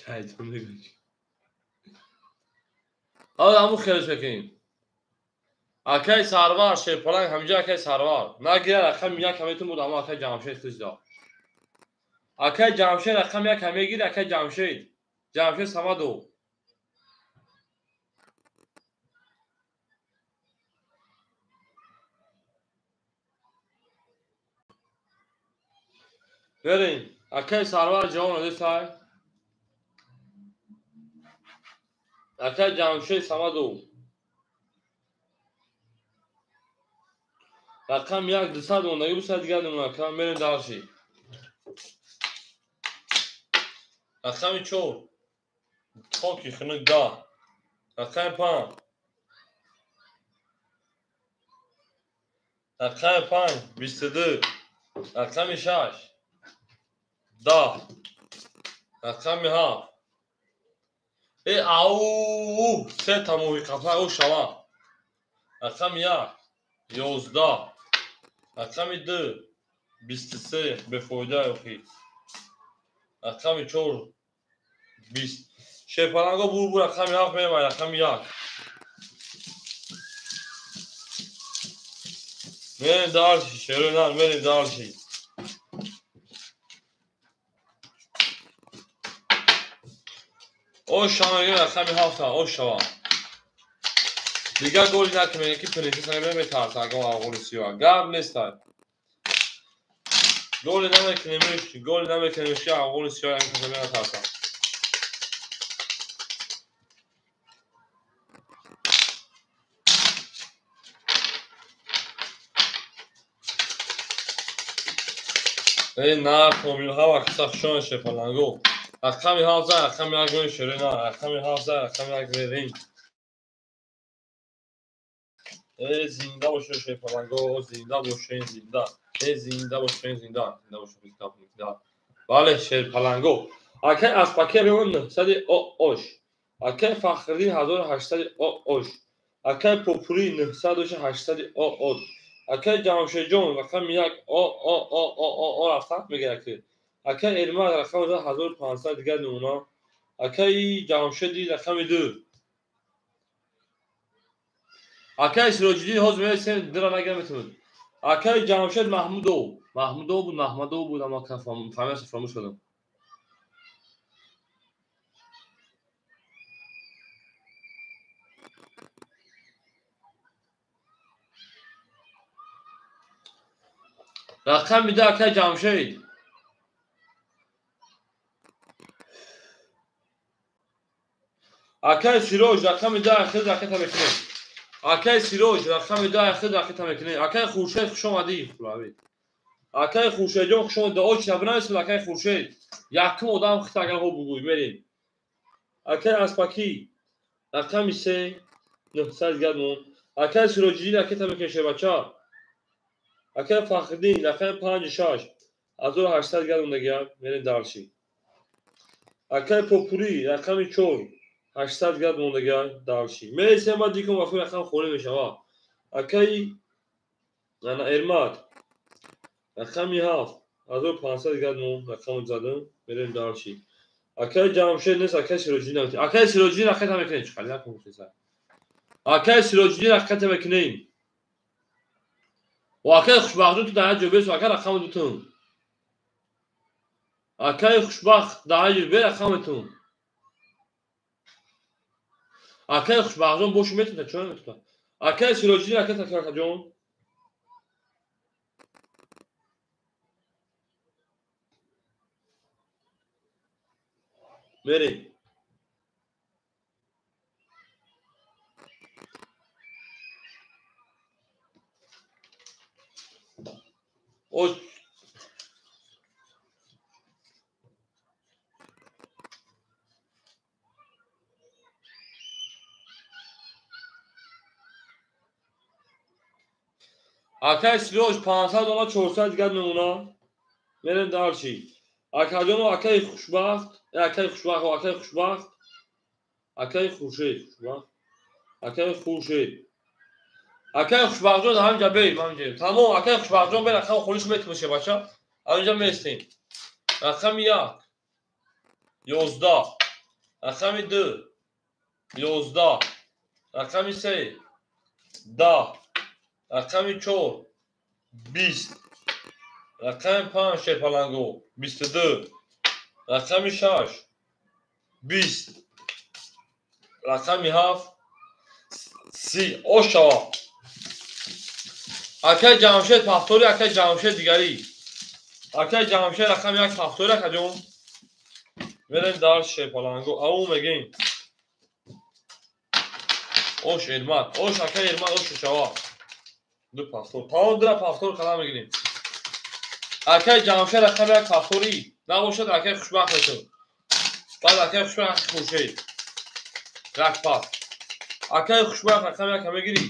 Шайтон мегӯ. Ҳоло ҳамун хелеш мекунем. Акай Сарвар шерпаланг ҳаминҷа акай Сарвар. Нагирад рақами 1 ҳаметон буд, аммо акай Ҷамшед хизда. Акай Ҷамшед рақами 1 ҳамегир, акай Ҷамшед. Ҷамшед Самадов. Берем. Акай Сарвар ҷавон надесай. Акай Ҷамшед Самадов. Рақам 1 200 мондагӣ бусад дигар намуна. Ака мерем дарши. Рақами 4 хоки хунук 10. Рақами 5. Рақами 5 22. Рақами 6 10. Рақами 7. Ау се та моҳи қафла ӯ шава. Рақами 1 11. Рақами 2 23 бефоида ёхи. Рақами 4 20. Шерпаланго бур рақами 7 мерем рақами 1. Мерем дарши шерои нар мерем дарши. Ош шава мегӯем рақами 7 ош шава. Дигар голи накунем, ки принсесса метарса, агар авғони сиёҳ. Гап нестай. Голи намекунемш, голи намекунемш, ки авғони сиёҳ ям метарса. Эй, на, комил ҳава қисса хушон шепаланго. Рақами 7 зад, рақами 1 голи шере на, рақами 7 зад, рақами 1 верин. Эй, зинда бошед шерпаланго, зинда бошед, зинда. Эй, зинда бошед, зинда. Зинда бошед, зинда. Бале, шерпаланго. Акай Аспакия бемон 900 ООш. Акай Фахриддин 1800 ООш. Акай Попурӣ 900 800 ОО. Акай Ҷамшедҷон рақами 1 О О О О О О рафта мегирад ки. Акай Эрмат рақами 1500 дигар намуна. Акай Ҷамшеди рақами 2. Акай Сироҷиддин ҳозир мерасем, дира нагирам метавонад. Акай Ҷамшед Маҳмудов. Маҳмудов буд, Маҳмадов буд, аммо фамилияшро фаромӯш кардам. Рақами 2 акай Ҷамшед. Акай Сироҷ рақами 10 ахир ракета мекунем. Акай Сироҷ рақами 10 ахир ракета мекунем. Акай Хуршед хуш омадӣ. Акай Хуршедҷон хуш омадӣ. Оч набинависед акай Хуршед. Якум одам хит агар ҳо бугӯй мерем. Акай Аспакӣ рақами 3 900 дигар мон. Акай Сироҷиддин ракета мекунем шербача. Акай Фахриддин рақами 5 6 1800 дигар мондагиам. Мерем дарши. Акай Попурӣ рақами 4 800 дигар мондагиам дарши. Мересем баъд диком вафи рақам холӣ мешава. Акай ана Эрмат рақами 7 1500 дигар мон рақамро задам. Мерем дарши. Акай Ҷамшед нест, акай Сироҷиддин намекунем. Акай Сироҷиддин ракета мекунем. Чӣ қадр накун гуфтеса. Акай Сироҷиддин ракета мекунем. Ва акай Хушбахтҷон ту дар як ҷо бес, акай рақами дутун. Акай Хушбахт дар як ҷо бе рақаметун. Акай Хушбахтҷон бошу метуна, чаро наметуна? Акай Сироҷиддин ракета акаҷон. Мерем. Акай Сироҷ 500 дона 400 дигар мемона. Мерем дарши. Акаҷону акаи Хушбахт, акаи Хушбахт, акаи Хушбахт, акаи Хуршед, Хушбахт, акаи Хуршед. Акаи Хушбахтҷон ҳаминҷа бей, ҳаминҷа. Тамом, акаи Хушбахтҷон бе рақам холиш метмоше бача. Ҳаминҷа местем. Рақами 1 11, рақами 2 11, рақами 3 10, рақами 4 20, рақами 5 шерпаланго 22, рақами 6 20, рақами 7 30. Ошава. Акай Ҷамшед пафтори, акай Ҷамшед дигарӣ. Акай Ҷамшед рақами 1 пафтори акаҷон. Мерем дар шерпаланго. Ау мегем. Ош Эрмат, ош акай Эрмат, ош шава. Ду пафтор. Тамом дура пафтор қадам мегирем. Акай Ҷамшед рақами 1 пафторӣ. Набошад акай Хушбахт мешавад. Баъд акай Хушбахт Хуршед. Як пас. Акай Хушбахт рақами 1 мегирӣ.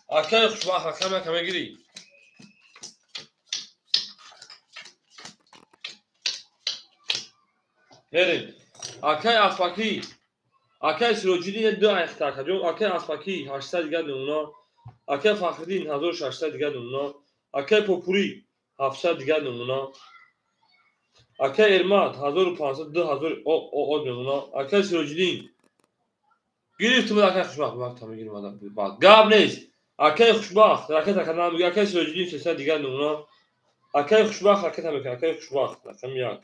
Акай Хушбахт рақами 1 мегирӣ. Мерем. Акай Аспакӣ, акай Сироҷиддин ду айхта акаҷон. Акай Аспакӣ 800 дигар мемона. Акай Фахриддин 1600 дигар мемона. Акай Попурӣ 700 дигар мемона. Акай Эрмат 1500 2000 од мемона. Акай Сироҷиддин гирифтум акай Хушбахт, вақт мегирим баъд. Гап нест. Акай Хушбахт ракета канал мегирад. Акай Сироҷиддин 300 дигар мемона. Акай Хушбахт ракета мекунад. Акай Хушбахт рақами 1.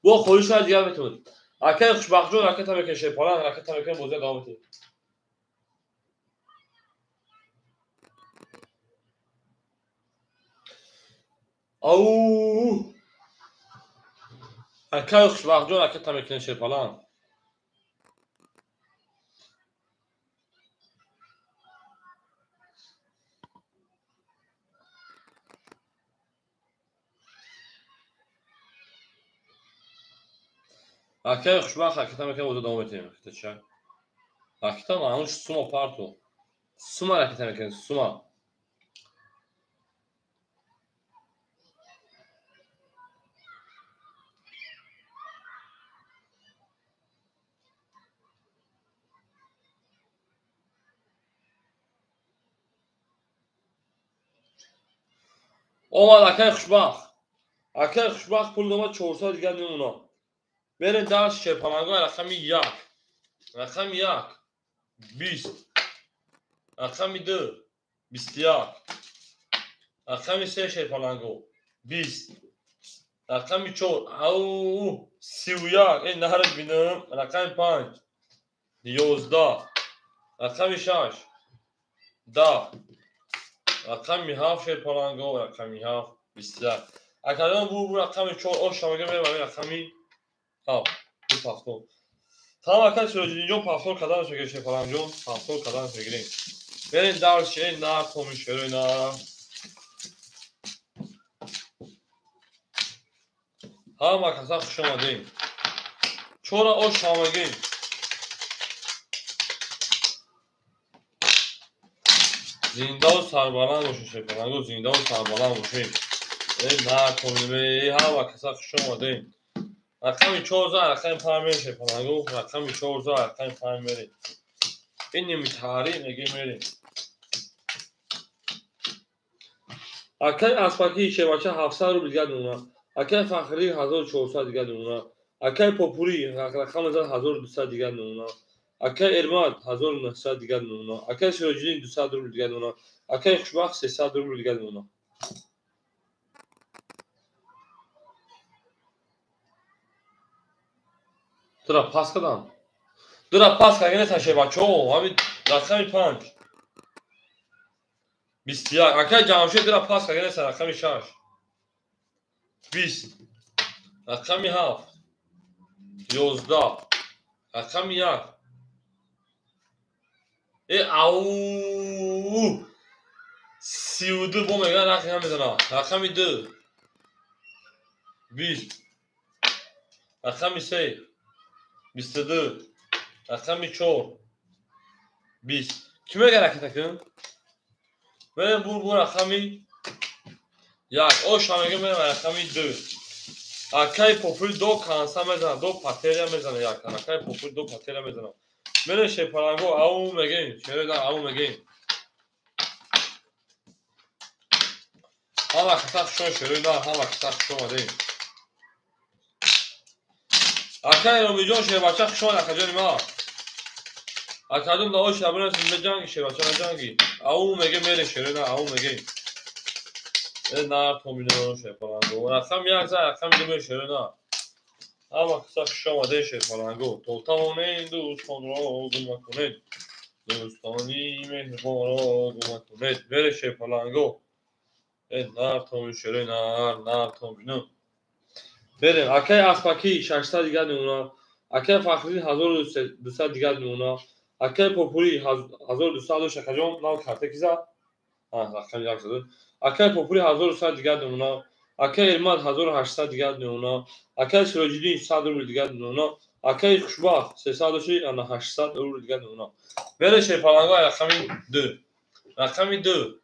Бо холиша дигар метавонад. Акай Хушбахтҷон ракета мекунад, шерпаланг ракета мекунад, бозия давом медиҳад. Ау! Акай Хушбахтҷон ракета мекунад, шерпаланг. Акай Хушбахт ракета мекунад, бозия давом медиҳем. Ракета ча? Ракета маънуш сума парту. Сума ракета мекунад, сума. Омад акай Хушбахт. Акай Хушбахт пул домад 400 дигар мемона. Мерем дар шерпаланго рақами 1. Рақами 1 20. Рақами 2 21. Рақами 3 шерпаланго 20. Рақами 4 ау 31. Эй наҳар бинам. Рақами 5 11. Рақами 6 10. Рақами 7 шерпаланго рақами 7 21. Акаҷон бу рақами 4 ош шавага мерем рақами Ҳафт, ду повтор. Тамом акай Сироҷиддинҷон повтор карданаш мегирем, Шерпалангҷон повтор карданаш мегирем. Берем дарс, эй нар томи шерои нар. Ҳама каса хуш омадем. Чора ош ҳамагем. Зиндаву сарбаланд бошед, Шерпаланго, зиндаву сарбаланд бошед. Эй нар томи, ҳама каса хуш омадем. Рақами 4 за, рақами 5 мерем, Шерпаланго, рақами 4 за, рақами 5 мерем. Ин нимтаҳрир мегем мерем. Акай Аспакӣ шербача 700 рубл дигар мемонад. Акай Фахрӣ 1400 дигар мемонад. Акай Попурӣ рақами зад 1200 дигар мемонад. Акай Эрмат 1900 дигар мемонад. Акай Сироҷиддин 200 рубл дигар мемонад. Акай Хушбахт 300 рубл дигар мемонад. Тура пас кардам. Дура пас кардан неста шербачаҳо, ҳамин рақами 5. 21. Акай Ҷамшед дура пас кардан неста рақами 6. 20. Рақами 7. 11. Рақами 1. Э ау! 32 бо мегӯяд рақам намезанад. Рақами 2. 20. Рақами 3. 22. Рақами 4. 20. Кӣ мегӯяд ракета кун? Мерем бур бу рақами 1. Ош ҳам мегӯям мерем рақами 2. Акай Попури до канса мезанад, до патерия мезанад як. Акай Попури до патерия мезанад. Мерем Шерпаланго, ау мегӯем, шерои ау мегӯем. Ҳама каса хушо шерои нар, ҳама каса хуш омадем. Акай Ромиҷон шербача хуш омад, акаҷони ма. Акаҷон да ош шабрас меҷанги шербача меҷанги. Ау мегӯем мерем шерои нар, ау мегӯем. Э нар томино Шерпаланго. Рақами 1 за, рақами 2 мерем шерои нар. Ҳама каса хуш омадем Шерпаланго. То тавонем дӯстонро гум накунед. Дӯстони меҳрубонро гум накунед. Мерем Шерпаланго. Э нар томино шерои нар, нар томино. Берем. Акай Аспакӣ 600 дигар мемонад. Акай Фахриддин 1200 дигар мемонад. Акай Попурӣ 1200 дошт, акаҷон, нав карта ки зад? Рақами 1 зад. Акай Попурӣ 1100 дигар мемонад. Акай Эрмат 1800 дигар мемонад. Акай Сироҷиддин 100 рубл дигар мемонад. Акай Хушбахт 300 дошт, ана 800 рубл дигар мемонад. Берем Шерпаланго рақами 2. Рақами 2.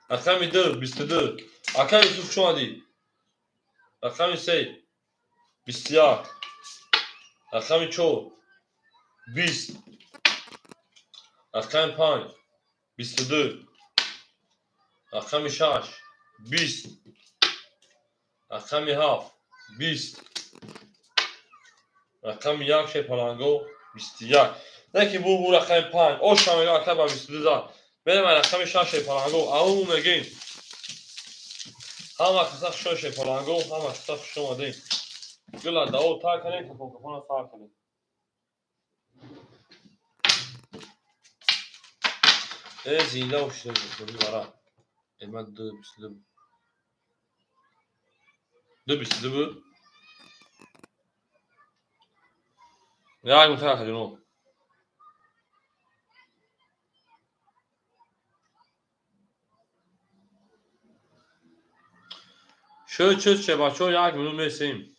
Рақами 2 22. Акай Юсуф хуш омадӣ. Рақами 3 21. Рақами 4 20. Рақами 5 22. Рақами 6 20. Рақами 7 20. Рақами 1 Шерпаланго 21. Не ки бу рақами 5. Ош ҳам мегӯяд акай ба 22 зад. Берем рақами 6 Шерпаланго. Ау мегӯем. Ҳама каса хуш омадед Шерпаланго, ҳама каса хуш омадем. Гула даво тар кунем, кафон кафона сар кунем. Э зинда бошед, вара. Э ман 2 22. 2 22 буд. Як мутаха ҷаноб. Шуд шуд шербачаҳо, як минут месем.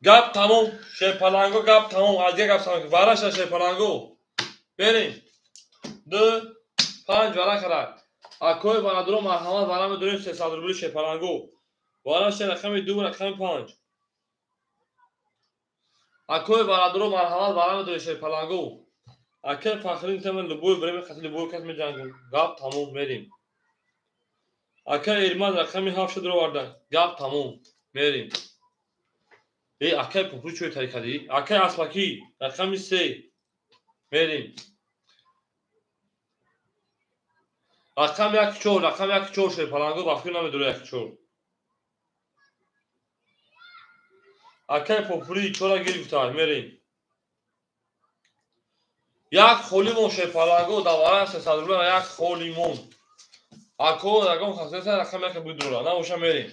Гап тамом, Шерпаланго гап тамом, аз дигар гап тамом. Вараша Шерпаланго. Берем. 2 5 вара карад. Акои бародаро марҳамат вара медорем 300 рубли Шерпаланго. Вараша рақами 2 рақами 5. Акои бародаро марҳамат вара медорем Шерпаланго. Акай Фахриддин тама любой время қати любой кас меҷангем. Гап тамом мерем. Акай Эрмат рақами 7 шуд оварда. Гап тамом мерем. Э акай Попури чой тари кардӣ? Акай Аспакӣ рақами 3 мерем. Рақами 1 4, рақами 1 4 Шерпаланго ба фикр намедорӣ 1 4. Акай Попури 4 гирифта мерем. Як холимон Шерпаланго давара 300 рубл як холимон. Ако ягон хасеса рақами яка бидура. Набоша мерем.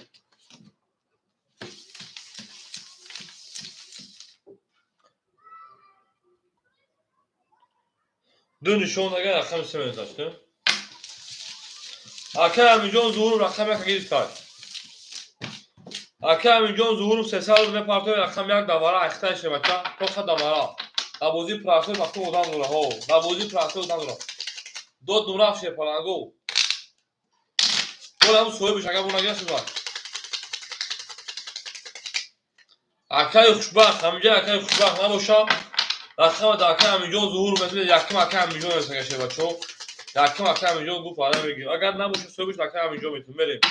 Ду нишон агар рақами се меназашт. Акай Аминҷон Зуҳуров рақами яка гирифтад. Акай Аминҷон Зуҳуров 300 мепартои рақами як давара айхтай шебача, тоха давара. Дар бозии прасой мафтум одам дора, ҳо. Дар бозии прасой одам дора. Дод нураф шепаланго. Болам соҳибаш агар бо нагирад шуда. Акай хушбахт, ҳаминҷа акай хушбахт набоша. Рақама дар акай Аминҷон Зуҳуров метавонад якум акай Аминҷон месага шебачо. Якум акай Аминҷон гуфт вара мегирем. Агар набоша соҳибаш акай Аминҷон метавонад мерем.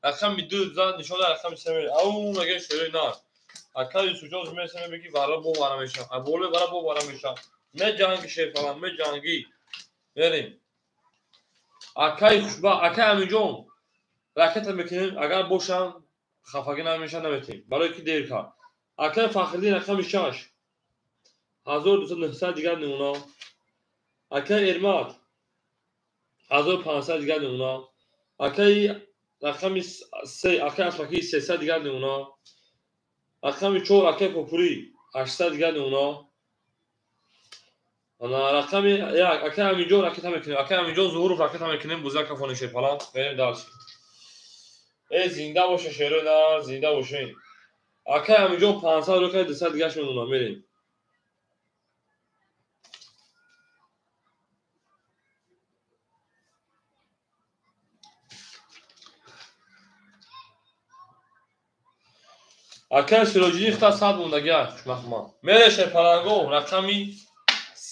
Рақами ду зад нишон дар рақами се мерем. Ау мега шерои нар. Акай Юсуфҷон меса меги вара бо вара меша. Аболе вара бо вара меша. Меҷанги шефалан, меҷанги. Мерем. Акай хушбахт, акай Аминҷон ракета мекунем, агар бошам хафагӣ намеша наметем. Барои ки дер кард. Акай Фахриддин рақами 6. 1200 дигар намуна. Акай Эрмат 1500 дигар намуна. Акай рақами 3, акай Аспакӣ 300 дигар намуна. Рақами 4, акай Попурӣ 800 дигар намуна. Ана рақами 1, акай Аминҷон ракета мекунем. Акай Аминҷон Зуҳуров ракета мекунем, буза кафони шерпалан. Мерем дальше. Э зинда боша шерои нар, зинда бошен. Акай Аминҷон 500 рӯкай 200 дигаш мемона, мерем. Акай Сироҷиддин хита 100 мондагиа хушбахтман. Мере шерпаланго рақами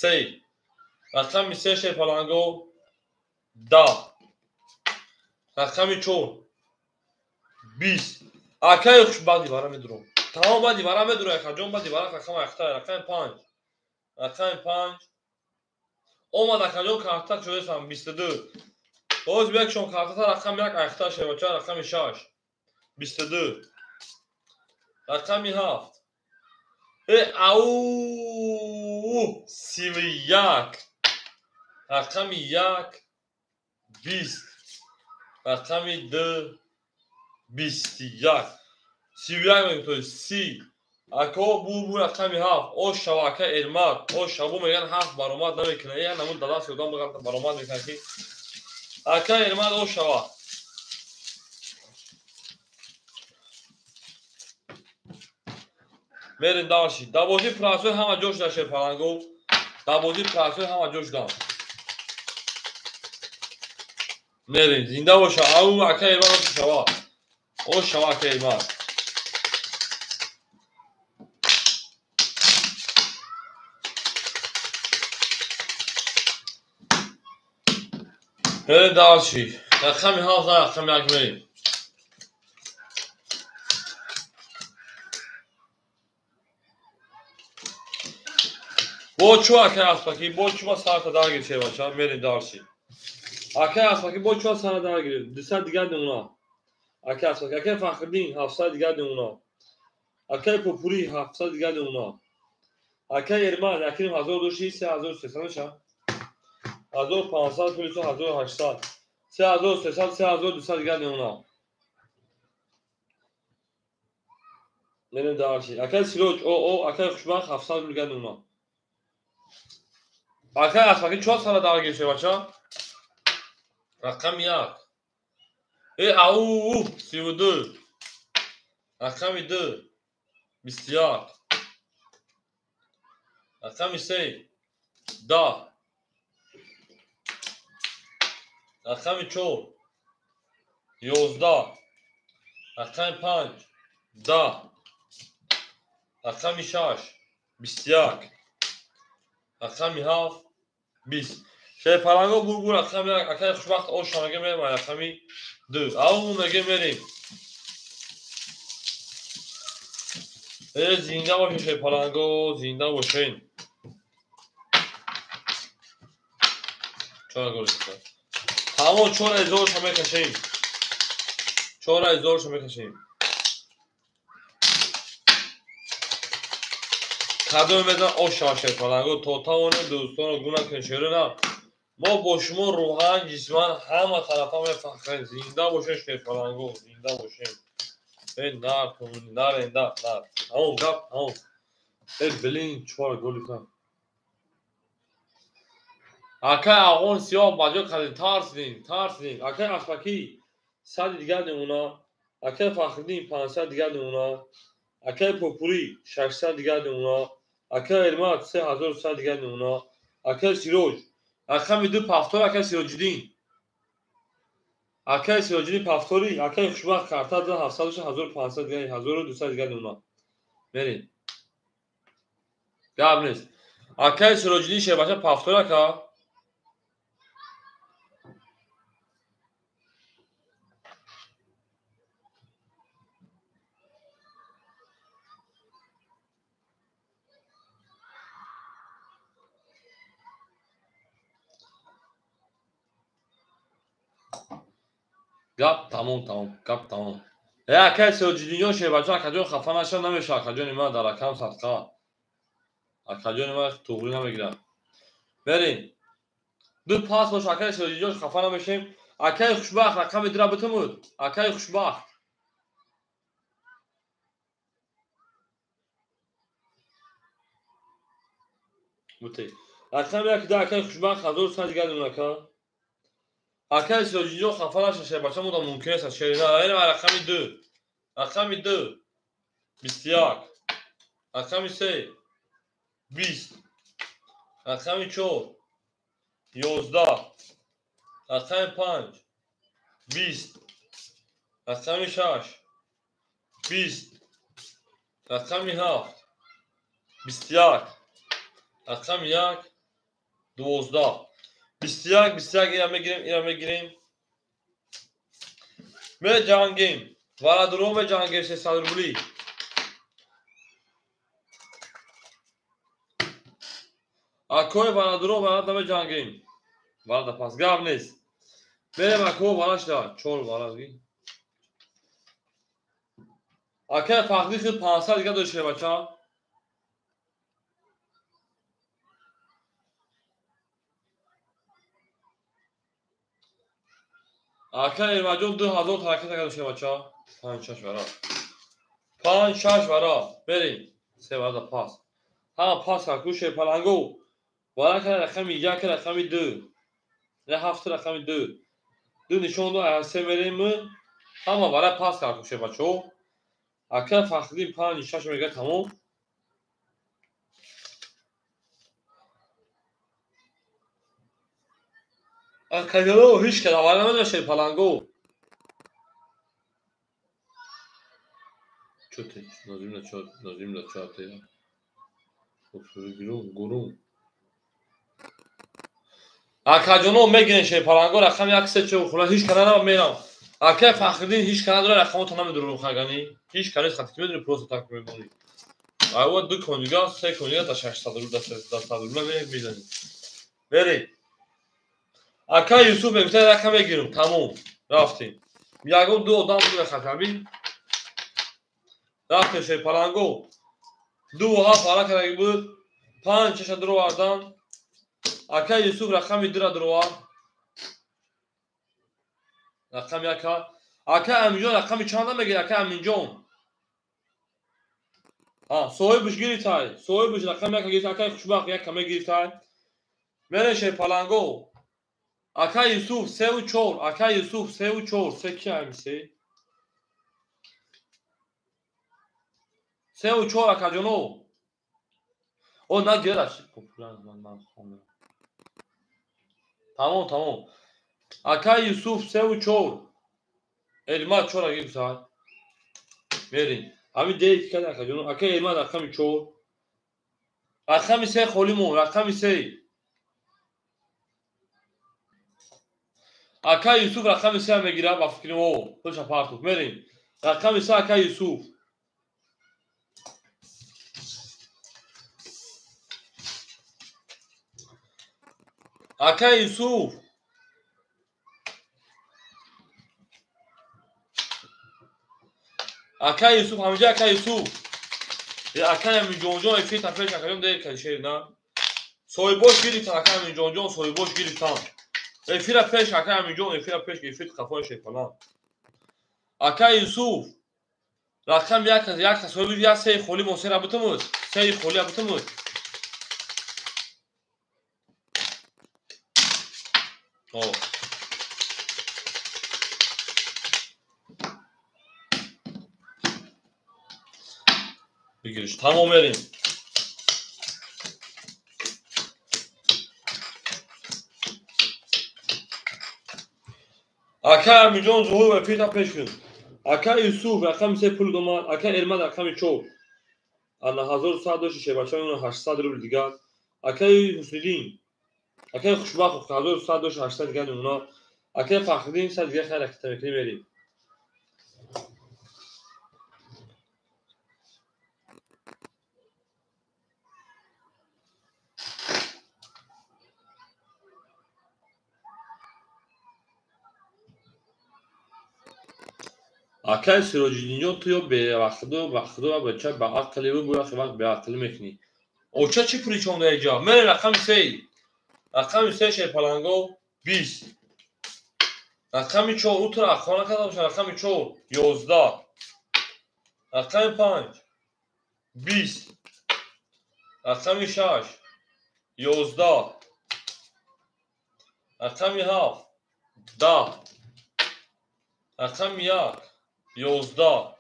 3. Рақами 3 шерпаланго 10. Рақами 4 20. Акай хушбахт дивара медурам. Тамом ба дивара медура, акаҷон ба дивара рақами 8, рақами 5. Рақами 5. Омад акаҷон карта чӯесам 22. Боз биякшон картата рақами 1 айхта шевача рақами 6. 22. Рақами 7. Э ау 31. Рақами 1 20. Рақами 2 21. 31 мегӯяд, 30. Ако бу рақами 7. Ош шава ака Эрмат. Ош шабу мегӯянд 7 баромад намекунад. Э намуд дадас ёдам баромад мекунад ки ака Эрмат ош шава. Мерем дальше. Дар бозии прасой ҳама ҷо шуда шерпаланго. Дар бозии прасой ҳама ҷо шудам. Мерем. Зинда боша. Ау ака Эрмат ош шава. Ош шава ака Эрмат. Мерем дальше. Рақами 7, рақами 1 мерем. Бо чу акай Аспакӣ, бо чума сарта даргир шевача, мерем дальше. Акай Аспакӣ бо чума сара даргир, 200 дигар намуна. Акай Аспакӣ, акай Фахриддин 700 дигар намуна. Акай Попурӣ 700 дигар намуна. Акай Эрмат яким 1200, 3300 меша. 1500 плюс 1800. 3300, 3200 дигар намуна. Мерем дальше. Акай Сироҷ, о, акай Хушбахт 700 дигар намуна. Акай Аспакӣ чор сара даргир шевача. Рақами 1. Э ау 32. Рақами 2 21. Рақами 3 10. Рақами 4 11. Рақами 5 10. Рақами 6 21. Рақами 7 20. Шерпаланго бурбур рақами 1. Акай хушбахт ош мега мерем рақами 2. Ау мега мерем. Э зинда бошед шерпаланго, зинда бошед. Чора гол шуд. Тамом 4000 мекашем. 4000 мекашем. Кадом медан ош шава шерпаланго то тавонем дӯстонро гум накунем шеро на. Мо бо шумо рӯҳан, ҷисман ҳама тарафа мефахрем. Зинда бошем, шерпаланго, зинда бошем. Э нар, нар, нар, нар. Тамом гап, тамом. Э блин, чор гол кардам. Акай Афғон сиёҳ ба ҷо кардем, тарсидем, тарсидем. Акай Ашбакӣ 100 дигар намуна, акай Фахриддин 500 дигар намуна, акай Попурӣ 600 дигар намуна, акай Эрмат 3100 дигар намуна, акай Сироҷ рақами 2 пафтор, акай Сироҷиддин. Акай Сироҷиддин пафтори, акай Хушбахт карта 700 1500 дигар, 1200 дигар намуна. Мерем. Гап нест. Акай Сироҷиддин шербача пафтор, ака. Гап тамом, тамом, гап тамом. Э акай Сироҷиддинҷон шербача, акаҷон хафа наша, намеша, акаҷони ман дар акам садқа. Акаҷони ман туғрӣ намегирад. Мерем. Ду пас бош, акай Сироҷиддинҷон, хафа намешем. Акай Хушбахт рақами 2 битумуд. Акай Хушбахт. Бute. Рақами 1 акай Хушбахт 1100 дигар намуна, ака. Акай Сироҷиддинҷон хафа наша, шербача мода мумкин нест шерина. Ина рақами 2. Рақами 2 21. Рақами 3 20. Рақами 4 11. Рақами 5 20. Рақами 6 20. Рақами 7 21. Рақами 1 12. 21, 21 ира мегирем, ира мегирем. Меҷангем. Варадуро меҷангем 300 рубли. Акои варадуро варада меҷангем. Варада пас гап нест. Мерем ако варашда 4 варадги. Акай Фахри хид 500 дигар дошт бача. Акай Эрмаҷон 2000 ҳаракат карда дошт бача. 5-6 вара. 5-6 вара. Мерем. 3 варада пас. Ҳама пас кард куше паланго. Вара кард рақами 1, рақами 2. 7 рақами 2. 2 нишон дод, аз 3 мерем. Ҳама вара пас кард куше бачо. Акай Фахриддин 5-6 мега тамом. Акаҷоно ҳеҷ кас аввал намедошт паланго. Чоте, нозим чот, нозим чоте. Гурум, гурум. Акаҷоно мегирен шер паланго рақами 1 3 4 хула ҳеҷ кас намерам. Акай Фахриддин ҳеҷ кас надора рақамота намедурум хагани. Ҳеҷ кас нест хати медури просто так мемонӣ. Айва 2 кон дига, 3 кон дига да 600 рубл, да 100 рубл мезанӣ. Мерем. Акай Юсуф мегуфта рақам мегирам, тамом. Рафтем. Ягон ду одам буд хатаби. Рафтем шер паланго. 2 7 ҳаракат кардаги буд. 5 6 дуровардан. Акай Юсуф рақами 2 дуровард. Рақами 1. Акай Аминҷон рақами чанд мегирад? Акай Аминҷон. Ҳа, соҳибаш гирифтай. Соҳибаш рақами 1 гирифт. Акай Хушбахт 1 мегирифтай. Мерем шер паланго. Акай Юсуф 3 ва 4. Акай Юсуф 3 ва 4. 3 ки ами 3? 3 ва 4 акаҷоно. О, на гираш популяр ман хонам. Тамом, тамом. Акай Юсуф 3 ва 4. Элмат 4 гирифтай. Мерем. Ами дейт кад акаҷоно. Акай Элмат рақами 4. Рақами 3 холӣ мон, рақами 3. Акай Юсуф рақами 3 мегирад ба фикри мо. Пулша партуф. Мерем. Рақами 3 акай Юсуф. Акай Юсуф. Акай Юсуф, ҳамиҷа акай Юсуф. Акай Аминҷонҷон эфир тафеш акаҷон дер кашер на. Соҳибош гирифтан, ака Аминҷонҷон, соҳибош гирифтан. Эфира пеш, ака Аминҷон, эфира пеш, эфир қафои шерпаланг. Ака Юсуф, рақам як, як соҳиби як сеи холӣ мо сера бутумуд. Сеи холӣ бутумуд. Бигириш. Тамом мерим. Ака Аминҷон Зуҳур ва эфирта пеш кун. Ака Юсуф рақами се пул домад, ака Эрмад рақами чор. Ана 1100 дошти шербача, 800 рубл дигар. Акаи Ҳусниддин, акаи Хушбахт 1100 дошти 800 дигар намуна. Акаи Фахриддин 100 дигар хайр ракета мекунем мерим. Акаи Сироҷиддинҷон, ту ё бевақтду вақтду бача ба ақли бу яхе вақт беақлӣ мекунӣ. Оча чӣ пули чонда иҷа? Мере рақами се. Рақами се шерпаланго 20. Рақами 4 утра хона кардам, рақами 4 11. Рақами 5 20. Рақами 6 11. Рақами 7 10. Рақами 1 11.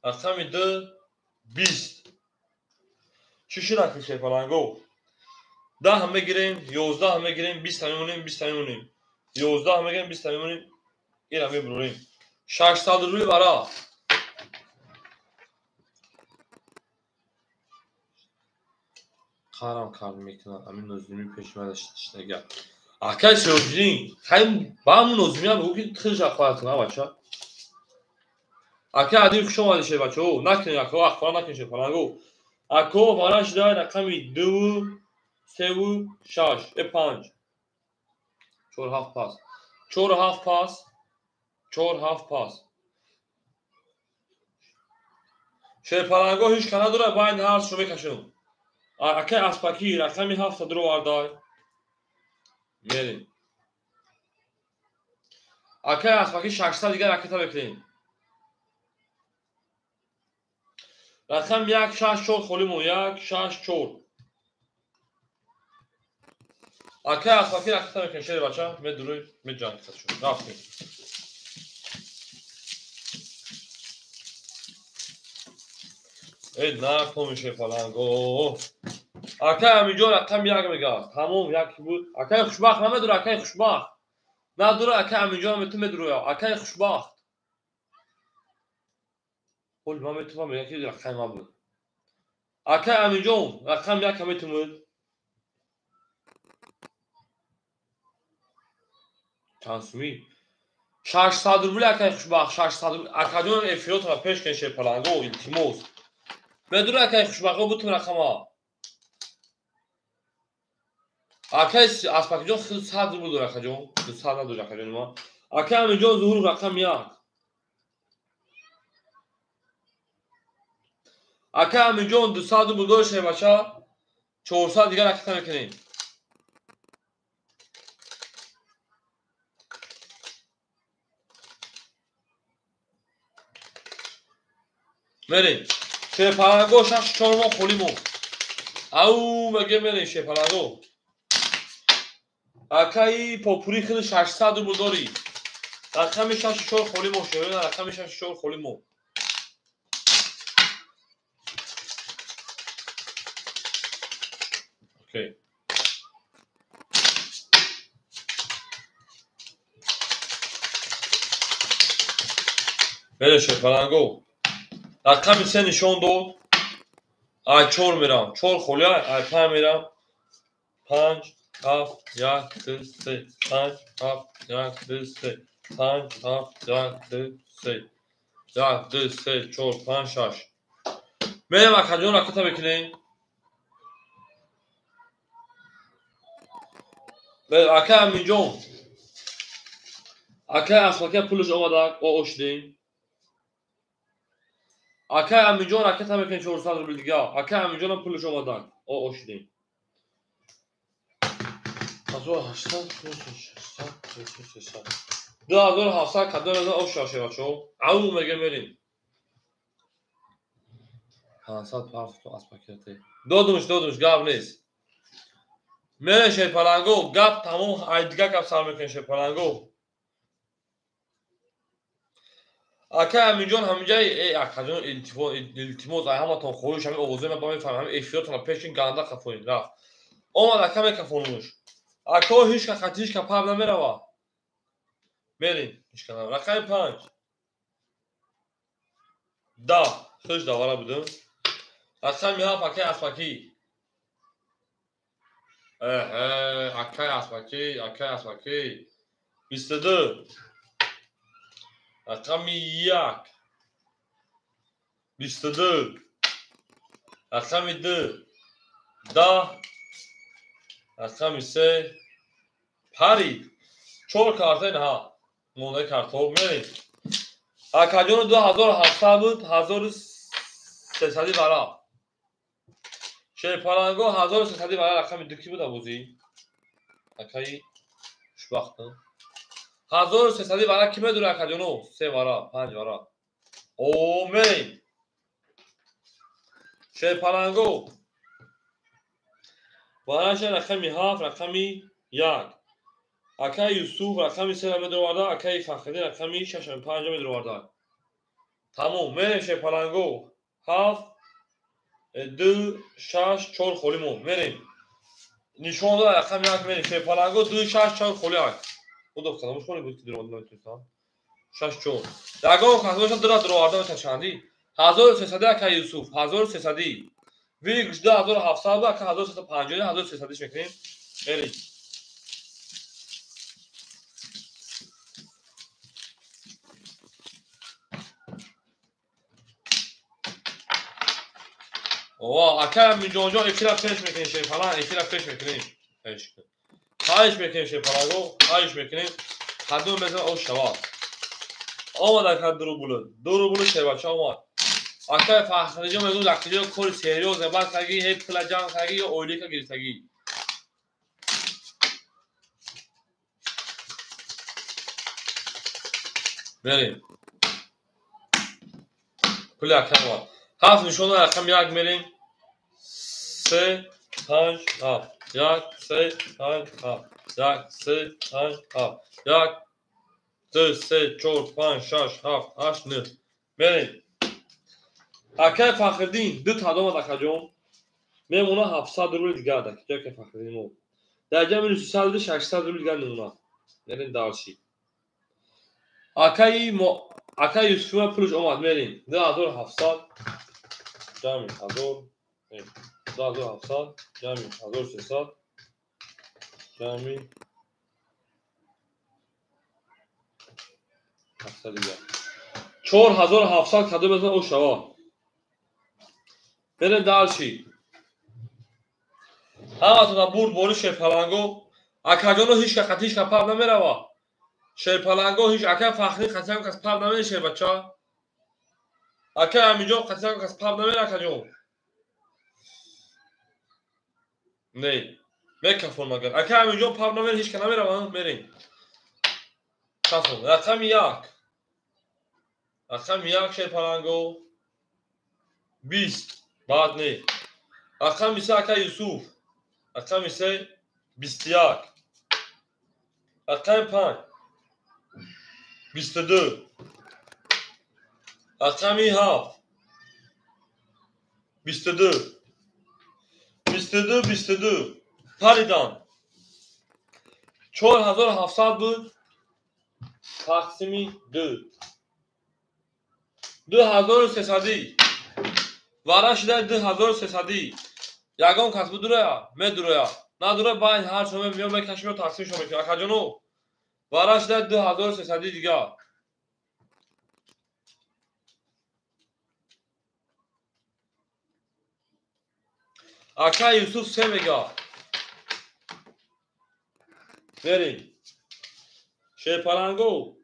Рақами 2 20. Чӣ шуд аки шерпаланго? 10 мегирем, 11 мегирем, 20 мемонем, 20 мемонем. 11 мегирем, 20 мемонем. Ира мебурем. 600 рубли вара. Қарам кард мекунад. Амин нозими пеш мада шиштага. Акай Сироҷиддин, хай ба ҳамун нозимиам бигӯ ки хелша хоҳад кунад, бача. Ака Адил хуш омадӣ шербача. О, накунед ако, ахвора накунед шерпаланго. Ако вара шуда рақами 2 3 6 5. 4 7 пас. 4 7 пас. 4 7 пас. Шерпаланго ҳеҷ ка надорад, байни ҳар шо мекашем. Акай Аспакӣ рақами 7 дуро вардай. Мерем. Акай Аспакӣ 600 дигар ракета мекунем. Рақам 1 6 4 холӣ мо 1 6 4. Акай Аспакӣ ракета мекунем шери бача, медуруй, меҷанг шуд. Рафтем. Эй накун шерпаланго. Акай Аминҷон рақам 1 мегӯяд. Тамом як буд. Акай Хушбахт намедура, акай Хушбахт. Надура, акай Аминҷон мету медура. Акай Хушбахт. Ҳол ман метавонам мегӯям ки рақами ман буд. Акай Аминҷон рақам 1 метумуд. Чанд сумӣ? 600 рубли акай Хушбахт, 600 рубли. Акаҷон эфиротро пеш кун шерпаланго, илтимос. Медура акай Хушбахт, бутум рақама. Акай Аспакиҷон 100 рубл дорад, акаҷон. 200 надорад акаҷони ман. Акай Аминҷон Зуҳур рақам 1. Акай Аминҷон 200 рубл дорад шербача. 400 дигар ракета мекунем. Мерем. Шерпаланго 6 4 мо холӣ мо. Ау, меге мерем шерпаланго. Акаи Попури хели 600 рубл дорӣ. Рақами 6 4 холӣ мо шерона, рақами 6 4 холӣ мо. Окей. Мерем шерпаланго. Рақами 3 нишон дод. Ай 4 мерам. 4 холӣ, ай 5 мерам. 5 7 1 2 3 5 7 1 2 3 5 7 1 2 3 1 2 3 4 5 6. Мерем акаҷон ракета мекунем. Акай Аминҷон. Акай Аспакия пулаш омадак, ошдем. Акай Аминҷон ракета мекунем 400 рубл дигар. Акай Аминҷонам пулаш омадак, ошдем. 1800, 600, 300. 2700 кадом аз оша шевачо. Ау меге мерим. 500 парто аз пакете. Додумш, гап нест. Мере шерпаланго, гап тамом, ай дига гап сар мекунем шерпаланго. Ака Аминҷон ҳаминҷаи акаҷон илтимос, ай ҳаматон хоҳиш, ҳамин овозои ман ба мефаҳмам, ҳамин эфиротонро пешин ганда қафоин рафт. Омад ака мекафонумуш. Ако ҳичка хати ҳичка паб намерава. Мерим, ҳичка намерава. Рақами 5. 10. Хуш давара будем. Рақами 7 акаи Аспакӣ. Акаи Аспакӣ, акаи Аспакӣ. 22. Рақами 1. 22. Рақами 2. 10. Рақами 3. Парид. 4 карта инҳа. Мондаи картҳо мерем. Акаҷону 2700 буд, 1300 вара. Шерпаланго 1300 вара рақами 2 ки буд абозӣ? Акаи хушбахтам. 1300 вара ки медура акаҷону? 3 вара, 5 вара. О, мерем. Шерпаланго. Вараша рақами 7, рақами 1. Акаи Юсуф рақами 3 медуроварда, акаи Фахриддин рақами 6 5 медуроварда. Тамом, мерем шерпаланго. 7 2 6 4 холӣ монд. Мерем. Нишон дод рақами 1 мерем. Шерпаланго 2 6 4 холӣ ак. Худо кадомаш холӣ буд ки дуроварда наметонистам? 6 4. Ягон кас бошад дура дуроварда меташанди. 1300 акаи Юсуф, 1300. Вигш 2700 ака 1350, 1300 мекунем. Мерем. Ова, ака Аминҷонҷон эфира пеш мекунем шерпалан, эфира пеш мекунем. Пеш. Хоҳиш мекунем шерпаланго, хоҳиш мекунем. Кадом мезан ош шавад. Омад ака 2 рубл. 2 рубл шербача омад. Ака Фахриҷон мегӯяд акаҷон кори серьёзне, баъд каги ҳей пула ҷамъ каги ё ойлика гирифтагӣ. Мерем. Пули ака омад. 7 нишона рақами 1 мерем. 3 5 7. 1 3 5 7. 1 3 5 7. 1 2 3 4 5 6 7 8 9. Мерем. Акаи Фахриддин 2 та омад акаҷон. Мемона 700 рубл дигар да. Киҷо акаи Фахриддин мо? Дар ҷа минус 300 рубл 600 рубл дигар мемонад. Мерем дарши. Акаи Юсуф пулш омад мерем. 2700 ҷамъи 1000 2700 ҷамъи 1300 ҷамъи 700 дигар. 4700 кадом мезанад о шава. Мерем дарши. Ҳаматона бурд бори шерпаланго. Акаҷоно ҳичка хати ҳичка паб намерава. Шерпаланго ҳич акаи Фахриддин хати кас паб намера шербача. Акаи Аминҷон хати кас паб намера акаҷон. Не, мекафон магар. Акаи Аминҷон паб намера ҳичка намерава, мерем. Кафон. Рақами 1. Рақами 1 шерпаланго. 20. Баъд не. Рақами 3 акаи Юсуф. Рақами 3 21. Рақами 5 22. Рақами 7 22. 22 22. Паридан. 4700 буд. Тақсими 2. 2300. Вара шуда 2300. Ягон кас будура, медура. Надура байн ҳар шоме миё мекашим ё тақсим шо мекунем. Акаҷоно, вара шуда 2300 дигар. Ака Юсуф се мега. Мерем. Шерпаланго.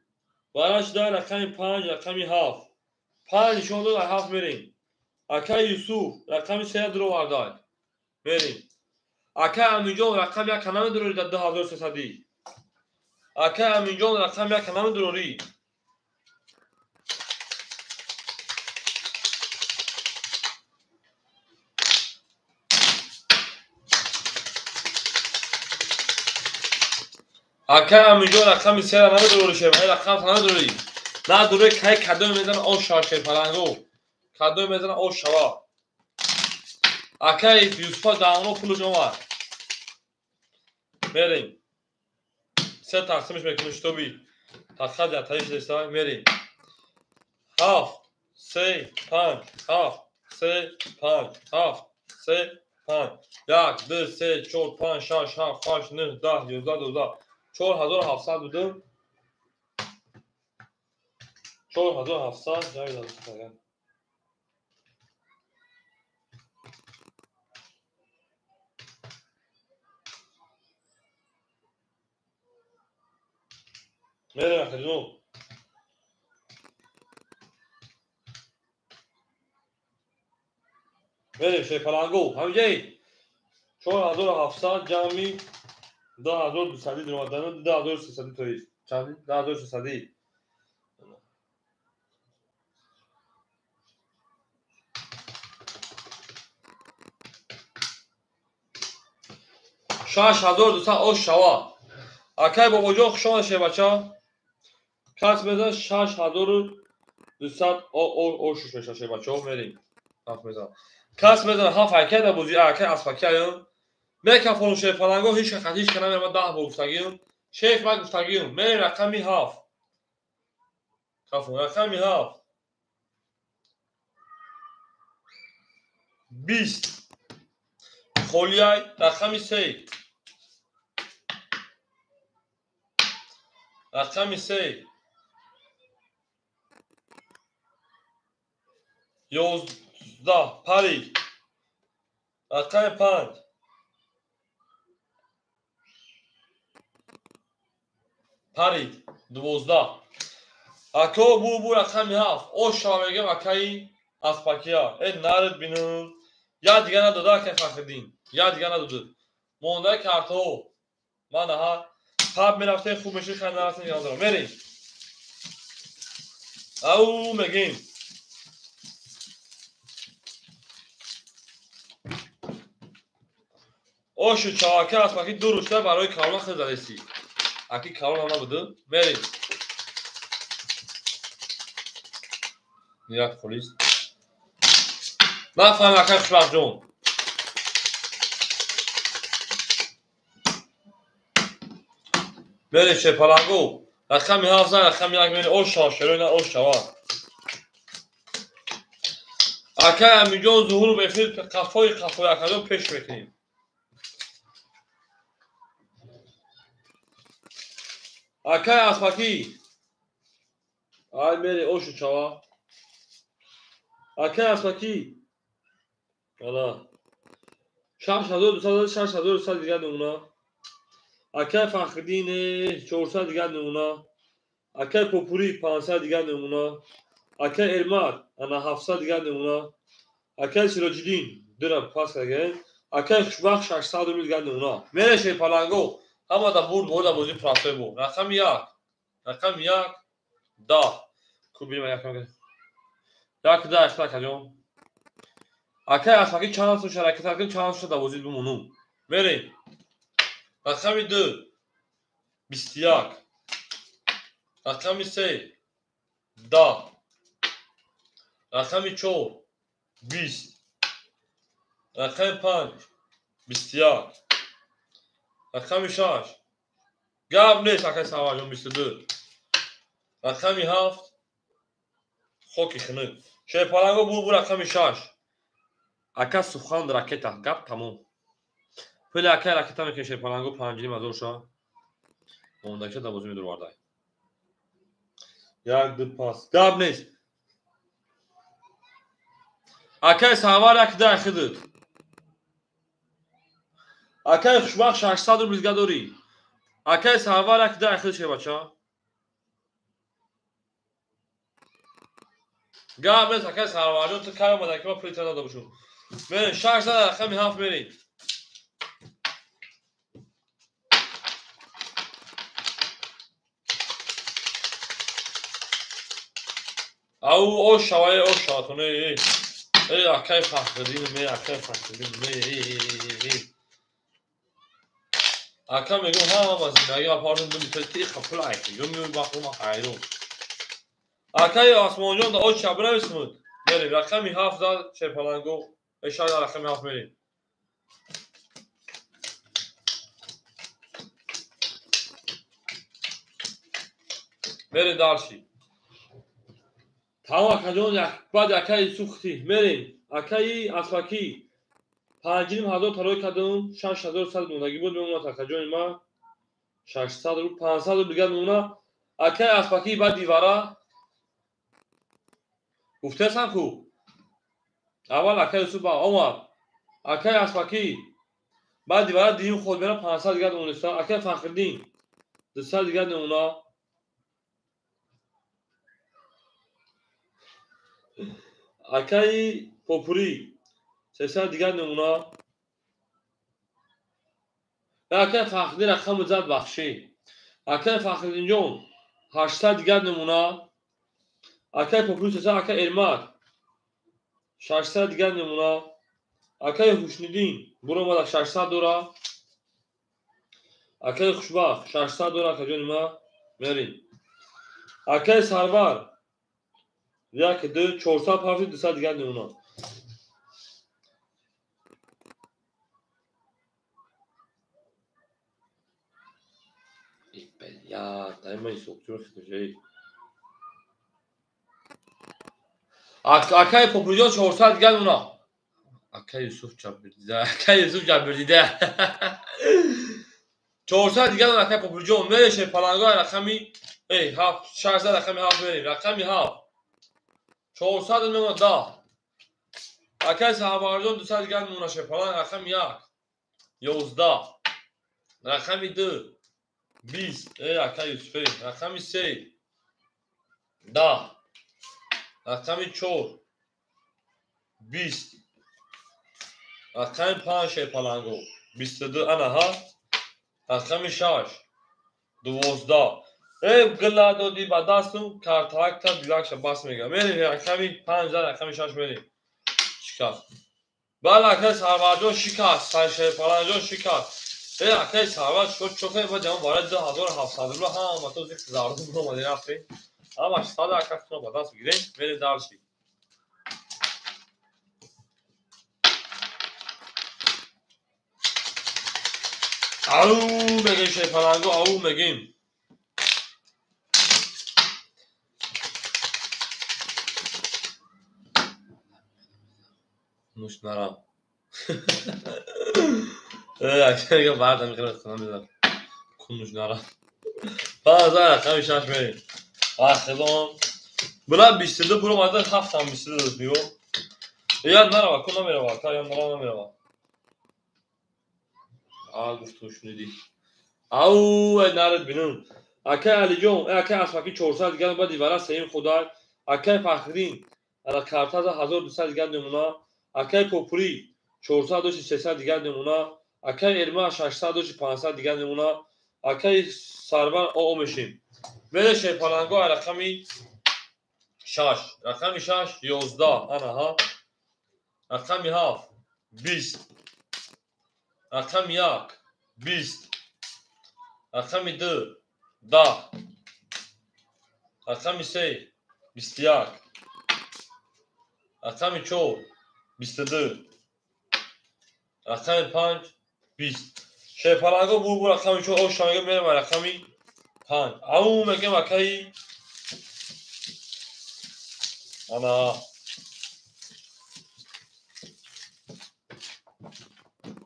Вара шуда рақами 5, рақами 7. 5 нишон дод, 7 мерем. Ака Юсуф рақами 3 дуровардай. Мерем. Акай Аминҷон рақам як намедурорӣ дар 2300. Акай Аминҷон рақам як намедурорӣ. Акай Аминҷон рақами сера намедурорӣ шеф, ай рақам намедурорӣ. Надурӣ кай кадоме мезана ош шава шерпаланго. Кадоме мезана ош шава. Акай Юсуфа давно пулаш омад. Мерем. Се тақсимш мекунем шитоби тақсад ятаиш деста мерем. 7 3 5 7 3 5 7 3 5 1 2 3 4 5 6 7 8 9 10 11 12 4700 будем. 4700 мерем акаҷон. Мерем шерпаланго. Ҳамҷаи 4700 ҷамъи 2200 дуромадан 2300 тоист. Чанд? 2300. 6200 ош шава. Акай бобоҷон хуш омадед шербача. Кас мезанад 6200 ош мешавад шербачаҳо. Мерем. Ҳафт мезанад. Кас мезанад ҳафт акай дар бозӣ акай аспакиаем. Мекафонум шерпаланго ҳеч кас ҳеч кана ман 10 бор гуфтагием. Шеф ман гуфтагием. Мерем рақами 7. Кафон рақами 7. 20. Холиай рақами 3. Рақами 3. 11 парид. Рақами 5. Парид 12. Ако бу рақами 7. Ош шава мегем акаи аспакия. Э нарид бинум. Я дига надода акай Фахриддин. Я дига надода. Мондаи картҳо. Ман аҳа паб мерафтем хуб мешид хай нарафтем янзара. Мерем. Ау мегем. Ошу чавака аспаки ду рӯзта барои калон хел задеси. Аки калон набуд. Мерем. Як холис. Нафаҳмем акай Хушбахтҷон. Мерем шерпаланго. Рақами 7 зан, рақами 1 мерем. Ош шава шерои на ош шава. Акай Аминҷон Зуҳуров эфир қафои қафои акаҷон пеш мекунем. Акай аспакӣ. Ай мере ошу чава. Акай аспакӣ. Ана. 6200 6200 дигар намуна. Акай Фахриддин 400 дигар намуна. Акай Попурӣ 500 дигар намуна. Акай Элмар ана 700 дигар намуна. Акай Сироҷиддин дира пас кардаем. Акай Хушбахт 600 рубл дигар намуна. Мере шерпаланго. Ҳама да бурд бурда бозӣ простой буд. Рақами 1. Рақами 1 10. Кубирим як як да ашта каҷон. Акай аспаки чанд сум ҳаракат кардем, чанд сум дар бозӣ бимонум. Мерем. Рақами 2 21. Рақами 3 10. Рақами 4 20. Рақами 5 21. Рақами 6 гап нест акай Саварҷон 22. Рақами 7 хоки хунук. Шерпаланго бур бур рақами 6. Ака сухан ракета гап тамом. Пули акай ракета мекунем шерпаланго 5,5 ша. Мондагиша дар бозӣ медуровардай. 1 2 пас. Гап нест. Акай Савар 1 2 хидид. Акай Хушбахт 600 рубл дига дорӣ. Акай Савар 1 2 хидид шербача. Гап нест акай Сарварҷон, ту кай омада ки ман пули та надода бошум. Мерем 600 рақами 7 мерем. Ау ош шава, ош шаватон, эй эй акай Фахриддин, эй акай Фахриддин, эй ака мегӯм ҳама зиндагӣ апартон ду митои тиқа пул айки ё меои бахума ҳайрон. Акаи Осмонҷон да оч шаб бинависмуд. Мерем рақами 7 зад шерпаланго, шаҳ рақами 7 мерем. Мерем дальше. Тамом акаҷон, баъд акаи сухти мерем. Акаи Аспакӣ 5500 тарой кардам, 6100 мондагӣ буд, мемонад акаҷони ман 600 рубл, 500 рубл дигар мемонад. Акаи Аспакӣ баъд дивара гуфтаестам ку аввал акаи Юсуф омад. Акаи Аспакӣ баъд дивара дуюм ход мера 500 дигар монеста. Акаи Фахриддин 200 дигар мемонад. Акаи Попурӣ 300 дигар намуна. Акаи Фахриддин рақаму зад, бахшӣ. Акаи Фахриддинҷон 800 дигар намуна. Акаи Попурӣ 300, акаи Эрмак 600 дигар намуна. Акаи Ҳушниддин буромада 600 дора. Акаи Хушбахт 600 дора, акаҷони ман мерем. Акаи Сарвар 1 2 400 пафти 200 дигар намуна. Акаи Попурҷон 400 дигар намуна. Акаи Юсуф ҷабрдида, акаи Юсуф ҷабрдида. 400 дигар намуна акаи Попурҷон. Мереше паланго рақами 7, 600 рақами 7 мерем. Рақами 7. 400 мемонад 10. Акаи Саҳабарҷон 200 дигар мемонад шерпаланг рақами 1. 11. Рақами 2. 20. Эй акаи Юсуф, рақами 3. 10. Рақами 4. 20. Рақами 5 шерпаланго. 22 ана ҳа. Рақами 6. 12. Эй гила додӣ ба дастум, картакта дилакша бас мегирам. Мерем рақами 5 зад, рақами 6 мерем. Шикаст. Бале акаи Сарварҷон шикаст, шерпаланҷон шикаст. Эй акаи Сарвар чо чохе ба ҷамъ барои 2700 рубл ҳама то зикр зардум омадем рафтем. Ҳамаш сада ака худро ба даст бигирем, мерем дальше. Ау мегем шерпаланго, ау мегем. Нуш нарам. Баъд мехӯрам кунуш нарам. Баъзан рақами 6 мерем. Ахилон. Була 22 буромада ҳафтам 22 миё. Яд нарава, ку намерава, ка яд нарава намерава. А гуфту шунидӣ. Ау, ай нарад бинум. Акаи Алиҷон, акаи Аспакӣ 400 дигар баъди вара сеюм худай. Акаи Фахриддин ана картаза 1200 дигар намуна. Акаи Попурӣ 400 дошти 300 дигар намуна. Акаи Эрма 600 дошти 500 дигар намуна. Акаи Сарвар оо мешем. Мере шерпаланго рақами 6. Рақами 6 11 ана ҳа. Рақами 7 20. Рақами 1 20. Рақами 2 10. Рақами 3 21. Рақами 4 22. Рақами 5 20. Шерпаланго бур рақами 4 ош шамега мерем рақами 5. Ау мегем акаи ана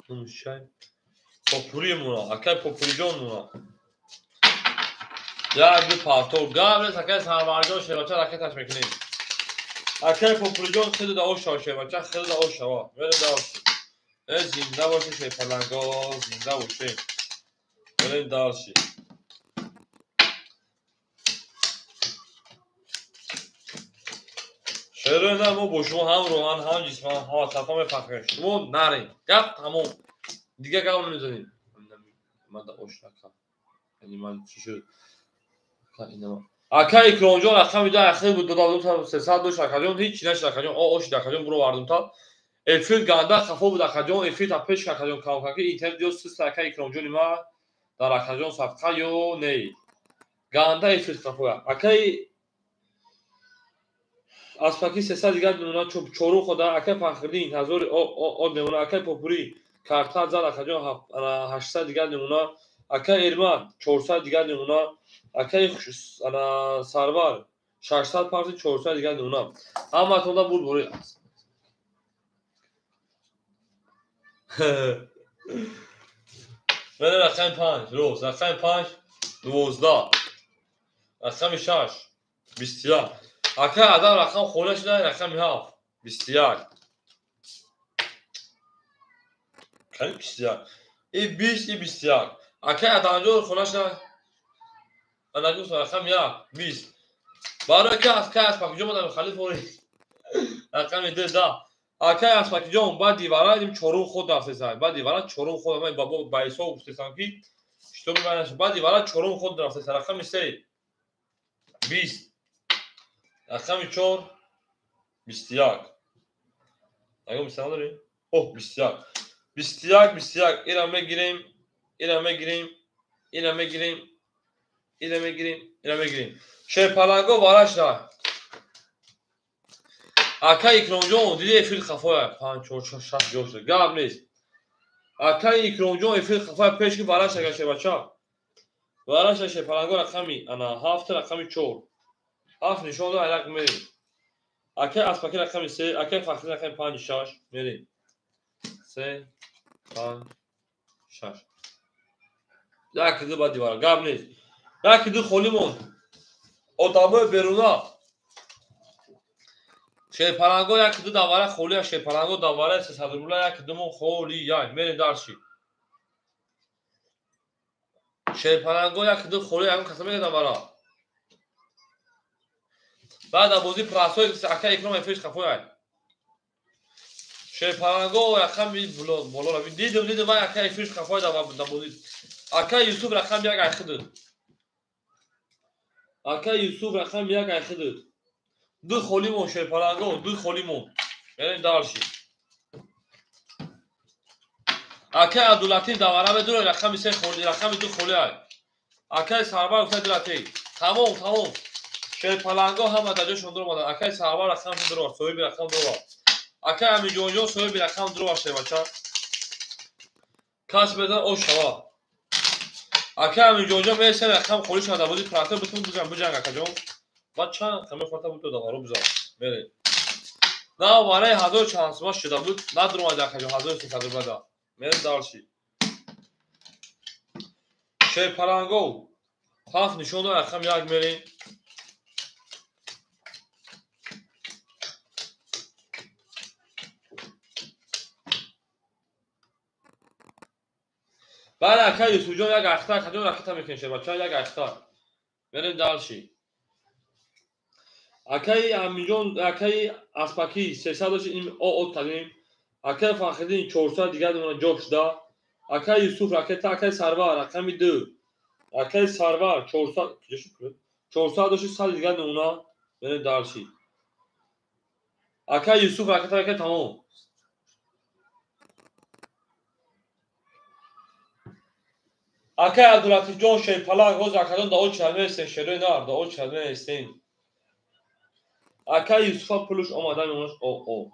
нушай Попурӣ муна, акаи Попуриҷон муна. Як ду партов гап нест, акаи Сарварҷон шербача ракеташ мекунем. Акаи Попуриҷон хеле да ош шава шербача, хеле да ош шава. Мерем да ош. Э зинда боше шерпаланго, зинда боше. Мерем дальше. Шерои на мо бо шумо ҳам роҳан, ҳам ҷисман, ҳам атрафа мефахрем. Шумо нарем. Гап тамом. Дигар гап намезанем. Ман да ош нака. Яъне ман чӣ шуд? Ака Икромҷон рақами ду ахир буд, додам 300 дошт акаҷон, ҳеч нашид акаҷон, о ошид акаҷон, буровардум та. Эфир ганда хафо буд акаҷон, эфир та пеш акаҷон кам ки интернет ё систа ака Икромҷони ма дар акаҷон садқа ё не. Ганда эфир хафоя. Акаи Аспаки 300 дигар мемона, чорум хода акаи Фахриддин 1000 од мемона, акаи Попурӣ карта зад акаҷон 800 дигар мемона, акаи Эрмат 400 дигар мемона, акаи Сарвар 600 парти 400 дигар мемона. Ҳаматонда буд бори. Мене рақами 5 рост, рақами 5 12, рақами 6 21. Акаи Адам рақам холия шуда, рақами 7 21. Кани 21. И 20 и 21. Акаи Адамҷон хона шуда. Ана гуфтам рақами 1 20. Барои ки акаи Аспакиҷон мадам халиф ори. Рақами 2 10. Акаи Аспакиҷон баъди вара дим чорум ход рафтесан. Баъди вара чорум ход ман бабо ба ҳисоб гуфтесам ки шитоби ман баъди вара чорум ход рафтесан. Рақами 3 20. Рақами 4 21. Ягон 21 дорем? Оҳ 21. 21 21 ира мегирем, ира мегирем, ира мегирем, ира мегирем, ира мегирем. Шерпаланго варашда. Ака Икромҷон диди эфир хафоя 5 4 6 ҷо шуда. Гап нест. Ака Икромҷон эфир хафоя пеш ки вараш ага шербача. Вараш шерпаланго рақами ана 7 рақами 4. 7 нишон дод айрак мерем. Акаи Аспаки рақами 3, акаи Фахри рақами 5 6 мерем. 3 5 6. Як ду ба дивара. Гап нест. Як ду холӣ монд. Одамои беруна. Шерпаланго як ду давара холия, шерпаланго давара 300 рубла як ду мон холия. Мерем дарши. Шерпаланго як ду холия, ягон каса мега давара. Баъд аз бозии прасои ака Икром эфирш хафояй. Шерпаланго рақами боло ра дидим, дидим вай ака эфирш хафояй дар бозӣ. Ака Юсуф рақами 1 айхидуд. Ака Юсуф рақами 1 айхидуд. Ду холӣ мон шерпаланго, ду холӣ мон. Мерем дарши. Акаи Абдулатиф давара медуро рақами 3 холӣ, рақами 2 холӣ ай. Акаи Сарвар гуфта дилатей. Тамом, тамом. Шерпаланго ҳама дар ҷошон дуромаданд. Акаи Сарвар рақам дуровард, соҳиби рақам дуровард. Акаи Амиҷонҷон соҳиби рақам дуровард шербача. Кас безан ош шава. Акаи Амиҷонҷон месен рақам холӣ шава дар бозии практика битун буҷан буҷанг акаҷон. Баъд чанд рақам мехоҳад буд даваро бизан. Мерем. На вараи 1000 чанд сума шуда буд, надуромад акаҷон 1300 рубла. Мерем дарши. Шерпаланго 7 нишон дод рақам 1 мерем. Бале ака Юсуфҷон як ахта акаҷон ракета мекунем шербача як ахта. Мерем дарши. Акаи Амиҷон, акаи Аспаки 300 дошт ин о кардем. Акаи Фахриддин 400 дигар мемона ҷо шуда. Акаи Юсуф ракета, акаи Сарвар рақами 2. Акаи Сарвар 400 400 дошт 100 дигар мемона. Мерем дарши. Акаи Юсуф ракета, ракета тамом. Акаи Абдулатифҷон шерпаланг ҳозир акаҷон да очи ҳаместем, шерои нар да очи ҳаместем. Акаи Юсуфа пулуш омада мемонаш о о.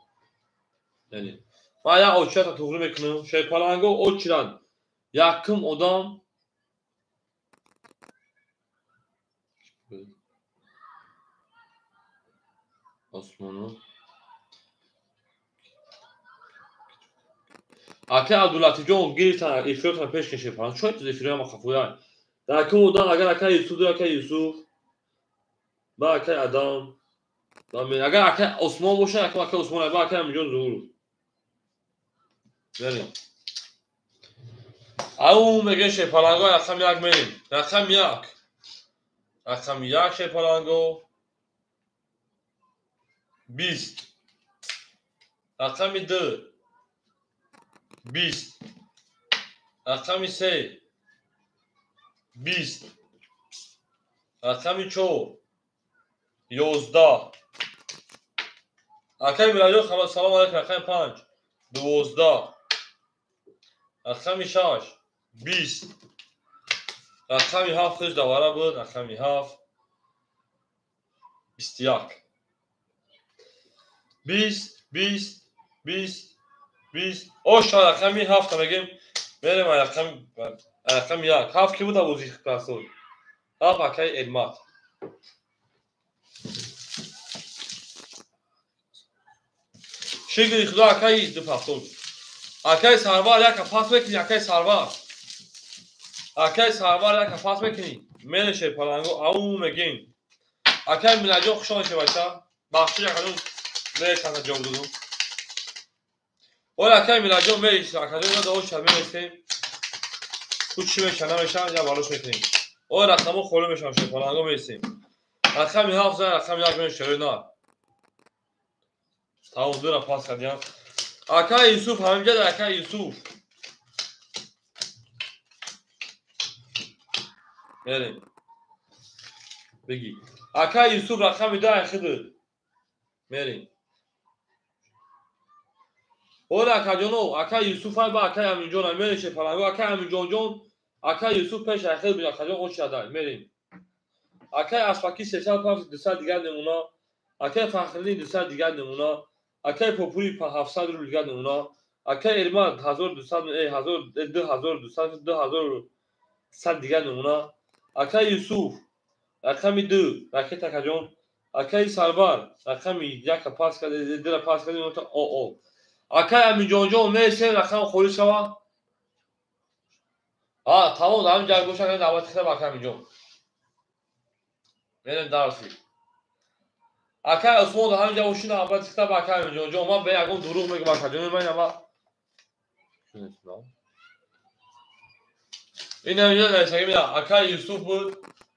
Яъне ман як очията туғрӣ мекунам. Шерпаланго очиран якум одам Осмонов. Акаи Абдулатифҷон гирифтан эфиротон пеш кашид шерпаланг. Чой ту эфирои ма хафояй. Якум одам агар акаи Юсуф ду акаи Юсуф ба акаи Адам агар акаи Осмон бошад, якум акаи Осмон, ба акаи Амиҷон Зуҳуров. Мерем. Ау мегӯем шерпаланго рақами 1 мерем. Рақами 1. Рақами 1 шерпаланго 20. Рақами 2 20. Рақами 3 20. Рақами 4 11. Акай Мираҷон, салом алейкум. Рақами 5, 12. Рақами 6, 20. Рақами 7 хуш давара буд. Рақами 7, 21. 20, 20, 20, 20. Оша рақами 7 мегем. Мерем рақами 1. 7 ки буд абузи расул? 7 акай Элмат. Шукри худо акай 270. Акай Сарвар яка пас мекунӣ, акай Сарвар. Акай Сарвар яка пас мекунӣ. Мереше паланго ау мегем. Акай Милаҷон хуш омадед бача. Бахшиш акаҷон мерешана ҷавоб додум. Оля акай Милаҷон мереш, акаҷон ма дао шаб мересем. Ту чӣ меша намеша, я барош мекунем. Оля рақамо холӣ мешавам ше паланго мересем. Рақами 7 зан, рақами 1 мереше на. Тамом дура пас кардям. Акай Юсуф ҳаминҷа акай Юсуф. Мерем. Бигӣ. Акай Юсуф рақами 10 хидр. Мерем. Оля акаҷоно, акай Юсуф ай ба акай Аминҷон ай мереше паланго, акай Аминҷонҷон, акай Юсуф пеш ай хидр акаҷон очадай мерем. Акай Аспаки 300 200 дигар намуна, акай Фахриддин 200 дигар намуна, акай Попури 700 рубл дигар намуна, акай Эрмат 1200 2200 2100 дигар намуна, акай Юсуф рақами 2 ракета акаҷон, акай Сарвар рақами 1 пас кард, 2 пас кард, о. Акай Аминҷонҷон мересем рақам холӣ шава. А, тамом, ҳамин ҷай боша, навбати хитаб акай Аминҷон. Мерем дарси. Акай Усмон ҳамин ҷа ошина навбати хитаб акай Аминҷонҷон. Ман бе ягон дурӯғ мегӯям акаҷон, ман ама ин ҳаминҷо нависагӣ меда. Акай Юсуф буд,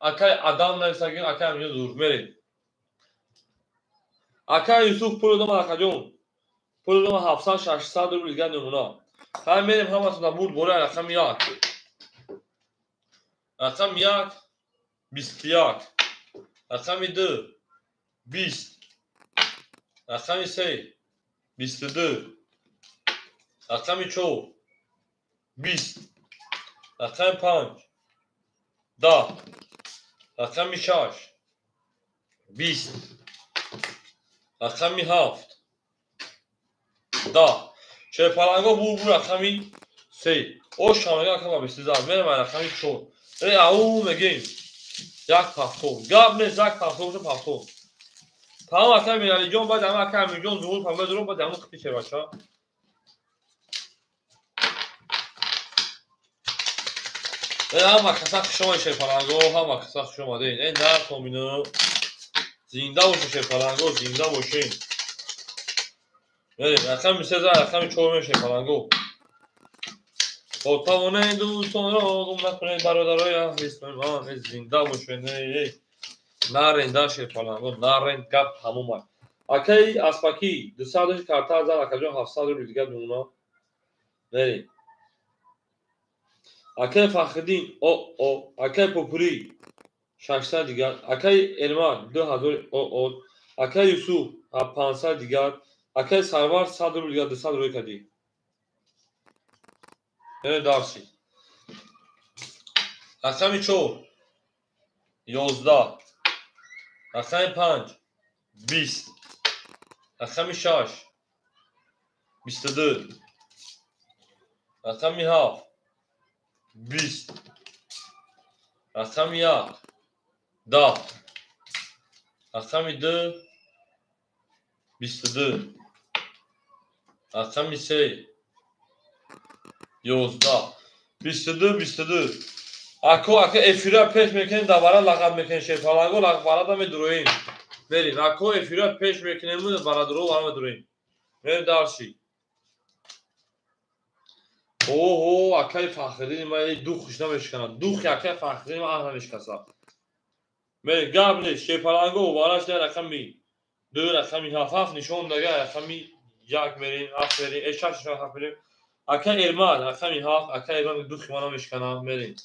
акай Адам нависагӣ, акай Аминҷон дур. Мерем. Акай Юсуф пул додам акаҷон. Пул додам 700 600 рубл дигар намуна. Ҳам мерем ҳаматон бурд бораи рақами 1. Рақами 1 21. Рақами 2 20. Рақами 3 22. Рақами 4 20. Рақами 5 10. Рақами 6 20. Рақами 7 10. Шерпаланго бур рақами 3. Ош ҳамага рақами 22. Мерем рақами 4. Э ау мегем. 1 70. Гап нест, 1 70 70. Тамом акай Миралиҷон, баъд ама акай Амирҷон зуҳур памба дурум, баъд ҳамун қити шебача. Э ҳама каса хуш омадед шерпаланго, ҳама каса хуш омадед. Э на томино. Зинда бошед шерпаланго, зинда бошед. Мерем, рақами 3 за рақами 4 мешем шерпаланго. Хоб тавонед дӯстонро гум накунед бародарои азиз, ман зинда бошед. Эй нарен да шерпаланго, нарен гап тамом аст. Акай Аспакӣ 200 карта зад акаҷон 700 рубл дигар мемона. Мерем. Акай Фахриддин о о, акай Попурӣ 600 дигар, акай Эрмат 2000 о о, акай Юсуф 500 дигар, акай Сарвар 100 рубл дигар 200 рӯй кардӣ. Мерем дарси. Рақами 4 11. Рақами 5 20. Рақами 6 22. Рақами 7 20. Рақами 1 10. Рақами 2 22. Рақами 3 11. 22 22. Ако ака эфира пеш мекунем, давара лағат мекунем шерпаланго, барада медуроем. Мерем. Ако эфира пеш мекунем, барадуро вара медуроем. Мерем дарси. Оҳо, акаи Фахриддин ма духш намешканад. Духи акаи Фахриддин ма аҳ намешкаса. Мерем, гап нест. Шерпаланго вараш дар рақами 2, рақами 7, 7 нишон дага, рақами 1 мерем, 7 мерем, 6 нишон 7 мерем. Акаи Эрмат, рақами 7, акаи Эрмат духи ма намешканад, мерем.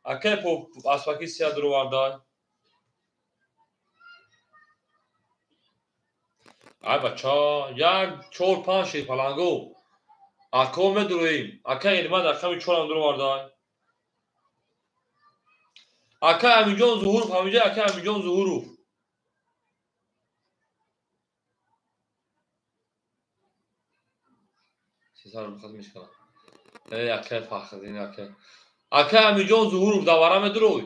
Акаи Аспаки 300 дуру вардай. Ай бача, 1 4 5 шерпаланго. Ако медуроим. Ака Элмад рақами 4 дуровардай. Ака Амиҷон Зуҳуров, ҳамиҷа ака Амиҷон Зуҳуров. Акай Фахриддин, акай. Акай Амиҷон Зуҳуров давара медурой.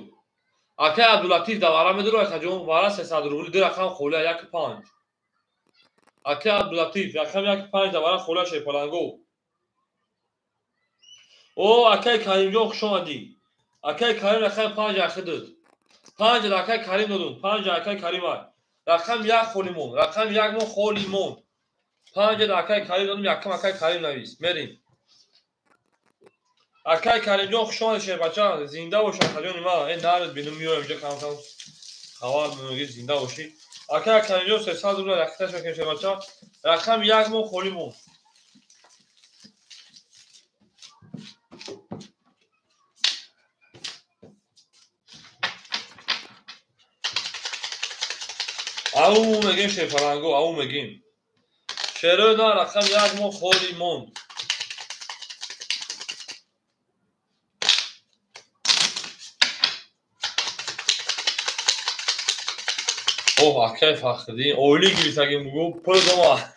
Акай Абдулатиф давара медурой, акаҷон, вара 300 рубли, ду рақам холия 1.5. Акай Абдулатиф, рақам 1.5 давара холия шерпаланго. О, акай Каримҷон хуш омадӣ. Акай Карим рақами 5 яхи дод. 5 акай Карим додум, 5 акай Карим ай. Рақам 1 холи монд, рақам 1 мо холи монд. 5 акай Карим додум, якам акай Карим навис. Мерим. Акай Каримҷон хуш омадӣ шербача, зинда бош акаҷони ман. Э наред бинум меоям инҷа кам-кам хабар мегӣ зинда бошӣ. Акай Каримҷон 300 рубл рақиташ мекунем шербача. Рақам 1 мо холи монд. Ау мегим шерпаланго, ау мегим. Шерои на рақам 1 мо холи монд. Оҳ, акай Фахриддин, оилӣ гирифтагим бугу, пул дома.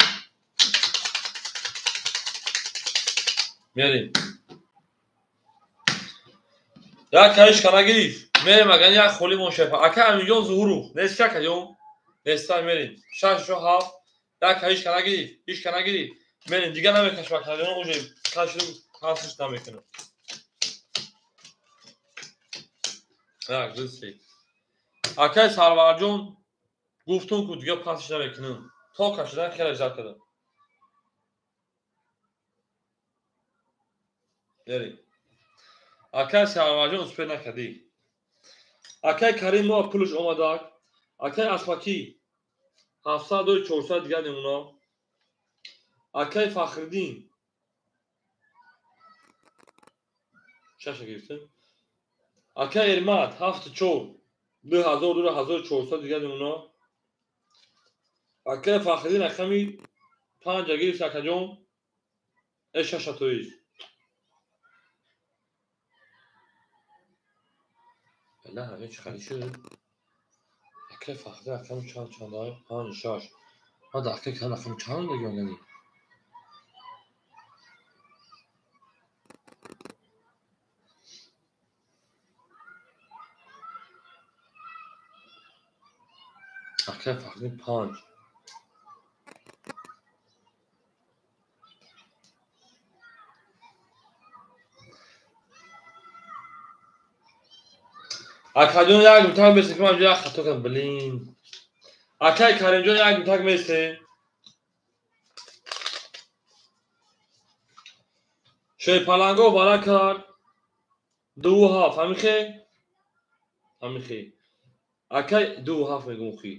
Мерим. Як калишка нагирифт. Мерим агар як холи мон шерпа. Акай Амиҷон Зуҳуров, нест акаҷон? Нестан мерим. 6 7 як ҳеч ка нагирифт, ҳеч ка нагирифт. Мерим, дигар намекашам акаҷон, уже кашидум, пасш намекунам. 1 2 3. Акай Сарварҷон гуфтум ку дигар пасш намекунам. То кашидан хеле жар кардам. Мерим. Акай Сарварҷон успел накардӣ. Акай Карим мо пулш омадак. Акай Аспакӣ 700 400 дигар намуна. Акай Фахриддин 6 гирифтем. Акай Эрмат 7 4 2000 2400 дигар намуна. Акай Фахриддин рақами 5 гирифт акаҷон. 6 тоист. Бала ҳамин чӣ хали шуд? Акай Фахриддин рақами чанд чанд 5 6. Ма дар акай кам рақами чанд мегӯям яъне? Акай Фахриддин 5. Акаҷон як мутак месте ки ман як хато кардам, блин. Акай Каримҷон як мутак месте. Шерпаланго бара кард 2 7 ҳамихе? Ҳамихе. Акай 2 7 мегум хи.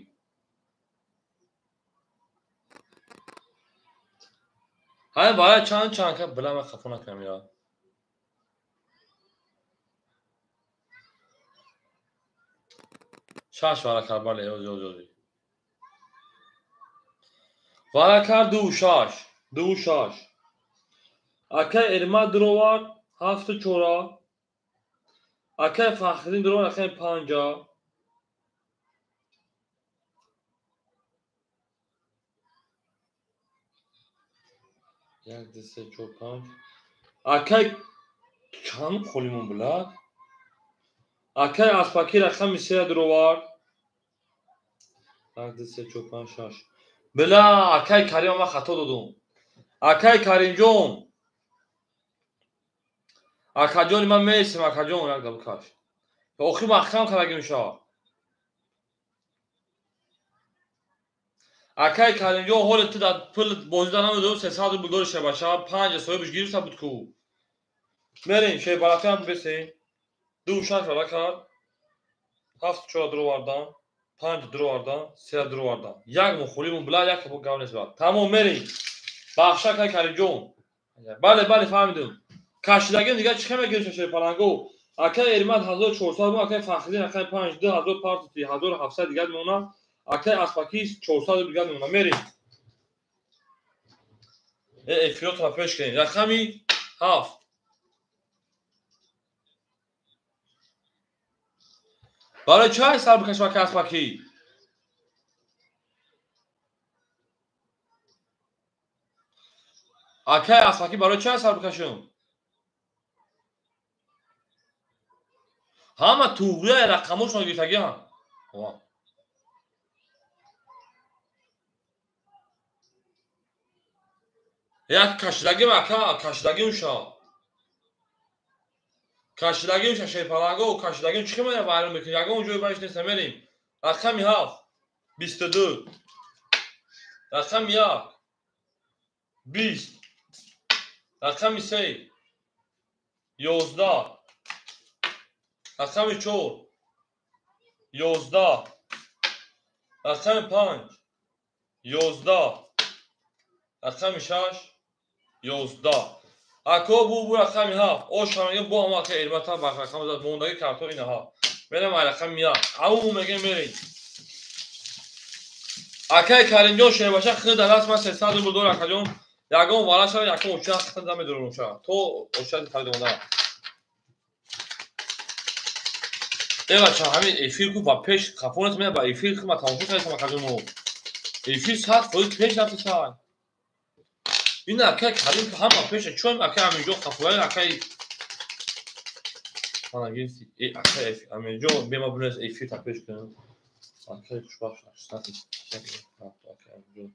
Ҳай бара чанд чанд ка била ман хафо накунам я. 6 вара кард, бале, ози ози ози. Вара кард 2 6, 2 6. Акай Эрмат дуровард 7 4. Акай Фахриддин дуровард акай 5. 1 2 3 4 5. Акай чанд холимон булад? Акай Аспакӣ рақами 3 дуровард. 1 2 3 4 5 6. Била акай Карим ман хато додум. Акай Каримҷон. Акаҷони ман месем, акаҷон як даб каш. Охир маҳкам кардагим шава. Акай Каримҷон ҳоле ту дар пул бозида намедодум, 300 рубл дори шабаша, 5 соҳибаш гирифта буд ку. Мерем, шербалафиам бесем. 2 6 вара кард. 7 4 дуровардан, 5 дуровардан, 3 дуровардан. Як мухолимон била, як гап нест бад. Тамом мерем. Бахша акай Каримҷон. Бале, бале, фаҳмидум. Кашидагим дигар чӣ хел мегирифта шерпаланго? Акай Эрмат 1400 бу, акай Фахриддин акай 5 2000 партити 1700 дигар мемонад. Акай Аспакӣ 400 дигар мемонад. Мерем. Эфиротро пеш кунем. Рақами 7. Барои чай сар бикашма ки аспакӣ? Акай аспакӣ барои чай сар бикашум? Ҳама туғрия рақамошон гирифтагиам. Як кашидагим ака, кашидагим ша. Кашидагим ша шерпаланго, кашидагим чӣ мая вайрон мекунӣ? Ягон ҷой баиш нест, мерем. Рақами 7 22. Рақами 1 20. Рақами 3 11. Рақами 4 11. Рақами 5 11. Рақами 6 11. Ако бу рақами 7. Ош ҳамега бо ҳама ака элбатта ба рақами зад мондаги картҳо инаҳа. Мерам ай рақами 1. Ау мега мерем. Акай Каримҷон шербаша хида даст ман 300 рубл дор акаҷон. Ягон вара шава, ягон оча хида медорам ша. То оча харидонда. Бача ҳамин эфир ку ба пеш хафонат мея ба эфир ма тамошо кардам акаҷон. Эфир 100% пеш рафта сар. Ин акай Карим ҳама пеша чун акай Амирҷон хафоя акай ана гирифти акай Амирҷон бема бунес эфир та пеш кунам. Акай хушбахт акай Амирҷон.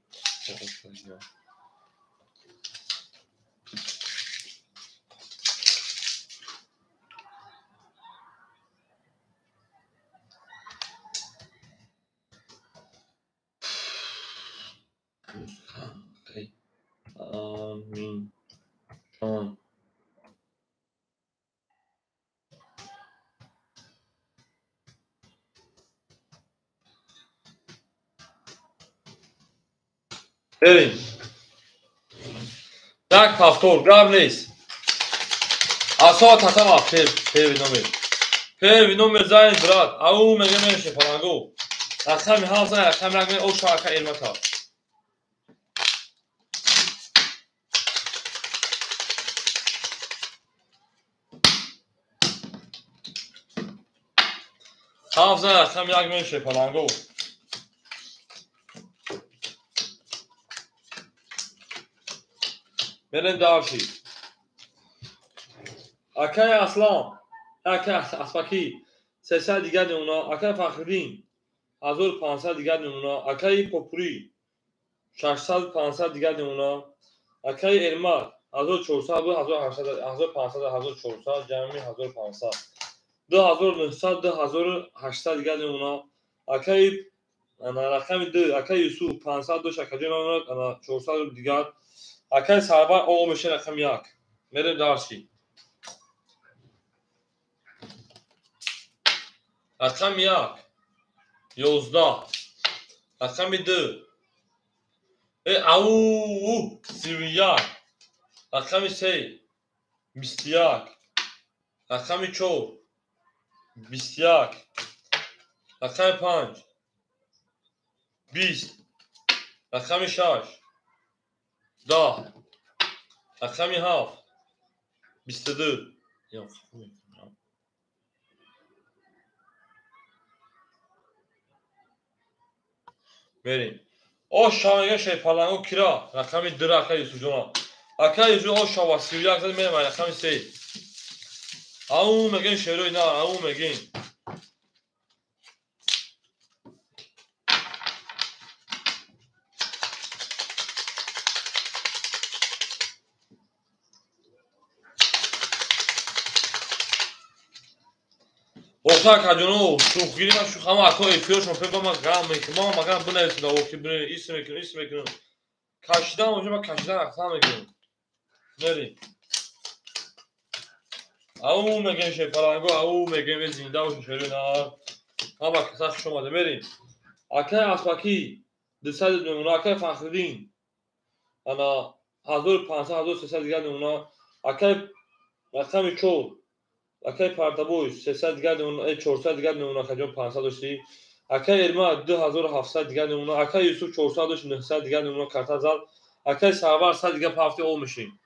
Амин. Берем. Так, повтор, гап нест. Асоба татама, первый номер. Первый номер занят, брат. Ау, мега мереше, паланго. Рақами 7 зан, рақами 1 оша ака элмата. Ҳафт зан, рақами 1 мереше, паланго. Мерем дальше. Акай Аслан, акай Аспакӣ 300 дигар намуна, акай Фахриддин 1500 дигар намуна, акай Попурӣ 600 500 дигар намуна, акай Эрмат 1400 1800 1500 1400 ҷамъи 1500 2900 2800 дигар намуна, акай рақами 2 акай Юсуф 500 дошт акаҷон ана 400 дигар, акай Сарвар оғо меша рақами 1. Мерем дальше. Рақами 1 11. Рақами 2 ау 31. Рақами 3 21. Рақами 4 21. Рақами 5 20. Рақами 6 10. Рақами 7 22. Мерем. Ош шавага шерпаланго кира. Рақами 2 акай Юсуфҷон. Акай Юсуф ош шава 31 зад мерем рақами 3. Ау мегин шерои на, ау мегин. Охта акаҷоно, шӯхгирӣ ман шӯхама ако эфиршон пе ба ман ғам мекунам. Ман магар бинависам охи бинавис, ис мекунам, ис мекунам. Кашидан оҷа ман кашидан ахтан мекунам. Мерем. Ау мегем шерпаланго, ау мегем зинда бошем шерои нар. Ҳама каса хуш омада мерем. Акай Аспакӣ 200 намуна, акай Фахриддин ана 1500 1300 дигар намуна, акай рақами 4 акай Партабой 300 дигар намуна, 400 дигар намуна, акаҷон 500 доштӣ. Акай Эрмат 2700 дигар намуна, акай Юсуф 400 дошт 900 дигар намуна карта зад. Акай Сарвар 100 дига пафти ол мешем.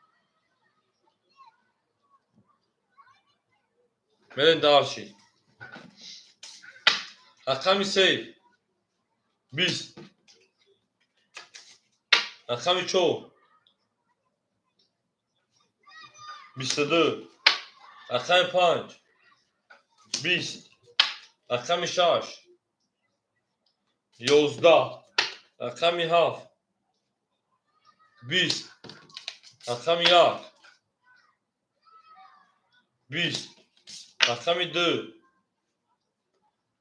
Мерем дарши. Рақами 3 20. Рақами 4 22. Рақами 5 20. Рақами 6 11. Рақами 7 20. Рақами 1 20. Рақами 2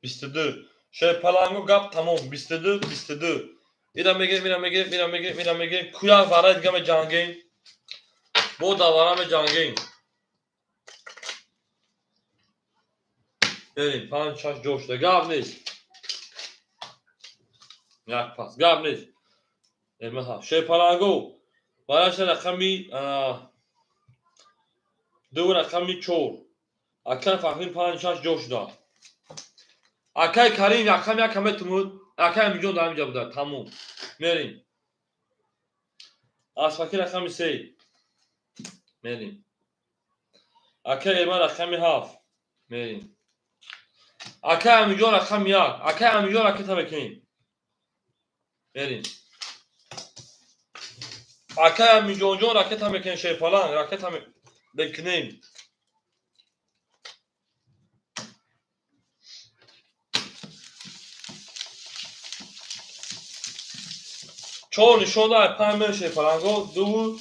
22. Шерпаланго гап тамом 22 22. Ира мегирем, ира мегирем, ира мегирем, ира мегирем. Куя вара дига меҷангем. Бо давара меҷангем. Берем 5 6 ҷо шуда. Гап нест. Як пас. Гап нест. Эмаҳа. Шерпаланго. Вараша рақами 2 рақами 4. Акай Фахрин 5 6 ҷо шуда. Акай Карим рақами 1 метумуд. Акай Амиҷон дар ҳаминҷа буда. Тамом. Мерем. Асфаки рақами 3. Мерем. Акай Эрман рақами 7. Мерем. Акай Амиҷон рақами 1. Акай Амиҷон ракета мекунем. Мерем. Акай Амиҷонҷон ракета мекунем. Шерпаланг ракета мекунем. Чор нишон дар 5 мерем шерпаланго. 2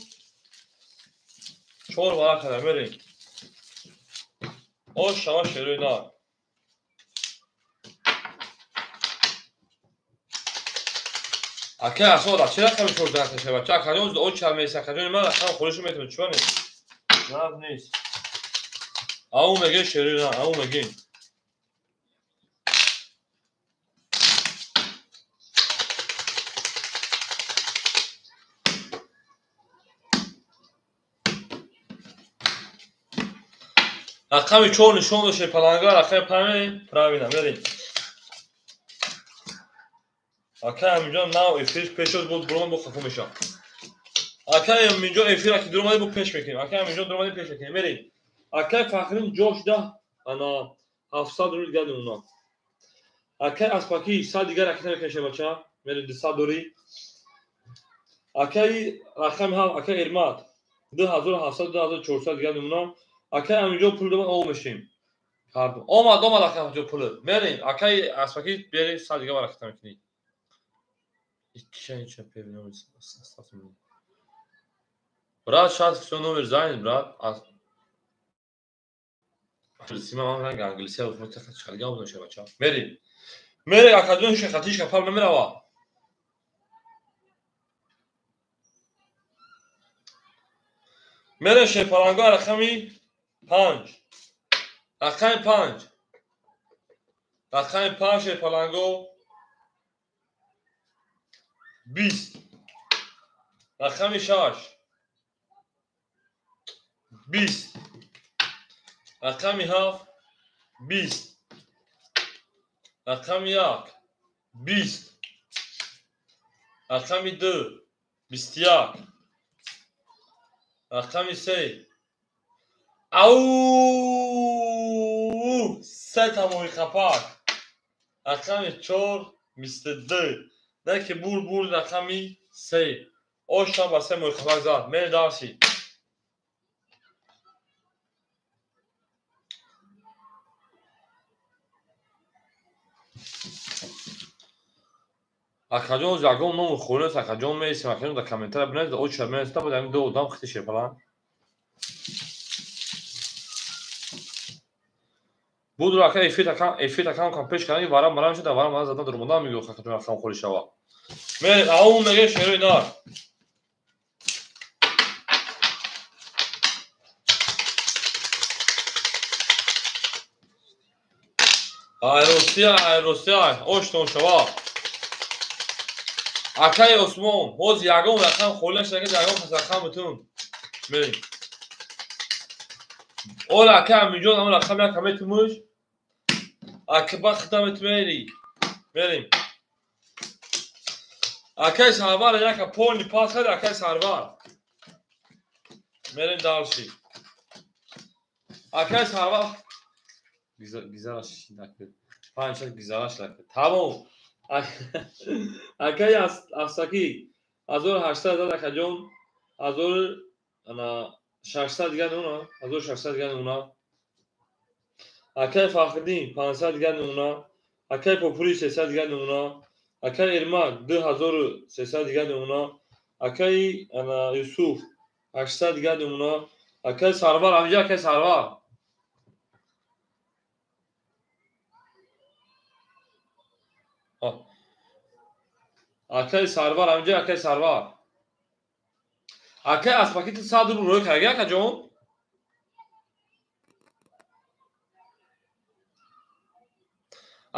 4 вара када мерем. Ош шава шерои нар. Акай асода чӣ рақами 4 даҳта шава? Ча акаҷон о ча меса акаҷони ман рақам холишу метавонам чӣ нест? Гап нест. Ау меге шерои нар, ау меге. Рақами 4 нишон дошт шерпаланга, рақами 5 правильно, мерем. Акай Амиҷон нав эфир пеш шуд, буд бурон бо хафо мешавад. Акай Амиҷон эфир аки дуромади бо пеш мекунем. Акай Амиҷон дуромади пеш мекунем. Мерем. Акай Фахрин ҷо шуда ана 700 рубл дигар мемонад. Акай Аспаки 100 дигар ракета мекунем шебача. Мерем 200 дори. Акай рақами 7 акай Эрмат 2700 2400 дигар мемонад. Акай Амиҷон пул додам ов мешем. Омад, омад акай Амиҷон пул. Мерем. Акай Аспаки берем 100 дигар ракета мекунем. Брат, сейчас все номер занят, брат. Мерем. Мерем, академия шахатишка пал намерава. Мерем шерпаланго рақами 5. Рақами 5. Рақами 5 шерпаланго 20. Рақами 6 20. Рақами 7 20. Рақами 1 20. Рақами 2 21. Рақами 3 ау се тамоми қапак. Рақами 4 22. Не ки бур бур рақами 3. Ошам ба се моҳи қапак зад. Мери дарси. Акаҷон ягон ному холист, акаҷон меистем, акаҷон дар комментария бинависед, оча менависед, баъд ҳамин ду одам хити шерпаланг. Буд рака эфир такам кам пеш кардани варам марам шуда, варам марам задан дурмондан мегӯ акаҷон рақам холи шава. Мерем, ау меге шерои нар. Ай Русия, ай Русия, оштон шава. Акай Осмон, ҳоз ягон рақам холи нашуда, ягон кас рақам бутун. Мерем. Ола акай Амиҷон, ҳамон рақам як метумуш. Акба хита метумери. Мерем. Акай Сарвар яка полни пас кард, акай Сарвар. Мерем дальше. Акай Сарвар гизараш накард. 5 гизараш накард. Тамом. Акай Афсакӣ 1800 дад акаҷон, 1600 дигар нуна, 1600 дигар нуна. Акай Фахриддин 500 дигар нуна, акай Попури 300 дигар нуна, акай Эрмак 2300 дигар нуна, акай Юсуф 800 дигар нуна, акай Сарвар ҳамҷа, акай Сарвар. Акай Сарвар ҳамҷа, акай Сарвар. Акай Аспаки ту 100 рубл рӯй кардаги акаҷон?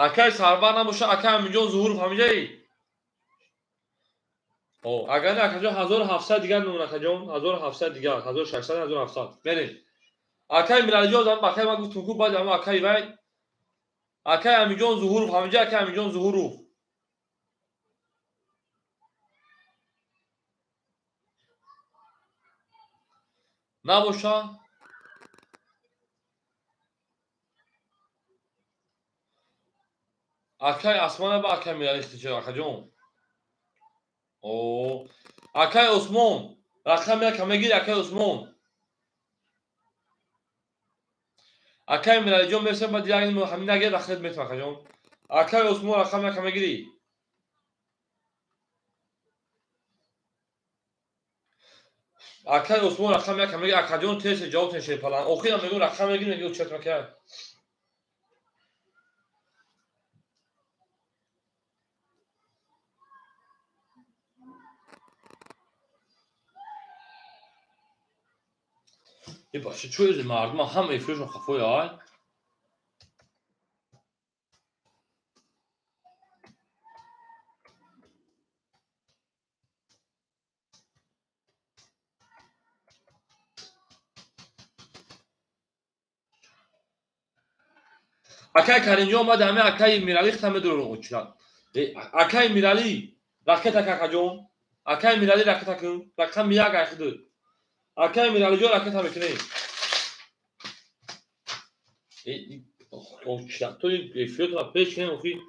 Акай Сарвар набоша, акай Аминҷон Зуҳуров ҳамҷаи? Агар не акаҷон 1700 дигар нумун акаҷон, 1700 дигар, 1600, 1700. Мерем. Акай Миралиҷон, акай ман гуфтум ку баъд ама акай вай. Акай Аминҷон Зуҳуров ҳамҷа, акай Аминҷон Зуҳуров. Набоша? Акай Осмон ба акай Мирали ихтиҷор акаҷон. О, акай Осмон, рақам як мегир акай Осмон. Акай Миралиҷон мерсем ба дигар ҳамин нагир рахлет метам акаҷон. Акай Осмон рақам як мегирӣ. Акай Осмон рақам як мегир акаҷон тез ҷавоб тен шерпалан. Охирам мегӯ рақам мегир мегӯ чет макай. Бача чӯ эзи мардума ҳама эфиршон хафои ай? Акай Каримҷон омад ҳаме акаи Миралӣ хитам медурӯғучла. Акаи Миралӣ ракета какаҷон. Акаи Миралӣ ракета кун. Рақами як айхиду. Акаи Миралиҷон ракета мекунем. Тои эфиротона пеш кунем охи.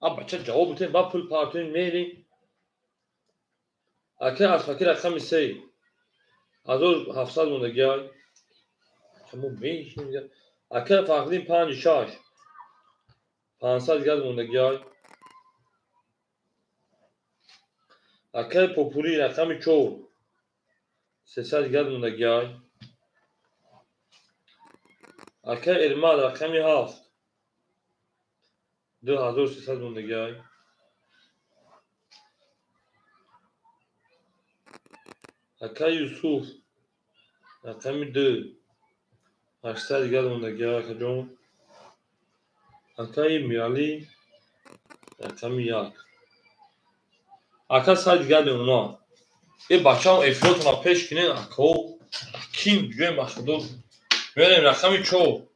А бача ҷавоб битем, ба пул партоем мерем. Акаи Асфакӣ рақами 3. 1700 мондагиай. Мо мешинем. Акаи Фахриддин 5 6. 500 дигар мондагиай. Акаи Попури рақами 4. 300 дигар мондагиай. Акаи Эрмад рақами 7. 2300 мондагиай. Акаи Юсуф рақами 2. 800 дигар мондагиай акаҷон. Акаи Миралӣ рақами 1. Ака сай дигар мемона. Э бачаам эфиротона пеш кунен акао. Ким ҷӯем ба худо. Мерем рақами 4.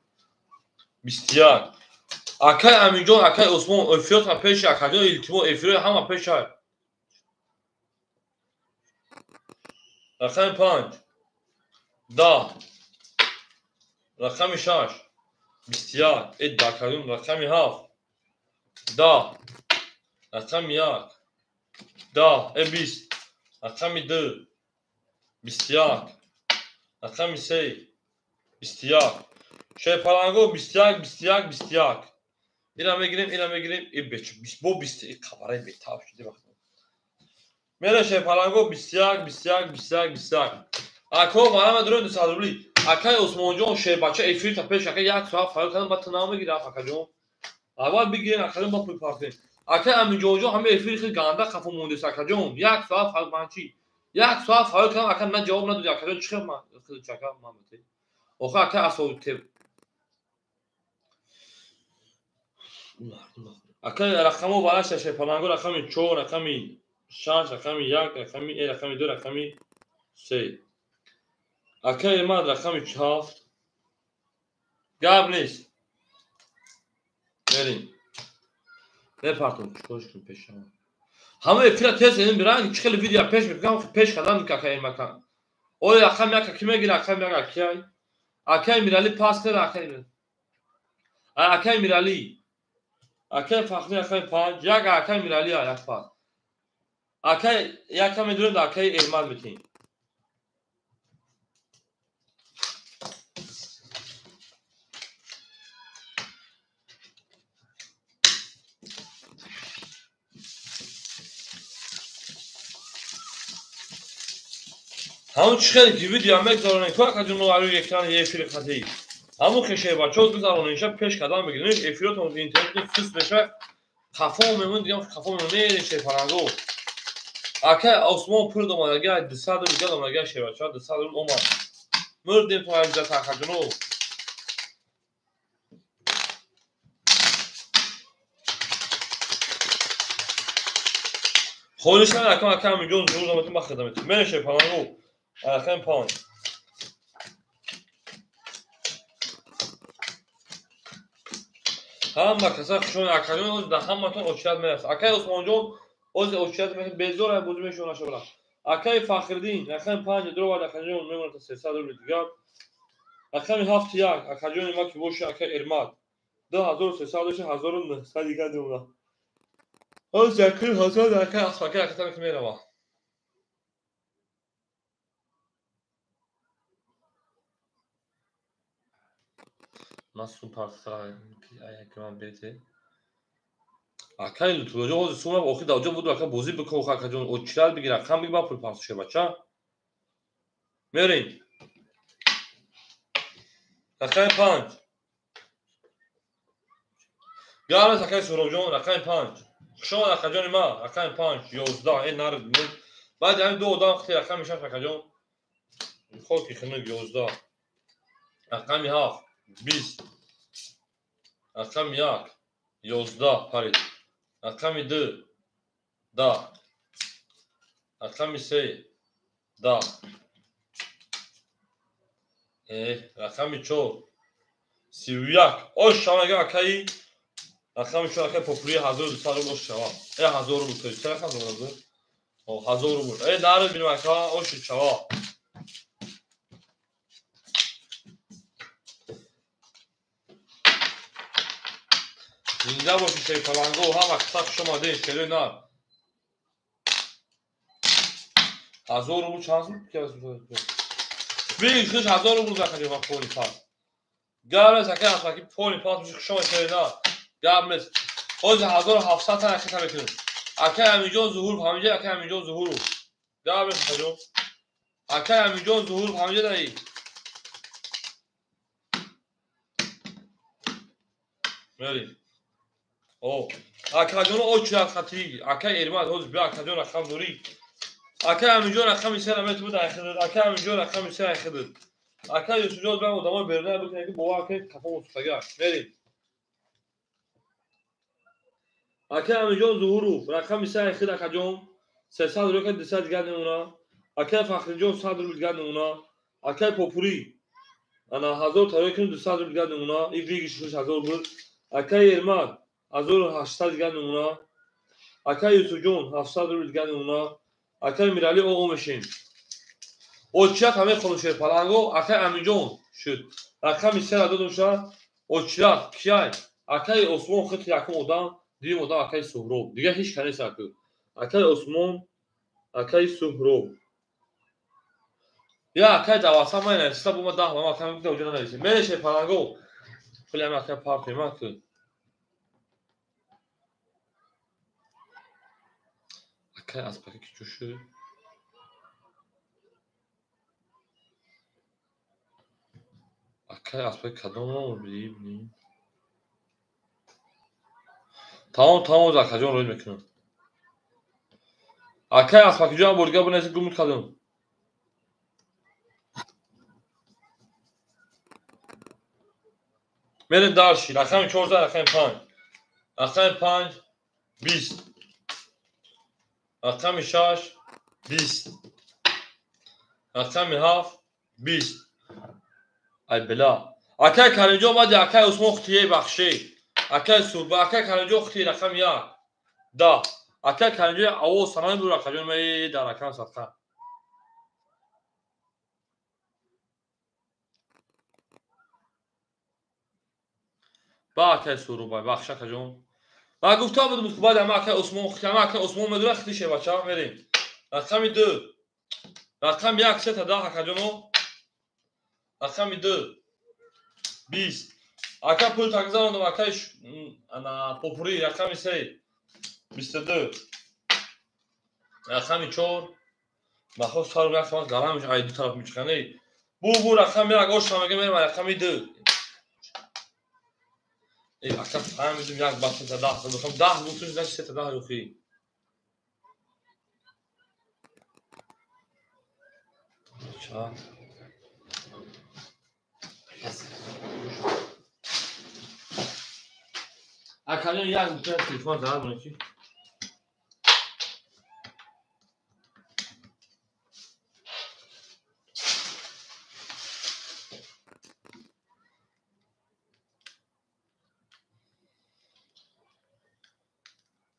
21. Акаи Аминҷон, акаи Осмон эфиротона пеш акаҷон илтимос эфирои ҳама пеш ай. Рақами 5. 10. Рақами 6. 21. Э дакарун рақами 7. 10. Рақами 1. 10, 20, рақами 2, 21, рақами 3, 21. Шерпаланго 21, 21, 21. Ира мегирем, ира мегирем, и бо 20, и қабараи бетаб шуди вақт. Мера шерпаланго 21, 21, 21, 21. Ако марама дурен 200 рубли. Акай Осмонҷон шербача эфир та пеш ака як соат фаъол кардам, баъд ту намегири акаҷон. Аввал бигирен акаҷон, баъд пул партем. Акай Аминҷонҷон ҳама эфири хел ганда хафо мондест акаҷон. Як соат фаъол ман чӣ? Як соат фаъол кардам, ака на ҷавоб надоди акаҷон, чӣ хел ман хел чака ман бите. Охир акай асоби те. Акай рақамо бараш шерпаланго рақами 4, рақами 6, рақами 1, рақами рақами 2, рақами 3. Акай ман рақами 7. Гап нест. Мерем. Мепартом, чикорш кунем пеш шава. Ҳама эфира тез едим биранг, чӣ хеле видео пеш мекунам, пеш кардам кака Эрмака. Ой, рақам як ки мегира, рақам як акай. Акай Мирали пас кар, акай Мирали. Акай Мирали. Акай Фахри, акай панҷ, як акай Мирали, як пас. Акай якам медурем, акай Эрмат метем. Ҳамун чӣ хеле ки видео мегзаронем, ку акаҷон рӯи экрани эфири қатъӣ. Ҳамун хешаи бачаҳо гузаронем, ша пеш кардам мегирем, эфиротон интернет фис мешавад, хафо мемон, дигам хафо мемон, мерем шерпаланго. Акай Осмон пур омадага, 200 рубл гад омадага шербачаҳо, 200 рубл омад. Мурдем то ҳамҷа акаҷоно. Холишан акам акам миллион зур омадем, ба хидмат. Мерем шерпаланго. Рақами панҷ. Ҳама каса хушон акаҷон, оз да ҳаматон очират мерасад. Акай Осмонҷон оз очират мерасад, безор ай бозӣ мешавад нашавад. Акай Фахриддин рақами панҷ дровад акаҷон мемонад 300 рубл дигар. Рақами ҳафт як акаҷони ма ки боша акай Эрмат 2300 доша 1900 дигар мемонад. Оз якун ҳазор акай Асфакай акатан ки меравад. Ман сум партаякман бете. Акай Лутфуллоҷон ҳозир сум охир дар оҷо буду ака бозӣ бикун, акаҷон очират бигир, рақам бигир, ба пул парту шебача. Мерем. Рақами панҷ. Гарас акай Суҳробҷон, рақами панҷ. Хуш омад акаҷони ма, рақами панҷ, 11, э нар. Баъди ҳамин ду одам хти рақами шаш акаҷон. Хоки хунук 11. Рақами ҳафт 20. Рақами як 11 парид. Рақами ду 10. Рақами се 10. Рақами чор 31. Ош шава акаи рақами чор акаи Попури 1200 рубл ош шава. 1000 рубл то чӣ рақам дорад? 1000 рубл. Нару бинем ака ош шава. Зинда бошед шерпаланго, ҳама қисса хуш омадед, шерои нар. 1000 рубл чанд сум? Бигир, хуш 1000 рубл закаҷо ма поли пас. Гап нест ака Асфаки поли пас меши хуш омад шерои нар. Гап нест. Ҳозир 1700 тан аката мекунем. Акай Аминҷон Зуҳуров ҳаминҷа, акай Аминҷон Зуҳуров. Гап нест акаҷон. Акай Аминҷон Зуҳуров ҳаминҷа даи. Мерем. Акаҷон очират хати, акай Эрмат ҳозир бия акаҷон рақам дорӣ. Акай Аминҷон рақами сера метавонад айхидад, акай Аминҷон рақами сера айхидад. Акай Юсуфҷон бия одамои беруна бикунед ки бовар кунед қафо мусухтага. Мерем. Акай Аминҷон Зуҳуров рақами се айхид акаҷон 300 рубл 200 дигар мемонад. Акай Фахриҷон 100 рубл дигар мемонад. Акай Попурӣ ана 1000 тарои кунед 200 рубл дигар мемонад. И вигиш 1000 рубл. Акай Эрмат 1800 дигар мемонад. Акай Юсуфҷон 700 рубл дигар мемонад. Акай Мирали оғо мешем. Очират ҳамаи хонум шерпаланго, акай Аминҷон шуд. Рақами сера додум ша. Очират кияй? Акай Осмон хит якум одам, дуюм одам акай Суҳроб. Дигар ҳеч кас нест аку. Акай Осмон, акай Суҳроб. Я акай даваса ман нависта бу ма 10 ма акай мегуфта уҷо нанависем. Мере шерпаланго. Пули ҳами акай партем аку. Акай Аспаки ки чӯ шуд? Акай Аспаки кадом номер бидӣ? Тамом, тамом, акаҷон рӯй мекунам. Акай Аспакиҷон бордига бинависед гумуд кардам. Мерем дарши. Рақами 14, рақами 5. Рақами 5 20. Рақами 6 20. Рақами 7 20. Ай била. Акай Каримҷон баъди акай Усмон хутияи бахшӣ. Акай Сурба, акай Каримҷон хити рақами 1. 10. Акай Каримҷон авоз санами бур акаҷон ме дар рақам садқа. Ба акай Сурубай, бахш акаҷон. Ба гуфта будам ки баъд ама акай Усмон хити, ама акай Усмон медура хити шебача мерем. Рақами 2. Рақами 1 3 та 10 акаҷоно. Рақами 2. 20. Ака пул тагзарондам акай ана попури рақами 3. 22. Рақами 4. Бахо сару як вақт гарам ай ду тараф мечхане. Бу рақами 1 ош мега мерам рақами 2. Эй ака фаҳмидим як ба 3 та 10 духам 10 гуфтум значит 3 та 10 рухи. Ча. Акаҷон як бутун телефон зарар монед чи?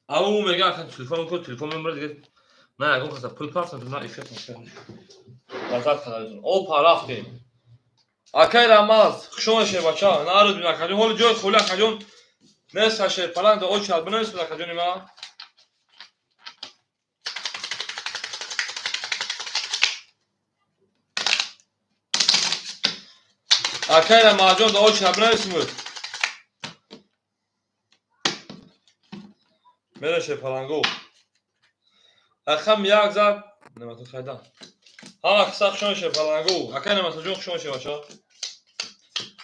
Ау мега ака телефон ку телефон мембара дига на ягон каса пул партам на эфир назар кардам. Опа рафтем. Акай Рамаз, хуш омадед бача. Наруд бин акаҷон. Ҳоли ҷои холи акаҷон нест аше паланг очад бинавис акаҷони ма. Акай Рамазҷон да очад бинависмуд. Мереше палангу. Рақам 1 зад. Немату хайда. Ҳама киса хуш омадед палангу. Акай Нематуҷон хуш омадед бача.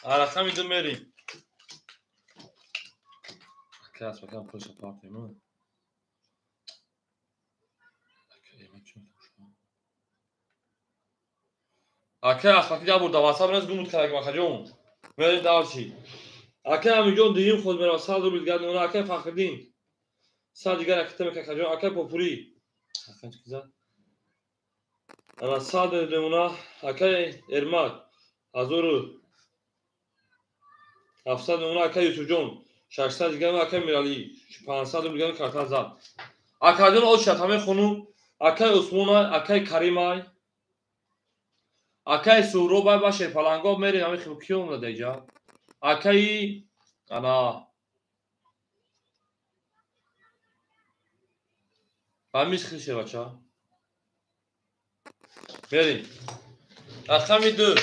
Рақами 2 мерим. Акай асбакам пулша партем. Акай асбаки ябур да ватсап нез гумуд карак акаҷон. Мерем дарчи. Акай Амиҷон дуюм худ мерава 100 рубл дигар мемона. Акай Фахриддин 100 дигар акита мека акаҷон. Акай Попури. Акай чӣ зад? Ана 100 мемона. Акай Эрмак 1700 мемона. Акай Юсуфҷон 600 дигар, акай Мирали 500 рубл дигар карта зад. Акаҷон очад ҳамаи хонум. Акай Усмонай, акай Каримай, акай Суҳробай ба Шерпаланго мерем. Ҳамаи хел ки омада иҷа? Акаи ана ҳамис хел шевача. Мерем. Рақами 2.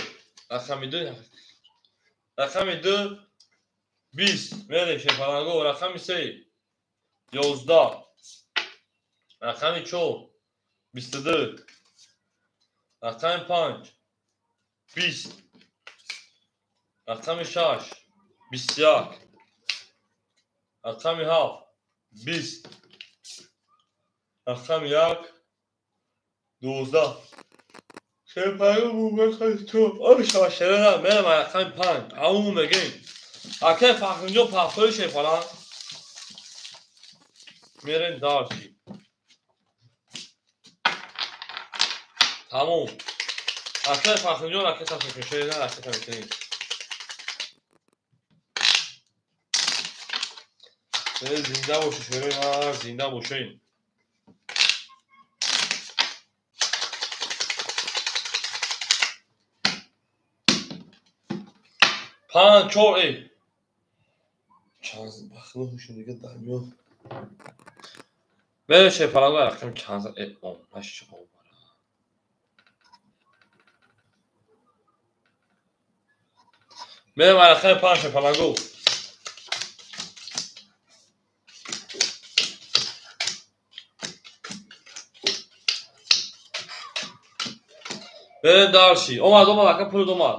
Рақами 2. Рақами 2 20. Мерем Шерпаланго. Рақами 3 11. Рақами 4 22. Рақами 5 20. Рақами 6 21. Рақами 7 20. Рақами 1 12. Шерпаланго бу ту. Ой шава шерена мерем рақами 5. Ау мегем. Акай Фахринҷон пахтои Шерпаланг. Мерем дарчи. Тамом. Акай Фахринҷон ракета мекунем. Шерена ракета мекунем. Зинда бошед шерена, зинда бошед. Панҷ, чор, эй. Чанд бахло ҳушум дига дар миён. Мерем Шерпаланго рақами чанд зад? Э, омаш омара. Мерем рақами 5 Шерпаланго. Мерем дарши. Омад, омад, ака пулд омад.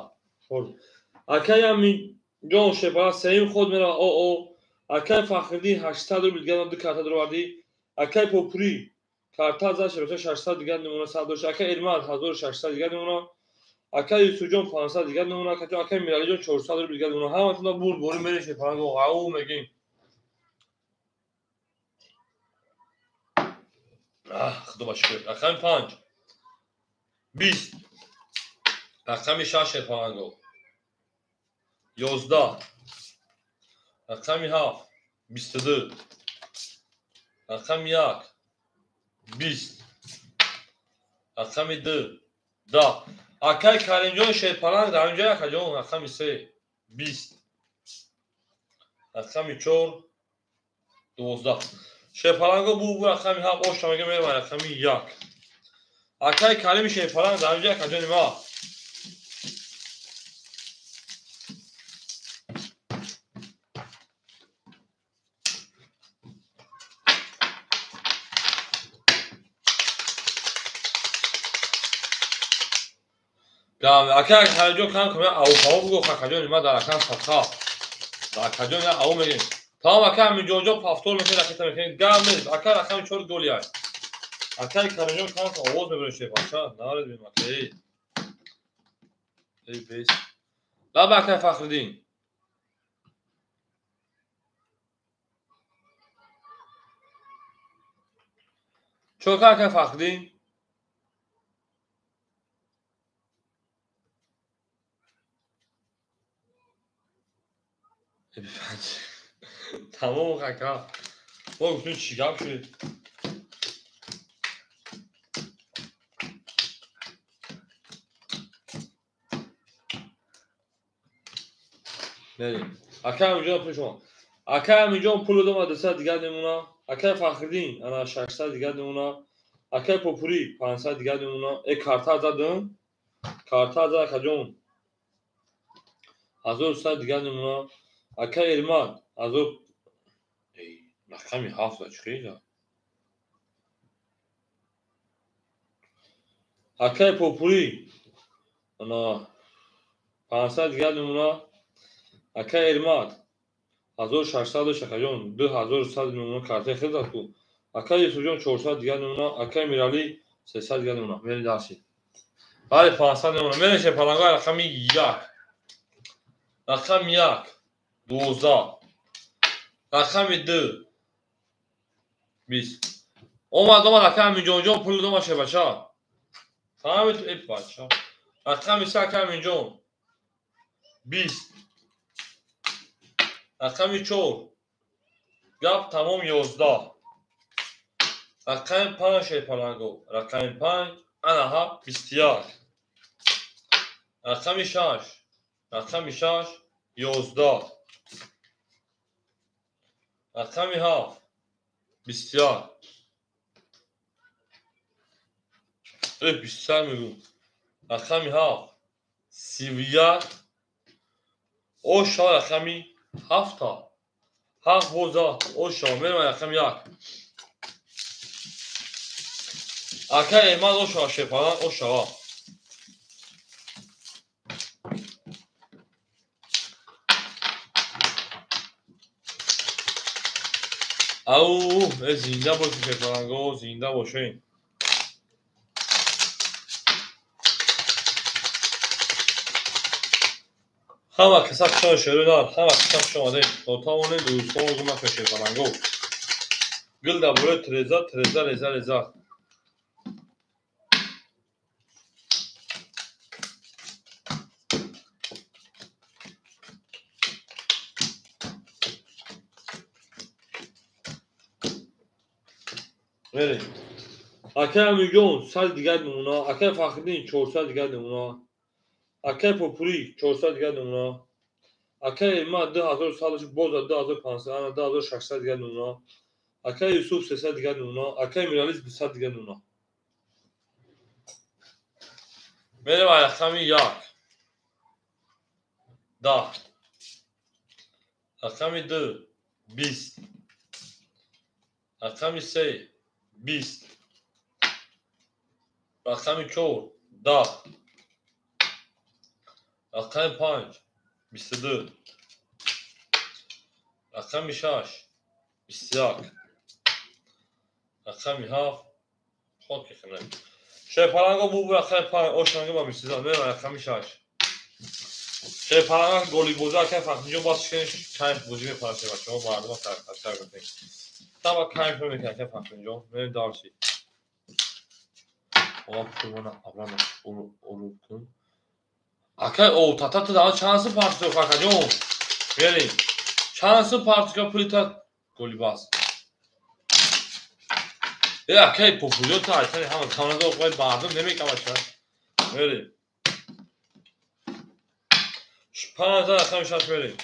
Акай Амиҷон Шерпаланг сеюм худ мерава о. Акай Фахриддин 800 рубл дигар ду карта даровардӣ. Акай Попури карта зад шебача 600 дигар намуна 100 дошт. Акай Эрмад 1600 дигар намуна. Акай Юсуфҷон 500 дигар намуна. Акай Миралиҷон 400 рубл дигар намуна. Ҳаматон бурд борӣ мерем Шерпаланго. Ау мегем. Худо ба шукр. Рақами 5 20. Рақами 6 Шерпаланго 11. Рақами 7 22. Рақами 1 20. Рақами 2 10. Акай Каримҷон Шерпаланг дар инҷо акаҷон. Рақами 3 20. Рақами 4 12. Шерпаланго бу рақами 7 оша мега мерава рақами 1. Акай Карими Шерпаланг дар инҷо акаҷони ма. Акай Каримҷон кам кам ау бугӯ акаҷони ма дар акам садқа. Дар акаҷон ау мегем. Тамом акай Аминҷонҷон повтор мекунед, ракета мекунед. Гап нест. Акай рақами 4 голи ай. Акай Каримҷон кам кам овоз мебаред шефаша. Наред бинем акай. Эй бес. Лаба акай Фахриддин. Чока акай Фахриддин. Тамом ака. Мо гуфтем чӣ гап шуд? Мерем. Акай Аминҷон пул шумо. Акай Аминҷон пул додам 200 дигар мемона. Акай Фахриддин ана 600 дигар мемона. Акай Попурӣ 500 дигар мемона. Карта задам. Карта зад акаҷон. 1100 дигар мемона. Акай Эрмат азоб рақами 7 чӣ хел? Акай Попурӣ ана 500 дигар мемона. Акай Эрмат 1600 дошт акаҷон, 2100 мемона картаи хел зад ку. Акай Юсуфҷон 400 дигар мемона. Акай Миралӣ 300 дигар мемона. Мерем дарси. Бале 500 мемона. Мерем Шерпаланга рақами 1. Рақами 1 12. Рақами 2 20. Омад акай Аминҷонҷон пул додам шебача. Фаҳмид эй бача. Рақами 3 акай Аминҷон 20. Рақами 4 гап тамом 11. Рақами 5 Шерпаланго. Рақами 5 ана ҳа 21. Рақами 6. Рақами 6 11. Рақами 7 21. 23 мегӯм. Рақами 7 31. Оша рақами 7 7 боза оша мерам рақами 1. Акай Эрмат оша Шерпаланг оша. Ау, зинда бошед Шерпаланго, зинда бошед. Ҳама каса хушон шеруй нар, ҳама каса хуш омадем. То тавонем дӯстонро гум накунед Шерпаланго. Гул дар бораи треза, треза, реза, реза. Мерем. Акай Аминҷон 100 дигар мемона. Акай Фахриддин 400 дигар мемона. Акай Попурӣ 400 дигар мемона. Акай Эрмат 2100 боза 2500 ана 2600 дигар мемона. Акай Юсуф 300 дигар мемона. Акай Мирализ 200 дигар мемона. Мерем рақами 1 10. Рақами 2 20. Рақами 3 20. Рақами 4 10. Рақами 5 22. Рақами 6 21. Рақами 7 хоки хинем. Шерпаланго бу рақами 5 ошанга ба 22. Мерам рақами 6. Шерпаланга голибоза акай Фахриддинҷон бас шикани кайф бозӣ мепарад шебачаҳо мардума сар мекунем. Таба кайф намекунад акай Фахриддинҷон. Мерем дарси. Ола пулмона абрана уруб кун. Акай о тата ту дар чанд сум партофт акаҷон? Мерем. Чанд сум партика пулита голибас. Э акай популёта айтани ҳама камразо қой бардум намекамаша. Мерем. 5 рақами 6 мерем.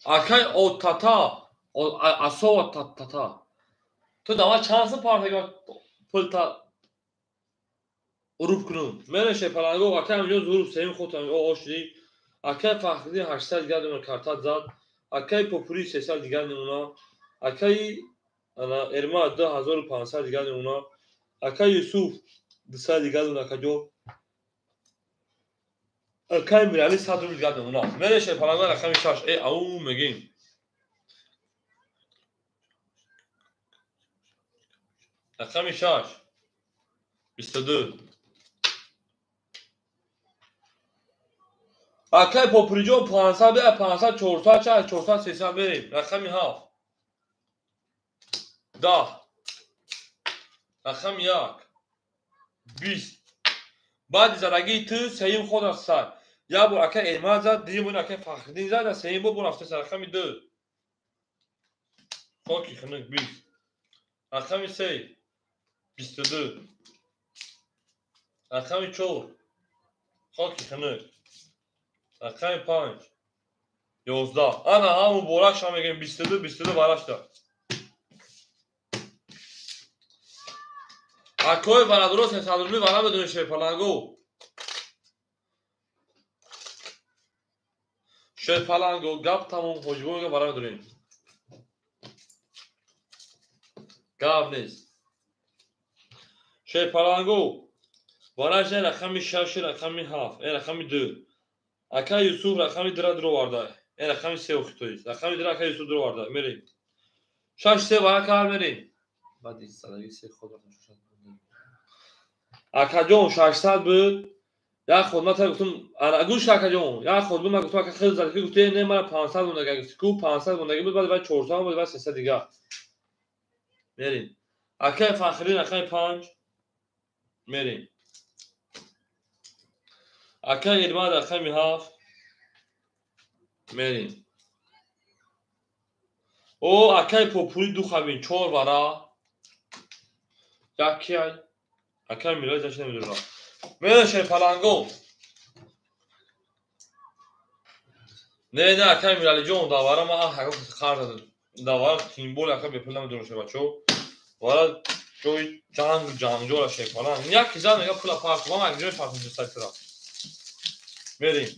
Акай отата, асова тата. Ту дава чанд сум партика пулта уруб кунум. Мерем шепаланго, акай ҳамҷо зуруб сеюм худтам ошди. Акай Фахриддин 800 дигар намуна карта зад. Акай Попури 300 дигар намуна. Акай ана Эрма 2500 дигар намуна. Акай Юсуф 200 дигар намуна акаҷон. Акай Мирали 100 рубл дигар намуна. Мерем шепаланго рақами 6. Э ау мегим. Рақами 6. 22. Акай Попуриҷон 500 бе, 500 400 ча, 400 300 берем. Рақами 7. 10. Рақами 1. 20. Баъди задагии ту сеюм ход аст сар. Як бор акай Элмаз зад, дуюм бор акай Фахриддин зад, а сеюм бор рафта сар. Рақами 2. Хоки хунук 20. Рақами 3. 22. Рақами 4. Хоки хунук. Рақами 5. 11. Ана ҳам муборак шава мегӯем 22 22 варашта. Акои варадуро 300 рубли вара медонед шерпаланго. Шерпаланго гап тамом ҳоҷибо мегӯям вара медонем. Гап нест. Шерпаланго вараш рақами 6 рақами 7, рақами 2. Акай Юсуф рақами 2 дуроварда. Рақами 3 охитоист. Рақами 2 акай Юсуф дуроварда. Мерем. 6 3 вара кар мерем. Баъди задаги 3 ход рафтам. Акаҷон 600 буд. Як ход ман гуфтам, ана гӯш акаҷон, як ход буд ман гуфтам ака хеле задаги гуфте, не мана 500 мондаги гуфти ку 500 мондаги буд, баъд баъд 400 буд, баъд 300 дига. Мерем. Акай Фахриддин рақами 5 мерем. Акай Элмад рақами 7 мерем. О акай Попури ду хабин 4 вара. Яки ай. Акай Мирали заш намедонам. Мерем шерпаланго. Не, не, акай Миралиҷон, давара ман ҳаго қарз додам. Давара тимбол ака бепул намедонам ше бачо. Вара ҷои ҷанг ҷанҷола шерпаланг. Як зан мега пула парт, ман як ҷои парт мешам. Мерем.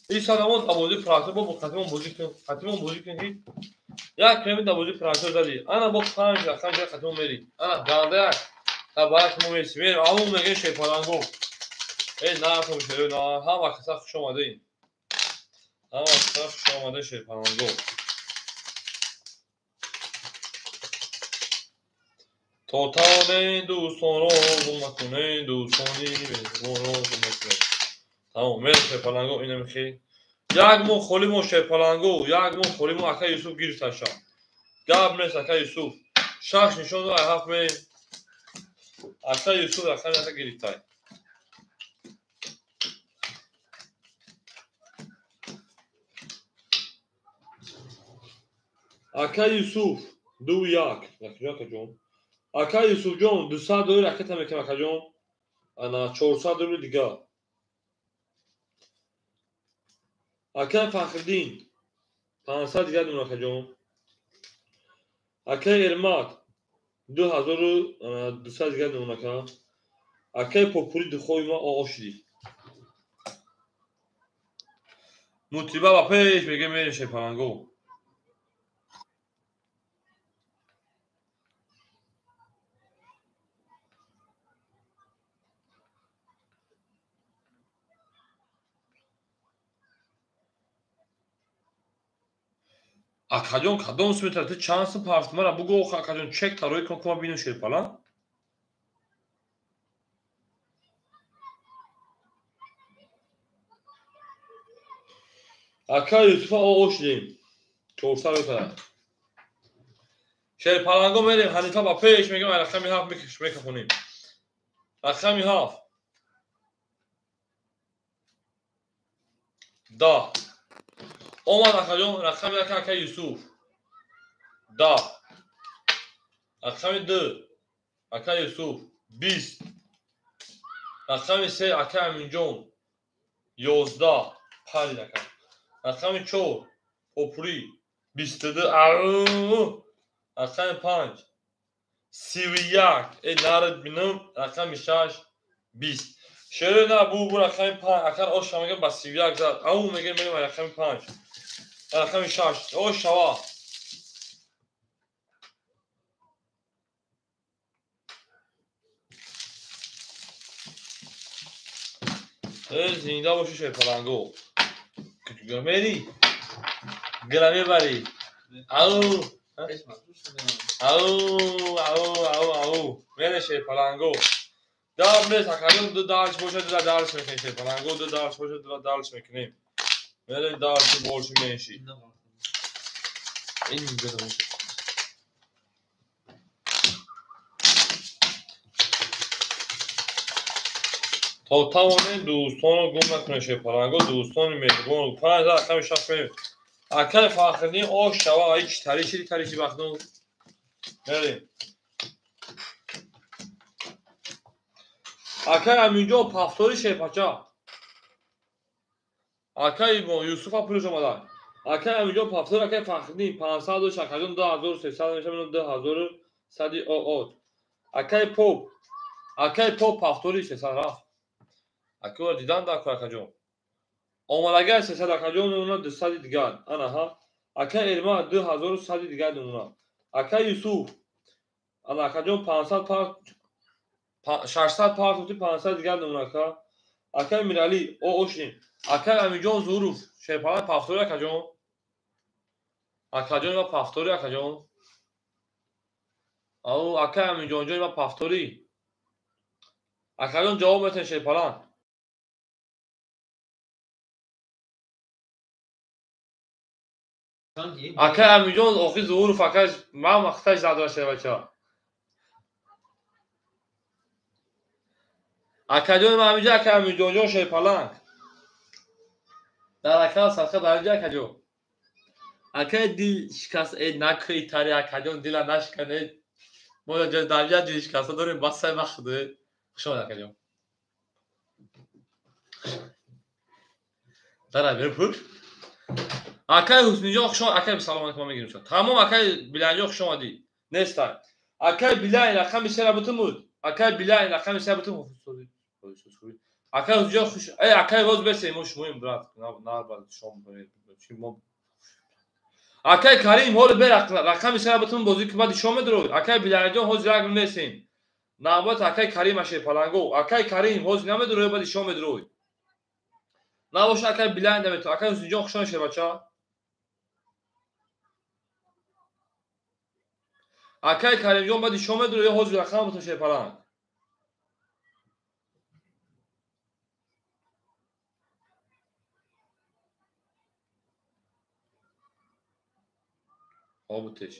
Ин садамон табози практор бо қатимон бозӣ кун, қатимон бозӣ кун ки як кеми табози практор зади. Ана бо 5 рақам ҷои қатимон мери. Ана ганда як та барак мо мерси. Мерем, аму мега шерпаланго. Э на шеро на ҳама каса хуш омадед. Ҳама каса хуш омадед шерпаланго. То тавонед дӯстонро гум накунед, дӯстони меҳрубонро гум накунед. Тамом, мерем шерпаланго инам хел. Як моҳ холӣ мо шерпаланго, як моҳ холӣ мо акай Юсуф гирифташа. Гап нест акай Юсуф. 6 нишон дод, 7 мерем. Акай Юсуф рақами ака гирифтай. Акай Юсуф 2 1. Акаҷон. Акай Юсуфҷон 200 доллар ракета мекунам акаҷон. Ана 400 рубли дига. Акай Фахриддин 500 дигар дунам акаҷон. Акай Эрмат 2200 дигар дунам ака. Акай Попури духои ма ошди. Мутриба ба пеш мега мерем шерпаланго. Акаҷон кадом сум метавад? Ту чанд сум парт мара бугӯ охо акаҷон чек тарои кун кума бинем шерпаланг. Ака Юсуфа ошдем. 400 метавад. Шерпаланго мерем, Ҳанифа ба пеш мегӯям, рақами 7 мекафонем. Рақами 7. 10. Омад акаҷон, рақами 1 акаи Юсуф. 10. Рақами 2 акаи Юсуф 20. Рақами 3 акаи Аминҷон 11. 5 ака. Рақами 4 Попури 22. Рақами 5 31. Нарад бинам. Рақами 6 20. Шерои на бу рақами 5 акар оша мегам ба 31 зад. Ау мегам мерем рақами 5. Рақами 6. Ош шава. Зинда боши шерпаланго. Мери. Гра мебари. Ау. Ау, ау, ау, ау. Мере шерпаланго. Дав нест акаҷон, ду дарс бошад, ду дарс мекунем шерпаланго, ду дарс бошад, ду дарс мекунем. Мере дарси больше меньше. Ин беда. То тавонем дӯстонро гум накунем шерпаланго, дӯстони меҳрубон. 5 рақами 6 мерем. Акаи Фахриддин ош шава, ай чи тари чиди тари чи бахну. Мерем. Акаи Аминҷон пафтори шерпача. Акаи Юсуфа пулш омада. Акаи Аминҷон пафтори, акаи Фахриддин 500 дошт, акаҷон 2300 мешавад, 2100 оот. Акаи Поп, акаи Поп пафтори 300 рафт. Акаи дидан дар акаҷон. Омадагай 300 акаҷон мемонад 200 дигар. Анаҳа. Акаи Эрма 2100 дигар мемонад. Акаи Юсуф ана акаҷон 500 пар 600 партоти 500 дигар мемонад ака. Акаи Мирали ошин. Акаи Аминҷон Зуруф шерпаланг пафтори акаҷон. Акаҷон ва пафтори акаҷон. Ау акаи Аминҷонҷон ва пафтори. Акаҷон ҷавоб метавонед шерпаланг. Акаи Аминҷон охи Зуруф акаи ман вақташ задра шербача. Акаҷон ман ҳаминҷо акаи Аминҷонҷон шерпаланг. Дар акал садқа дар инҷо акаҷон. Акаи дил шикаст, накӯи тари акаҷон дила нашиканед. Мо дар инҷо дил шикаста дорем, бас сай вақт. Хуш омад акаҷон. Дара бер пуш. Акаи Ҳусниҷон хуш омад, акаи салом алейкум мегирем шумо. Тамом акаи Биланҷон хуш омадӣ. Нестай. Акаи Билайн рақами 3 бутун буд. Акаи Билайн рақами 3 бутун. Акаи Ҳусниҷон хуш, акаи воз бесем мо шумоем брат, нар ба шом чи мо. Акаи Карим ҳол бе рақами 3 бутун бозӣ ки баъди шом медро. Акаи Биланҷон ҳозир як несем. Навбат акаи Карим аше паланго. Акаи Карим ҳозир намедро, баъди шом медро. Набоша акаи Билайн наметро. Акаи Ҳусниҷон хуш омадед бача. Акаи Каримҷон баъди шом медро ё ҳозир рақам бутун шерпаланг. Обутеш.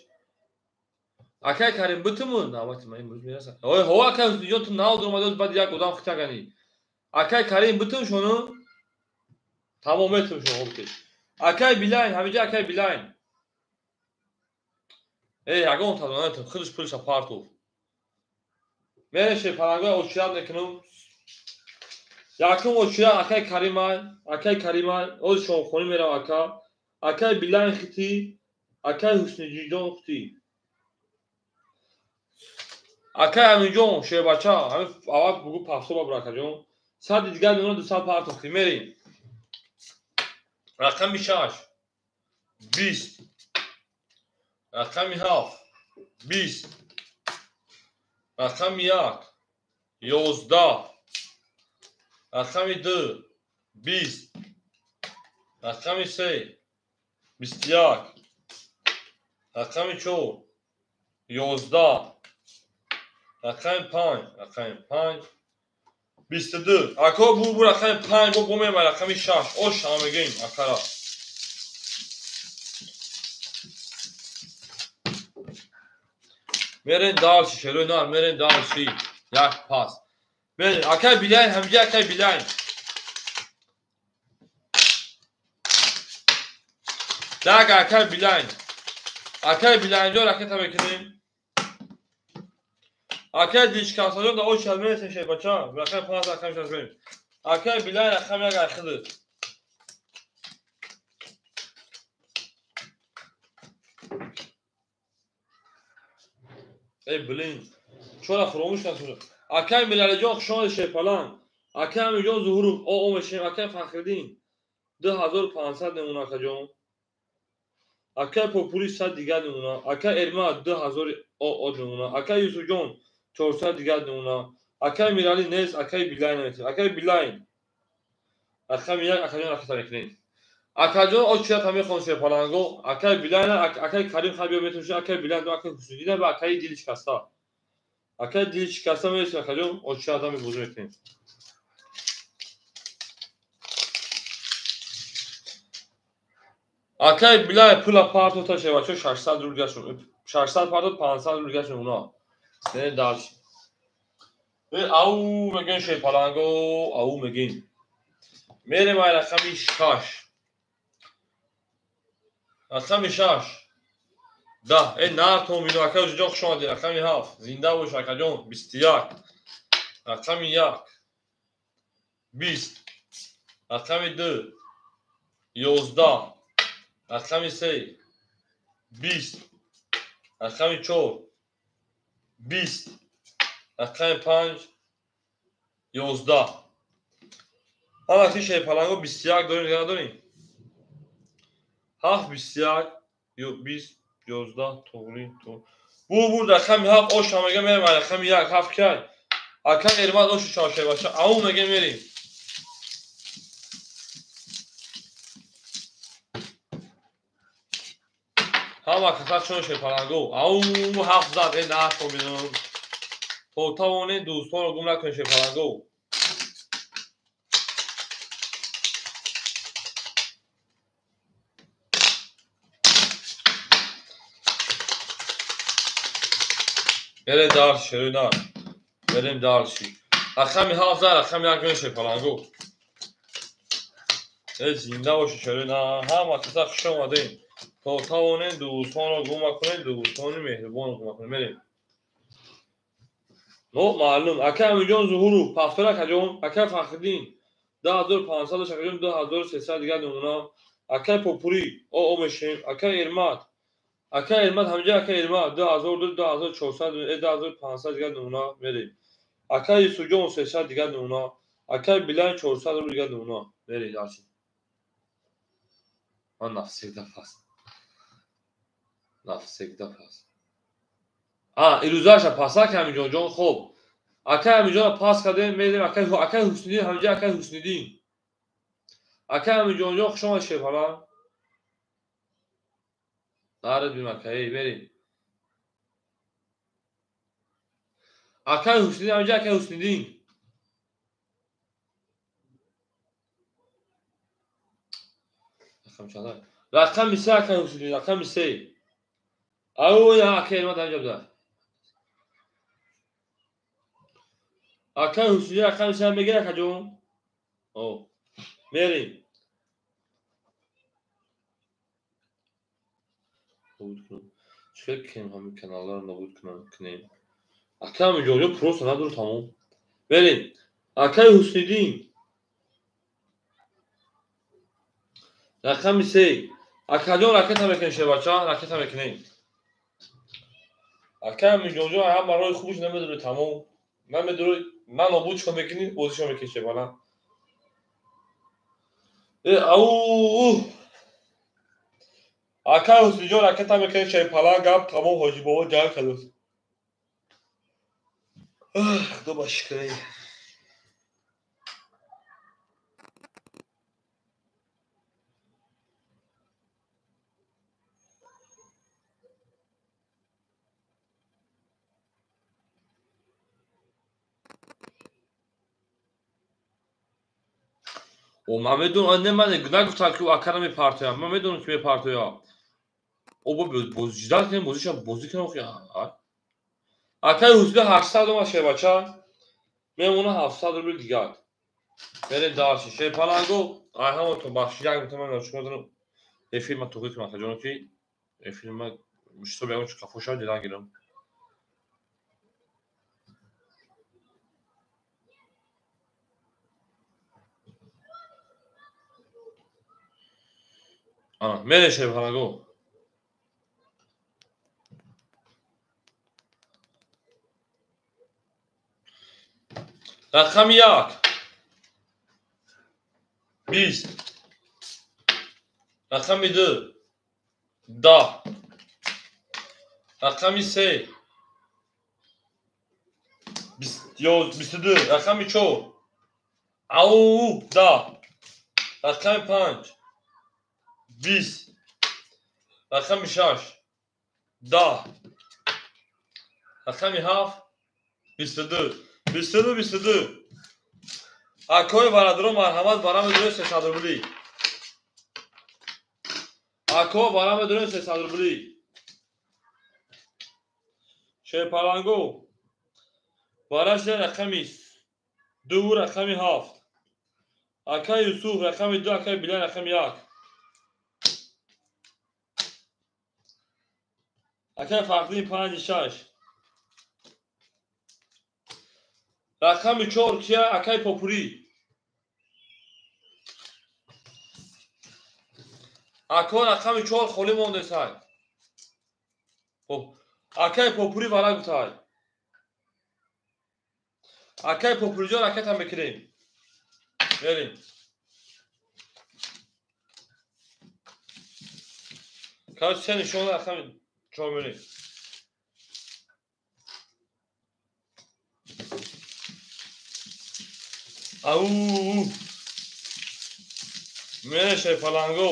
Акаи Карим бутумун навбати ман имрӯз мерасад. Ой, ҳо акаи Ҳусниҷон ту нав омадӣ, баъд як одам хитаганӣ. Акаи Карим бутум шону тамом метум шону обутеш. Акаи Билайн, ҳаминҷо акаи Билайн. Ягон тазонатум, худаш пулша партов. Мере шерпалангои очират мекунам. Якум очират акаи Каримай, акаи Каримай, ози шомхонӣ мерав ака. Акаи Билайн хити, акаи Ҳусниҷон хити. Акаи Аминҷон шербача, ҳамин аввал бугу пафто бабр акаҷон. 100 дигар мемонад 200 партов хити. Мерем. Рақами 6 20. Рақами 7 20. Рақами 1 11. Рақами 2 20. Рақами 3 21. Рақами 4 11. Рақами 5 рақами 5 22. Ако бу рақами 5 бо бомема рақами 6. Ош ҳама мегӯем акара. Мерем дальше, шерои нар, мерем дальше. Як пас. Мерем, акай Билайн, ҳамҷа акай Билайн. Так, акай Билайн. Акай Билайнҷон ракета мекунем. Акай Дилшикастаҷон да очад мересем шербача. Рақами 5 рақами 6 мерем. Акай Билайн рақами 1 айхиди. Эй, блин. Чора фуромӯш кардам. Акай Миралиҷон хуш омадед шерпаланг. Акай Амирҷон Зуҳуров о мешем. Акай Фахриддин 2500 намуна акаҷон. Акай Попури 100 дигар намуна. Акай Эрмат 2000 о намуна. Акай Юсуфҷон 400 дигар намуна. Акай Мирали нест, акай Билайн наметем. Акай Билайн. Рақами 1 акаҷон ракета мекунем. Акаҷон очията мехон шерпаланго. Акай Билайн, акай Карим хай биё метоши, акай Билайн, акай Ҳусниddin ва акай Дилшикаста. Акай Дилшикаста мересем акаҷон, очията мебозӣ мекунем. Акай Билай пула партота шевачо 600 рубл гашт. 600 партот 500 рубл гашт уна. Не дарш. Ау мегин шерпаланго, ау мегин. Мерем ай рақами 6. Рақами 6. Да, э нартон бино акай ҷон хуш омадед. Рақами 7. Зинда бош акаҷон 21. Рақами 1. 20. Рақами 2. 11. Рақами 3. 20. Рақами 4. 20. Рақами 5. 11. Ҳама ки шерпаланго 21 дорем, дигар надорем. 7 21 20 11 тоғри то. Бу бурд рақами 7 оша мега мерем рақами 1 7 кай. Акай Эрмат ошу чор шербача. Ау мега мерем. Ҳама каса чун шерпаланго. Ау 7 зад э на то бинам. То тавонед дӯстонро гум накунед шерпаланго. Мерем дарши, шерои нар. Мерем дарши. Рақами 7 зад, рақами 1 мешед паланго. Э зинда бошед шерои нар. Ҳама каса хуш омадед. То тавонед дӯстонро гум накунед, дӯстони меҳрубонро гум накунед. Мерем. Но маълум. Акай Амирҷон Зуҳуров, пафтор акаҷон, акай Фахриддин 2500 дошт акаҷон 2300 дигар намуна. Акай Попури о мешем, акай Эрмат. Акай Эрмат ҳамҷа акай Эрмат 2002 2400 2500 дигар намуна мерем. Акай Юсуфҷон 300 дигар намуна. Акай Билайн 400 рубл дигар намуна. Мерем дарси. Ман навсегда пас. Навсегда пас. А, ирӯзаша пас акай Амирҷон ҷон хоб. Акай Амирҷонро пас кардем, мерем акай Ҳусниddin ҳамҷа акай Ҳусниddin. Акай Амирҷон ҷон хуш омадед шерпаланг. Наред бим акай, мерем. Акай Ҳусниddin ҳамҷа акай Ҳусниddin. Рақам чанд? Рақами 3 акай Ҳусниddin, рақами 3. Ау я акай Эрмат ҳамҷа буда. Акай Ҳусниddin рақами 3 мегир акаҷон. О, мерем. Нобуд кунам. Чӣ хел кунем ҳамин каналҳоро нобуд кунем? Акай Амирҷонҷон просто надор тамом. Мерем. Акай Ҳусниddin. Рақами 3. Акаҷон ракета мекунем шербача, ракета мекунем. Акай Амирҷонҷон ҳама роҳи хубаш намедонӣ тамом. Намедонӣ, на нобуд чикор мекунӣ, бозишо мекунӣ шербала. Э, ау! Акай Ҳусниҷон ракета мекунем шерпаланг, гап тамом ҳоҷи бобо ҷанг кардааст. Худо ба шукр. О, ман медонам, не ман нагуфтам ки акара мепартоям. Ман медонам ки мепартоям. О, бо бозида кунем, бозиша бозӣ кунем охи. Акай Ҳусни 800 омад шербача. Мемона 700 рубл дигар. Мерем дальше. Шерпаланго, ай ҳаматон бахши як метавонам шумо дорам эфир ма тоқӣ кунам хаҷоно ки эфир ма ҳисоб ягон чи қафо шавад дидан гирам. Ана, мерем Шерпаланго. Рақами 1 20, рақами 2 10, рақами 3 22, рақами 4 10, рақами 5 20, рақами 6 10, рақами 7 22, 22, 22. Акои бародарон марҳамат, барам медорем 300 рубли. Ако барам медорем 300 рубли. Шерпаланго бараш рақами 2, рақами 7. Акаи Юсуф рақами 2, акаи Билал рақами 1. Акаи Фахриддин 5 6. Рақами 4 кия? Акаи Попурӣ. Ако рақами 4 холӣ мондесай. Акаи Попурӣ вара гуфтай. Акаи Попурӣҷон ракетам мекунем. Мерем. Короче, се нишона рақами 4 мерем. Ау! Мере Шерпаланго.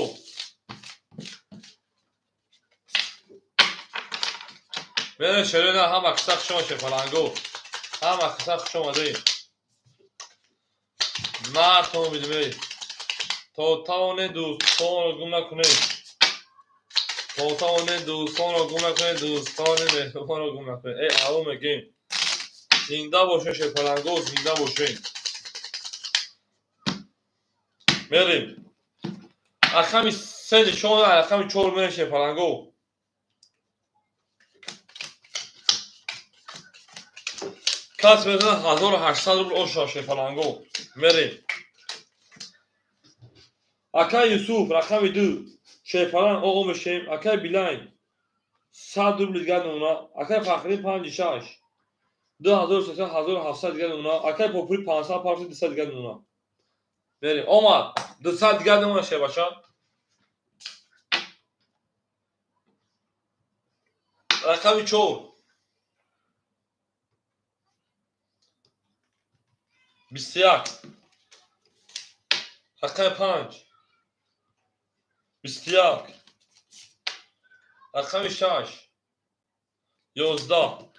Мере шерена ҳама қисса хуш омад Шерпаланго. Ҳама қисса хуш омадед. Мартон бидимед. То тавонед дӯстонро гум накунед. То тавонед дӯстонро гум накунед, дӯстони меҳрубонро гум накунед. Эй, ау мегем. Зинда бошед Шерпаланго, зинда бошед. Мерем. Рақами 3 нишона, рақами 4 мерем Шерпаланго. Кас мезанад 1800 рубл оша Шерпаланго. Мерем. Акаи Юсуф рақами 2 Шерпаланг оғо мешем. Акаи Билайн 100 рубл дигар мемона. Акаи Фахриддин 5 6 2300 1700 дигар мемона. Акаи Попурӣ 500 500 200 дигар мемона. Мерем. Омад. 200 дигар мемона шербача. Рақами 4 21, рақами 5 21, рақами 6 11,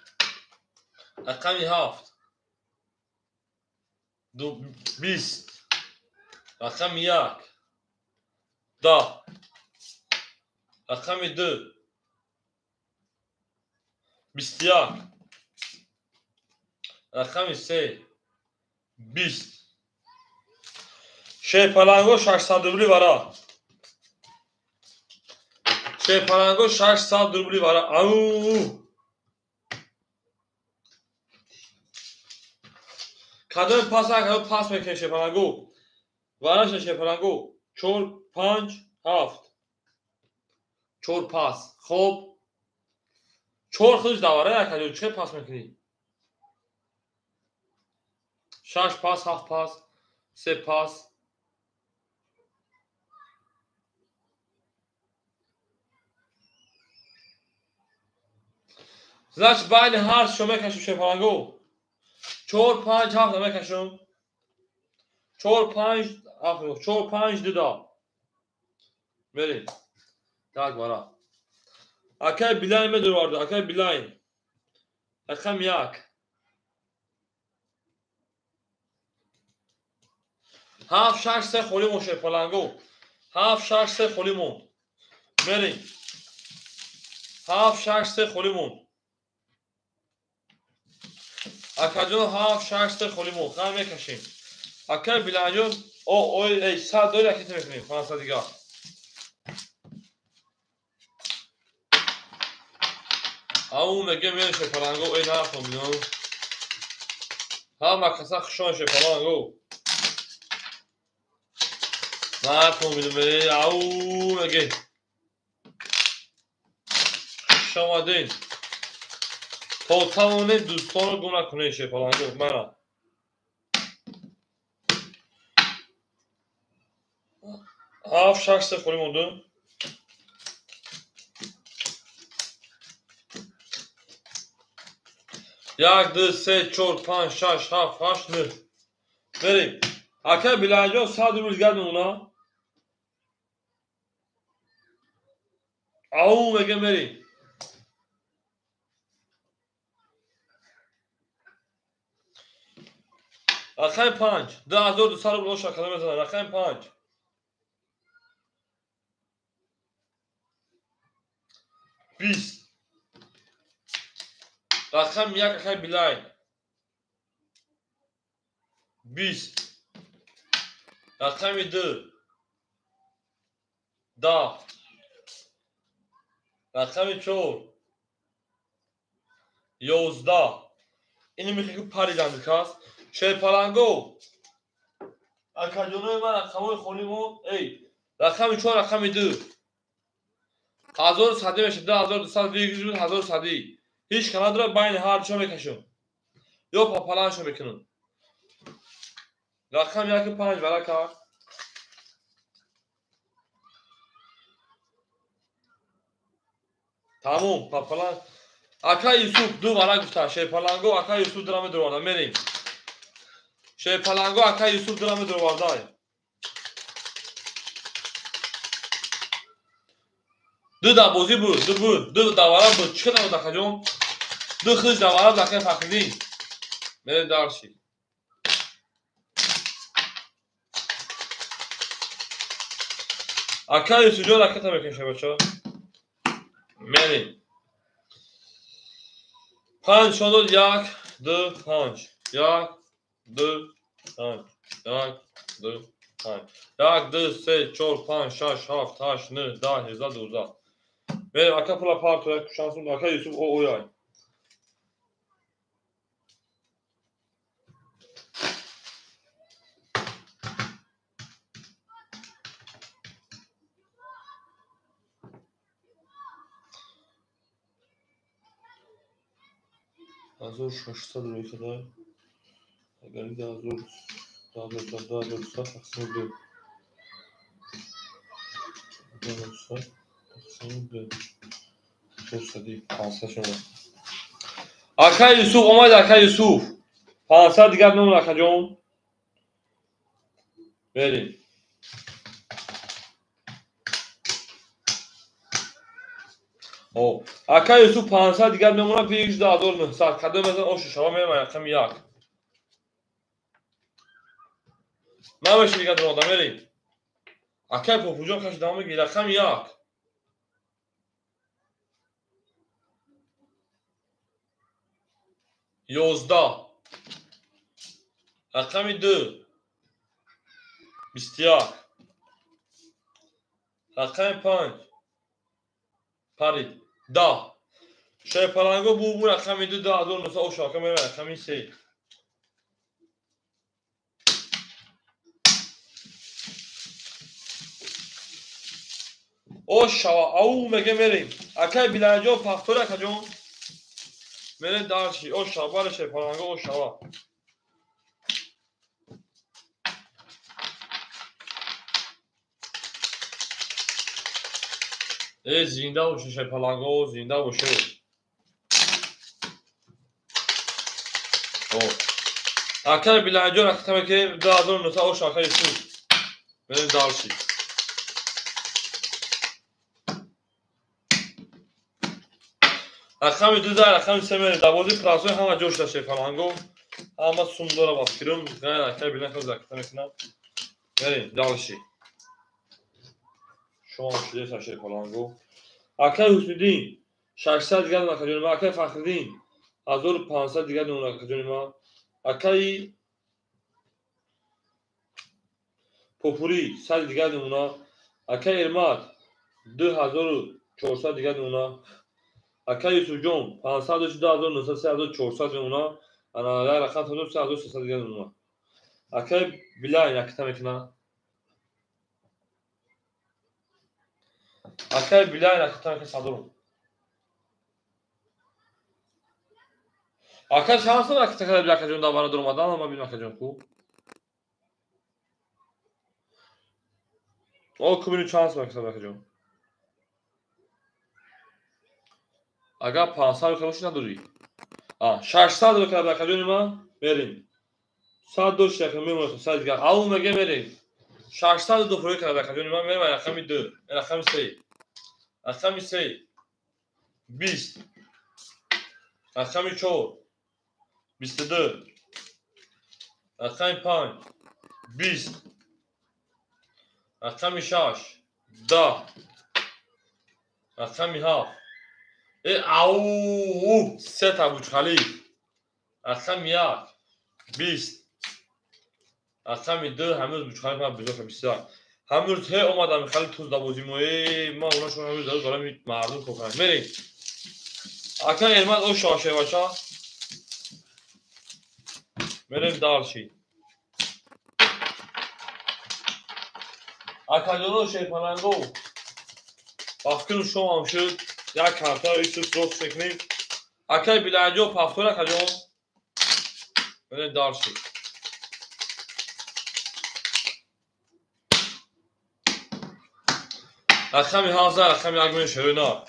рақами 7 20, рақами 1 10, рақами 2 21, рақами 3 20. Шерпаланго 600 рубли вара. Шерпаланго 600 рубли вара. Ау! Кадом пас кадом пас мекунем Шерпаланго? Вараша Шерпаланго 4 5 7. 4 пас. Хоб. 4 худаш давара якаҷо чӣ пас мекунӣ? 6 пас, 7 пас, 3 пас. Значит, байни ҳар шо мекашем Шерпаланго. 4 5 7 мекашем. 4 5 7, 4 5 2 да. Мерем. Так вара. Акай Билайн медурвард, акай Билайн. Рақам 1. 7 6 3 холӣ мон Шерпаланго. 7 6 3 холӣ мон. Мерем. 7 6 3 холӣ мон. Акаҷон 7 6 3 холӣ мо хай мекашем. Акай Биланҷон о ой эй 100 доллар ракета мекунем 500 дига. Ау меге мереше паланго эй нахон бинам. Ҳама каса хушон ше паланго. Нахон бинам эй ау меге. Хуш омадин. То тавонед дӯстонро гум накунед ше паланго мана. 7 6 3 холӣ мондум. 1 2 3 4 5 6 7 8 9. Берем. Акай Биланҷон 100 рубл дигар мемона. Ау меге мерем. Рақами 5 2200 рубл оша када мезанад. Рақами 5 20. Рақами 1 акай Билай 20. Рақами 2 10. Рақами 4 11. Ини мехоҳӣ ки париданди кас. Шерпаланго акаҷонои ман рақамҳои холӣ мо эй рақами 4 рақами 2 1100 мешавад. 2200 выигрыш буд 1100. Ҳеҷ ка надорад байни ҳар чо мекашам ё папаланшо мекунам. Рақами 1 5 варака. Тамом папалан. Ака Юсуф 2 вара гуфта. Шерпаланго ака Юсуф дираме дуроварда мерем. Шерпаланго ака Юсуф дираме дуроварда. Ду да бозӣ буд, ду буд, ду давара буд. Чӣ кардам акаҷон? Ду хиш давара буд акаи Фахриддин. Мерем дарши. Ака Юсуфҷон ракета мекунем шабача. Мерем. 5 нишон дод. 1 2 5 1 2 5 1 2 5 1 2 3 4 5 6 7 8 9 10 11 12. Мерем ака пула партоя шансум ака Юсуф о ояй. Ҳазор шашсад рӯй када. Агар 2100 тақсими 2. 2100 тақсими 2. 400 500 шуд. Ака Юсуф омад, ака Юсуф. 500 дигар мемон акаҷон. Берем. Ака Юсуф 500 дигар мемонад, 18900. Кадом мезан ошу шава мерем рақами 1. Намеши дигар дурода мерем. Акай Попуҷон каш давом мегирад. Рақами 1. 11. Рақами 2 21. Рақами 5 парид 10. Шерпаланго бу рақами 2 2900 ошу ака мерем рақами 3. Ош шава ау меге мерем. Акай Биланҷон пахтори акаҷон. Мерем дарши. Ош шава бале шерпаланго ош шава. Э зинда боше шерпаланго, зинда боше. Акай Биланҷон ракета мекунем 2900 ош ака Юсуф. Мерем дарши. Рақами 2 дар рақами 3 мерем. Дар бозии прасои ҳама ҷо шуда шерпаланго. Ҳама сум дора ба фикрам. Ғайр акай Билан хел ракета мекунам. Мерем дарши. Шумо шудеса шерпаланго. Акай Ҳусниддин 600 дигар акаҷон. Акай Фахриддин 1500 дигар мемона акаҷони ман. Акаи Попурӣ 100 дигар мемона. Акаи Эрмат 2400 дигар мемона. Акаи Юсуфҷон 500 дошт 2900 3400 мемона. Ана як рақам 3300 дигар мемона. Акаи Билайн якта мекуна. Акаи Билайн якта мекуна садорум. Ака чанд сом якта карда акаҷон давара дуромадан ма бинам акаҷон хуб. О кубини чанд сом якта акаҷон. Агар 500 рукия боши надорӣ. 600 рукия акаҷони ман мерем. 100 дошт яка мемонад 100 дигар. Ау меге мерем. 602 фурӯ карда акаҷони ман мерем рақами 2, рақами 3. Рақами 3 20. Рақами 4 22. Рақами 5 20. Рақами 6 10. Рақами 7 ау сета бучхалӣ. Рақами 1 20. Рақами 2 ҳамӯз бучхалӣ ман бизоша 21. Ҳамӯз ҳе омадам хали туз дабозимо ман онашон ҳамӯз дарӯз барами мардум кор кунам. Мерем. Ака Эрмат о шошевача. Мерем дальше. Акаҷоно шерпаланго. Вақткун шомам шуд. Як карта исус рост мекунем. Акай Биланҷо пафтор акаҷон. Мерем дальше. Рақами 7 рақами 1 мешавад.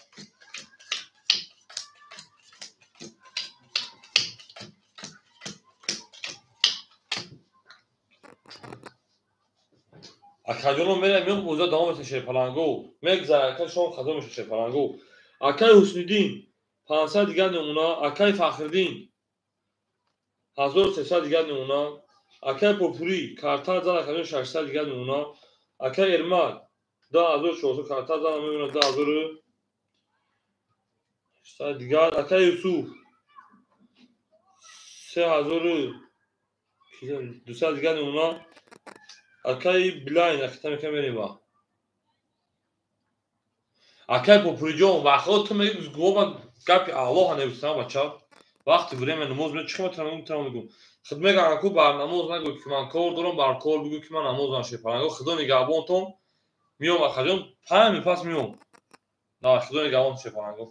Акаҷоно мерем меом боза давом мешавад шерпаланго. Мегзарад ака шом хато мешавад шерпаланго. Акаи Ҳусниддин 500 дигар намуна, акаи Фахриддин 1300 дигар намуна, акаи Попурӣ карта зад акаҷон 600 дигар намуна, акаи Эрмак 2400 карта зад мемона 2600 дигар, акаи Юсуф 3200 дигар намуна, акаи Билайн аката мекунам мерем. Акаи Попуриҷон вақтҳо ту мегӯ гуоба гапи Аллоҳа нависам бача. Вақти время намоз ме чӣ метавонам мегӯм. Худ мегӯям ку бар намоз нагӯ ки ман кор дорам, бар кор бигӯ ки ман намоз нашепаланго. Худо нигаҳбонтон. Миём акаҷон 5 мипас миём. На худо нигаҳбон шепаланго.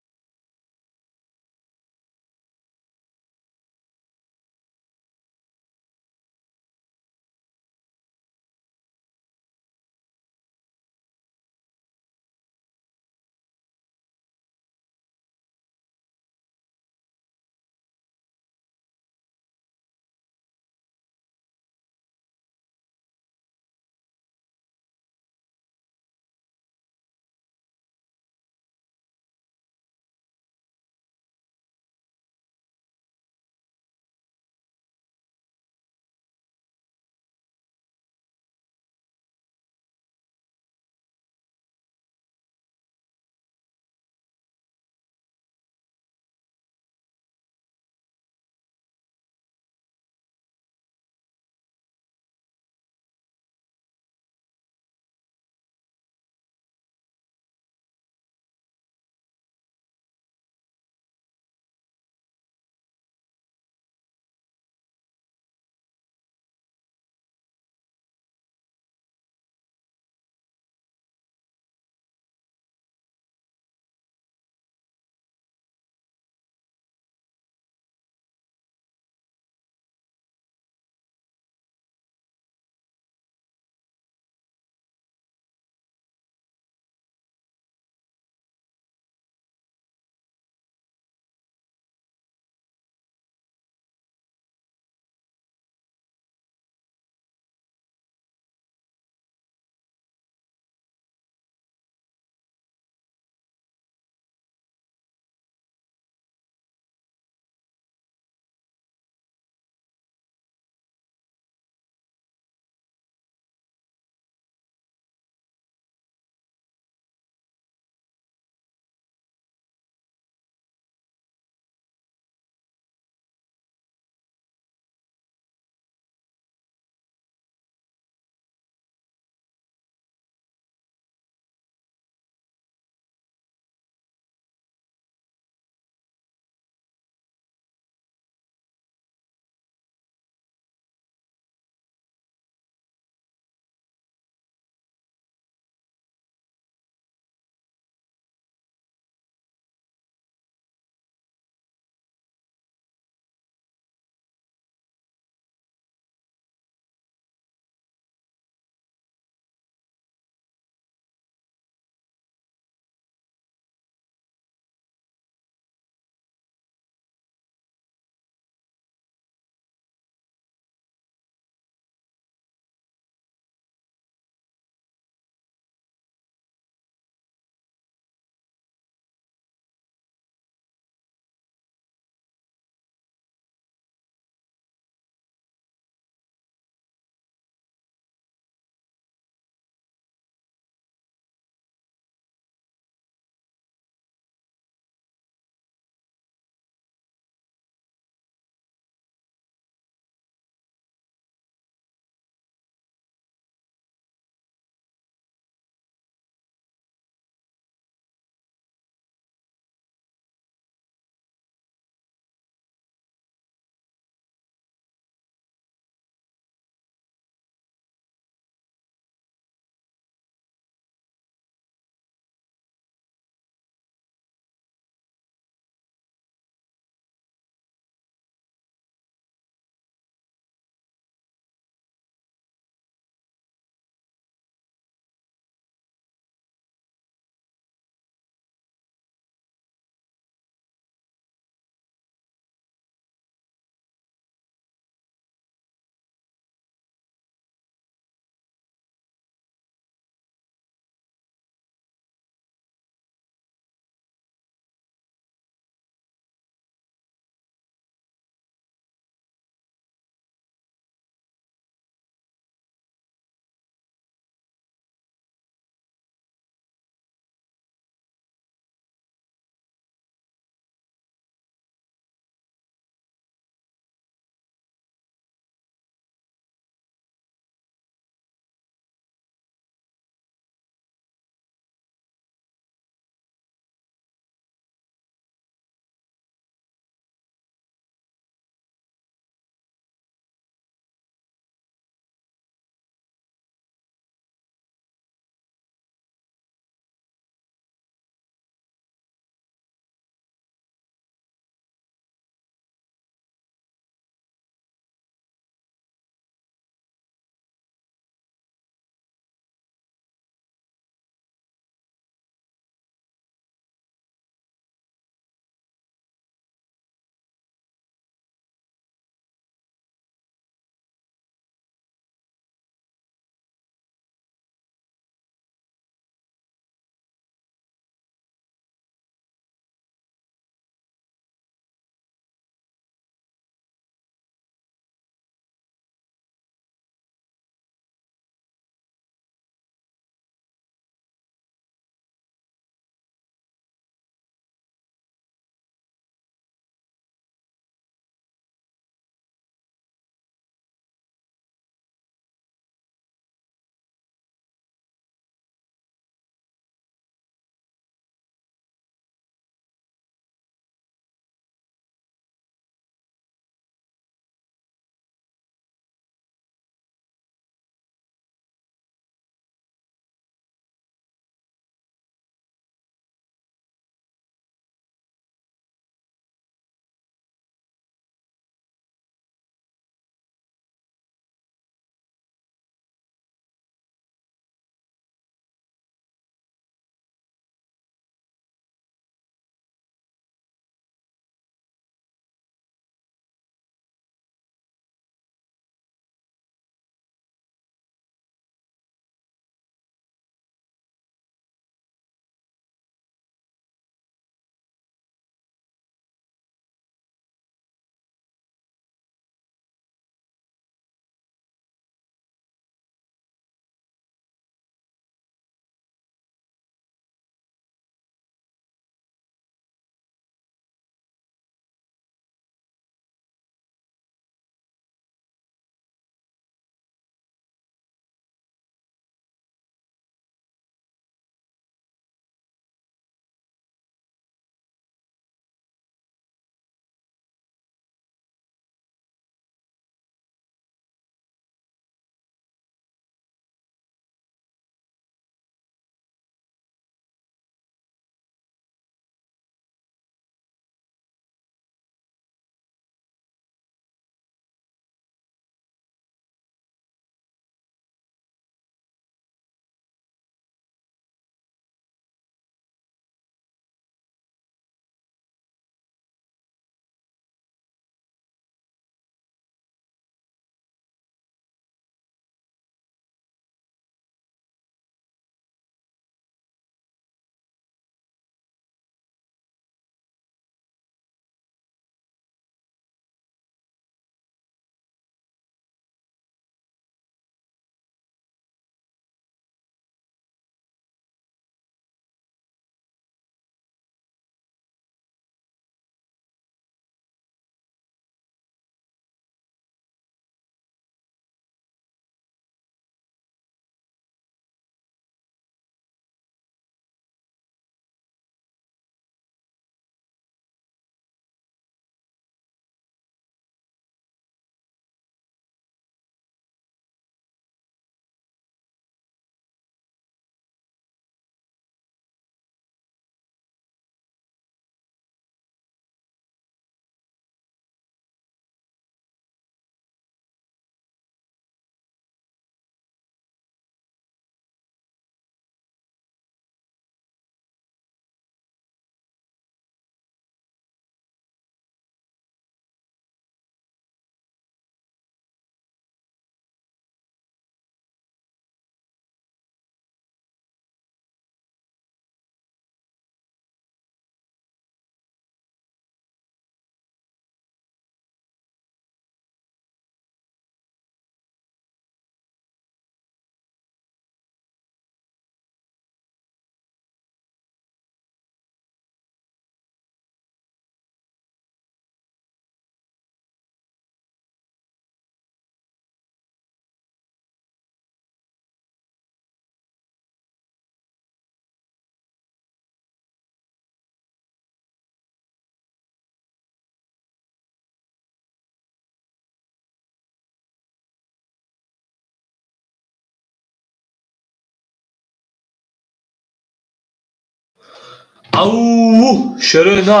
Ау, шерои на.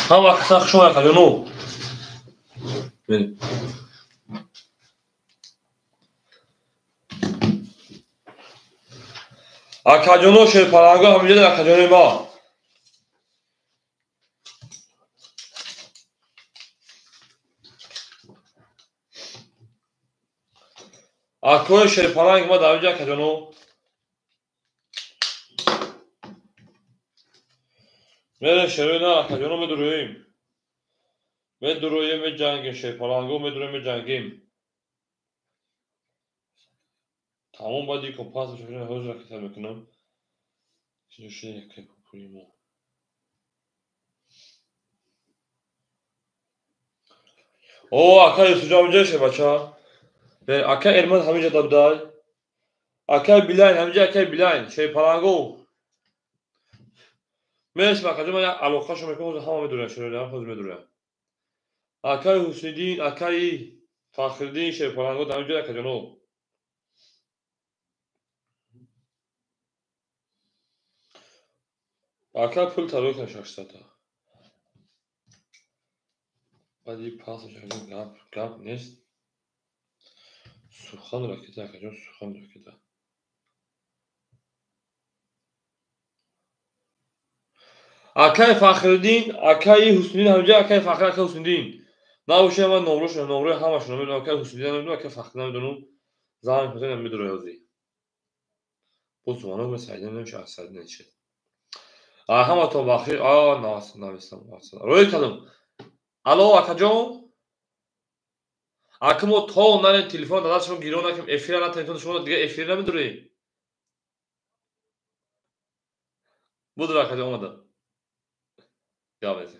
Ҳама каса хуш омад, акаҷоно. Мерем. Акаҷоно, шерпаланго ҳаминҷо, акаҷонои ма. Акои шерпаланг ма дар инҷо, акаҷоно. Мерем, шерои на, акаҷоно, медуроем. Медуроем, меҷангем, шерпаланго, медуроем, меҷангем. Тамом, баъди компас ҳозир ракета мекунам. О, ака Юсуфҷон ҳаминҷо шебача. Ака Эрман ҳаминҷо дабдай. Акай Билайн ҳаминҷо, акай Билайн, шерпаланго. Мересим, акаҷон, ман як алоқашо мекунам, ҳозир ҳама медурам, шерои ҳозир медурам. Акаи Ҳусниддин, акаи Фахриддин, шерпаланго дар ҳаминҷо, акаҷоно. Ака пул тарои кунам 600-та. Баъди пас гап нест. Сухан ракета, акаҷон, сухан ракета. Акаи Фахриддин, акаи Ҳусниддин ҳаминҷо, акаи Фахр, акаи Ҳусниддин. Набошад, ман номрошон, номрои ҳамашон намедонам, акаи Ҳусниддин намедонам, акаи Фахриддин намедонам. Занг мезанам, медурои ҳозир. Боз звонок месайдем, намешавад, сайд нешед. Ҳаматон бахшиш. А, навистам. Рӯй кардам. Алло, акаҷон? Ака мо то нарем телефон дар даст шумо гирён накунем, эфира натанем, шумо дига эфир намедурем. Будур, акаҷон, омада. Гап нест.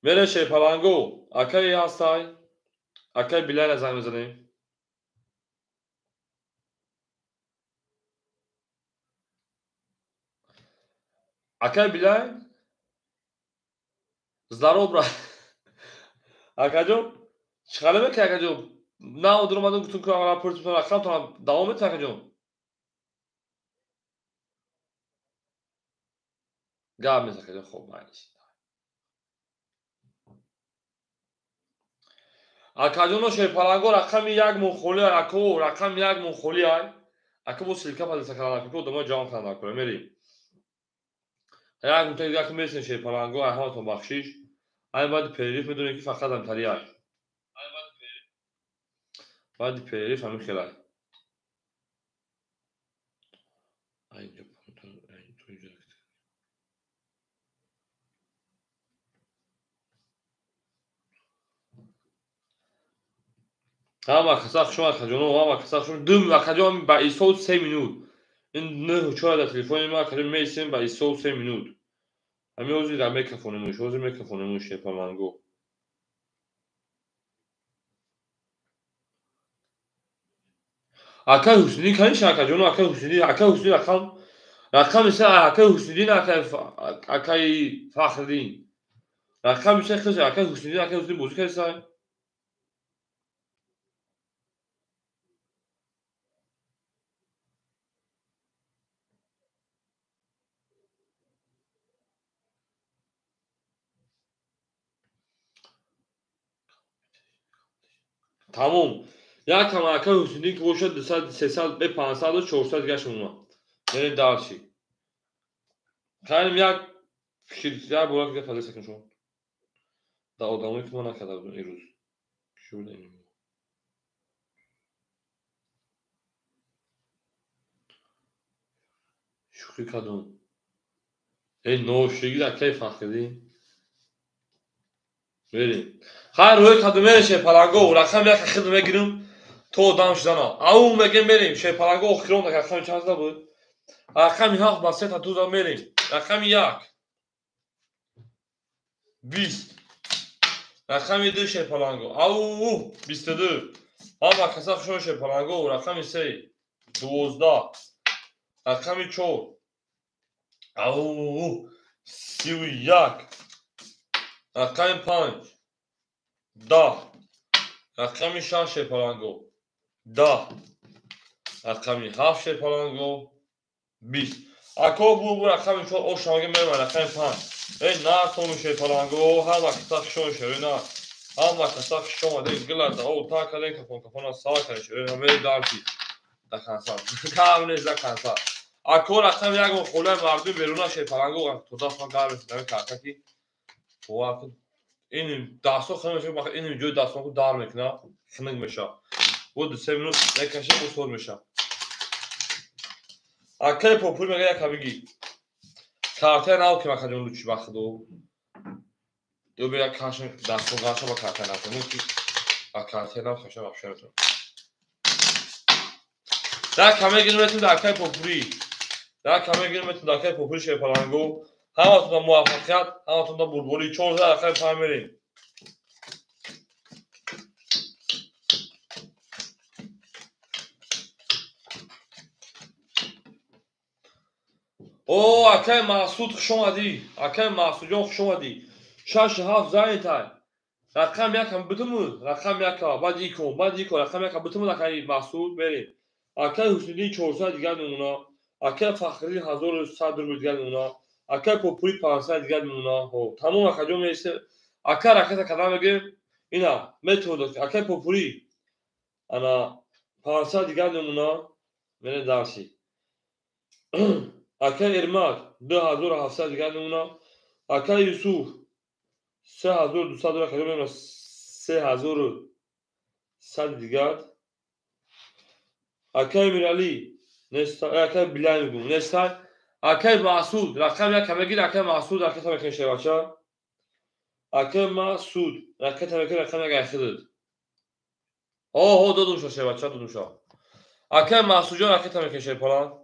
Мерем, шерпаланго. Акаи ҳастай? Акаи Билайна занг мезанем. Акай Билайн? Здоров, брат. Акаҷон, чӣ хабар мекунӣ, акаҷон? На одур омадам, гуфтум, ки рапортитон рақамтон давом метавон, акаҷон? Гап нест, акаҷон, хоб, майли. Акаҷоно, шерпаланго, рақами як мон холӣ ай, ако, рақами як мон холӣ ай. Ака бо ссылка падиса кардан, ака одамои ҷавон кардан накунем, мерем. Як мунтаи дигар ки мересем, шерпаланго, ай ҳаматон бахшиш. Ай баъди перерыв медонем, ки фақат ҳамтари ай. Баъди перерыв ҳамин хел ай. Ҳама каса хуш омад, акаҷоно, ҳама каса хуш омад. Дум, акаҷон, ба исол 3 минут. Ин 9:04 дар телефони ма, акаҷон, мересем ба исол 3 минут. Ҳамин ҳозир дар микрофонемуш, ҳозир микрофонемуш, шерпаланго. Акаи Ҳусниддин каниша, акаҷоно, акаи Ҳусниддин, акаи Ҳусниддин рақам, рақами се, акаи Ҳусниддин, акаи Фахриддин. Рақами се хез, акаи Ҳусниддин, акаи Ҳусниддин бозӣ кардисай? Тамом. Як кам акаи Ҳусниддин ки бошад 200, 300, 500, 400 дигаш мемонад. Мерем дальше. Хайрем, як як бора дига фадеса кун шумо. Дар одамое ки ман накарда будам ирӯз. Кӣ буда ин? Шӯхӣ кардам. Эй, ношигир, акаи Фахриддин. Мерем. Хайр, рӯй кардам, мерем, шерпаланго, рақами як хид мегирам то одам шудана. Ау, мегем, мерем, шерпаланго, охирон рақами чанд зада буд? Рақами ҳафт ба сета туза мерем. Рақами як. 20. Рақами ду, шерпаланго. Ау, 22. Ҳама каса хуш омад, шерпаланго, рақами се. 12. Рақами чор. Ау, 31. Рақами панҷ. 10. Рақами шаш, шерпаланго. 10. Рақами ҳафт, шерпаланго. 20. Ако бу рақами 4 ошамаги меман рақами 5. Эй на тону шерпаланго ҳама каса хушон шерои на. Ҳама каса хуш омадед гилада о та каден кафон кафона сава каден шерои на мери дарси. Да консал. Кам нест да консал. Ако рақами 1 холаи мардуми беруна шерпаланго то даст ман гар месидам карта ки бовар кун. Ин дастҳо хунук мешавад, ин ҷои дастҳо дар мекунад, хунук мешавад. Бо 2-3 минут мекашад, бо соз мешавад. Акаи Попури мега яка биги. Картаи нав ки макаҷон лучи ба худо. Ё бега кашн дастҳо гаша ба картаи нав. Мумкин ба картаи нав хаша вообще метавон. Да каме гирем метавон дар акаи Попури. Да каме гирем метавон дар акаи Попури шерпаланго. Ҳаматон муваффақият, ҳаматон бурдборӣ. 14 рақами 5 мерем. О, акай Маҳсуд хуш омадӣ. Акай Маҳсудҷон хуш омадӣ. 6 7 занетай. Рақам 1 битуму, рақам 1 баъд икон, баъд икон, рақам 1 битуму акай Маҳсуд мерем. Акай Ҳусниddin 400 дигар намуна, акай Фахриддин 1100 рубл дигар намуна, акай Попури 500 дигар намуна. Ҳо, тамом акаҷон мересем. Ака ракета кадам мегем? Ина, метавонад. Акай Попури ана 500 дигар намуна мере дарси. Акай Эрмак 2700 дигар намуна. Акай Юсуф 3200 рубл кадам мегем 3100 дигар. Акай Мирали неста, акай Билай мегум неста. Акай Маҳсуд рақам 1 мегир, акай Маҳсуд ракета мекунем шербача. Акай Маҳсуд ракета мекунем рақам 1 айхидид. О, ҳо додум ша шербача, додум ша. Акай Маҳсудҷон ракета мекунем шерпалан.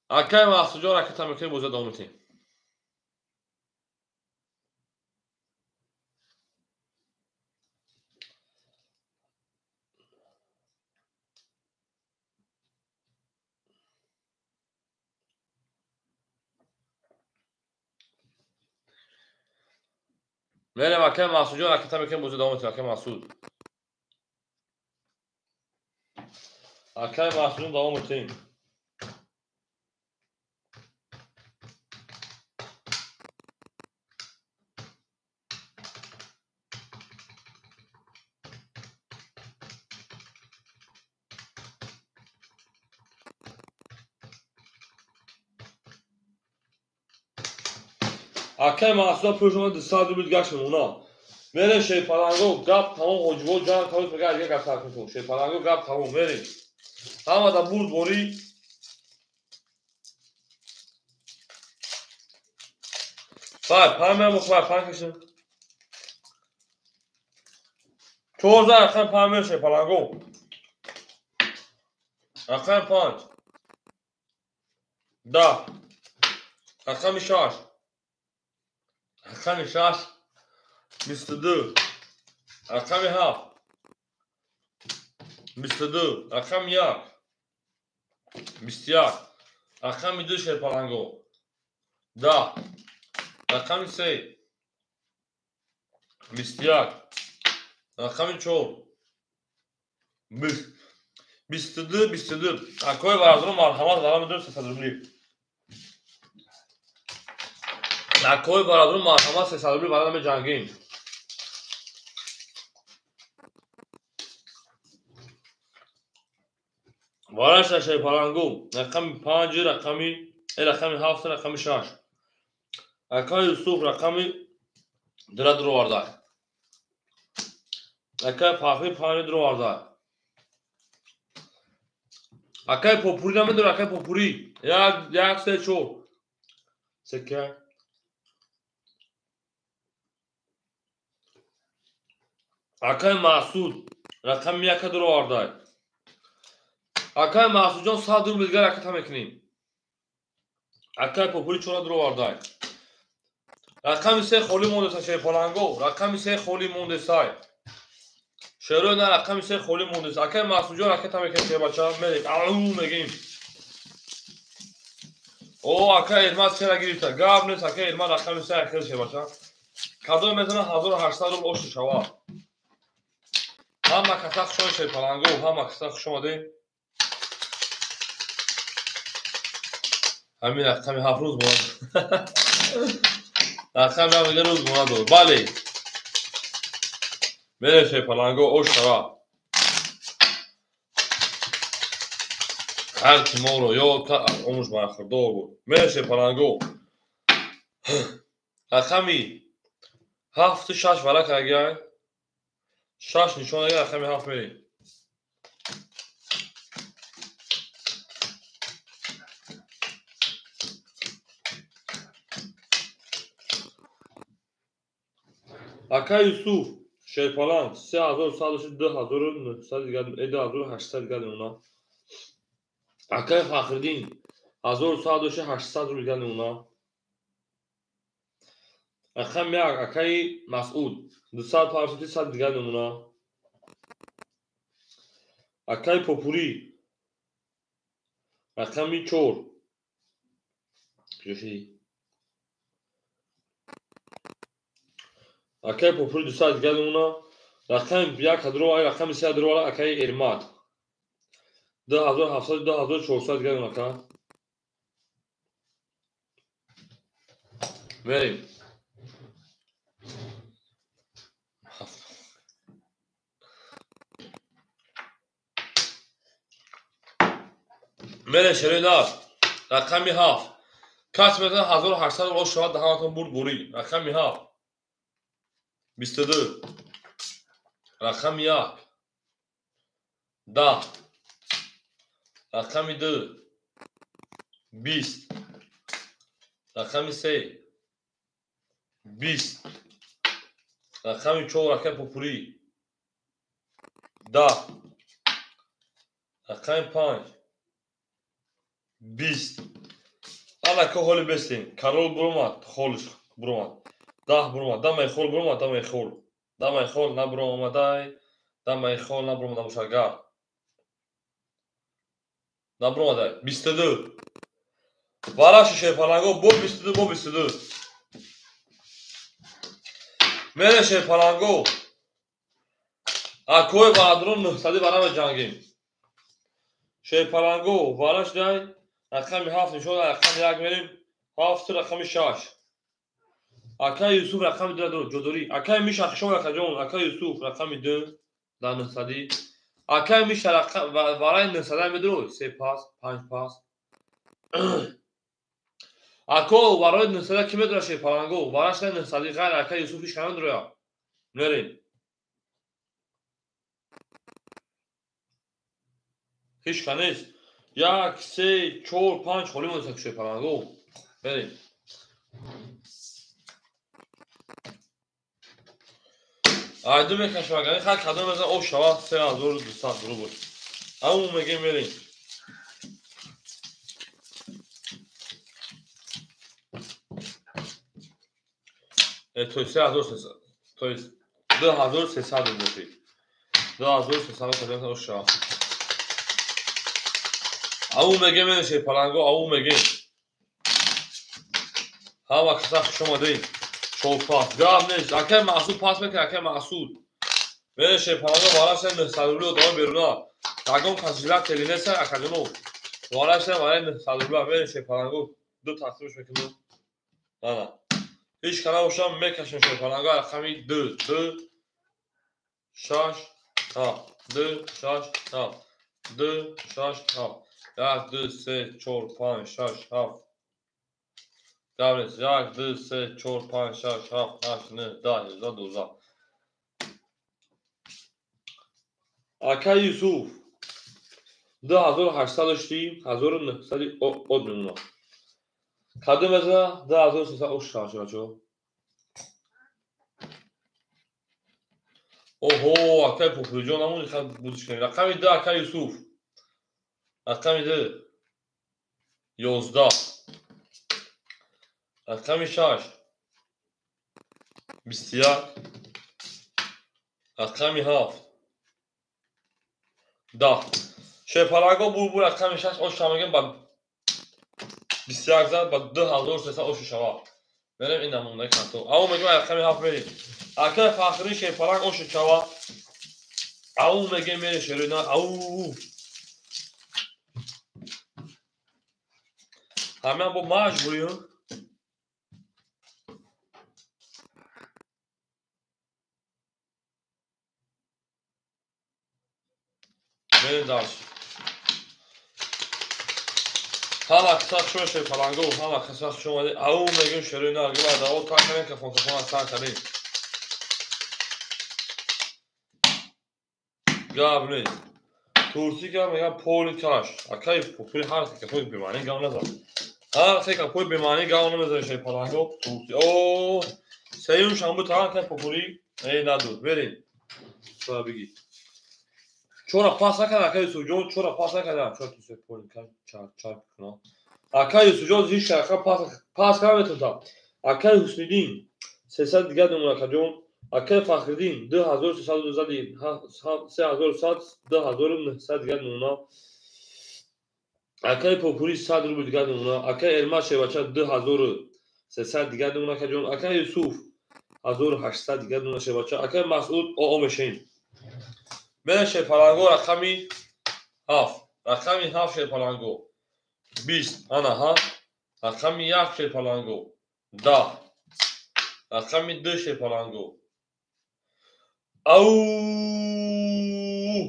Акай Маҳсудҷон ракета мекунем, боза давом метем. Мерем акай Маҳсудҷон ракета мекунем, боза давом метем. Акай Маҳсуд. Акай Маҳсудҷон давом метем. Акай Маҳсуда пӯшона 200 рубл дигар намуна. Мерем шерпаланго гап тамом ҳоҷибо ҷанг тавис мега дигар гап сар кунем. Шерпаланго гап тамом мерем. Ҳама да бурдборӣ. Бай, панҷ меам бай панҷ кашем. 14 рақам 5 мерем шерпаланго. Рақами 5. 10. Рақами 6. Рақами 6 22. Рақами 7 22. Рақами 1 21. Рақами 2 шерпаланго 10. Рақами 3 21. Рақами 4 20. 22 22. Акои бародарон марҳамат вара медорем 300 рубли. Акои бародарон марҳамат 300 рубли вара меҷангем. Вараша шерпаланго рақами 5 рақами 7 рақами 6. Акаи Юсуф рақами 2 дуроварда. Акаи Фахри 5 дуроварда. Акаи Попури намедорад, акаи Попури 1 1 3 4. Сека. Акаи Маҳсуд рақами 1 дуроварда. Акаи Маҳсудҷон 100 рубл дигар ракета мекунем. Акаи Попури 4 дуроварда. Рақами 3 холӣ мондеса шерпаланго, рақами 3 холӣ мондесай. Шерои на рақами 3 холӣ мондеса. Акаи Маҳсудҷон ракета мекунем шербача, мерем. Ау мегем. О, акаи Эрмат 3 гирифта. Гап нест, акаи Эрмат рақами 3 хел шербача. Кадом метавона 1800 рубл ош шавад? Ҳама каса хуш омадед, шерпаланго, ҳама каса хуш омадед. Ҳамин рақами 7 рӯз монад. Рақами 7 дигар рӯз монад дод. Бале. Мерем шерпаланго, ош шавад. Ҳар ки моро ёд кард, аз умрш бархӯрдор буд. Мерем шерпаланго. Рақами 7 6 варака агар 6 нишон агар рақами 7 мерем. Ака Юсуф шерпаланг 3100 2900 дигар 2800 дигар мемонад. Акаи Фахриддин 1100 800 рубл дигар мемонад. Рақами 1 акаи Масъуд 250 100 дигар мемонад. Акаи Попурӣ рақами 4 куҷо? Акаи Попурӣ 200 дигар мемонад. Рақами 1 кадро рақами 3 дро акаи Эрмат 2700 2400 дигар мемонад. Ака мерем. Мерем шерои нар. Рақами 7. Кас метавонад 1800 рубл шавад, даҳанатон бурд бурид. Рақами 7. 22. Рақами 1. 10. Рақами 2. 20. Рақами 3. 20. Рақами 4 рақами Попурӣ. 10. Рақами 5. 20. Анака ҳоли бестем. Карол буромад, холиш буромад. 10 буромад. Дамаи хол буромад, дамаи хол. Дамаи хол набуромадай, дамаи хол набуромада бошад гар. Набуромадай. 22. Вараши шерпаланго бо 22 бо 22. Мере шерпаланго. Акои бародарон 900 вара меҷангем. Шерпаланго вараш дай рақами 7 нишон рақами 1 мерем. 7 рақами 6. Акаи Юсуф рақами 2 дор ҷодорӣ. Акаи Миша хушом акаҷон. Акаи Юсуф рақами 2 дар 900. Акаи Миша вараи 900 медро 3 пас, 5 пас. Ако вараи 900 ки медора шерпаланго? Вараш 900 ғайр акаи Юсуф ҳеч кам медроя. Мерем. Ҳеч ка нест. 1 3 4 5 холӣ монда шерпаланго. Мерем. Айду мекашам агар хар кадом мезан об шавад 3200 рубл. Аму мегем мерем. То есть 3300, то есть 2300 рубл. 2300 кадом об шавад. Аму мегем мерем шерпаланго, аму мегем. Ҳама каса хуш омадед. 4 пас. Гап нест. Акаи Маъсуд пас мекунад, акаи Маъсуд. Мере шерпаланго вараша 900 рубли одама беруна. Ягон кас жилак тели нест, акаҷоно. Вараша вараи 900 рубла. Мере шерпаланго ду тақсимш мекунем. Ана. Ҳеч ка набошам мекашем шерпаланго рақами 2 2 6 7 2 6 7 2 6 7 1 2 3 4 5 6 7 Гап нест. 1 2 3 4 5 6 7 8 9 10 11 12. Акаи Юсуф 2800 доштӣ, 1900 од мемонад. Кадом мезана 2300 ош шавад бачаҳо. Оҳо, акаи Попурӣҷон намони хат будиш кунем. Рақами 2 акаи Юсуф. Рақами 2 11. Рақами 6 21. Рақами 7 10. Шерпаланго бур рақами 6 ош шава мегем ба 21 зад ба 2300 ош шава. Мерем ин намунаи карто. Ау мегем рақами 7 мерем. Акай Фахри шерпаланг ошу чава. Ау мегем мерем шеруна. Ау. Ҳамеам бо маҷбурим. Мерем дальше. Ҳама каса хуш шерпаланго, ҳама каса хуш омадед. Ау мегем шеруна. Гила дао та кардем, кафон кафон сар кардем. Гап нест. Турсика мегам поли каш. Акай пули ҳар капои бемаъни гап назан. Ҳар се капои бемаъни гап намезани шерпаланго. Турси. О, сеюм шамбу таан кай пупури. Эй надуд. Мерем. Ба биги. Чора пас накарда акай Юсуфҷон, чора пас накарда. Чора тусе поли каш чар чар куна. Акай Юсуфҷон ҳеҷ шаха пас карда метавонад. Акай Ҳусниддин 300 дигар намуна акаҷон. Акай Фахриддин 2300 3100 2900 дигар намуна. Акай Попури 100 рубл дигар намуна. Акай Эрмат Шербача 2300 дигар намуна акаҷон. Акай Юсуф 1800 дигар намуна Шербача. Акай Масъуд оо мешем. Мерем шерпаланго рақами 7. Рақами 7 шерпаланго. 20 ана ҳа. Рақами 1 шерпаланго. 10. Рақами 2 шерпаланго. Ау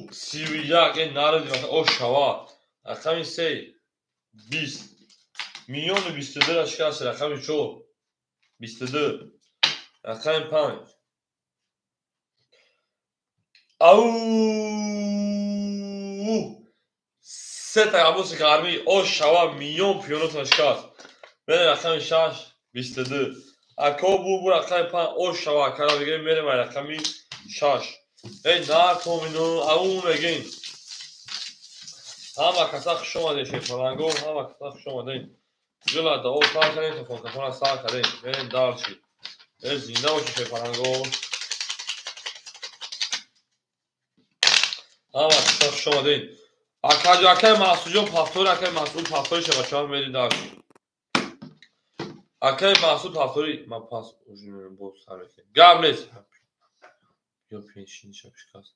31 э наради о шава. Рақами 3 20. Миллиону 22 шикаст. Рақами 4 22. Рақами 5. Ау сета абуси гармӣ о шава миллион пиёнотон шикаст. Мерем рақами 6 22. Ако бу рақами 5 о шава кара бигирем мерем рақами 6. Эй наркомино ау мегем. Ҳама каса хуш омадед шерпаланго, ҳама каса хуш омадед. Ҷила дао сар кардем, кафон кафона сар кардем. Мерем дальше. Эй зинда бошед шерпаланго. Ҳама каса хуш омадед. Акай Маҳсудҷон пафтори, акай Масъуд пафтори шабачаҳо мерем дальше. Акай Маҳсуд пафтори, ман пас боз сар мекунем. Гап нест. Ё пешинша шикаст.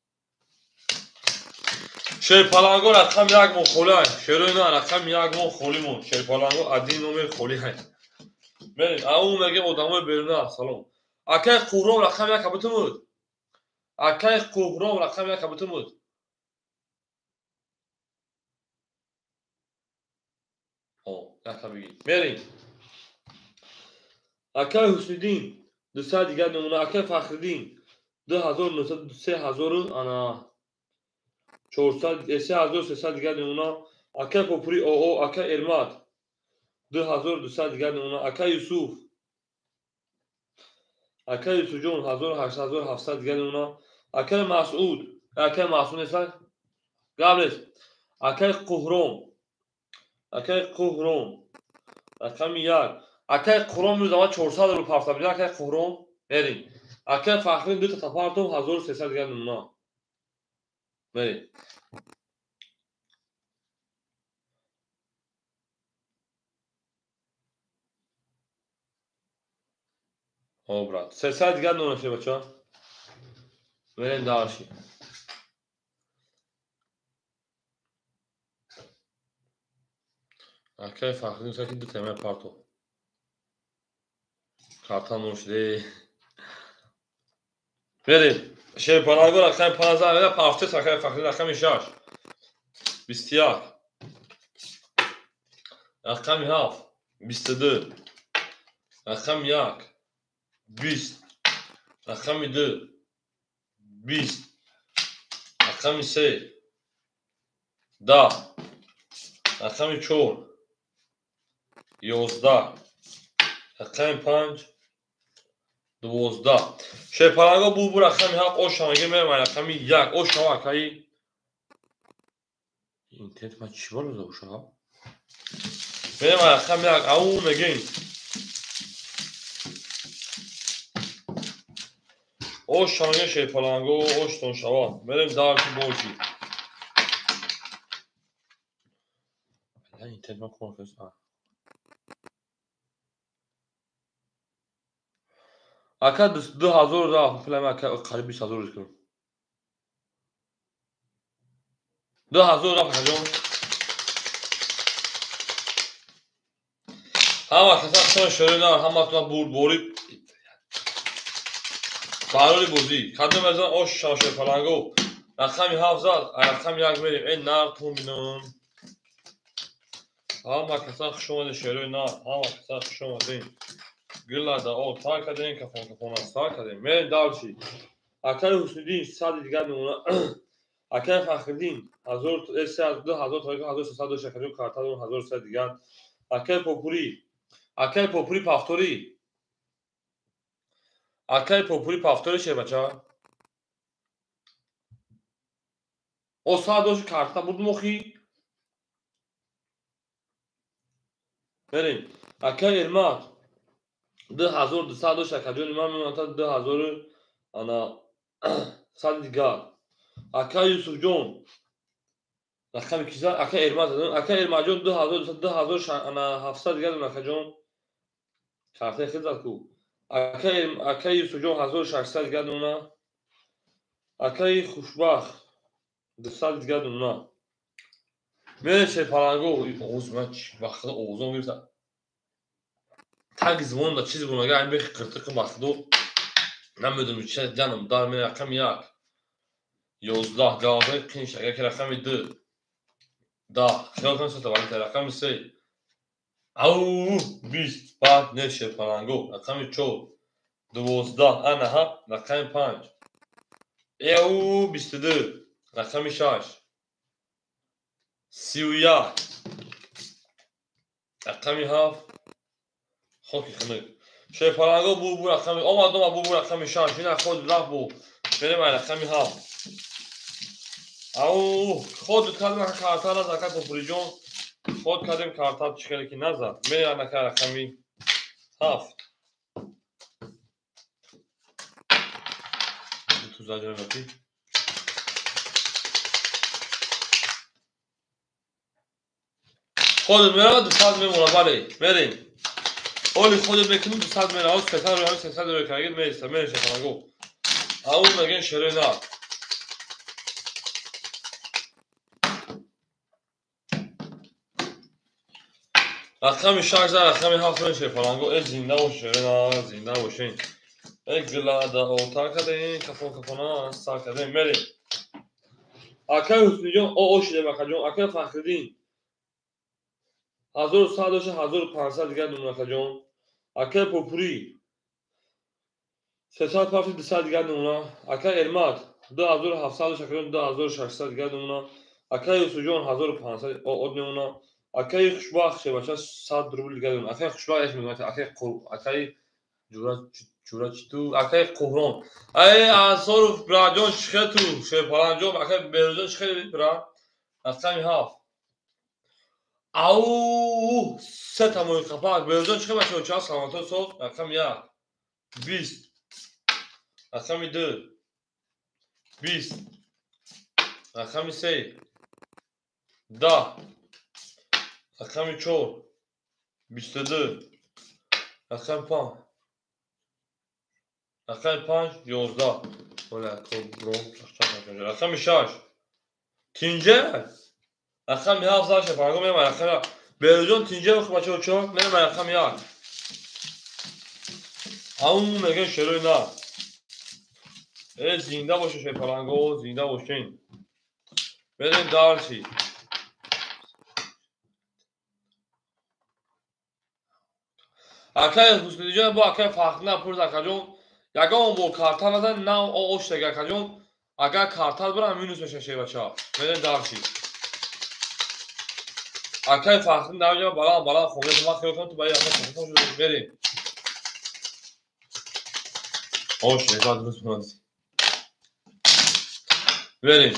Шерпаланго рақами 1 мон холӣ ай. Шерои на рақами 1 мон холӣ мон. Шерпаланго один номер холӣ ай. Мерем. Ау мегем одамои беруна. Салом. Акай Қуҳром рақами 1 кабутумуд. Акай Қуҳром рақами 1 кабутумуд. Мерем. Акай Ҳусниддин 200 дигар намуна. Акай Фахриддин 2900 3000 ана 400 3300 дигар намуна. Акай Попури оо акай Эрмат 2200 дигар намуна. Акай Юсуф, акай Юсуфҷон 1800 1700 дигар намуна. Акай Масъуд, акай Масъуд нест, гап нест. Акай Қуҳром, акай Қуҳром рақами 1. Акай Қуҳром имрӯз ама 400 рубл пафта буда. Акай Қуҳром мерем. Акай Фахриддин дута тапартум 1300 дигар намуна. Мерем. О, брат. 300 дигар намуна шебача. Мерем дальше. Акай Фахриддин саки дута ма парто. Карта ношде. Мерем. Шерпаланго рақами 15 мерем пафте акай Фахриддин рақами 6. 21. Рақами 7 22. Рақами 1 20. Рақами 2 20. Рақами 3 10. Рақами 4 11. Рақами 5 12. Шерпаланго бу рақами 7 ошамаги мерем рақами 1. Ошава акаи интернет ман чӣ бор дода ошава? Мерем рақами 1. Ау мегем. Ошамаги шерпаланго оштон шава. Мерем дальше больше. Интернет ман кор кардааст. Ака 2000 рафт, пулам ака қариб 20000 рӯз кунам. 2000 рафт акаҷон. Ҳама каса хушон шӯрӣ нар, ҳаматона бурдборӣ барори бозӣ. Кадом мезан ош шамшер паланго. Рақами 7 зад, рақами 1 мерем. Эй нар тун бинам. Ҳама каса хуш омадед шерои нар, ҳама каса хуш омадед. Гилада о тар кардем, кафон кафона сар кардем. Мерем дальше. Акаи Ҳусниддин 100 дигар мемона. Акаи Фахриддин 1000 2000 тариқа 1300 дошт, акаҷон карта дорам 1300 дигар. Акаи Попурӣ, акаи Попурӣ пафторӣ. Акаи Попурӣ пафторӣ шербача. О 100 дошт карта бурдум охи. Мерем. Акаи Эрмат 2200 дошт, акаҷони ман мемонад 2000 ана 100 дигар. Акаи Юсуфҷон рақами ки зад? Акаи Эрмат задам. Акаи Эрматҷон 2200 2700 дигар дорам акаҷон. Картаи хел зад ку. Акаи Юсуфҷон 1600 дигар дорам. Акаи Хушбахт 200 дигар дорам. Мерем шерпаланго. Оғоз ман чи ба худо овозон гирифта. Таги звон да чиз бун, агар ин бехи қиртиқи ба худо намедонам чи ҷанам дар мерем. Рақами 1 11 гавзаи қинш, агар ки рақами 2 10 хиёл кунед сета валита, рақами 3 ау 20 баъд не шерпаланго, рақами 4 12 ана ҳа, рақами 5 эу 22, рақами 6 31, рақами 7 хоки хунук. Шерпаланго бу рақами омад, омад бу рақами 6 ина худ рафт бу. Мерем ай рақами 7. Ау худ кардем карта назад, ака Попуриҷон худ кардем карта чӣ хеле ки назад. Мерем ака рақами 7. Ту заҷра мекӣ. Худат меравад 200 мемонад, бале мерем. Оли худат мекунӣ 200 меравад, 300 рӯ ҳамин 300 рӯ каргид меиста, мерем шерпаланго. Ау мегӯем шерои нар. Рақами 6 зад, рақами 7 мерем шерпаланго. Э зинда бош шерои нар, зинда бошен. Э гилада отар кардем, кафон кафона сар кардем, мерем. Акаи Ҳусниҷон о шидем акаҷон, акаи Фахриддин 1100 дошт, 1500 дигар дорам акаҷон. Акаи Попурӣ 300 пафти 200 дигар дорам. Акаи Эрмат 2700 дошт, акаҷон 2600 дигар дорам. Акаи Юсуфҷон 1500 од мемонад. Акаи Хушбахт шебача 100 рубл дигар дорам. Акаи Хушбахт эш мегӯяд, акаи акаи ҷура читу, акаи Қуҳрон. Ай Ансоров браҷон чӣ хел ту, шерпаланҷон, акаи Берӯзҷон чӣ хел бра? Рақами 7. Ау сета мои қапак. Берӯзҷон чӣ хел бачаҳо, чанд саломатҳо соз? Рақами 1 20, рақами 2 20, рақами 3 10, рақами 4 22, рақами 5 рақами 5 11. Оля бром рақами 6 тинҷа, рақами 7 зад шерпаланго мерем рақами Берӯзҷон тинҷа бачаҳо чо мерем рақами 1. Ау мегӯем шерои нар. Э зинда боше шерпаланго, зинда бошен. Мерем дальше. Акаи Ҳусниддинҷон бо акаи Фахриддин пурс акаҷон, ягон бо карта назан, нав ош дега акаҷон. Агар карта бирам минус мешавад шербача. Мерем дальше. Акаи Фахриддин дар ҷо баланд баланд хонда, ман хиёл кунам ту ба ин рақам хонда шуда. Мерем. Ош резад дуруст мекунад. Мерем.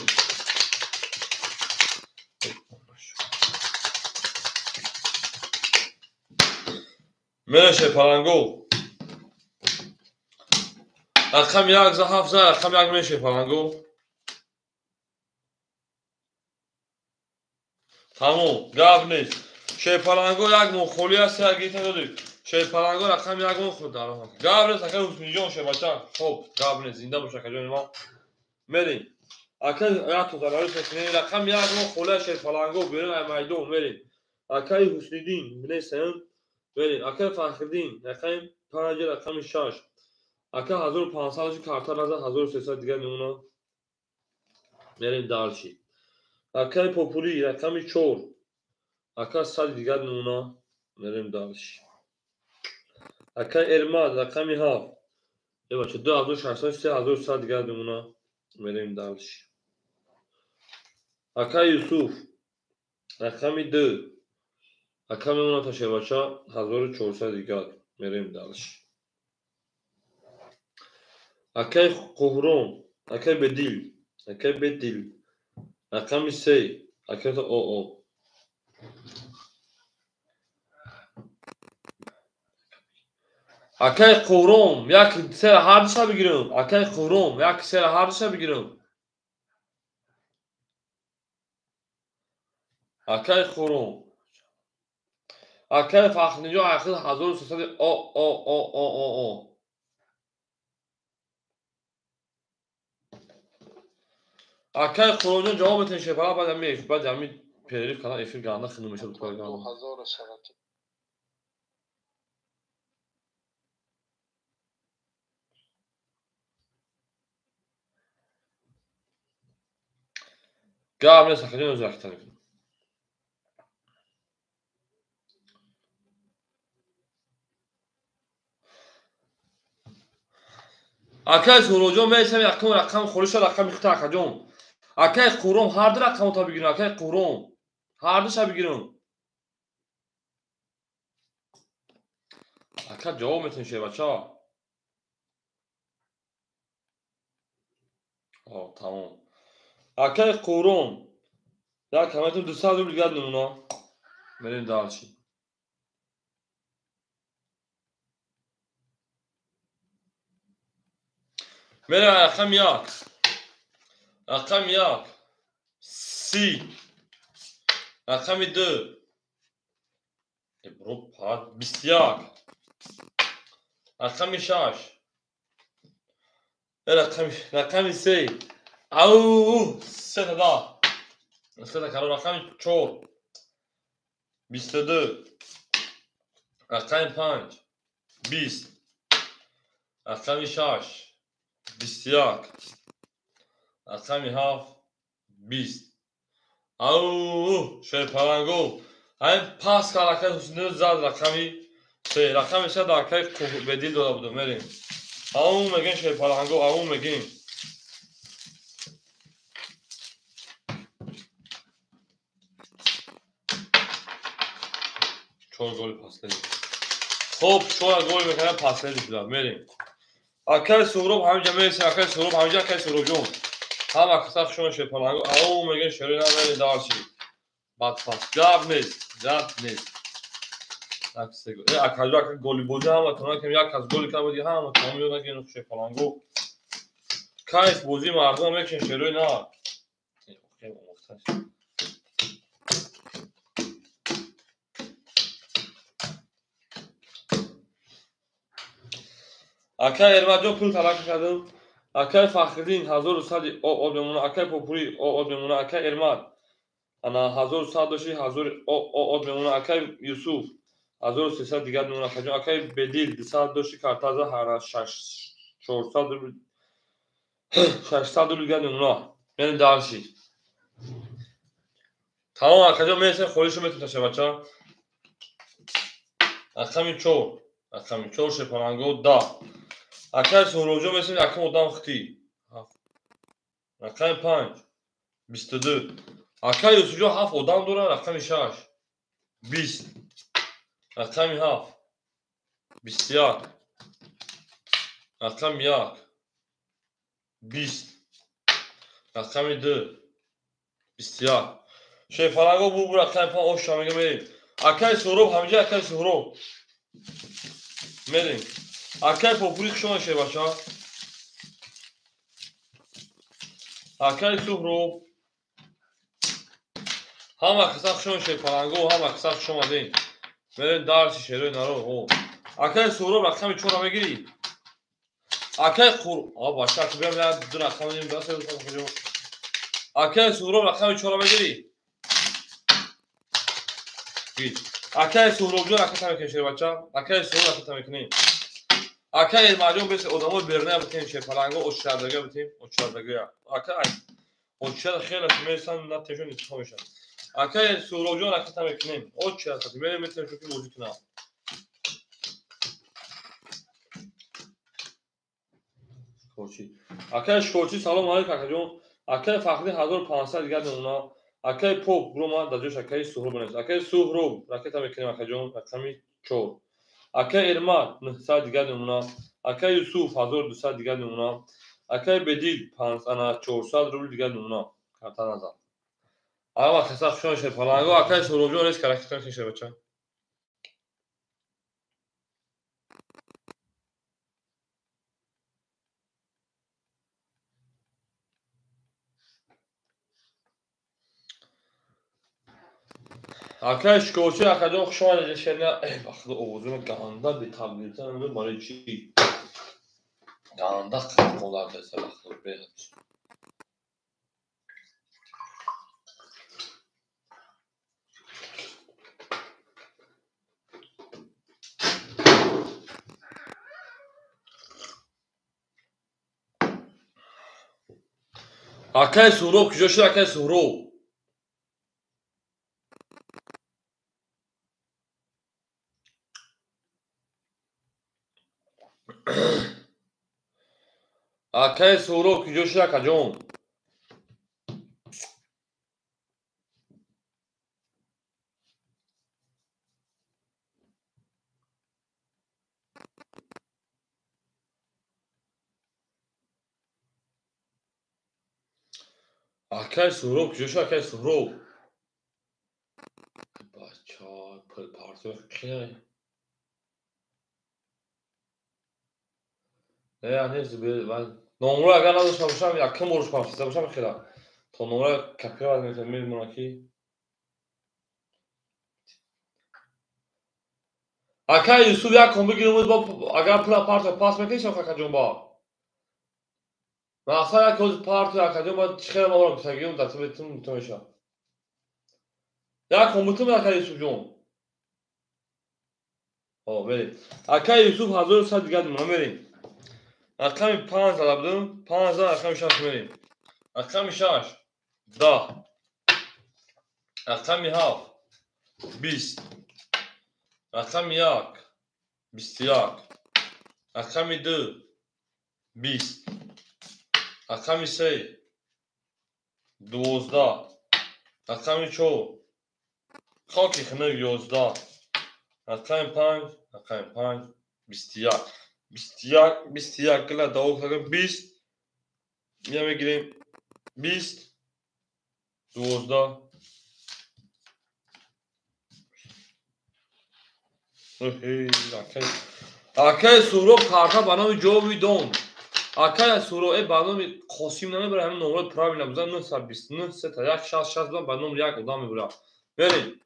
Мерем шерпаланго. Рақами 1 за 7 за рақами 1 мерем шерпаланго. Тамом, гап нест. Шерпаланго як моҳ холӣ аст, як гирифта додем. Шерпаланго рақами 1 мон худ даром. Гап нест акай Ҳусниҷон шербача. Хоб, гап нест, зинда бош акаҷони ман. Мерем. Акай як тозаравиш мекунем. Рақами 1 мон холаи шерпаланго берун ай майдон мерем. Акай Ҳусниддин нестем. Мерем. Акай Фахриддин рақами 5 рақами 6. Ака 1500 карта наза 1300 дигар мемона. Мерем дальше. Акай Попули рақами 4. Ака 100 дигар мемона. Мерем дальше. Акай Эрмад рақами 7. Бача 2600 3100 дигар мемона. Мерем дальше. Акай Юсуф рақами 2. Ака мемона ташебача 1400 дигар. Мерем дальше. Акай Қуҳрон, акай Бедил, акай Бедил рақами 3, акай ОО. Акай Қуҳрон, як сера ҳардуша бигирам. Акай Қуҳрон, як сера ҳардуша бигирам. Акай Қуҳрон. Акай Фахриҷон ахир 1300 О О О О О О. Акай Қуҳронҷон ҷавоб метавонед шерпаланг баъд ҳами баъд ҳами перерыв кардан эфир ганда хинум мешавад программа. 2000 шавад. Гап нест акаҷон o'zi рахта мекунам. Акай Суҳроҷон мерасем якум рақам холиша рақами хута акаҷон. Акай Қурон ҳар ду рақамота бигирам. Акай Қурон ҳар душа бигирам. Ака ҷавоб метавонед шербача. Тамом. Акай Қурон як ҳаматон 200 рубл дигар намуна. Мерем дальше. Мерем рақами 1. Рақами 1 30. Рақами 2 бро 21. Рақами 6. Рақами 3. Ау, сета да. Сета каро рақами 4. 22. Рақами 5. 20. Рақами 6. 21. Рақами 7. 20. Ау, шерпаланго. Ҳамин пас кард акай Ҳусниҷон зад рақами 3. Рақами 6 дар акай Бедил дода будам. Мерем. Ау мегем шерпаланго, ау мегем. Чор голи паследи. Хоб, чор гол мекунам паследи шуда. Мерем. Акай Суҳроб ҳаминҷа мересем, акай Суҳроб ҳаминҷа, акай Суҳробҷон. Ҳама каса хушон шерпаланго. Ау мегем шерои на мерем дальше. Бад пас. Гап нест, гап нест. Як се гол. Акаҷо ака голи бозӣ ҳама тона кем як кас голи кам буди ҳама тона меёданд ки шерпаланго. Кайф бозӣ мардум мекушен шерои на. Акай Эрмадҷон пул талаб кардам. Акай Фахриддин 1100 ОО мемона. Акай Попури ОО мемона. Акай Эрмад ана 1100 дошти 1000 ОО мемона. Акай Юсуф 1300 дигар мемона. Акаҷон акай Бедил 200 дошти картаза 400 рубл 600 рубл дигар мемона. Мерем дальше. Тамом акаҷон мересем холишу метавонем шабача. Рақами 4. Рақами 4 шерпаланго 10. Акай Суҳробҷон мересем якум одам хти. Рақами 5 22. Акай Юсуфҷон 7 одам дорад. Рақами 6 20. Рақами 7 21. Рақами 1 20. Рақами 2 21. Шерпаланго бу рақами 5 оша мегем мерем. Акай Суҳроб ҳаминҷа акай Суҳроб. Мерем. Акай Попури хушон шербача. Акай Суҳроб. Ҳама каса хушон шерпаланго, ҳама каса хуш омадем. Мерем дарси шерои наро. Акай Суҳроб рақами 4-ро мегирӣ? Акай Қур, а бача, ту биям як ду рақам дим, даст куҷо? Акай Суҳроб рақами 4-ро мегирӣ? Гир. Акай Суҳробҷон ракета мекунем, шербача. Акай Суҳроб ракета мекунем. Акай Эрмаҷон бес одамои беруная битем, шерпаланго очшардага битем, очшардага. Акай очшар хеле мерсан, на тешон интихоб мешавад. Акай Суҳробҷон ракета мекунем. Очшар мерем метем, чунки бозӣ кунам. Акай Шкорчӣ салом алейкум акаҷон. Акай Фахрӣ 1500 дигар мемона. Акай Поп брома дар ҷош акаи Суҳроб бинавис. Акай Суҳроб ракета мекунем акаҷон, рақами 4. Акай Эрмат 900 дигар мемона. Акай Юсуф 1200 дигар мемона. Акай Бедил 400 рубл дигар мемона. Карта назар. Ама хаса хушон шед паланго акай Суҳробҷон рес ракета мекунем шербача. Акай Шкорчӣ акаҷон хуш омадед шерна. Ба худо овозуна ганда бетаб гирифта намедонам барои чӣ. Ганда қаққолардаста ба худо беҳад. Акай Суҳроб куҷо шуд акай Суҳроб? Акай Суҳроб куҷо шуд акаҷон? Акай Суҳроб куҷо шуд акай Суҳроб? Бача, пулпартои қия. Не, нест, номро агар надошта бошам, якум боруш пафтида бошам хела. То номро копировать мекунам, мемонам ки. Акай Юсуф як ком бигирем, агар пула партия пас мекунӣ, шав акаҷон ба. Мақсад як ҳозир партия акаҷон ба чӣ хела ман гуфтагиём дар ту битум мешавад. Як ком битум акай Юсуфҷон. О, берем. Акай Юсуф 1100 дигар мемонам, мерем. Рақами 5 зада будем, 5 зада рақами 6 мерем. Рақами 6 10. Рақами 7 20. Рақами 1 21. Рақами 2 20. Рақами 3 12. Рақами 4 хоки хунук 11. Рақами 5, рақами 5 21. 21, 21 гила даво кардем 20. Мия мегирем 20 12. Акай Суҳроб карта ба номи Ҷовидон. Акай Суҳроб ба номи Қосим намебарад, ҳамин номро правильно бизан 929 сета 1 6 6 бизан ба номи як одам мебарад. Берем.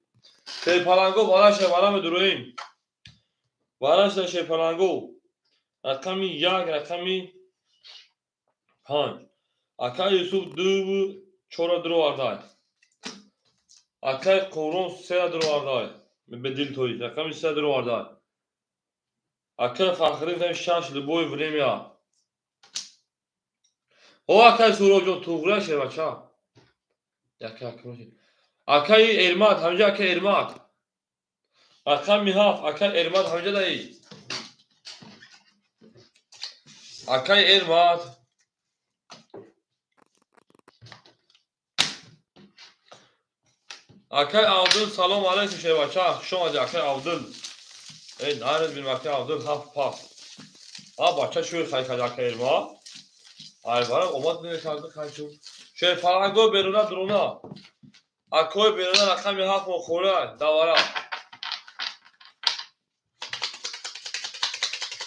Шерпаланго вараша вара медуроем. Вараша шерпаланго. Рақами 1, рақами 5. Акай Юсуф 2 4 дуровардай. Акай Қурон 3 дуровардай. Бедил тои. Рақами 3 дуровардай. Акай Фахрӣ 6 любое время. О, акай Суҳробҷон туғрия шербача. Акай Эрмат, ҳамҷа акай Эрмат. Рақами 7, акай Эрмат ҳамҷа даи. Акай Эрмат. Акай Абдул салом алейкум шербача. Хуш омадӣ акай Абдул. Эй, нарез бинем акай Абдул 7 пас. А бача шӯй хай кард акай Эрмат. Ай бара омад мекард хай шуд. Шерпаланго беруна дуруна. Акой беруна рақами 7 мохӯра давара.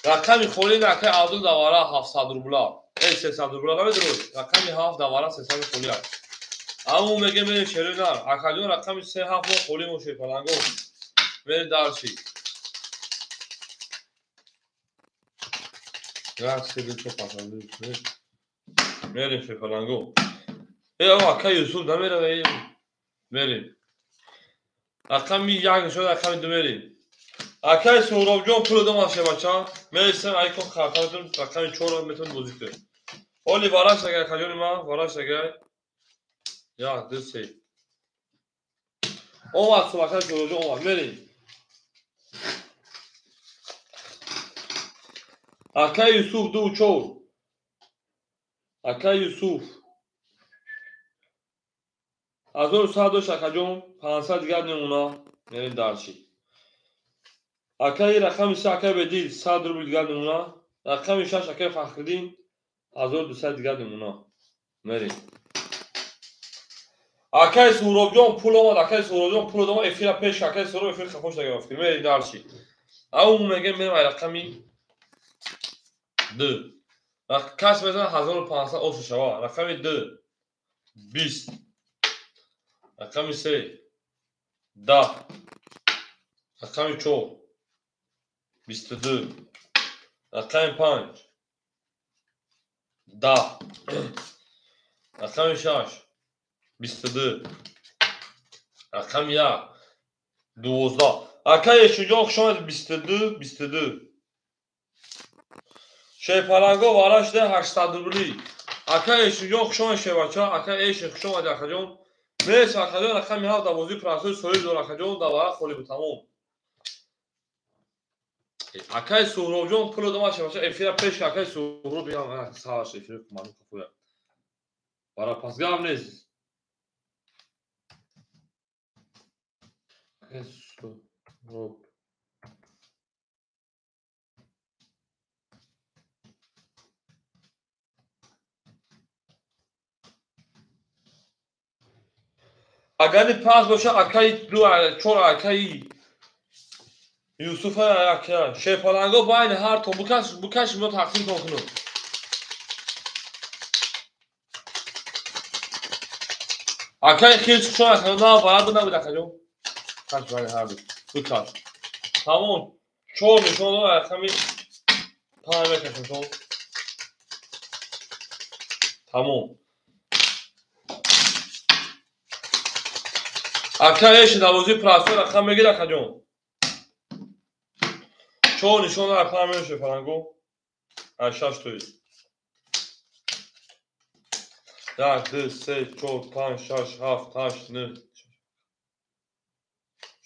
Рақами холӣ акай Абдул давара 700 рубла. Эй 300 рубла намедурӯд. Рақами 7 давара 300 холӣ аст. Аммо мегем мерем шерои нар. Акаҷон рақами 3 7 мо холӣ мо шерпаланго. Мерем дарши. Як, се, ду, чор, панҷ, шаш. Мерем шерпаланго. Акай Юсуф намерава. Мерем. Рақами як нишон, рақами ду мерем. Акай Суҳробҷон пул додам аз шебача. Мересем айкон хартаметон рақами чорро метавонед бозӣ кунед. Оли вараш агай акаҷони ман, вараш агай. Як, ду, се. Омад акай Суҳробҷон омад. Мерем. Акай Юсуф ду чор. Акай Юсуф. 1100 дошт акаҷон, 500 дигар мемона. Мерем дарчи. Акай рақами се акай Бедил 100 рубл дигар мемона. Рақами шаш акай Фахриддин 1200 дигар мемона. Мерем. Акай Суҳробҷон пул омад, акай Суҳробҷон пул омад, эфира пеш акай Суҳроб эфир хафош дагар. Мерем дарчи. Ау мегем мерем ай рақами ду. Кас мезанад 1500 осу шава. Рақами ду 20. Рақами се 10. Рақами чор 22. Рақами панҷ 10. Рақами шаш 22. Рақами як 12. Акай Эшинҷон хуш омадед 22 22. Шерпаланго вара шуда 800 рубли. Акай Эшинҷон хуш омадед шербача. Акай Эшин хуш омадед акаҷон. Мерес акаҷон рақами ҳафт дар бозии простой соҳиб дор акаҷон дар вара холӣ буд тамом. Акай Суҳробҷон пул додам шербача эфира пеш акай Суҳроб сараш эфира маълум хафоя. Вара пас гап нест. Акай Суҳроб Агар пас боша акай ду чор акай Юсуф акай шерпаланго байни ҳар то букаш букаш мо тақсим кунем. Акай хел чун акай на барад набуд акаҷон. Каш байни ҳар ду букаш. Тамом чор нишон дод рақами панҷ мекашем. Тамом. Акай Эшин дар бозии простой рақам мегир акаҷон. Чор нишон рақам меша фаланго. Ай шаш тои. Як, ду, се, чор, панҷ, шаш, ҳафт, ҳашт, нӯҳ.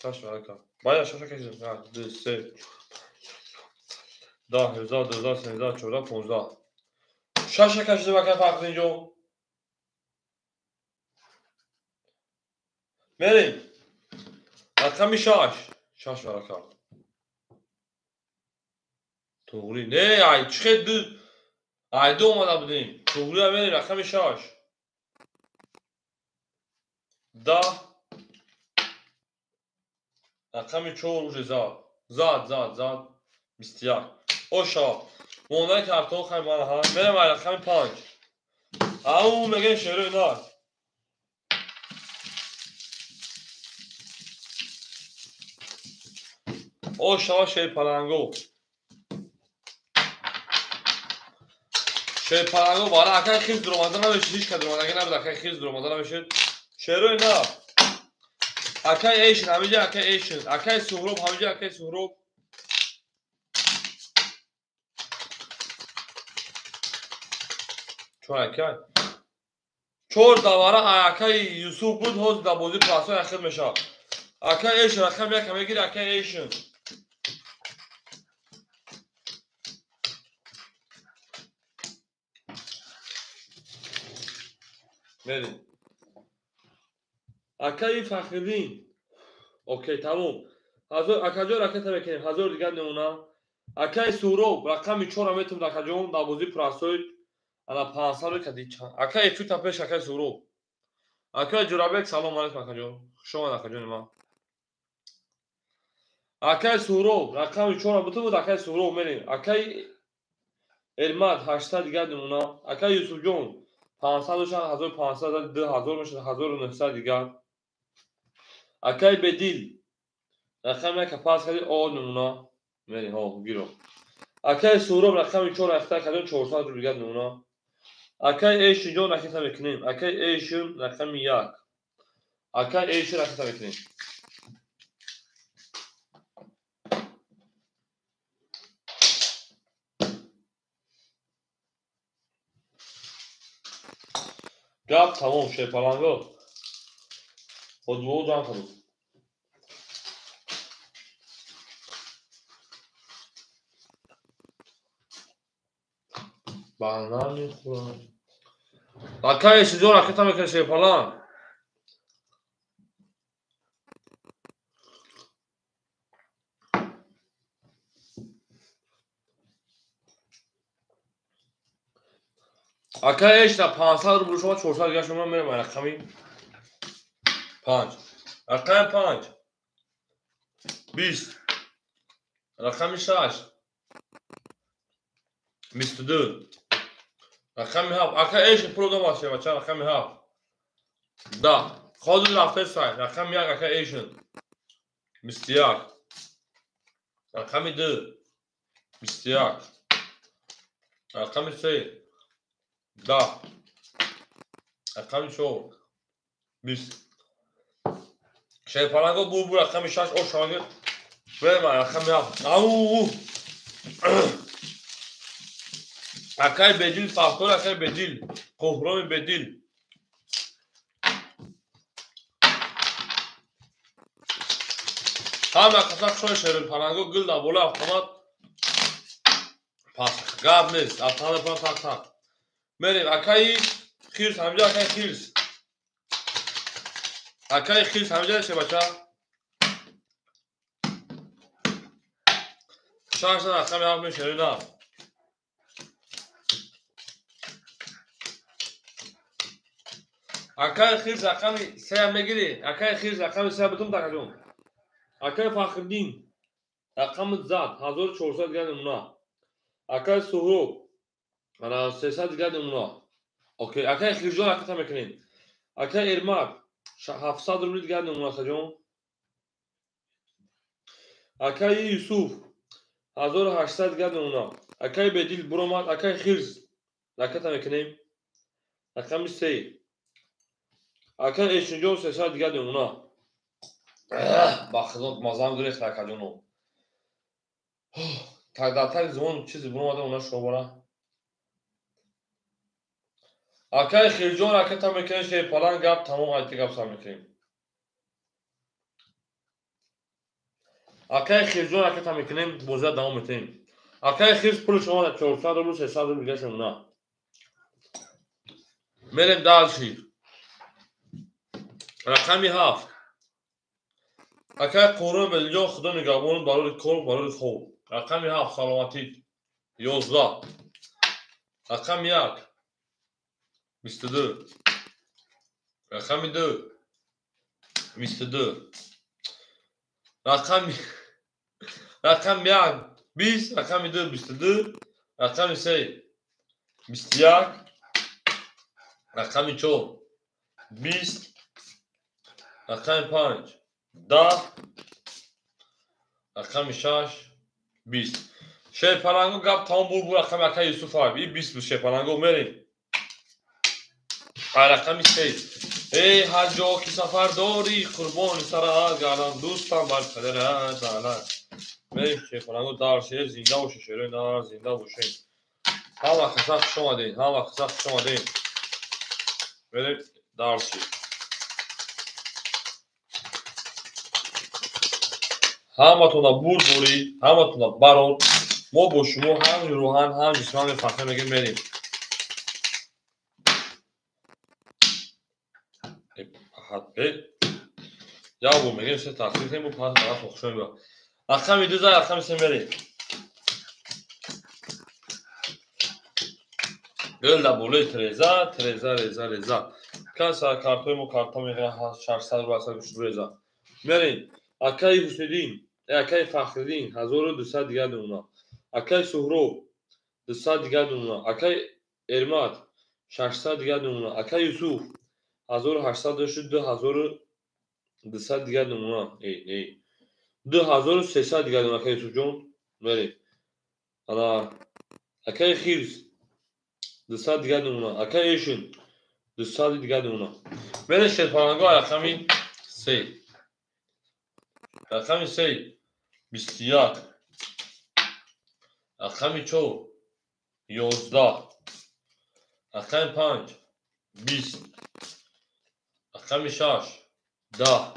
Шаш ака. Бая шаш кашидам. Як, ду, се, 10, 11, 12, 13, 14, 15. Шаш кашидам акай Фахриддинҷон. Мерем. Рақами шаш. Шаш варака. Туғри. Не, ай чӣ ду ай ду омада будем. Туғри мерем рақами шаш. 10. Рақами чор уже зад. Зад, зад, зад. 21. Оша. Мондаи картон хай ман ҳа. Мерем ай рақами панҷ. Ау мегем шерои нар. О шава шерпаланго. Шерпаланго бара акай хиз дуромада намешид, ҳеч кас дуромадаги набуд, акай хиз дуромада намешид. Шерои нар. Акай Эшин ҳамиҷа акай Эшин, акай Суҳроб ҳамиҷа акай Суҳроб. Чор акай. Чор давара акай Юсуф буд, ҳозир дар бозии простой ахир мешавад. Акай Эшин рақам як мегир акай Эшин. Мерем. Акай Фахриддин. Окей, тамом. Акаҷон ракета мекунем. 1000 дигар намуна. Акай Суҳроб рақами чорро метавонад акаҷон дар бозии простой ана 500 кади. Акай эфирта пеш акай Суҳроб. Акай Ҷурабек салом алейкум акаҷон. Хуш омад акаҷони ман. Акай Суҳроб рақами чорро бутавонад акай Суҳроб мерем. Акай Элмад 800 дигар намуна. Акай Юсуфҷон 500 дошт, 1500 2000 мешавад, 1900 дигар. Акай Бедил рақами як пас кади о намуна. Мерем, ҳо, гиро. Акаи Суҳроб рақами 4 ракета кардем, 400 рубл дигар намуна. Акаи Эшинҷон ракета мекунем. Акаи Эшин рақами 1. Акаи Эшин ракета мекунем. Гап тамом, шерпаланго. Ҳозир ҷамъ кардем. Банан мехӯрам. Акаи Эшинҷон ракета мекунем, шерпаланг. Акаи Эшина 500 рубл шумо 400 дигар шумо мерем рақами 5. Рақами 5. 20. Рақами 6. 22. Рақами 7. Акаи Эшин пул дом аст бача, рақами 7. 10. Ҳозир рафта сай. Рақами 1 акаи Эшин. 21. Рақами 2. 21. Рақами 3. 10. Рақами 4. 20. Шерпаланго бур рақами 6 ош шаваги. Берем рақами 7. Ау! Акаи Бедил фахтор, акаи Бедил. Қуҳроми Бедил. Ҳама қаса хушои шерпаланго гул дар болои автомат. Пас гап нест. Автомат пан так так. Мерем акаи Хирс, ҳамҷа акаи Хирс. Акаи Хирс ҳамҷа ше бача. 6 рақами 7 мешавад на. Акаи Хирс рақами 3 мегири. Акаи Хирс рақами 3 бутум такаҷон. Акаи Фахриддин рақами зад 1400 дигар намуна. Акаи Суҳроб ана 300 дигар намуна. Окей, акаи Хирҷон ракета мекунем. Акаи Эрмак 700 рубл дигар намуна акаҷон. Акаи Юсуф 1800 дигар намуна. Акаи Бедил буромад. Акаи Хирс ракета мекунем. Рақами 3. Акаи Эшинҷон 300 дигар намуна. Ба худо мазам гирифт акаҷоно. Так дар таги зон чизе буромада она шумо бара. Акаи Хирҷон ракета мекунем, шерпаланг гап тамом айти гап сар мекунем. Акаи Хирҷон ракета мекунем, бозия давом метаҳем. Акаи Хирс пули шумо 400 рубл, 300 рубл дигар шумо на. Мерем дальше. Рақами 7. Акаи Қурбон Бедилҷон, Худо нигаҳбон, барои кор, барои хоб. Рақами 7 саломатӣ. 11. Рақами 1. 22. Рақами 2. 22. Рақами 1 20, рақами 2 22, рақами 3 21, рақами 4 20, рақами 5 10, рақами 6 20. Шерпаланго гап тамом бур рақами акаи Юсуф и 20 буд шерпаланго мерем. Рақами 3. Эй ҳар ҷо ки сафар дорӣ қурбони сарат гардам дӯстам бар падарат лаънат. Мерем шерпаланго дарсе зинда бошед шерои нар зинда бошед. Ҳама қаса хуш омадед, ҳама қаса хуш омадед. Мерем дарси. Ҳаматона бурдборӣ, ҳаматона барор. Мо бо шумо ҳам рӯҳан ҳам ҷисман мефахр мегем мерем. Як бор мегем се тақсим кунем, бо панҷ тараф хушо меояд. Рақами 2 зад, рақами 3 мерем. Гул дар болои треза, треза, реза, реза. Каса картои мо карта мегирад 600 рубл, 800 реза. Мерем. Акаи Ҳусниддин, акаи Фахриддин 1200 дигар намуна. Акаи Суҳроб 200 дигар намуна. Акаи Эрмат 600 дигар намуна. Акаи Юсуф 1800 шуд, 2200 дигар намуна. 2300 дигар намуна акаи Юсуфҷон. Мерем. Ана акаи Хирс 200 дигар намуна. Акаи Эшин 200 дигар намуна. Мерем шерпаланго рақами 3. Рақами 3 21. Рақами 4 11. Рақами 5 20. Рақами 6 10.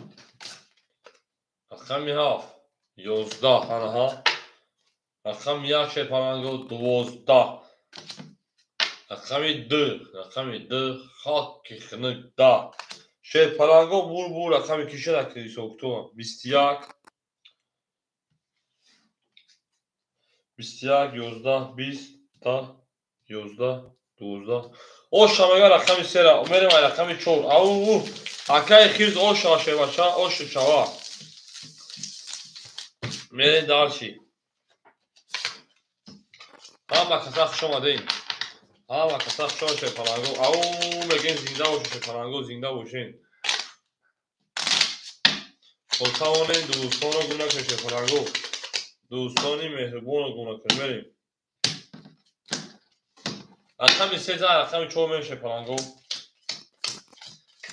Рақами 7 11. Анаҳа. Рақами 1 шерпаланго 12. Рақами 2, рақами 2 хоки хунук 10. Шерпаланго бур рақами кишара ҳисоб 21 21 11 20 10 11 12. Оша мега рақами 3 ра мерем ай рақами 4. Ау акаи Хирз оша шевача ошу чава. Мерем дальше. Ҳама каса хуш омадем. Ҳама каса хуш омадем шерпаланго. Ау мегем зинда бошед шерпаланго, зинда бошед. То тавонем дӯстонро гум накунем шерпаланго. Дӯстони меҳрубонро гум накунем. Мерем. Рақами 3 за рақами 4 мерем шерпаланго.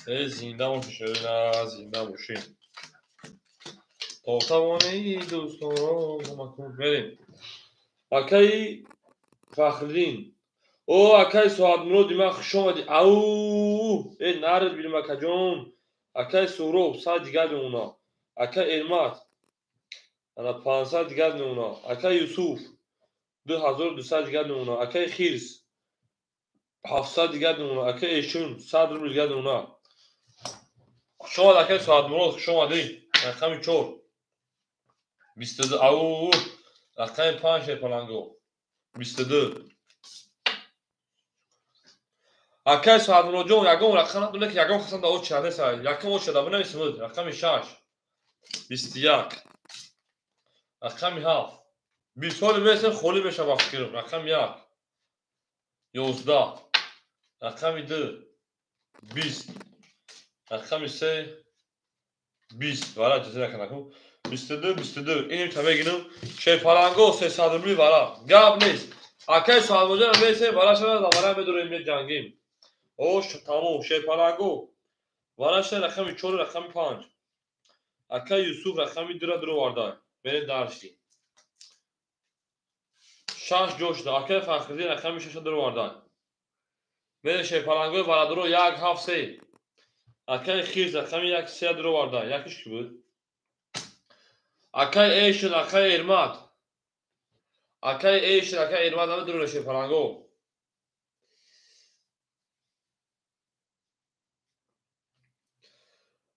Э зинда бошед, зинда бошед. То тавонем дӯстонро гум накунем. Мерем. Акаи Фахриддин. О, акаи Соатмуроди ман хуш омадӣ. Ау, э наред бинем акаҷон. Акаи Суҳроб 100 дигар мемона. Акаи Эрмат ана 500 дигар мемона. Акаи Юсуф 2200 дигар мемона. Акаи Хирс 700 дигар мемона. Акаи Эшун 100 рубл дигар мемона. Хуш омад акаи Соатмурод, хуш омадӣ. Рақами 4 22. Ау, рақами 5 шерпаланго 22. Акаи Соатмуродҷон ягон рақам надоне ки ягон қасам да очи нест. Якум очи да бинависем рақами 6 21. Рақами 7 20 соли мерасем холӣ мешава фикрм. Рақами 1 11. Рақами 2 20. Рақами 3 20. Вара ҷазира накунам. 22 22. Иним та мегирам. Шерпаланго 300 рубли вара. Гап нест. Акаи Соатмуродҷон мерасем вара шава да вара медорем меҷангем. Ош тамом шерпаланго. Вара шава рақами 4 рақами 5. Акаи Юсуф рақами 2 ра дуроварда. Мерем дарши. 6 ҷо шуда. Акаи Фахриддин рақами 6 ра дуроварда. Мерем шерпалангои варадоро 1 7 3. Акаи Хирс рақами 1 3 ра дуроварда. Якиш ки буд? Акаи Эшин, акаи Эрмат. Акаи Эшин, акаи Эрмат ама дуруна шерпаланго.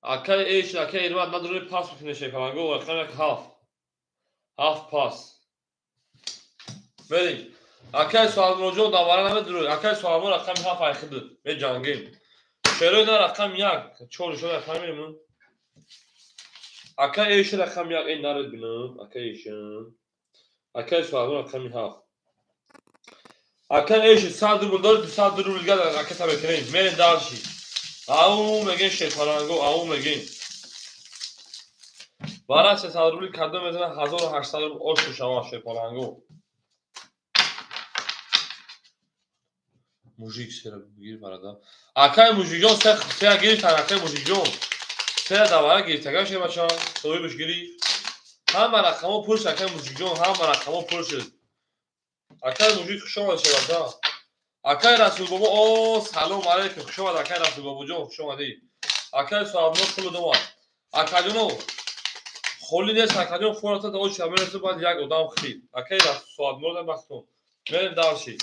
Акаи Эшин, акаи Эрмат надуруни пас мекунем шерпаланго. Рақами 7. 7 пас. Мерем. Акаи Соатмуродҷон давара намедуруд. Акаи Соатмурод рақами 7 айхид. Меҷангем. Шерои на рақами 1. 4 шо рақами мерем. Акаи Эшин рақами 1. Эй наред бинам. Акаи Эшин. Акаи Соатмурод рақами 7. Акаи Эшин 100 рубл дорад, 200 рубл дигар ракета мекунем. Мерем дальше. Ау мегем шерпаланго, ау мегем. Вара 300 рубл кардо мезанад 1800 рубл ош мешавад шерпаланго. Мужик сера бигир бародар. Акаи Мужикҷон се гирифтан акаи Мужикҷон. Се давара гирифт. Агар шебача соҳибаш гирифт. Ҳама рақамҳо пур шуд акаи Мужикҷон, ҳама рақамҳо пур шуд. Акаи Мужик хуш омад шебача. Акаи Расулбобо, о салом алейкум, хуш омад акаи Расулбобоҷон, хуш омадӣ. Акаи Соатмурод пул домад. Акаҷоно холӣ нест акаҷон, фората да очи мерасад баъд як одам хит. Акаи Соатмурод бахтон. Мерем дальше.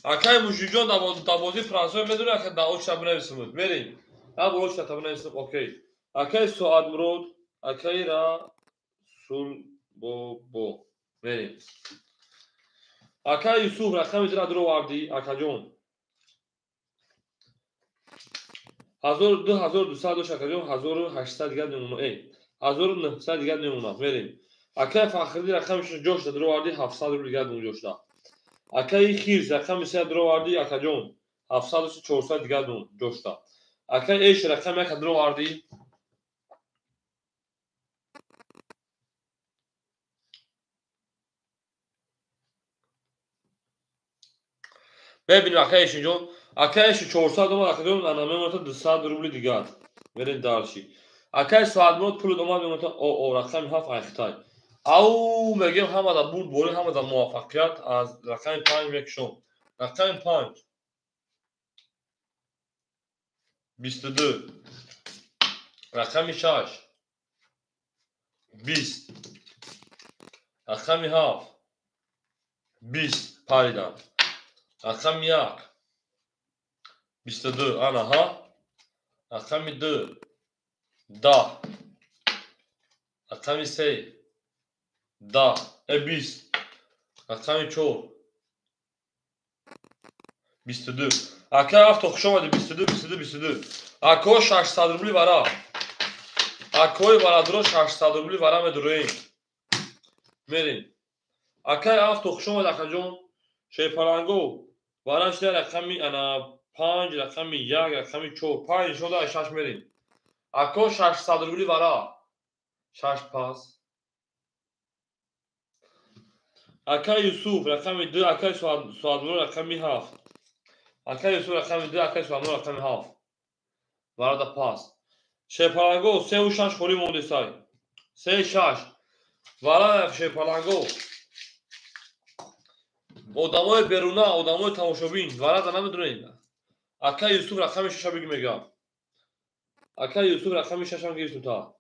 Акаи Мужикҷон дар бозии франсавӣ медонӣ ака да очи бинависем. Мерем. Да очи бинависем, окей. Акаи Соатмурод, акаи Расулбобо. Мерем. Акаи Юсуф рақами 2 ра дуровардӣ, акаҷон. 2200 дошт акаҷон, 1800 дигар мемона. 1900 дигар мемона. Мерем. Акаи Фахриддин рақами 6 ҷо шуда дуровардӣ, 700 рубл дигар ҷо шуда. Акаи Хирс рақами 3 дуровардӣ, акаҷон. 700 400 дигар ҷо шуда. Акаи Эш рақами 1 дуровардӣ. Мебинем акай Эшинҷон. Акай Эшин 400 омад, акаҷон ана мемонад 200 рубли дигар. Мерем дальше. Акай Соатмурод пулот омад мемонад о рақами 7 Айхитай. Ау мегем ҳамада бурд борӣ, ҳамада муваффақият. Аз рақами 5 мекушом. Рақами 5 22, рақами 6 20, рақами 7 20 паридан, рақами 1 22, ана ҳа, рақами 2 10, рақами 3 10, 20, рақами 4 22. Акай авто хуш омадӣ. 22 22 22. Ако 600 рубли вара. Акои барадро 600 рубли вара медуроем. Мерем. Акай авто хуш омад акаҷон. Шерпаланго вара шуда рақами ана 5, рақами 1, рақами 4, 5 шуда 6 мерем. Ако 600 рубли вара. 6 пас. Акай Юсуф рақами 2, акай Суадмурод рақами 7. Акай Юсуф рақами 2, акай Суадмурод рақами 7. Варада пас. Шерпаланго 3 6 холӣ мондесай. 3 6. Вара Шерпаланго. Одамои беруна, одамои тамошобин, варада намедонед. Акай Юсуф рақами 6 бигӣ мегӯям. Акай Юсуф рақами 6 ам гирифтум та.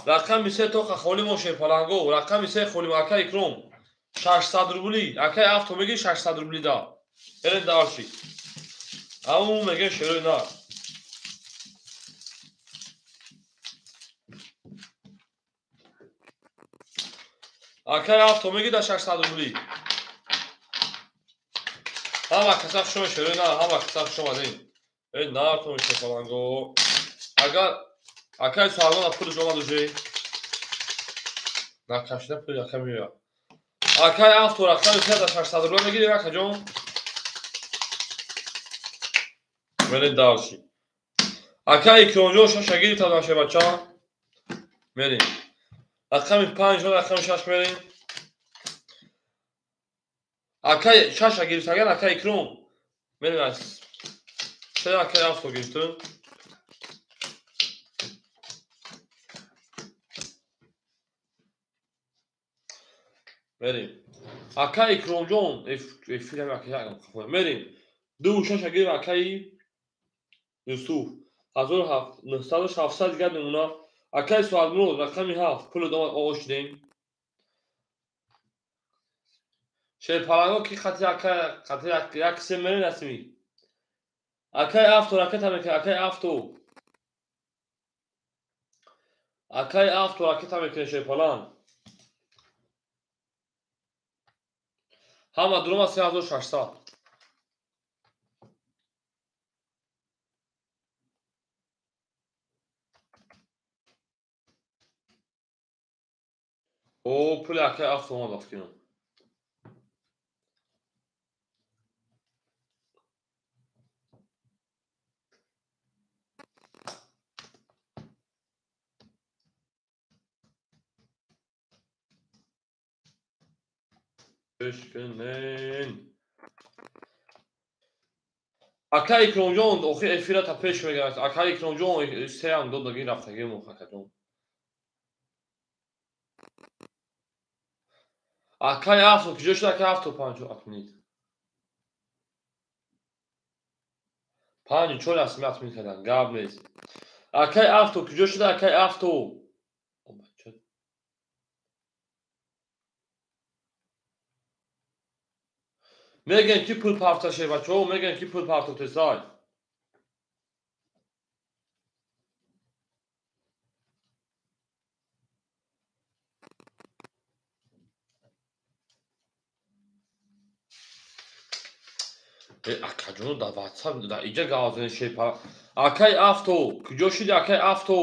Рақами 3 тоқа холӣ мон Шерпаланго, рақами 3 холӣ акай Икром. 600 рубли, акай авто мегӣ 600 рубли да. Берем дальше. Ау мегем шерои нар. Акай авто мегӣ да 600 рубли. Ҳама каса хуш омад шерои нар, ҳама каса хуш омадем. Эй нартон Шерпаланго. Агар акай Суалмон пулаш омад уже. Накашида пул акай меояд. Акай авто рақами 3 да 600 рубли мегирӣ акаҷон. Мерем дальше. Акай Икромҷон 6 гирифта наша бача. Мерем. Рақами 5 рақами 6 мерем. Акай 6 гирифтаган акай Икром. Мерем аз. Се акай авто гирифтум. Мерем. Акай Икромҷон эфир акай мерем. 2 6 гирифт акай Юсуф 1900 дигар мемонад. Акай Суадмурод рақами 7 пул омад оғоз шудем. Шерпаланго ки қати акай қати як се мерем расмӣ. Акай авто ракета мекунад, акай авто. Акай авто ракета мекунад Шерпаланг. Ҳама дурума 3600. О, пули акай авто омад афкинам. Акай Икромҷон охир эфира та пеш мегирад. Акай Икромҷон сеам додаги рафтаги мо акаҷон. Акай авто куҷо шуд? Акай авто 5 атминид. 5 4 асми атмин кардан. Гап нест. Акай авто куҷо шуд? Акай авто. Мегӯянд ки пул парташе бачаҳо, мегӯянд ки пул партотесай. Акаҷоно дар ватсап дар иҷа гап занед шерпа. Акай авто куҷо шуди акай авто?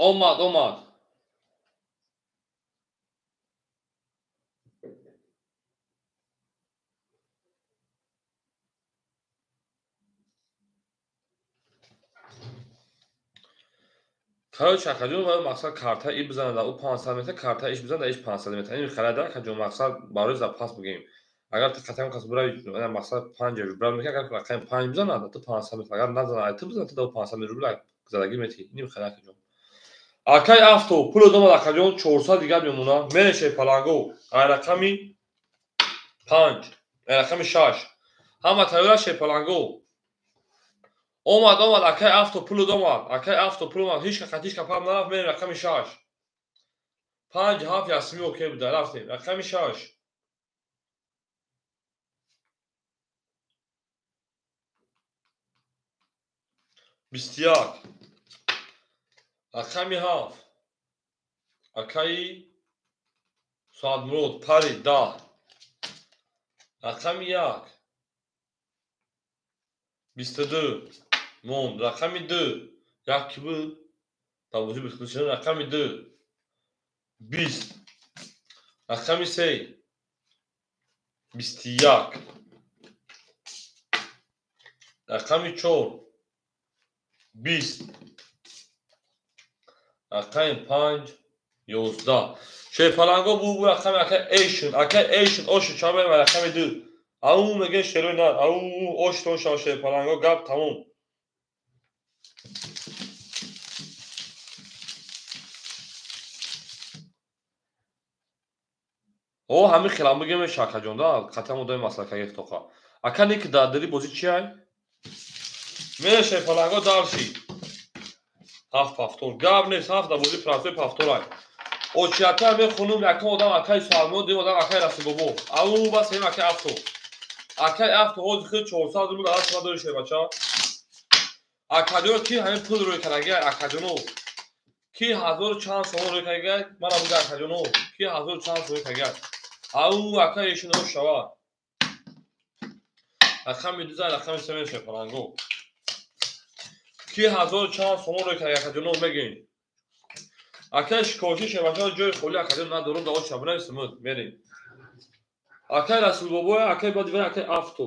Омад, омад. Короче, акаҷон, мақсад карта и бизанад, ӯ 500 метр, карта иш бизанад, иш 500 метр. Ин харада, акаҷон, мақсад барои запас бигем. Агар ту қатъан кас бурави, мақсад 5 рубл мекунад, агар рақами 5 бизанад, ту 500 метр, агар назанад, ай ту бизанад, ту 500 рубл задагӣ мети. Ин хара, акаҷон. Акай авто, пул одамад, акаҷон, 400 дигар мемона. Менешай паланго, ай рақами 5, ай рақами 6. Ҳама тайёра шей паланго. Омад, омад, акай авто пул омад, акай авто пул омад, ҳеч ка ҳеч ка пам нарафт, мерем рақами 6. 5 7 ясми окей буда, рафтем, рақами 6. 21. Рақами 7. Акаи Саадмурод пари 10. Рақами 1. 22. Монд. Рақами 2. Як буд. Тавозӣ 22. Рақами 2. 20. Рақами 3. 21. Рақами 4. 20. Рақами 5. 11. Шерпаланго бу рақами акай Эйшн, акай Эйшн ошу ча мерем рақами 2. Ау мегӯяд шерои нар, ау оштон шав шерпаланго, гап тамом. О, ҳамин хелам бигем шакаҷон да, қатъан одами маслакаги тоқа. Ака ник дар дили бозӣ чи ай? Мере шерпаланго дарши. 7 повтор. Гап нест, 7 дар бозӣ простой повтор ай. Очията мехонум, якум одам акай Салмон, дуюм одам акай Расулбобо. Ау бас ҳем акай авто. Акай авто ҳозир худ 400 рубл дар даст дори шебача. Акаҷон ки ҳамин пул рӯй кардаги, акаҷоно. Ки ҳазору чанд сомон рӯй кардаги, мана буга акаҷоно. Ки ҳазору чанд сомон рӯй кардаги. Ау акай ешин ош шава. Рақами 2 рақами 3 мешавад паланго. Ки ҳазору чанд сомон рӯй кардаги, акаҷоно мегӯем. Акай шикорчи шебача ҷои холӣ акаҷон надорум, да ош шабонависим мерем. Акай Расулбобоя, акай баъди вай акай авто.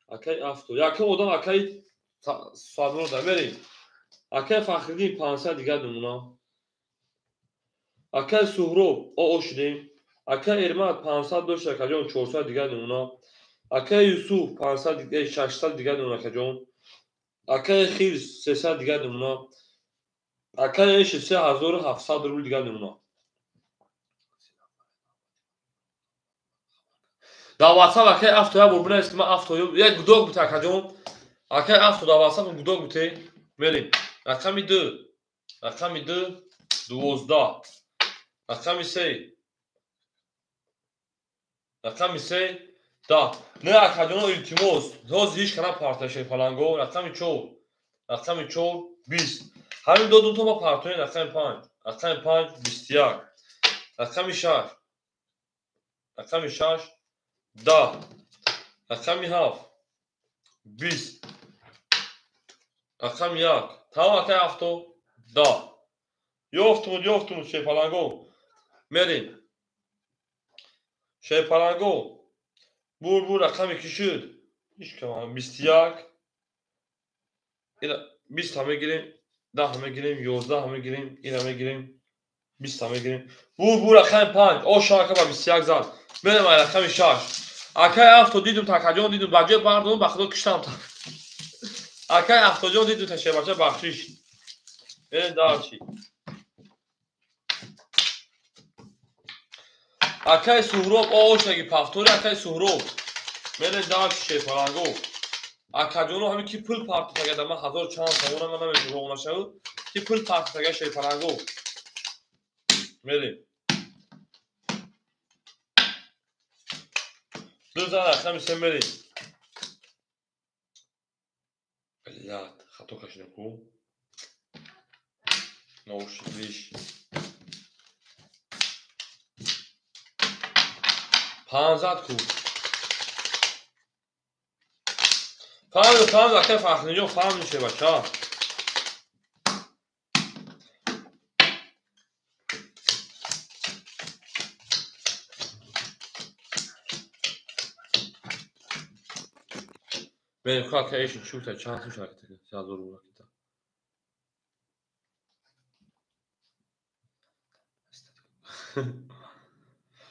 Акай авто. Якум одам акай Садмурод мерем. Акай Фахриддин 500 дигар намуна. Акай Суҳроб оо шудем. Акай Эрмат 500 дошт акаҷон, 400 дигар намуна. Акай Юсуф 500 600 дигар намуна акаҷон. Акай Хирс 300 дигар намуна. Акай Эши 3700 рубл дигар намуна. Дар WhatsApp акай авто як бор бинавис, ки ман авто як гудок бута акаҷон. Акай авто дар WhatsApp гудок буте. Мерем. Рақами 2. Рақами 2 12. Рақами 3. Рақами 3 10. Не акаҷоно илтимос. Ҳозир ҳеч кана партоше паланго. Рақами 4. Рақами 4 20. Ҳамин додум то ма партоен рақами 5. Рақами 5 21. Рақами 6. Рақами 6 10. Рақами 7 20. Рақами 1. Тамом акай авто 10. Ёфтумуд, ёфтумуд шерпаланго. Мерем. Шерпаланго. Бур бур рақами ки шуд? Ҳеч кам 21. Ина 20 мегирем, 10 мегирем, 11 мегирем, ина мегирем, 20 мегирем. Бур бур рақами 5. О шака ба 21 зад. Мерем ай рақами 6. Акай авто дидум такаҷон дидум, ба ҷои бардорум ба худо киштам та. Акай автоҷон дидум та шебача бахшиш. Мерем дарчи. Акай Суҳроб оошаги повтори акай Суҳроб. Мерем дарчи шерпаланго. Акаҷоно ҳамин ки пул партотага ман ҳазору чанд сомона ман намедонам нашавад. Ки пул партотага шерпаланго. Мерем. Ду зан рақами 3 мерем. Блядь, хато кашидем ку. Наушник. 5 ку. Фаҳмид, фаҳмид, акай Фахриддинҷон фаҳмид шебача. Мерем ку акай эшин чӣ гуфта, чанд сум шараката 3000 рубл ракита.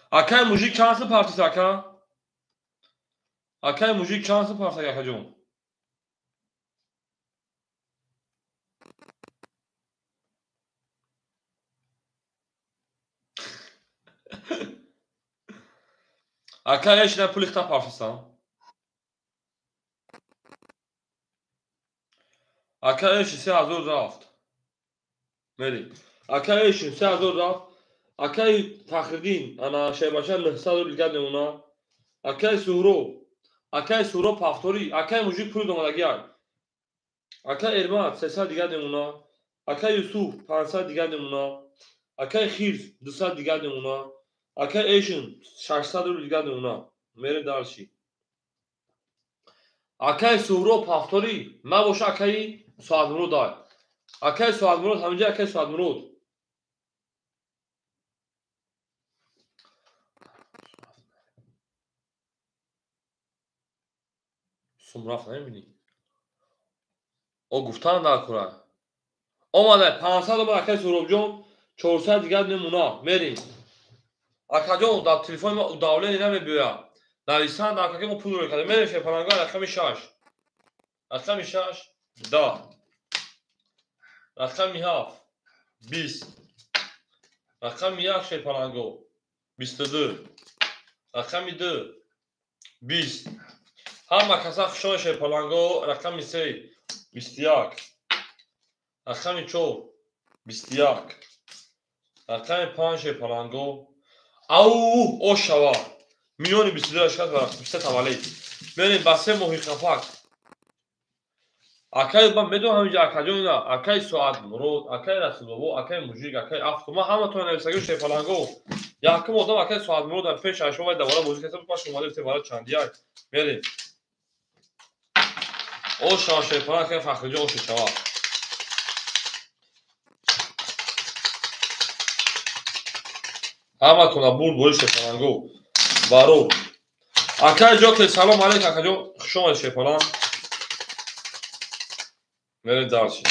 Акай мужик чанд сум партист ака? Акай мужик чанд сум партист акаҷон? Ака эшина пули хита партистам. Ака эши 3000 рафт. Мери. Ака эши 3000 рафт. Акай Фахриддин ана шербача 900 рубл дигар мемона. Акай Суҳроб повтори. Акай мужик пули домадагиак. Акай Эрмат 300 дигар мемона. Акай Юсуф 500 дигар мемона. Акай Хирс 200 дигар мемона. Акай Эшин 600 рубл дигар мемона. Мерем дальше. Акай Суҳроб повтори набоша акаи Соатмурод ай. Акай Соатмурод ҳаминҷа акай Соатмурод. Сум рафт намебинӣ? О гуфтан дар кура. Омада 500 омад акай Суҳробҷон, 400 дигар мемона. Мерем. Акаҷон дар телефони ма удавление намебиёяд. Нависан дар каки мо пул рӯй кардем. Мерем шерпаланга рақами 6. Рақами 6 10. Рақами 7 20. Рақами 1 шерпаланго 22. Рақами 2 20. Ҳама каса хушон шерпаланго. Рақами 3 21. Рақами 4 21. Рақами 5 шерпаланго. Ау ошава. Миллиони 22 шикаст ва 23 таваллид. Мерем ба се моҳи хафак. Акай ман медонам ҳаминҷа акаҷон ина, акай Соатмурод, акай Расулбобо, акай Мужик, акай Афту. Ман ҳаматон нависагӣ шерпаланго. Якум одам акай Соатмурод дар пеш ашмо вай давора бозӣ кардам, паш омада гуфтем бара чандияк. Мерем. Ошава шерпаланг акай Фахриҷон оша шава. Ҳаматона бурд бори шерпаланго. Барор. Акай Ҷокер салом алейк акаҷон, хуш омадед шерпаланг. Мерем дальше.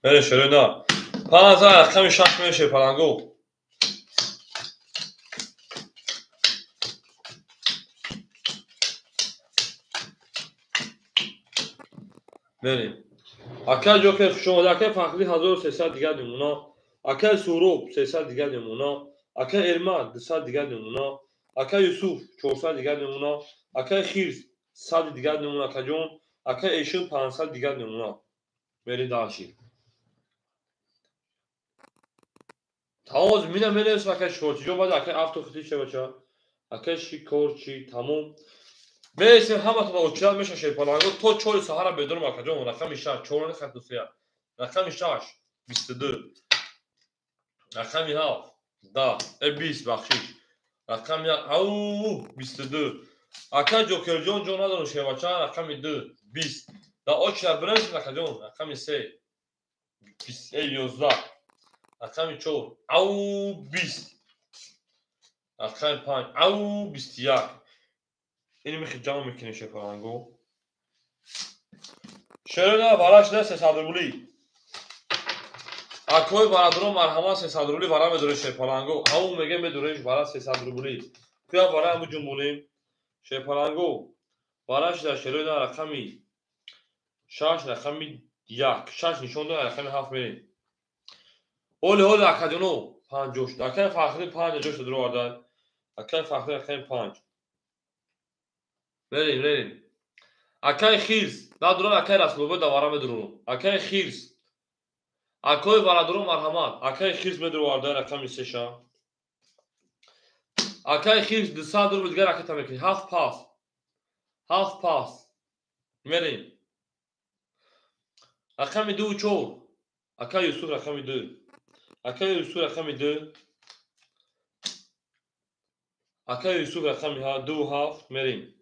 Мерем шерена. 5000 рақами 6 мерем шерпаланго. Мерем. Акай Ҷокер хуш омадед. Акай Фахрӣ 1300 дигар мемона. Акай Суҳроб 300 дигар мемона. Акай Эрмат 200 дигар мемона. Акай Юсуф 400 дигар мемона. Акай Хирс 100 дигар мемона акаҷон. Акай Эшин 500 дигар мемона. Мерем дальше. Тамом мина менависам акай Шикорчиҷон, баъд акай Афту хити шевача. Акай Шикорчи тамом. Мересем ҳаматон очират меша шерпаланго то 4 саҳара бедорам акаҷон. Рақами 6 4 хату 3. Рақами 6 22. Рақами 7 10 20 бахшиш. Рақами 1 ау 22. Акай Ҷокерҷон ҷон надорам шевача. Рақами 2 20. Да очира бинависем акаҷон. Рақами 3 11. Рақами 4 ау 20. Рақами 5 ау 21. Ини михи ҷамъ мекунем шерпаланго. Шерона вараш не 300 рубли. Акои бародарон марҳамат 300 рубли вара медорем шерпаланго. Ҳамун меге медорем вара 300 рубли. Куя вара ҳаму ҷунбонем. Шерпаланго вараш дар шерона рақами 6 рақами 1 6 нишон дод рақами 7 мерем. Ҳоли ҳоли акаҷоно 5 ҷо шуд. Акаи Фахрӣ 5 ҷо шуд роварда. Акаи Фахрӣ рақами 5. Мерем, мерем. Акаи Хирс надорам акаи Расулбобо давара медорам. Акаи Хирс. Акои бародарон марҳамат. Акаи Хирс медороварда рақами 3. Акаи Хирс 200 рубл дигар ракета мекунӣ. 7 пас. 7 пас. Мерем. Рақами 2 4. Акаи Юсуф рақами 2. Акаи Юсуф рақами 2. Акаи Юсуф рақами 2 7 мерем.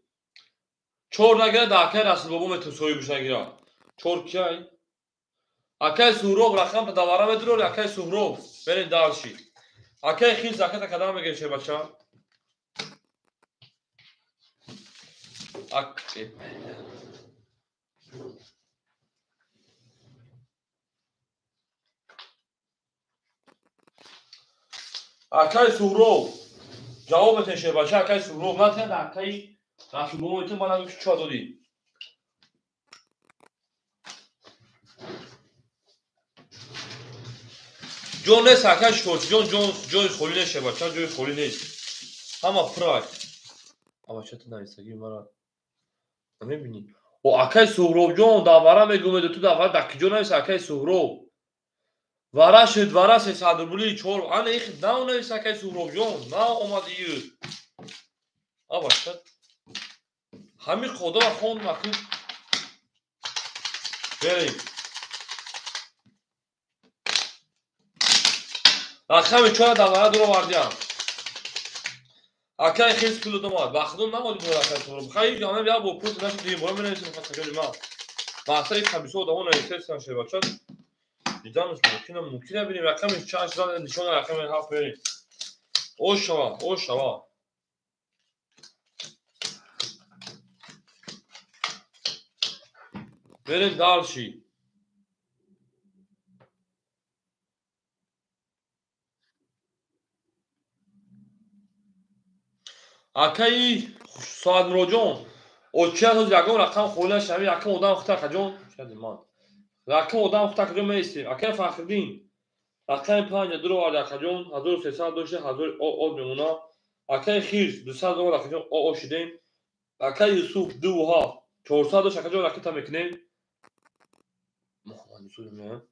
4 нагирад, акаи Расулбобо метавон соҳибаш нагирад. 4 киай? Акаи Суҳроб рақам давара медорӣ, акаи Суҳроб. Мерем дальше. Акаи Хирс аката кадам мегирем шербача? Акай Суҳроб ҷавоб метен шербача, акай Суҳроб натен, акай Расулбобо метен, ман нагӯ ки чӣ додӣ. Ҷон нест акай Шикорчиҷон, ҷон ҷои холӣ нест шербача, ҷои холӣ нест. Ҳама пурак. Абача ту нависагии мара намебинӣ? О акай Суҳробҷон дар вара мегӯмеду ту дар вара дар киҷо нависа акай Суҳроб? Вара шуд, вара 300 рубли чор. Ана их нав нависа акай Суҳробҷон, нав омад ию. Абача ҳамин қодара хондам аку. Берем. Рақами чора дар вара дуро вардиям. Акай хез пул омад. Ба худо намоди пул акай Суҳроб. Хай ҳамин як бор пул нашуд, дигар бора менависем хасагони ман. Мақсад ин хабисо одамо нависестан шербача. Диданаш мумкин, мумкин набинем рақами чанд шудан нишона рақами 7 мерем. О шава, о шава. Берем дальше. Акаи Соатмуроҷон, очия ҳоз ягон рақам холӣ нашавӣ, якам одам хута акаҷон, шади ман. Рақам одам хута акаҷон меистем. Акаи Фахриддин, рақами 5 дуро овард акаҷон, 1300 дошта, 1000 од мемона. Акаи Хирс 200 овард акаҷон, о шидем. Акаи Юсуф 2 7, 400 дошт акаҷон, ракета мекунем. Муҳаммад Юсуф не?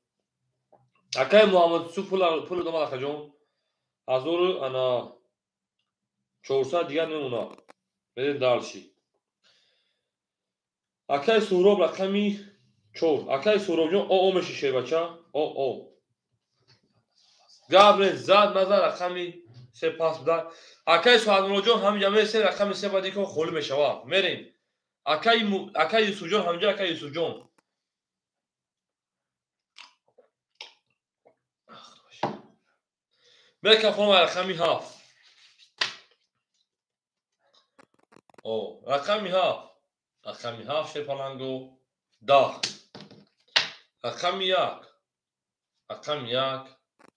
Акаи Муҳаммад Юсуф пул омад акаҷон. 1000 ана 400 дигар мемонад. Берем дальше. Акаи Суҳроб рақами 4. Акаи Суҳробҷон о меши шербача, о. Гап нест, зад назар рақами 3 пас буда. Акаи Суҳатмуроҷон ҳаминҷа мересем, рақами 3 баъди кор холӣ мешавад. Мерем. Акаи Юсуфҷон ҳаминҷа, акаи Юсуфҷон. Мекафонам рақами 7. О, рақами 7. Рақами 7 шерпаланго 10. Рақами 1. Рақами 1.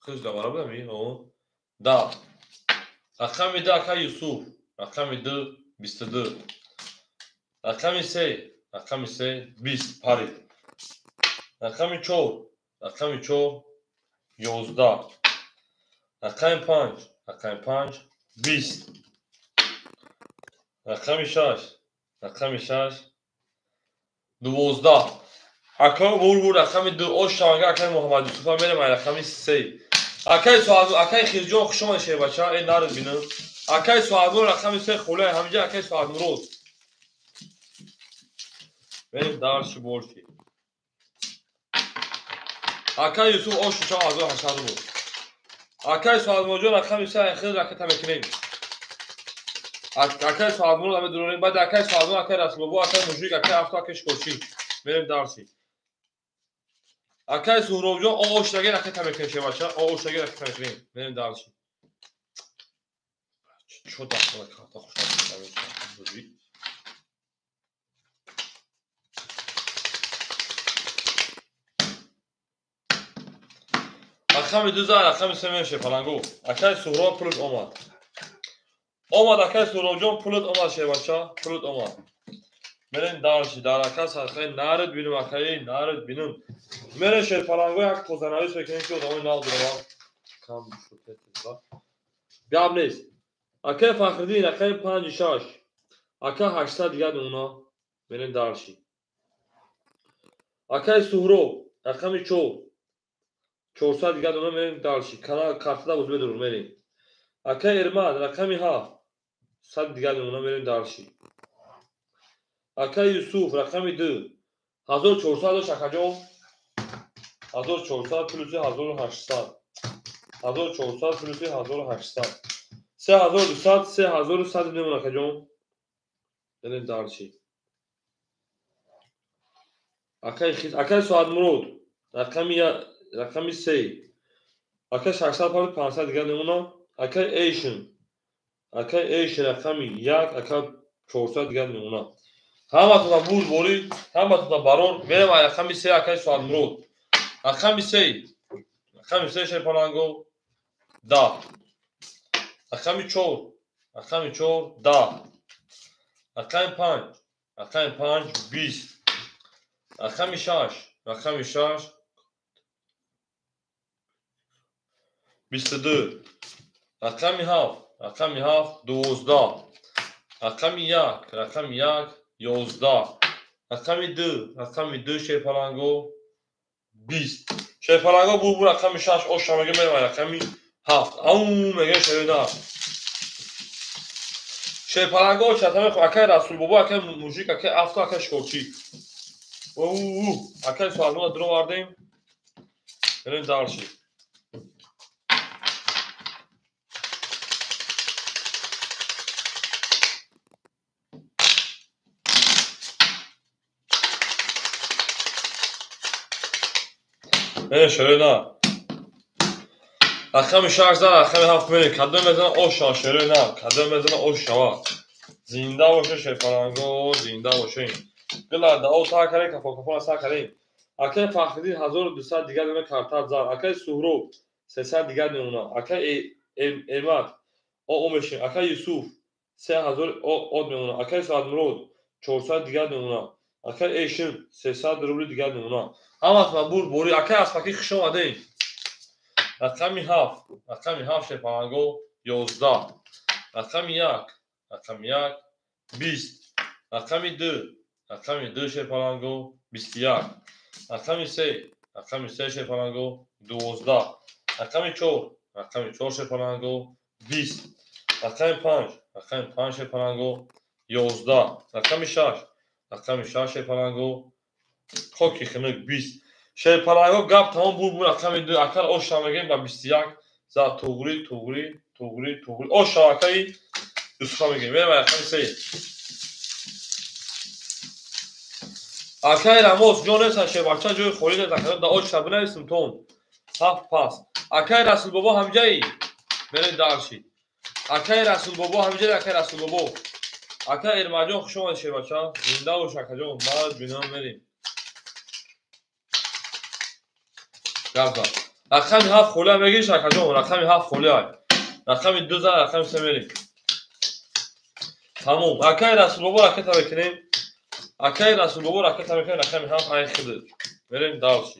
Худш давара будам, о. 10. Рақами 2 акаи Юсуф. Рақами 2 22. Рақами 3. Рақами 3 20 парид. Рақами 4. Рақами 4 11. Рақами 5. Рақами 5 20. Рақами 6. Рақами 6 12. Акаи Бурбур рақами 2 ош шаванга акаи Муҳаммад Юсуфа мерем ай рақами 3. Акаи Суҳадмур, акаи Хирҷон хуш омадед шербача, э нарид бинам. Акаи Суҳадмур рақами 3 холӣ ҳаминҷа акаи Суҳадмурод. Мерем дальше больше. Акаи Юсуф ош шава 1800 рубл. Акаи Суҳадмурҷон рақами 3 ай хир ракета мекунем. Акаи Суҳадмурод ҳаме дурорем. Баъд акаи Суҳадмур, акаи Расулбобо, акаи Мужик, акаи Афто, акаи Шикорчӣ. Мерем дальше. Акаи Суҳробҷон о шдаги ракета мекунем шербача, о шдаги ракета мекунем. Мерем дальше. Чо дахла карта хушад. Рақами 2 зад, рақами 3 меше палангу. Акаи Суҳроб пулат омад. Омад акаи Суҳробҷон пулат омад шербача, пулат омад. Мерем дальше, дар ака садқаи нарид бинум акаи, нарид бинум. Мерем шерпаланго як тозанавис мекунем ки одамои нав дурава. Кам шуд. Гап нест. Акаи Фахриддин, акаи 5 6. Ака 800 дигар мемона. Мерем дальше. Акаи Суҳроб, рақами 4. 400 дигар мемона, мерем дальше. Канал картада боз медурум, мерем. Акаи Эрмад, рақами 7. 100 дигар мемона, мерем дальше. Акаи Юсуф, рақами 2. 1400 дошт акаҷон. 1400 плюси 1800. 1400 плюси 1800. 3200, 3100 мемона акаҷон. Мерем дальше. Акаи Суҳатмурод, рақами 3. Акаи 600 пар 500 дигар мемона. Акаи Эйшн. Акаи Эйшн рақами 1, ака 400 дигар мемона. Ҳаматона бурд борӣ, ҳаматона барор. Мерем ай рақами 3 акаи Суҳатмурод. Рақами 3. Рақами 3 шерпаланго 10. Рақами 4, рақами 4 10. Рақами 5, рақами 5 20. Рақами 6, рақами 6 22. Рақами 7, рақами 7 12. Рақами 1, рақами 1 11. Рақами 2, рақами 2 шерпаланго 20. Шерпаланго бу рақами 6 оша мега мерава рақами 7. Ау мега шерина. Шерпаланго чата мехо акай Расулбобо, акай мужик, акай авто, акай шикорчӣ. Оу, акай суалмона дровардем. Мерем дальше. Шерина. Рақами 6 зан, рақами 7 мерем. Кадом мезана оша шерина, кадом мезана оша. Зинда боше шерпаланго, зинда боше. Гила дао та каре кафо кафо са каре. Акай Фахриддин 1200 дигар дона карта зад. Акай Суҳроб 300 дигар мемона. Акай Эмад о мешин. Акай Юсуф 3000 од мемона. Акай Саадмурод 400 дигар мемона. Акай Эшин 300 рубли дигар мемона. Ҳаматон бур бори. Акай Аспакӣ хуш омадед. Рақами 7, рақами 7 шерпаланго 11. Рақами 1, рақами 1 20. Рақами 2, рақами 2 шерпаланго 21. Рақами 3, рақами 3 шерпаланго 12. Рақами 4, рақами 4 шерпаланго 20. Рақами 5, рақами 5 шерпаланго 11. Рақами 6, рақами 6 шерпаланго хоки хунук 20. Шерпаланго гап тамом бур рақами 2 акар оша мегем ба 21 за туғри туғри туғри туғри оша акаи Юсуфа мегем. Мерем рақами 3. Акаи Рамос ҷо нест шербача ҷои холӣ нест акаи да оша бинависем тон. 7 пас. Акаи Расулбобо ҳамҷаи. Мерем дальше. Акаи Расулбобо ҳамҷаи, акаи Расулбобо. Акаи Эрмаҷон хуш омадед шербача. Зинда бош акаҷон. Мард бинам мерем. Гапзан. Рақами 7 холия мегириш акаҷон, рақами 7 холия. Рақами 2 зан, рақами 3 мерем. Тамом. Акаи Расулбобо ракета мекунем. Акаи Расулбобо ракета мекунем, рақами 7 ай хиди. Мерем дальше.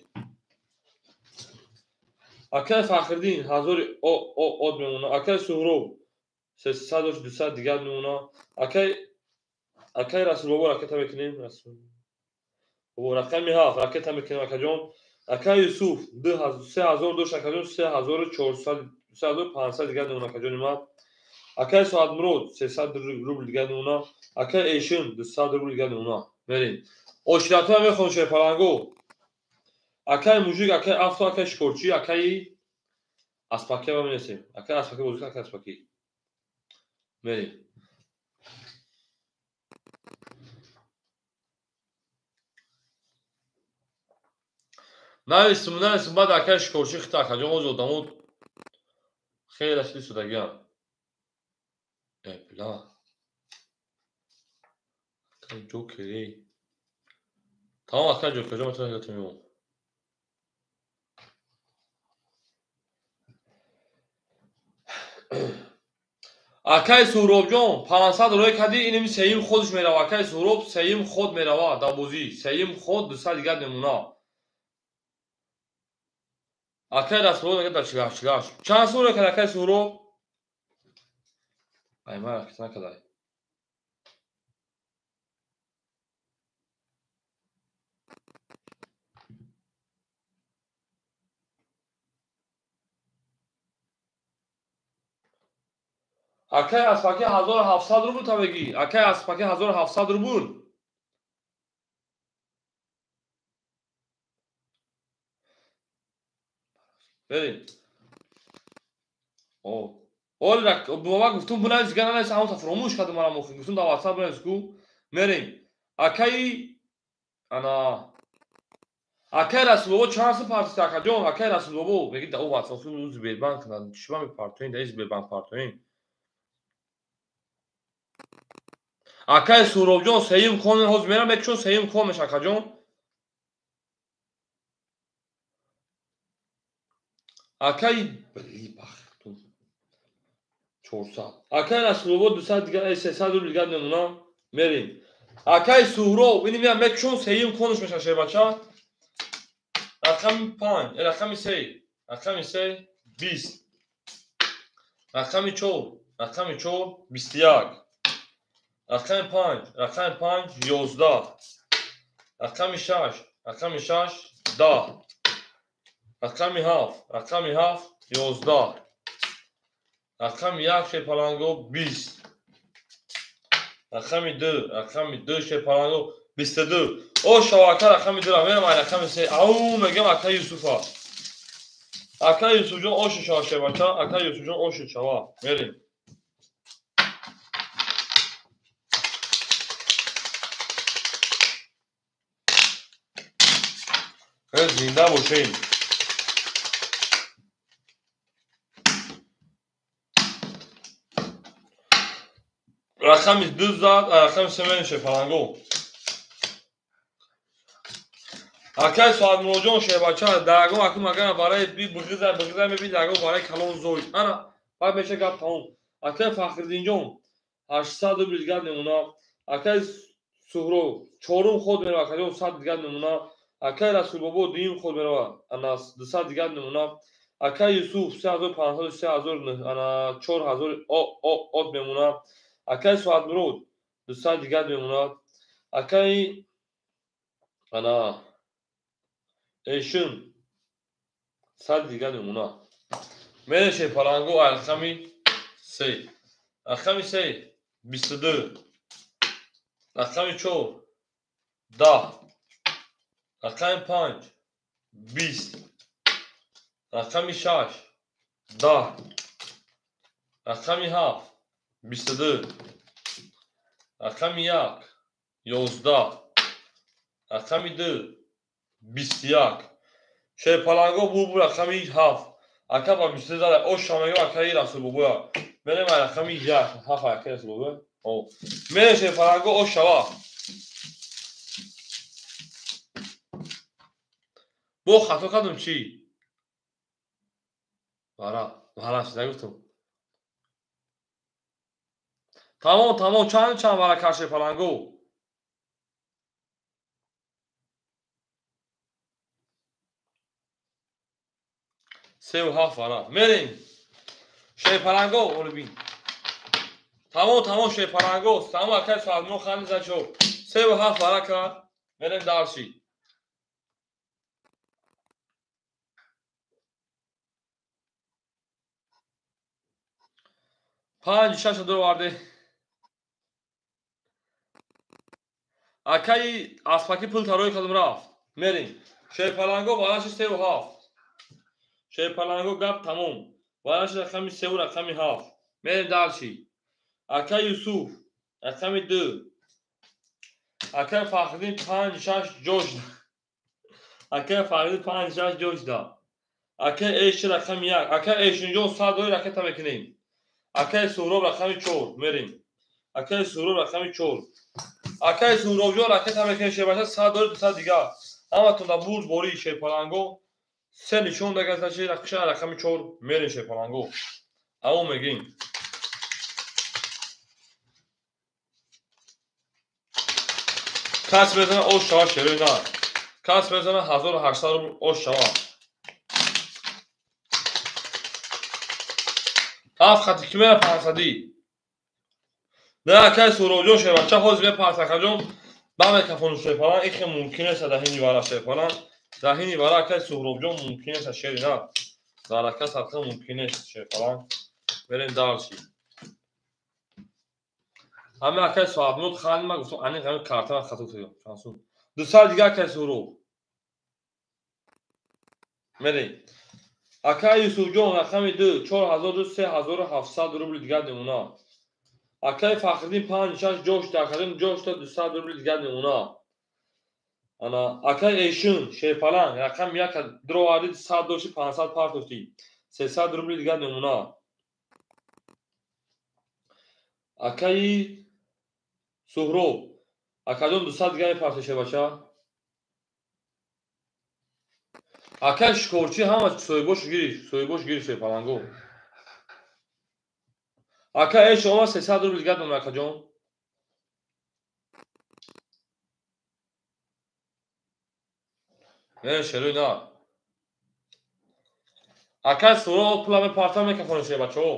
Акаи Фахриддин 1000 од мемона. Акаи Суҳроб 300 200 дигар мемона. Акаи Расулбобо ракета мекунем. Расулбобо рақами 7 ракета мекунем акаҷон. Акаи Юсуф 3000 дошт акаҷон, 3400 3500 дигар мемона акаҷони ман. Акаи Соатмурод 300 рубл дигар мемона. Акаи Эшин 200 рубл дигар мемона. Мерем. Очиратҳоя мехонем шерпаланго. Акаи мужик, акаи авто, акаи шикорчӣ, акаи Аспакия ма менесем. Акаи Аспакӣ бозӣ, акаи Аспакӣ. Мерем. Нависм, нависм, баъд акаи шикорчӣ хита акаҷон, оз одамо хеле шиди судагиам. Бла. Акаи Ҷокери. Тамом акаи Ҷокерҷон, метавонед ёдатон меом. Акаи Суҳробҷон 500 рӯй кардӣ, инами сеюм ходш мерава. Акаи Суҳроб сеюм ход мерава дар бозӣ. Сеюм ход 200 дигар мемона. Акаи Расулбобо мегӯяд дар 48 48. Чанд сум рӯй кард акаи Суҳроб? Ай ман ракета накардай. Акаи Аспакӣ 1700 рубл та мегӣ. Акаи Аспакӣ 1700 рубл. Берем. О, оли бобак гуфтум бинавис, дигар нанавис, ҳамон фаромӯш кардам манам охир. Гуфтум дар WhatsApp бинавис ку. Мерем. Акаи ана акаи Расулбобо чанд сум партофт акаҷон? Акаи Расулбобо мегӣ да WhatsApp охир Сбербанк чӣ ба мепартоин, да Сбербанк партоин. Акаи Суҳробҷон сеюм кон ҳозир мерам мекушон сеюм кон меша акаҷон. Акаи бахту 400. Акай Расулобод 200 дигар, 300 рубл дигар мемонам, мерем. Акай Суҳроб, ини меям мекушон, сеюм конуш меша шербача. Рақами 5, рақами 3, рақами 3, 20. Рақами 4, рақами 4, 21. Рақами 5, рақами 5, 11. Рақами 6, рақами 6, 10. Рақами 7, рақами 7, 11. Рақами 1 шерпаланго 20. Рақами 2, рақами 2 шерпаланго 22. О шава ака рақами 2 ра мерам, ай рақами 3. Ау мегам ака Юсуфа. Ака Юсуфҷон ошу шава шербача, ака Юсуфҷон ошу шава. Мерем. Зинда бошем. Рақами 2 зад, рақами 3 мерем шерпаланго. Акай Соатмуроҷон шербача, даргоҳ акум агар барои би бғиза бғиза меби даргоҳ барои калон зой. Ана, баъд меша гап тамом. Акай Фахриддинҷон 800 рубл дигар мемона. Акай Суҳроб чорум ход мерава, акаҷон 100 дигар мемона. Акай Расулбобо дуюм ход мерава, ана 200 дигар мемона. Акай Юсуф 3500 3000 ана 4000 от мемона. Акай Соатмурод 200 дигар мемонад. Акай ана Эшин 100 дигар мемонад. Мерем шерпаланго рақами 3. Рақами 3 22. Рақами 4 10. Рақами 5 20. Рақами 6 10. Рақами 7 22. Рақами 1 11. Рақами 2 21. Шерпаланго бу рақами 7. Ака ба 22 зада. О шамаё акаи Расулбобоя. Мерем рақами 1 7 акаи Расулбобоя. О. Мерем шерпаланго о шава. Бо хато кардам чӣ? Вара, вара чӣ нагуфтам. Тамом, тамом, чанд чанд вара кард шерпаланго? Се ва ҳафт вара. Мерем. Шерпаланго, олбин. Тамом, тамом шерпаланго. Тамом акай Соатмурод ханди зад шо. Се ва ҳафт вара кард. Мерем дарши. Панҷ шаш дуроварде. Акаи аспаки пул тарои кардам рафт. Мерем. Шерпаланго вараши се ва ҳафт. Шерпаланго гап тамом. Вараши рақами се ва рақами ҳафт. Мерем дарши. Акаи Юсуф рақами 2. Акаи Фахриддин 5 6 ҷош. Акаи Фахриддин 5 6 ҷош да. Акаи Эши рақами 1. Акаи Эшинҷон 100 доллар ракета мекунем. Акаи Суҳроб рақами 4 мерем. Акаи Суҳроб рақами 4. Акаи Суҳробҷон ракета мекунем шербача 100 доллар 200 дигар. Ҳаматон дар бурд бори шерпаланго се нишон дагазначи рақами 4 мерем шерпаланго. Аво мегим. Кас мезана ош шава шерои на. Кас мезана 1800 рубл ош шава. Ҳафт хати ки мера пансадӣ. Не акай Суҳробҷон шербача ҳозир ме пансакаҷон ба микрофону шерпалан ихе мумкин нест дар ҳини вара шерпалан. Дар ҳини вара акай Суҳробҷон мумкин нест шери на. Дар ака садқа мумкин нест шерпалан. Мерем дарши. Ҳаме акай Соатмурод ханди ма гуфтам аниқ ҳамин картама хато кардам. Шансун. 200 дигар акай Суҳроб. Мерем. Акай Юсуфҷон рақами 2 4000 3700 рубл дигар мемона. Акай Фахриддин 5 6 ҷош да акаҷон ҷош да 200 рубл дигар мемона. Ана акай Эшин шерпаланг рақами 1 дуроварди 100 дошти 500 партофтӣ 300 рубл дигар мемона. Акаи Суҳроб акаҷон 200 дигар мепартои шербача. Акай шикорчӣ ҳама соҳибош гирифт, соҳибош гирифт шерпаланго. Ака эш омад 300 рубл дигар донам акаҷон. Не шеруй на. Ака суро пула мепарта мекафонӣ ше бачаҳо.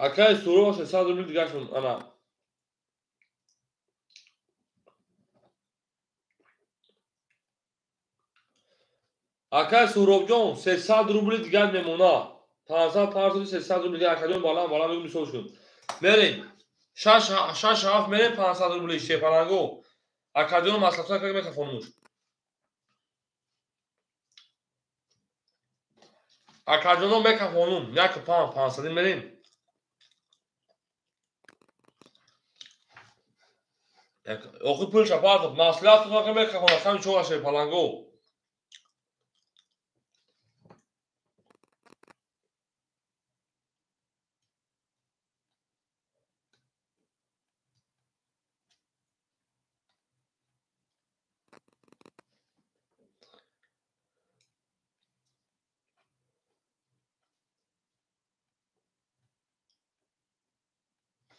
Акай суро 300 рубл дигар шуд ана. Акай Суробҷон 300 рубли дигар мемона. 500 партоди 300 рубли дигар акаҷон баланд баланд мегӯм мисол шуд. Мерем. 6 6 7 мерем 500 рубли шепаланго. Акаҷон маслиҳат как мекафонуш. Акаҷоно мекафонум. 1 5 500 мерем. Охи пул шапартов маслиҳат как мекафонам хами чоға шепаланго.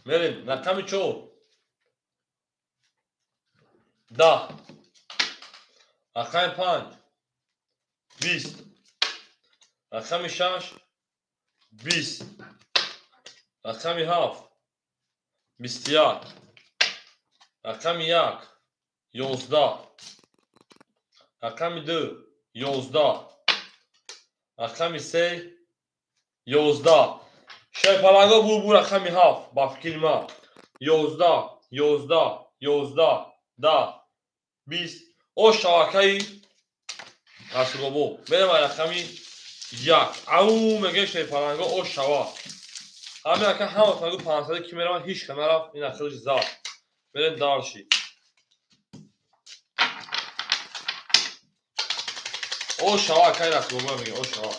Мерем, рақами 4. 10. Рақами 5. 20. Рақами 6. 20. Рақами 7. 21. Рақами 1. 11. Рақами 2. 11. Рақами 3. 11. Шерпаланго бур рақами 7 ба фикри ман 11 11 11 10 20 о шабакаи Расулобо мерем рақами 1 ау меге шерпаланго о шава ҳамин ака ҳаматон 500 ки меравад ҳеч ка нарафт ин ахирш зад мерем дарши о шава акаи Расулобо меге о шава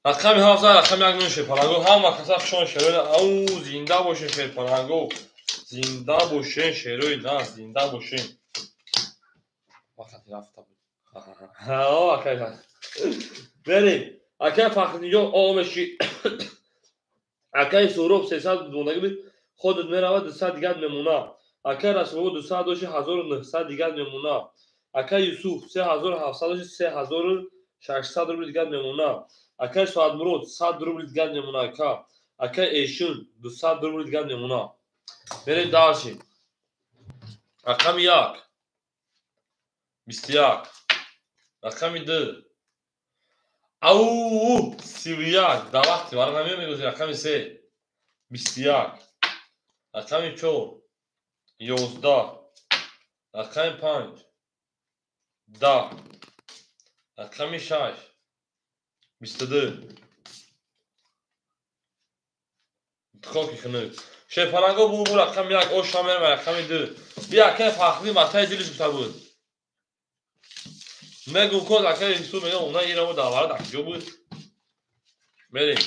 Рақами 7 рақами 1 нун шерпаланго ҳама каса хушон шерои ау зинда бошен шерпаланго зинда бошен шерои на зинда бошен вақти рафта буд акай мерем акай Фахриддинҷон омеши акай Суҳроб 300 мондаги буд худат меравад 200 дигар мемона акай Расулобо 200 доши 1900 дигар мемона акай Юсуф 3700 доши 3600 рубл дигар мемона акай Соатмурод 100 рубл дигар мемона ака акай Эшун 200 рубл дигар мемона мерем дарши рақами 1 21 рақами 2 ау 31 дар вақти вара намеём мегӯзи рақами 3 21 рақами 4 11 рақами 5 10 рақами 6 22 хоки хунук шерпаланго бур рақами 1 оша мерем рақами 2 би акай Фахри матаи дилиш гуфта буд мегум код акаи Юсуф мегам она ирамо давара дар куҷо буд мерем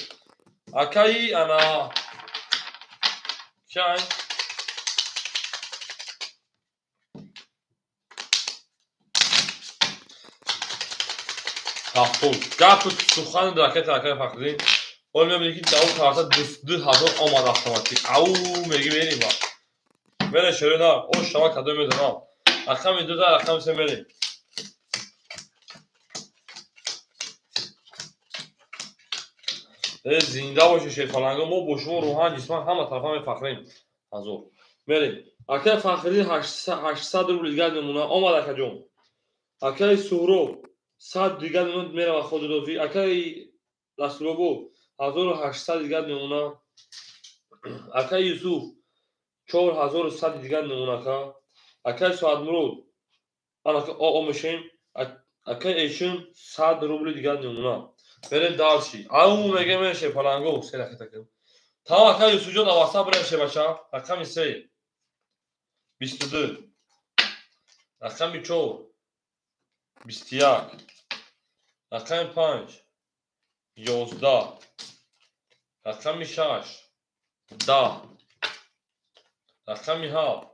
акаи ана чай ҳафтод гапу сухани ракета акаи Фахриддин ҳол мебинӣ ки дар карта 2000 омад автоматик ау меги мерем ба мерем шерои на о шава кадом медонам рақами 2 рақами 3 мерем зинда бошед шерпаланго мо бо шумо рӯҳан ҷисман ҳама тарафа мефахрем ҳазор мерем акаи Фахриддин 800 рубл дигар мемона омад акаҷон акаи Суҳроб 100 дигар мемона мерава ходидозӣ акаи Расулобо 1800 дигар мемона акаи Юсуф 4100 дигар мемона ака акаи Соатмурод анака оо мешем акаи Эшун 100 рубли дигар мемона мерем дарши ау меге мерем шерпаланго се ракета кардем тамом акаи Юсуфҷон аваса бирем шебача рақами 3 22 рақами 4 21 рақами 5 11 Рақами 6 10. Рақами 7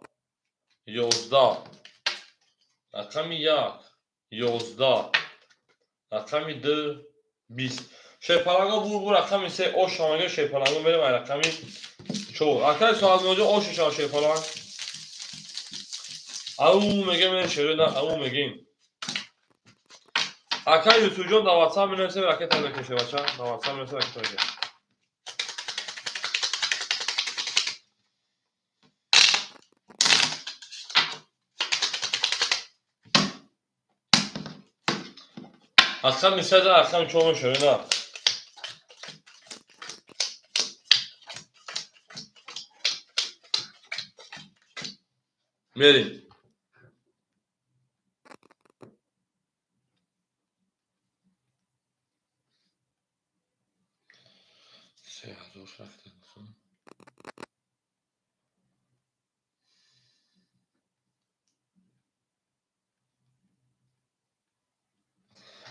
11. Рақами 1 11. Рақами 2 20. Шерпаланго бур рақами 3 ош шамага шерпаланго мерем ай рақами 4. Акай соатмоҷо ош шава шерпаланг. Ау мегем мерем шерена ау мегем. Акай Юсуфҷон дар WhatsApp менависем ракета мекеше бача. Дар WhatsApp менависем ракета мекеше. Рақами 3 рақами 4 мешавад, на. Мерем.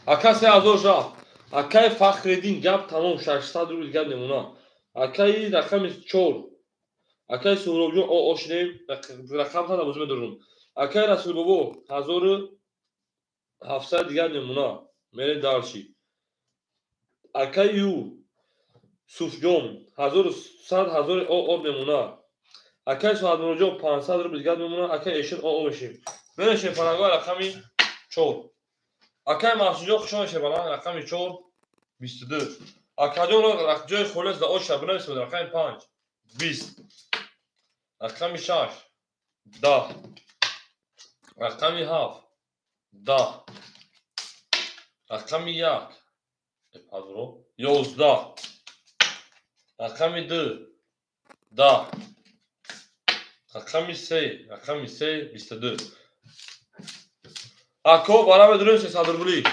Ака 3000 рафт. Акаи Фахриддин гап тамом 600 рубл гап намуна. Акаи рақами 4. Акаи Суҳробҷон ошнем рақам та бозӣ медорам. Акаи Расулбобо 1700 дигар намуна. Мерем дарши. Акаи Юсуфҷон 1100 ҳазор о намуна. Акаи Суҳадмуродҷон 500 рубл дигар намуна. Акаи Эшин о мешем. Мерем шерпаланго рақами 4. Акаи Маҳсудҷон хуш омадед шерпаланг рақами 4 22. Акаҷон ҷои холис дар оша бинависед рақами 5 20. Рақами 6 10. Рақами 7 10. Рақами 1 11. Рақами 2 10. Рақами 3 рақами 3 22. Ако бара медурем 300 рубли.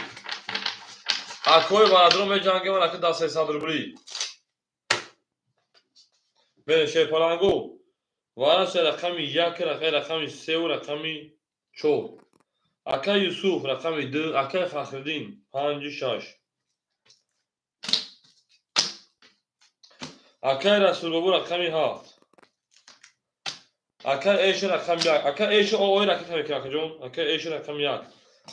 Акои барадром меҷангем ака дар 300 рубли. Мерем шерпалангу. Вара се рақами 1, рақами 3 ва рақами 4. Ака Юсуф рақами 2, акаи Фахриддин 5 6. Акаи Расулбобо рақами 7. Акаи Эши рақами 1. Акаи Эши ои ракета мекунад акаҷон. Акаи Эши рақами 1.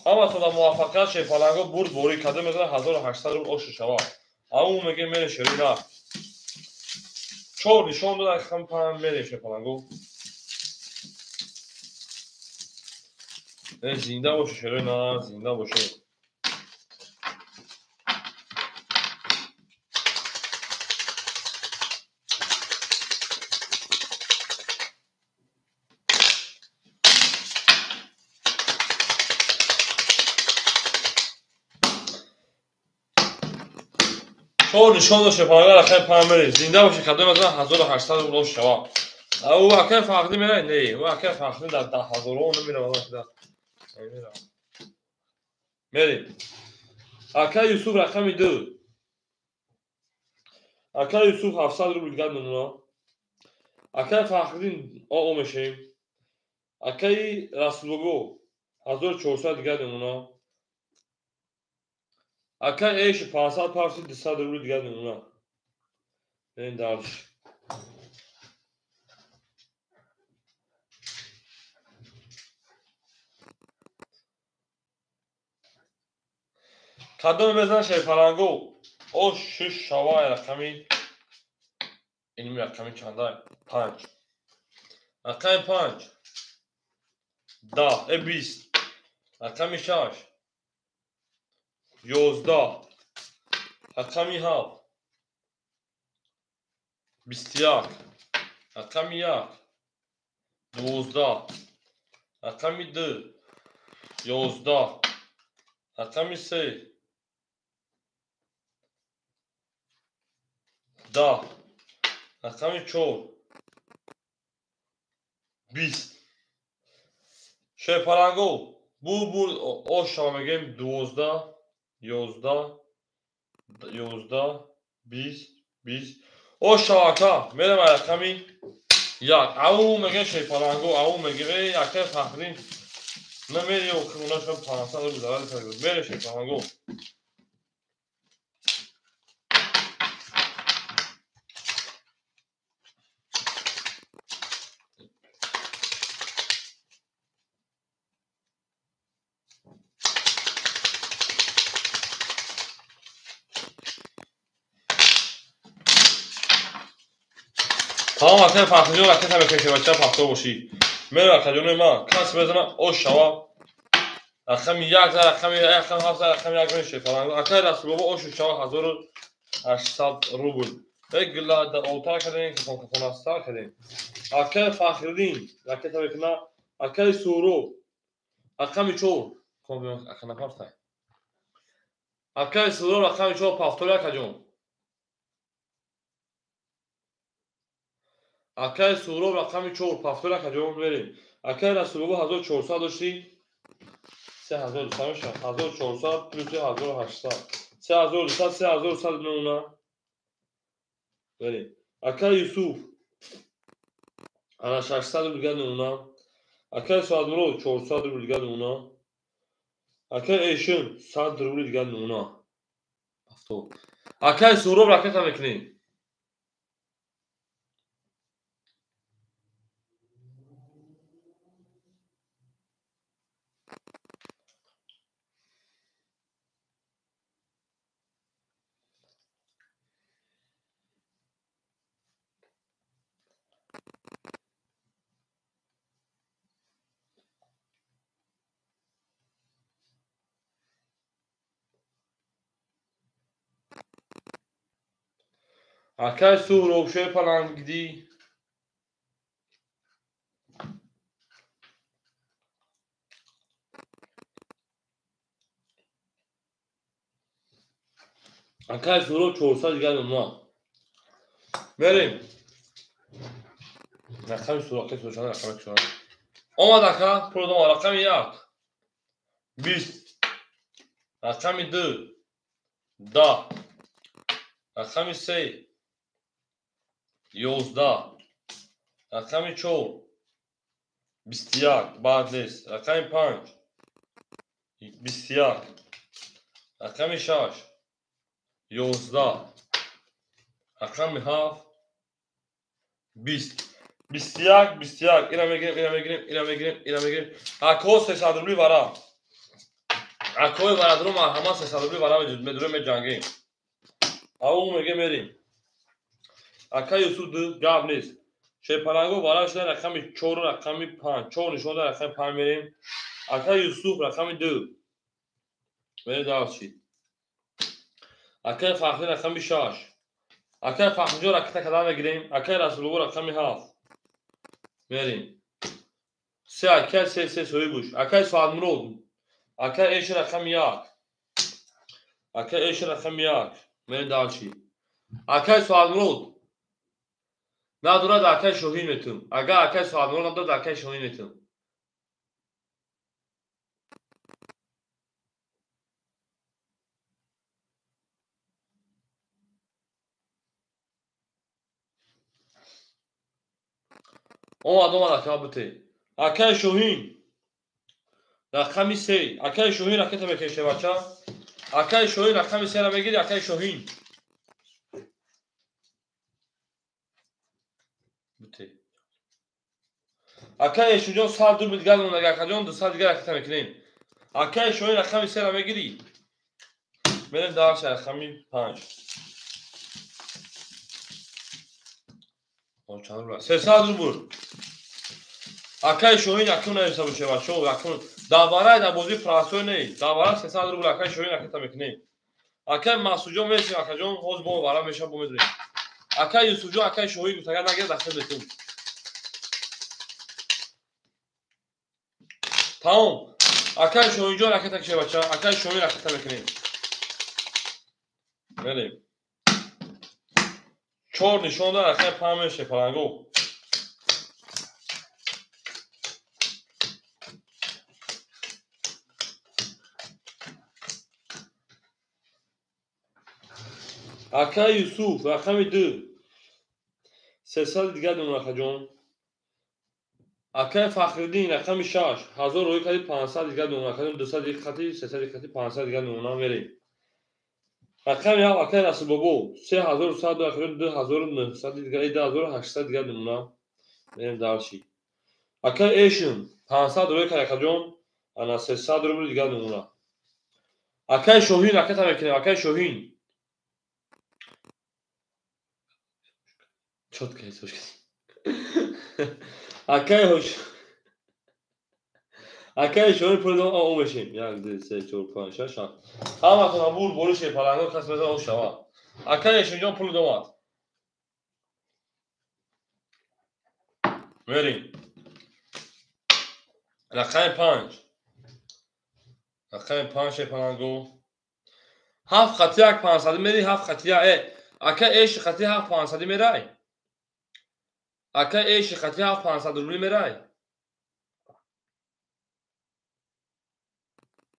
Ҳаматон дар муваффақият шерпаланго бурд борӣ карда мезанад 1800 рубл ошу шавад. Ау мегем мерем шери на. 4 нишон дод рақами 5 мерем шерпаланго. Зинда боше шери на, зинда боше. Чор нишон дод шерпаланго рақами 5 мерем. Зинда боше кадом мезанад 1800 рубл ош шавад. Ау акаи Фахриддин меравад? Не, ӯ акаи Фахриддин дар 10000 намеравад. Мерем. Акаи Юсуф рақами 2. Акаи Юсуф 700 рубл дигар намуна. Акаи Фахриддин о мешем. Акаи Расулбобо 1400 дигар намуна. Акаи Эши 500 парси 200 рубл дигар намуна. Мерем дарш. Кадом мезанад шерпаланго? О 6 шава рақами ин рақами чанда? 5. Рақами 5 10 20. Рақами 6 11. Рақами 7 21. Рақами 1 12. Рақами 2 11. Рақами 3 10. Рақами 4 20. Шерпаланго бур ош шава мегем 12 11 11 20 20. Ош шава ака мерем рақами 1. Ау мегем шерпаланго ау мегем эй акаи Фахриддин намери охирунаша 500 рубл зарар кард. Мерем шерпаланго. Тамом акай Фахриҷон ракета мекунем, бача пафто бошӣ. Меро акаҷонои ман, кас мезана ош шава. Рақами як за рақами рақами ҳафт за рақами як мешавад. Фалон акай Расулбобо ошу шава 1800 рубл. Эй гила да олтар кардем, кафон кафон астар кардем. Акай Фахриддин ракета мекуна, акай Суроб рақами 4 ком ака нафартай. Акай Суроб рақами 4 пафтор акаҷон. Акай Суроб рақами 4 пафтор акаҷон мерем. Акай Расулбобо 1400 доштӣ. 3200 мешавад. 1400 плюс 1800. 3200, 3100 мемона. Мерем. Акай Юсуф ана 600 рубл дигар мемона. Акай Соатмурод 400 рубл дигар мемона. Акай Эшин 100 рубл дигар мемона. Авто. Акай Суроб ракета мекунем. Акай Суҳроб шои палангдӣ. Акай Суҳроб 400 дигар мемонад. Мерем. Рақами Суҳроб, акай Суҳроб чанд рақам кушод? Омад ака, пул омад. Рақами 1 20, рақами 2 10, рақами 3 11, рақами 4 21, баъд нест, рақами 5 21, рақами 6 11, рақами 7 20, 21, 21. Ина мегирем, ина мегирем, ина мегирем, ина мегирем. Ако 300 рубли вара. Акои варадро марҳамат 300 рубли вара медурем, меҷангем. Ау меге мерим. Акай Юсуф ду гап нест. Шепаланго вара шуда рақами 4, рақами 5. 4 нишон да рақами 5 мерем. Акай Юсуф рақами 2. Мерем дальше. Акай Фахри рақами 6. Акай Фахриҷон ракета кадан мегирем. Акай Расулбобо рақами 7. Мерем. Се акай се се соҳиб буш. Акай Соатмурод. Акай Эши рақами 1. Акай Эши рақами 1. Мерем дальше. Акай Соатмурод надорад, акай Шоҳин метум. Агар акай Соатмурод надорад, акай Шоҳин метум. Омад, омад ака бите. Акай Шоҳин рақами 3. Акай Шоҳин ракета мекеше бача. Акай Шоҳин рақами 3 ра мегири, акай Шоҳин. Бите. Акай Эшуҷон 100 рубл дигар монда, акаҷон 200 дигар ракета мекунем. Акай Шоҳин рақами 3 ра мегири. Мерем дальше рақами 5. Чанд рубл? 300 рубл. Акай Шоҳин акун нависа боше бачаҳо, акун даварай дар бозии простой нест. Давара 300 рубл акай Шоҳин ракета мекунем. Акай Масудҷон мересем, акаҷон ҳозир бо вара мешава, бо медонем. Акай Юсуфҷон, акай Шоҳин гуфт, агар нагирад дахил метум. Тамом. Акай Шоҳинҷон ракета кише бача, акай Шоҳин ракета мекунем. Мерем. 4 нишон да рақами 5 меше паланго. Акай Юсуф рақами 2. 300 дигар мемонад акаҷон. Акай Фахриддин рақами 6. 1000 рои кади 500 дигар мемонад акаҷон, 200 дигар хати, 300 дигар хати, 500 дигар мемонад мерем. Рақами 7 акай Расулбобо 3100 акаҷон, 2900 дигар, 2800 дигар мемонад. Мерем дальше. Акай Эшин 500 рои кади акаҷон, ана 300 рубл дигар мемонад. Акай Шоҳин ракета мекунем, акай Шоҳин. Чётко ҳисоб кардем. Акай ҳош. Акай шони пул дом о мешим. 1 2 3 4 5 6 7. Ҳаматон бур бориши паланго кас мезан о шава. Акай шунҷон пул домад. Мерим. Рақами 5. Рақами 5 паланго. 7 хати 1 500 мери 7 хати 1. Ака эши хати 7 500 мерай. Ака эши хати 7 500 рубли мерай.